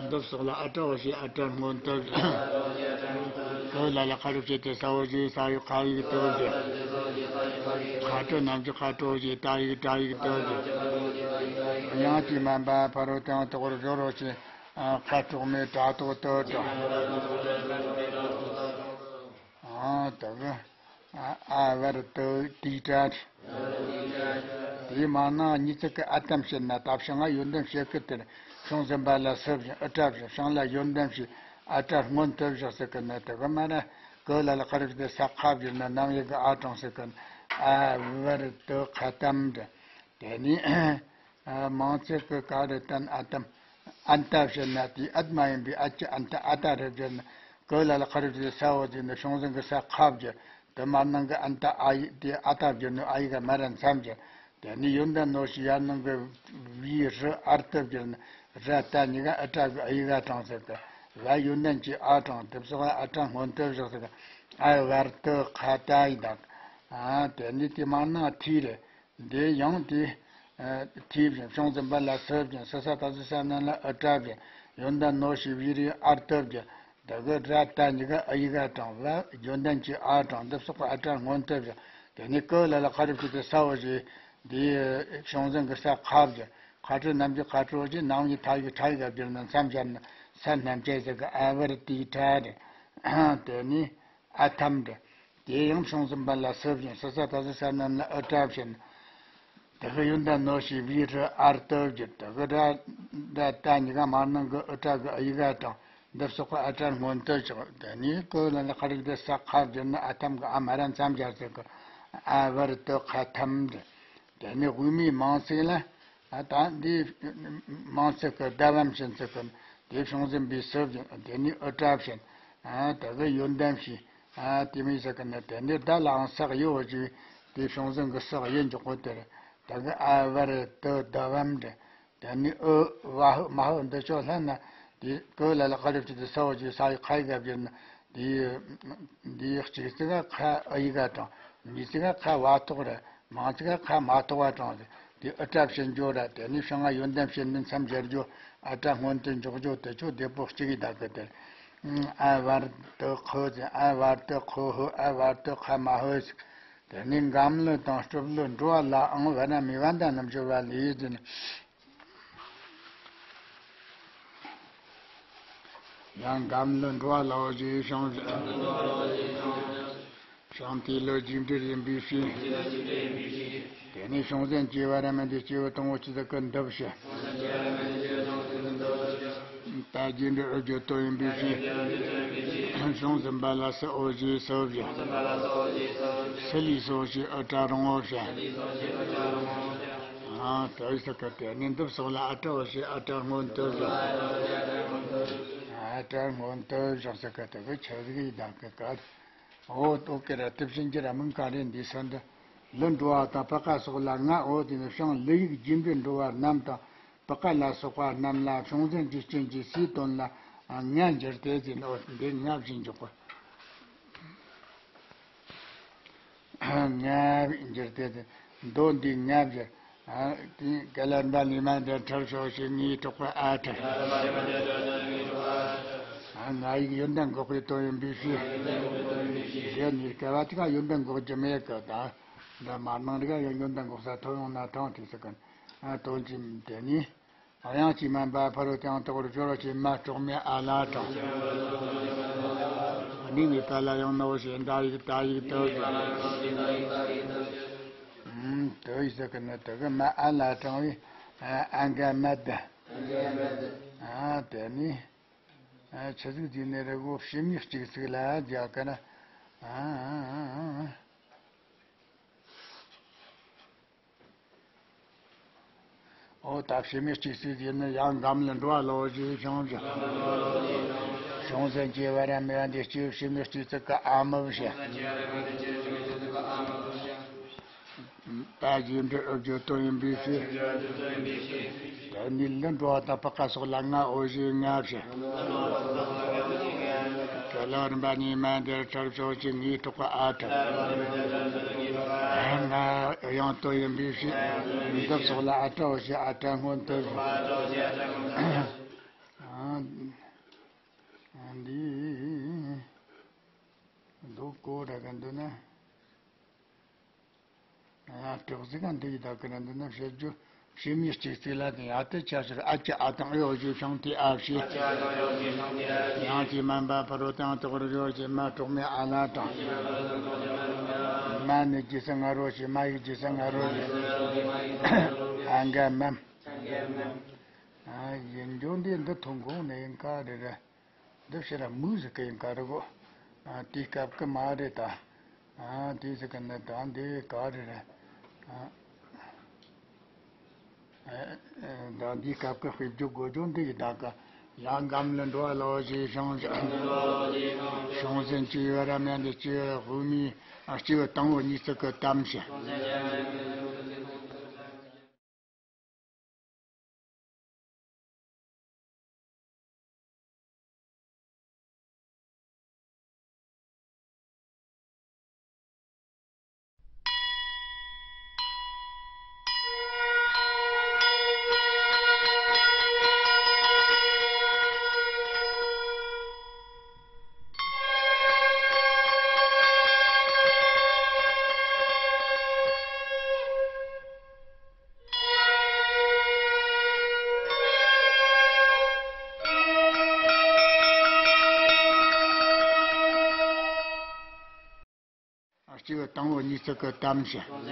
འདི་སོགས་ལ་ཨ་སྒྲ་འོ་ཞེས་ཨ་སྒྲ་སྔོན་དུ། ག་ལ་ལ་ཁ་རུ་བྱས་ཏེ་ས་འོ་ཞེས་ས་ཡོད་ཁ་ཡིག་ཏུ་བཞག། ཁ་གྲུ་རྣམས་ཀྱི་ཁ་གྲུ་འོ་ཞེས་ཏ་ཡིག་ཏྲ་ཡིག་ཏུ་བཞག། དབྱངས་ཀྱིས་དམན་པ་ཕ་རོལ་ཏུ་ཡང་དོག་པར་སྦྱོར་རོ་ཞེས། ཨ། ཁ་གྲོགས་མེད་ཏྲ་ཐོག་ཏུ་དྲངས། ཨ། དེ་གི། ཨ། ཨ་བར་དུ་དེའི་སྒྲ། དེའི་མ་ནང་གཉིས་ཚིག་གི་ཨ་ཐམ་བྱས་ན་ད་བྱང་ང་ཡོན་ཏན་བྱེད་ཀི་དེར་བྱུང་ཟིན་པ་ལ་སུ་བཞིན་ཨུ་སྒྲ་བཞིན་བྱང་ལ་ཡོན་ཏན་བྱེད་ཨ་སྒྲ་སྔོན་དུ་བཞག་ཟེར་གི་ནི། དེ་གི་མ་ར་གི་ལ་ལ་ཁ་རུ་དེ་ས་ཁ་བསྒྱུར་ན་རྣམ་དབྱེ་གི་ཨ་དྲངས་ཟེར་གི་ནི། ཨ་བར་དུ་ཁ་ཐམ་འདྲ། དེ་ནི། ཨ། མང་ཚིག་གི་ཀ་རུ་ཏན་ཨ་ཐམ། ཨན་ཏ་བྱས་ན་དེའི་ཨད་མ་ཡིན་པའི་ཨད་ཀྱི་ཨན་ཏ་ཨ་ཏ་རེ་བྱས་ན་གི་ལ་ལ་ཁ་རུ་དེ་ས་འོ་དེ་ནི་བྱུང་ཟིན་གི་ས་ཁ་བསྒྱུར། དེ་མར་ནང་གི་ཨན་ཏ་ཨ་ཡིག་དེ་ཨ་ཏ་བསྒྱུར་ནོ་ཨ་ཡིག་ག་མ་ར་མཚམས་སྦྱར། དེ་ནི་ཡོན་ཏན་ནོ་ཞེས་ཡར་ནང་གི་བའི་རི་ཨར་ཏུ་བསྒྱུར་ན་ར་ཏ་གཉིས་ཀ་ཨུ་སྒྲ་གི་ཨ་ཡིག་ག་དྲངས་ཟེར་གི། བ་ཡོན་ཏན་གྱི་ཨ་དྲངས། དེ་སོགས་ཨ་སྒྲ་སྔོན་དུ་བཞག་ཟེར་གི། ཨ་བར་དུ་ཁ་ཏ་ཡི་དག། ཨ། དེ་ནི་དེ་མར་ནང་ཐི་རེད། འདི་ཡང་དེ། ཨ། ཐི་བཞིན་བྱུང་ཟིན་པ་ལ་སུ་བཞིན་སུ་ས་ཏ་སུ་ས་རྣམས་ལ་ཨུ་སྒྲ་བཞིན་ཡོན་ཏན་ནོ་ཞེས་བའི་རི་ཨར་ཏུ་བཞིན་དེ་གི་ར་ཏ་གཉིས་ཀ་ཨ་ཡིག་ག་དྲངས། བ་ཡོན་ཏན་གྱི་ཨ་དྲངས། འདི་སོགས་པ་ཨ་སྒྲ་སྔོན་དུ་བཞག། དེ་ནས་གི་ལ་ལ་ཁ་རུ་བྱས་ཏེ་ས་འོ་ཞེས་འདི་བྱུང་ཟིན་གི་ས་ཁ་བཞིན་ཁ་གྲུ་རྣམས་ཀྱི་ཁ་གྲུ་འོ་ཞེས་རྣམ་དབྱེ་ཐ་ཡིག་ཕྲ་ཡིག་ག་བསྒྱུར་ན་མཚམས་སྦྱར་ན་ས་རྣམ་བཅད་ཟེར་གི། ཨ་བར་དུའི་སྒྲ་རེད། དེ་ནས། ཨ་ཐམ་འདྲ། དེ་ཡང་བྱུང་ཟིན་པ་ལ་སུ་བཞིན་སུ་ས་ཏ་སུ་ས་རྣམས་ལ་ཨུ་སྒྲ་བཞིན། དེ་གི་ཡོན་ཏན་ནོ་ཞེས་བའི་རི་ཨར་ཏུ་བསྒྱུར། དེ་གི་ར་ཏ་གཉིས་ཀ་མར་ནང་གི་ཨུ་སྒྲ་གི་ཨ་ཡིག་ག་དྲངས། འདི་སོགས་པ་ཨ་སྒྲ་སྔོན་དུ་བཞག། དེ་ནས་གི་ལ་ལ་ཁ་རུ་དེ་ས་ཁ་བསྒྱུར་ན་ཨ་ཐམ་གི་ཨ་མ་ར་མཚམས་སྦྱར་ཟེར་གི། ཨ་བར་དུ་ཁ་ཐམ་འདྲ། དེ་ནས་དབུ་མའི་མང་ཚིག་ལ། ད་འདི་མང་ཚིག་གི་ཟླ་བམ་བྱིན་ཚིག་གི་འདི་བྱུང་ཟིན་པའི་སུ་བཞིན་དེ་ནི་ཨུ་ཏྲ་བྱིན། ད་གི་ཡོན་ཏན་བྱིན། དེ་མིན་ཟེར་གི་ནི་དེ་འདི་ཟླ་ལའང་སག་ཡོད་ཅིག་དེ་བྱུང་ཟིན་གི་སག་ཡིན་འཇོག་གོ་དེར། ད་གི་ཨ་བར་དུ་ཟླ་བམ་འདྲ། དེ་ནི་ཨུ་བ་ཧུ་མ་ཧུ་འདི་ཆོ་ལྷན་ན་དེ་ཀུ་ལ་ལ་ཀ་རིབ་ཅིག་དེ་སོ་ཅིག་ས་ཡི་ཁ་ཡི་ག་བརྒྱུད་ན། དེ་དེ་གཅིག་ཙི་ག་ཁ་ཨ་ཡི་ག་དྲངས། གཉིས་ཙི་ག་ཁ་བ་ཐོག་ར། མང་ཙི་ག་ཁ་མ་ཐོག་བ་དྲངས་ཏེ། དེ་ཨུ་ཏྲ་བྱིན་རྒྱུ་ར། དེ་ནས་བྱིང་ང་ཡོན་ཏན་བྱིན་ནི་མཚམས་སྦྱར་རྒྱུ། ཨ་ཏྲ་སྔོན་དུ་འཇོག་རྒྱུ་དེ་ཆོ་བདེ་པོ་གཅིག་གི་ད་གི་དེར། ཨ་བར་དུ་ཁུ་ཟེར། ཨ་བར་དུ་ཁུ་ཧུ། ཨ་བར་དུ་ཁ་མ་ཧུ་ཟེར། དེ་ནས་འགམ་ལུ་དང་སྐྲུབ་ལུ་འགྲོ་བ་ལའང་བ་ན་མི་བ་འདའ་རྣམ་སྦྱོར་བ་ལས་ཟེར་ནས། ཡང་འགམ་ལུ་འགྲོ་བ་ལའོ་ཞེས་བྱུང་ཟེར། བྱུང་དེ་ལུ་རྒྱས་འབྲིང་ཡིན་པའི་ཕྱིར། དེ་ནས་བྱུང་ཟན་སྐྱེ་བ་ར་མི་འདི་སྐྱེ་བ་དང་པོ་ཅི་ཟིག་གི་འདི་བྱེད། ད་རྒྱས་འབྲིང་ཨུ་རྒྱུ་སྟོན་ཡིན་པའི་ཕྱིར། བྱུང་ཟིན་པ་ལ་སུ་འོ་ཞེས་སུ་བཞག་སུ་ལས་སོ་ཞེས་ཨུ་ཏྲ་རང་ངོ་བྱ། ཨ་དོ་ཡི་ས་ཀ་དེ་ནི་འདུབ་སོགས་ལ་ཨ་ཏྲ་འོ་ཞེས་ཨ་ཏྲ་སྔོན་དུ་བཞག་ཨ་ཏྲ་སྔོན་དུ་བཞག་ས་ཀ་དེ་གི་ཆ་ཟིག་ཡི་དག་གི་ཀ། འོ་ཏོ་ཀེ་ར་ཏི་བྱིན་གྱི་ར་མིང་ག་རེ་འདི་ས་འདི། ལུ་འགྲོ་བ་དང་པ་ཀ་སོགས་ལ་ང་འོ་དེ་ནི་བྱང་ལུ་ཡིག་རྒྱས་འབྲིང་འགྲོ་བ་རྣམས་དང་པ་ཀ་ལ་སོགས་པ་རྣམས་ལ་བྱུང་ཟན་གྱི་རྐྱེན་གྱིས་སའི་དོན་ལ་ང་འགྱུར་ཏེ་ཟེར་ནོ། འདི་ང་བཞིན་འཇོག་པ། ང་འགྱུར་ཏེ་ཟེར། མདོ་འདི་ང་བཞིན། དེ་ག་ལ་འབའ་ནི་མ་འདི་ཁྲར་ཕྱོགས་ཤིག་ངའི་གྲོགས་པ་ཨ་ཁྲར། ང་ཡིག་ཡོན་ཏན་འགོག་པའི་དོན་ཡིན་པའི་ཕྱིར། འདི་ནི་སྐལ་བ་དེ་ག་ཡོན་ཏན་འགོག་རྒྱུ་མེད་གི་ད། འདི་མ་ནང་རིག་ཡང་ཡོན་ཏན་འགོག་ས་ཐོན་ཡོང་ན་ཐང་དེ་ཟེར་གི། ཨ་དོན་གྱི་དེ་ནི། དབྱངས་ཀྱིས་མན་པ་ཕ་རོལ་ཏུ་ཡང་དག་པར་སྦྱོར་བ་ཞེས་མ་གྲོགས་མེད་ཨ་ལ་དྲངས། གནས་མེད་པ་ལ་ཡང་ནོ་ཞེས་འདའ་ཡིག་ད་ཡིག་ཏུ་ཞེས། ཨུམ་དུ་ཡིག་ཟེར་གི་ནི་དུ་གི་མ་ཨ་ལ་དྲངས་པས་ཨ་འགའ་མད་ད། ཨ་དེ་ནི་ཨ་ཆི་ཟིག་ཟེར་ནི་རེད་གོ། ཕྱི་མིག་གཅིག་ཟིག་ལ་རྒྱག་གི་ན། ཨ་ཨ་ཨ་ཨ། འོ་ད་ཕྱི་མིག་གཅིག་ཟིག་ཡིན་ན་ཡང་འགམ་ལུ་འགྲོ་བ་ལོ་ཞེས་བྱུང་ཟེར། བྱུང་ཟན་སྐྱེ་བ་ར་མི་བ་འདི་སྐྱེ་ཕྱི་མིག་གཅིག་ཟིག་གི་ཨ་མི་བྱེད། ད་རྒྱས་འབྲིང་ཨུ་རྒྱུ་སྟོན་ཡིན་པའི་ཕྱིར། དེ་ནི་ལུ་འགྲོ་བ་དང་པ་ཀ་སོགས་ལ་ང་འོ་ཞེས་ང་བྱེད། ཀ་ལ་རིམ་པ་གཉིས་མ་འདིར་ཁྲར་ཕྱོགས་ཀྱི་ངའི་གྲོགས་པ་ཨ་ཁྲར། ང་དབྱངས་སྟོན་ཡིན་པའི་ཕྱིར། འདི་སོགས་ལ་ཨ་ཏྲ་འོ་ཞེས་ཨ་ཏྲ་སྔོན་དུ་བཞག་འདི་འདུག་གོ་ར་ག་འདུག་ན། ཡང་དྲག་ཟིག་ག་འདི་ཡི་དག་གི་ར་འདི་ན་བཤད་རྒྱུ་ཕྱི་མིག་གཅིག་ཙིག་ལ་དེ་ཡང་དེ་ཆ་ཕྱིར་ཨ་ཅི་ཨ་དང་ཨེ་འོ་ཞེས་བྱུང་སྟེ་ཨ་བྱེད། དབྱངས་ཀྱིས་མན་པ་ཕ་རོལ་ཏུ་ཡང་དག་པར་སྦྱོར་བ་ཞེས་མ་གྲོགས་མེད་ཨ་ལ་དྲངས། མ་ནི་རྗེས་སུ་ང་རོ་ཞེས་མ་ཡིག་རྗེས་སུ་ང་རོ་ཞེས་ཨ་འགའ་མམ། ཡིན་རྒྱུ་འདི་འདི་ཐུང་གོང་ནས་ཡིན་ག་རེ་རེད། འདི་ཕྱིར་མུ་ཟིག་གི་ཡིན་ག་རེ་གོ། ཨ་དེའི་སྐབས་ཀྱི་མ་རེད་ད། ཨ་དེའི་ཟིག་གི་ནི་ད་འདི་ག་རེ་རེད། ཨ་ཨ་ད་འདིའི་སྐབས་ཀྱི་དཔེ་བརྗོད་དགོས་རྒྱུ་འདི་ཡི་ད་ག་ཡང་འགམ་ལུ་འགྲོ་བ་ལོ་ཞེས་བྱུང་ཞིང་། བྱུང་ཟིན་སྐྱེ་བ་ར་མེད་འདི་སྐྱེ་བ་དབུ་མའི་སྐྱེ་བ་དང་པོ་གཉིས་ཚིག་གི་གཏམ་བྱེད། སྐྱེ་བ་དང་པོ་གཉིས་ཚིག་གི་གཏམ་བྱེད།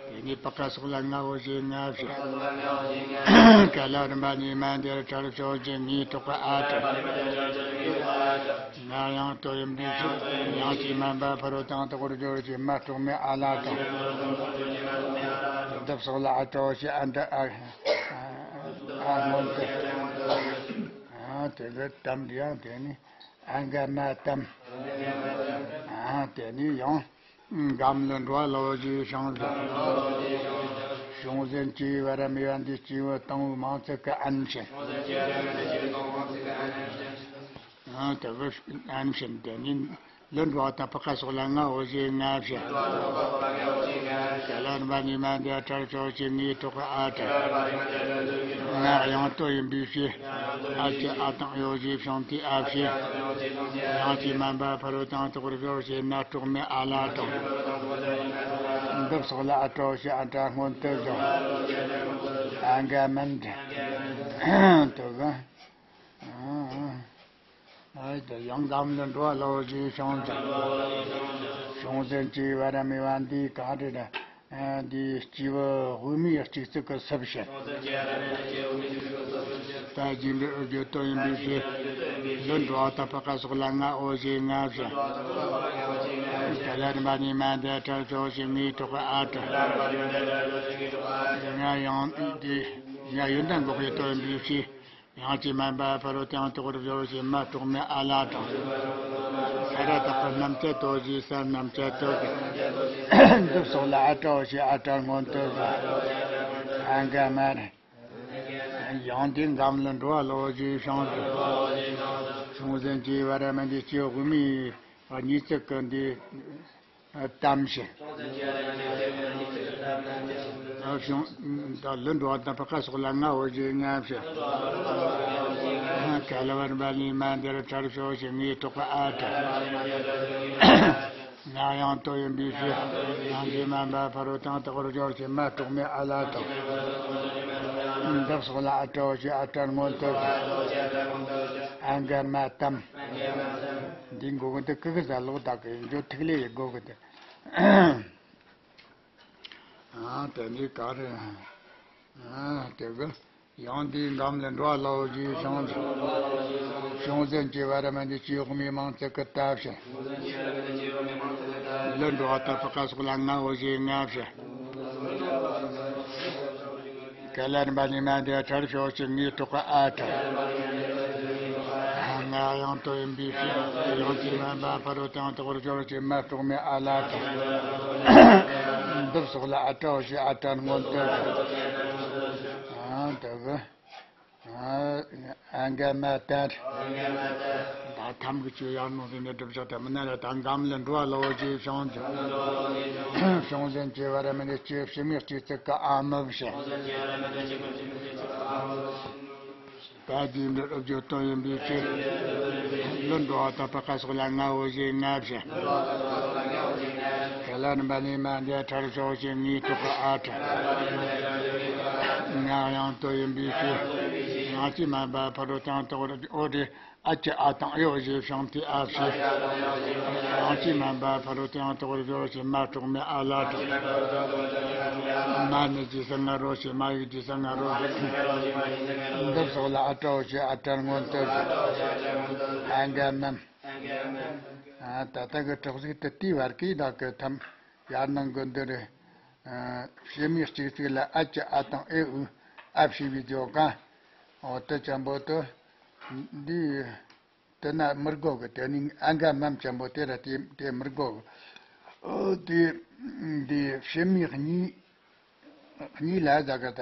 དེ་ནས་པ་ཀ་སོགས་ལ་ང་འོ་ཞེས་ང་བྱེད། ཀ་ལ་རིམ་པ་གཉིས་མ་འདིར་ཁྲར་ཕྱོགས་ཀྱི་ངའི་གྲོགས་པ་ཨ་ཁྲར། ང་དབྱངས་སྟོན་ཡིན་པའི་ཕྱིར། དབྱངས་ཀྱིས་མན་པ་ཕ་རོལ་ཏུ་ཡང་དག་པར་སྦྱོར་བ་ཞེས་མ་གྲོགས་མེད་ཨ་ལ་དྲངས། འདི་སོགས་ལ་ཨ་ཏྲའོ་ཞེས་ཨ་འདྲ་ཨ་ཨ་སྔོན་དུ། ཨ་དེ་གི་དམ་ཡང་དེ་ནི་ཨ་ག་མ་དམ། ཨ་དེ་ནི་ཡང་འགའ་མི་ལ་འགྲོ་བ་ལ་འོ་ཞེས་བྱུང་ཟིན། བྱུང་ཟིན་སྐྱེ་བའི་བར་མེད་པ་འདི་སྐྱེ་བོ་དང་པོའི་མིང་ཚིག་གི་ཨན་བྱས། ཨ་དེ་གི་ཨན་བྱས་དེ་ནི། ལུ་འགྲོ་བ་དང་བུ་ག་སོགས་ལ་ང་འོ་ཞེས་ང་བྱ། ག་ལ་རིམ་པ་གཉིས་མ་འདི་ཨ་ཏྲར་ཕྱོགས་ཀྱི་ངའི་གྲོགས་ཨ་ཏྲ། ང་དབྱངས་སྟོད་ཡིན་པའི་ཕྱིར། ཨ་ཀྱི་ཨ་དང་ཨེ་འོ་ཞེས་བྱུང་སྟེ་ཨ་བྱས། ཡང་ཅིག་མ་འབབ་ཕ་རོལ་ཏུ་ཡང་དག་པར་སྦྱོར་ཞེས་མ་གྲོགས་མེད་ཨ་ལ་དང་། འདི་སོགས་ལ་ཨ་ཏྲའོ་ཞེས་ཨ་ཏྲ་སྔོན་དུ་བཞག་ཨ་ག་མན་དུ་གི། ཨ་ཡི་དེ་ཡང་འགའ་མི་ལ་འགྲོ་བ་ལ་འོ་ཞེས་བྱུང་ཟིན། བྱུང་ཟིན་སྐྱེ་བའི་བར་མེད་པ་འདི་ག་རེ་རེད། འདི་སྐྱེ་བོ་དབུ་མའི་སྤྱི་གཙུག་གི་སུ་བྱེད། ད་རྗེས་འགྲོ་རྒྱུ་སྟོན་ཡིན་པའི་ཕྱིར། ལུ་འགྲོ་བ་དང་བུ་ག་སོགས་ལ་ང་འོ་ཞེས་ང་བྱ། ག་ལ་རིམ་པ་གཉིས་མ་འདི་ཨ་ཏྲར་ཕྱོགས་ཀྱི་ངའི་གྲོགས་ཨ་ཏྲ། ང་ཡང་འདི་ང་ཡོན་ཏན་འགོག་པའི་སྟོན་ཡིན་པའི་ཕྱིར། ཡང་ཅིག་མ་འབབ་ཕ་རོལ་ཏུ་ཡང་དག་པར་སྦྱོར་ཞེས་མ་གྲོགས་མེད་ཨ་ལ་དང་། ས་ར་བཏགས་པ་རྣམ་བཅད་དོ་ཞེས་ས་རྣམ་བཅད་དོ་གི། འདི་སོགས་ལ་ཨ་ཏྲའོ་ཞེས་ཨ་ཏྲར་སྔོན་དུ་བཞག་ཨ་ག་མ་རེད། ཡང་དེ་འགའ་མི་ལ་འགྲོ་བ་ལ་འོ་ཞེས་བྱུང་ཟིན། བྱུང་ཟིན་སྐྱེ་བའི་བར་མེད་འདི་སྐྱེ་བོ་དབུ་མའི་གཉིས་ཚིག་གི་འདི། དམ་ཞིང་། ད་ལུ་འགྲོ་བ་དང་བུ་ག་སོགས་ལ་ང་འོ་ཞེས་ང་བྱ། ག་ལ་བ་རིམ་པ་གཉིས་མ་འདི་ཨ་ཏྲར་ཕྱོགས་ཀྱི་ངའི་གྲོགས་ཨ་ཏྲ། ང་དབྱངས་སྟོད་ཡིན་པའི་ཕྱིར། ཡང་ཅིག་མ་འབབ་ཕ་རོལ་ཏུ་ཡང་དག་པར་སྦྱོར་ཞེས་མ་གྲོགས་མེད་ཨ་ལ་དང་། འདི་སོགས་ལ་ཨ་ཏྲའོ་ཞེས་ཨ་ཏྲར་སྔོན་དུ་བཞག་ཨ་ག་མ་དམ། འདི་འགོ་གི་འདི་ཀི་གི་ཟ་ལོག་དག་གི་འཇོ་ཐིག་ལེ་ཡི་སྒོ་གི་འདི། ཨ་དེ་ནི་ག་རེ། ཨ་དེ་གི་ཡང་དེའི་འགའ་མི་ལ་འགྲོ་བ་ལ་འོ་ཞེས་བྱུང་ཟིན། བྱུང་ཟིན་སྐྱེ་བའི་བར་མེད་འདི་སྐྱེ་བོ་དབུ་མའི་མིང་ཚིག་གི་ད་བྱེད། ལུ་འགྲོ་བ་དང་བུ་ག་སོགས་ལ་ང་འོ་ཞེས་ང་བྱེད། ག་ལ་རིམ་པ་གཉིས་མ་འདི་ཨ་ཏྲར་ཕྱོགས་ཀྱི་ངའི་གྲོགས་ཨ་ཏྲ། ང་དབྱངས་སྟོད་ཡིན་པའི་ཕྱིར། ཡང་ཅིག་མ་འབབ་ཕ་རོལ་ཏུ་ཡང་དག་པར་སྦྱོར་ཞེས་མ་གྲོགས་མེད་ཨ་ལ་དང་། འདི་སོགས་ལ་ཨ་ཏྲའོ་ཞེས་ཨ་ཏྲར་སྔོན་དུ་བཞག་ཨ་དེ་གི། ཨ་ག་མ་ཏར། ད་ཐམ་གི་ཆོས་ཡར་ནང་ཟིན་ནས་སྒྲུབ་བྱ་དེ་མི་ན་ར་ད་འགའ་མི་ལ་འགྲོ་བ་ལ་འོ་ཞེས་བྱུང་ཟིན། བྱུང་ཟིན་སྐྱེ་བའི་བར་མེད་འདི་སྐྱེ་བོ་ཕྱི་མའི་སྤྱི་གཙུག་གི་ཨ་མི་བྱེད། ད་རྗེས་འགྲོ་རྒྱུ་སྟོན་ཡིན་པའི་ཕྱིར། ལུ་འགྲོ་བ་དང་བུ་ག་སོགས་ལ་ང་འོ་ཞེས་ང་བྱེད། ག་ལ་རིམ་པ་གཉིས་མ་འདི་ཨ་ཏྲར་ཕྱོགས་ཀྱི་ངའི་གྲོགས་ཨ་ཏྲ། ང་དབྱངས་སྟོད་ཡིན་པའི་ཕྱིར། ཡང་ཅིག་མ་འབབ་ཕ་རོལ་ཏུ་ཡང་དག་པར་འོ་དེ། ཨ་ཀྱི་ཨ་དང་ཨེ་འོ་ཞེས་བྱུང་སྟེ་ཨ་བྱེད། ཡང་ཅིག་མ་འབབ་ཕ་རོལ་ཏུ་ཡང་དག་པར་སྦྱོར་ཞེས་མ་གྲོགས་མེད་ཨ་ལ་དང་། མ་ནི་རྗེས་སུ་ང་རོ་ཞེས་མ་ཡི་རྗེས་སུ་ང་རོ་ཞེས། འདི་སོགས་ལ་ཨ་ཏྲའོ་ཞེས་ཨ་ཏྲར་སྔོན་དུ་བཞག་ཨ་ག་མམ། ད་ལྟ་གི་གྲོགས་གཟུགས་དེ་དེའི་བར་གྱི་ད་གི་ཐམ་ཡར་ནང་གི་འདི་རེད། ཕྱི་མའི་གཅིག་གཅིག་ལ་ཨ་ཀྱི་ཨ་དང་ཨེ་འུ་ཨ་བྱས་པའི་སྦྱོར་ག་འོ་དེ་ཅན་པོ་དེ་འདི། དེ་ན་མི་དགོས་གི། དེ་ནི་ཨ་ག་མམ་ཅན་པོ་དེ་ར་དེ་དེ་མི་དགོས་གི། ཨོ་དེ་འདི་ཕྱི་མའི་གཉིས། གཉིས་ལ་ཟ་གི་ད་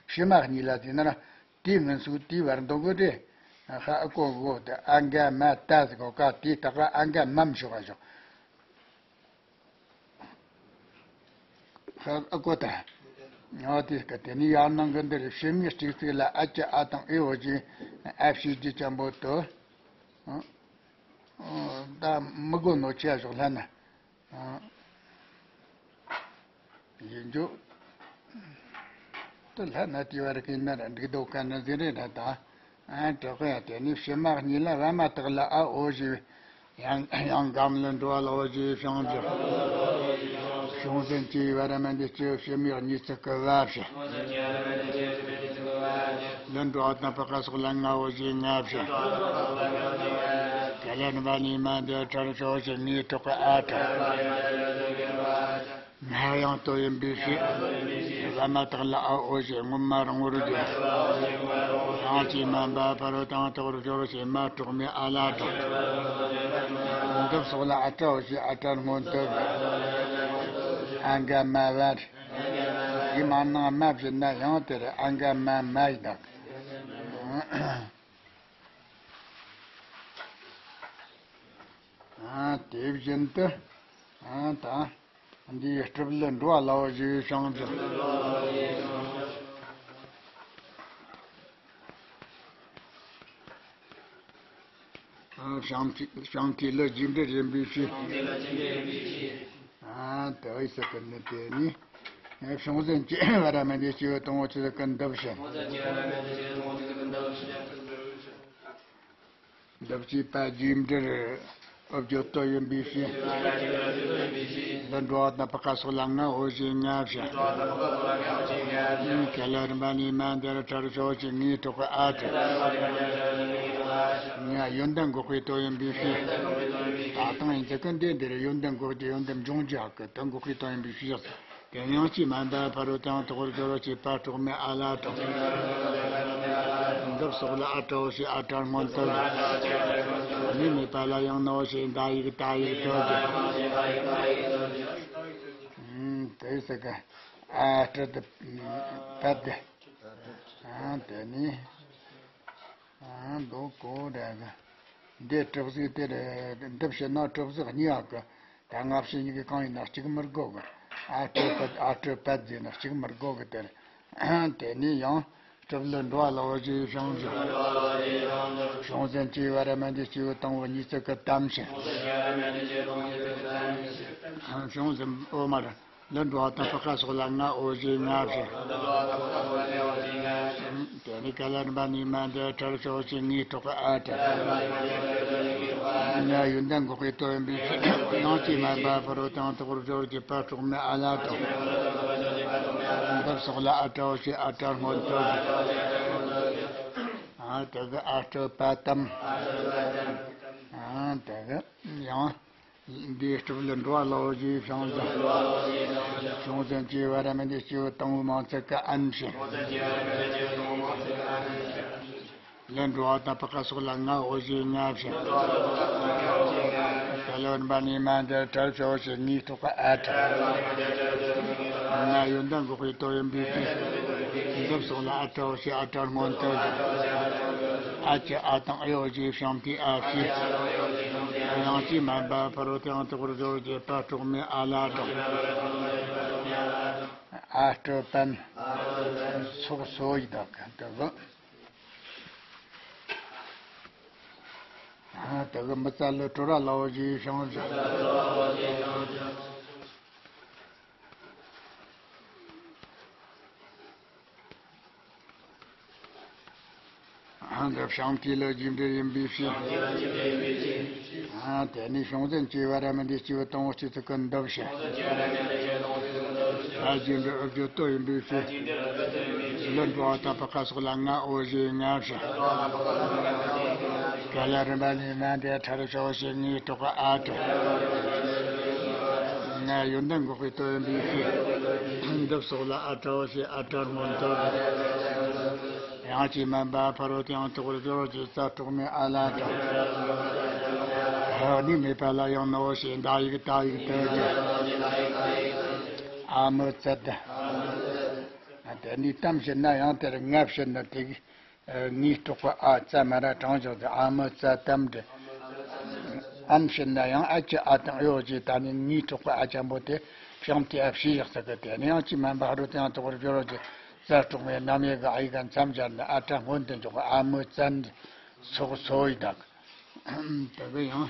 ཕྱི་མ་གཉིས་ལ་ཟེར་ན་ར་དེའི་སྔོན་སུ་དེའི་བར་འདོགས་གི་རེད། ཧ་ཨ་གོ་གོ་དེ་ཨ་ག་མ་ཏ་ཟེར་གོ་ག་དེའི་སྟག་ཨ་ག་མམ་ཞོག་ག་ཞོག་ཧ་ཨ་གོ་ད། ཨོ་དེ་སྐད་དེ་ནི་ཡར་ནང་གི་འདིར་ཕྱི་མའི་གཅིག་ཚིག་ལ་ཨ་ཀྱི་ཨ་དང་ཨེ་འོ་ཅི་ཨ་བྱས་རྗེས་ཅན་པོ་དེ། ད་མི་དགོས་ནོ་ཆེ་ཞོག་ལྷ་ན། ཡིན་རྒྱུ། དེ་ལྷ་ན་དེ་བར་གི་ན་ར་འགྲིག་འདུག་ག་ན་ཟིན་རེད་ན་ད། ཨ་དྲག་གི་ཡ་དེ་ནི་ཕྱི་མ་གཉིས་ལ་བ་མ་དག་ལ་ཨ་འོ་ཞེས། ཡང་ཡང་གམ་ལ་འགྲོ་བ་ལ་འོ་ཞེས་བྱུང་ཟེར། བྱུང་ཟེར་གྱི་བར་མ་འདི་སྐྱེ་ཕྱི་མའི་གཉིས་ཚིག་གི་བ་བྱེད། ལ་འགྲོ་བ་དང་བུ་ག་སོགས་ལ་ང་འོ་ཞེས་ང་བྱེད། ག་ལ་ནི་བ་ནི་མ་འདི་ཁྲར་ཕྱོགས་ཞེས་ངའི་གྲོགས་ཀྱི་ཨ་ཁྲ། སྔར་ཡང་བསྟོད་ཡོན་པའི་ཕྱིར། བླ་མ་དག་ལ་ཨ་འོ་ཞེས་སྔོན་མ་རིང་བོར་བརྗོད། ཡང་ཅིག་སྨན་པ་ཕ་རོལ་ཏུ་ཡང་དག་པར་སྦྱོར་ཞེས་མ་གྲོགས་མེད་ཨ་ལ་དང་། འདི་སོགས་ལ་ཨ་ཏྲ་འོ་ཞེས་ཨ་ཏྲར་སྔོན་དུ། ཨ་འགའ་མ་བར། ཡི་མ་ནང་མ་བཞིན་ན་ཡང་དེར་ཨ་འགའ་མ་མ་ཡི་དག། ཨ། དེ་བཞིན་དུ། ཨ། ད། འདིའི་སྒྲུབ་ལུགས་འགྲོ་བ་ལ་འོ་ཞེས་བྱང་ཆུབ། ཨ། བྱང་ཐོས་བྱང་ཐོས་ལུགས་རྒྱས་འབྲིང་ཡིན་པའི་ཕྱིར། ཨ། དེ་ཡི་སྲིད་ཀྱི་ནི་དེ་ནི། བྱུང་ཟིན་གྱི་བར་མི་འདི་སྐྱེ་བོ་དང་པོ་ཆོས་ཀུན་འདུ་ཞིང་། འདུ་བྱེད་པ་རྒྱས་འབྲིང་འུབ་བརྗོད་བསྟོད་ཡིན་པའི་ཕྱིར། འདི་འགྲོ་བ་དང་བར་ག་སོགས་ལ་ང་འོ་ཞེས་ང་བྱ། ག་ལ་རིམ་པ་ནས་མ་འདིར་ཁྲར་ཞོག་ཅིག་ངའི་གྲོགས་ཨ་ཏྲ། ང་ཡོན་ཏན་འགོག་པའི་བསྟོད་ཡིན་པའི་ཕྱིར། ད་དང་ཡིན་ཚེ་ཀུན་དེ་འདིར་ཡོན་ཏན་འགོག་རྒྱུ་ཡོན་ཏན་འབྱུང་རྒྱུ་ཧ་གི་དོན་འགོག་པའི་བསྟོད་ཡིན་པའི་ཕྱིར། དེ་ཡང་ཅིག་སྨན་པ་ཕ་རོལ་ཏུ་ཡང་དག་པར་སྦྱོར་བ་ཞེས་པ་གྲོགས་མེད་ཨ་ལ་དང་། འདི་སོགས་ལ་ཨ་ཏྲ་འོ་ཞེས་ཨ་ཏྲར་སྔོན་དུ། གཉིས་མེད་པ་ལ་ཡང་ན་འོ་ཞེས་ད་ཡིག་ད་ཡིག་ཏུ། དེ་ཟེར་ག་ཨ་ཏྲ་དེ་པད་དེ། དེ་ནི། ཨ། མདོ་གོ་འདྲ་གི་འདི་གྲུབ་ཟིག་དེ་རེད། འདི་བཤད་ན་གྲུབ་ཟིག་གཉིས་ཡག་གི་ད་སྔ་ཕྱི་གཉིས་ཀྱི་གང་ཡིན་ན་གཅིག་མི་དགོས་གི་ཨ་ཏྲ་པད་ཨ་ཏྲ་པད་ཟེར་ན་གཅིག་མི་དགོས་གི་དེར། དེ་ནས་ཡང་གྲུབ་ལུགས་འགྲོ་བ་ལ་འོ་ཞེས་བྱང་ཆུབ། བྱུང་ཟིན་གྱི་བར་མི་འདི་སྐྱེ་བོ་དང་པོ་གཉིས་བརྩེགས་ཀྱི་གཏམ་ཞིང་། བྱུང་ཟིན་འོ་མར། འདི་འགྲོ་བ་དང་བར་ག་སོགས་ལ་ང་འོ་ཞེས་ང་བྱ། དེ་ནི་ག་ལ་རིམ་པ་ནས་མ་འདིར་ཁྲར་ཞོག་ཅིག་ངའི་གྲོགས་ཨ་ཏྲ། ང་ཡོན་ཏན་འགོག་པའི་བསྟོད་ཡིན་པའི་ཕྱིར། ཡང་ཅིག་སྨན་པ་ཕ་རོལ་ཏུ་ཡང་དག་པར་སྦྱོར་ཞེས་པ་གྲོགས་མེད་ཨ་ལ་དང་། འདི་སོགས་ལ་ཨ་ཏྲ་འོ་ཞེས་ཨ་ཏྲར་སྔོན་དུ། ཨ། དེ་གི་ཨ་ཏྲ་པད་དམ། ཨ། དེ་གི་ཡང་། འདིའི་སྒྲུབ་ལུགས་འགྲོ་བ་ལ་འོ་ཞེས་བྱང་ཆུབ། བྱུང་ཟིན་གྱི་བར་མི་འདི་སྐྱེ་བོ་དང་པོ་མང་ཚིག་གི་ཨན་ཞིང་། ལས་འགྲོ་བ་དང་བར་ག་སོགས་ལ་ང་འོ་ཞེས་ང་བྱ། ག་ལ་རིམ་པ་ནས་མ་འདིར་ཁྲར་ཞོག་ཅིག་ངའི་གྲོགས་ཨ་ཏྲ། ང་ཡོན་ཏན་འགོག་པའི་བསྟོད་ཡིན་པའི་ཕྱིར། འདི་སོགས་ལ་ཨ་ཏྲ་འོ་ཞེས་ཨ་ཏྲར་སྔོན་དུ། ཨ་ཅི་ཨ་དང་ཨེ་འོ་ཞེས་བྱང་ཐོས་ཨ་ཞེས། ཡང་ཅིག་སྨན་པ་ཕ་རོལ་ཏུ་ཡང་དག་པར་སྦྱོར་ཞེས་པ་གྲོགས་མེད་ཨ་ལ་དང་། ཨ་སྤྲོ་པན། ཚོགས་གསོ་ཡི་དག་གི་འདུག་ཨ་དེ་གི་མི་ཚ་ལུ་གྲོ་ར་ལའོ་ཞེས་བྱང་ཞིང་། འདི་བྱང་ཐོས་ལ་རྒྱས་འབྲིང་ཡིན་པའི་ཕྱིར། དེ་ནས་བྱུང་ཟིན་གྱི་བར་མི་འདི་སྐྱེ་བོ་དང་པོ་སྐྱེ་ཚུལ་ཀུན་འདུ་ཞིང་། ད་རྒྱས་འབྲིང་འུབ་བརྗོད་བསྟོད་ཡིན་པའི་ཕྱིར། ལུས་འགྲོ་བ་དང་བར་ག་སོགས་ལ་ང་འོ་ཞེས་ང་བྱ། ག་ལ་རིམ་པ་ནས་མ་འདི་ཁྲར་ཞོག་ཅིག་ངའི་གྲོགས་ཨ་ཏྲ། ང་ཡོན་ཏན་འགོག་པའི་བསྟོད་ཡིན་པའི་ཕྱིར། འདི་སོགས་ལ་ཨ་ཏྲ་འོ་ཞེས་ཨ་ཏྲར་སྔོན་དུ། ཡང་ཅིག་སྨན་པ་ཕ་རོལ་ཏུ་ཡང་དག་པར་སྦྱོར་ཞེས་ས་གྲོགས་མེད་ཨ་ལ་དང་། གཉིས་མེད་པ་ལ་ཡང་ན་འོ་ཞེས་ད་ཡིག་ད་ཡིག་ཏུ་བསྒྱུར། ཨ་མི་ཙ་ད། དེ་ནས་གཏམ་བཤད་ན་ཡང་དེར་ང་བཤད་ན་དེ་གིས་ངའི་གྲོགས་པོ་ཨ་ཙ་མ་ར་དྲང་བཞག་ཏེ་ཨ་མི་ཙ་དམ་འདྲི། ཨན་བཤད་ན་ཡང་ཨ་ཅི་ཨ་དང་ཨེ་འོ་ཅེས་ད་ནི་ངའི་གྲོགས་པོ་ཨ་ཅན་པོ་དེ་བྱང་ཐོས་ཨ་བྱས་བཞག་ས་གི་དེ་ནི་ཡང་ཅིག་སྨན་པ་ཕ་རོལ་ཏུ་ཡང་དག་པར་སྦྱོར་རོ་ཅེས། རྩ་གྲོགས་མེད་རྣམ་དབྱེ་གི་ཨ་ཡིག་ག་མཚམས་སྦྱར་ནས་ཨ་ཏྲ་སྔོན་དུ་འཇོག་པ་ཨ་མི་ཙན་ཚོགས་གསོ་ཡི་དག་དེ་གི་ཡང་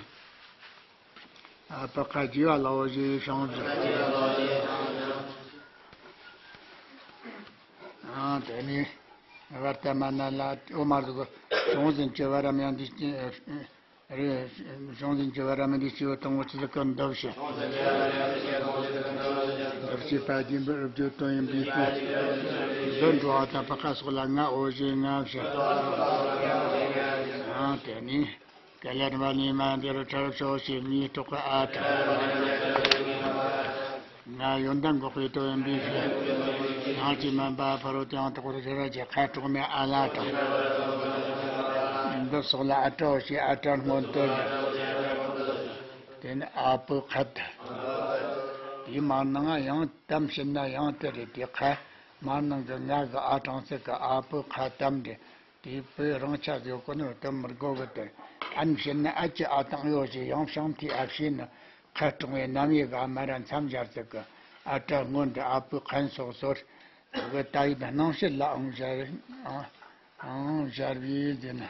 ཨ་བ་ཀ་རྒྱས་པ་ལའོ་ཞེས་བྱང་ཞིང་། དེ་ནས་བར་ཏ་མ་ན་ལ་འོ་མ་ཟུག་བྱུང་ཟིན་གྱི་བར་མི་འདི། རེད། བྱུང་ཟིན་གྱི་བར་མི་འདི་སྐྱེ་བོ་དང་པོ་སྐྱེ་ཚུལ་ཀུན་འདུ་ཞིང་། འདུ་བྱེད་པ་རྒྱས་འབྲིང་འུབ་བརྗོད་བསྟོད་ཡིན་པའི་ཕྱིར། ལུས་འགྲོ་བ་དང་བར་ག་སོགས་ལ་ང་འོ་ཞེས་ང་བྱ། དེ་ནས་ག་ལེར་མ་ནས་མ་འདིར་ཁྲར་ཞོག་ཅིག་ངའི་གྲོགས་པོ་ཨ་ཏྲ། ཡོན་ཏན་འགོག་པའི་དོན་ཡིན་པའི་ཕྱིར། ཡང་ཅི་མིན་པ་ཕ་རོལ་ཏུ་ཡང་དག་པར་སྦྱོར་བར་བྱེད། ཁ་དྲོགས་མེད་ཨ་ལ་དང་། འདི་སོགས་ལ་ཨ་ཏྲ་བོ་ཞེས་ཨ་ཏྲ་སྔོན་དུ་བཞག། དེ་ནི་ཨ་བུ་ཁ་ཏ། དེའི་མར་ནང་ཡང་དམ་བྱེད་ན་ཡང་དེ་རེད། དེ་ཁ་མར་ནང་གི་ང་གི་ཨ་དྲང་ཚིག་གི་ཨ་བུ་ཁ་དམ་རེད། དེའི་བོད་རང་ཆ་བཟོ་གོ་ནོ་དེ་མི་དགོ་གི་དེ། ཨན་བྱེད་ན་ཨ་ཀྱི་ཨ་དང་ཡོ་ཞེས་ཡང་བྱང་མཐའི་ཨ་བྱས་ན་ཁ་སྲུང་བའི་རྣམ་དབྱེ་ག་མ་ར་མཚམས་སྦྱར་ཚིག་གི་ཨ་ཏྲ་སྔོན་དུ་ཨ་བུ་ཁན་སོགས་སོར། དེ་གི་ད་ཡིག་སྣང་བྱེད་ལའང་སྦྱར། ཨང་སྦྱར་བའི་དེ་ན།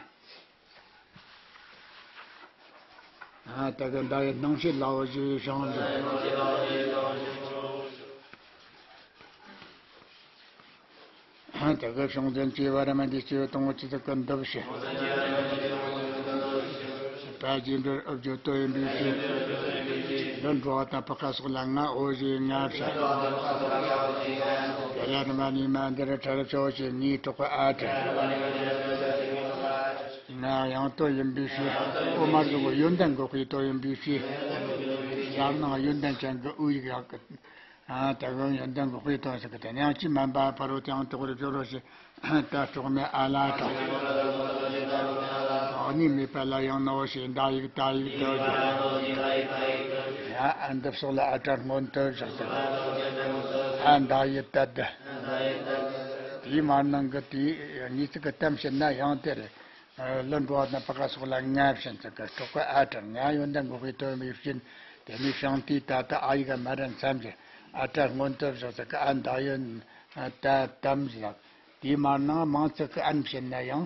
ཨ་དེ་གི་ད་ཡིག་སྣང་བྱེད་ལའོ་ཞེས་བྱང་འདུག། དེ་གི་བྱུང་ཙམ་གྱི་བར་མ་འདི་སྐྱེ་བོ་དང་པོ་ཅི་ཙིག་གི་འདུ་བྱེད། ཕ་རྒྱས་འབྲུར་ཨུ་བརྗོད་དོ་ཡིན་པའི་ཕྱིར། འདི་འགྲོ་བ་དང་བུ་ཁ་སོགས་ལ་ང་འོ་ཞེས་ང་བྱ། དེ་ལ་རིམ་པ་གཉིས་མ་འདིར་ཁྲར་ཕྱོགས་ཞེས་ངའི་གྲོགས་པ་ཨ་ཏྲ། ང་ཡང་དོ་ཡིན་པའི་ཕྱིར། འོ་མ་བཟོ་བོ་ཡོན་ཏན་འགོག་པའི་དོན་ཡིན་པའི་ཕྱིར། ཡང་ན་ཡོན་ཏན་ཅན་གྱི་འོ་ཡིག་ཡག་གི། ཨ་དེ་གི་ཡོན་ཏན་གྱི་དཔེ་དོན་ཞིག་གི་དེ་ཡང་ཅི་མིན་པ་ཕ་རོལ་ཏུ་ཡང་དག་པར་སྦྱོར་བར་བྱེད། ད་གྲོགས་མེད་ཨ་ལ་དང་། འོ་ནི་མེད་པ་ལ་ཡང་ནའོ་ཞེས་འདའ་ཡིག་ད་ཡིག་དོ་ཞེས། ཡ་ཨ་འདི་སོགས་ལ་ཨ་ཏྲ་སྔོན་དུ་བཞག་སྟེ། ཨ་འདའ་ཡི་ཏ་ད། དེའི་མར་ནང་གི་དེའི་གཉིས་ཚིག་གི་དམ་བྱེད་ན་ཡང་དེ་རེད། ལུ་འགྲོ་བ་དང་བུ་ཁ་སོགས་ལ་ང་བྱེད་ཚིག་གི་གྲོགས་པ་ཨ་ཏྲ། ང་ཡོན་ཏན་འགོག་པའི་དོན་ཡིན་པའི་ཕྱིར། དེ་ནས་བྱང་མཐའི་ད་དུ་ཨ་ཡིག་མ་ར་མཚམས་ཀྱི་ཨ་ཏྲ་སྔོན་དུ་བཞག་ཚིག་གི་ཨ་འདའ་ཡི་ཏ་དམ་བཞག། དེའི་མར་ནང་མང་ཚིག་གི་ཨན་བྱེད་ན་ཡང་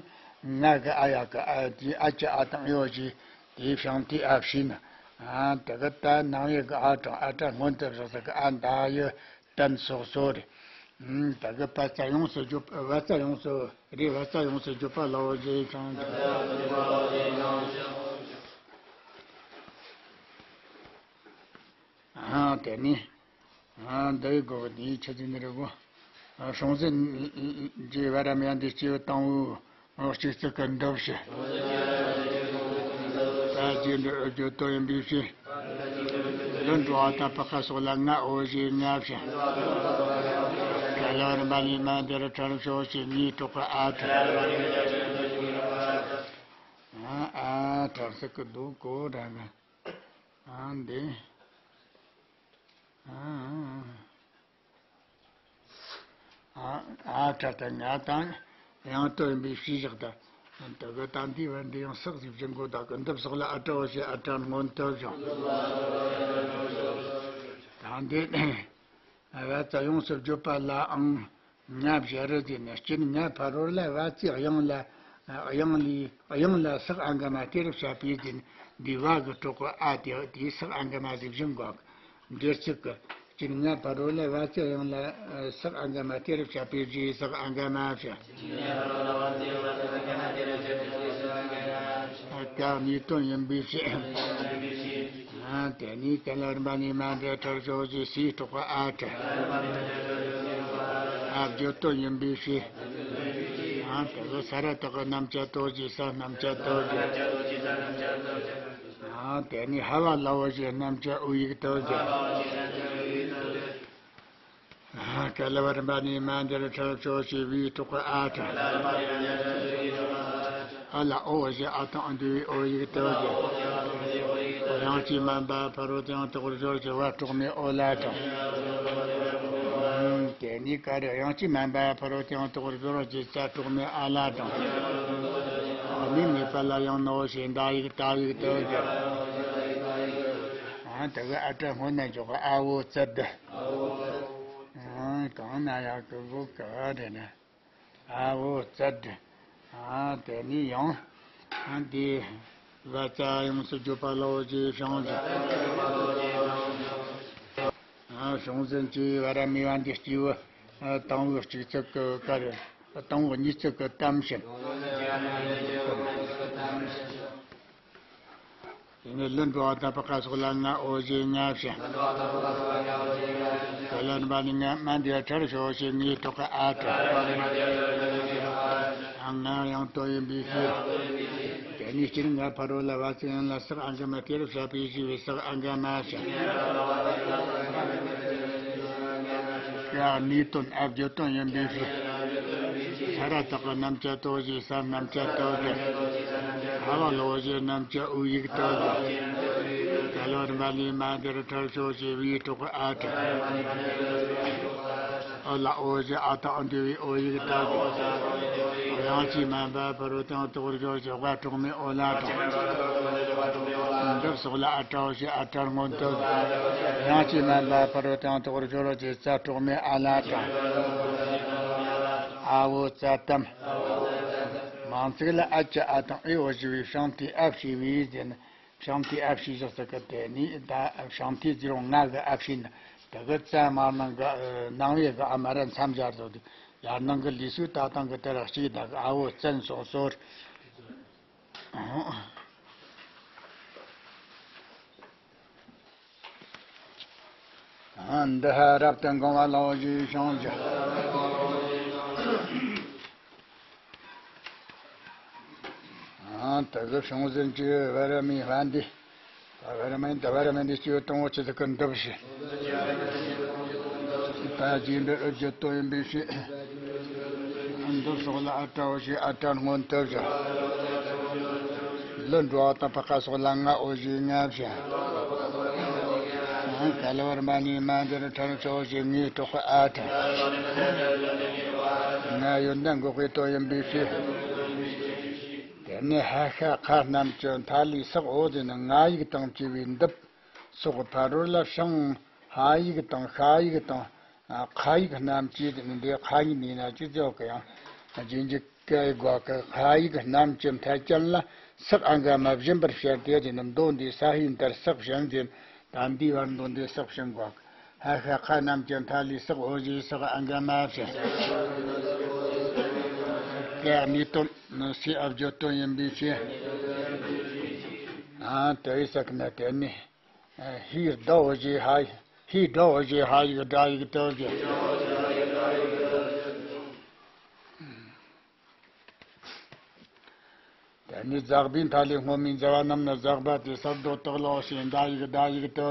ང་གི་ཨ་ཡག་གི་ཨ་དེའི་ཨ་ཀྱི་ཨ་དང་ཡོ་ཞེས་དེའི་བྱང་མཐའི་ཨ་བྱས་ན། ཨ་དེ་གི་ད་རྣམ་དབྱེ་གི་ཨ་དྲང་ཨ་ཏྲ་སྔོན་དུ་བཞག་ཚིག་གི་ཨ་འདའ་ཡི་ཏན་སོགས་སོ་རེད། ཨུམ། ད་གི་བ་ཙ་ཡོངས་སུ་བརྗོད་པ། བ་ཙ་ཡོངས་སུ་རེད། བ་ཙ་ཡོངས་སུ་བརྗོད་པ་ལའོ་ཞེས་བྱང་འདུག། ཨ་དེ་ནི། ཨ་འདི་གོ་འདིའི་ཆ་ཚིག་འདི་རེད་གོ། ཨ་སྲོང་བཙན་གྱི་བར་རམ་ཡང་འདི་སྐྱེས་བུ་དང་པོའི། འོ་གཅིག་ཚིག་གི་འདུ་བྱེད། ད་རྗེས་འགྲོ་ཨུ་བརྗོད་དོ་ཡིན་པའི་ཕྱིར། ལུ་འགྲོ་བ་དང་བུ་ཁ་སོགས་ལ་ང་འོ་ཞེས་ང་བྱ། ག་ལ་རིམ་པ་ལས་མ་འདིར་ཁྲར་ཕྱོགས་ཞེས་ངའི་གྲོགས་པ་ཨ་ཏྲ། ཨ་ཨ་ཏྲ་ཟེར་གི་འདུག་གོ་ར་ན། ཨ་འདི། ཨ་ཨ། ཨ་ཨ་ཏྲ་དང་ང་དང་ཡང་དོ་ཡིན་པའི་ཕྱིར་བཞག་ད། དེ་གི་ད་འདི་བར་འདི་ཡང་སག་ཟིག་བྱེད་དགོས། ད་གི་འདི་སོགས་ལ་ཨ་ཏྲ་འོ་ཞེས་ཨ་ཏྲ་སྔོན་དུ་བཞག། ད་འདི་བ་ཙ་ཡོངས་སུ་བརྗོད་པ་ལའང་ང་བཞག་རེད་ཟེར་ནས། སྤྱིར་ང་ཕ་རོལ་ལ་བ་ཙའི་དབྱངས་ལ། དབྱངས་ལས་དབྱངས་ལ་སག་ཨ་འག་མ་སྟེར་བྱ་བའི་རྒྱན་འདི་བ་གི་གྲོགས་པོ་ཨ་དེ་དེའི་སག་ཨ་འག་མ་ཟིག་བཞིན་གོ། འགྲེལ་ཚིག་གི་སྤྱིར་ང་ཕ་རོལ་ལ་བ་ཙའི་དབྱངས་ལ་སག་ཨ་འག་མ་སྟེར་བྱ་བའི་རྗེས་སག་ཨ་འག་མ་བྱ། སྐབས་གཉིས་དོན་ཡིན་པའི་ཕྱིར། དེ་ནས་ག་ལ་རིམ་པ་གཉིས་མ་འདྲེས་ཁྲར་ཕྱོགས་ཀྱི་སའི་གྲོགས་པ་ཨ་ཏྲ། ཨ་བརྗོད་དོན་ཡིན་པའི་ཕྱིར། དེ་གི་ས་ར་བཏགས་ཀྱི་རྣམ་བཅད་དོ་ཞེས་ས་རྣམ་བཅད་དོ་ཞེས། དེ་ནས་ཧ་བ་ལའོ་ཞེས་རྣམ་བཅད་འོ་ཡིག་དོ་ཞེས། ག་ལ་བ་རིམ་པ་གཉིས་མ་འདིར་ཁྲར་ཕྱོགས་ཞེས་བའི་གྲོགས་པ་ཨ་ཏྲ། ཨ་ལ་འོ་ཞེས་ཨ་དང་འདུས་པའི་འོ་ཡིག་དོ་ཞེས། ཡང་ཅི་མིན་པ་ཕ་རོལ་ཏུ་ཡང་དག་པར་སྦྱོར་བར་བྱེད། བ་གྲོགས་མེད་འོ་ལ་དང་། དེ་ནས་ག་རེ། ཡང་ཅི་མིན་པ་ཕ་རོལ་ཏུ་ཡང་དག་པར་སྦྱོར་བར་བྱེད། ཙ་གྲོགས་མེད་ཨ་ལ་དང་། འོ་ནི་མེད་པ་ལ་ཡང་ནའོ་ཞེས་འདའ་ཡིག་ད་ཡིག་དོ་ཞེས། ཨ་དེ་གི་ཨ་ཏྲ་སྔོན་ན་འཇོག་གི་ཨ་འོ་ཙ་ད། ཨ་གང་ན་ཡག་གི་གོ་ག་རེ་ན། ཨ་འོ་ཙ་ད། ཨ་དེ་ནས་ཡང་། ཨ་འདི། བ་ཙ་ཡོངས་སུ་བརྗོད་པ་ལའོ་ཞེས་བྱང་ཞིང་། ཨ་སྲོང་བཙན་གྱི་བར་རམ་ཡང་འདི་སྐྱེས་བུ་དང་པོའི་གཅིག་ཚིག་གི་ག་རེ། དང་པོའི་གཉིས་ཚིག་གི་དམ་བྱེད། དེ་ནས་ལུ་འགྲོ་བ་དང་བུ་ཁ་སོགས་ལ་ང་འོ་ཞེས་ང་བྱ། ག་ལ་རིམ་པ་གཉིས་མ་འདིར་ཁྲར་ཕྱོགས་ཞེས་ངའི་གྲོགས་པ་ཨ་ཏྲ། ང་ཡང་དོ་ཡིན་པའི་ཕྱིར། དེ་ནས་སྤྱིར་ང་ཕ་རོལ་ལ་བ་ཙའི་དབྱངས་ལ་སག་ཨ་འག་མ་སྟེར་བྱ་བའི་རྗེས་པའི་སག་ཨ་འག་མ་བྱ། ཡང་ནུས་དོན་ཨ་བརྗོད་དོན་ཡིན་པའི་ཕྱིར། ས་ར་བཏགས་སྣམ་བཅད་དོ་ཞེས་ས་སྣམ་བཅད་དོ་ཞེས། ཨ་བ་ལོ་ཞེས་སྣམ་བཅད་འོ་ཡིག་དོ་ཞེས། ག་ལོར་མ་ལུས་མ་འདིར་ཁྲོལ་ཤོག་ཞེས་བའི་གྲོགས་ཨ་ཁྲ། ཨོ་ལ་ཨོ་ཞེས་ཨ་ཐ་འདུས་པའི་འོ་ཡིག་དོ་ཞེས། དབྱངས་ཀྱིས་དམན་པ་ཕ་རོལ་ཏུ་ཡང་དོག་པར་སྦྱོར་ཞེས་ཝ་གྲོགས་མེད་ཨོ་ལ་ཁྲ། འདིར་སོགས་ལ་ཨ་ཁྲ་ཨོ་ཞེས་ཨ་ཁྲར་མངོན་དོ་ཞེས། དབྱངས་ཀྱིས་དམན་པ་ཕ་རོལ་ཏུ་ཡང་དོག་པར་སྦྱོར་ཞེས་ཙ་གྲོགས་མེད་ཨ་ལ་ཁྲ། ཨ་བོ་ཙ་དམ། མང་ཚིག་ལ་ཨ་ཅ་ཨ་དང་ཨེ་འོ་ཞེས་པའི་ཤིང་རྟའི་ཨ་ཕྱེ་བའི་ཟེར་ན། ཤིང་རྟའི་ཨ་ཕྱེ་ཞེས་ཟེར་གི་དེ་ནི་ད་ཤིང་རྟའི་རྫི་རོང་ང་གི་ཨ་ཕྱེ་ན། དེ་གི་ཙ་མར་ནང་གི་ནང་བའི་གི་ཨ་མ་ར་མཚམས་སྦྱར་དོ། ཡར་ནང་གི་ལུས་སུ་ད་དང་གི་དེ་ར་གཅིག་དག་གི་ཨ་བོ་བཙན་སོགས་སོར། འདི་ཧ་རབ་ཏུ་འགོང་བ་ལའོ་ཞེས་བྱུང་ཅི། དེ་གི་བྱུང་ཟིན་གྱི་བ་ར་མའི་བ་འདི། ད་བ་ར་མ་ཡིན་ད་བ་ར་མ་འདི་སྐྱེ་བོ་དང་བོ་ཆེ་ཟིག་གི་འདུབ་ཞེས། ད་རྗེས་འདི་ཨུ་རྒྱུ་ཏོ་ཡིན་པའི་ཕྱིར། འདི་སོགས་ལ་ཨ་ཏྲའོ་ཞེས་ཨ་ཏྲར་མངོན་དུ་བཞག་ལུ་འགྲོ་བ་དང་ཕ་ཁ་སོགས་ལ་ང་ཨོ་ཞེས་ང་བཞག་ག་ལ་བར་མ་ནི་མ་འདིར་ཁྲར་ཆོ་ཞེས་ངའི་གྲོགས་ཨ་ཏྲ། ང་ཡོན་ཏན་འགོག་པའི་དོན་ཡིན་པའི་ཕྱིར། དེ་ནས་ཧ་ཤ་ཁ་རྣམས་ཀྱི་མཐའ་ལས་སག་འོ་དེ་ནི་ང་ཡིག་དང་བཅས་པའི་འདབ་སོགས་ཕ་རོལ་ལ་ཤང་ཧ་ཡིག་དང་ཤ་ཡིག་དང་ཁ་ཡིག་རྣམས་ཀྱིས་དེ་ནི་འདི་ཁ་ཡིག་ནས་ན་ཅི་ཙོག་གི་ཡང་རྗེས་འཇུག་གི་དགོས་ཀྱི་ཁ་ཡིག་རྣམས་ཀྱི་མཐའ་ཅན་ལ་སག་ཨ་འགའ་མ་བཞིན་པར་བཤད་དེ་དེ་ནི་མདོ་འདི་ས་ཧིན་ལྟར་སག་བྱུང་ཟིན། ད་འདིའི་བར་མདོ་འདི་སག་བྱུང་གོ། ཧ་ཤ་ཁ་རྣམས་ཀྱི་མཐའ་ལས་སག་འོ་ཞེས་སག་ཨ་འགའ་མ་བྱ། ཀ་ནི་དོན་ནི་སི་ཨ་བརྗོད་དོན་ཡིན་པའི་ཕྱིར། ཨ་དེ་བས་སག་ན་དེ་ནི། ཧིའི་ཟླ་འོ་ཞེས་ཧ་ཧིའི་ཟླ་འོ་ཞེས་ཧ་ཡིག་སྒྲ་ཡིག་དོན་ཞེས། དེ་ནི་ཛག་པའི་མཐའ་ལས་སྔོ་མའི་མཛའ་བ་རྣམས་ནི་ཟག་པ་སྟེ་ས་རྡོ་བཏགས་ལའོ་ཞེས་མདའ་ཡིག་མདའ་ཡིག་དོ།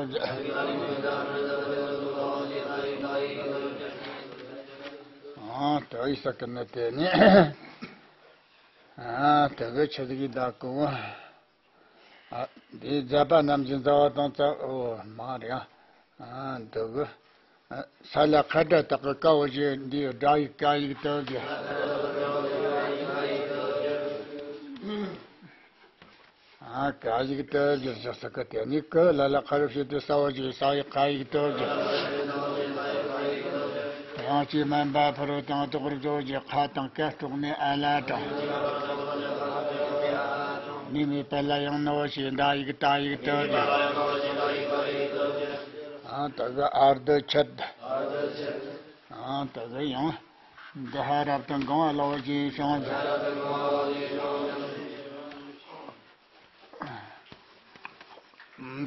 ཨ་དེ་ཡི་ས་ཀི་ནི་དེ་ནི། ཨ་དེ་གི་ཆི་ཟིག་གི་བདག་གོ། ཨ་དེ་མཛའ་བ་རྣམས་ཀྱི་མཛའ་བ་དང་རྩ་འོ་མ་རེད། ཨ་འདི་གི། ས་ལ་ཁ་སྒྲ་བཏགས་ཀྱི་ཀའོ་ཞེས་འདིའི་སྒྲ་ཡིག་ཀ་ཡིག་དོ་ཞེས། ཨ་ཀ་ཡིག་དོ་ཞེས་ཞེས་སོགས་ཀྱི་དེ་ནི་ཀ་ལ་ལ་ཁ་རུ་བྱེད་དུ་སའོ་ཞེས་ས་ཡིག་ཀ་ཡིག་དོ་ཞེས། དབྱངས་ཀྱིས་དམན་པ་ཕ་རོལ་ཏུ་ཡང་དོག་པར་སྦྱོར་ཞེས་ཁ་དང་ཀ་དཀྲོགས་ནས་ཨ་ལ་དང་། ནི་མེད་པ་ལ་ཡང་ནོ་ཞེས་མདའ་ཡིག་ཏ་ཡིག་དོ་ཞེས། ཨ་ད་གི་ཨར་དུ་ཆད། ཨ་ད་གི་ཡང་། འདི་ཧ་རབ་ཏུ་འགོང་བ་ལའོ་ཞེས་བྱུང་།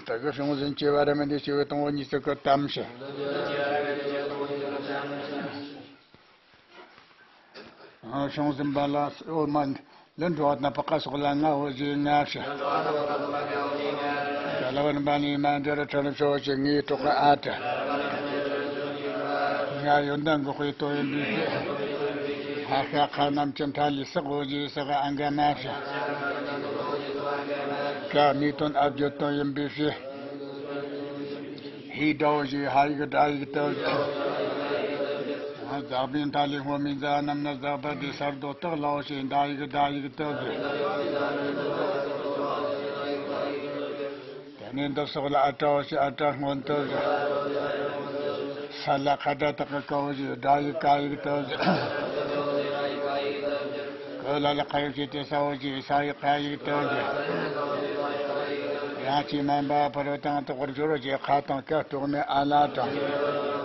ད་གི་བྱུང་ཟིན་གྱི་བ་ར་མ་འདི་སྐྱེ་བོ་དང་བོ་གཉིས་སུ་ཀི་དམ་ཞེས། བྱུང་ཟིན་པ་ལ་འོ་མ་ལུ་འགྲོ་བ་དང་ཕ་ཁ་སོགས་ལ་ང་འོ་ཞེས་ང་ཞེས། ག་ལ་བར་མ་ནི་མ་འདིར་ཁྲར་ཆོ་ཞེས་ངའི་གྲོགས་ཨ་ཏྲ། ང་ཡོན་ཏན་འགོག་པའི་དོན་ཡིན་པའི་ཕྱིར། ཧ་ཤ་ཁ་རྣམས་ཀྱི་མཐའ་ལས་སག་འོ་ཞེས་སག་ཨ་འགའ་མ་བྱ། ཀ་ནི་དོན་ཨ་བརྗོད་དོན་ཡིན་པའི་ཕྱིར། ཧིའི་སྒྲའོ་ཞེས་ཧ་ཡིག་སྒྲ་ཡིག་དོ་ཞེས། ཟག་པའི་མཐའ་ལས་སྔོ་མའི་མཛའ་རྣམས་ནི་ཟག་པ་སྟེ་ས་རྡོ་བཏགས་ལའོ་ཞེས་མདའ་ཡིག་སྒྲ་ཡིག་དོ་ཞེས། དེ་ནས་འདི་སོགས་ལ་ཨ་ཏྲའོ་ཞེས་ཨ་ཏྲར་མངོན་དུ་བཞག་ས་ལ་ཁ་སྒྲ་བཏགས་ཀྱི་ཀའོ་ཞེས་སྒྲ་ཡིག་ཀ་ཡིག་དོ་ཞེས། ཀ་ལ་ལ་ཁ་ཡོད་ཅེས་ཏེ་ས་འོ་ཞེས་ས་ཡིག་ཁ་ཡིག་དོ་ཞེས། དབྱངས་ཀྱིས་དམན་པ་ཕ་རོལ་ཏུ་ཡང་དོག་པར་སྦྱོར་རོ་ཞེས་ཁ་དང་ཀ་དཀྲོགས་ནས་ཨ་ལ་དང་།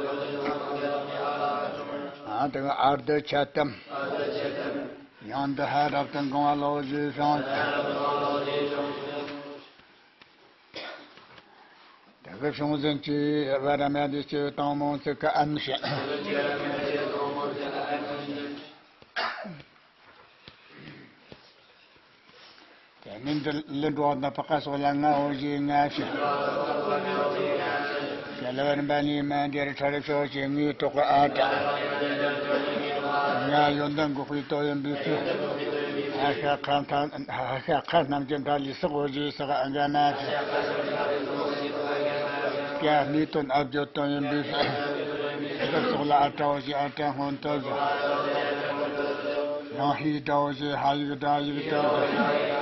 ཨ་དང་ཨར་དུ་ཆད་དམ། ཡང་འདི་ཧ་རབ་ཏུ་འགོང་བ་ལའོ་ཞེས་བྱུང་། དེ་གི་བྱུང་ཟིན་གྱི་བ་ར་མ་འདི་སྐྱེ་བོ་དང་མང་ཚིག་གི་ཨན་ཞེས། དེ་ནི་ ལུ་འགྲོ་བ་དང་བག་ག་སོགས་ལ་ལྔ་བོ་ཞེས་ལྔ་བྱ། རྒྱལ་བ་རིམ་པ་གཉིས་མ་འདིར་ཁྲར་ཕྱོགས་ཀྱི་ངའི་གྲོགས་ཨ་ཏྲ། ང་ཡོན་ཏན་འགོག་པའི་སྟོབས་ཡིན་པའི་ཕྱིར། ཧ་ཤ་ཁ་མཐའ་ཧ་ཤ་ཁ་རྣམས་ཀྱི་མཐའ་ལས་སྲེག་བོ་ཞེས་སྲེག་ཨ་ག་མ་བྱ། ཀྱ་ནི་དོན་ཨ་བརྗོད་དོན་ཡིན་པའི་ཕྱིར། འདི་སོགས་ལ་ཨ་ཏྲ་བོ་ཞེས་ཨ་ཏྲ་སྔོན་དུ་བཞག། ཡང་ཧི་སྒྲ་བོ་ཞེས་ཧ་ཡིག་སྒྲ་ཡིག་ཏུ་བཞག།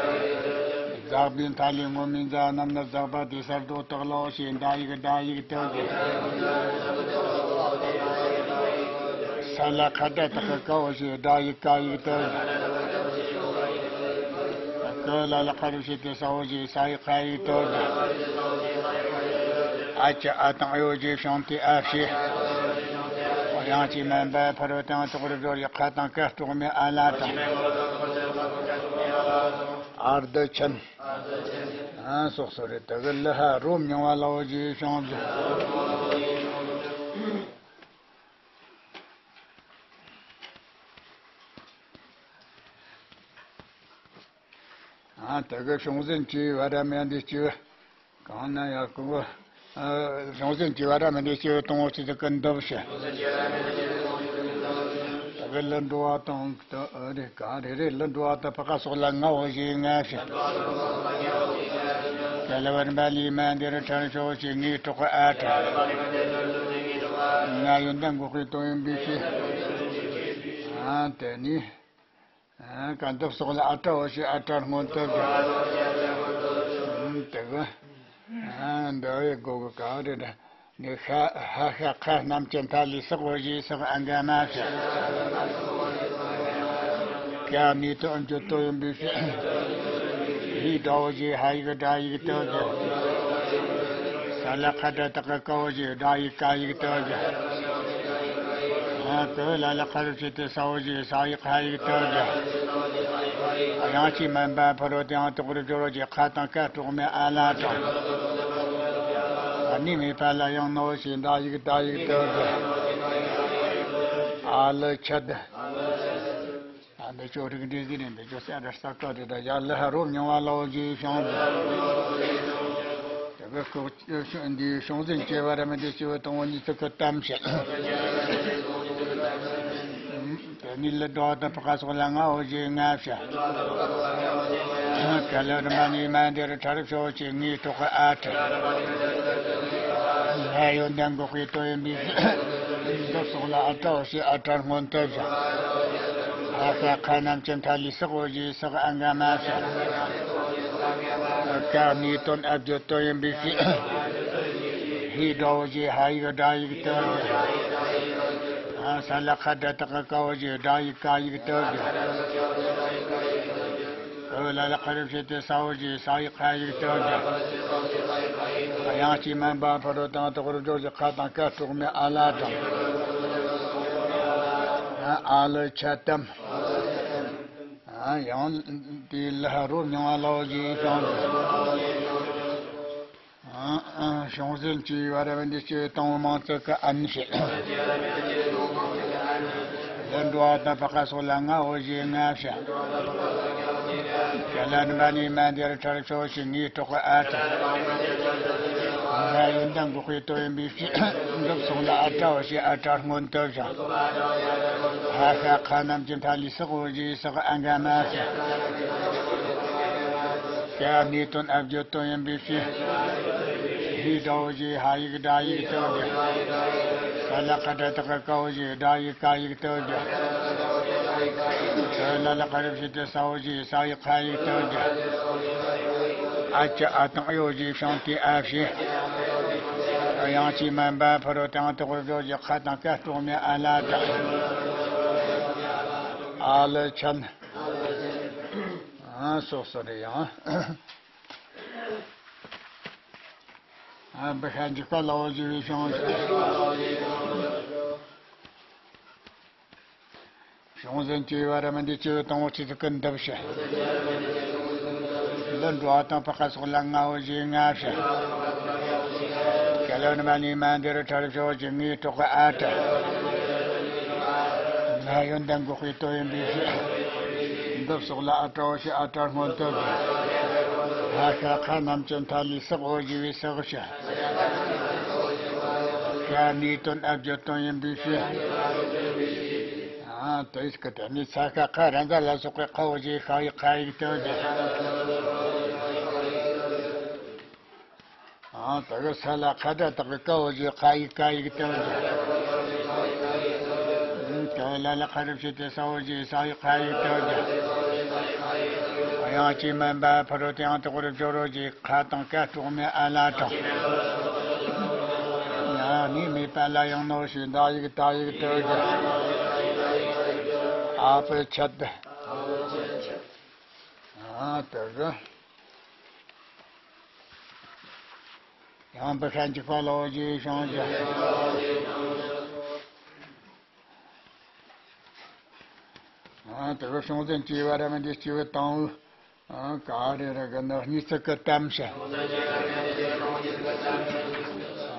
འཛག་པའི་མཐའ་ལས་སྔོན་མའི་འཛག་རྣམས་ནི་འཛག་པ་དེ་སར་དོ་བཏགས་ལོ་ཞེས་སྒྲ་ཡིག་སྒྲ་ཡིག་ཏུ་བཞག། ས་ལ་ཁ་སྒྲ་བཏགས་ཀ་བོ་ཞེས་སྒྲ་ཡིག་ཀ་ཡིག་ཏུ་བཞག། ཀ་ལ་ལ་ཁ་རུ་ཞེས་ཏེ་ས་བོ་ཞེས་ས་ཡིག་ཁ་ཡིག་ཏུ་བཞག། ཨ་ཅི་ཨ་དང་ཨ་ཡོ་ཞེས་བྱུང་སྟེ་ཨ་བྱས། དབྱངས་ཅན་མ་འབའ་ཕ་རོལ་ཏུ་ཡང་དོག་རུ་སྦྱོར་བའི་ཁ་དང་ཀ་དཀྲོག་མའི་ཨ་ལ་དང་། ཨར་དུ་ཆན། ཨ་སོགས་སོ་རེ་དེ་གི་ལི་ཧ་རོ་མྱང་བ་ལའོ་ཞེས་བྱུང་ཟེར། ཨ་དེ་གི་བྱུང་ཟིན་གྱི་བ་ར་མེ་འདི་གཅིག་གང་ན་ཡང་ཀུན་གོ། བྱང་སེམས་ཀྱི་བ་ར་མི་འདི་སྐྱེ་བོ་གཏོང་བ་ཅི་ཟིག་གི་འདུབ་ཞེ། ལུ་འགྲོ་བ་དང་ཨ་རེ་ག་རེ་རེ་ལུ་འགྲོ་བ་དང་བག་ག་སོགས་ལ་ལྔ་བོ་ཞེས་ལྔ་ཞེ། རྒྱལ་བ་རིམ་པ་ལས་མ་འདིར་ཁྲར་ཕྱོགས་ཞེས་ངའི་གྲོགས་ཨ་ཁྲ། ང་ཡོན་ཏན་འགོག་པའི་དོན་ཡིན་པའི་ཕྱིར། ཨ་དེ་ནི། ཀ་འདུབ་སོགས་ལ་ཨ་ཏྲ་བོ་ཞེས་ཨ་ཏྲ་སྔོན་དུ་བཞག། དེ་གི་འདི་བའི་སྒོ་གི་ག་རེ་རེ་ནི་ཤ་ཧ་ཤ་ཁ་རྣམས་ཀྱི་མཐའ་ལས་སྲེག་བོ་ཞེས་སྲེག་ཨ་ག་མ་བྱ། ཀ་ནི་དོན་ཨ་བརྗོད་དོན་ཡིན་པའི་ཕྱིར། ཧི་སྒྲ་བོ་ཞེས་ཧ་ཡིག་སྒྲ་ཡིག་ཏུ་བཞག། ས་ལ་ཁ་སྒྲ་བཏགས་ཀ་བོ་ཞེས་སྒྲ་ཡིག་ཀ་ཡིག་ཏུ་བཞག། ཀ་ལ་ལ་ཁ་རུ་ཞེས་ཏེ་ས་བོ་ཞེས་ས་ཡིག་ཧ་ཡིག་ཏུ་བཞག། དབྱངས་ཅན་མ་འབའ་ཕ་རོལ་ཏུ་ཡང་དོག་རུ་སྦྱོར་བ་ཞེས་ཁ་དང་ཀ་དཀྲོག་མའི་ཨ་ལ་དང་། ནི་མེད་པ་ལ་ཡང་ནོ་ཞེས་འདྲ་ཡིག་འདྲ་ཡིག་ཏུ་བཞག། ཨ་ལ་ཆད། ཨ་འདི་ཅོ་རིག་འདྲེ་གི་རེད། འདི་ཅོ་སེ་ར་ས་ཀ་རེད། ཡ་ལ་ཧ་རོ་མྱང་བ་ལའོ་ཞེས་བྱུང་། དེ་གི་ཁོག་འདིའི་བྱུང་ཟིན་གྱི་བ་ར་མི་འདི་སྐྱེ་བོ་དང་བོ་ཉིད་དུ་ཁུ་གཏམ་བྱེད། དེ་ནི་ལུ་འགྲོ་བ་དང་བག་ག་སོགས་ལ་ལྔ་བོ་ཞེས་ལྔ་བྱ། ཀ་ལ་རི་མ་ནི་མ་འདིར་ཁྲར་ཕྱོགས་ཀྱི་ངའི་གྲོགས་ཨ་ཁྲ། ང་ཡོན་ཏན་འགོག་པའི་དོན་ཡིན་པའི་ཕྱིར། འདི་སོགས་ལ་ཨ་ཏྲ་བོ་ཞེས་ཨ་ཏྲ་སྔོན་དུ་བཞག། ཧ་ཤ་ཁ་རྣམས་ཀྱི་མཐའ་ལས་སྲེག་བོ་ཞེས་སྲེག་ཨ་ག་མ་བྱ། ཀ་ནི་དོན་ཨ་བརྗོད་དོན་ཡིན་པའི་ཕྱིར། ཧི་སྒྲ་བོ་ཞེས་ཧ་ཡིག་སྒྲ་ཡིག་ཏུ་བཞག། ས་ལ་ཁ་སྒྲ་བཏགས་ཀ་བོ་ཞེས་སྒྲ་ཡིག་ཀ་ཡིག་ཏུ་བཞག། ཀ་ལ་ལ་ཁ་རུ་ཞེས་ཏེ་ས་བོ་ཞེས་ས་ཡིག་ཁ་ཡིག་ཏུ་བཞག། དབྱངས་ཅན་མ་འབའ་ཕ་རོལ་ཏུ་ཡང་དོག་རུ་སྦྱོར་བ་ཞེས་ཁ་དང་ཀ་དཀྲོག་མའི་ཨ་ལ་དང་། ཨ་ལ་ཆད་དམ། ཡང་དེ་ལ་ཧ་རོ་མྱང་བ་ལའོ་ཞེས་བྱུང་། བྱུང་ཟིན་གྱི་བ་ར་མི་འདི་སྐྱེ་བོ་དང་བོ་མང་ཚིག་གི་ཨན་བྱེད། ལུ་འགྲོ་བ་དང་བག་ག་སོགས་ལ་ལྔ་བོ་ཞེས་ལྔ་བྱ། ཀ་ལ་རི་མ་ནི་མ་འདིར་ཁྲར་ཕྱོགས་ཀྱི་ངའི་གྲོགས་ཨ་ཁྲ། ང་ཡོན་ཏན་འགོག་པའི་དོན་ཡིན་པའི་ཕྱིར། འདི་སོགས་ལ་ཨ་ཏྲ་བོ་ཞེས་ཨ་ཏྲ་སྔོན་དུ་བཞག། ཧ་ཤ་ཁ་རྣམས་ཀྱི་མཐའ་ལས་སྲེག་བོ་ཞེས་སྲེག་ཨ་ག་མ་བྱ། ཀ་ནི་དོན་ཨ་བརྗོད་དོན་ཡིན་པའི་ཕྱིར། ཧི་སྒྲ་བོ་ཞེས་ཧ་ཡིག་སྒྲ་ཡིག་ཏུ་བཞག། ས་ལ་ཁ་སྒྲ་བཏགས་ཀ་བོ་ཞེས་སྒྲ་ཡིག་ཀ་ཡིག་ཏུ་བཞག། ཀ་ལ་ལ་ཁ་རུ་ཞེས་ཏེ་ས་བོ་ཞེས་ས་ཡིག་ཁ་ཡིག་ཏུ་བཞག། ཨ་ཅི་ཨ་དང་ཨ་ཡོ་ཞེས་བྱུང་སྟེ་ཨ་བྱས། དབྱངས་ཅན་མ་འབའ་ཕ་རོལ་ཏུ་ཡང་དོག་རུ་སྦྱོར་བ་ཞེས་ཁ་དང་ཀ་དཀྲོག་མའི་ཨ་ལ་དང་། ཨ་ལ་ཆན། ཨ་སོགས་སོ་རེ་ཡང་། ཨ་འབུ་ཤ་འཇིགས་པ་ལའོ་ཞེས་བྱུང་། བྱུང་ཟིན་གྱི་བ་ར་མི་འདི་སྐྱེ་བོ་དང་བོ་ཆི་ཟིག་གི་འདུབ་བྱེད། ལུ་འགྲོ་བ་དང་བག་ག་སོགས་ལ་ལྔ་བོ་ཞེས་ལྔ་བྱ། ཀ་ལ་རི་མ་ནི་མ་འདིར་ཁྲར་ཕྱོགས་ཀྱི་ངའི་གྲོགས་ཨ་ཁྲ། ང་ཡོན་ཏན་འགོག་པའི་དོན་ཡིན་པའི་ཕྱིར། འདི་སོགས་ལ་ཨ་ཏྲ་བོ་ཞེས་ཨ་ཏྲ་སྔོན་དུ་བཞག། ཤ་ཁ་རྣམས་ཀྱི་མཐའ་ལས་སྲེག་འོ་བཞེས་པའི་སྲེག་བྱ། ཤ་ནུས་དོན་ཨ་བརྗོད་དོན་ཡིན་པའི་ཕྱིར། ཨ་དེ་སྐད་དེ་ནི་ས་ཤ་ཁ་ར་མཛའ་ལ་སོགས་པའི་ཁ་འོ་བཞེས། ཤ་ཡི་ཁ་ཡིག་དོན་བཞིན། ཨ་དེ་གི་ས་ལ་ཁ་སྒྲ་དག་གི་ཀ་འོ་བཞེས། ཁ་ཡིག་ཁ་ཡིག་དོན་བཞིན། ཀ་ལ་ལ་ཁ་རུ་བྱས་ཏེ་ས་འོ་བཞེས། ས་ཡི་ཁ་ཡིག་དོན་བཞིན། དབྱངས་ཅན་མ་ཡིན་པ་ཕ་རོལ་ཏུ་ཡང་དག་པར་སྦྱོར་རོ་བཞེས། ཁ་དང་ཀ་གྲོགས་མེད་ཨ་ལ་དང་། ཡང་ནི་མེད་པ་ལ་ཡང་ནོ་ཞེས་འདག་ཡིག་འདག་ཡིག་དོན་བཞིན། ཨ་བུ་ཆད། ཨ་དེ་གི། ཡང་བུ་ཤ་འཇིགས་པ་ལ་འོ་བཞེས་བྱུང་བཞིན། ཨ་དེ་གི་བྱུང་ཟིན་སྐྱེ་བ་ར་མི་འདི་སྐྱེ་བའི་དང་བོ། ཨ་ག་རེ་ར་གི་ནི་གཉིས་ཚིག་གི་གཏམ་བྱ།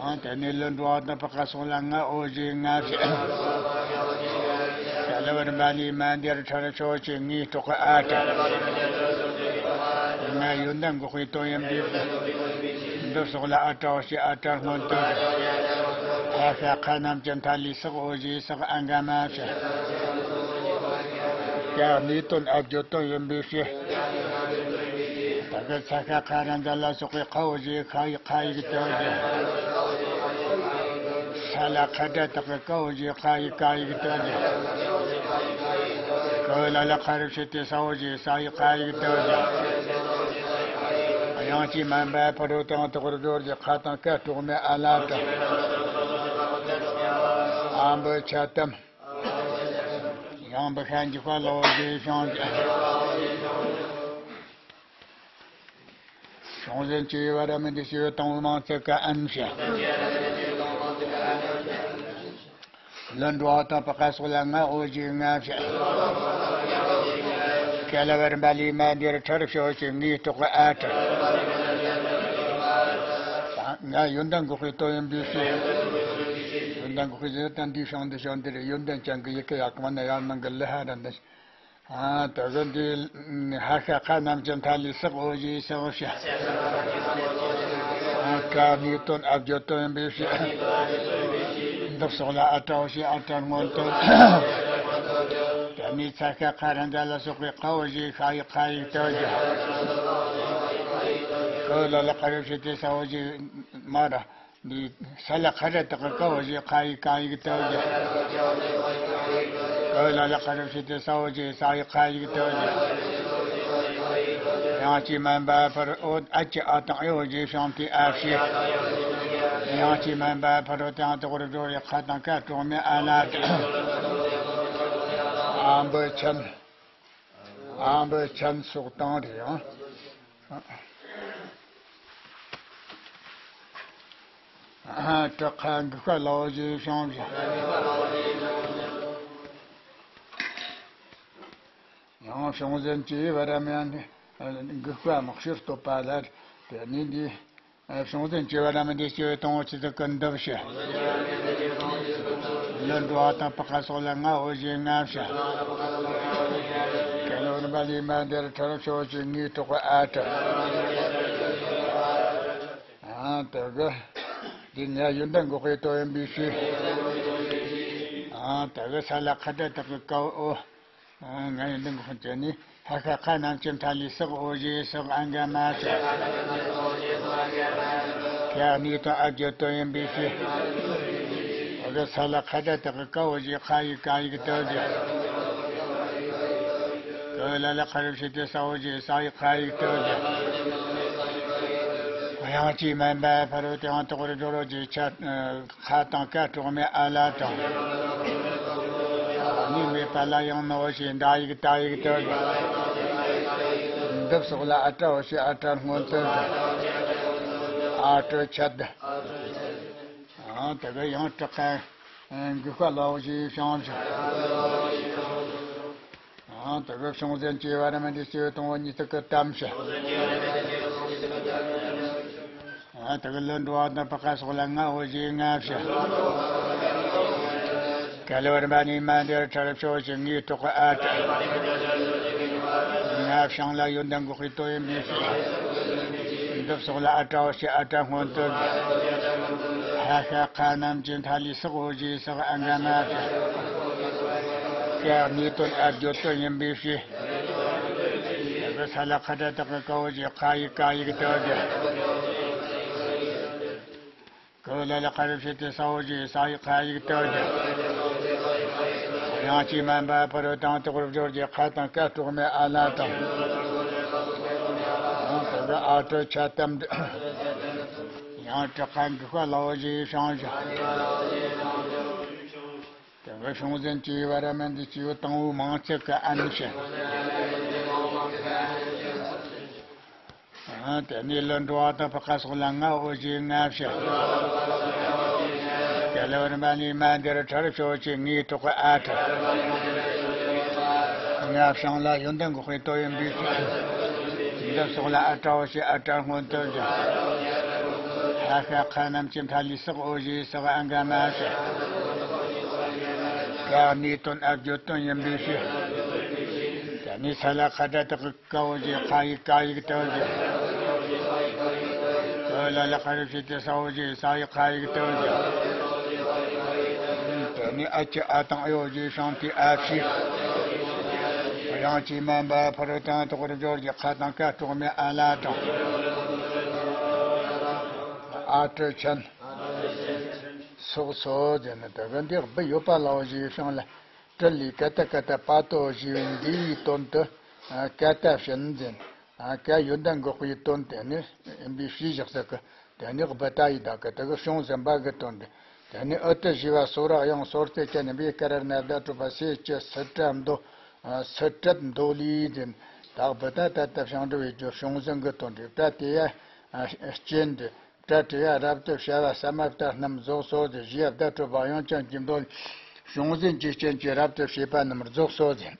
ཨ་དེ་ནས་ལུས་འགྲོ་བ་དང་བག་ག་སོགས་ལ་ང་འོ་བཞེས་ང་བྱ། ཀ་ལ་བར་མ་ལས་མ་འདིར་ཁྲར་ཕྱོགས་ཀྱི་ངའི་སྲོག་གི་ཨ་ཏྲ། ང་ཡོན་ཏན་འགོག་པའི་དོན་ཡིན་པས། འདི་སོགས་ལ་ཨ་ཏྲ་འོ་ཞེས་ཨ་ཏྲ་སྔོན་དུ། ཧ་ཤ་ཁ་རྣམས་ཀྱི་མཐའ་ལས་སྲེག་འོ་བཞེས་སྲེག་ཨ་འགའ་མ་བྱ། ཀ་ནུས་དོན་ཨ་བརྗོད་དོན་ཡིན་པའི་ཕྱིར། ད་གི་ས་ཤ་ཁ་ར་མཛའ་ལ་སོགས་པའི་ཁ་འོ་བཞེས། ཁ་ཡི་ཁ་ཡིག་དོན་བཞིན། ས་ལ་ཁ་སྒྲ་དག་གི་ཀ་འོ་བཞེས། ཁ་ཡི་ཁ་ཡིག་དོན་བཞིན། ཀ་ལ་ལ་ཁ་རུ་བྱས་ཏེ་ས་འོ་བཞེས། ས་ཡི་ཁ་ཡིག་དོན་བཞིན། དབྱངས་ཅན་མ་ཡིན་པ་ཕ་རོལ་ཏུ་ཡང་དག་པར་སྦྱོར་བཞེས། ཁ་དང་ཀ་གྲོགས་མེད་ཨ་ལ་དང་། ཨ་བུ་ཆད་དམ། ཡང་བུ་ཤ་འཇིགས་པ་ལ་འོ་བཞེས་བྱུང་བཞིན། བྱུང་ཟིན་སྐྱེ་བ་ར་མི་འདི་སྐྱེ་བའི་དང་བོ་མང་ཚིག་གི་ཨན་བྱ། ལུས་འགྲོ་བ་དང་བག་ག་སོགས་ལ་ང་འོ་བཞེས་ང་བྱ། ཀ་ལ་བར་མ་ལས་མ་འདིར་ཁྲར་ཕྱོགས་ཀྱི་ངའི་སྲོག་གི་ཨ་ཏྲ། ང་ཡོན་ཏན་འགོག་པའི་དོན་ཡིན་པའི་ཕྱིར། ཡོན་ཏན་འགོག་པའི་ཕྱིར་ད་འདིའི་ཤིང་འདི་ཤིང་འདི་རེད། ཡོན་ཏན་ཅན་གྱི་ཡི་གེ་ཡག་གི་མ་ན་ཡར་ནང་གི་ལི་ཧ་ར་འདི། ཨ་དེ་གི་འདི་ཧ་ཤ་ཁ་རྣམས་ཀྱི་མཐའ་ལས་སྲེག་འོ་བཞེས་སྲེག་བྱ། ཨ་ཀ་ནུས་དོན་ཨ་བརྗོད་དོན་ཡིན་པའི་ཕྱིར། འདི་སོགས་ལ་ཨ་ཏྲ་འོ་ཞེས་ཨ་ཏྲ་སྔོན་དུ། དེ་ནས་ས་ཤ་ཁ་ར་མཛའ་ལ་སོགས་པའི་ཁ་འོ་བཞེས། ཤ་ཡི་ཁ་ཡིག་དོན་བཞིན། ཀ་ལ་ལ་ཁ་རུ་བྱས་ཏེ་ས་འོ་བཞེས་མ་ར། འདི་ས་ལ་ཁ་སྒྲ་དག་གི་ཀ་འོ་བཞེས། ཁ་ཡི་ཁ་ཡིག་དོན་བཞིན། ཀ་ལ་ལ་ཁ་རུ་བྱས་ཏེ་ས་འོ་བཞེས། ས་ཡི་ཁ་ཡིག་དོན་བཞིན། དབྱངས་ཅན་མ་ཡིན་པ་ཕ་རོལ་ཨ་ཀྱི་ཨ་དང་ཨེ་འོ་བཞེས་བྱུང་སྟེ་ཨ་ཞེས། དབྱངས་ཅན་མ་ཡིན་པ་ཕ་རོལ་ཏུ་ཡང་དག་པར་སྦྱོར་བའི་ཁ་དང་ཀ་གྲོགས་མེད་ཨ་ལ་དང་། ཨ་བུ་ཆད། ཨ་བུ་ཆད་སོགས་དང་རེད་ཡང་། ཨ་དྲག་ཁ་འགུགས་པ་ལ་འོ་བཞེས་བྱུང་བཞིན། ཡང་བྱུང་ཟིན་སྐྱེ་བ་ར་མི་ཡང་འགུགས་པའམ་ཕྱིར་བསྟོད་པ་ལ། དེ་ནི་འདི་བྱུང་ཟིན་སྐྱེ་བ་ར་མི་འདི་སྐྱེ་བའི་དང་པོ་ཆི་ཟིག་གི་འདི་བྱ། ལུས་འགྲོ་བ་དང་བག་ག་སོགས་ལ་ང་འོ་བཞེས་ང་བྱ། ཀ་ལ་བར་མ་ལས་མ་འདིར་ཁྲར་ཕྱོགས་ཀྱི་ངའི་སྲོག་གི་ཨ་ཏྲ། ཨ་དེ་གི་འདི་ང་ཡོན་ཏན་འགོག་པའི་དོན་ཡིན་པའི་ཕྱིར། ཨ་དེ་གི་ས་ལ་ཁ་སྒྲ་དག་གི་ཀ་འོ། ང་ཡོན་ཏན་འགོག་པའི་དོན་ནི་ཧ་ཤ་ཁ་རྣམས་ཀྱི་མཐའ་ལས་སྲེག་འོ་བཞེས་སྲེག་ཨ་འགའ་མ་བྱ། ཁ་ནུས་དོན་ཨ་བརྗོད་དོན་ཡིན་པའི་ཕྱིར། འོ་གི་ས་ལ་ཁ་སྒྲ་དག་གི་ཀ་འོ་བཞེས། ཁ་ཡི་ཁ་ཡིག་དོན་བཞིན། ཀ་ལ་ལ་ཁ་རུ་བྱས་ཏེ་ས་འོ་བཞེས། ས་ཡི་ཁ་ཡིག་དོན་བཞིན། དབྱངས་ཅན་མ་ཡིན་པ་ཕ་རོལ་ཏུ་ཡང་དག་པར་སྦྱོར་རོ་བཞེས། ཆད། ཁ་དང་ཀ་གྲོགས་མེད་ཨ་ལ་དང་། ནི་མེད་པ་ལ་ཡང་ནོ་ཞེས་འདག་ཡིག་འདག་ཡིག་དོན་བཞིན། འདི་སོགས་ལ་ཨ་ཏྲ་འོ་ཞེས་ཨ་ཏྲ་སྔོན་དོན་བཞིན། ཨ་ཏྲ་ཆད། ཨ་དེ་གི་ཡང་དྲག་ཁ་འགུགས་པ་ལ་འོ་བཞེས་བྱུང་བཞིན། ཨ་དེ་གི་བྱུང་ཟིན་སྐྱེ་བ་ར་མི་འདི་སྐྱེ་བའི་དང་པོ་གཉིས་ཚིག་གི་གཏམ་བྱ། ཨ་དེ་གི་ལུས་འགྲོ་བ་དང་བག་ག་སོགས་ལ་ང་འོ་བཞེས་ང་བྱ། ཀ་ལ་བར་མ་ལས་མ་འདིར་ཁྲར་ཕྱོགས་ཀྱི་ངའི་སྲོག་གི་ཨ་ཏྲ། ང་བྱང་ལ་ཡོན་ཏན་འགོག་པའི་དོན་ཡིན་པའི་ཕྱིར། འདི་སོགས་ལ་ཨ་ཏྲ་འོ་ཞེས་ཨ་ཏྲ་སྔོན་དུ་བརྗོད། ཧ་ཤ་ཁ་རྣམས་ཀྱི་མཐའ་ལས་སག་འོ་ཞེས་སག་ཨ་འགའ་མ་བྱ། ཀ་གནས་དོན་ཨ་བརྗོད་དོན་ཡིན་པའི་ཕྱིར། དེ་གི་ས་ལ་ཁ་སྒྲ་དག་གི་ཀ་འོ་ཞེས་ཁ་ཡིག་ཀ་ཡིག་དུ་བརྗོད། ཀུ་ལ་ལ་ཁ་རུ་ཕྱེ་སྟེ་ས་འོ་ཞེས་ས་ཡིག་ཁ་ཡིག་དུ་བརྗོད། དབྱངས་ཀྱིས་དམན་པ་ཕ་རོལ་དང་དོག་པར་སྦྱོར་གྱི་ཁ་དང་ཀ་དཀྲོག་མའི་ཨ་ལ་དང་། ཡང་དེ་གི་ཨ་ཏྲ་ཆ་དམ་འདྲ། ཡང་དྲག་ཁ་འགུག་པ་ལ་འོ་ཞེས་བྱང་བཞག། དེ་གི་བྱུང་ཟིན་གྱི་བར་མིན་འདི་སྐྱེས་བུ་དང་པོའི་མིང་ཚིག་གི་ཨ་ནི་བྱ། དེ་ནས་ལུ་འགྲོ་བ་དང་བུ་ག་སོགས་ལ་ང་འོ་ཞེས་ང་བྱ། ག་ལ་བར་མ་ནས་མ་འདིར་ཁྲར་ཕྱོགས་ཀྱི་ངའི་ཐོག་གི་ཨ་ཁྲ། ང་བྱང་ལ་ཡོན་ཏན་འགོག་པའི་དོན་ཡིན་པའི་ཕྱིར། འདི་སོགས་ལ་ཨ་ཏྲ་འོ་ཞེས་ཨ་ཏྲ་སྔོན་དུ་བརྗོད། ཧ་ཤ་ཁ་རྣམས་ཀྱི་མཐའ་ལས་སག་འོ་ཞེས་སག་ཨ་འགའ་མ་བྱ། ཀ་གནས་དོན་ཨ་བརྗོད་དོན་ཡིན་པའི་ཕྱིར། དེ་ནས་ས་ལ་ཁ་སྒྲ་དག་གི་ཀ་འོ་ཞེས་ཁ་ཡིག་ཀ་ཡིག་དུ་བརྗོད། ཀུ་ལ་ལ་ཁ་རུ་ཕྱེ་སྟེ་ས་འོ་ཞེས་ས་ཡིག་ཁ་ཡིག་དུ་བརྗོད། དེ་ནས་ཨ་ཀྱི་ཨ་དང་ཨེ་འོ་ཞེས་བྱང་དེ་ཨ་ཕྱིར། དབྱངས་ཀྱིས་དམན་པ་ཕ་རོལ་དང་དོག་པར་སྦྱོར་གྱི་ཁ་དང་ཀ་དཀྲོག་མའི་ཨ་ལ་དང་། ཨ་ཏྲ་ཆན། སོགས་སོ་ཟེར་ནས་དེ་གི་འདི་སྦུ་ཡོད་པ་ལ་འོ་ཞེས་བྱང་ལ། ཏྲ་ལས་ཀ་ཏ་ཀ་ཏ་པ་ཏོ་ཞེས་པའི་འདིའི་དོན་དུ། ཀ་ཏ་བྱིན་ཟེར། ཀ་ཡོན་ཏན་འགོག་པའི་དོན་དེ་ནི་ཡིན་པའི་ཕྱིར་བཞག་ས་ཀི། དེ་ནི་སྦུ་ཏ་ཡི་དག་གི་དེ་གི་བྱུང་ཟིན་པ་གི་དོན་དེ། དེ་ནི་ཨུ་ཏྲ་ཞེས་པ་སོ་ར་ཡང་སོར་ཏེ་ཀ་ནི་བི་ཀ་ར་ན་ད་གྲུབ་པ་སེ་ཅི་སི་ཏྲ་མདོ། སི་ཏྲ་མདོ་ལས་ཟེར། དག་སྦུ་ཏ་ཏ་ཏ་བྱང་འགྲོ་བའི་རྒྱུ་བྱུང་ཟིན་གི་དོན་དེ་ད་དེ་ཡ་རྐྱེན་དེ། སྒྲ་དྲི་ཡ་རབ་ཏུ་བྱ་བ་ས་མ་པ་རྣམས་རྫོགས་སོ་ཟེར། བཞི་ཡ་བརྡ་སྤྲོད་པ་དབྱངས་ཅན་གྱི་མདོ་ལས། བྱུང་ཟིན་གྱི་རྐྱེན་གྱིས་རབ་ཏུ་བྱེད་པ་རྣམས་རྫོགས་སོ་ཟེར།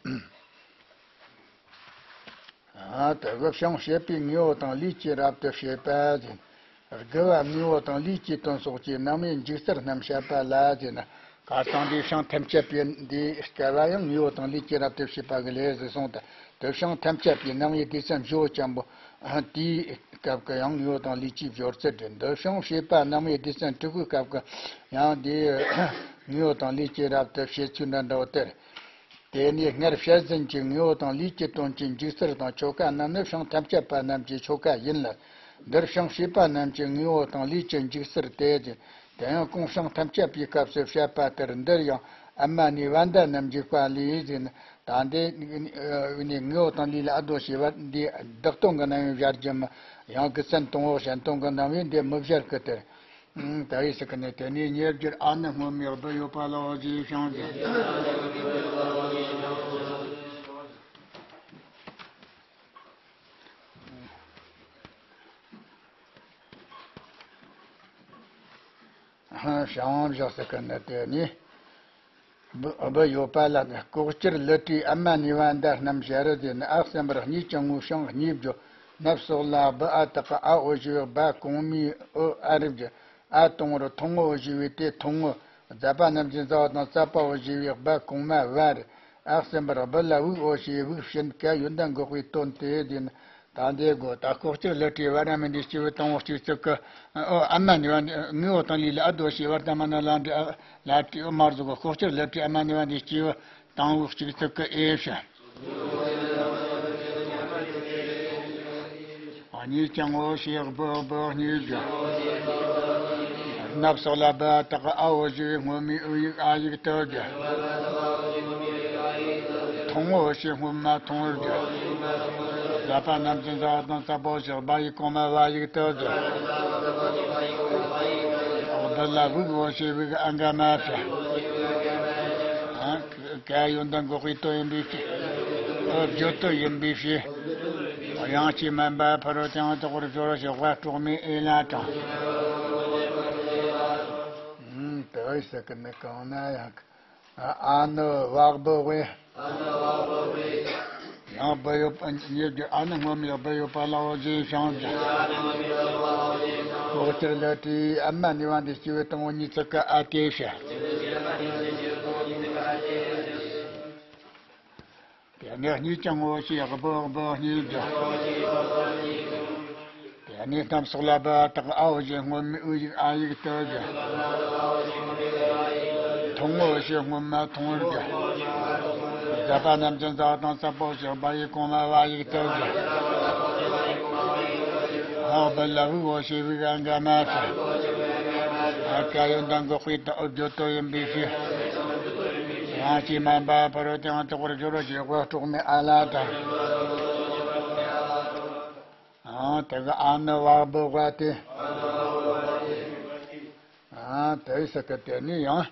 ཨ་དེ་གི་བྱང་བྱེད་པའི་དངོས་པོ་དང་ལུས་ཀྱིས་རབ་ཏུ་བྱེད་པ་ཟེར། དགུ་བ་དངོས་པོ་དང་ལུས་ཀྱི་དོན་སོགས་ཀྱི་རྣམ་དབྱེ་འཇུག་ཚུལ་རྣམས་བཤད་པ་ལ་ཟེར་ན། ཁ་སང་འདི་བྱང་ཐམས་ཅད་པའི་འདི་སྐབས་ལ་ཡང་དངོས་པོ་དང་ལུས་ཀྱིས་རབ་ཏུ་བྱེད་པ་གི་ལས་ཟེར་སོང་སྟེ། དེ་བྱང་ཐམས་ཅད་པའི་རྣམ་དབྱེ་སྡེ་ཚན་བཞི་པོ་ཅན་པོ། དེའི་སྐབས་ཀྱི་ཡང་དངོས་པོ་དང་ལུས་ཀྱི་སྦྱོར་ཚུལ་རེད། འདི་བྱང་བྱེད་པ་རྣམ་དབྱེ་སྡེ་ཚན་དྲུག་གི་སྐབས་ཀྱི་ཡང་དེའི་དངོས་པོ་དང་ལུས་ཀྱིས་རབ་ཏུ་བྱེད་ཚུལ་འདྲ་འདྲ་བོ་དེ་རེད། དེ་ནས་སྔར་བཤད་ཟིན་གྱི་དངོས་པོ་དང་ལུས་ཀྱི་དོན་གྱི་འཇུག་ཚུལ་དང་ཆོ་ག་རྣམས་ནི་བྱང་ཐམས་ཅད་པ་རྣམས་ཀྱི་ཆོ་ག་ཡིན་ལ། འདིར་བྱང་བྱེད་པ་རྣམས་ཀྱི་དངོས་པོ་དང་ལུས་ཀྱི་འཇུག་ཚུལ་དེ་ཡང་གོང་བྱང་ཐམས་ཅད་པའི་སྐབས་སུ་བཤད་པ་ལྟར་འདིར་ཡང་ཨ་མ་ནི་བ་འདའ་རྣམས་འཇུག་པ་ལས་ཟེར་ན། ད་འདི་ནི་དངོས་པོ་དང་ལུས་ལ་ཨ་དོ་ཞེས་པ་འདི་བདག་དོན་གྱི་རྣམ་དབྱེ་སྦྱར་རྒྱུ་མ་ཡང་གི་ཚན་དང་པོ་གཞན་དོན་གྱི་རྣམ་དབྱེ་འདི་མི་སྦྱར་གི་དེར། ད་ཡིས་ཟེར་གི་ནས་དེ་ནས་ཉེར་སྦྱར་ཨ་ནི་སྔོན་མའི་སྦུ་ཡོད་པ་ལ་འོ་ཞེས་བྱང་ཟེར། བྱང་བཞག་ཟེར་གི་ནི་དེ་ནི། སྦུ་སྦུ་ཡོད་པ་ལ་ནི། ལྐོག་གྱུར་ལི་ཏྲའི་ཨ་མ་ནི་བ་འདའ་རྣམས་ཞལ་རི་ཟེར་ན། ཨ་གསུམ་པར་གཉིས་ཀྱང་ངོ་བྱང་གཉིས་བརྗོད། ནབ་སོགས་ལ་སྦུ་ཨ་དག་གི་ཨ་འོ་ཞེས་པའི་སྦ་གོང་མའི་ཨོ་ཨ་རི་བརྗོད། ཨ་དང་པོར་ཐོང་ངོ་ཞེས་པའི་དེ་ཐོང་ངོ། ཛ་པ་རྣམས་ཀྱི་ཛ་བ་དང་ཙ་པ་འོ་ཞེས་པའི་སྦ་གོང་མ་བ་རེད། ཨ་གསུམ་པར་སྦུ་ལ་དབུགས་འོ་ཞེས་དབུགས་བྱིན་ཀ་ཡོན་ཏན་འགོག་པའི་དོན་དེ་ཟེར་ན། ད་འདི་དགོས། ད་ལྐོག་གྱུར་ལི་ཏྲའི་བ་ར་མི་འདི་སྐྱེས་བུ་དང་པོ་གཅིག་ཙིག་གི། ཨོ་ཨ་མ་ནི་བ་འདི་དངོས་པོ་དང་ལུས་ལ་ཨ་དོ་ཞེས་པར་ད་མ་ན་ལ་འདྲི་ཨ་ལ་ཏྲི་ཨོ་མར་ཟུག་གི་ལྐོག་གྱུར་ལི་ཏྲའི་ཨ་མ་ནི་བ་འདི་སྐྱེས་བུ་དང་པོ་གཅིག་ཙིག་གི་ཨེ་ཤ། གཉིས་ཀྱང་འོ་ཞེས་སྦུ་སྦུ་གཉིས་བརྗོད། ནབ་སོགས་ལ་སྦུ་ཨ་དག་གི་ཨ་འོ་ཞེས་པའི་སྔོན་མའི་ཨུ་ཡིག་ཨ་ཡིག་དུ་བརྗོད། ཐོང་ངོ་ཞེས་སྔོན་མ་ཐོང་བར་བརྗོད། ཛ་པ་རྣམས་ཀྱི་ཛ་བ་དང་ཙ་པ་འོ་ཞེས་སྦ་ཡིག་གོང་མ་བ་ཡིག་དུ་བརྗོད། སྦུ་ལ་དབུགས་འོ་ཞེས་དབུགས་ཨ་འགའ་མ་བྱ། ཀ་ཡོན་ཏན་འགོག་པའི་དོན་ཡིན་པའི་ཕྱིར། བརྗོད་དོན་ཡིན་པའི་ཕྱིར། དབྱངས་ཀྱིས་དམན་པ་ཕ་རོལ་ཏུ་ཡང་དག་པར་སྦྱོར་ཞེས་སྦ་དཀྲོག་མའི་ཨེ་ལ་དང་། དེ་ཟེར་གི་ནི་གང་ན་ཡང་། ཨ་ནི་བག་སྦུ་དབེ། ཡང་སྦུ་ཡོད་པ་ཉེ་རྒྱུ་ཨ་ནི་སྔོན་མའི་སྦུ་ཡོད་པ་ལ་འོ་ཞེས་བྱང་ཟེར། ལྐོག་གྱུར་ལི་ཏྲའི་ཨ་མ་ནི་བ་འདི་སྐྱེས་བུ་དང་པོ་གཉིས་ཙིག་གི་ཨ་དེ་བྱ། དེ་ནས་གཉིས་ཀྱང་འོ་ཞེས་སྦུ་སྦུ་གཉིས་བརྗོད། དེ་ གནས་རྣམས་སོགས་ལ་སྦ་བ་དག་ཨའོ་ཞེས་སྔོན་མའི་ཨུ་ཡིག་ཨ་ཡིག་ཏུ་བརྗོད། ཐུང་ངུ་ཞེས་སྔོན་མ་ཐུང་ངུར་བརྗོད། བརྒྱད་པ་རྣམས་ཀྱི་ཛ་དང་ཙ་པོ་ཞེས་སྦ་ཡིག་གོང་མ་བ་ཡིག་ཏུ་བརྗོད། ཧ་བུ་ལ་བུའོ་ཞེས་བུག་ཨ་འག་མ་ཞེས། ཀ་ཡོན་ཏན་འགོག་པའི་དང་ཨུ་བརྗོད་དོ་ཡིན་པའི་ཕྱིར། ཡང་ཅིའི་སྨན་པ་ཕ་རོལ་ཏུ་ཡང་དག་པར་སྦྱོར་བ་ཞེས་སྒོ་དྲུག་མའི་ཨ་ལ་དང་། ཨང་། དེ་གི་ཨ་ནི་བ་བུ་བ་སྟེ། ཨང་། དེ་ཟེར་གི་དེ་ནི་ཡང་།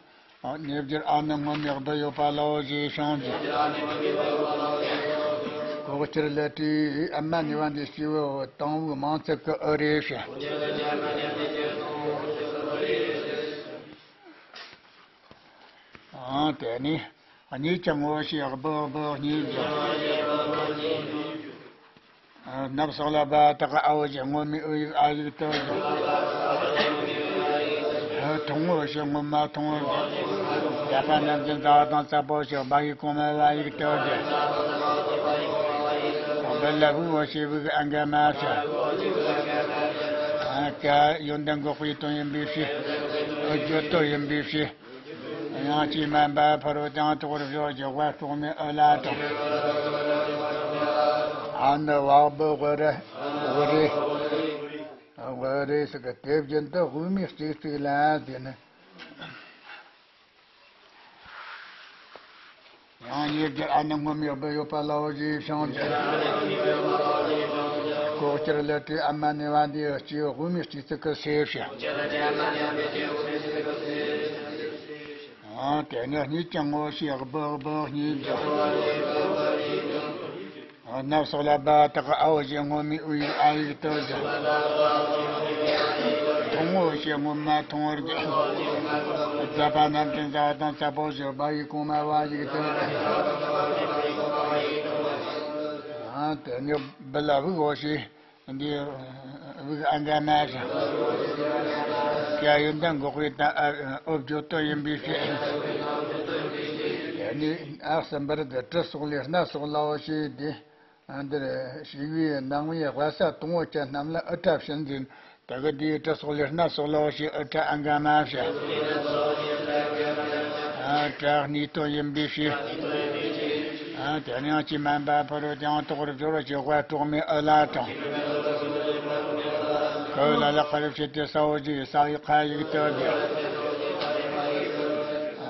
ཨང་། ཉེ་སྦྱོར་ཨ་ནི་སྔོན་མའི་བུ་ཡོད་པ་ལའོ་ཞེས་བྱུང་ཀྱི། ལྐོག་གྱུར་ལས་སྤྲས་ཨ་མ་ནི་བ་འདི་སྐྱེས་བུ་དང་བོའི་མིང་ཚིག་གི་ཨུ་རེ་ཞེས། ཨང་། དེ་ནི་གཉིས་ཀྱང་ངོ་ཤེས་སྦུ་སྦུ་གཉིས་ཀྱང་། ནབ་སོགས་ལ་སྦ་བ་དག་ཨའོ་ཞེས་སྔོན་མའི་ཨུ་ཡིག་ཨ་ཡིག་ཏུ་བརྗོད། ཐུང་ངུ་ཞེས་སྔོན་མ་ཐུང་ངུར་བརྗོད། བརྒྱད་པ་རྣམས་ཀྱི་ཛ་དང་ཙ་པོ་ཞེས་སྦ་ཡིག་གོང་མ་བ་ཡིག་ཏུ་བརྗོད། བུ་ལ་བུའོ་ཞེས་བུག་ཨ་འག་མ་ཞེས། ཀ་ཡོན་ཏན་འགོག་པའི་དོན་ཡིན་པའི་ཕྱིར། ཨུ་བརྗོད་དོ་ཡིན་པའི་ཕྱིར། ཡང་ཅིའི་སྨན་པ་ཕ་རོལ་ཏུ་ཡང་དག་པར་སྦྱོར་བ་ཞེས་སྒོ་དྲུག་མའི་ཨུ་ལ་དང་། ཨ་ནི་བ་བུ་བུ་རེ་བུ་རེ། བུ་རེ་ཟེར་གི་དེ་བཞིན་དུ་དབུ་མའི་སྤྱི་གཙུག་ལ་དེ་ནི། ཡང་ཉེ་སྦྱོར་ཨ་ནི་སྔོན་མའི་བུ་ཡོད་པ་ལའོ་ཞེས་བྱུང་ཀྱི། ལྐོག་གྱུར་ལས་སྤྲས་ཨ་མ་ནི་བ་འདི་སྐྱེས་བུ་དབུ་མའི་སྤྱི་གཙུག་གི་སེ་ཞེས། ཨང་། དེ་ནི་གཉིས་ཀྱང་ངོ་ཤེས་སྦུ་སྦུ་གཉིས་ཀྱང་། ནབ་སོགས་ལ་སྦ་བ་དག་ཨའོ་ཞེས་སྔོན་མའི་ཨུ་ཡིག་ཨ་ཡིག་ཏུ་བརྗོད། ཐུང་ངུ་ཞེས་སྔོན་མ་ཐུང་ངུར་བརྗོད། ཛ་པ་རྣམས་ཀྱི་ཛ་དང་ཙ་པོ་ཞེས་སྦ་ཡིག་གོང་མ་བ་ཡིག་ཏུ་བརྗོད། ཨང་། དེ་ནི་བུ་ལ་བུའོ་ཞེས། འདི་བུག་ཨ་འག་མ་ཞེས། ཀ་ཡོན་ཏན་འགོག་པའི་དང་ཨུ་བརྗོད་དོ་ཡིན་པའི་ཕྱིར། ནི་ཨ་གསུམ་པར་འདི་དྲི་སོགས་ལས་སྣ་ཚོགས་ལའོ་ཞེས་ཏེ། འདིར་ཞིག་པའི་ནང་བའི་དབལ་ས་དང་པོ་ཅན་རྣམས་ལ་ཨུ་ཏྲ་བྱིན་ཟིན། དེ་གི་དེའི་དྲི་སོགས་ལས་སྣ་ཚོགས་ལའོ་ཞེས་ཨུ་ཏྲ་ཨ་འག་མ་ཞེས། ཨ་ཏྲ་གཉིས་དོན་ཡིན་པའི་ཕྱིར། ཨ་དེ་ནི་ཡང་ཅིའི་སྨན་པ་ཕ་རོལ་ཏུ་ཡང་དག་པར་སྦྱོར་བ་ཞེས་སྒོ་དྲུག་མའི་ཨུ་ལ་དང་། ཁ་ལ་ལ་ཁ་རུ་ཕྱེ་སྟེ་ས་འོག་གི་ས་ཡི་ཁ་ཡིག་ཏུ་བརྗོད།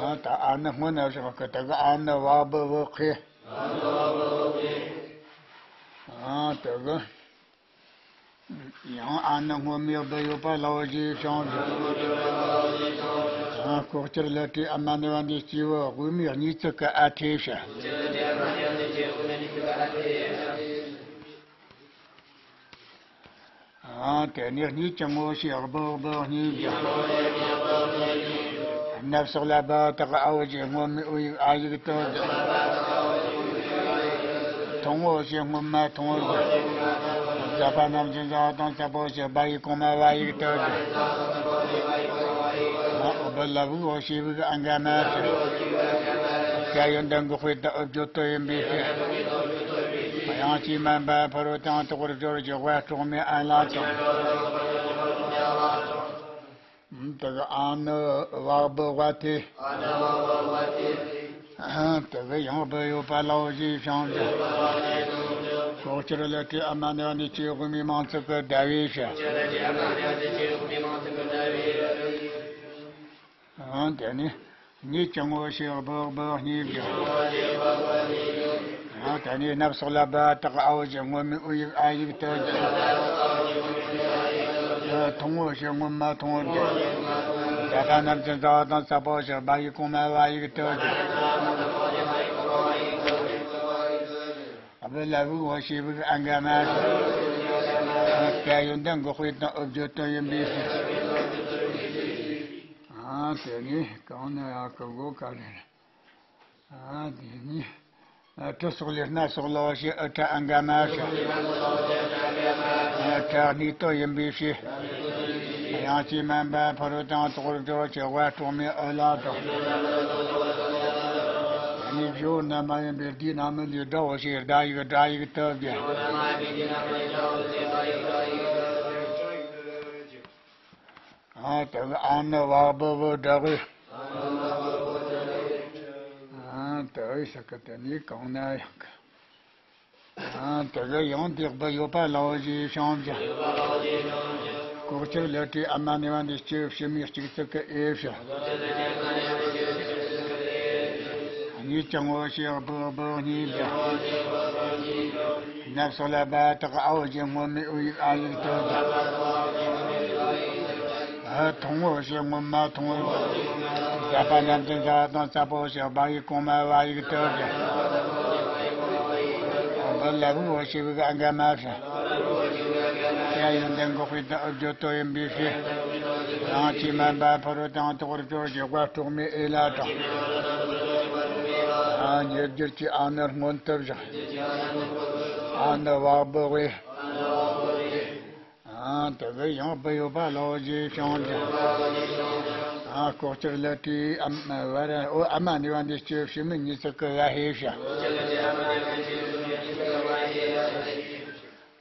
ཨ་ད་ཨ་ནི་སྔོན་ན་བཞག་གི་དེ་གི་ཨ་ནི་བ་བུ་བུ་ཁེ། ཨ་དེ་གི། ཡང་ཨ་ནི་སྔོན་མའི་བུ་ཡོད་པ་ལའོ་ཞེས་བྱུང་ཞིང་། ལྐོག་གྱུར་ལས་སྤྲས་ཨ་མ་ནི་བ་འདི་སྐྱེས་བུ་དབུ་མའི་གཉིས་ཚིག་གི་ཨ་ཐེ་ཞེས། ཨ་དེ་ནི་གཉིས་ཀྱང་ངོ་ཤེས་སྦུ་སྦུ་གཉིས་ཀྱང་། ནབ་སོགས་ལ་སྦ་བ་དག་ཨའོ་ཞེས་སྔོན་མའི་ཨུ་ཡིག་ཨ་ཡིག་ཏུ་བརྗོད། ཐུང་ངུ་ཞེས་སྔོན་མ་ཐུང་ངུར་བརྗོད། ཛ་པ་རྣམས་ཀྱི་ཛ་དང་ཙ་པོ་ཞེས་སྦ་ཡིག་གོང་མ་བ་ཡིག་ཏུ་བརྗོད། བུ་ལ་བུའོ་ཞེས་བུག་ཨ་འག་མ་ཞེས། ཀ་ཡོན་ཏན་འགོག་པའི་དང་ཨུ་བརྗོད་དོ་ཡིན་པའི་ཕྱིར། ཡང་ཅིའི་སྨན་པ་ཕ་རོལ་ཏུ་ཡང་དག་པར་སྦྱོར་བ་ཞེས་སྒོ་དྲུག་མའི་ཨ་ལ་དང་། དེ་གི་ཨ་ནི་བ་བུ་བ་ཐེ། དེ་གི་ཡང་བུ་ཡོད་པ་ལའོ་ཞེས་བྱུང་ཞིང་། ལྐོག་གྱུར་ལས་སྤྲས་ཨ་མ་ནི་བ་འདི་སྐྱེས་བུ་དབུ་མའི་མིང་ཚིག་གི་ཟླ་བའི་ཞེས། ཨང་། དེ་ནི་གཉིས་ཀྱང་ངོ་ཤེས་སྦུ་སྦུ་གཉིས་ཀྱང་། ཨང་། དེ་ནི་ནབ་སོགས་ལ་སྦ་བ་དག་ཨའོ་ཞེས་སྔོན་མའི་ཨུ་ཡིག་ཨ་ཡིག་ཏུ་བརྗོད། ཐུང་ངུ་ཞེས་སྔོན་མ་ཐུང་ངུར་བརྗོད། ཛ་པ་རྣམས་ཀྱི་ཛ་དང་ཙ་པོ་ཞེས་སྦ་ཡིག་གོང་མ་བ་ཡིག་ཏུ་བརྗོད། བུ་ལ་བུའོ་ཞེས་བུག་ཨ་འག་མ་ཞེས། ཀ་ཡོན་ཏན་འགོག་པའི་དང་ཨུ་བརྗོད་དོ་ཡིན་པའི་ཕྱིར། ཨ་དེ་ནི་གང་ན་ཡང་གི་སྒོ་ག་རེ་རེད། ཨ་དེ་ནི་དྲི་སོགས་ལས་སྣ་ཚོགས་ལའོ་ཞེས་ཨུ་ཏྲ་ཨ་འག་མ་ཞེས། ཨུ་ཏྲ་གཉིས་དོན་ཡིན་པའི་ཕྱིར། ཡང་ཅིའི་སྨན་པ་ཕ་རོལ་ཏུ་ཡང་དག་པར་སྦྱོར་བ་ཞེས་སྒོ་དྲུག་མའི་ཨུ་ལ་དང་། ཨ་ནི་བཞི་པོ་རྣམ་པ་ཡིན་པས་འདིའི་རྣམ་སྨིན་ལས་སྒྲའོ་ཞེས་སྒྲ་ཡིག་སྒྲ་ཡིག་ཏུ་བརྗོད། ཨ་དེ་གི་ཨ་ནི་བག་བུ་བུ་དྲག་གི། ཨ་དེ་གི་ས་གི་དེ་ནི་གང་ན་ཡང་གི། ཨ་དེ་གི་ཡང་དེ་བུ་ཡོད་པ་ལའོ་ཞེས་བྱང་བྱ། ལྐོག་གྱུར་ལས་བྲིས་ཨ་མ་ནི་བ་འདི་སྐྱེ་བུ་ཕྱི་མའི་གཅིག་ཙིག་གི་ཨེ་བྱ། གཉིས་ཀྱང་ངོ་ཤེས་བུ་བུ་གཉིས་བྱ། ནབ་སོ་ལ་བ་དག་ཨའོ་ཞེས་སྔོན་མའི་ཨུ་ཡིག་ཨ་ཡིག་དོ་བྱ། ཨ་ཐུང་ངོ་ཞེས་སྔོན་མ་ཐུང་བ། ཟ་པ་རྣམས་ཀྱི་ཟ་དང་ཟ་པོ་ཞེས་བ་ཡིག་གོང་མ་བ་ཡིག་དོ་བྱ། བུ་ལ་བུ་ཞེས་བུ་ག་འགའ་མ་བྱ། ཡ་ཡོན་ཏན་འགོག་པའི་བརྗོད་དོན་ཡིན་པའི་ཕྱིར། རང་གཅིག་མིན་པ་ཕ་རོལ་ཏུ་ཡང་དག་པར་སྦྱོར་གྱི་དབའ་དཀྲོག་མའི་ཨེ་ལ་དང་། ཨ་ཉེར་སྦྱོར་གྱི་ཨ་ནི་སྔོན་དུ་བཞག། ཨ་ནི་བག་བུ་དབུས། ཨ་དེ་གི་ཡང་བུ་ཡོད་པ་ལའོ་ཞེས་བྱང་བྱ། ཨ་ལྐོག་གྱུར་ལས་བྲིས་ཨ་མ་བར་ཨོ་ཨ་མ་ནི་བ་འདི་སྐྱེ་བུ་ཕྱི་མའི་གཉིས་ཙིག་གི་བ་ཧེ་བྱ།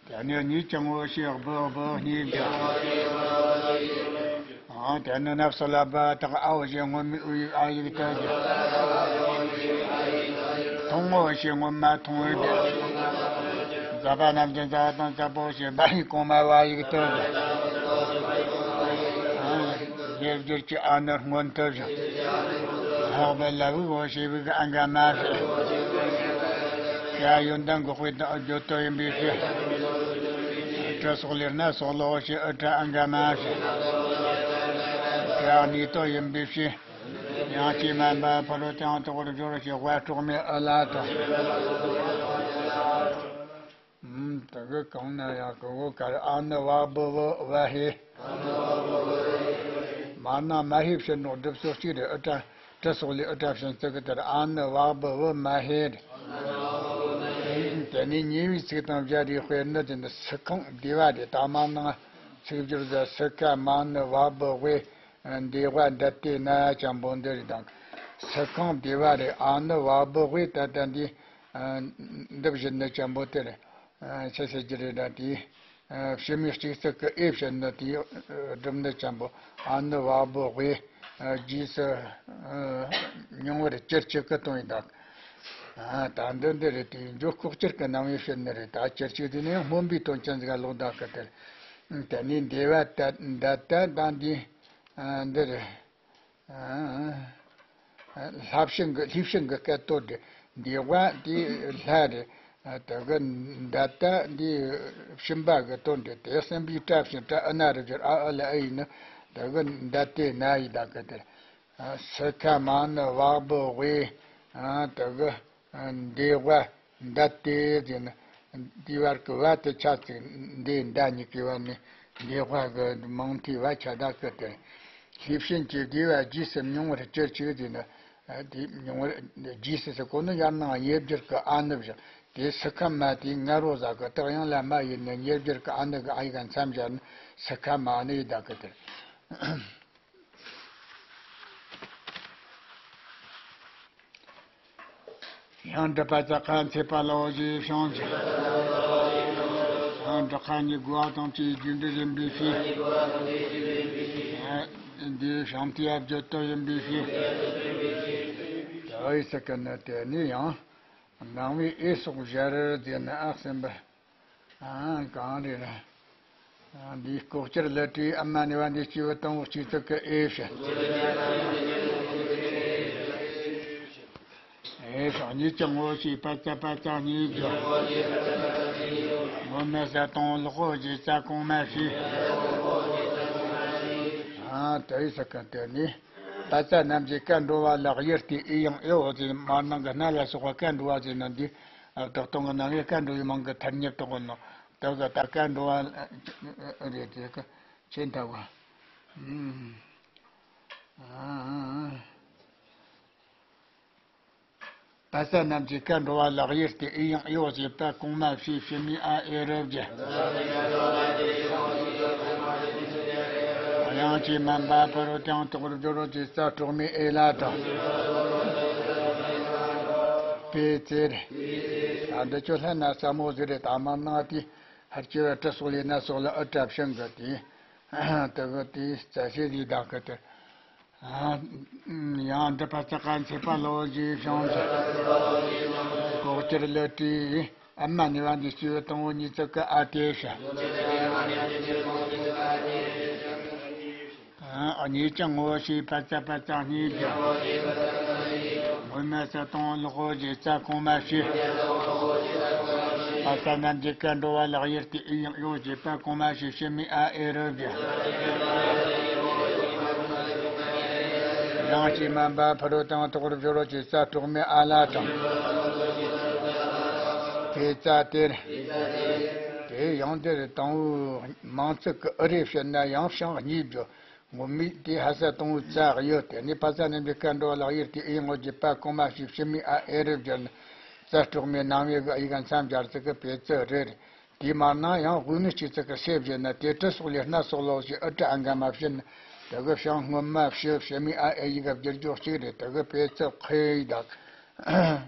དེ་ནས་གཉིས་ཀྱང་ངོ་ཤེས་བུ་བུ་གཉིས་བྱ། ཨ་དེ་ནས་ནབ་སོ་ལ་བ་དག་ཨའོ་ཞེས་སྔོན་མའི་ཨུ་ཡིག་ཨ་ཡིག་དོ་བྱ། ཐུང་ངོ་ཞེས་སྔོན་མ་ཐུང་བ་བྱ། ཟ་པ་རྣམས་ཀྱི་ཟ་དང་ཟ་པོ་ཞེས་བ་ཡིག་གོང་མ་བ་ཡིག་དོ་བྱ། ཨ་ཉེར་སྦྱོར་གྱི་ཨ་ནི་སྔོན་དུ་བཞག། ལྷག་པའི་ལ་བུ་བོ་ཞེས་བུ་ག་འགའ་མ་བྱ། ཡ་ཡོན་ཏན་འགོག་པའི་བརྗོད་དོན་ཡིན་པའི་ཕྱིར། ཏྲ་སོགས་ལས་ན་སོགས་ལའོ་ཞེས་ཨུ་ཏྲ་ཨ་འགའ་མ་བྱ། ཏྲ་ནུས་དོན་ཡིན་པའི་ཕྱིར། ཡང་གཅིག་མིན་པ་ཕ་རོལ་ཏུ་ཡང་དག་པར་སྦྱོར་ཞེས་དབའ་དཀྲོག་མའི་ཨུ་ལ་དང་། ཨུམ། དེ་གི་གང་ན་ཡང་གི་བོ་གར་ཨ་ནི་བག་བུ་བུ་བ་ཧེ། མར་ན་མ་ཧེ་ཕྱིར་ནོག་སྒྲུབ་སོགས་གཅིག་རེད། ཨུ་ཏྲ་ཏྲ་སོགས་ལས་ཨུ་ཏྲ་ཕྱིན་ཙི་གི་དེར་ཨ་ནི་བག་བུ་བུ་མ་ཧེ་རེད། དེ་ནས་ཉེ་བའི་ཚིག་དང་སྦྱར་རེ་དཔེར་ན་དེ་ནི་སི་ཁང་སྡེ་བ་རེད། ད་མ་ནང་ཚིག་སྦྱོར་ཟ་སི་ཁ་མ་ནི་བག་བུ་དབུས། འདི་བ་འདི་ལྟས་ན་ཅམ་པོ་འདི་རེད་དང་། སི་ཁང་སྡེ་བ་རེད། ཨ་ནི་བག་བུ་དབུས་ད་ལྟ་འདི། འདི་བཞིན་ནི་ཅམ་པོ་དེ་རེད། ཆི་ཟེར་རྒྱུ་རེད་ན་དེ། ཕྱི་མའི་གཅིག་ཙིག་གི་ཨེ་བྱས་ན་དེ་སྒྲུབ་ནི་ཅམ་པོ། ཨ་ནི་བག་བུ་དབུས། རྗེས་སུ་མྱོང་བར་གྱུར་ཅིག་གི་དོན་ཡིན་དང་། ད་འདི་འདི་རེད། དེ་འཇོག་ལྐོག་གྱུར་གྱི་རྣམ་དབྱེ་བྱེད་ནི་རེད། ད་གྱུར་ཅིག་དེ་ནི་སྨོན་པའི་དོན་ཅན་ཟིག་ལོག་ད་གི་དེ། དེ་ནས་འདི་བ་ད་ད་ད་ད་འདི། འདི་རེད། ལྷ་བྱིན་གྱི་ལྷས་བྱིན་གྱི་སྐད་དོད་དེ། འདི་བ་འདི་ལྷ་རེད། དེ་གི་ད་ལྟ་འདི་བྱིན་པ་གི་དོན་དེ། དེ་སེམས་པའི་སྒྲ་བྱིན། སྒྲ་ཨ་ན་རུ་སྦྱར་ཨ་ཨ་ལ་ཨ་ཡིན་ནི། དེ་གི་ད་ལྟའི་ན་ཡི་ད་གི་དེ། སི་ཁ་མ་ནི་བག་བུ་དབུས། དེ་གི། འདི་བ་འདི་ལྟས་ཟེར་ན། འདི་བར་གྱི་བ་དེ་ཆ་ཚིག་འདི་འདི་གཉིས་ཀྱི་བར་ནས་འདི་བ་གི་མིང་མཐའི་བ་ཆ་ད་གི་དེ། ལྷས་བྱིན་གྱི་སྡེ་བ་རྗེས་སུ་མྱོང་བར་གྱུར་ཅིག་ཟེར་ན། དེ་མྱོང་བར་རྗེས་སུ་ཟེར་གོ་ནི་ཡར་ནང་ཉེར་སྦྱོར་གྱི་ཨ་ནི་བཞག། དེ་སི་ཁ་མ་དེ་ང་རོ་ཟ་གི་རྟགས་ཡང་ལ་མ་ཡིན་ནི་ཉེར་སྦྱོར་གྱི་ཨ་ནི་གི་ཨ་ཡིག་མཚམས་སྦྱར་ན་སི་ཁ་མ་ནི་ཡི་ད་གི་དེ། ཡང་སྒྲུབ་པ་ཙ་ཁ་འཚེད་པ་ལའོ་ཞེས་བྱང་ཆུབ། ཡང་སྒྲུབ་པ་གཉིས་དགོས་པ་དང་བཅས་རྒྱུ་འབྲས་ཡིན་པའི་ཕྱིར། འདིའི་བྱང་མཐའི་བརྗོད་དོན་ཡིན་པའི་ཕྱིར། ཨོ་ཡི་ས་ཀི་ནི་དེ་ནས་ཡང་ནང་བའི་ཨེ་སོགས་སྦྱར་ཟེར་ན་ཨ་གསུམ་པ། ཨ་གང་རེད་ན། འདིའི་ལྐོག་གྱུར་ལས་བྲིས་ཨ་མ་ནི་བ་འདི་སྐྱེས་བུ་དང་པོ་གཅིག་ཙིག་གི་ཨེ་བྱས། ཨེ་སོགས་གཉིས་ཀྱང་ངོ་ཤེས་པ་ཙ་པ་ཙ་གཉིས་བརྗོད། སྔོན་མའི་ས་དང་ལོག་གོ་ཞེས་ཙ་གོང་མ་བྱས། ཨ་དེ་ཡི་ས་ཀ་དེ་ནི། པ་ཙ་རྣམས་ཀྱི་ཀ་འགྲོ་བ་ལ་དབྱེར་ཏེ་ཨི་ཡང་ཨེ་འོ་ཟེར། མར་ནང་གི་སྣ་ལ་སོགས་པ་ཀ་འགྲོ་བ་ཟེར་ན་འདི། བདག་སྟོང་གི་རྣམ་དབྱེ་ཀ་འགྲོ་བའི་མིང་གི་ཐ་སྙད་དུ་གོ་ནོ། དེ་གི་ད་ཀ་འགྲོ་བ་རེད་དེ་གི་ཆེ་མཐའ་བ། པ་ཙ་རྣམས་ཀྱི་ཀ་འགྲོ་བ་ལ་དབྱེར་ཏེ་ཨི་ཡང་ཨེ་འོ་ཟེར་པ་གོང་མ་བྱས། ཕྱི་མའི་ཨ་ཨེ་རུ་བརྗོད། དབྱངས་ཀྱིས་མ་འབབ་པར་ཀྱང་དོག་རུ་སྦྱོར་རོ་ཅེས་ཙ་གྲོགས་མའི་ཨེ་ལ་དང་། པའི་ཙེ་རེད། ད་འདི་ཆོ་ལྷན་ན་ས་མོ་ཟེར་རེད། ད་མ་ནང་དེ་ཧར་སྐྱེ་བ་ཏྲ་སོགས་ལས་ན་སོགས་ལ་ཨུ་ཏྲ་བྱིན་གི་དེ། དེ་གི་དེའི་རྩ་ཤེ་ཟིག་དག་གི་དེ། ཡང་འདི་པ་ཙ་ག་མཚེ་པ་ལོ་ཞེས་བྱུང་ཞིང་། ལྐོག་གྱུར་ལི་ཏྲིའི་ཨ་མ་ནི་བ་འདི་སྐྱེས་བུ་དང་པོ་གཉིས་ཙི་གི་ཨ་ཏེ་ཞེས། གཉིས་ཀྱང་ངོ་ཤེས་པ་ཙ་པ་ཙ་གཉིས་ཀྱང་། སྔོན་མ་ས་དང་ལོག་གོ་ཞེས་རྩ་གོང་མ་བྱས། པ་ཙ་རྣམས་ཀྱི་ཀ་འགྲོ་བ་ལག་གཡེར་ཏེ་ཨི་ཡང་ཡོ་ཞེས་པ་གོང་མ་བྱས་ཕྱི་མའི་ཨ་ཨེ་རུ་བཞག། ཡང་གཅིག་མ་འབའ་ཕ་རོལ་དང་ཐོག་རུ་སྦྱོར་རོ་ཞེས་རྩ་གྲོགས་མེད་ཨ་ལ་དང་། དེ་རྩ་དེར། དེ་ཡང་དེར་དང་པོའི་མིང་ཚིག་གི་ཨི་རེ་བྱེད་ན་ཡང་བྱང་གཉིས་བརྗོད། ངོ་མས་དེ་ཧ་ས་དང་པོའི་རྩ་གཡོ། དེ་ནས་པ་ཙ་རྣམས་ཀྱི་ཀ་འགྲོ་བ་ལག་གཡེར་ཏེ་ཨི་ཡང་ཡོ་ཞེས་པ་གོང་མ་བྱས་ཕྱི་མའི་ཨ་ཨེ་རུ་བསྒྱུར་ན། རྩ་གྲོགས་མེད་རྣམ་དབྱེ་གི་ཨི་ག་མཚམས་སྦྱར་ཚིག་གི་པེ་ཙི་རེ་རེ། དེའི་མ་ནང་ཡང་དབུས་ནས་སྐྱེ་ཚིག་གི་སེ་བཞེད་ན་དེ་གྲི་སོགས་ལས་སྣ་སོགས་ལོག་ཅེས་ཨི་ཏྲ་ཨ་འགའ་མ་བྱེད་ན། དེ་གི་བྱང་སྔོན་མ་བྱས་ཕྱི་མའི་ཨ་ཨེ་ཡི་ག་བསྒྱུར་རྒྱུ་གཅིག་རེད། དེ་གི་པེ་ཙི་ཁེ་ཡི་དག།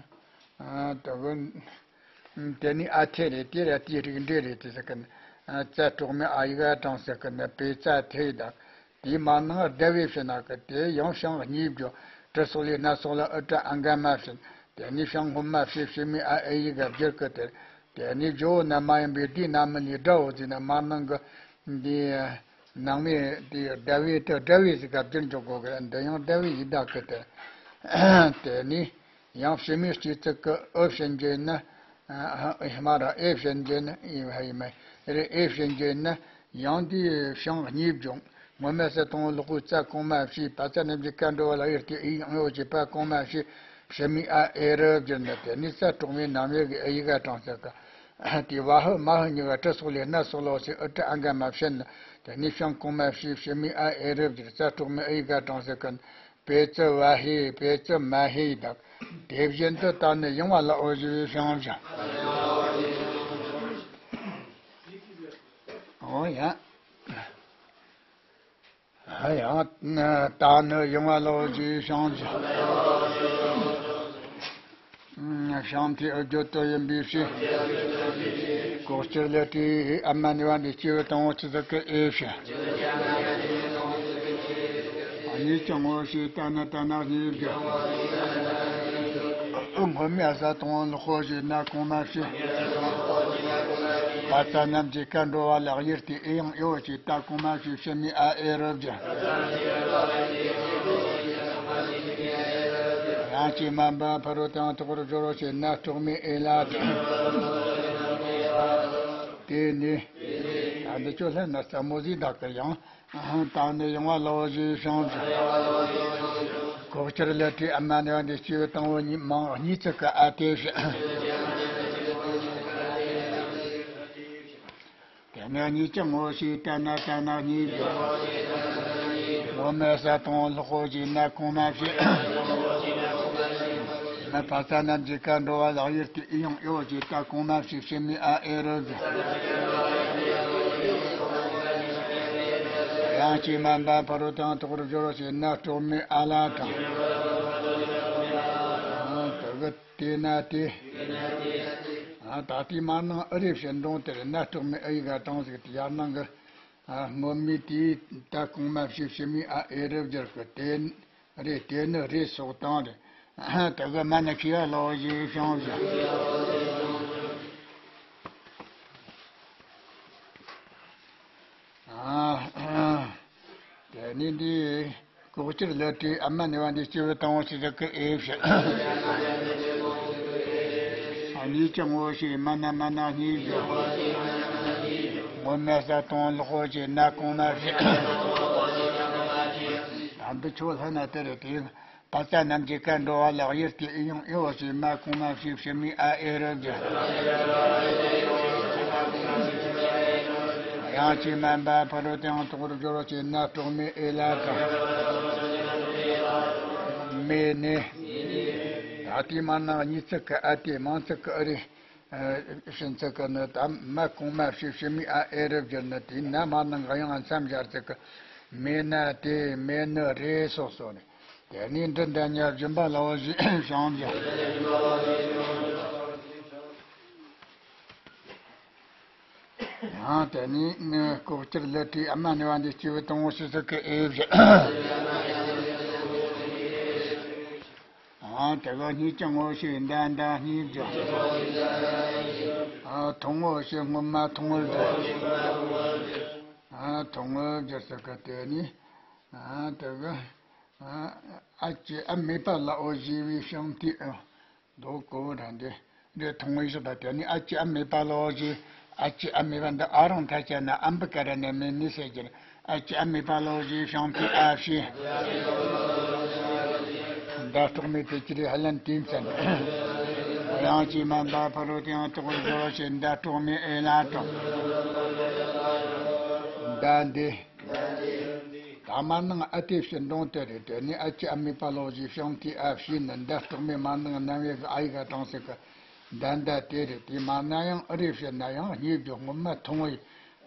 དེ་གི། དེ་ནི་ཨ་ཐེ་རེད། དེ་ར་དེའི་རིགས་འགྲེ་རེད་དེ་ཟེར་གི་ན། རྩ་གྲོགས་མེད་ཨ་ཡི་ག་དྲངས་ཟེར་གི་ན་པེ་ཙ་ཐེ་ཡི་དག། དེའི་མ་ནང་ཟླ་བའི་ཕྱི་ནང་གི་དེ་ཡང་བྱང་གཉིས་བརྗོད། གྲི་སོགས་ལས་སྣ་སོགས་ལ་ཨི་ཏྲ་ཨ་འགའ་མ་བྱེད། དེ་ནས་བྱང་སྔོན་མ་བྱས་ཕྱི་མའི་ཨ་ཨེ་ཡི་ག་བསྒྱུར་གི་དེར། དེ་ནས་ཇོ་བོ་རྣལ་མ་ཡིན་པས་དེའི་རྣམ་སྨིན་ལས་དགྲ་བོ་ཟེར་ན་མ་ནང་གི་འདི་རྣམ་སྨིན་དེ་ཟླ་བའི་དེ་དགྲ་བོའི་ཟེར་ག་བསྒྱུར་འཇུག་གོ་གི། འདི་ཡང་ཟླ་བའི་ཡི་དག་གི་དེ། དེ་ནས་ཡང་ཕྱི་མའི་སྐྱེ་ཚིག་གི་ཨི་བྱེད་འགྱུར་ན། ཨ་ཧ་མ་ར་ཨེ་བྱེད་འགྱུར་ན་ཨི་ཧ་ཡི་མ་རེ་ཨེ་བྱེད་འགྱུར་ན། ཡང་དེའི་བྱང་གཉིས་བརྗོད། སྔོན་མ་ས་དང་ལོག་གོ་རྩ་གོང་མ་བྱས། པ་ཙ་རྣམས་ཀྱི་ཀ་འགྲོ་བ་ལག་གཡེར་ཏེ་ཨི་ཡང་ཡོ་ཞེས་པ་གོང་མ་བྱས་ཕྱི་མའི་ཨ་ཨེ་རུ་བསྒྱུར་ན། དེ་ནས་རྩ་གྲོགས་མེད་རྣམ་དབྱེ་གི་ཨི་ཡི་ག་དྲངས་ཟེར་གི། དེ་བ་ཧི་མ་ཧི་གཉིས་ཀ་གྲི་སོགས་ལས་སྣ་སོགས་ལོག་ཅེས་ཨི་ཏྲ་ཨ་འགའ་མ་བྱེད་ན། དེ་ནས་བྱང་གོང་མ་བྱས་ཕྱི་མའི་ཨ་ཨེ་རུ་བསྒྱུར། རྩ་གྲོགས་མེད་ཨི་ཡི་ག་དྲངས་ཟེར་གི། པེ་ཙི་བ་ཧེ་པེ་ཙི་མ་ཧེ་དག། དེ་བཞིན་དུ་ད་ནི་ཡང་བ་ལ་འོ་ཞེས་བྱང་བཞག། འོ་ཡ། ཡང་ད་ནི་ཡང་བ་ལ་འོ་ཞེས་བྱང་བཞག། བྱང་མཐའི་ཨི་བརྗོད་དོ་ཡིན་པའི་ཕྱིར། ལྐོག་གྱུར་ལི་ཏྲིའི་ཨ་མ་ནི་བ་འདི་སྐྱེས་བུ་དང་པོ་སྐྱེ་ཚིག་གི་ཨེ་བྱེད། གཉིས་ཀྱང་ངོ་ཤེས་ཏ་ན་ཏ་ན་གཉིས་བརྗོད། ཨི་སྔོན་མའི་ས་དང་ལོག་གོ་ཞེས་སྣ་གོང་མ་བྱས། པ་ཙ་རྣམས་ཀྱི་ཀ་འགྲོ་བ་ལག་གཡེར་ཏེ་ཨི་ཡང་ཡོ་ཞེས་ཏ་གོང་མ་བྱས་ཕྱི་མའི་ཨ་ཨེ་རུ་བསྒྱུར། ཡང་གཅིག་མ་འབའ་ཕ་རོལ་དང་ཐོག་རུ་སྦྱོར་རོ་ཞེས་སྣ་གྲོགས་མེད་ཨེ་ལ་དྲངས། དེ་ནས། ད་འདི་ཆོ་ལྷན་ན་ས་མོ་ཟིག་དག་གི་ཡང་། ད་ནི་ཡང་བ་ལ་འོ་ཞེས་བྱང་བཞག། ལྐོག་གྱུར་ལི་ཏྲིའི་ཨ་མ་ནི་བ་འདི་སྐྱེས་བུ་དང་པོ་གཉིས་མིང་གཉིས་ཚིག་གི་ཨ་ཏེ་བྱེད། དེ་ནས་གཉིས་ཀྱང་ངོ་ཤེས་ཏ་ན་ཏ་ན་གཉིས་བརྗོད། སྔོན་མའི་ས་དང་ལོག་གོ་ཞེས་སྣ་གོང་མ་བྱས། མ་པ་ཙ་རྣམས་ཀྱི་ཀ་འགྲོ་བ་ལག་གཡེར་ཏེ་ཨི་ཡང་ཡོ་ཞེས་ཏ་གོང་མ་བྱས་ཕྱི་མའི་ཨ་ཨེ་རུ་བསྒྱུར། ཡང་གཅིག་མ་འབའ་ཕ་རོལ་དང་ཐོག་རུ་སྦྱོར་རོ་ཞེས་སྣ་གྲོགས་མེད་ཨ་ལ་དྲངས། དེ་གི་དེ་ན་དེ། ད་ལྟའི་མ་ནང་ཨི་རེ་བྱེད་འདྲོང་དེར་སྣ་གྲོགས་མེད་ཨི་ཡི་ག་དྲངས་ཟིག་དེ་ཡར་ནང་གི། སྔོན་མའི་དེའི་ད་གོང་མ་བྱས་ཕྱི་མའི་ཨ་ཨེ་རུ་བསྒྱུར་གི། དེ་རེད། དེ་ནི་རེད་སོགས་དང་རེད། དེ་གི་མ་ནི་ཁྱི་ཡ་ལོ་ཞེས་བྱང་བཞག། དེ་ནི་འདི། ལྐོག་གྱུར་ལི་ཏྲིའི་ཨ་མ་ནི་བ་འདི་སྐྱེས་བུ་དང་པོ་སྐྱེ་ཚིག་གི་ཨེ་བྱེད། གཉིས་ཀྱང་ངོ་ཤེས་མ་ན་མ་ན་གཉིས་བརྗོད། སྔོན་མའི་ས་དང་ལོག་གོ་ཞེས་སྣ་གོང་མ་བྱས། ད་འདི་ཆོ་ལྷན་ན་དེ་རེད་དེ། པ་ཙ་རྣམས་ཀྱི་ཀ་འགྲོ་བ་ལག་གཡེར་ཏེ་ཨི་ཡང་ཨི་འོ་ཞེས་མ་གོང་མ་བྱས་ཕྱི་མའི་ཨ་ཨེ་རུ་བསྒྱུར། ཡང་གཅིག་མ་འབའ་ཕ་རོལ་དང་ཐོག་རུ་སྦྱོར་རོ་ཞེས་སྣ་གྲོགས་མེད་ཨེ་ལ་དྲངས། མེད་ནས། ད་ལྟའི་མ་ནང་གཉིས་ཚིག་གི་ཨ་ཏེ་མིང་ཚིག་གི་ཨི་རེ། ཕྱིན་ཚིག་གི་ནི་ད་མ་གོང་མ་བྱས་ཕྱི་མའི་ཨ་ཨེ་རུ་བསྒྱུར་ན་དེའི་ན་མ་ནང་གི་ཡང་མཚམས་སྦྱར་ཚིག་གི། མེད་ན་དེ་མེད་ནི་རེད་སོགས་སོགས་ནས། དེ་ནས་འབྲི་འདྲ་ཉར་སྦྱིན་པ་ལ་འོ་ཞེས་བྱང་བཞག། ཨ་དེ་ནས་ནི་ལྐོག་གྱུར་ལི་ཁྲིའི་ཨ་མ་ནི་བ་འདི་སྐྱེས་བུ་དང་པོ་ཞེས་སོགས་ཀྱི་ཨེ་བཞི། ཨ་དེ་ག་གཉིས་ཀྱང་ངོ་ཤེས་ཟླ་ཟླ་གཉིས་བསྒྱུར། ཨ་ཐུང་ངུ་ཞེས་སྔོན་མ་ཐུང་ངུར་བསྒྱུར། ཨ་ཐུང་ངུར་བསྒྱུར་སོགས་ཀྱི་དེ་ནས་ཨ་དེ་ག་ཨ་ཨ་ཅེ་ཨ་མེད་པ་ལའོ་ཞེས་པའི་ཞིང་དེའི་ཨ། མདོ་གོ་བོ་ར་འདི། འདི་ཐུང་ངུའི་ཞིག་དང་དེ་ནི་ཨ་ཅེ་ཨ་མེད་པ་ལའོ་ཞེས། ཨ་ཅེ་ཨ་མེད་པ་འདི་ཨ་རང་ཐ་ཆ་ན་ཨམ་བུ་ཀ་ར་ན་མེ་ནི་ཟེར་གྱི་རེད། ཨ་ཅེ་ཨ་མེད་པ་ལའོ་ཞེས་ཞིང་དེའི་ཨ་ཞེས། མདའ་སྟག་མའི་དེ་ཅི་རེད་ཧ་ལན་དུས་མཚན། དབྱངས་ཅན་མ་འབའ་ཕ་རོལ་ཏུ་ཡང་དོག་རོ་ཞེས་མདའ་སྟག་མའི་ཨེ་ལ་དང་། མདའ་འདི། ད་མ་ནང་ཨ་དེ་ཕྱིར་འབྲོང་དེ་རེད། དེ་ནས་ཨ་ཅེ་ཨ་མེད་པ་ལའོ་ཞེས་ཞིང་དེའི་ཨ་ཞེས་ནི་མདའ་སྟག་མའི་མ་ནང་རྣམ་དབྱེ་གི་ཨ་ཡིག་ག་དྲངས་ཟེར་གི་མདའ་མདའ་དེ་རེད། དེ་མ་ན་ཡང་ཨ་རེ་ཕྱིར་ན་ཡང་གཉིས་བརྗོད་སྔོན་མ་ཐུང་ངུའི་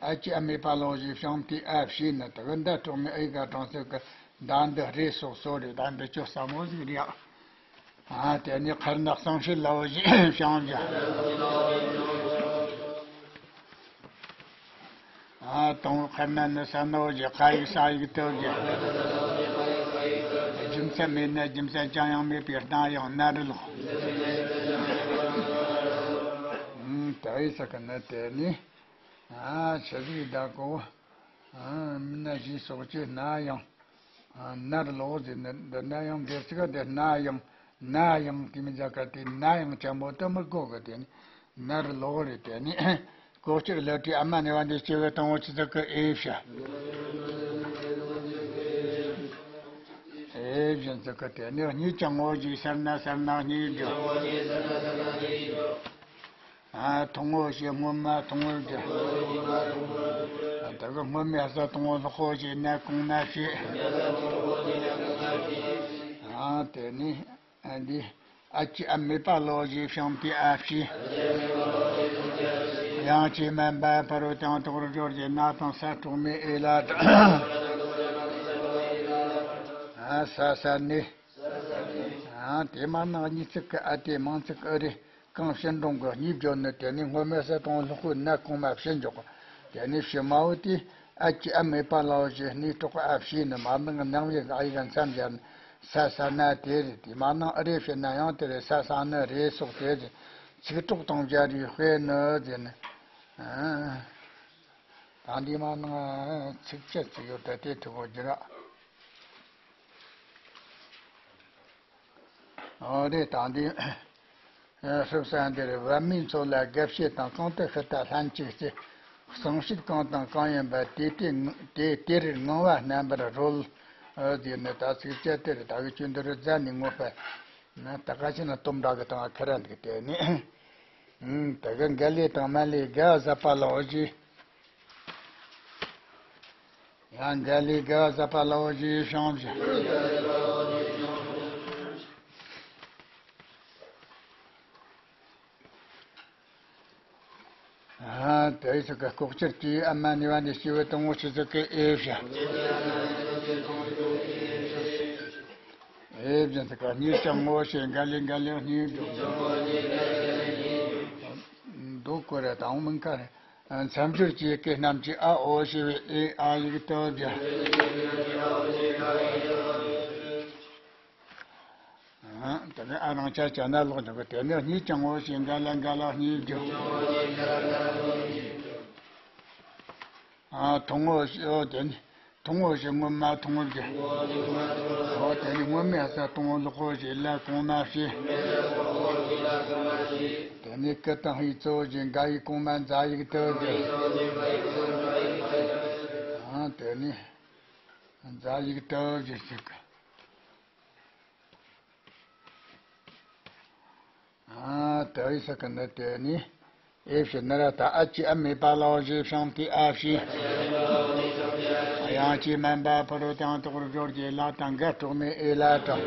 ཨ་ཅེ་ཨ་མེད་པ་ལའོ་ཞེས་ཞིང་དེའི་ཨ་ཞེས་ནི་དེ་གི་མདའ་སྟག་མའི་ཨ་ཡིག་ག་དྲངས་ཟེར་གི་མདའ་འདི་རེད། སོག་སོ་རེད། ད་འདི་ཅོ་ས་མོ་ཟིག་རེད་ཨ། ཨ་དེ་ནས་དཔེར་ན་གསང་སྤྱོད་ལའོ་ཞེས་ཞིང་བཞག་ཨ་དང་པོ་དཔེར་ན་ནི་ས་ནའོ་ཞེས་ཁ་ཡིག་ས་ཡིག་དུ་བཞག་རྒྱུ་མཚན་མེད་ན་རྒྱུ་མཚན་ཅང་ཡང་མེད་པའི་སྡང་ཡང་ན་རུ་ལོག་ཨུམ་ད་ཡི་ས་གི་ནི་དེ་ནི། ཨ་ཆི་ཟིག་ད་གོ་ཨ་མི་ན་ཞེས་སོགས་ཀྱི་ན་ཡང་། ཨ་ནར་ལོག་ཟེར་ནི་འདི་ན་ཡང་འདི་ཚིག་འདི་ན་ཡང་ན་ཡང་དེ་མི་འཇག་ག་དེ་ན་ཡང་ཅན་པོ་དུ་མི་གོ་གི་དེ་ནི་ནར་ལོག་རེད། དེ་ནི་ལྐོག་གྱུར་ལི་ཁྲིའི་ཨ་མ་ནི་བ་འདི་སྐྱེས་བུ་དང་པོ་ཆུ་ཚོད་ཀྱི་ཨེ་བྱ། ཨེ་བཞིན་ཚིག་གི་དེ་ནི་གཉིས་ཀྱང་ངོ་བོ་ཞེས་ཟེར་ན་ཟེར་ན་གཉིས་བརྗོད། ཨ་ཐུང་ངུ་ཞེས་སྔོན་མ་ཐུང་ངུར་བརྗོད། ཨ་དེ་གི་སྔོན་མའི་ས་དང་པོ་ལྷག་པོ་ཞེས་ན་གོང་མ་བྱས། ཨ་དེ་ནི་ཨ་འདི་ཨ་ཅེ་ཨ་མེད་པ་ལའོ་ཞེས་ཞིང་དེའི་ཨ་ཞེས། དབྱངས་ཅན་མ་འབའ་ཕ་རོལ་ཏུ་ཡང་དོག་རོ་སྦྱོར་ཞེས་ན་དང་ས་དྲུག་མའི་ཨེ་ལ་དང་། ཨ་ས་ས་ནི། ཨ་དེ་མ་ནང་གཉིས་ཚིག་གི་ཨ་དེ་མང་ཚིག་གི་ཨ་རེ། གང་ཕྱིར་འབྲོང་གི་གཉིས་བརྗོད་ནི་དེ་ནི་སྔོན་མའི་ས་དང་ལྷག་པོའི་ན་གོང་མ་ཕྱིར་འཇོག་གོ། དེ་ནི་ཕྱི་མ་བོ་དེ་ཨ་ཅེ་ཨ་མེད་པ་ལའོ་ཞེས་སྣེ་དྲུག་གི་ཨ་ཞེས་ནི་མ་ནང་གི་ནང་བའི་ཨ་ཡིག་མཚམས་སྦྱར་ནས་ས་ས་ན་དེ་རེད། དེ་མ་ནང་ཨ་རེ་ཕྱིར་ན་ཡང་དེ་རེད། ས་ས་ནི་རེད་སོགས་དེ་རེད། ཚིག་གྲོགས་དང་སྦྱར་བའི་དཔེ་ནི་ཟེར་ནས། ཨ་ད་འདི་མ་ནང་ཚིགས་བཅད་ཅིག་ཡོད་དེ་དེ་ཐུག་གོ་རྒྱུ་ར། ཨོ་རེད། ད་འདི་ཧྲིབ་ས་འདིར་བབ་མའི་མཚོ་ལ་དགའ་བྱེད་དང་། གང་དུ་ཤི་ད་ལྷན་ཅིག་སྐྱེས། གསང་སྤྱོད་གང་དང་གང་ཡིན་པ། དེ་དེ་དེ་དེར་ངང་བ་རྣམ་པར་རོལ། ཨོ་དེ་ནི་ད་ཚིགས་བཅད་དེར་ད་གི་ཆུ་འདི་རུ་རྫ་ནས་ངོ་སྤེལ་ན་ད་ག་ཅི་ན་སྟོབས་འདྲ་གི་དང་ཁ་ར་འདུག་དེ་ནི་ད་གི་འགལ་ལས་དང་མ་ལས་དགའ་བ་ཟབ་པ་ལའོ་ཞེས། ཡང་འགལ་ལས་དགའ་བ་ཟབ་པ་ལའོ་ཞེས་ཞིང་བཞག་ཨ་དེ་ཚོ་གི་ལྐོག་གྱུར་གྱི་ཨ་མ་ནི་བ་འདི་སྐྱེས་བུ་དང་པོ་ཆུ་ཚོད་ཀྱི་ཨེ་བྱ། ཨེ་བྱ་ཚིག་གི་གཉིས་ཀྱང་ངོ་བོ་ཞེས་འགལ་ལས་འགལ་ལས་གཉིས་བརྗོད། མདོ་གོ་ར་དང་མིང་ཁ་རེད། མཚམས་སྦྱོར་གྱི་སྐད་རྣམས་ཀྱི་ཨ་འོ་ཞེས་པའི་ཨེ་ཨ་ཡིག་ཏུ་བསྒྱུར། དེ་ནས་ཨ་རང་ཆ་བྱ་ན་ལོག་འཇོག་གི། དེ་ནས་གཉིས་ཀྱང་ངོ་ཞེས་འགལ་ལ་འགལ་ལ་གཉིས་བརྗོད། ཨ་ཐུང་ངུ་ཞེས་ཨོ་དེ་ནི། ཐུང་ངུ་ཞེས་སྔོན་མ་ཐུང་ངུར་བརྗོད། འོ་དེ་ནི་སྔོན་མའི་ས་དང་པོ་ལྷག་པོ་ཞེས་ལ་གོང་མ་བྱས། དེ་ནི་ཀི་དང་ཧི་གཙོ་བོ་ཞེས་འགའ་ཡི་གོང་མ་འཛའ་ཡིག་ཏུ་བརྗོད། ཨ་དེ་ནི་འཛའ་ཡིག་ཏུ་བརྗོད་ཅིག་ཨ་དེ་ཡི་ས་གི་ནི་དེ་ནི། ཨེ་ཕྱིར་ན་ར་ད་ཨ་ཅེ་ཨ་མེད་པ་ལའོ་ཞེས་ཞིང་དེའི་ཨ་ཞེས། དབྱངས་ཅན་མ་འབའ་ཕ་རོལ་ཏུ་ཡང་དོག་རོ་སྦྱོར་གྱི་ལ་དང་འགལ་དྲུག་མའི་ཨེ་ལ་དང་།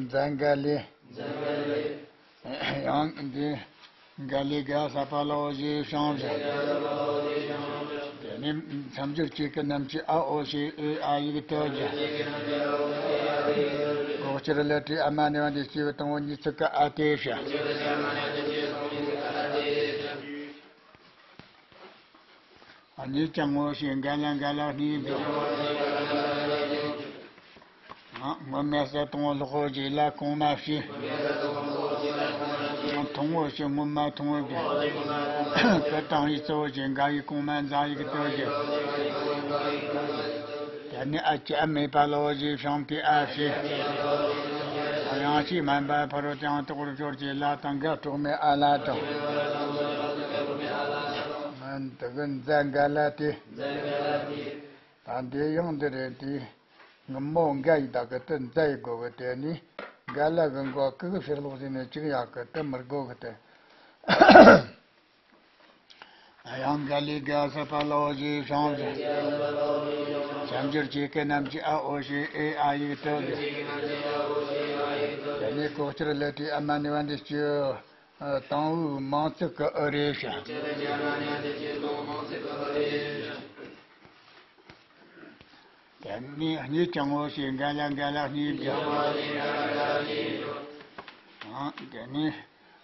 འཛ་འགལ་ལས། ཡང་འདི། འགལ་ལས་དགའ་བ་ཟབ་པ་ལའོ་ཞེས་ཞིང་བཞག་དེ་ནས་མཚམས་སྦྱོར་གྱི་སྐད་རྣམས་ཀྱི་ཨ་འོ་ཞེས་ཨེ་ཨ་ཡིག་ཏུ་བསྒྱུར། ལྐོག་གྱུར་ལི་ཁྲིའི་ཨ་མ་ནི་བ་འདི་སྐྱེས་བུ་དང་པོ་གཉིས་ཚིག་གི་ཨ་དེ་བྱ། གཉིས་ཀྱང་ངོ་ཤེས་འགའ་ལ་འགའ་ལ་གནས་འགྱུར། སྔོན་མེད་ས་དང་ལོག་པའི་རྗེས་ལ་གོང་མ་བཞིན། ཐུང་ངུ་ཞིག་སྔོན་མ་ཐུང་བའི་རྒྱུ། ཀུ་དང་ཡིག་གཙོ་བོ་ཞིག་འགའ་ཡི་གོང་མ་འཛག་ཡིག་གཙོ་རྒྱུ། དེ་ནི་ཨ་ཅེ་ཨ་མེ་པ་ལོ་ཞེས་བྱུང་སྟེ་ཨ་ཞེས། དབྱངས་ཅན་མན་པ་ཕ་རོལ་ཏུ་ཡང་དག་པར་སྦྱོར་གྱི་ལ་དང་འགག་གྲོགས་མེད་ཨ་ལ་དང་། འདི་གི་འཛག་འགའ་ལ་སྟེ། ད་འདི་ཡང་འདི་རེད་དེ། ངི་མོ་འགའ་ཡི་ད་གི་དེ་འཛག་ཡི་དགོས་གི། དེ་ནི་འགའ་ལ་གི་མགོ་ཀུ་གི་ཕྱིར་ལོག་ཟིན་ནས་ཅིག་ཡག་གི་དེ་མི་དགོས་གི་དེ། ཡང་འགའ་ལས་འགའ་ས་པ་ལོ་ཞེས་བྱུང་ཞིང་། སྐྱབས་འགྱུར་གྱི་སྐད་རྣམས་ཀྱིས་ཨ་ཨོ་ཞེས་ཨེ་ཨ་ཡིག་གྲགས་ཀྱི། དེ་ནས་ལྐོག་གྱུར་ཀླུ་སྒྲའི་ཨ་མ་ནུ་བ་འདི་སྐྱེ་བོ་དང་པོའི་མིང་ཚིག་གི་ཨུ་རེ་ཞེས། དེ་ནས་གཉིས་ཀྱང་ངོ་ཤེས་འགའ་ལ་འགའ་ལ་གནས་འགྱུར། དེ་ནས་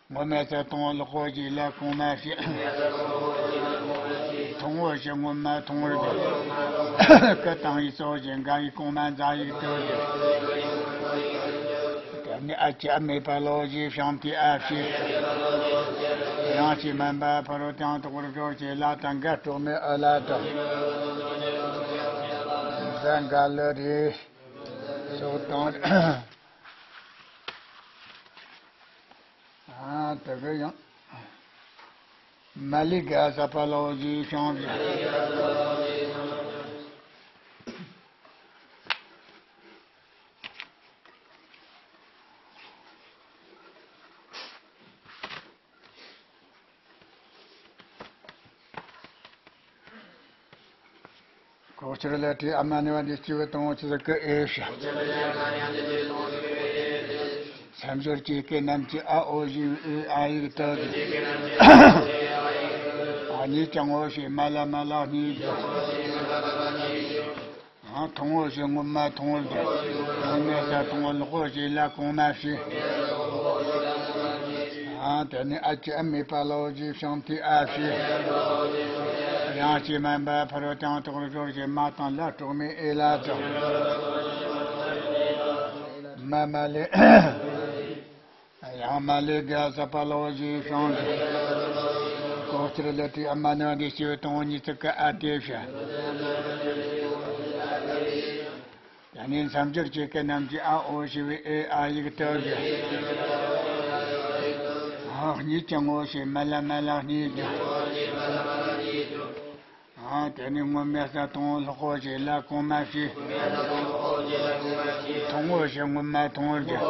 སྔོན་མེད་ས་དང་ལོག་པའི་རྗེས་ལ་གོང་མ་བཞིན། ཐུང་ངུ་ཞིག་སྔོན་མ་ཐུང་བར་འགྱུར། ཀུ་དང་ཡིག་གཙོ་བོ་ཞིག་འགའ་ཡི་གོང་མ་འཛག་ཡིག་གྲགས་ཀྱི། དེ་ནི་ཨ་ཅེ་ཨ་མེ་པ་ལོ་ཞེས་བྱུང་སྟེ་ཨ་ཞེས། དབྱངས་ཅན་མན་པ་ཕ་རོལ་ཏུ་ཡང་དག་པར་སྦྱོར་གྱི་ལ་དང་འགག་གྲོགས་མེད་ཨ་ལ་དང་། འཛག་འགའ་ལ་རེ་སོགས་དང་། ཨ་དེ་གི་ཡང་། མ་ལས་འགའ་ས་པ་ལོ་ཞེས་བྱུང་ཞིང་། ལྐོག་གྱུར་ཀླུ་སྒྲའི་ཨ་མ་ནུ་བ་འདི་སྐྱེ་བོ་དང་པོ་ཆོས་ཀྱི་ཨེ་ཞེས། མཚམས་སྦྱོར་གྱི་སྐད་རྣམས་ཀྱིས་ཨ་ཨོ་ཞེས་ཨེ་ཨ་ཡིག་གྲགས་ཀྱི། གཉིས་ཀྱང་ངོ་ཤེས་མ་ལ་མ་ལ་གནས་འགྱུར། ཐུང་ངུ་ཞིག་སྔོན་མ་ཐུང་བར་འགྱུར། སྔོན་མེད་ས་དང་ལོག་པའི་རྗེས་ལ་གོང་མ་བཞིན། དེ་ནས་ཨ་ཅེ་ཨ་མེ་པ་ལོ་ཞེས་བྱུང་སྟེ་ཨ་ཞེས། དབྱངས་ཅན་མན་པ་ཕ་རོལ་ཏུ་ཡང་དག་པར་སྦྱོར་གྱི་མ་དང་ལ་གྲོགས་མེད་ཨེ་ལ་དང་། མ་མ་ལས། ཡང་མ་ལས་འགའ་ས་པ་ལོ་ཞེས་བྱུང་ཞིང་། ལྐོག་གྱུར་ཀླུ་སྒྲའི་ཨ་མ་ནུ་བ་འདི་སྐྱེ་བོ་དང་པོ་ཉིད་ཚིག་གི་ཨ་སྟེ་ཞེས། ཡང་ནི་མཚམས་སྦྱོར་གྱི་སྐད་རྣམས་ཀྱིས་ཨ་ཨོ་ཞེས་པའི་ཨེ་ཨ་ཡིག་གྲགས་ཀྱི། གཉིས་ཀྱང་ངོ་ཤེས་མ་ལ་མ་ལ་གནས་འགྱུར། དེ་ནས་སྔོན་མེད་ས་དང་ལོག་པའི་རྗེས་ལ་གོང་མ་བཞིན། ཐུང་ངུ་ཞིག་སྔོན་མ་ཐུང་བར་འགྱུར།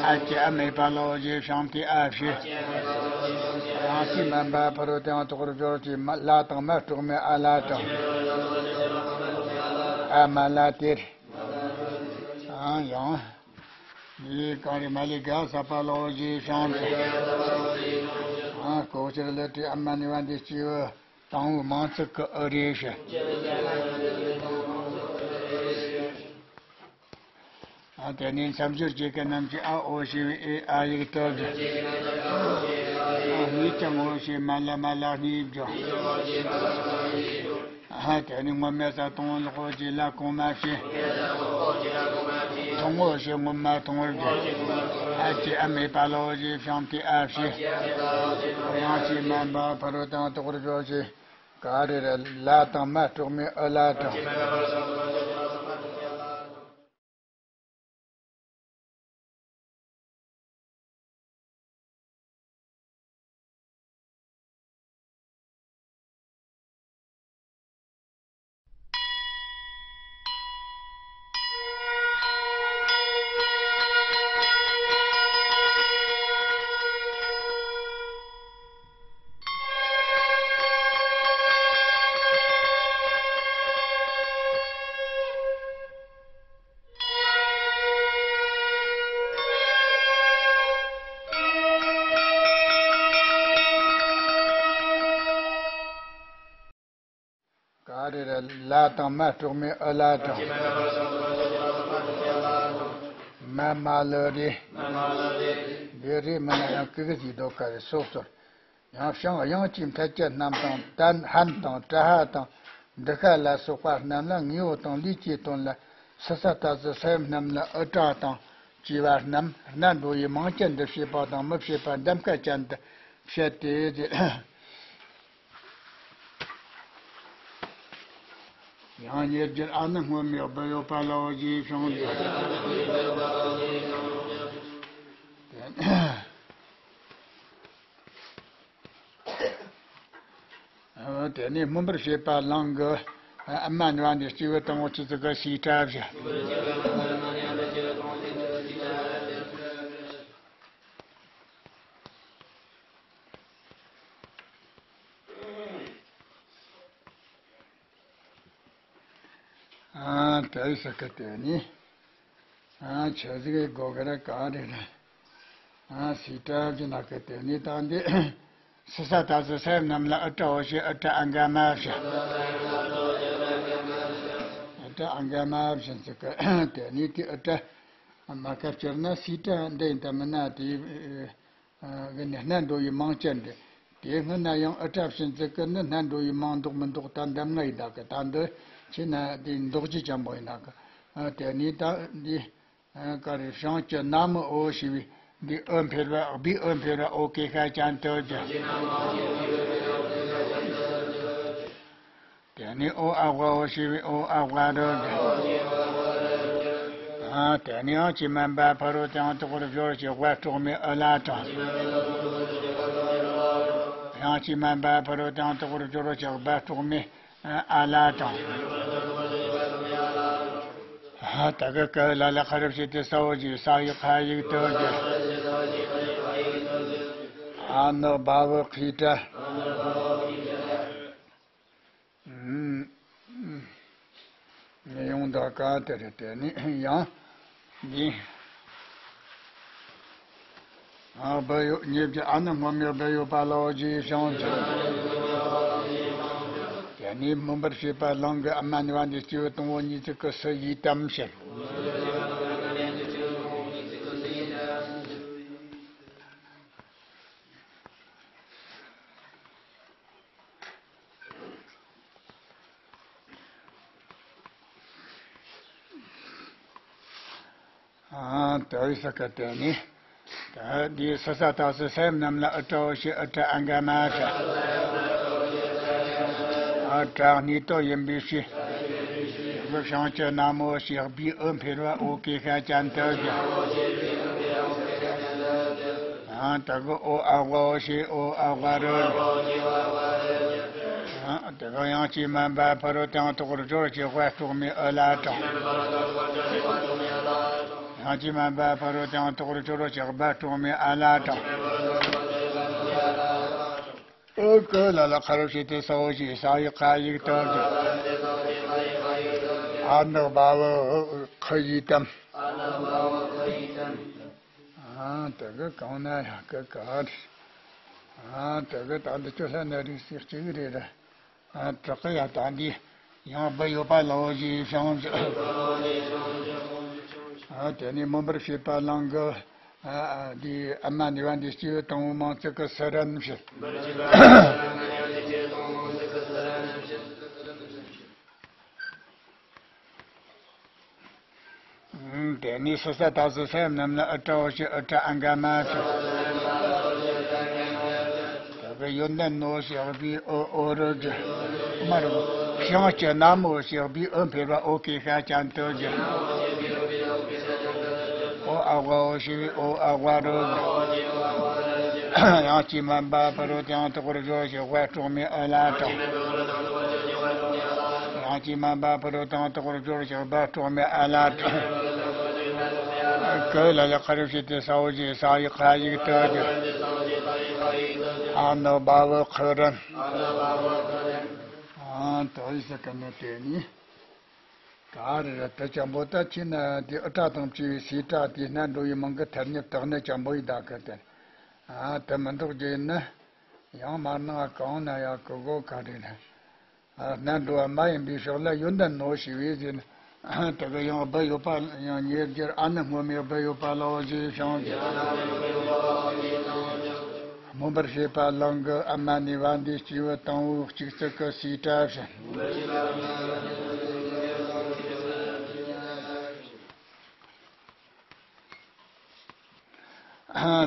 ཨ་ཅེ་ཨ་མེ་པ་ལོ་ཞེས་བྱུང་སྟེ་ཨ་ཞེས། དབྱངས་ཅན་མན་པ་ཕ་རོལ་ཏུ་ཡང་དག་པར་སྦྱོར་གྱི་མ་ལ་དང་མ་གྲོགས་མེད་ཨ་ལ་དང་། ཨ་མ་ལ་སྟེ། ཡང་། ཡིག་གང་རེ་མ་ལས་འགའ་ས་པ་ལོ་ཞེས་བྱུང་ཞིང་། ལྐོག་གྱུར་ཀླུ་སྒྲའི་ཨ་མ་ནུ་བ་འདི་སྐྱེ་བོ་དང་པོའི་མིང་ཚིག་གི་ཨུ་རེ་ཞེས། དེ་ནས་མཚམས་སྦྱོར་གྱི་སྐད་རྣམས་ཀྱིས་ཨ་ཨོ་ཞེས་པའི་ཨེ་ཨ་ཡིག་གྲགས་ཀྱི། གཉིས་ཀྱང་ངོ་ཤེས་མ་ལ་མ་ལ་གནས་འགྱུར། དེ་ནས་སྔོན་མེད་ས་དང་ལོག་པའི་རྗེས་ལ་གོང་མ་བཞིན། ཐུང་ངུ་ཞིག་སྔོན་མ་ཐུང་བར་འགྱུར། ཨ་ཅེ་ཨ་མེ་པ་ལོ་ཞེས་བྱུང་སྟེ་ཨ་ཞེས། དབྱངས་ཅན་མན་པ་ཕ་རོལ་ཏུ་ཡང་དག་པར་སྦྱོར་གྱི། ག་རེ་རེ་ལ་དང་མ་གྲོགས་མེད་ཨུ་ལ་དང་། ག་རེ་རེ་ལ་དང་མ་གྲོགས་མེད་ཨུ་ལ་དང་། མ་མ་ལ་རེ། འདི་རེ་མིན་ན་ཡང་ཀུ་གི་ཟིག་འདུག་ག་རེ་སོགས་སོ། ཡང་བྱང་དབྱངས་ཀྱི་མཐིལ་གྱི་རྣམས་དང་། དན་ཧན་དང་ཏྲ་ཧ་དང་། འདི་ཤ་ལ་སོགས་པ་རྣམས་ལ། དངོས་པོ་དང་ལུས་ཀྱི་དོན་ལ། སི་ས་ཏ་སི་ས་ཡོམ་རྣམས་ལ་ཨུ་ཏྲ་དང་བཅས་པ་རྣམས། སྣ་འགྲོ་བའི་མིང་ཅན་དུ་བྱེད་པ་དང་མི་བྱེད་པ་འདམ་ཀ་ཅན་དུ་བཤད་དེ། ཡང་ཉེར་སྦྱར་ཨ་ནི་སྔོན་མེད་སྦུ་ཡོད་པ་ལའོ་ཞེས་བྱུང་སྟེ། དེ་ནས་མངོན་པར་བྱེད་པ་གླིང་གི་ཨ་མ་ནི་བ་འདི་སྐྱེས་བུ་དང་པོ་ཆུ་ཚོད་ཀྱི་སྲིད་གྲྭ་བཞི། ཨ་དེ་ཟེར་གི་དེ་ནི། ཨ་ཆོས་ཟིག་གི་སྒོ་གི་ར་ག་རེ་ར། ཨ་སྲིད་གྲྭ་གི་ནག་གི་དེ་ནི་ད་འདི། སི་ས་ཏ་སི་ས་ཡོམ་རྣམས་ལ་ཨུ་ཏྲ་འོ་ཞེས་ཨུ་ཏྲ་ཨ་ག་མ་བཞི། ཨུ་ཏྲ་ཨ་ག་མ་བཞི་ཟེར་གི་དེ་ནི་དེ་ཨུ་ཏྲ། མ་ཁ་སྤྱིར་ན་སྲིད་གྲྭ་འདི་ཡིན་ད་མིན་ན་དེ། གི་ནི་སྣ་འགྲོ་བའི་མིང་ཅན་ཏེ། དེའི་སྔོན་ན་ཡང་ཨུ་ཏྲ་བྱིན་ཚུལ་གི་ནི་སྣ་འགྲོ་བའི་མིང་འདོགས་མི་འདོགས་ད་འདམ་ང་ཡི་དག་གི་ད་འདི་ཕྱི་ན་དེ་འདོགས་རྒྱུ་ཅན་པོ་ཡིན་དག་གི་དེ་ནི་ད་འདི་ག་རེ་བྱང་གི་ན་མོ་འོ་ཞེས་པའི་འདི་ཨུ་འཕེལ་བ་སྦི་ཨུ་འཕེལ་བ་འོ་གེ་ཤ་ཅན་དུ་གྱུར། དེ་ནས་ཨོ་ཨ་ཝ་འོ་ཞེས་པའི་ཨོ་ཨ་ཝ་རུ་གི་ཨ་དེ་ནས་ཡང་ཅི་མན་པ་ཕ་རོ་དང་དོག་རུ་སྦྱོར་གྱི་ཝ་སྲོག་མེ་ཨུ་ལ་དང་། ཡང་ཅི་མན་པ་ཕ་རོ་དང་དོག་རུ་སྦྱོར་གྱི་བ་སྲོག་མེ་ཨ་ལ་དང་། ཨ་ད་གི་ཀ་ལ་ལ་ཁ་རུ་བྱེད་དེ་ས་འོ་ཞེས་ས་ཡི་ཁ་ཡིག་དུ་གི་ཨ་ནོ་བ་འོ་ཁི་ཏྲ། ཨུམ། ཨུམ། ཡོང་ད་ག་དེ་རེད་དེ་ནི་ཡང་། འདི། ཨ་བུ་ཡོད་ཉེ་བརྒྱ་ཨ་ནི་སྔོན་མེད་བུ་ཡོད་པ་ལའོ་ཞེས་བྱུང་ཅིང་། དེ་ནི་མངོན་པར་བྱེད་པ་གླིང་གི་ཨ་མ་ནི་བ་འདི་སྐྱེས་བུ་དང་པོ་གཉིས་ཚིག་གི་སུ་ཡིས་དམ་ཞེས། ཨ་ད་ཡི་ས་ཀ་དེ་ནི། ད་འདི་ས་ས་ཏ་སི་ས་ཡོམ་རྣམས་ལ་ཨུ་ཏྲ་འོ་ཞེས་ཨུ་ཏྲ་ཨ་ག་མ་ཞེས། ཨུ་ཏྲ་སྣོད་དོ་ཡིན་པའི་ཕྱིར། བྱང་གི་ན་མོ་ཞེས་སྦི་ཨུ་འཕེལ་བ་འོ་གེ་ཤ་ཅན་དུ་གྱུར། ཨ་ད་གི་ཨོ་ཨ་ཝ་འོ་ཞེས་ཨོ་ཨ་ཝ་རུ། ཨ་ད་གི་ཡང་ཅི་མན་པ་ཕ་རོ་དང་དོག་རུ་སྦྱོར་གྱི་ཝ་སྲོག་མེ་ཨུ་ལ་དང་། ཡང་ཅི་མན་པ་ཕ་རོ་དང་དོག་རུ་སྦྱོར་གྱི་བ་སྲོག་མེ་ཨ་ལ་དང་། ཨོ་ཀ་ལ་ལ་ཁ་རུ་བྱེད་དེ་ས་འོ་ཞེས་ས་ཡི་ཁ་ཡིག་དུ་གི་ཨ་ནི་བ་འོ་ཁི་ཡིས་དམ། ཨ་དེ་གི་གང་ན་ཡང་གི་ག་རེད། ཨ་དེ་གི་ད་འདི་ཅོ་ལྷ་ན་རིགས་སྲིད་གཅིག་རེད། ཨ་དྲག་གི་ཡ་ད་འདི་ཡང་བུ་ཡོད་པ་ལའོ་ཞེས་བྱུང་ཟེར། ཨ་དེ་ནས་མངོན་པར་བྱེད་པ་གླིང་གི་ཨ་འདི་ཨ་མ་ནི་བ་འདི་སྐྱེས་བུ་དང་པོ་མིང་ཚིག་གི་སི་རན་ཞེས། དེ་ནས་སི་ས་ཏ་སི་ས་ཡོམ་རྣམས་ལ་ཨུ་ཏྲ་འོ་ཞེས་ཨུ་ཏྲ་ཨ་ག་མ་ཞེས། ད་གི་ཡོན་ཏན་ནོ་ཞེས་སྦི་ཨོ་ཨོ་རུ་གྱུར། མ་རུ། བྱང་གི་ན་མོ་ཞེས་སྦི་ཨུ་འཕེལ་བ་འོ་གེ་ཤ་ཅན་དུ་གྱུར། ཨོ་ཨ་ཝ་འོ་ཞེས་ཨོ་ཨ་ཝ་རུ། ཡང་ཅི་མན་པ་ཕ་རོ་དང་དོག་རུ་སྦྱོར་གྱི་ཝ་སྲོག་མེ་ཨུ་ལ་དང་། ཡང་ཅི་མན་པ་ཕ་རོ་དང་དོག་རུ་སྦྱོར་གྱི་བ་སྲོག་མེ་ཨུ་ལ་དང་། ཀ་ལ་ལ་ཁ་རུ་བྱེད་དེ་ས་འོ་ཞེས་ས་ཡི་ཁ་ཡིག་དུ་གྱུར། ཨ་ནི་བ་འོ་ཁི་རན། ཨ་ད་ཡི་ས་ཀ་ན་དེ་ནི། ག་རེ་རེད་དེ་ཅན་པོ་ད་ཕྱི་ན་དེ་ཨུ་ཏྲ་དང་བཅས་པའི་སྲིད་གྲྭ་དེ་སྣ་འགྲོ་བའི་མིང་གི་ཐ་སྙད་དག་ནི་ཅན་པོ་ཡི་དག་གི་དེ། ཨ་དེ་མི་འདོགས་རྒྱུ་ཡིན་ན། ཡང་མར་ནང་གང་ན་ཡང་གི་གོ་ག་རེ་རེད། ཨ་སྣ་འགྲོ་བ་མ་ཡིན་པའི་ཕྱོགས་ལ་ཡོན་ཏན་ནོ་ཞེས་པའི་ཟེར་ན། དེ་གི་ཡང་བུ་ཡོད་པ་ཡང་ཉེར་སྦྱར་ཨ་ནི་སྔོན་མེད་བུ་ཡོད་པ་ལའོ་ཞེས་བྱུང་ཟེར། མངོན་པར་ཤེས་པ་གླིང་གི་ཨ་མ་ནི་བ་འདི་སྐྱེས་བུ་དང་པོའི་གཅིག་ཙིག་གི་སུའི་གྲྭ་བཞིན།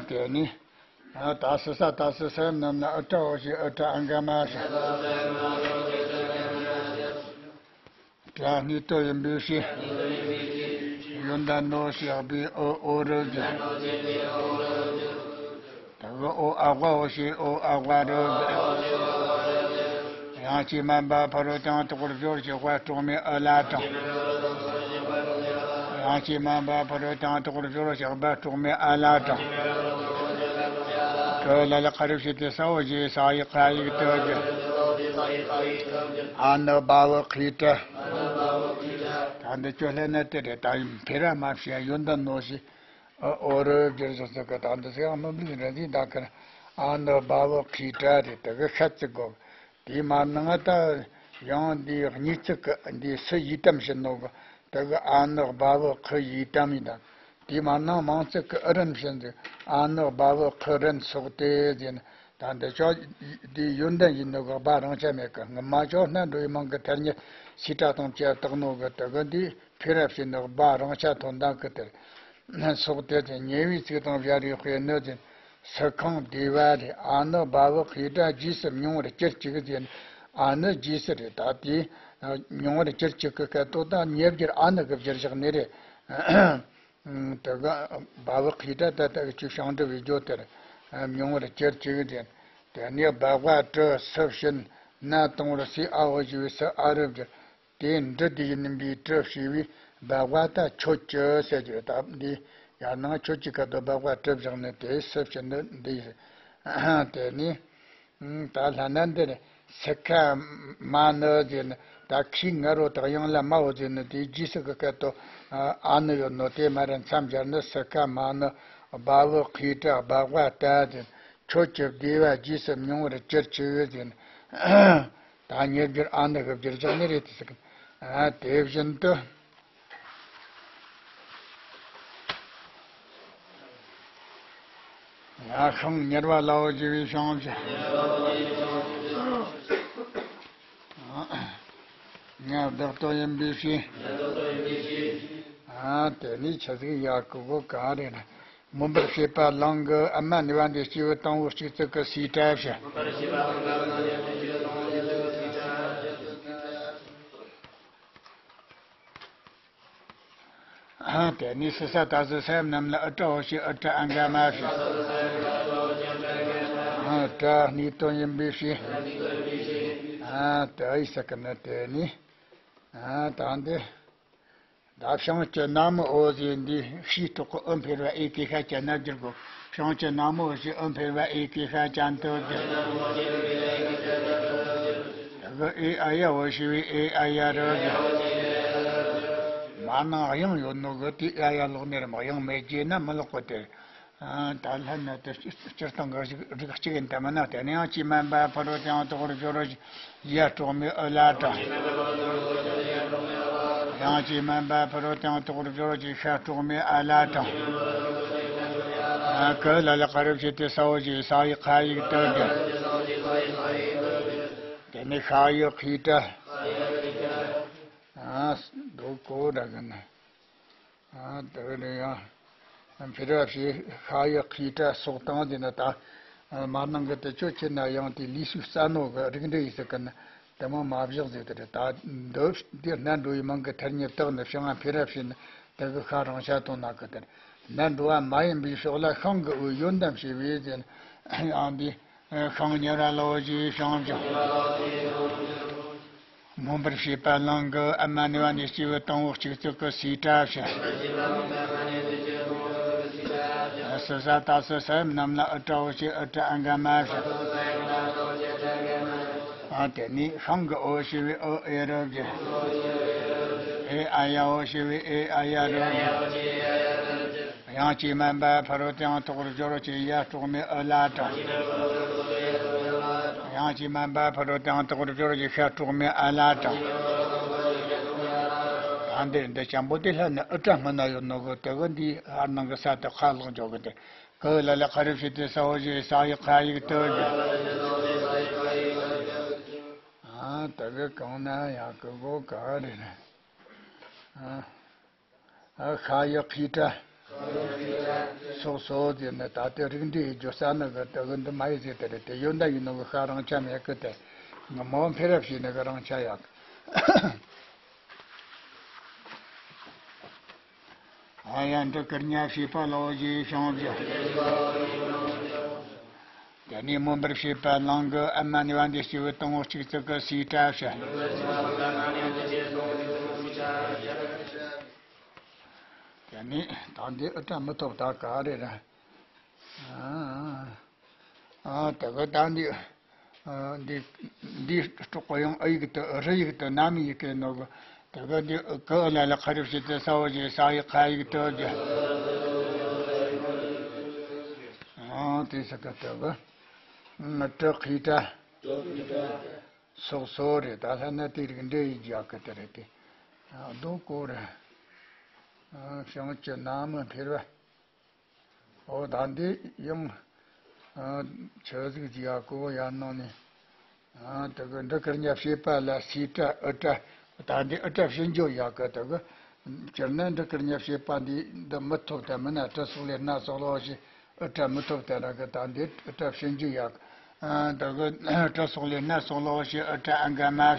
དེ་ནི། ད་སི་ས་ད་སི་ས་རྣམས་ལ་ཨུ་ཏྲ་འོ་ཞེས་ཨུ་ཏྲ་ཨ་འག་མ་ཞེས། སྒྲ་སྣོད་དུ་ཡིན་པའི་ཕྱིར། ཡོན་ཏན་ནོ་ཞེས་པའི་ཨོ་ཨོ་རུ་བརྗོད། དེ་གི་ཨོ་ཨ་ཝ་འོ་ཞེས་ཨོ་ཨ་ཝ་རུ་བརྗོད། དབྱངས་ཅན་མ་འབའ་ཕུ་རུ་དང་དོག་པར་སྦྱོར་ཞིང་དཔལ་གྲོགས་མེད་ཨུ་ལ་དང་། དབྱངས་ཅན་མ་འབའ་ཕུ་རུ་དང་དོག་པར་སྦྱོར་ཞིང་འབའ་གྲོགས་མེད་ཨུ་ལ་དང་། ཀུ་ལ་ལ་ཁ་རུ་ཞེས་ཏེ་ས་འོ་ཞེས་ས་ཡི་ཁ་ཡིག་ཏུ་བརྗོད། ཨ་ནི་བ་བུ་ཁི་ཏྲ། ད་འདི་ཅོ་ལྷན་ན་དེ་རེད། ད་ཡིན་ཕེ་ར་མ་བྱས་ཡོན་ཏན་ནོ་ཞེས། ཨོ་རུ་བརྗོད་བཞག་ཚུལ་གྱི་དང་དུ་སེ་ཡང་སྨོན་ལུགས་རེ་འདི་དག་གིར། ཨ་ནི་བ་བུ་ཁི་ཏྲ་རེད། དེ་གི་ཤ་ཚིག་གོ། དེའི་མ་ནང་ད་ཡང་འདི་གཉིས་ཚིག་གི་འདི་སུ་ཡི་དམ་བྱེད་ནོ་གི། དེ་གི་ཨ་ནི་བ་བུ་ཁི་ཡི་དམ་ཡིན་དང་། དེའི་མ་ནང་མང་ཚིག་གི་ཨུ་རན་བྱེད་འདི། ཨ་ནི་བ་བུ་ཁི་རན་སོགས་ཏེ་ཟེར་ན། ད་འདི་ཆོ་འདི་ཡོན་ཏན་ཡིན་ནོ་གི་བ་རང་ཆ་མེད་གི། ངི་མ་ཆོ་སྣ་འགྲོ་ཡི་མང་གི་ཐལ་ཉེ་སུའི་གྲྭ་དང་བཅས་བཏགས་ནོ་གི། དེ་གི་འདི་ཕེ་ར་བྱེད་ནོ་བ་རང་ཆ་ཐོན་དང་གི་དེར། སོགས་ཏེ་ཟེར། ཉེ་བའི་ཚིག་དང་སྦྱར་བའི་དཔེ་ནི་ཟེར། སི་ཁང་སྡེ་བ་རེད། ཨ་ནི་བ་བུ་ཁི་ཏྲ་རྗེས་སུ་མྱོང་བར་གྱུར་ཅིག་ཟེར། ཨ་ནི་རྗེས་སུ་རེད། ད་དེ་མྱོང་བར་གྱུར་ཅིག་གི་སྐད་དོ། ད་ཉེ་བརྒྱུད་ཨ་ནི་གི་བསྒྱུར་བཞག་ནི་རེད། དེ་གི་བ་བུ་ཁི་ཏྲ་ད་ལྟ་གི་ཆུ་བྱང་འབྲི་བའི་རྒྱུ་དེར་མྱོང་བར་གྱུར་ཅིག་ཟེར། དེ་ནས་བ་ཝ་ཏྲ་སུ་བྱིན་ན་དང་པོར་སི་ཨ་འོ་ཞེས་པའི་སུ་ཨ་རུ་བསྒྱུར། དེའི་འབྲུ་དེ་ཡིན་པའི་གྲུ་ཞེས་པའི་བ་ཝ་ད་ཁྱོད་ཀྱི་ཟེར་རྒྱུ་རེད། ད་འདི་ཡང་ན་ཁྱོད་ཀྱི་སྐད་དུ་བ་ཝ་གྲུ་བཞག་ནས་དེའི་སུ་བྱིན་ནི་འདི་ཡིན། དེ་ནས་ད་ལྷ་ན་འདིར་སི་ཁ་མ་ནི་ཟེར་ནི། ད་ཁའི་ང་རོ་དང་དབྱངས་ལ་མའོ་ཟེར་ནི་དེའི་རྗེས་སུ་གི་སྐད་དུ་ཨ་ནི་ཡོད་ནོ། དེ་མ་ར་མཚམས་སྦྱར་ནི། སི་ཁ་མ་ནི་བ་བུ་ཁི་ཏྲ་བ་ཝ་ཏྲ་ཟེར། ཁྱོད་ཀྱི་སྡེ་བ་རྗེས་སུ་མྱོང་བར་གྱུར་ཅིག་ཟེར། ད་ཉེ་བརྒྱུད་ཨ་ནི་གི་བསྒྱུར་བཞག་ནི་རེད་དེ་ཟེར་གི། ཨ་དེ་བཞིན་དུ། ཡ་ཤིང་ཉེར་བ་ལའོ་ཞེས་པའི་ཤིང་བཞིན། ང་བདག་ཏུ་ཡིན་པའི་ཕྱིར། ཨ་དེ་ནི་ཆ་ཟིག་ཡ་གི་གོ་ག་རེ་ན། མངོན་པར་ཤེས་པ་གླིང་གི་ཨ་མ་ནི་བ་འདི་སྐྱེས་བུ་དང་པོ་གཅིག་ཙིག་གི་སུའི་གྲྭ་བཞིན། དེ་ནས་སི་ས་ད་སི་ས་རྣམས་ལ་ཨུ་ཏྲ་འོ་ཞེས་ཨུ་ཏྲ་ཨ་འག་མ་ཞེས། སྒྲ་སྣོད་དུ་ཡིན་པའི་ཕྱིར། དེ་ཡི་སི་ཀི་ནི་དེ་ནི། ད་འདི། ད་བྱང་གི་ན་མོ་འོ་ཟེར་འདི་ཤིའི་ཐོག་གི་ཨུ་འཕེལ་བ་ཨེ་གེ་ཤ་ཅན་ན་བསྒྱུར་དགོས། བྱང་གི་ན་མོ་འོ་ཞེས་ཨུ་འཕེལ་བ་ཨེ་གེ་ཤ་ཅན་དུ་བསྒྱུར། དེ་གི་ཨེ་ཨ་ཡ་འོ་ཞེས་པའི་ཨེ་ཨ་ཡ་རུ་བསྒྱུར། མ་ནང་དབྱངས་ཡོད་ནོ་གི་དེ་ཨ་ཡ་ལོག་ནས་ར་མ་དབྱངས་མེད་རྗེས་ན་མི་ལོག་གོ་དེ། ད་ལྷན་ནི་དེ་སྤྱིར་བཏང་གི་རིགས་རིགས་གཅིག་ཡིན་ད་མིན་ན། དེ་ནི་དབྱངས་ཅན་མ་འབའ་ཕུ་རུ་དང་དོག་པར་སྦྱོར་རོ། ཡ་གྲོགས་མེད་ཨུ་ལ་དང་། དབྱངས་ཅན་མ་འབའ་ཕུ་རུ་དང་དོག་པར་སྦྱོར་རོ་ཞེས་ཤ་གྲོགས་མེད་ཨ་ལ་དང་། ཀུ་ལ་ལ་ཀ་རུ་བྱས་ཏེ་ས་འོ་ཞེས་ས་ཡི་ཁ་ཡིག་ཏུ་བསྒྱུར། དེ་ནི་ཤ་ཡི་ཁི་ཏྲ། ཨ་འདུག་གོ་འདྲ་གི་ན། ཨ་དེ་ནས་ཡང་ཕི་ར་ཕྱི་ཤ་ཡི་ཁི་ཏྲ་སོགས་དང་དེ་ནི་ད་མ་ནང་གི་དེ་ཆོ་ཁྱེད་ན་ཡང་དེ་ལུས་སུ་རྩ་ནོ་གི་རིགས་འདྲ་ཡིན་ཟེར་གི་ན་དེ་མོ་མ་བཞག་ཟེར་དེ་རེད། ད་འདི་འདི་སྣ་འགྲོ་ཡི་མང་གི་ཐལ་ཉེ་བཏགས་ནི་བྱང་ང་ཕི་ར་ཕྱི་ནི་དེ་གི་ཤ་རང་ཤ་དོན་ན་གི་དེ་རེད། སྣ་འགྲོ་བ་མ་ཡིན་པའི་ཕྱོགས་ལ་ཤིང་གི་འོད་ཡོན་ཏན་ཞེས་པའི་ཟེར་ན་ཡང་འདི། ཤིང་ཉེ་ར་ལོ་ཞེས་ཤིང་བྱུང་། མངོན་པར་ཤེས་པ་གླིང་གི་ཨ་མ་ནི་བ་ནི་སྐྱེས་བུ་དང་པོ་གཅིག་ཙིག་གི་སུའི་གྲྭ་བཞིན། སི་ས་ད་སི་ས་རྣམས་ལ་ཨུ་ཏྲ་འོ་ཞེས་ཨུ་ཏྲ་ཨ་འག་མ་བཞིན། ཨ་དེ་ནས་ཤིང་གི་འོ་ཞེས་པའི་འོ་ཨེ་རུ་བསྒྱུར། ཨེ་ཨ་ཡ་འོ་ཞེས་པའི་ཨེ་ཨ་ཡ་རུ་བསྒྱུར། དབྱངས་ཅན་མ་འབའ་ཕུ་རུ་དང་དོག་པར་སྦྱོར་རོ་ཞེས་ཡ་གྲོགས་མེད་ཨུ་ལ་དང་། དབྱངས་ཅན་མ་འབའ་ཕུ་རུ་དང་དོག་པར་སྦྱོར་རོ་ཞེས་ཤ་གྲོགས་མེད་ཨ་ལ་དང་། ད་འདིར་འདི་ཅན་པོ་དེ་ལྷ་ནི་ཨུ་ཏྲ་སྔོན་ན་ཡོད་ནོ་གི་དེ་གི་འདི་ཨར་ནང་གི་ས་དེ་ཁ་ལོག་འཇོག་གི་དེ། ཀུ་ལ་ལ་ཁ་རུ་བྱེད་དེ་ས་འོག་བཞི་ས་ཡི་ཁ་ཡིག་ཏུ་བཞི། ཨ་ད་གི་གང་ན་ཡང་གི་གོ་ག་རེ་རེད། ཨ། ཨ་ཤ་ཡི་ཁའི་སྒྲ། སོགས་སོ་ཟེར་ནས་ད་ལྟའི་རིགས་འགྲེ་ཡི་རྒྱུ་ས་ནི་གི་དེ་གི་འདི་མ་ཡི་ཟེར་དེ་རེད། དེ་ཡོད་འདའ་ཡིན་ནོ་གི་ཤ་རང་ཆ་མེད་གི་དེ་ངི་མོ་འཕེལ་རབས་བྱས་ནི་གི་རང་ཆ་ཡག་ཨ་ཡ་འབྲུ་དཀར་ཉ་བྱེད་པ་ལོ་ཞེས་བྱུང་བཞག་དེ་ནས་མོན་པར་བྱེད་པ་གླང་གི་ཨ་མ་ནི་བ་འདི་སྐྱེས་བུ་དང་པོ་གཅིག་ཙིག་གི་སའི་སྒྲ་བཤད། དེ་ནས་ད་འདི་ཨི་སྒྲ་མི་ཐོབ་ད་ག་རེ་རེད། ཨ་ཨ་དེ་གི་ད་འདི་ཨ་འདི་འདི་སྤྲོ་གོ་ཡང་ཨི་ཡིག་ཏུ་རི་ཡིག་ཏུ་ནམ་ཡིག་གི་ནོ་གི་དེ་གི་འདི་ཀུ་ལ་ལ་ཁ་རུ་བྱེད་དེ་ས་འོག་བཞི་ས་ཡི་ཁ་ཡིག་ཏུ་བཞི། ཨ་དེ་ས་གི་དེ་གི་ཨ་སྤྲོ་ཁའི་སྒྲ། སོགས་སོ་རེད། ད་ལྷ་ན་དེ་རིགས་འདྲ་ཡི་རྒྱག་གི་དེ་རེད་དེ། རྡོ་ཀོ་རེད། བྱང་གི་ན་མོ་འཕེལ་བ། ཨོ་ད་འདི་ཡང་ཆུ་ཟིག་ཅིག་ཡ་ཀོ་ཡ་ནང་ནས། དེ་གི་འབྲུ་དཀར་ཉ་བྱེད་པ་ལ་སའི་སྒྲ་ཨི་སྒྲ། ད་འདི་ཨི་སྒྲ་ཕྱིར་འགྱུར་ཡག་གི་དེ་གི་སྤྱིར་ན་འབྲུ་དཀར་ཉ་བྱེད་པ་འདི་འདི་མི་ཐོབ་ད་མིན་ན་སྤྲོ་སོགས་ལས་སྣ་ཚོགས་ལོ་ཞེས་ཨི་སྒྲ་མི་ཐོབ་ད་ར་གི་ད་འདི་ཨི་སྒྲ་ཕྱིར་འགྱུར་ཡག་ཨ་དེ་གི་སྤྲོ་སོགས་ལས་སྣ་ཚོགས་ལོ་ཞེས་ཨི་སྒྲ་ཨ་ག་མ་བྱ།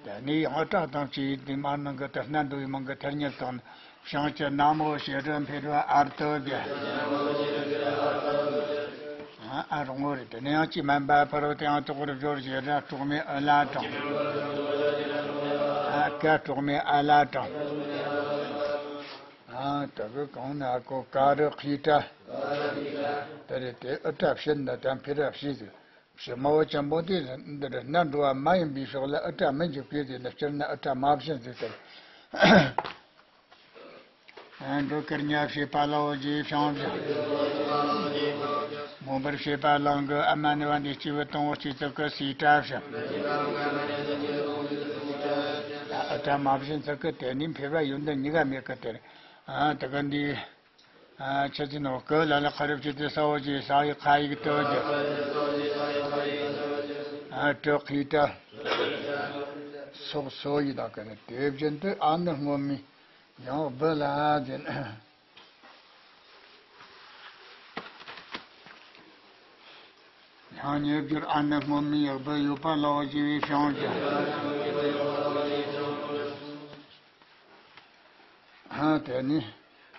དེ་ནས་ཡང་སྒྲ་དང་བཅས་ཏེ་མར་ནང་གི་དེ་སྣ་འདུ་བའི་མིང་གི་ཐ་སྙད་དང་། བྱང་གི་ན་མོ་ཞེས་རི་འཕེལ་བ་ཨར་ཏོ་བརྒྱད། ཨ་རོང་བོ་རེད། དེ་ནས་ཡང་གཅིག་མན་པ་ཕ་རོལ་ཏུ་ཡང་དོག་པར་སྦྱོར་ཞེས་ར་དྲུག་མའི་ཨི་ལ་དྲངས། ཨ་ཀ་དྲུག་མའི་ཨ་ལ་དྲངས། ཨ་དེ་གི་གང་ན་ཀོ་ཀ་རི་ཁའི་སྒྲ། དེ་རེད་དེ་ཨི་སྒྲ་ཕྱིར་ན་དང་འཕེལ་བ་ཕྱིར་ཟེར། ཞི་མ་བོ་ཅན་པོ་དེ་འདིར་སྣ་འགྲོ་བ་མ་ཡིན་པའི་ཕྱོགས་ལ་ཨི་སྒྲ་མི་འཇུག་པས་ཟེར་ན་སྤྱིར་ན་ཨི་སྒྲ་མ་བྱིན་ཟེར་ཏེ། འབྲུ་དཀར་ཉ་བྱེད་པ་ལོ་ཞེས་བྱུང་བཞག་མོན་པར་བྱེད་པ་གླང་གི་ཨ་མ་ནི་བ་འདི་སྐྱེས་བུ་དང་པོ་གཅིག་ཙིག་གི་སའི་སྒྲ་བྱ། ཨི་སྒྲ་མ་བྱིན་ཙིག་གི་དེ་ནི་འཕེལ་བ་ཡོད་འདི་གཉིས་ཀ་མེད་གི་དེར། དེ་གི་འདི། ཨ་ཆ་ཅི་ནོ་ཀུ་ལ་ལ་ཁ་རུ་བྱེད་དེ་ས་འོག་བཞི་ས་ཡི་ཁ་ཡིག་ཏུ་བཞི། ཨ་སྤྲོ་ཁའི་སྒྲ། སོགས་སོ་ཡི་དག་གི་རེད། དེ་བཞིན་དུ་ཨ་ནི་སྔོན་མའི་ཡང་བུ་ལ་ཟེར། ཡང་ཉེ་སྦྱོར་ཨ་ནི་སྔོན་མའི་ཡག་བུ་ཡོད་པ་ལོ་ཞེས་བྱུང་ཞིང་། ཨ་དེ་ནི་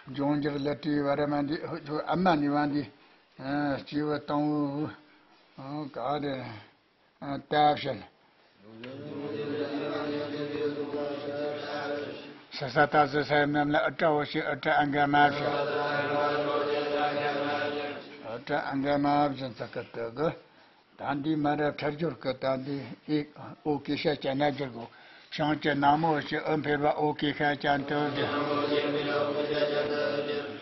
འབྱུང་འགྱུར་ལི་ཏྲིའི་བར་མ་འདི་ཨ་མ་ནི་བ་འདི་སྐྱེས་བུ་དང་པོ་ག་རེ་ད་བྱེད། ས་ས་ཏ་ས་ས་ཡ་རྣམས་ལ་ཨི་སྒྲ་འོ་ཞེས་ཨི་སྒྲ་ཨ་ག་མ་བྱ། ཨི་སྒྲ་ཨ་ག་མ་བྱིན་ཙིག་གི་དེ་གི་ད་འདི་མ་རབས་ཁྲར་སྦྱོར་གི་ད་འདི་ཨི་ཨོ་ཀེ་ཤ་ཅན་ན་སྦྱོར་གོ། བྱང་གི་ན་མོ་ཞེས་ཨི་འཕེལ་བ་ཨོ་ཀེ་ཤ་ཅན་དུ་བསྒྱུར།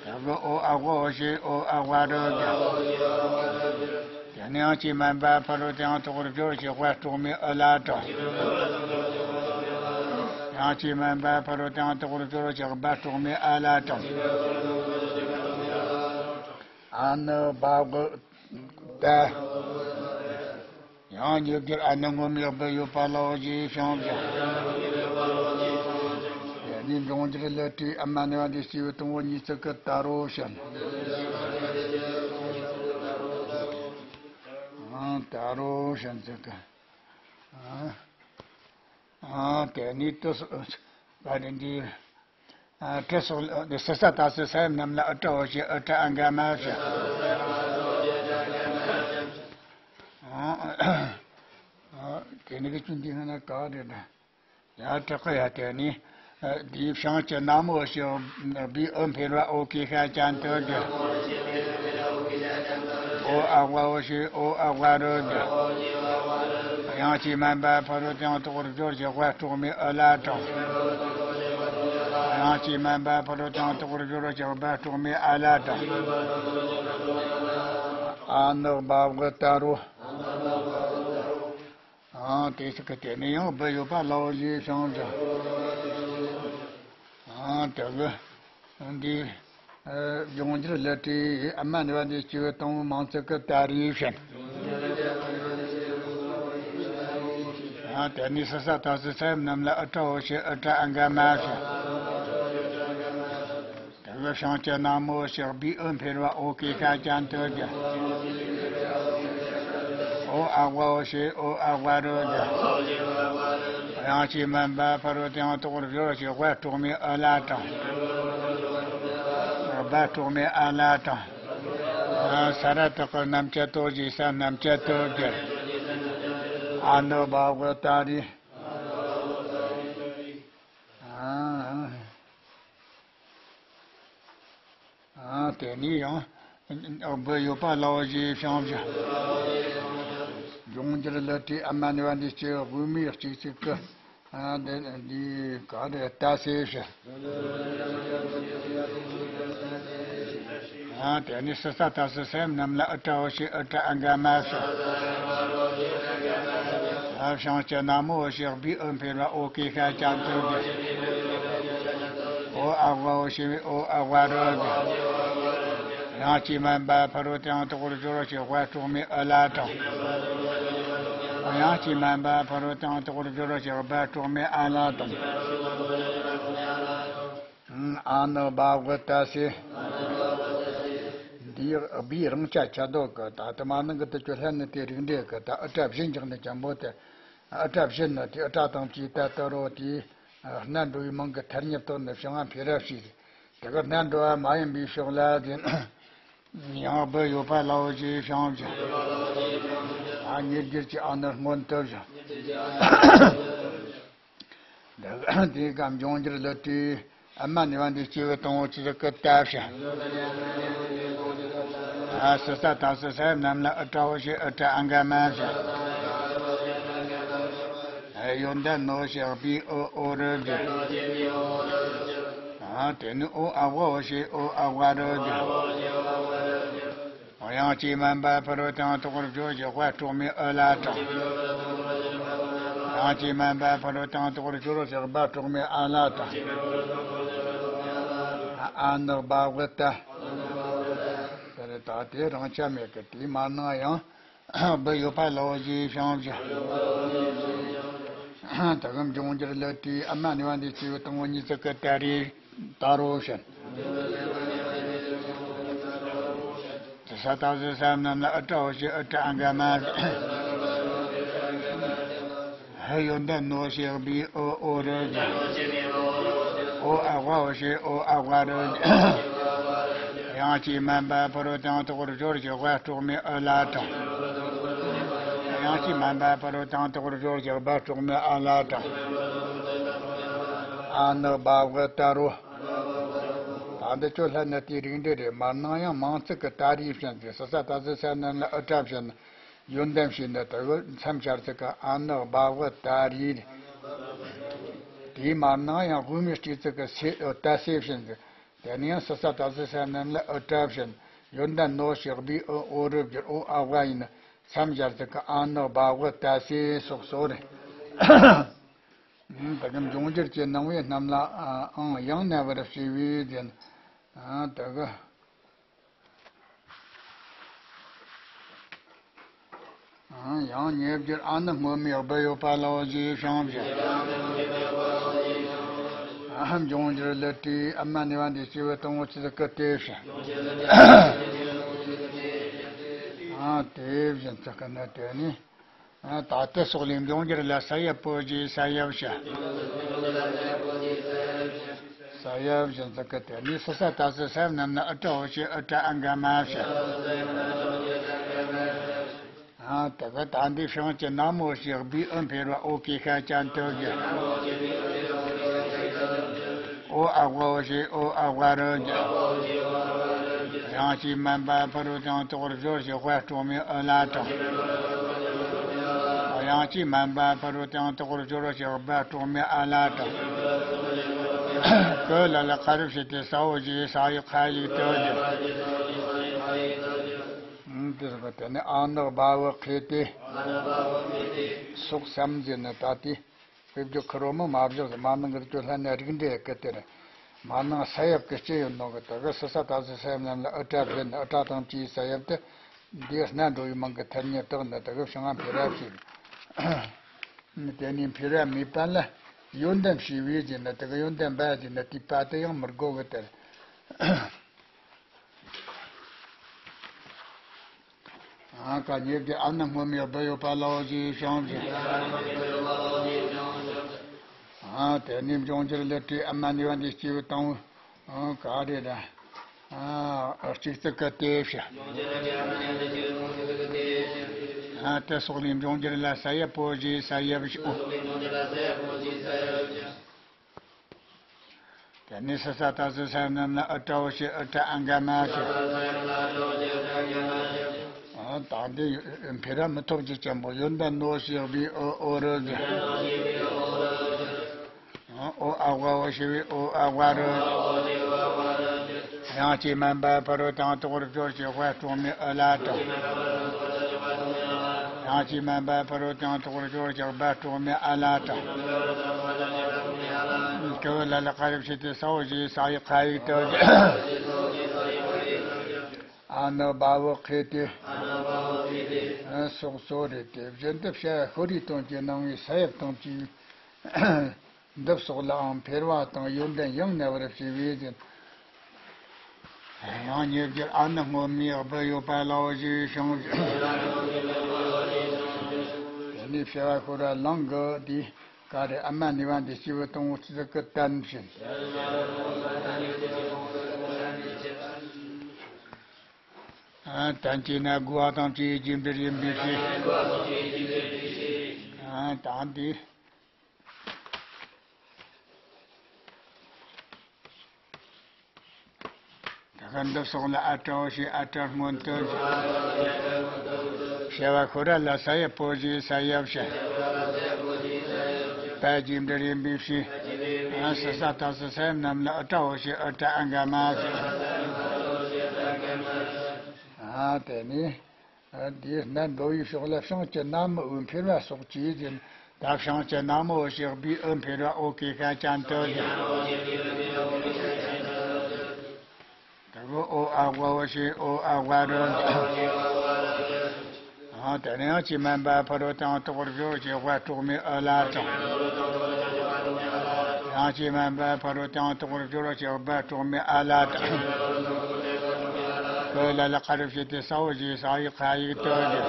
དེ་གི་ཨོ་ཨ་ཝ་ཨོ་ཞེས་ཨོ་ཨ་ཝ་རུ་བསྒྱུར། དེ་ནས་ཡང་གཅིག་མན་པ་ཕ་རོལ་ཏུ་ཡང་དོག་པར་སྦྱོར་ཞེས་ཝ་དྲུག་མའི་ཨི་ལ་དྲངས། ཡང་གཅིག་མན་པ་ཕ་རོལ་ཏུ་ཡང་དོག་པར་སྦྱོར་ཞེས་བ་དྲུག་མའི་ཨ་ལ་དྲངས། ཨ་ནི་བ་གི་ད། ཡང་ཉེ་སྦྱོར་ཨ་ནི་སྔོན་མའི་ཡག་བུ་ཡོད་པ་ལོ་ཞེས་བྱུང་ཞིང་། དེ་ནི་འབྱུང་འགྱུར་ལི་ཏྲིའི་ཨ་མ་ནི་བ་འདི་སྐྱེས་བུ་དང་པོ་གཉིས་ཙིག་གི་ཏ་རོ་བྱིན། ཨ་ཏ་རོ་བྱིན་ཙིག་གི། ཨ་ཨ་དེ་ནི་དུ་སོ་ག་རེ་འདི། ཨ་སྤྲོ་སོགས་ལ་འདི་ས་ས་ཏ་ས་ས་ཡ་རྣམས་ལ་ཨི་སྒྲ་འོ་ཞེས་ཨི་སྒྲ་ཨ་ག་མ་བྱ། ཨ་ཨ་དེ་ནི་གི་ཅུང་འདི་སྔ་ན་ག་རེ་ད། ཡ་དྲག་གི་ཡ་དེ་ནི། ཨ་འདིའི་བྱང་གི་ན་མོ་ཞེས་བའི་ཨི་འཕེལ་བ་ཨོ་ཀེ་ཤ་ཅན་དུ་བསྒྱུར། ཨོ་ཨ་ཝ་ཨོ་ཞེས་ཨོ་ཨ་ཝ་རུ་བསྒྱུར། ཡང་གཅིག་མན་པ་ཕ་རོལ་ཏུ་ཡང་དོག་པར་སྦྱོར་ཞེས་ཝ་དྲུག་མའི་ཨི་ལ་དྲངས། ཡང་གཅིག་མན་པ་ཕ་རོལ་ཏུ་ཡང་དོག་པར་སྦྱོར་ཞེས་བ་དྲུག་མའི་ཨ་ལ་དྲངས། ཨ་ནི་བ་གི་ཏ་རོ། ཨ་དེ་ཟེར་གི་དེ་ནི་ཡང་བུ་ཡོད་པ་ལོ་ཞེས་བྱུང་ཞིང་། ཨ་དེ་གི་འདི་ འབྱུང་འགྱུར་ལི་ཏི། ཨ་མ་ནི་བ་འདི་སྐྱེ་བོ་དང་པོ་མང་ཚིག་གི་ཏཱ་རེ་བྱིན། ཨ་དེ་ནས་སི་ས་ཏ་སི་ས་ཡམ་ནམ་ལ་ཨུ་ཏྲ་འོ་ཞེས་ཨུ་ཏྲ་ཨ་ག་མ་བྱིན། དེ་གི་བྱང་གི་ན་མོ་ཞེས་བི་ཨུ་འཕེལ་བ་འོ་གེ་ཤ་ཅན་དུ་གི། འོ་ཨ་བ་འོ་ཞེས་འོ་ཨ་བ་རུ་གི། དབྱངས་ཀྱིས་མན་པ་ཕ་རོལ་ཏེའང་དོག་པར་སྦྱོར་ཞེས་དབ་དཀྲོག་མའི་ཨུ་ལ་དང་། བ་དཀྲོག་མའི་ཨ་ལ་དང་། ས་ར་བཏགས་ཀྱི་རྣམ་བཅད་དོ་ཞེས་ས་རྣམ་བཅད་དོ་གི། ཨ་ནི་བ་བ་ཏཱ་རེ། ཨ། ཨ་དེ་ནས་ཡང་བུ་ཡོད་པ་ལའོ་ཞེས་བྱང་བཞག། འབྱུང་འགྱུར་ལི་ཏི། ཨ་མ་ནི་བ་འདི་སྐྱེ་བོ་དབུ་མའི་གཅིག་ཚིག་གི། ཨ་འདི་འདི་ག་རེ་ཏ་སེ་བྱིན། ཨ་དེ་ནས་སི་ས་ཏ་སི་ས་ཡམ་ནམ་ལ་ཨུ་ཏྲ་འོ་ཞེས་ཨུ་ཏྲ་ཨ་ག་མ་བྱིན། ཨ་བྱང་གི་ན་མོ་འོ་ཞེས་བི་ཨུ་འཕེལ་བ་འོ་གེ་ཤ་ཅན་དུ་གི། འོ་ཨ་བ་འོ་ཞེས་འོ་ཨ་བ་རུ་གི། དབྱངས་ཀྱིས་མན་པ་ཕ་རོལ་ཏེའང་དོག་པར་སྦྱོར་ཞེས་དབ་དཀྲོག་མའི་ཨུ་ལ་དང་། དབྱངས་ཀྱིས་མན་པ་ཕ་རོལ་ཏེའང་དོག་པར་སྦྱོར་ཞེས་བ་དཀྲོག་མའི་ཨ་ལ་དང་། ཨ་ནི་བ་བ་ཏ་སེ། འདིའི་བིའི་རང་ཆ་ཁྱད་ལྡོག་གི། ད་ལྟ་མ་ནིང་གི་དུ་ཅོ་ལྷན་ནི་དེ་རིགས་འགྲེ་གི། ད་ཨུ་ཏྲ་བཞི་འཇོག་ནི་ཅན་པོ་དེ། ཨུ་ཏྲ་བཞི་ནི་དེ་ཨུ་ཏྲ་དང་བཅས་ཏ་ཏི་རོ་དེ། སྣ་འགྲོ་བའི་མིང་གི་ཐ་སྙད་དག་ནི་བྱང་བ་འཕེལ་ར་བྱས། དེ་གི་སྣ་འགྲོ་བ་མ་ཡིན་པའི་ཕྱོགས་ལ་དེ། ཡང་བུ་ཡོད་པ་ལའོ་ཞེས་བྱང་བཞག། ཨ་ཉེར་སྦྱོར་གྱི་ཨ་ནི་སྔོན་དུ་བཞག། དེ་ག་འབྱུང་འགྱུར་ལི་ཏི། ཨ་མ་ནི་བ་འདི་སྐྱེ་བོ་དང་པོ་ཆོས་ཚིག་གི་ཏ་བྱིན། ཨ་སི་ས་ཏ་སི་ས་ཡམ་ནམ་ལ་ཨུ་ཏྲ་འོ་ཞེས་ཨུ་ཏྲ་ཨ་ག་མ་བྱིན། ཨ་ཡོན་ཏན་ནོ་ཞེས་བི་ཨུ་འོ་རུ་གི། ཨ་དེ་ནས་འོ་ཨ་བ་འོ་ཞེས་འོ་ཨ་བ་རུ་གི། དབྱངས་ཀྱིས་མན་པ་ཕ་རོལ་ཏེའང་དོག་པར་སྦྱོར་ཞེས་དབ་དཀྲོག་མའི་ཨུ་ལ་དང་། དབྱངས་ཀྱིས་མན་པ་ཕ་རོལ་ཏེའང་དོག་པར་སྦྱོར་ཞེས་བ་དཀྲོག་མའི་ཨ་ལ་དང་། ཨ་ནི་བ་བ་ཏ། དེ་རེད། ད་དེ་རང་ཆ་མེད་གི། དེའི་མར་ནང་ཡང་བུ་ཡོད་པ་ལའོ་ཞེས་བྱང་བཞག། ད་གི་འབྱུང་འགྱུར་ལི་ཏི། ཨ་མ་ནི་བ་འདི་སྐྱེ་བོ་དང་པོ་གཉིས་ཚིག་གི་ཏཱ་རེ། ཏཱ་རོ་བྱིན། དེ་ས་ཏ་སི་ས་ཡམ་ནམ་ལ་ཨུ་ཏྲ་འོ་ཞེས་ཨུ་ཏྲ་ཨ་ག་མ་བྱིན། ཧ་ཡོན་ཏན་ནོ་ཞེས་བི་ཨུ་འོ་རུ་གི། འོ་ཨ་བ་འོ་ཞེས་འོ་ཨ་བ་རུ་གི། དབྱངས་ཀྱིས་མན་པ་ཕ་རོལ་ཏེའང་དོག་པར་སྦྱོར་ཞེས་དབབ་དཀྲོག་མའི་ཨུ་ལ་དང་། དབྱངས་ཀྱིས་མན་པ་ཕ་རོལ་ཏེའང་དོག་པར་སྦྱོར་ཞེས་བ་དཀྲོག་མའི་ཨ་ལ་དང་། ཨ་ནི་བ་བ་ཏ་རོ། ད་འདི་ཅོ་ལྷན་ནི་དེའི་རིགས་འགྲེ་རེད། མར་ནང་ཡང་མང་ཚིག་གི་ཏཱ་རེ་བྱིན་ཟེར། སི་ས་ཏ་སི་ས་ཡམ་ནམ་ལ་ཨུ་ཏྲ་བྱིན། ཡོན་ཏན་བྱས་ནས་དེ་གི་མཚམས་སྦྱར་ཚིག་གི་ཨ་ནི་བ་བ་ཏཱ་རེ། དེའི་མར་ནང་ཡང་དབུ་མའི་སྤྲོས་ཚིག་གི་སེ་ཏ་སེ་བྱིན་ཟེར། དེ་ནས་ཡང་སི་ས་ཏ་སི་ས་ཡམ་ནམ་ལ་ཨུ་ཏྲ་བྱིན། ཡོན་ཏན་ནོ་ཞེས་བི་ཨུ་འོ་རུ་བསྒྱུར་འོ་ཨ་བ་ཡིན། མཚམས་སྦྱར་ཚིག་གི་ཨ་ནི་བ་བ་ཏ་སེ་སོགས་སོ་རེད། ད་གི་འབྱུང་འགྱུར་གྱི་སྣང་བས་རྣམས་ལ་ཨང་ཡང་གནས་པར་བྱས་པས་ཟེར། ད་གི་ཡང་ཉེར་སྦྱོར་ཨ་ནི་སྔོན་མའི་བུ་ཡོད་པ་ལའོ་ཞེས་བྱང་བཞག། འབྱུང་འགྱུར་ལི་ཏི། ཨ་མ་ནི་བ་འདི་སྐྱེ་བོ་དང་པོ་ཆོས་ཚིག་གི་ཏེ་བྱིན། དེ་བཞིན་ཚིག་གི་ནི་དེ་ནི། ད་ལྟ་སོགས་ལས་འབྱུང་འགྱུར་ལ་ས་ཡབ་པོ་ཞེས་ས་ཡབ་བྱ། ས་ཡབ་བྱ་ཚིག་གི་དེ་ནི་སི་ས་ཏ་སི་ས་ཡམ་ནམ་ལ་ཨུ་ཏྲ་འོ་ཞེས་ཨུ་ཏྲ་ཨ་ག་མ་བྱ། དེ་གི་ད་འདི་བྱང་གི་ན་མོ་ཞེས་བི་ཨུ་འཕེལ་བ་འོ་གེ་ཤ་ཅན་དུ་གི། འོ་ཨ་བ་འོ་ཞེས་འོ་ཨ་བ་རུ་གི། དབྱངས་ཀྱིས་མན་པ་ཕ་རོལ་ཏེའང་དོག་པར་སྦྱོར་ཞེས་དབབ་དཀྲོག་མའི་ཨུ་ལ་དང་། དབྱངས་ཀྱིས་མན་པ་ཕ་རོལ་ཏེའང་དོག་པར་སྦྱོར་ཞེས་བ་དཀྲོག་མའི་ཨ་ལ་དང་། ཀུ་ལ་ལ་ཀ་རུ་བྱས་ཏེ་ས་འོ་ཞེས་ས་ཡིག་ཁ་ཡིག་ཏུ་གི། དེ་ནི་ཨ་ནི་བ་བ་ཁེ་ཏེ། སོགས་སམ་ཟེར་ནི་ད་དེ། དཔེ་བརྗོད་ཁུ་རོ་མི་མ་བཞག་ཟེར། མ་ནིང་གི་ཅོ་ལྷན་ནི་རིགས་འགྲེ་གི་དེ་རེད། མ་ནང་ས་ཡབ་ཀྱི་སྤྱི་ཡོད་ནོ་གི་དེ་གི་སི་ས་ཏ་སི་ས་ཡབ་རྣམས་ལ་ཨུ་ཏྲ་བཞིན་ཨུ་ཏྲ་དང་བཅས་སི་ས་ཡབ་དེ། འདིའི་སྣ་འགྲོ་བའི་མིང་གི་ཐ་སྙད་དག་ནི་དེ་གི་བྱང་ང་འཕེལ་ར་བྱེད། དེ་ནས་འཕེལ་ར་མེད་པ་ལ་ཡོན་ཏན་ཞེས་པའི་རྗེས་ནི་དེ་གི་ཡོན་ཏན་པ་ཞེས་ནི་དེའི་པ་དེ་ཡང་མི་དགོས་གི་དེར། ཨ་ཀ་ཉེ་བརྒྱད་ཨ་ནི་སྔོན་མའི་སྦུ་ཡོད་པ་ལའོ་ཞེས་བྱང་ཞིང་། ཨ་དེ་ནས་འབྱུང་འགྱུར་ལས་བྲིས་ཨ་མ་ནི་བ་འདི་སྐྱེས་བུ་དང་པོ། ཨ་ག་རེ་ར། ཨ་གཅིག་ཙི་ཀི་དེ་བྱ། ཨ་དེ་སོགས་ལས་འབྱུང་འགྱུར་ལ་ས་ཡབ་པོ་ཞེས་ས་ཡབ་བྱའོ། དེ་ནས་སི་ས་ཏ་སི་ས་རྣམས་ལ་ཨུ་ཏྲའོ་ཞེས་ཨུ་ཏྲ་ཨ་ག་མ་ཞེས། ཨ་དང་དེ་འཕེལ་ར་མི་ཐོབ་ཀྱི་ཅན་པོ་ཡོན་ཏན་ནོ་ཞེས་པའི་ཨོ་ཨོ་རུ་ཞེས། ཨོ་ཨ་ཝ་ཨོ་ཞེས་པའི་ཨོ་ཨ་ཝ་རུ། དབྱངས་ཀྱིས་དམན་པ་ཕ་རོལ་དང་དོག་པར་སྦྱོར་ཞིང་དཔལ་སྤྲོག་མའི་ཨུ་ལ་དང་། དབྱངས་ཀྱིས་དམན་པ་ཕ་རོལ་དང་དོག་པར་སྦྱོར་ཞིང་སྦ་སྤྲོག་མའི་ཨ་ལ་དང་། ཀ་བུ་ལ་ལ་ཀ་རུ་ཕྱེད་དེ་ས་འོག་ཞེས་ས་ཡི་ཁ་ཡིག་ཏུ། ཨ་ནི་བ་བུ་ཁེ་ཏེ། སོགས་སོ་རེ་ཏེ་བཞིན་དུ་བྱ་ཤོ་རིའི་དོན་གྱི་སྣང་བའི་ས་ཡབ་དང་བཅས། འདི་སོགས་ལའང་འཕེལ་བ་དང་ཡོན་ཏན་ཡང་གནས་པར་བྱས་པས་ཟེར། ཡང་ཉེ་བརྒྱད་ཨ་ནི་སྔོན་མའི་སྦུ་ཡོད་པ་ལའོ་ཞེས་བྱང་ཞིང་། དེ་ནས་བྱ་བ་ཤོ་ར་ལང་གི་དེ་ཀ་རེ་ཨ་མ་ནི་བ་འདི་སྐྱེས་བུ་དང་པོ་ཙི་ཀི་ཏན་བྱིན། ཨ་ཏན་གྱི་ན་དགུ་བ་དང་བཅས་རྗེས་འབྲེལ་ཡིན་པའི་ཕྱིར། ཨ་དང་དེ། ད་ག་འདི་སོགས་ལ་ཨ་ཏྲའོ་ཞེས་ཨ་ཏྲ་སྔོན་དུ་བྱ་བ་ཤོ་ར་ལ་ས་ཡབ་པོ་ཞེས་ས་ཡབ་བྱ། པ་རྗེས་འབྲེལ་ཡིན་པའི་ཕྱིར། ཨ་སི་ས་ཏ་སི་ས་ཡབ་རྣམས་ལ་ཨུ་ཏྲའོ་ཞེས་ཨུ་ཏྲ་ཨ་ག་མ་བྱ། ཨ་དེ་ནས། འདིའི་སྣ་འགྲོ་བའི་ཕྱོགས་ལ་བྱང་གི་ན་མོ་འུ་འཕེལ་བ་སོགས་ཀྱིས་ཟིན། ད་བྱང་གི་ན་མོ་ཞེས་པའི་འུ་འཕེལ་བ་ཨོ་ཀེ་ཤ་ཅན་དུ་ཟིན། ད་གོ་ཨོ་ཨ་ཝ་ཨོ་ཞེས་ཨོ་ཨ་ཝ་རུ། ཨ་དེ་ནས་དབྱངས་ཀྱིས་དམན་པ་ཕ་རོལ་དང་དོག་པར་སྦྱོར་ཞིང་དཔལ་སྤྲོག་མའི་ཨུ་ལ་དང་། དབྱངས་ཀྱིས་དམན་པ་ཕ་རོལ་དང་དོག་པར་སྦྱོར་ཞིང་སྦ་སྤྲོག་མའི་ཨ་ལ་དང་། ཀ་བུ་ལ་ལ་ཀ་རུ་ཕྱེད་དེ་ས་འོག་ཞེས་ས་ཡི་ཁ་ཡིག་ཏུ་ཟེར།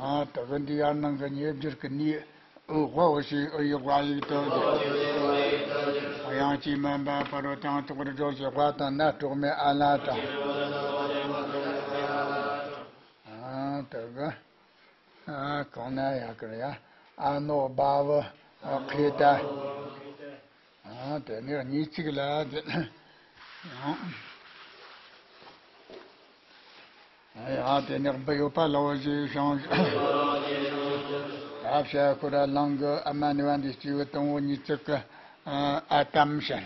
ཨ་ད་གི་འདི་ཡར་ནང་གི་ཉེ་བརྒྱད་ཀྱི་ནི་ཨུ་ཝ་འོ་ཞེས་ཨུ་ཡི་ཝ་ཡིག་ཏུ་ཟེར། དབྱངས་ཀྱིས་དམན་པ་ཕ་རོལ་དང་དོག་པར་སྦྱོར་ཞིང་དཔལ་དང་ན་སྤྲོག་མའི་ཨ་ལ་དང་། ཨ་ད་གི་ཨ་གང་ན་ཡ་གི་རེད་ཡ། ཨ་ནོ་བ་བུ་ཨ་ཁེ་ཏ། ཨ་དེ་ནས་གཉིས་གཅིག་ལ་དེ། ཨ་དེ་ནས་སྦུ་ཡོད་པ་ལའོ་ཞེས་བྱང་། ད་བྱ་ཤོ་ར་ལང་གི་ཨ་མ་ནི་བ་འདི་སྐྱེས་བུ་དང་པོ་ཉིས་བརྩེགས་ཀྱི་ཨ་ཏམ་བྱ།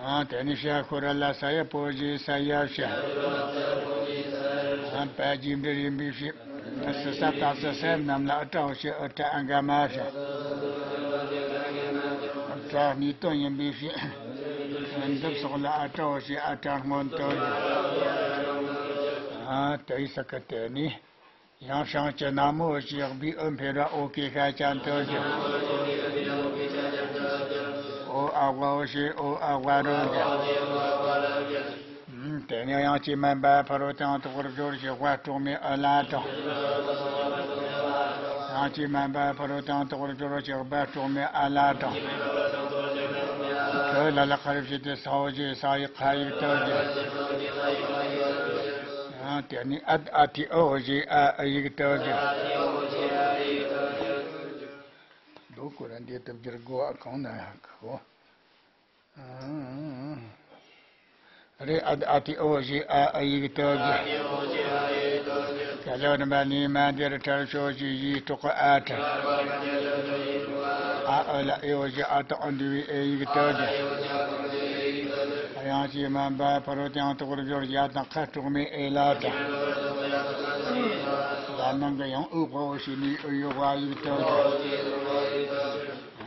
ཨ་དེ་ནས་བྱ་ཤོ་ར་ལ་ས་ཡ་པོ་ཞེས་ས་ཡ་བྱ། ཨ་པ་རྗེས་འབྲེལ་ཡིན་པའི་ཕྱིར། སི་ས་ཏ་སི་ས་ཡ་རྣམས་ལ་ཨུ་ཏྲ་འོ་ཞེས་ཨུ་ཏྲ་ཨ་ག་མ་བྱ། ཨུ་ཏྲ་གཉིས་དོན་ཡིན་པའི་ཕྱིར། འདི་སོགས་ལ་ཨུ་ཏྲ་འོ་ཞེས་ཨུ་ཏྲ་སྔོན་དུ་བྱ། ཨ་དེ་ཡི་ས་ཀ་དེ་ནས། ཡང་བྱང་གི་ན་མོ་ཞེས་པའི་ཨུ་འཕེལ་བ་ཨོ་ཀེ་ཤ་ཅན་དུ་བཞག། ཨོ་ཨ་ཝ་ཨོ་ཞེས་ཨོ་ཨ་ཝ་རུ་བཞག། དེ་ནས་དབྱངས་ཀྱིས་དམན་པ་ཕ་རོལ་དང་དོག་པར་སྦྱོར་ཞིང་དཔལ་སྤྲོག་མའི་ཨུ་ལ་དང་། དབྱངས་ཀྱིས་དམན་པ་ཕ་རོལ་དང་དོག་པར་སྦྱོར་ཞིང་སྦ་སྤྲོག་མའི་ཨ་ལ་དང་། ཀ་བུ་ལ་ལ་ཁ་རུ་ཕྱེད་དེ་ས་འོ་ཞེས་ས་ཡི་ཁ་ཡིག་ཏུ་བཞག། དེ་ནས་ཨད་ཨ་ཏི་ཨོ་ཞེས་ཨ་ཨི་ཡིག་ཏུ་བཞག། ལོ་ཀུ་ར་འདི་ལྟར་བསྒྱུར་དགོས་པ་གང་ན་ཡང་གོ། རེད། ཨད་ཨ་ཏི་ཨོ་ཞེས་ཨ་ཨི་ཡིག་ཏུ་བཞག། ཀ་ལ་རིམ་པ་ནས་མ་འདིར་ཁྲར་ཤོ་ཞེས་ཡིག་སྤྲོག་གི་ཨ་ཁྲར། ཨ་ཨི་ལ་ཨི་ཨོ་ཞེས་ཨ་དང་འདུས་པའི་ཨེ་ཡིག་ཏུ་བཞག། དབྱངས་ཀྱིས་དམན་པ་ཕ་རོལ་དང་དོག་པར་སྦྱོར་ཡ་དང་ཁ་སྤྲོག་མའི་ཨེ་ལ་དང་། ལ་ ནང་གི་ཡང་ཨུ་དབའ་བོ་ཞེས་ནས་ཨུ་ཡུ་དབའ་ཡིག་ཏུ་གི།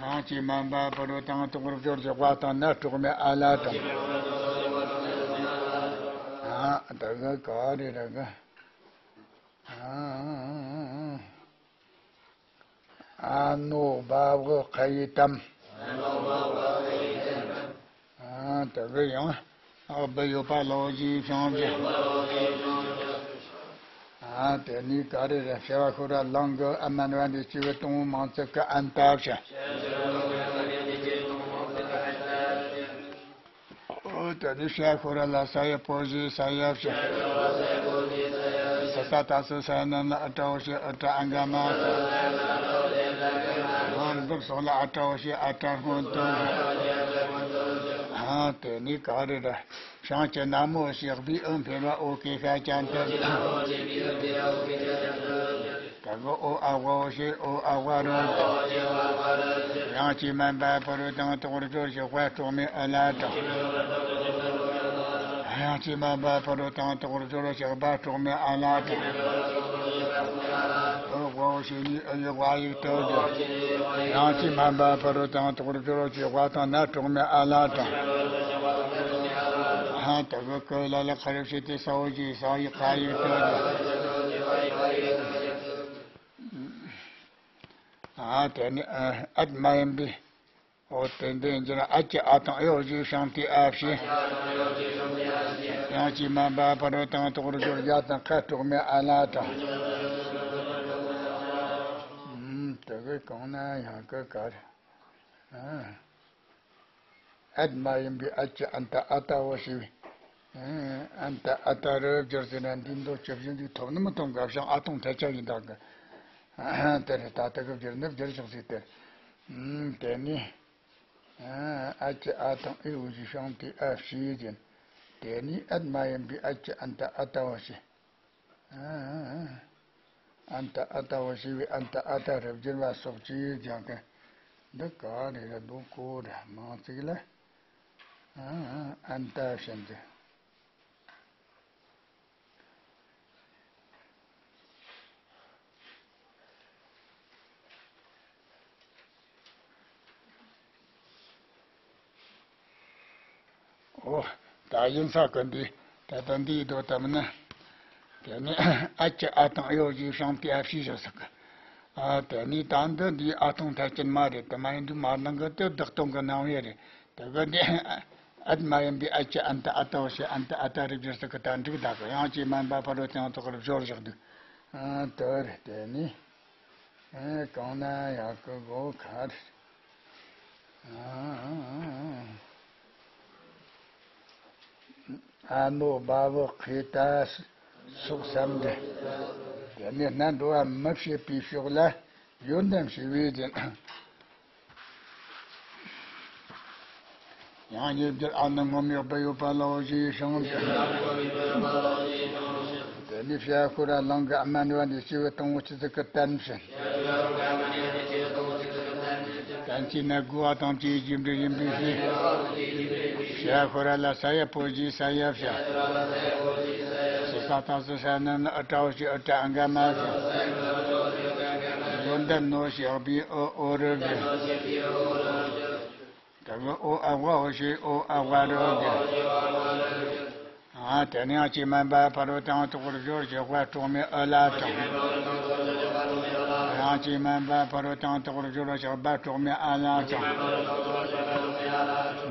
ཡང་ཅིག་མ་འབབ་ཕ་རོལ་ཏུ་ཡང་དོག་པར་སྦྱོར་གྱི་དབའ་དང་ན་དྲུག་མའི་ཨ་ལ་དང་། ཨ་ད་གི་ག་རེ་རེད་གི། ཨ་ནོ་བ་བུ་ཁ་ཡི་དམ། ཨ་དེ་གི་ཡང་ཨ་བུ་ཡོད་པ་ལོ་ཞེས་བྱུང་བ། ཨ་དེ་ནས་ག་རེ་རེད། བྱ་བ་ཤོ་ར་ལང་གི་ཨ་མན་བ་འདི་སྐྱེས་བུ་དང་པོ་མང་ཚིག་གི་ཨན་ཏ་བྱ། ཨོ་དེ་ནས་བྱ་ཤོ་ར་ལ་ས་ཡ་པོ་ཞེས་ས་ཡ་བྱ། ས་ས་ཏ་སུ་ས་ན་ན་ཨ་ཏྲ་བོ་ཞེས་ཨ་ཏྲ་ཨ་འག་མ་བྱ། འདུག་སོགས་ལ་ཨ་ཏྲ་བོ་ཞེས་ཨ་ཏྲ་སྔོན་དུ་བྱ། ཨ་དེ་ནས་ག་རེ་རེད། བྱང་གི་ན་མོ་ཞེས་བི་ཨུ་འཕེལ་བ་ཨོ་ཀེ་ཤ་ཅན་དུ། དེ་གི་ཨོ་ཨ་བ་བོ་ཞེས་ཨོ་ཨ་བ་རུ། ཡང་ཅིག་མ་འབབ་ཕ་རོལ་ཏུ་ཡང་དོག་པར་སྦྱོར་གྱི་དབའ་དྲུག་མའི་ཨུ་ལ་དང་། ཡང་ཅིག་མ་འབབ་ཕ་རོལ་ཏུ་ཡང་དོག་པར་སྦྱོར་གྱི་བ་དྲུག་མའི་ཨ་ལ་དང་། ཨུ་དབའ་བོ་ཞེས་ནས་ཨུ་ཡུ་དབའ་ཡིག་ཏུ་གི། ཡང་ཅིག་མ་འབབ་ཕ་རོལ་ཏུ་ཡང་དོག་པར་སྦྱོར་གྱི་དབའ་དང་ན་དྲུག་མའི་ཨ་ལ་དང་། ཨ་དེ་གི་ཀུ་ལ་ལ་ཁ་རུ་ཞེས་ཏེ་ས་བོ་ཞེས་ས་ཡི་ཁ་ཡིག་ཏུ་གི། ཨ་དེ་ནི་ཨ་ཨད་མ་ཡིན་པའི། ཨོ་དེ་འདི་འགྱུར་ཨ་ཀྱི་ཨ་དང་ཨེ་ཨོ་ཞེས་བྱང་དེ་ཨ་བྱས། ཡང་ཅིག་མ་འབབ་ཕ་རོལ་ཏུ་ཡང་དོག་པར་སྦྱོར་ཡ་དང་ཁ་དྲུག་མའི་ཨ་ལ་དང་། ཨུམ་དེ་གི་གང་ན་ཡང་གི་ག་རེ། ཨ་ཨད་མ་ཡིན་པའི་ཨ་ཀྱི་ཨན་ཏ་ཨ་ཏ་བོ་ཞེས་པའི། ཨན་ཏ་ཨ་ཏ་རུ་སྦྱར་ཟེར་ན་འདི་མདོ་ཇི་བཞིན་དུ་ཐོབ་ནི་མི་ཐོབ་འགའ་ཤས་ཨ་དང་ཐལ་ཆ་ཡིན་དག་གི། དེ་རེད། ད་ལྟ་གི་སྦྱར་ནི་སྦྱར་ཆོག་ཟིག་དེ། ཨུམ་དེ་ནི། ཨ་ཀྱི་ཨ་དང་ཨི་འོ་ཞེས་བྱང་དེ་ཨ་བྱས་ཀྱིན། དེ་ནི་ཨད་མ་ཡིན་པའི་ཨ་ཀྱི་ཨན་ཏ་ཨ་ཏ་བོ་ཞེས། ཨན་ཏ་ཨ་ཏ་བོ་ཞེས་པའི་ཨན་ཏ་ཨ་ཏ་རུ་སྦྱར་བ་སོགས་ཀྱིས་ཀྱང་གི། འདི་ག་རེ་རེད་འདུག་གོ་ར་མང་ཚིག་ལ། ཨན་ཏ་བྱས་འདི། ཨོ། ད་ཡིན་ས་གི་འདི། ད་ལྟ་འདིའི་མདོ་ལྟ་མིན་ན། དེ་ནི་ཨ་ཀྱི་ཨ་དང་ཨེ་ཡོ་ཞེས་བྱང་དེ་ཨ་བྱས་བཞག་ས་གི། ཨ་དེ་ནི་ད་འདི་འདིའི་ཨ་དང་ཐལ་ཆ་མ་རེད། དེ་མ་ཡིན་དུས་མར་ནང་གི་དེ་བདག་སྟོང་གི་རྣམ་དབྱེ་རེད། དེ་གི་འདི་ཨད་མ་ཡིན་པའི་ཨ་ཀྱི་ཨན་ཏ་ཨ་ཏ་བོ་ཞེས་ཨན་ཏ་ཨ་ཏ་རུ་སྦྱར་ས་གི་ད་འགྲིག་ད་གི། ཡང་ཅིག་མ་འབབ་ཕ་རོལ་ཏུ་ཡང་དོག་པར་སྦྱོར་བཞག་འདུག་ཨ་དེ་རེད། དེ་ནི། ཨེ་གང་ན་ཡག་གི་གོ་ཁར། ཨ་ནོ་བ་བུ་ཁེ་ཏ་སོགས་སམ་འདྲ། དེ་ནས་སྣ་འགྲོ་བ་མི་བྱེད་པའི་ཕྱོགས་ལ་ཡོན་ཏན་ཞེས་པའི་རྒྱན། ཡང་ཉེ་སྦྱར་ཨ་ནི་སྔོན་ཡོད་པ་ཡོད་པ་ལའོ་ཞེས་བྱུང་། དེ་ནི་བྱ་ཤོ་ར་ལང་གི་ཨ་མན་བ་འདི་སྐྱེས་བུ་དང་པོ་སྤྱི་གཙུག་གི་བརྟན་བྱས། བརྟན་གྱི་ན་དགུ་བ་དང་བཅས་རྒྱུ་འབྲས་ཡིན་པའི་ཕྱིར། བྱ་ཤོ་ར་ལ་ས་ཡ་པོ་ཞེས་ས་ཡ་བྱ། སུ་ས་ཏ་སུ་ས་ན་ན་ཨ་ཏྲ་འོ་ཞེས་ཨ་ཏྲ་ཨ་འག་མ་བྱ། ཡོན་ཏན་ནོ་ཞེས་ཨ་བི་ཨོ་ཨོ་རུ་བྱ། དེ་གི་ཨོ་ཨ་བ་འོ་ཞེས་ཨོ་ཨ་བ་རུ་བྱ། ཨ་དེ་ནས་ཡང་ཅིག་མ་འབབ་ཕ་རོལ་ཏུ་ཡང་དོག་པར་སྦྱོར་གྱི་དབའ་དྲུག་མའི་ཨུ་ལ་དང་། ཡང་ཅིག་མ་འབབ་ཕ་རོལ་ཏུ་ཡང་དོག་པར་སྦྱོར་གྱི་བ་དྲུག་མའི་ཨ་ལ་དང་།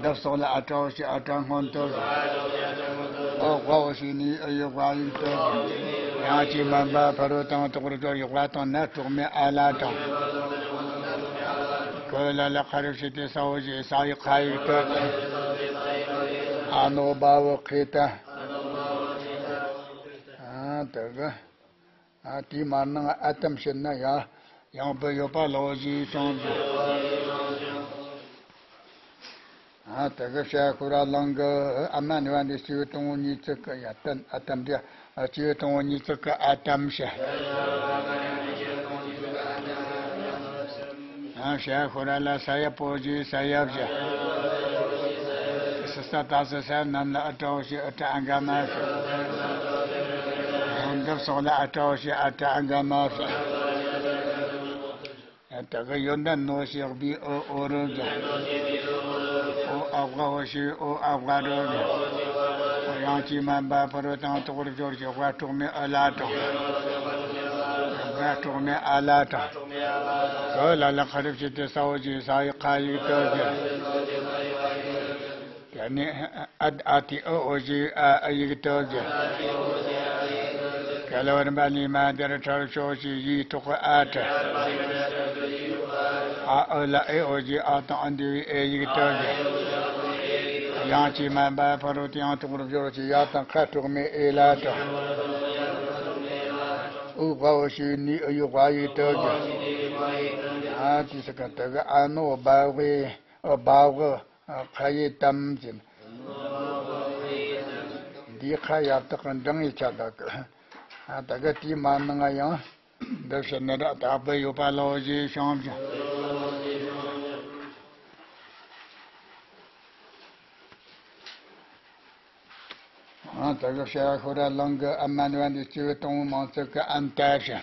འདི་སོགས་ལ་ཨ་ཏྲ་འོ་ཞེས་ཨ་ཏྲ་སྔོན་དུ་བྱ། ཨོ་དབའ་འོ་ཞེས་ནས་ཨུ་ཡུ་དབའ་ཡིག་ཏུ་བྱ། ཡང་ཅིག་མ་འབབ་ཕ་རོལ་ཏུ་ཡང་དོག་པར་སྦྱོར་གྱི་དབའ་དང་ན་དྲུག་མའི་ཨ་ལ་དང་། ཀུ་ལ་ལ་ཁ་རུ་ཞེས་ཏེ་ས་འོ་ཞེས་ས་ཡི་ཁ་ཡིག་ཏུ། ཨ་ནོ་བ་བུ་ཁེ་ཏ། ཨ་དེ་གི། ཨ་དེའི་མར་ནང་ཨ་དམ་བྱས་ན་ཡང་ཡང་བུ་ཡོད་པ་ལའོ་ཞེས་བྱུང་། ཨ་དེ་གི་བྱ་ཤོ་ར་ལང་གི་ཨ་མན་བ་འདི་སྐྱེས་བུ་དང་པོ་གཉིས་བརྩེགས་ཀྱི་ཡ་བརྟན་ཨ་དམ་འདི། ཨ་སྐྱེས་བུ་དང་པོ་གཉིས་བརྩེགས་ཀྱི་ཨ་དམ་བྱ། ཨ་བྱ་ཤོ་ར་ལ་ས་ཡ་པོ་ཞེས་ས་ཡ་བྱ། སུ་ས་ཏ་སུ་ས་ན་ན་ཨ་ཏྲ་འོ་ཞེས་ཨ་ཏྲ་ཨ་འག་མ་བྱ། འདི་སོགས་ལ་ཨ་ཏྲ་འོ་ཞེས་ཨ་ཏྲ་ཨ་ག་མ་ཞེས། དེ་གི་ཡོན་ཏན་ནོ་ཞེས་བི་ཨོ་ཨོ་རོ་ཞེས། ཨོ་ཨ་བ་འོ་ཞེས་ཨོ་ཨ་བ་རོ་ཞེས། ཡང་ཅི་མན་པ་ཕ་རོ་དང་དོག་པར་སྦྱོར་ཞེས་བ་གྲོགས་མེད་ཨ་ལ་དང་། བ་གྲོགས་མེད་ཨ་ལ་དང་། ག་ལ་ལ་ཁ་རུ་ཕྱེ་སྟེ་ས་འོ་ཞེས་ས་ཡི་ཁ་ཡིག་ཏོ་ཞེས། དེ་ནས་ཨ་ཨ་ཏི་ཨོ་འོ་ཞེས་ཨ་ཨ་ཡིག་ཏོ་ཞེས། ག་ལ་བར་མ་ལི་མ་དེར་ཁྲར་ཤོ་ཞེས་ཡིག་ཐོག་ཨ་ཏྲ། ཨ་ཨོ་ལ་ཨེ་འོ་ཞེས་ཨ་དང་ཨ་འདི་བའི་ཨེ་ཡིག་ཏོ་ཞེས། ཡང་ཅི་མན་པ་ཕ་རོ་དེ་ཡང་དོག་རུ་སྦྱོར་ཞེས་ཡ་དང་ཁ་གྲོགས་མེད་ཨེ་ལ་ཏྲ། ཨུ་བ་འོ་ཞེས་ནི་ཨུ་ཡི་བ་ཡིག་ཏོ་ཞེས། ཨ་ཏི་ས་ཀ་དེ་གི་ཨ་ནོ་བ་བའི་ཨ་བ་བ། ཁ་ཡེ་དམ་ཅན། འདིའི་ཁ་ཡར་དག་གི་འབྲིང་ཡི་ཆ་དག་གི། ད་གི་དེའི་མ་ནང་ཡང་འདི་བཤད་ནི་ར་དག་པོ་ཡོད་པ་ལོ་ཞེས་བྱུང་ཞིང་། ད་གི་བྱ་ཤོ་ར་ལང་གི་ཨ་མན་བན་དེ་སྐྱེ་བོ་དང་པོ་མང་ཚོགས་ཀྱི་ཨན་ཏ་བྱ།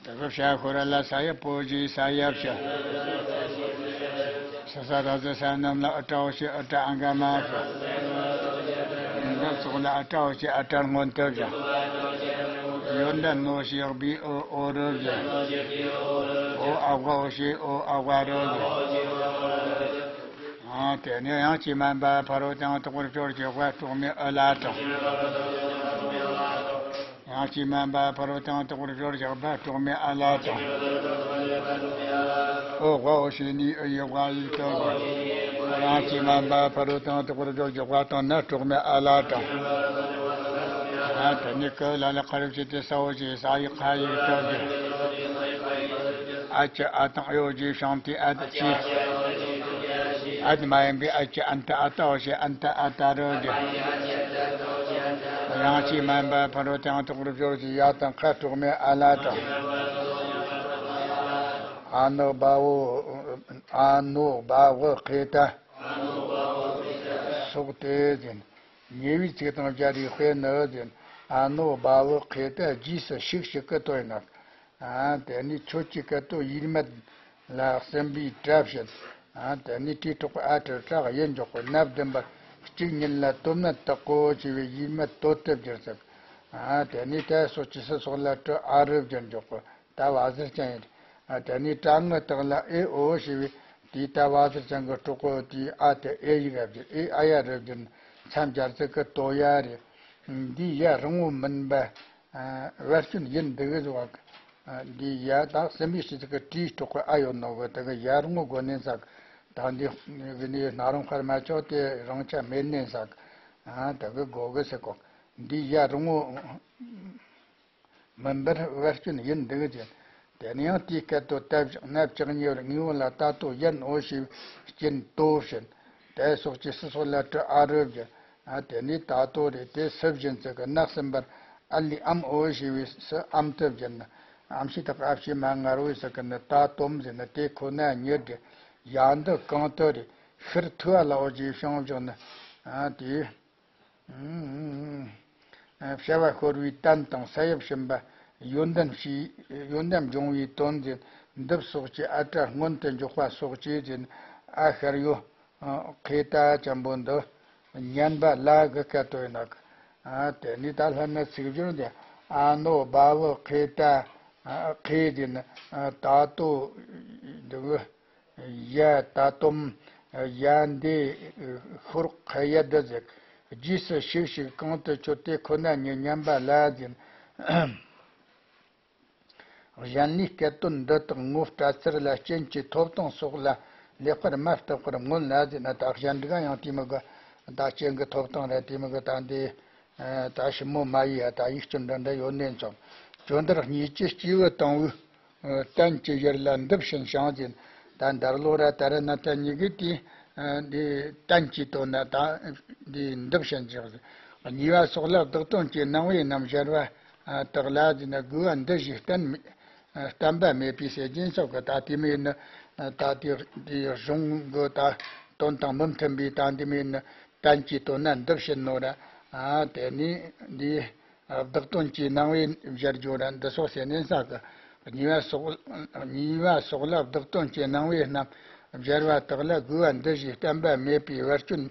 དེ་གི་བྱ་ཤོ་ར་ལ་ས་ཡ་པོ་ཞེས་ས་ཡ་བྱ། ས་ས་ར་ཟ་ས་རྣམས་ལ་ཨ་ཏྲ་འོ་ཞེས་ཨ་ཏྲ་ཨ་ག་མ་བྱ། འདི་སོགས་ལ་ཨ་ཏྲ་འོ་ཞེས་ཨ་ཏྲ་སྔོན་དུ་བྱ། ཡོན་ཏན་ནོ་ཞེས་བི་ཨོ་ཨོ་རོ་བྱ། ཨོ་ཨ་བ་འོ་ཞེས་ཨོ་ཨ་བ་རོ་བྱ། དེ་ནས་ཡང་ཅི་མན་པ་ཕ་རོ་དང་དོག་པར་སྦྱོར་ཞེས་བ་གྲོགས་མེད་ཨ་ལ་དང་། ཡང་ཅི་མན་པ་ཕ་རོ་དང་དོག་པར་སྦྱོར་ཞེས་བ་གྲོགས་མེད་ཨ་ལ་དང་། ཨོ་བ་འོ་ཞེས་ནི་ཨུ་ཡི་བ་ཡིག་ཏོ་ཞེས། ཡང་ཅི་མན་པ་ཕ་རོ་དང་དོག་པར་སྦྱོར་ཞེས་བ་དང་ན་གྲོགས་མེད་ཨ་ལ་དང་། ཨ་དེ་ནས་ཀ་ལ་ལ་ཁ་རུ་ཕྱེ་སྟེ་ས་འོ་ཞེས་ས་ཡི་ཁ་ཡིག་ཏོ་ཞེས། ཨ་ཅི་ཨ་དང་ཨེ་འོ་ཞེས་བྱང་དེ་ཨ་ཏི་ཅི། ཨ་དེ་མ་ཡིན་པའི་ཨ་ཅི་ཨན་ཏ་ཨ་ཏ་འོ་ཞེས་ཨན་ཏ་ཨ་ཏ་རོ་ཞེས། ཡང་ཅི་མན་པ་ཕ་རོ་དང་དོག་རུ་སྦྱོར་ཞེས་ཡ་དང་ཁ་གྲོགས་མེད་ཨ་ལ་དང་། ཨ་ནོ་བ་འོ། ཨ་ནོ་བ་འོ་ཁེ་ཏ། སོགས་ཏེ་ཟེར། ཉེ་བའི་ཚིག་དང་སྦྱར་བའི་དཔེ་ནི་ཟེར། ཨ་ནོ་བ་འོ་ཁེ་ཏ་རྗེས་སུ་ཤུག་ཤུག་གི་དོན་ཡིན་ནོ། ཨ་དེ་ནས་ཁྱོད་ཀྱི་སྐད་དོད་ཡིད་མེད་ལ་སིམ་པའི་གྲབས་བྱེད། ཨ་དེ་ནས་དྲིས་གྲོགས་ཨ་དྲི་དྲག་ཡིན་འཇོག་གོ། ནབ་ལྡན་པ་གཅིག་ཉིད་ལ་དོམ་ནད་དག་གོ་ཅེས་པའི་ཡིད་མེད་དོད་དུ་བསྒྱུར་ཟེར། ཨ་དེ་ནས་ཏ་སོགས་ཀྱི་སི་སོགས་ལ་ཏྲི་ཨ་རུ་བསྒྱུར་འཇོག་གོ། ད་བ་ཟེར་ཅན་ཡིན། ཨ་དེ་ནས་ཏྲ་ངི་དག་ལ་ཨེ་ཨོ་ཞེས་པའི་དེའི་ད་བ་ཟེར་ཅན་གྱི་གྲོགས་གོ་དེའི་ཨ་དེ་ཨེ་ཡིག་ཨ་བསྒྱུར་ཨེ་ཨ་ཡ་རུ་བསྒྱུར་མཚམས་སྦྱར་ཚིག་གི་དོ་ཡ་རེད། འདིའི་ཡ་རིང་བོ་མིན་པ། ཨ་བར་སྐྱོན་ཡིན་འདི་གི་བཟོ་བ། ཨ་འདིའི་ཡ་དག་སེམས་པའི་སྤྱི་ཚིག་གི་དྲིས་གྲོགས་གི་ཨ་ཡོད་ནོ་གི་དེ་གི་ཡ་རིང་བོ་དགོ་ནས་ཟག་ད་འདི་གི་ནི་སྣ་རུང་ཁར་མ་ཆོག་དེ་རང་ཆ་མེད་ནས་ཟག་ཨ་དེ་གི་དགོ་གི་ཟེར་གོ། འདིའི་ཡ་རིང་བོ་མིན་པར་བར་སྐྱོན་ཡིན་འདི་གི་ཅན། དེ་ནས་ཡང་དེའི་སྐད་དོད་ཏ་བཞག་ན་བཅུ་གཉིས་པར་དངོས་པོ་ལ་ད་ལྟོ་ཡན་ཨོ་ཞེས་སྐྱེན་ཏོ་བྱིན། ཏའི་སོགས་ཀྱི་སི་སོགས་ལ་ཏྲི་ཨ་རུ་བསྒྱུར། ཨ་དེ་ནས་ད་ལྟོ་རེད། དེ་སུ་བཞིན་ཚིག་གི་ནག་སིམ་པར་ཨ་ལི་ཨམ་ཨོ་ཞེས་པའི་སུ་ཨམ་དུ་བསྒྱུར་ན། ཨམ་ཤི་དག་ཨ་ཕྱི་མ་ངར་བོའི་སུ་གི་ནི་ད་དོམ་ཟེར་ན་དེ་ཁོ་ན་ཉེར་འབྲི། ཡ་འདི་གང་དུ་རེད། ཤིར་ཐུ་ཨ་ལ་ཨོ་ཞེས་བྱུང་བཞག་ན། ཨ་དེ། བྱ་བ་ཤོར་བའི་དན་དང་ས་ཡབ་གཤིན་པ་ཡོན་ཏན་ཞེས་ཡོན་ཏན་འབྱུང་བའི་དོན་ཟེར། འདི་སོགས་ཀྱི་ཨ་ཏྲ་སྔོན་དུ་འཇོག་པ་སོགས་ཀྱིས་ཟེར། ཨ་ཤར་ཡོ། ཁེ་ཏ་ཅན་པོ་འདི་ཉན་པ་ལ་གི་སྐད་དོད་ཡིན་ནོ། དེ་ནས་ད་ལྷ་ན་ཚིག་སྦྱོར་འདི་ཨ་ནོ་བ་བུ་ཁེ་ཏ། ཁེ་ཟེར་ན་ད་ལྟོ་འདི་གི། ཡ་ད་དོམ། ཡ་འདི་ཤོར་ཁ་ཡ་འདི་ཟེར། རྗེས་སུ་ཤིག་ཤིག་གང་དུ་ཆོད་དེ་ཁོ་ན་ཉིད་ཉན་པ་ལ་ཟེར། གཞན་ལས་སྐད་དོད་འདི་དག་ངོ་སྤྲད་ཚུལ་ལ་རྐྱེན་གྱི་ཐོབ་ཐང་སོགས་ལ་ལེགས་པར་མ་བརྟགས་པར་མངོན་ལ་ཟེར་ན། ད་གཞན་འདི་ག་ཡང་དེ་མི་དགོས། ད་རྐྱེན་གྱི་ཐོབ་ཐང་ར་དེ་མི་དགོས། ད་འདི་ད་ཞིབ་མོ་མ་ཡིས་ཡ་ད་ཡིག་སྐྱོན་འདྲ་འདྲ་ཡོད་ནས་ཚོགས། ཇོ་འདར་གཉིས་ཀྱི་སྐྱེས་བུ་དང་བོའི། ཨ་བསྟན་གྱི་ཡུལ་ལ་འདི་བཞིན་བྱུང་ཟིན། ད་འདར་ལོ་ར་ད་ར་ན་ད་གཉིས་ཀྱི་དེ། ཨ་འདི་བསྟན་གྱི་དོན་ན་ད་འདི་འདི་བཞིན་བྱུང་ཟིན། གཉིས་པ་སོགས་ལ་བདག་དོན་གྱི་སྣང་བའི་རྣམ་གཞལ་བ། ཨ་དག་ལ་ཟིན་ན་དགོས་པ་འདི་བཞིན་བསྟན་མེད། ཨ་བསྟན་པ་མེད་པའི་སེམས་ཅན་སོགས་ཀྱི་ད་དེ་མིན་ནི། ཨ་ད་དེ་དེ་གཞུང་གི་ད་དོན་དང་མི་མཐུན་པའི་ད་འདི་མིན་ནི། བསྟན་གྱི་དོན་ན་འདི་བཞིན་ནོ་ར། ཨ་དེ་ནས་འདི་བདག་དོན་གྱི་སྣང་བས་སྦྱར་རྒྱུ་ར། འདི་སོགས་ཟེར་ནས་ས་གི་གཉིས་པ་སོགས། གཉིས་པ་སོགས་ལ་བདག་དོན་གྱི་སྣང་བས་རྣམས་སྦྱར་བ་དག་ལ་དགོས་པ་འདི་བཞིན་བསྟན་པ་མེད་པའི་བར་སྐྱོན་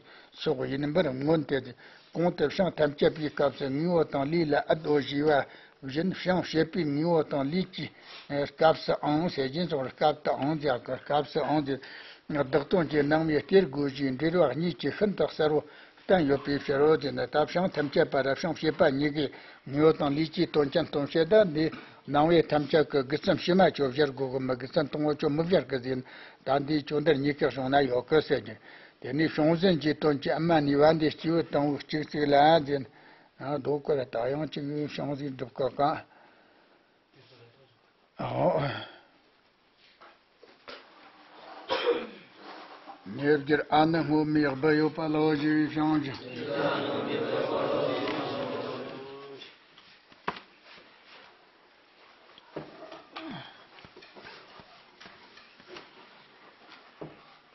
སོགས་ཡིན་པར་མངོན་ཏེ། གོང་དུ་ཕྱིང་ཐམས་ཅད་པའི་སྐབས་སུ་དངོས་པོ་དང་ལུས་ལ་ཨུཏ་འོ་ཞེས་པ་བཞིན། ཕྱིང་བྱེད་པའི་དངོས་པོ་དང་ལུས་ཀྱི་སྐབས་སུའང་ཟེར་གྱིན་སོང་། སྐབས་དུའང་ཟེར་གི། སྐབས་སུའང་ཟེར། བདག་དོན་གྱི་སྣང་བས་སྟེར་དགོས་ཞེས་འགྲེལ་བ་གཉིས་ཀྱིས་ཤིན་ཏུ་གསལ་བོ་བསྟན་ཡོད་པའི་ཕྱིར་རོ། དེ་ནི་ད་ཕྱིང་ཐམས་ཅད་པ་ར་ཕྱིང་བྱེད་པ་གཉིས་ཀའི་དངོས་པོ་དང་ལུས་ཀྱི་དོན་ཅན་སྟོང་བཤད་ད་འདི་སྣང་བས་ཐམས་ཅད་ཀྱི་དགུ་ཚན་ཕྱི་མ་ཅོ་སྦྱར་དགོས་གི། མི་དགུ་ཚན་དང་པོ་ཅོ་མི་སྦྱར་གི་ཟེར། ད་འདིའི་ཅོ་འདིར་གཉིས་ཀ་བྱུང་ན་ཡོད་གི་ཟེར་གྱི། དེ་ནས་བྱུང་ཟིན་གྱི་དོན་གྱི་ཨ་མ་ནི་བ་འདི་སྐྱེས་བུ་དང་པོ་གཅིག་གཅིག་ལ་ཟེར། ཨ་རྡོ་ཀ་ར་ད་ཡང་གཅིག་བྱུང་ཟིན་སྒྲུབ་ཀ་ག་ཨོ། ཉེ་བརྒྱུད་ཨ་ནི་སྔོན་མའི་སྦུ་ཡོད་པ་ལོ་ཞེས་པའི་བྱུང་རྒྱུ།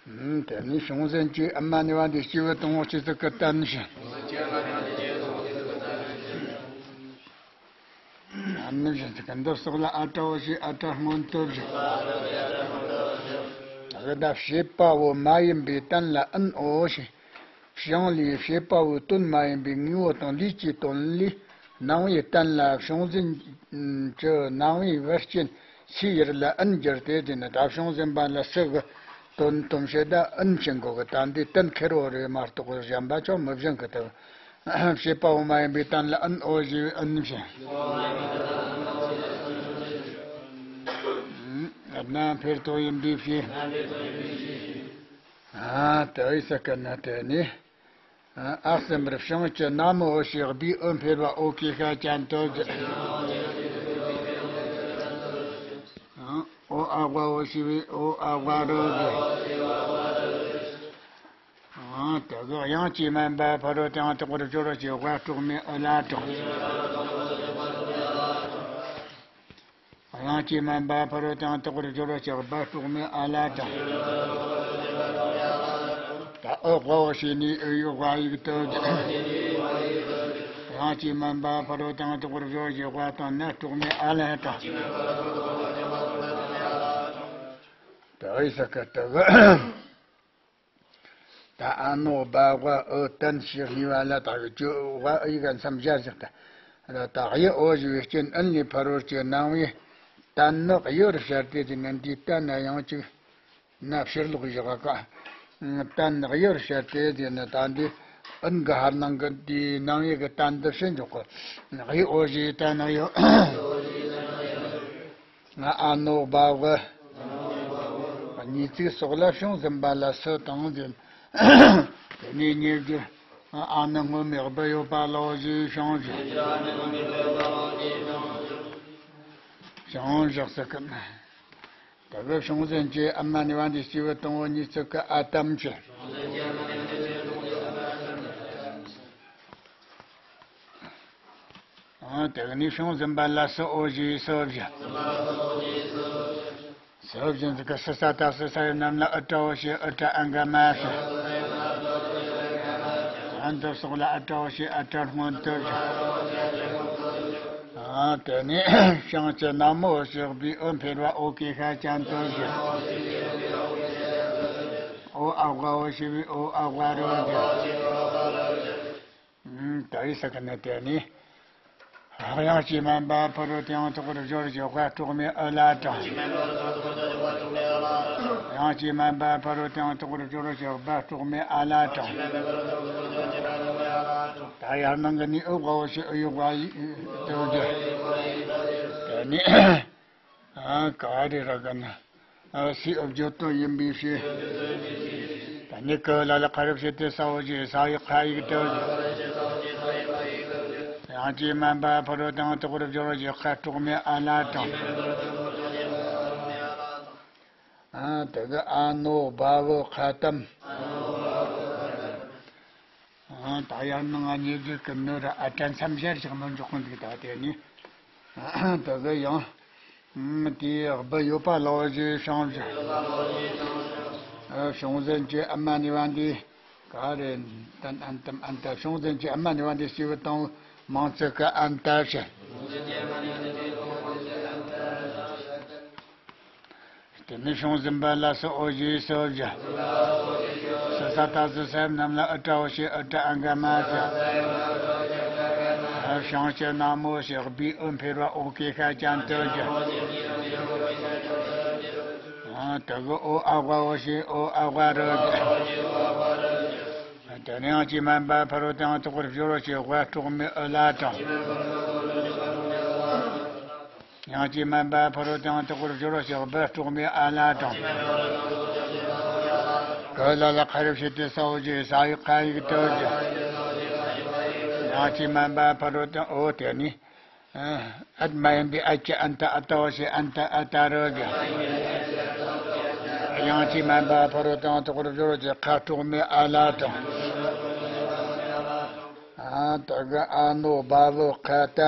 ཨུམ། དེ་ནས་བྱུང་ཟིན་གྱི་ཨ་མ་ནི་བ་འདི་སྐྱེས་བུ་དང་པོ་གཅིག་གཅིག་གི་བསྟན་བྱ། ཨ་ནི་བཞིན་དུ་འདིར་སོགས་ལ་ཨ་ཏྲའོ་ཞེས་ཨ་ཏྲ་སྔོན་དུ་བཞག་ད་གི་ད་བྱེད་པ་པོ་མ་ཡིན་པའི་དོན་ལ་ཨུན་འོ་ཞེས། ཕྱིང་ལས་བྱེད་པ་པོའི་དོན་མ་ཡིན་པའི་དངོས་པོ་དང་ལུས་ཀྱི་དོན་ལས་སྣང་བའི་དོན་ལ་བྱུང་ཟིན་གྱི་སྣང་བའི་བར་སྐྱོན་སའི་ཡུལ་ལ་ཨུན་བསྒྱུར་ཏེ། དེ་ནི་ད་བྱུང་ཟིན་པ་ལ་སུ་གི་དོན་དུམ་བྱེད་ད་ཨུན་བྱེད་འགོ་གི། ད་འདི་དོན་ཁེར་བོ་རེད་མ་གཏོགས་གཞན་པ་ཅང་མི་བྱེད་གི། ད་བྱེད་པ་པོ་མ་ཡིན་པའི་དོན་ལ་ཨུན་འོ་ཞེས་ཨུན་བྱེད། རྣམ་འཕེལ་དོ་ཡིན་པའི་ཕྱིར། ཨ་དེ་ཡི་ས་ཀ་ན་དེ་ནི། ཨ་གསུམ་པར་བྱུང་གི་ན་མོ་འོ་ཞེས་སྦུའི་འོ་འཕེལ་བ་འོ་ཀྱི་ཤ་ཅན་དུ་བཞག་ཨ་འོ་ཨ་བ་འོ་ཞེས་པའི་འོ་ཨ་བ་རོ་བཞག་ཨ་དེ་གི་དབྱངས་ཀྱིས་དམན་པ་ཕ་རོལ་ཏུ་ཡང་དག་པར་སྦྱོར་བ་ཞེས་བ་དྲུག་མའི་འོ་ལ་དྲངས། དབྱངས་ཀྱིས་དམན་པ་ཕ་རོལ་ཏུ་ཡང་དག་པར་སྦྱོར་བ་ཞེས་བ་དྲུག་མའི་འོ་ལ་དྲངས། ད་འོ་བ་འོ་ཞེས་ནི་འོ་ཡི་བ་ཡིག་ཏུ་བཞག་དབྱངས་ཀྱིས་དམན་པ་ཕ་རོལ་ཏུ་ཡང་དག་པར་སྦྱོར་བ་ཞེས་བ་དང་ནི་དྲུག་མའི་འོ་ལ་དྲངས། ད་ཡི་ས་ཀ་ཏུ་གི་ད་ཨ་ནོ་བ་བ་འོ་དོན་ཞེས་གཉིས་པ་ལ་ད་གི་བཅུ་བ་ཨི་ག་མཚམས་སྦྱར་བཞག་ད་ད་ཡི་འོ་ཞེས་པའི་རྐྱེན་ཨུན་ལས་ཕ་རོལ་གྱི་སྣང་བའི་དོན་ནི་གཡོ་བར་བྱར་ཏེ། དེ་ནི་འདིའི་དོན་ན་ཡང་གཅིག་ན་ཕྱིར་ལོག་བཞག་ག་དོན་ནི་གཡོ་བར་བྱར་ཏེ། དེ་ནི་ད་འདི་ཨུན་གི་ཧར་ནང་གི་འདིའི་སྣང་བའི་གི་དོན་འདི་ཕྱིར་འཇོག་གི། ཡི་འོ་ཞེས་དོན་ནི་གཡོ། ང་ཨ་ནོ་བ་བ་གཉིས་ཚིག་སོགས་ལ་བྱུང་ཟིན་པ་ལ་སུ་དང་ཟེར། དེ་ནས་ཉེ་བརྒྱུད་ཨ་ནི་སྔོན་མའི་སྦུ་ཡོད་པ་ལོ་ཞེས་བྱུང་ཞིང་བྱུང་བཞག་ཟེར་གི། དེ་གི་བྱུང་ཟིན་གྱི་ཨ་མ་ནི་བ་འདི་སྐྱེས་བུ་དང་པོ་གཉིས་ཚིག་གི་ཨ་དམ་གྱི། ཨང་། དེ་ནས་བྱུང་ཟིན་པ་ལ་སུ་འོ་ཞེས་སུ་བཞག་སུ་བཞག་ཟིག་གི་སུ་ས་ད་སུ་ས་ཡི་རྣམས་ལ་ཨུ་ཏྲ་འོ་ཞེས་ཨུ་ཏྲ་ཨ་ག་མ་བཞག་ཨ་འདི་སོགས་ལ་ཨུ་ཏྲ་འོ་ཞེས་ཨུ་ཏྲ་སྔོན་དུ་བཞག་ཨང་། དེ་ནས་བྱང་གི་ན་མོ་འོ་ཞེས་སྦུའི་འོ་འཕེལ་བ་འོ་ཀྱི་ཤ་ཅན་དུ་བཞག་འོ་ཨ་བ་འོ་ཞེས་པའི་འོ་ཨ་བ་རོ་བཞག་ད་ཡི་ས་ཀ་ན་དེ་ནི། དབྱངས་ཀྱིས་དམན་པ་ཕ་རོལ་ཏུ་ཡང་དག་པར་སྦྱོར་བ་ཞེས་བ་དྲུག་མའི་འོ་ལ་དྲངས། དབྱངས་ཀྱིས་དམན་པ་ཕ་རོལ་ཏུ་ཡང་དག་པར་སྦྱོར་བ་ཞེས་བ་དྲུག་མའི་འོ་ལ་དྲངས། ད་ཡར་ནང་གི་ནི་འོ་བ་འོ་ཞེས་འོ་ཡི་བ་ཡིག་ཏུ་བཞག་དེ་ནི། ཨ་ག་རེ་ར་ག་ན། ཨ་སའི་འོ་བརྗོད་དོན་ཡིན་པའི་ཕྱིར། ད་ནི་ཀ་ལ་ལ་ཁ་རུ་བྱེད་དེ་ས་འོ་ཞེས་ས་ཡི་ཁ་ཡིག་ཏུ། དབྱངས་ཀྱིས་དམན་པ་ཕ་རོལ་ཏུ་ཡང་དག་པར་སྦྱོར་བ་ཞེས་ཁ་དྲུག་མའི་འོ་ལ་དྲངས། ཨ་དེ་གི་ཨ་ནོ་བ་བོ་ཁ་དམ། ཨ་ད་ཡར་ནང་ང་ཉེ་བརྒྱུད་ཀྱི་ནོ་ར་ཨ་ཏྲ་མཚམས་སྦྱར་ཞིག་མི་འཇོག་གི་འདུག་ད་དེ་ནི་དེ་གི་ཡང་དེའི་སྦུ་ཡོད་པ་ལོ་ཞེས་བྱུང་ཞིང་། བྱུང་ཟིན་གྱི་ཨ་མ་ནི་བ་འདི་ ག་རེ། ཏན་ཨན་ཏམ་ཨན་ཏ། བྱུང་ཟིན་གྱི་ཨ་མ་ནི་བ་འདི་སྐྱེས་བུ་དང་མང་ཚིག་གི་ཨན་ཏ་བྱས། དེ་ནས་བྱུང་ཟིན་པ་ལ་སོགས་འོ་ཞེས་སོ་བཞི། སོ་ས་ཏ་སུ་ས་ཡ་རྣམས་ལ་ཨུ་ཏྲ་འོ་ཞེས་ཨུ་ཏྲ་ཨ་ག་མ་བྱས། བྱང་ཆུབ་ན་མོ་ཞེས་བི་ཨུ་འཕེལ་བ་འོ་གེ་ཤ་ཅན་དུ་བསྒྱུར། དེ་གི་འོ་ཨ་བ་འོ་ཞེས་འོ་ཨ་བ་རུ་བསྒྱུར། དེ་ནས་ཡང་ཅི་མན་པ་ཕ་རོལ་ཏུ་ཡང་དག་པར་སྦྱོར་བ་ཞེས་བ་དྲུག་མའི་ཨུ་ལ་དྲངས། ཡང་ཅི་མན་པ་ཕ་རོལ་ཏུ་ཡང་དག་པར་སྦྱོར་བ་ཞེས་བ་དྲུག་མའི་ཨ་ལ་དྲངས། ག་ལ་ལ་ཁ་རུ་ཞེས་ཏེ་ས་འོ་ཞེས་ས་ཡི་ཁ་ཡིག་དུ་བསྒྱུར། ཡང་ཅི་མན་པ་ཕ་རོལ་ཏུ་འོ་དེ་ནི། ཨད་མ་ཡིན་པའི་ཨད་ཀྱི་ཨན་ཏ་ཨ་ཏ་བ་ཞེས་ཨན་ཏ་ཨ་ཏ་རུ་བསྒྱུར། ཡང་ཅི་མན་པ་ཕ་རོལ་ཏུ་ཡང་དག་པར་སྦྱོར་བ་ཞེས་ཁ་དྲུག་མའི་ཨ་ལ་དྲངས། ཨ་དེ་གི་ཨ་ནོ་བ་བུ་ཁ་ཏ།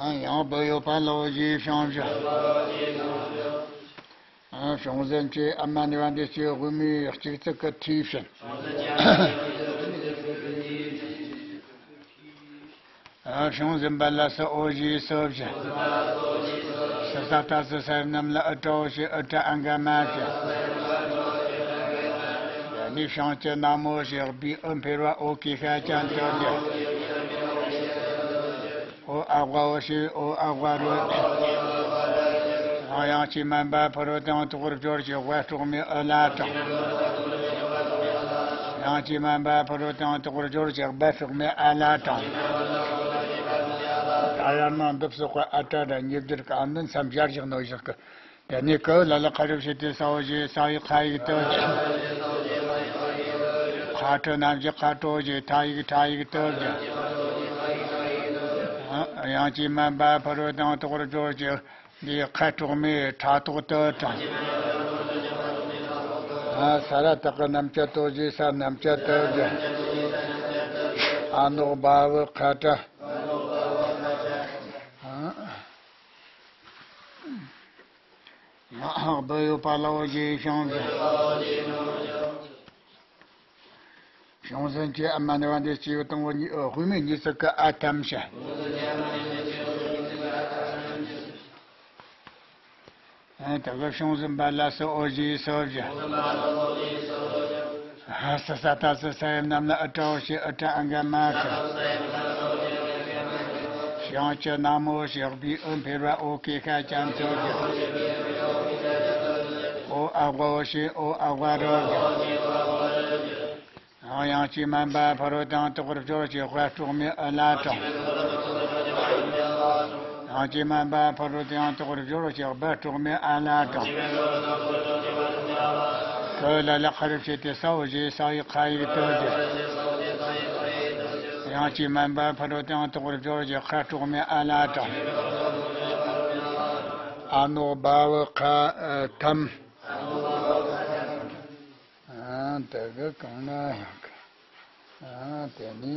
ཨ་ཡང་བུ་ཡོད་པ་ལ་འོ་ཞེས་བྱུང་བཞག། ཨ་བྱུང་ཟིན་གྱི་ཨ་མ་ནི་བ་འདི་སྐྱེས་བུ་དབུ་མའི་གཅིག་ཚིག་གི་མཐུས་བྱས། ཨ་བྱུང་ཟིན་པ་ལ་སོགས་འོ་ཞེས་སོ་བཞི། སོ་ས་ཏ་སུ་ས་ཡ་རྣམས་ལ་ཨུ་ཏྲ་འོ་ཞེས་ཨུ་ཏྲ་ཨ་ག་མ་བྱས། དེ་ནས་བྱང་ཆུབ་ན་མོ་ཞེས་བི་ཨུ་འཕེལ་བ་འོ་གེ་ཤ་ཅན་དུ་བསྒྱུར། འོ་ཨ་བ་འོ་ཞེས་འོ་ཨ་བ་རུ་བསྒྱུར། ཡང་ཅི་མན་པ་ཕ་རོལ་ཏུ་ཡང་དག་པར་སྦྱོར་བ་ཞེས་བ་དྲུག་མའི་ཨུ་ལ་དྲངས། ཡང་ཅི་མན་པ་ཕ་རོལ་ཏུ་ཡང་དག་པར་སྦྱོར་བ་ཞེས་བ་དྲུག་མའི་ཨ་ལ་དྲངས། ད་ཡར་མར་འདི་སོགས་པ་ཨ་ཏྲ་ར་ཉིས་བསྒྱུར་གི་ཨ་ནི་མཚམས་སྦྱར་བཞག་ནོ་བཞག་གི། དེ་ནས་ག་ལ་ལ་ཁ་རུ་ཞེས་ཏེ་ས་འོ་ཞེས་ས་ཡི་ཁ་ཡིག་དུ་བསྒྱུར། ཁ་ཁྲོ་རྣམ་བཞི་ཁ་ཁྲོ་ཞེས་ཐ་ཡིག་ཁྲ་ཡིག་དུ་བསྒྱུར། ཡང་ཅི་མན་པ་ཕ་རོལ་ཏུ་ཡང་དག་པར་སྦྱོར་བ་ཞེས་འདི་ཁ་དྲུག་མའི་ཕྲ་དོག་དུ་དྲངས། ས་ར་བཏགས་ཀྱི་རྣམ་བཅད་དོ་ཞེས་ས་རྣམ་བཅད་དུ་བསྒྱུར། ཨ་ནོ་བ་བུ་ཁ་ཏ། ཡང་བུ་ཡོད་པ་ལ་འོ་ཞེས་བྱུང་བཞག། བྱུང་ཟིན་གྱི་ཨ་མ་ནི་བ་འདི་སྐྱེས་བུ་དང་བུ་གཉིས་ཨོ་དབུ་མའི་གཉིས་ཚིག་གི་ཨ་ཐམ་བྱས། ཨ་དེ་གི་བྱུང་ཟིན་པ་ལ་སོགས་འོ་ཞེས་སོ་བཞི། ཧ་ས་ས་ཏ་སུ་ས་ཡ་རྣམས་ལ་ཨུ་ཏྲ་འོ་ཞེས་ཨུ་ཏྲ་ཨ་ག་མ་བྱས། བྱང་ཆུབ་ན་མོ་ཞེས་བི་ཨུ་འཕེལ་བ་འོ་གེ་ཤ་ཅན་དུ་བསྒྱུར། འོ་ཨ་བ་འོ་ཞེས་འོ་ཨ་བ་རུ་བསྒྱུར། ཡང་ཅི་མན་པ་ཕ་རོལ་ཏུ་ཡང་དག་པར་སྦྱོར་བ་ཞེས་བ་དྲུག་མའི་ཨུ་ལ་དྲངས། ཡང་ཅི་མན་པ་ཕ་རོལ་ཏུ་ཡང་དག་པར་སྦྱོར་བ་ཞེས་བ་དྲུག་མའི་ཨ་ལ་དྲངས། ག་ལ་ལ་ཁ་རུ་ཞེས་ཏེ་ས་འོ་ཞེས་ས་ཡི་ཁ་ཡིག་དུ་བསྒྱུར། ཡང་ཅི་མན་པ་ཕ་རོལ་ཏུ་ཡང་དག་པར་སྦྱོར་བ་ཞེས་ཁ་དྲུག་མའི་ཨ་ལ་དྲངས། ཨ་ནོ་བ་བུ་ཁ་ཐམ། ཨ་དེ་གི་གང་ན་ཡང་གི། ཨ་དེ་ནི།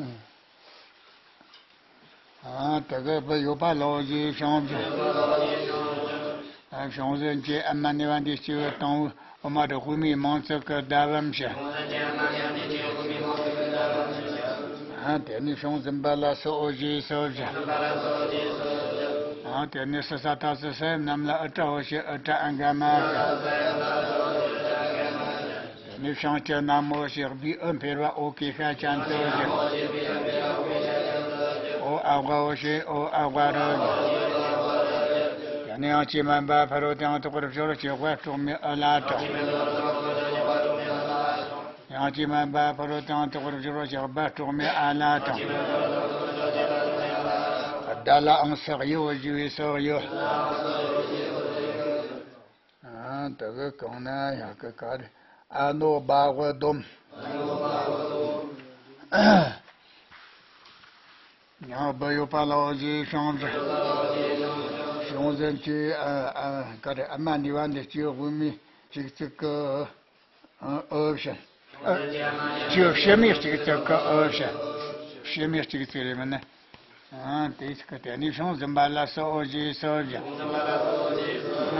ཨ་དེ་གི་བུ་ཡོད་པ་ལ་འོ་ཞེས་བྱུང་བཞག། ཨ་བྱུང་ཟིན་གྱི་ཨ་མ་ནི་བ་འདི་སྐྱེས་བུ་དང་བུ་ཨོ་མ་རུ་དབུ་མའི་མང་ཚིག་གི་བརྡ་བམ་བྱས། ཨ་དེ་ནི་བྱུང་ཟིན་པ་ལ་སོགས་འོ་ཞེས་སོ་བཞག། ཨ་དེ་ནི་སོ་ས་ཏ་སུ་ས་ཡ་རྣམས་ལ་ཨུ་ཏྲ་འོ་ཞེས་ཨུ་ཏྲ་ཨ་ག་མ་བྱས། དེ་ནས་བྱང་ཆུབ་ན་མོ་ཞེས་བི་ཨུ་འཕེལ་བ་འོ་གེ་ཤ་ཅན་དུ་བསྒྱུར། འོ་ཨ་བ་འོ་ཞེས་འོ་ཨ་བ་རུ་བསྒྱུར། དེ་ནས་ཡང་ཅི་མན་པ་ཕ་རོལ་ཏུ་ཡང་དག་པར་སྦྱོར་བ་ཞེས་བ་དྲུག་མའི་ཨུ་ལ་དྲངས། ཡང་ཅི་མན་པ་ཕ་རོལ་ཏུ་ཡང་དག་པར་སྦྱོར་བ་ཞེས་བ་དྲུག་མའི་ཨ་ལ་དྲངས། བརྡ་ལའང་སོགས་ཡོད་ཞུ་བའི་སོགས་ཡོད། ཨ་དེ་གི་གང་ན་ཡང་གི་ག་རེ། ཨ་ནོ་བ་བུ་སྡོམ། ཡང་བུ་ཡོད་པ་ལ་འོ་ཞེས་བྱུང་བཞག། བྱུང་ཟིན་གྱི་ཨ་ཨ་ག་རེ། ཨ་མ་ནི་བ་འདི་སྐྱེས་བུ་དབུ་མའི་གཅིག་ཚིག་གི་ཨ་འོ་བྱས། ཨ་སྐྱེས་བུ་ཕྱི་མའི་གཅིག་ཚིག་གི་འོ་བྱས། ཕྱི་མའི་གཅིག་ཚིག་རེད་མིན་ན། ཨ་དེ་ཚིག་གི་དེ་ནས་བྱུང་ཟིན་པ་ལ་སོགས་འོ་ཞེས་སོ་བཞག།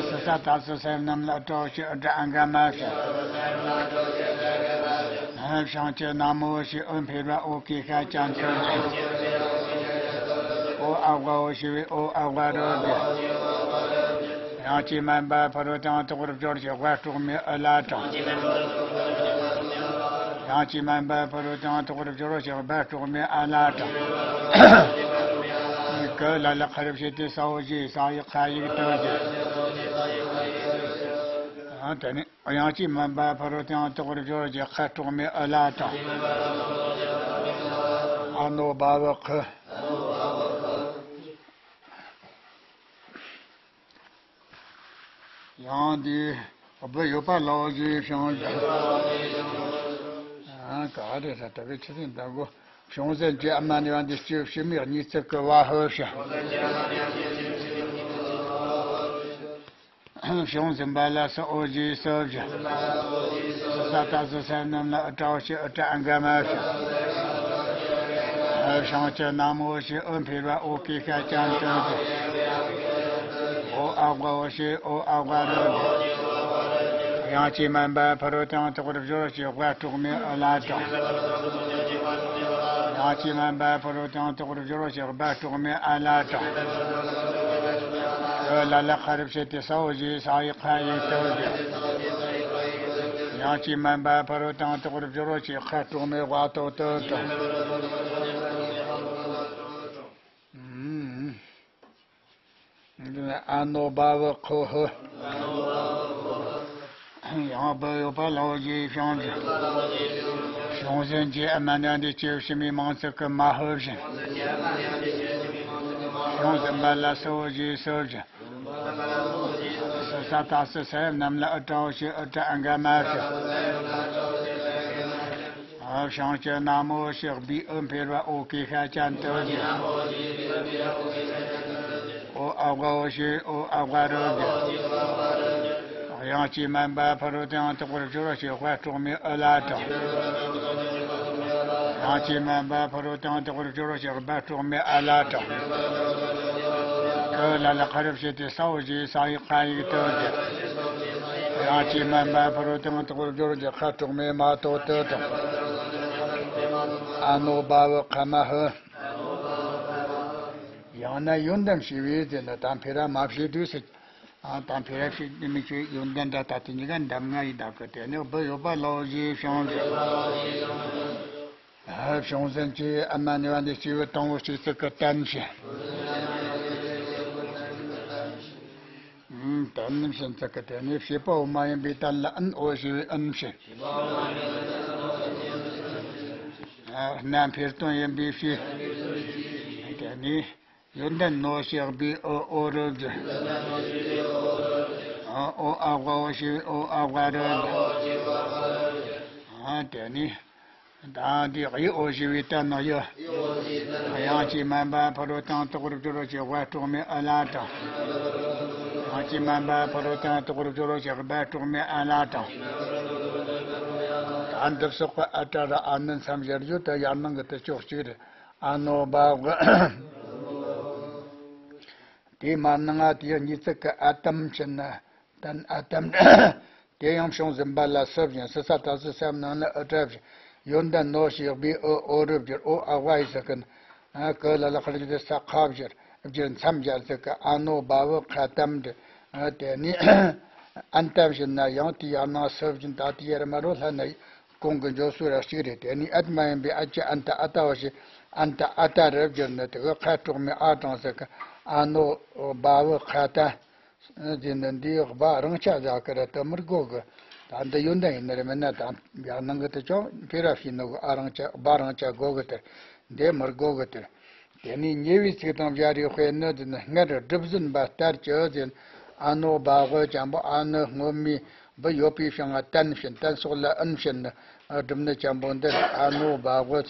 སི་ས་ཏ་སི་སེམས་རྣམས་ལ་སྤྲོ་ཞིང་ཨུ་ཏྲ་ཨ་ག་མ་ཞིང་། བྱང་ཆུབ་ན་མོ་ཞེས་ཨུ་འཕེལ་བ་ཨོ་གི་ཤ་ཅན་དུ་འགྱུར། ཨོ་ཨ་བ་འོ་ཞེས་པའི་ཨོ་ཨ་བ་རུ་འགྱུར། ཡང་ཅི་མན་པ་ཕ་རོལ་ཏུ་ཡང་དག་པར་སྦྱོར་ཞེས་དཔལ་གྲོགས་མེད་ཨུ་ལ་དང་། ཡང་ཅི་མན་པ་ཕ་རོལ་ཏུ་ཡང་དག་པར་སྦྱོར་ཞེས་དཔལ་གྲོགས་མེད་ཨ་ལ་དང་། ཀུ་ལ་ལ་ཁ་རུ་བྱེད་དེ་ས་འོ་ཞེས་ས་ཡི་ཁ་ཡིག་དུ་འགྱུར། ཨ་དེ་ནི། ཡང་ཅི་མན་པ་ཕ་རོལ་ཏུ་ཡང་དག་པར་སྦྱོར་ཞེས་ཁ་དྲུག་མའི་ཨུ་ལ་དང་། ཨ་ནོ་བ་བུ་ཁུ། ཡང་འདི་བུ་ཡོད་པ་ལའོ་ཞེས་བྱུང་ཞིང་། ཨ་ག་རེ་ཟེར་ད་གི་ཆི་ཟིན་ད་གོ། བྱུང་ཟིན་གྱི་ཨ་མ་ནི་ཡང་འདི་སྐྱེ་བ་ཕྱི་མའི་གཉིས་ཚིག་གི་བ་ཧུ་ཞིང་། བྱུང་ཟིན་པ་ལ་སོགས་འོ་ཞེས་སོ་བཞི། སི་ས་ཏ་སི་སེམས་རྣམས་ལ་ཨུ་ཏྲ་འོ་ཞེས་ཨུ་ཏྲ་ཨ་ག་མ་ཞིང་། བྱང་ཆུབ་ན་མོ་ཞེས་ཨུ་འཕེལ་བ་ཨོ་གི་ཤ་ཅན་དུ་འགྱུར། ཨོ་ཨ་བ་འོ་ཞེས་ཨོ་ཨ་བ་རུ་འགྱུར། ཡང་ཅི་མན་པ་ཕ་རོལ་ཏུ་ཡང་དག་པར་སྦྱོར་ཞེས་དཔལ་གྲོགས་མེད་ཨུ་ལ་དང་། ཡང་ཅི་མན་པ་ཕ་རོལ་ཏུ་ཡང་དག་པར་སྦྱོར་ཞེས་དཔལ་གྲོགས་མེད་ཨ་ལ་དང་། ཀུ་ལ་ལ་ཁ་རུ་བྱེད་དེ་ས་འོ་ཞེས་ས་ཡི་ཁ་ཡིག་དུ་འགྱུར། ཡང་ཅི་མན་པ་ཕ་རོལ་ཏུ་ཡང་དག་པར་སྦྱོར་ཞེས་ཁ་དྲུག་མའི་བ་ཏོ་ཏུ་དང་། ཨ་ནོ་བ་བུ་ཁུ་ཧུ། ཡང་བུ་ཡོད་པ་ལའོ་ཞེས་བྱུང་ཞིང་། བྱུང་ཟིན་གྱི་ཨ་མ་ནི་འདི་སྐྱེ་བ་ཕྱི་མའི་མང་ཚིག་གི་མ་ཧུ་བཞིན། བྱུང་ཟིན་པ་ལ་སོགས་འོ་ཞེས་སོ་བཞིན། སི་ས་ཏ་སི་སེམས་རྣམས་ལ་ཨུ་ཏྲ་འོ་ཞེས་ཨུ་ཏྲ་ཨ་ག་མ་ཞིང་། བྱང་ཆུབ་ན་མོ་ཞེས་བི་ཨུ་འཕེལ་བ་ཨོ་གི་ཤ་ཅན་དུ་འགྱུར། ཨོ་ཨ་བ་འོ་ཞེས་ཨོ་ཨ་བ་རུ་འགྱུར། ཡང་ཅི་མན་པ་ཕ་རོལ་ཏུ་ཡང་དག་པར་སྦྱོར་ཞེས་དཔལ་གྲོགས་མེད་ཨུ་ལ་དང་། ཡང་ཅི་མན་པ་ཕ་རོལ་ཏུ་ཡང་དག་པར་སྦྱོར་ཞེས་དཔལ་གྲོགས་མེད་ཨ་ལ་དང་། ཀུ་ལ་ལ་ཁ་རུ་བྱེད་དེ་ས་འོ་ཞེས་ས་ཡི་ཁ་ཡིག་དུ་འགྱུར། ཡང་ཅི་མན་པ་ཕ་རོལ་ཏུ་ཡང་དག་པར་སྦྱོར་ཞེས་ཁ་དྲུག་མའི་མ་ཏོ་ཏུ་དང་། ཨ་ནོ་བ་བུ་ཁ་མ་ཧུ། ཡང་ན་ཡོན་ཏན་ཞེས་པའི་ཟེར་ན་དང་འཕེལ་ར་མ་བྱེད་དུས་སུ། ཨ་དང་འཕེལ་ར་ཞེས་མི་ཆོས་ཡོན་ཏན་འདྲ་ད་དེ་གཉིས་ཀ་འདབ་ལྔ་ཡི་བདག་གི་དེ་ནི་བུ་ཡོད་པ་ལའོ་ཞེས་བྱུང་ཞིང་། ཨ་བྱུང་ཟིན་གྱི་ཨ་མ་ནི་བ་འདི་སྐྱེས་བུ་དང་པོ་གཅིག་ཚིག་གི་བརྟན་ཞིང་། ཨུམ། དེ་ནི་བྱིན་ཚིག་གི་དེ་ནི་བྱེད་པ་འོག་མ་ཡིན་པའི་དོན་ལ་ཨན་འོ་ཞེས་པའི་ཨན་བྱིན། ཨ་སྣ་འཕེལ་དོན་ཡིན་པའི་བྱེད། དེ་ནི་ཡོན་ཏན་ནོ་ཞེས་པའི་ཨོ་ཨོ་རུ་བསྒྱུར། ཨ་ཨོ་ཨ་བ་འོ་ཞེས་པའི་ཨོ་ཨ་བ་རུ་བསྒྱུར། ཨ་དེ་ནི། ད་འདི་གཡུ་འོ་ཞེས་པའི་དོན་ནི་གཡུ། ཡང་ཅི་མན་པ་ཕ་རོལ་ཏུ་ཡང་དག་པར་སྦྱོར་ཞེས་དཔལ་གྲོགས་མེད་ཨུ་ལ་དང་། ཡང་ཅི་མན་པ་ཕ་རོལ་ཏུ་ཡང་དག་པར་སྦྱོར་ཞེས་དཔལ་གྲོགས་མེད་ཨ་ལ་དང་། ད་འདི་སོགས་པ་ཨ་ཏྲ་ར་ཨ་ནི་མཚམས་སྦྱར་རྒྱུ་དེ་ཡར་ནང་གི་དེ་ཕྱོགས་གཅིག་རེད། ཨ་ནོ་བ་བུ། དེ་མ་ནང་ང་དེའི་གཉིས་ཚིག་གི་ཨ་དམ་བྱིན་ན། དན་ཨ་དམ། དེ་ཡང་བྱུང་ཟིན་པ་ལ་སུ་བཞིན་སི་ས་ཏ་སི་སེམས་རྣམས་ལ་ཨུ་ཏྲ་བཞིན། ཡོན་ཏན་ནོ་ཞེས་པའི་ཨོ་ཨོ་རུ་བསྒྱུར་ཨོ་ཨ་བ་ཡི་ཟིག་གིན། ཀུ་ལ་ལ་ཁར་གྱི་ས་ཁ་བསྒྱུར་བསྒྱུར་མཚམས་སྦྱར་ཟིག་གི་ཨ་ནོ་བ་བུ་ཁ་དམ་དེ། དེ་ནི་ཨན་ཏ་བཞིན་ན་ཡང་དེ་ཡང་ན་སུ་བཞིན་ད་དེ་ཡར་མ་རོ་ལྷ་ན་གོང་གི་འཇོག་སུ་ར་གཅིག་རེད། དེ་ནི་ཨད་མ་ཡིན་པའི་ཨ་ཅི་ཨན་ཏ་ཨ་ཏ་བ་ཞེས་ཨན་ཏ་ཨ་ཏ་རུ་བསྒྱུར་ནི་དེ་གི་ཁ་དྲུག་མའི་ཨ་དྲང་ཟིག་གི་ཨ་ནོ་བ་བུ་ཁ་དམ། ཟེར་ནས་འདིའི་སྦ་རང་ཆ་ཟ་གི་ར་དུ་མི་དགོ་གི། ད་འདི་ཡོན་ཏན་ཡིན་ནི་རེད་མིན་ན་དང་ཡང་ནང་གི་དེ་ཅུང་འཕེལ་ར་ཤེས་ནོ་གི་ཨ་རང་ཆ་སྦ་རང་ཆ་དགོ་གི་དེར། འདི་མི་དགོ་གི་དེར། དེ་ནས་ཉེ་བའི་ཚིག་དང་སྦྱར་རེ་དཔེ་ནི་དེ་ནི་སྔར་སྒྲུབ་ཟིན་པ་ལྟར་གྱི་ཟེར། ཨ་ནོ་སྦ་འོ་ཅན་པོ་ཨ་ནི་སྔོན་མའི་བུ་ཡོད་པའི་ཤིང་ང་བརྟན་བྱིན་བརྟན་སོགས་ལ་ཨུན་བྱིན་ནི་སྒྲུབ་ནི་ཅན་པོ་འདིར་ཨ་ནོ་སྦ་འོ་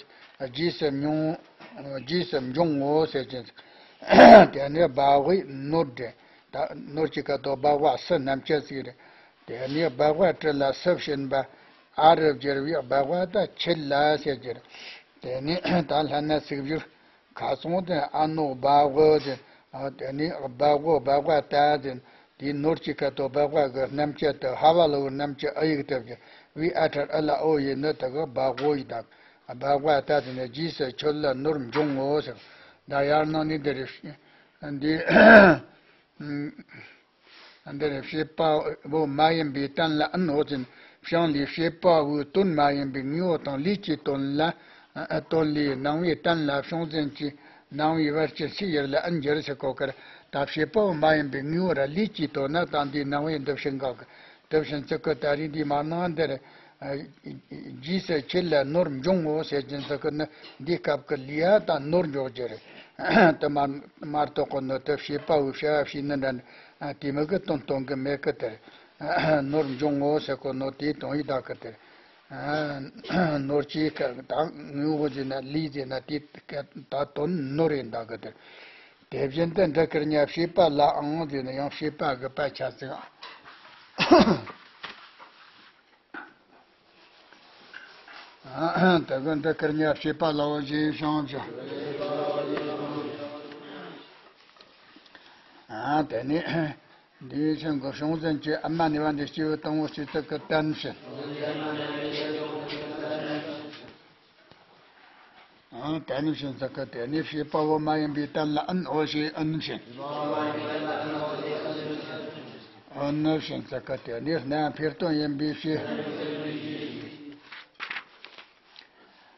རྗེས་སུ་འབྱུང་རྗེས་སུ་འབྱུང་ངོ་ཟེར་གྱིན། དེ་ནི་སྦ་འོའི་ནོར་འདྲེན། ད་ནོར་གྱི་སྐད་དོད་སྦ་བ་སུ་རྣམས་ཀྱི་ཚིག་རེད། དེ་ནས་སྦ་བ་དྲི་ལ་སུ་བྱིན་པ། ཨ་རུ་བསྒྱུར་བའི་སྦ་བ་ད་ཁྱེད་ལ་ཟེར་གྱི་རེད། དེ་ནས་ད་ལྷ་ན་ཚིག་བསྒྱུར་ཁ་སོང་དེ་ཨ་ནོ་སྦ་འོ་ཟེར། དེ་ནས་སྦ་འོ་སྦ་བ་ད་ཟེར། ཡིན་ནོར་གྱི་ཁ་དོག་སྦལ་པ་གི་སྣམ་སྐྱ་དུ་ཧ་བ་ལོ་གི་སྣམ་སྐྱ་ཨ་ཡིག་དེབ་ཀྱི་བི་ཨ་ཁྲར་ཨ་ལ་ཨོ་ཡིན་ནི་དེ་གི་སྦལ་པོ་ཡི་དག་སྦལ་པ་ད་དེ་ནས་རྗེས་སུ་ཁྱོད་ལ་ནོར་འབྱུང་ངོ་ཟེར། ད་ཡར་ནང་ནས་འདི་རེད། འདི་འདི་ནི་བྱེད་པ་པོ་མ་ཡིན་པའི་དོན་ལ་ཨིན་ནོ་ཟེར། བྱང་ལས་བྱེད་པ་པོའི་དོན་མ་ཡིན་པའི་དངོས་པོ་དང་ལས་ཀྱི་དོན་ལ། དོན་ལས་སྣང་བའི་དོན་ལ་བྱུང་ཟིན་གྱི་སྣང་བའི་བར་གྱི་ཕྱི་ཡུལ་ལ་ཨིན་འགྱུར་ཟེར་གོ་ཀར། ད་བྱེད་པ་པོ་མ་ཡིན་པའི་དངོས་པོ་ར་ལས་ཀྱི་དོན་ན་ད་འདི་སྣང་བའི་འདི་བྱིན་ག་གི་འདི་བྱིན་ཚིག་གི་ད་རེས་འདི་མ་ནང་འདིར། རྗེས་སུ་ཁྱེད་ལ་ནོར་འབྱུང་ངོ་ཟེར་གྱིན་ཟེར་གི་ནི་འདི་སྐབས་ཀྱི་ལུས་ཨ་དང་ནོར་འཇོག་རྒྱུ་རེད། དེ་མ་མ་གཏོགས་གི་ནོར་དེ་བྱེད་པ་པོའི་བྱ་བ་བྱས་ནི་འདྲ་ནི་དེ་མི་གི་དོན་སྟོན་གི་མེད་གི་དེར། ནོར་འབྱུང་ངོ་ཟེར་གོ་ནོ་དེའི་དོན་ཡིན་ད་གི་དེར། ནོར་གྱིས་ཀ་ད་དངོས་པོ་ཟེར་ན་ལུས་ཟེར་ན་དེ་ད་དོན་ནོར་ཡིན་ད་གི་དེར། དེ་བཞིན་དུ་འདི་ཀར་ཉ་བྱེད་པ་ལའང་ཟེར་ན་ཡང་བྱེད་པ་གི་པ་ཆ་ཚིག་དེ་གི་འདི་ཀར་ཉ་བྱེད་པ་ལའོ་ཞེས་བྱུང་ཅི། ཨ་དེ་ནི་འདིའི་ཚེ་འགོ་བྱུང་ཟིན་གྱི་ཨ་མ་ནི་བ་འདི་སྐྱེས་བུ་དང་པོ་སྐྱེས་ཚིག་གི་དོན་བྱེད། ཨང་། དེ་ནི་བྱིན་ཚིག་གི་དེ་ནི་བྱེད་པ་པོ་མ་ཡིན་པའི་དོན་ལ་ཨིན་འོ་ཞེས་ཨིན་བྱིན། ཨིན་ནི་བྱིན་ཚིག་གི་དེ་ནི་རྣམ་འཕེལ་དོན་ཡིན་པའི་ཕྱིར།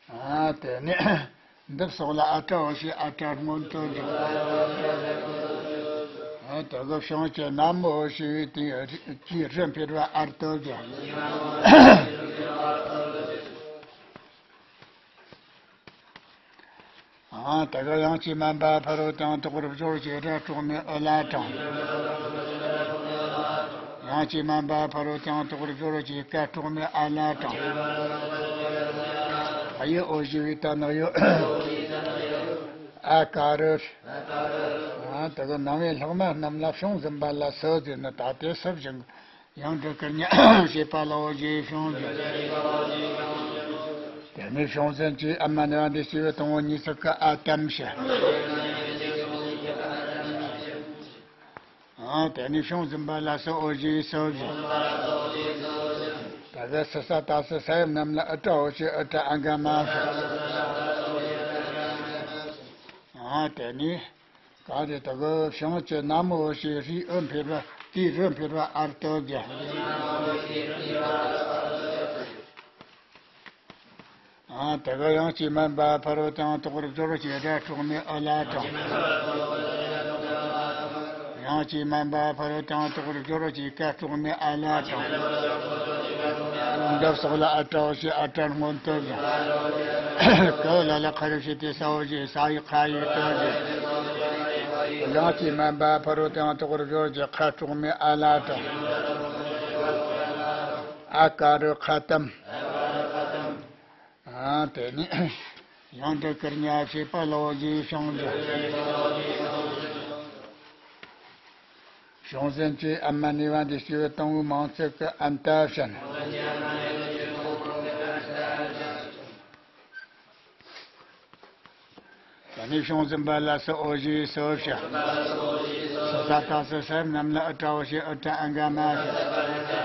ཨ་དེ་ནི་འདི་སོགས་ལ་ཨ་ཏྲ་འོ་ཞེས་ཨ་ཏྲ་སྔོན་དུ་འཇུག་ཨ་དེ་གི་བྱང་ཆུབ་ན་མོ་འོ་ཞེས་པའི་དེའི་རི་འཕེལ་བ་ཨར་དུ་འཇུག་ཨང་། དེ་ག་ཡང་ཅི་མན་པ་ཕ་རོལ་ཏུ་ཡང་དག་པར་སྦྱོར་བྱེད་སྒྲ་གྲོགས་མེད་ཨུ་ལ་དྲངས། ཡང་ཅི་མན་པ་ཕ་རོལ་ཏུ་ཡང་དག་པར་སྦྱོར་བྱེད་ཀ་གྲོགས་མེད་ཨ་ལ་དྲངས། ཨ་ཡི་ཨོ་ཞེས་པའི་ད་ནག་ཡོད། ཨ་ཀ་རུ། ཨང་། དེ་ག་སྣང་བའི་ལྷག་མ་རྣམས་ལ་བྱུང་ཟིན་པ་ལ་སུ་ཟེར་ན་ད་དེ་སུ་བཞིན། ཡང་འདི་ཀར་ཉ་བྱེད་པ་ལའོ་ཞེས་བྱུང་ཟིན། དེ་ནས་བྱུང་ཟིན་གྱི་ཨ་མ་ནི་བ་འདི་སྐྱེས་བུ་དང་པོ་གཉིས་སུ་ཀ་ཨ་ཏམ་ཞེས། ཨང་། དེ་ནས་བྱུང་ཟིན་པ་ལ་སུ་འོ་ཞེས་སུ་བཞིན། དེ་ག་སུ་ས་ད་སུ་ས་ཡབ་རྣམས་ལ་ཨུ་ཏྲ་འོ་ཞེས་ཨུ་ཏྲ་ཨ་ག་མ་ཞེས། ཨང་། དེ་ནས། ག་རེ་དེ་གི་བྱང་ཆུབ་ན་མོ་འོ་ཞེས་རིའི་ཨུ་འཕེལ་བ་དེའི་རུ་འཕེལ་བ་ཨར་དུ་རྒྱ། ཨང་། དེ་གི་ཡང་ཅི་མན་པ་ཕ་རོལ་ཏུ་ཡང་དག་པར་སྦྱོར་བྱེད་སྒྲ་གྲོགས་མེད་ཨུ་ལ་དྲངས། ཡང་ཅི་མན་པ་ཕ་རོལ་ཏུ་ཡང་དག་པར་སྦྱོར་བྱེད་ཀ་གྲོགས་མེད་ཨ་ལ་དྲངས། འདི་སོགས་ལ་ཨ་ཏྲ་འོ་ཞེས་ཨ་ཏྲ་སྔོན་དུ་བཞག་ཀ་ལ་ལ་ཁ་རུ་ཞེས་ཏེ་ས་འོ་ཞེས་ས་ཡི་ཁ་ཡིག་ཏུ་བཞག་ཡང་ཅི་མན་པ་ཕ་རོལ་ཏུ་ཡང་དག་པར་སྦྱོར་བྱེད་ཁ་གྲོགས་མེད་ཨ་ལ་དྲངས། ཨ་ཀ་རུ་ཁ་ཏམ། ཨང་། དེ་ནས་ཡང་འདི་ཀར་ཉ་བྱེད་པ་ལའོ་ཞེས་བྱུང་ཟིན། བྱུང་ཟིན་གྱི་ཨ་མ་ནི་བ་འདི་སྐྱེས་བུ་དང་པོའི་མིང་ཚིག་གི་ཨན་ཏ་བྱིན། དེ་ནས་བྱུང་ཟིན་པ་ལ་སུ་འོ་ཞེས་སུ་བྱ། སུ་ས་ད་སུ་ས་ཡབ་རྣམས་ལ་ཨུ་ཏྲ་འོ་ཞེས་ཨུ་ཏྲ་ཨ་ག་མ་ཞེས། ད་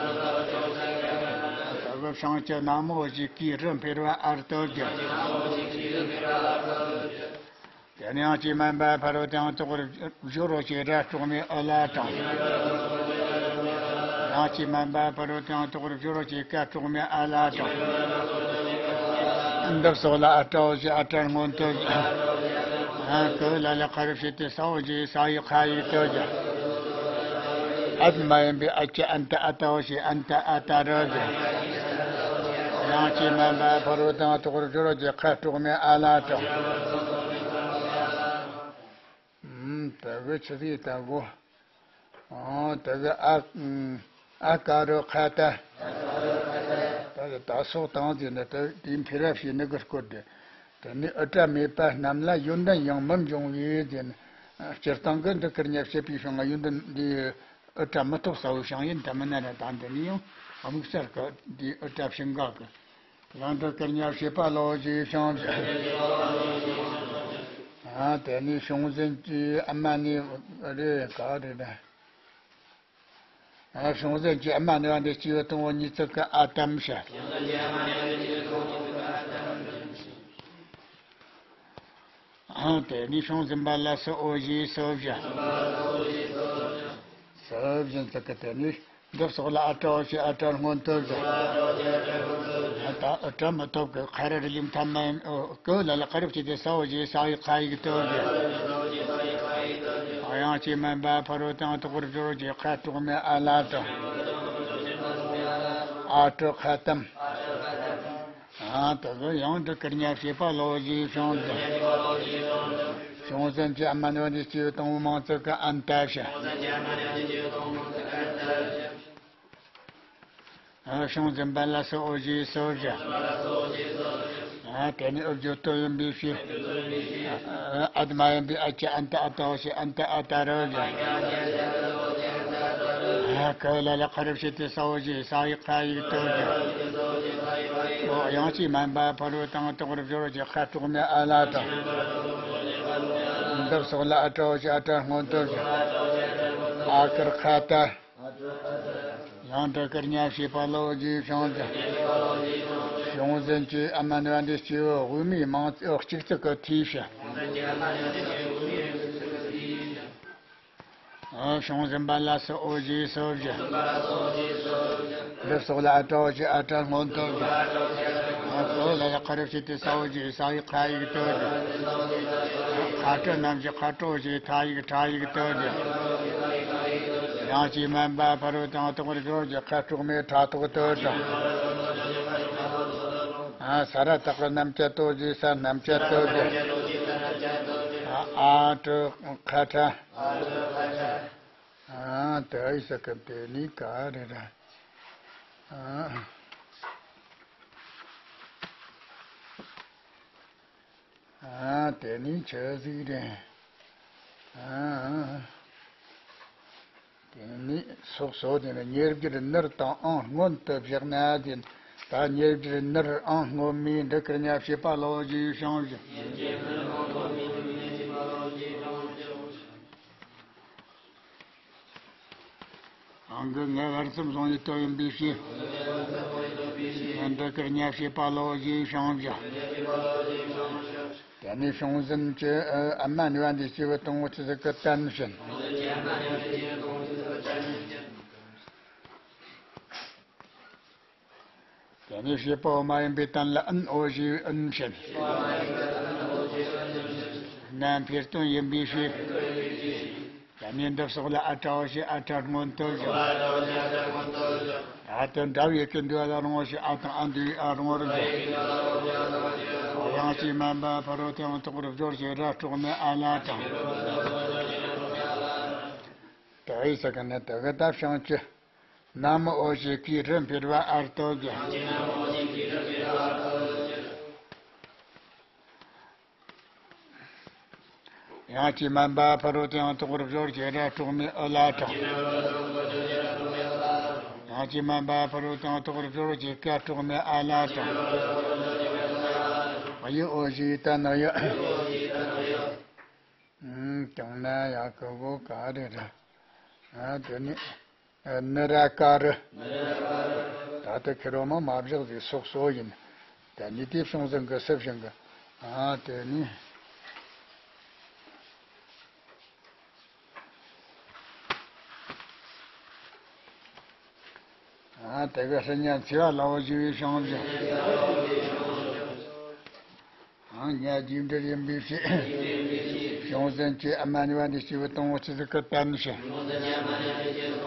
གི་བྱང་ཆུབ་ན་མོ་འོ་ཞེས་ཀའི་རུ་འཕེལ་བ་ཨར་དུ་རྒྱ། དེ་ནས་ཡང་ཅི་མན་པ་ཕ་རོལ་ཏུ་ཡང་དག་པར་སྦྱོར་བྱེད་སྒྲ་གྲོགས་མེད་ཨུ་ལ་དྲངས། ཡང་ཅི་མན་པ་ཕ་རོལ་ཏུ་ཡང་དག་པར་སྦྱོར་བྱེད་ཀ་གྲོགས་མེད་ཨ་ལ་དྲངས། འདི་སོགས་ལ་ཨ་ཏྲ་འོ་ཞེས་ཨ་ཏྲ་སྔོན་དུ་བཞག་ཀ་ལ་ལ་ཁ་རུ་ཞེས་ཏེ་ས་འོ་ཞེས་ས་ཡི་ཁ་ཡིག་ཏུ་བཞག་ཨ་མ་ཡིན་པའི་ཨ་ཀྱི་ཨན་ཏ་ཨ་ཏ་འོ་ཞེས་ཨན་ཏ་ཨ་ཏ་རུ་བཞག་ཡང་ཅི་མན་པ་ཕ་རོལ་ཏུ་ཡང་དག་པར་སྦྱོར་བྱེད་ཁ་གྲོགས་མེད་ཨ་ལ་དྲངས། ཨུམ། དེ་གི་ཆི་ཟིག་ད་གོ། ཨོ་དེ་གི་ཨ། ཨ་ཀ་རུ་ཁ་ཏ། ད་ད་སོགས་དང་ཟེར་ནས་དེ་དེའི་འཕེལ་བ་བྱས་ནི་གི་སྐོར་དེ། དེ་ནི་ཨུ་ཏྲ་མེད་པ་རྣམས་ལ་ཡོན་ཏན་ཡང་མི་འབྱུང་བས་ཟེར་ནས། སྤྱིར་བཏང་གི་འདི་ཀར་ཉ་བྱེད་པའི་བྱུང་བ་ཡོན་ཏན་འདི་ཨུ་ཏྲ་མི་ཐོབ་ས་བོ་བྱུང་ཡིན་ད་མིན་ན་ར་ད་འདི་ནི་ཡང་དམིགས་བསལ་གི་འདི་ཨུ་ཏྲ་བྱིན་ག་གི། ཡང་འདི་ཀར་ཉ་བྱེད་པ་ལའོ་ཞེས་བྱུང་། ཨ་དེ་ནས་བྱུང་ཟིན་གྱི་ཨ་མ་ནི་རེད་ག་རེད་ན། ཨ། བྱུང་ཟིན་གྱི་ཨ་མ་ནུས་པ་འདི་སྐྱེས་བུ་དང་པོ་ཉིས་བརྩེགས་ཀྱི་ཨ་ཏམ་བྱ། ཨ། དེ་ནས་བྱུང་ཟིན་པ་ལ་སུ་འོ་བཞིའི་སུ་བྱ། སུ་བཞིན་ཙི་གི། དེ་ནས་འདི་སོགས་ལ་ཨ་ཏྲ་འོ་ཞེས་ཨ་ཏྲ་སྔོན་དུ་བྱ། ད་ཨ་ཏྲ་མི་ཐོབ་ཀི། ཁ་རི་རི་ལིམ་ཐ་མན་ཀི་ལ་ལ་ཁ་རི་བྱས་ཏེ་ས་འོ་བཞིའི་ས་ཡིག་ཁ་ཡིག་དུ་བྱ། དབྱངས་ཀྱིས་དམན་པ་ཕ་རོལ་ཏུ་ཡང་དག་པར་སྦྱོར་བ་གྱི་ཁ་དྲུག་མའི་ཨ་ལ་དང་། ཨ་ཏྲ་ཁ་ཏམ། ཨ། དེ་ཚོ་ཡང་འདི་སྐུར་ཉ་བྱེད་པ་ལ་འོ་བཞིའི་བྱུང་ཟིན། བྱུང་ཟིན་གྱི་ཨ་མ་ནུས་པ་འདི་སྐྱེས་བུ་དང་པོ་མང་ཚིག་གི་ཨན་ཏ་བྱ། ཨ། བྱུང་ཟིན་པ་ལ་སུ་འོ་བཞིའི་སུ་བྱ། ཨ། དེ་ནས་འུ་བརྗོད་དོན་ཡིན་པའི་ཕྱིར། ཨ། ཨ་དུ་མ་ཡིན་པའི་ཨ་ཅི་ཨན་ཏ་ཨ་ཏ་འོ་ཞེས་ཨན་ཏ་ཨ་ཏ་རུ་བྱ། ཨ། ཁ་ལ་ལ་ཁ་རི་བྱས་ཏེ་ས་འོ་བཞིའི་ས་ཡིག་ཁ་ཡིག་དུ་བྱ། འོ། དབྱངས་ཀྱིས་དམན་པ་ཕ་རོལ་ཏུ་ཡང་དག་པར་སྦྱོར་བ་གྱི་ཁ་དྲུག་མའི་ཨ་ལ་དང་། འདི་སོགས་ལ་ཨ་ཏྲ་འོ་ཞེས་ཨ་ཏྲ་སྔོན་དུ་བྱ། ཨ་ཀར་ཁ་ཏ། ཡང་འདི་སྐུར་ཉ་བྱེད་པ་ལ་འོ་བཞིའི་བྱུང་ཟིན། བྱུང་ཟིན་གྱི་ཨ་མ་ནུས་པ་འདི་སྐྱེས་བུ་དབུ་མའི་མང་གཅིག་ཙིག་གི་ཐོས་བྱ། ཨ། བྱུང་ཟིན་པ་ལ་སུ་འོ་བཞིའི་སུ་བྱ། འདི་སོགས་ལ་ཨ་ཏྲ་འོ་ཞེས་ཨ་ཏྲ་སྔོན་དུ་བྱ། ཨ། ཀ་ལ་ལ་ཁ་རི་བྱས་ཏེ་ས་འོ་བཞིའི་ས་ཡིག་ཁ་ཡིག་དུ་བྱ། ཁ་ཏྲ་རྣམས་ཀྱི་ཁ་ཏྲ་འོ་ཞེས་ཁྲ་ཡིག་ཁྲ་ཡིག་དུ་བྱ། དབྱངས་ཀྱིས་དམན་པ་ཕ་རོལ་ཏུ་ཡང་དག་པར་སྦྱོར་བ་གྱི་ཁ་དྲུག་མའི་ཁྲ་ཐོག་དུ་དང་། ཨ། ས་ར་བཏགས་པའི་རྣམ་བཅད་དོ་ཞེས་ས་རྣམ་བཅད་དུ་བྱ། ཨ། ཨ་ཏྲ་ཁ་ཏྲ། ཨ། དེ་ཨི་ས་ཀ་དེ་ནི་ག་རེ་ར། ཨ། ཨ། དེ་ནི་ཆི་ཟིག་རེད། ཨ། དེ་ནི་སོགས་སོ། དེ་ནི་ཉེར་སྦྱར་ནར་དང་ཨང་སྔོན་དུ་བཞག་ན་དེ། ད་ཉེར་སྦྱར་ནར་ཨང་སྔོན་མའི་འདི་སྐུར་ཉ་བྱེད་པ་ལ་འོ་བཞིའི་བྱུང་ཟིན། ཨང་གི་ངེས་པར་སེམས་བཟུང་ཡིད་རྟོན་ཡིན་པའི་ཕྱིར། འདི་སྐུར་ཉ་བྱེད་པ་ལ་འོ་བཞིའི་བྱུང་ཟིན། དེ་ནས་བྱུང་ཟིན་གྱི་ཨ་མ་ནུས་པ་འདི་སྐྱེས་བུ་དང་པོ་ཆོས་ཅན་གྱི་ཏན་བྱིན། དེ་ནས་བྱེད་པ་པོ་མ་ཡིན་པའི་ཏན་ལ་ཨན་འོ་བཞིའི་ཨུན་བྱིན། རྣམ་འཕེལ་དོན་ཡིན་པའི་ཕྱིར། དེ་ནས་འདི་སོགས་ལ་ཨ་ཏྲ་འོ་ཞེས་ཨ་ཏྲ་སྔོན་དུ་བྱ། ཨ་དང་འདྲ་བའི་ཀི་འདུས་པ་ལ་རང་ངོ་ཞེས་ཨ་དང་ཨ་འདུས་པའི་ཨ་རང་ངོ་རུ་བྱ། དབྱངས་ཀྱིས་དམན་པ་ཕ་རོལ་ཏུ་ཡང་དག་པར་སྦྱོར་བྱེད་ར་དྲུག་མའི་ཨ་ལ་དང་། དེ་ཨི་ས་ཀ་ནི་དེ་གི་ད་བྱང་ཆུབ། ན་མོ་འོ་ཞེས་ཀའི་རུ་འཕེལ་བ་ཨར་ཏོ་བྱ། དབྱངས་ཀྱིས་དམན་པ་ཕ་རོལ་ཏུ་ཡང་དག་པར་སྦྱོར་བྱེད་ར་དྲུག་མའི་ཨུ་ལ་དང་། དབྱངས་ཀྱིས་དམན་པ་ཕ་རོལ་ཏུ་ཡང་དག་པར་སྦྱོར་བྱེད་ཀ་དྲུག་མའི་ཨ་ལ་དང་། ཡི་འོ་ཞེས་ད་ནི་ཡི། ཨུམ། དང་ན་ཡ་གི་བོ་ག་རེ་རེད། ཨ། དེ་ནི་ཨ་ནི་ར་ཀ་རི། ད་ལྟ་ཁེར་བོ་མ་མ་བཞག་ཟིག་སོགས་སོ་ཡིན། དེ་ནི་དེ་བྱུང་ཟིན་གི་སུ་བྱིན་གི། ཨ། དེ་ནི། ཨ། དེ་ག་སྲིད་ཉ་མཚེ་བ་ལ་འོ་བཞིའི་བྱུང་ཟིན། ཨ། ཉ་རྗེས་འབྲེལ་ཡིན་པའི་ཕྱིར། བྱུང་ཟིན་གྱི་ཨ་མ་ནུས་པ་འདི་སྐྱེས་བུ་དང་པོ་ཆོས་ཅན་གྱི་ཏན་བྱིན།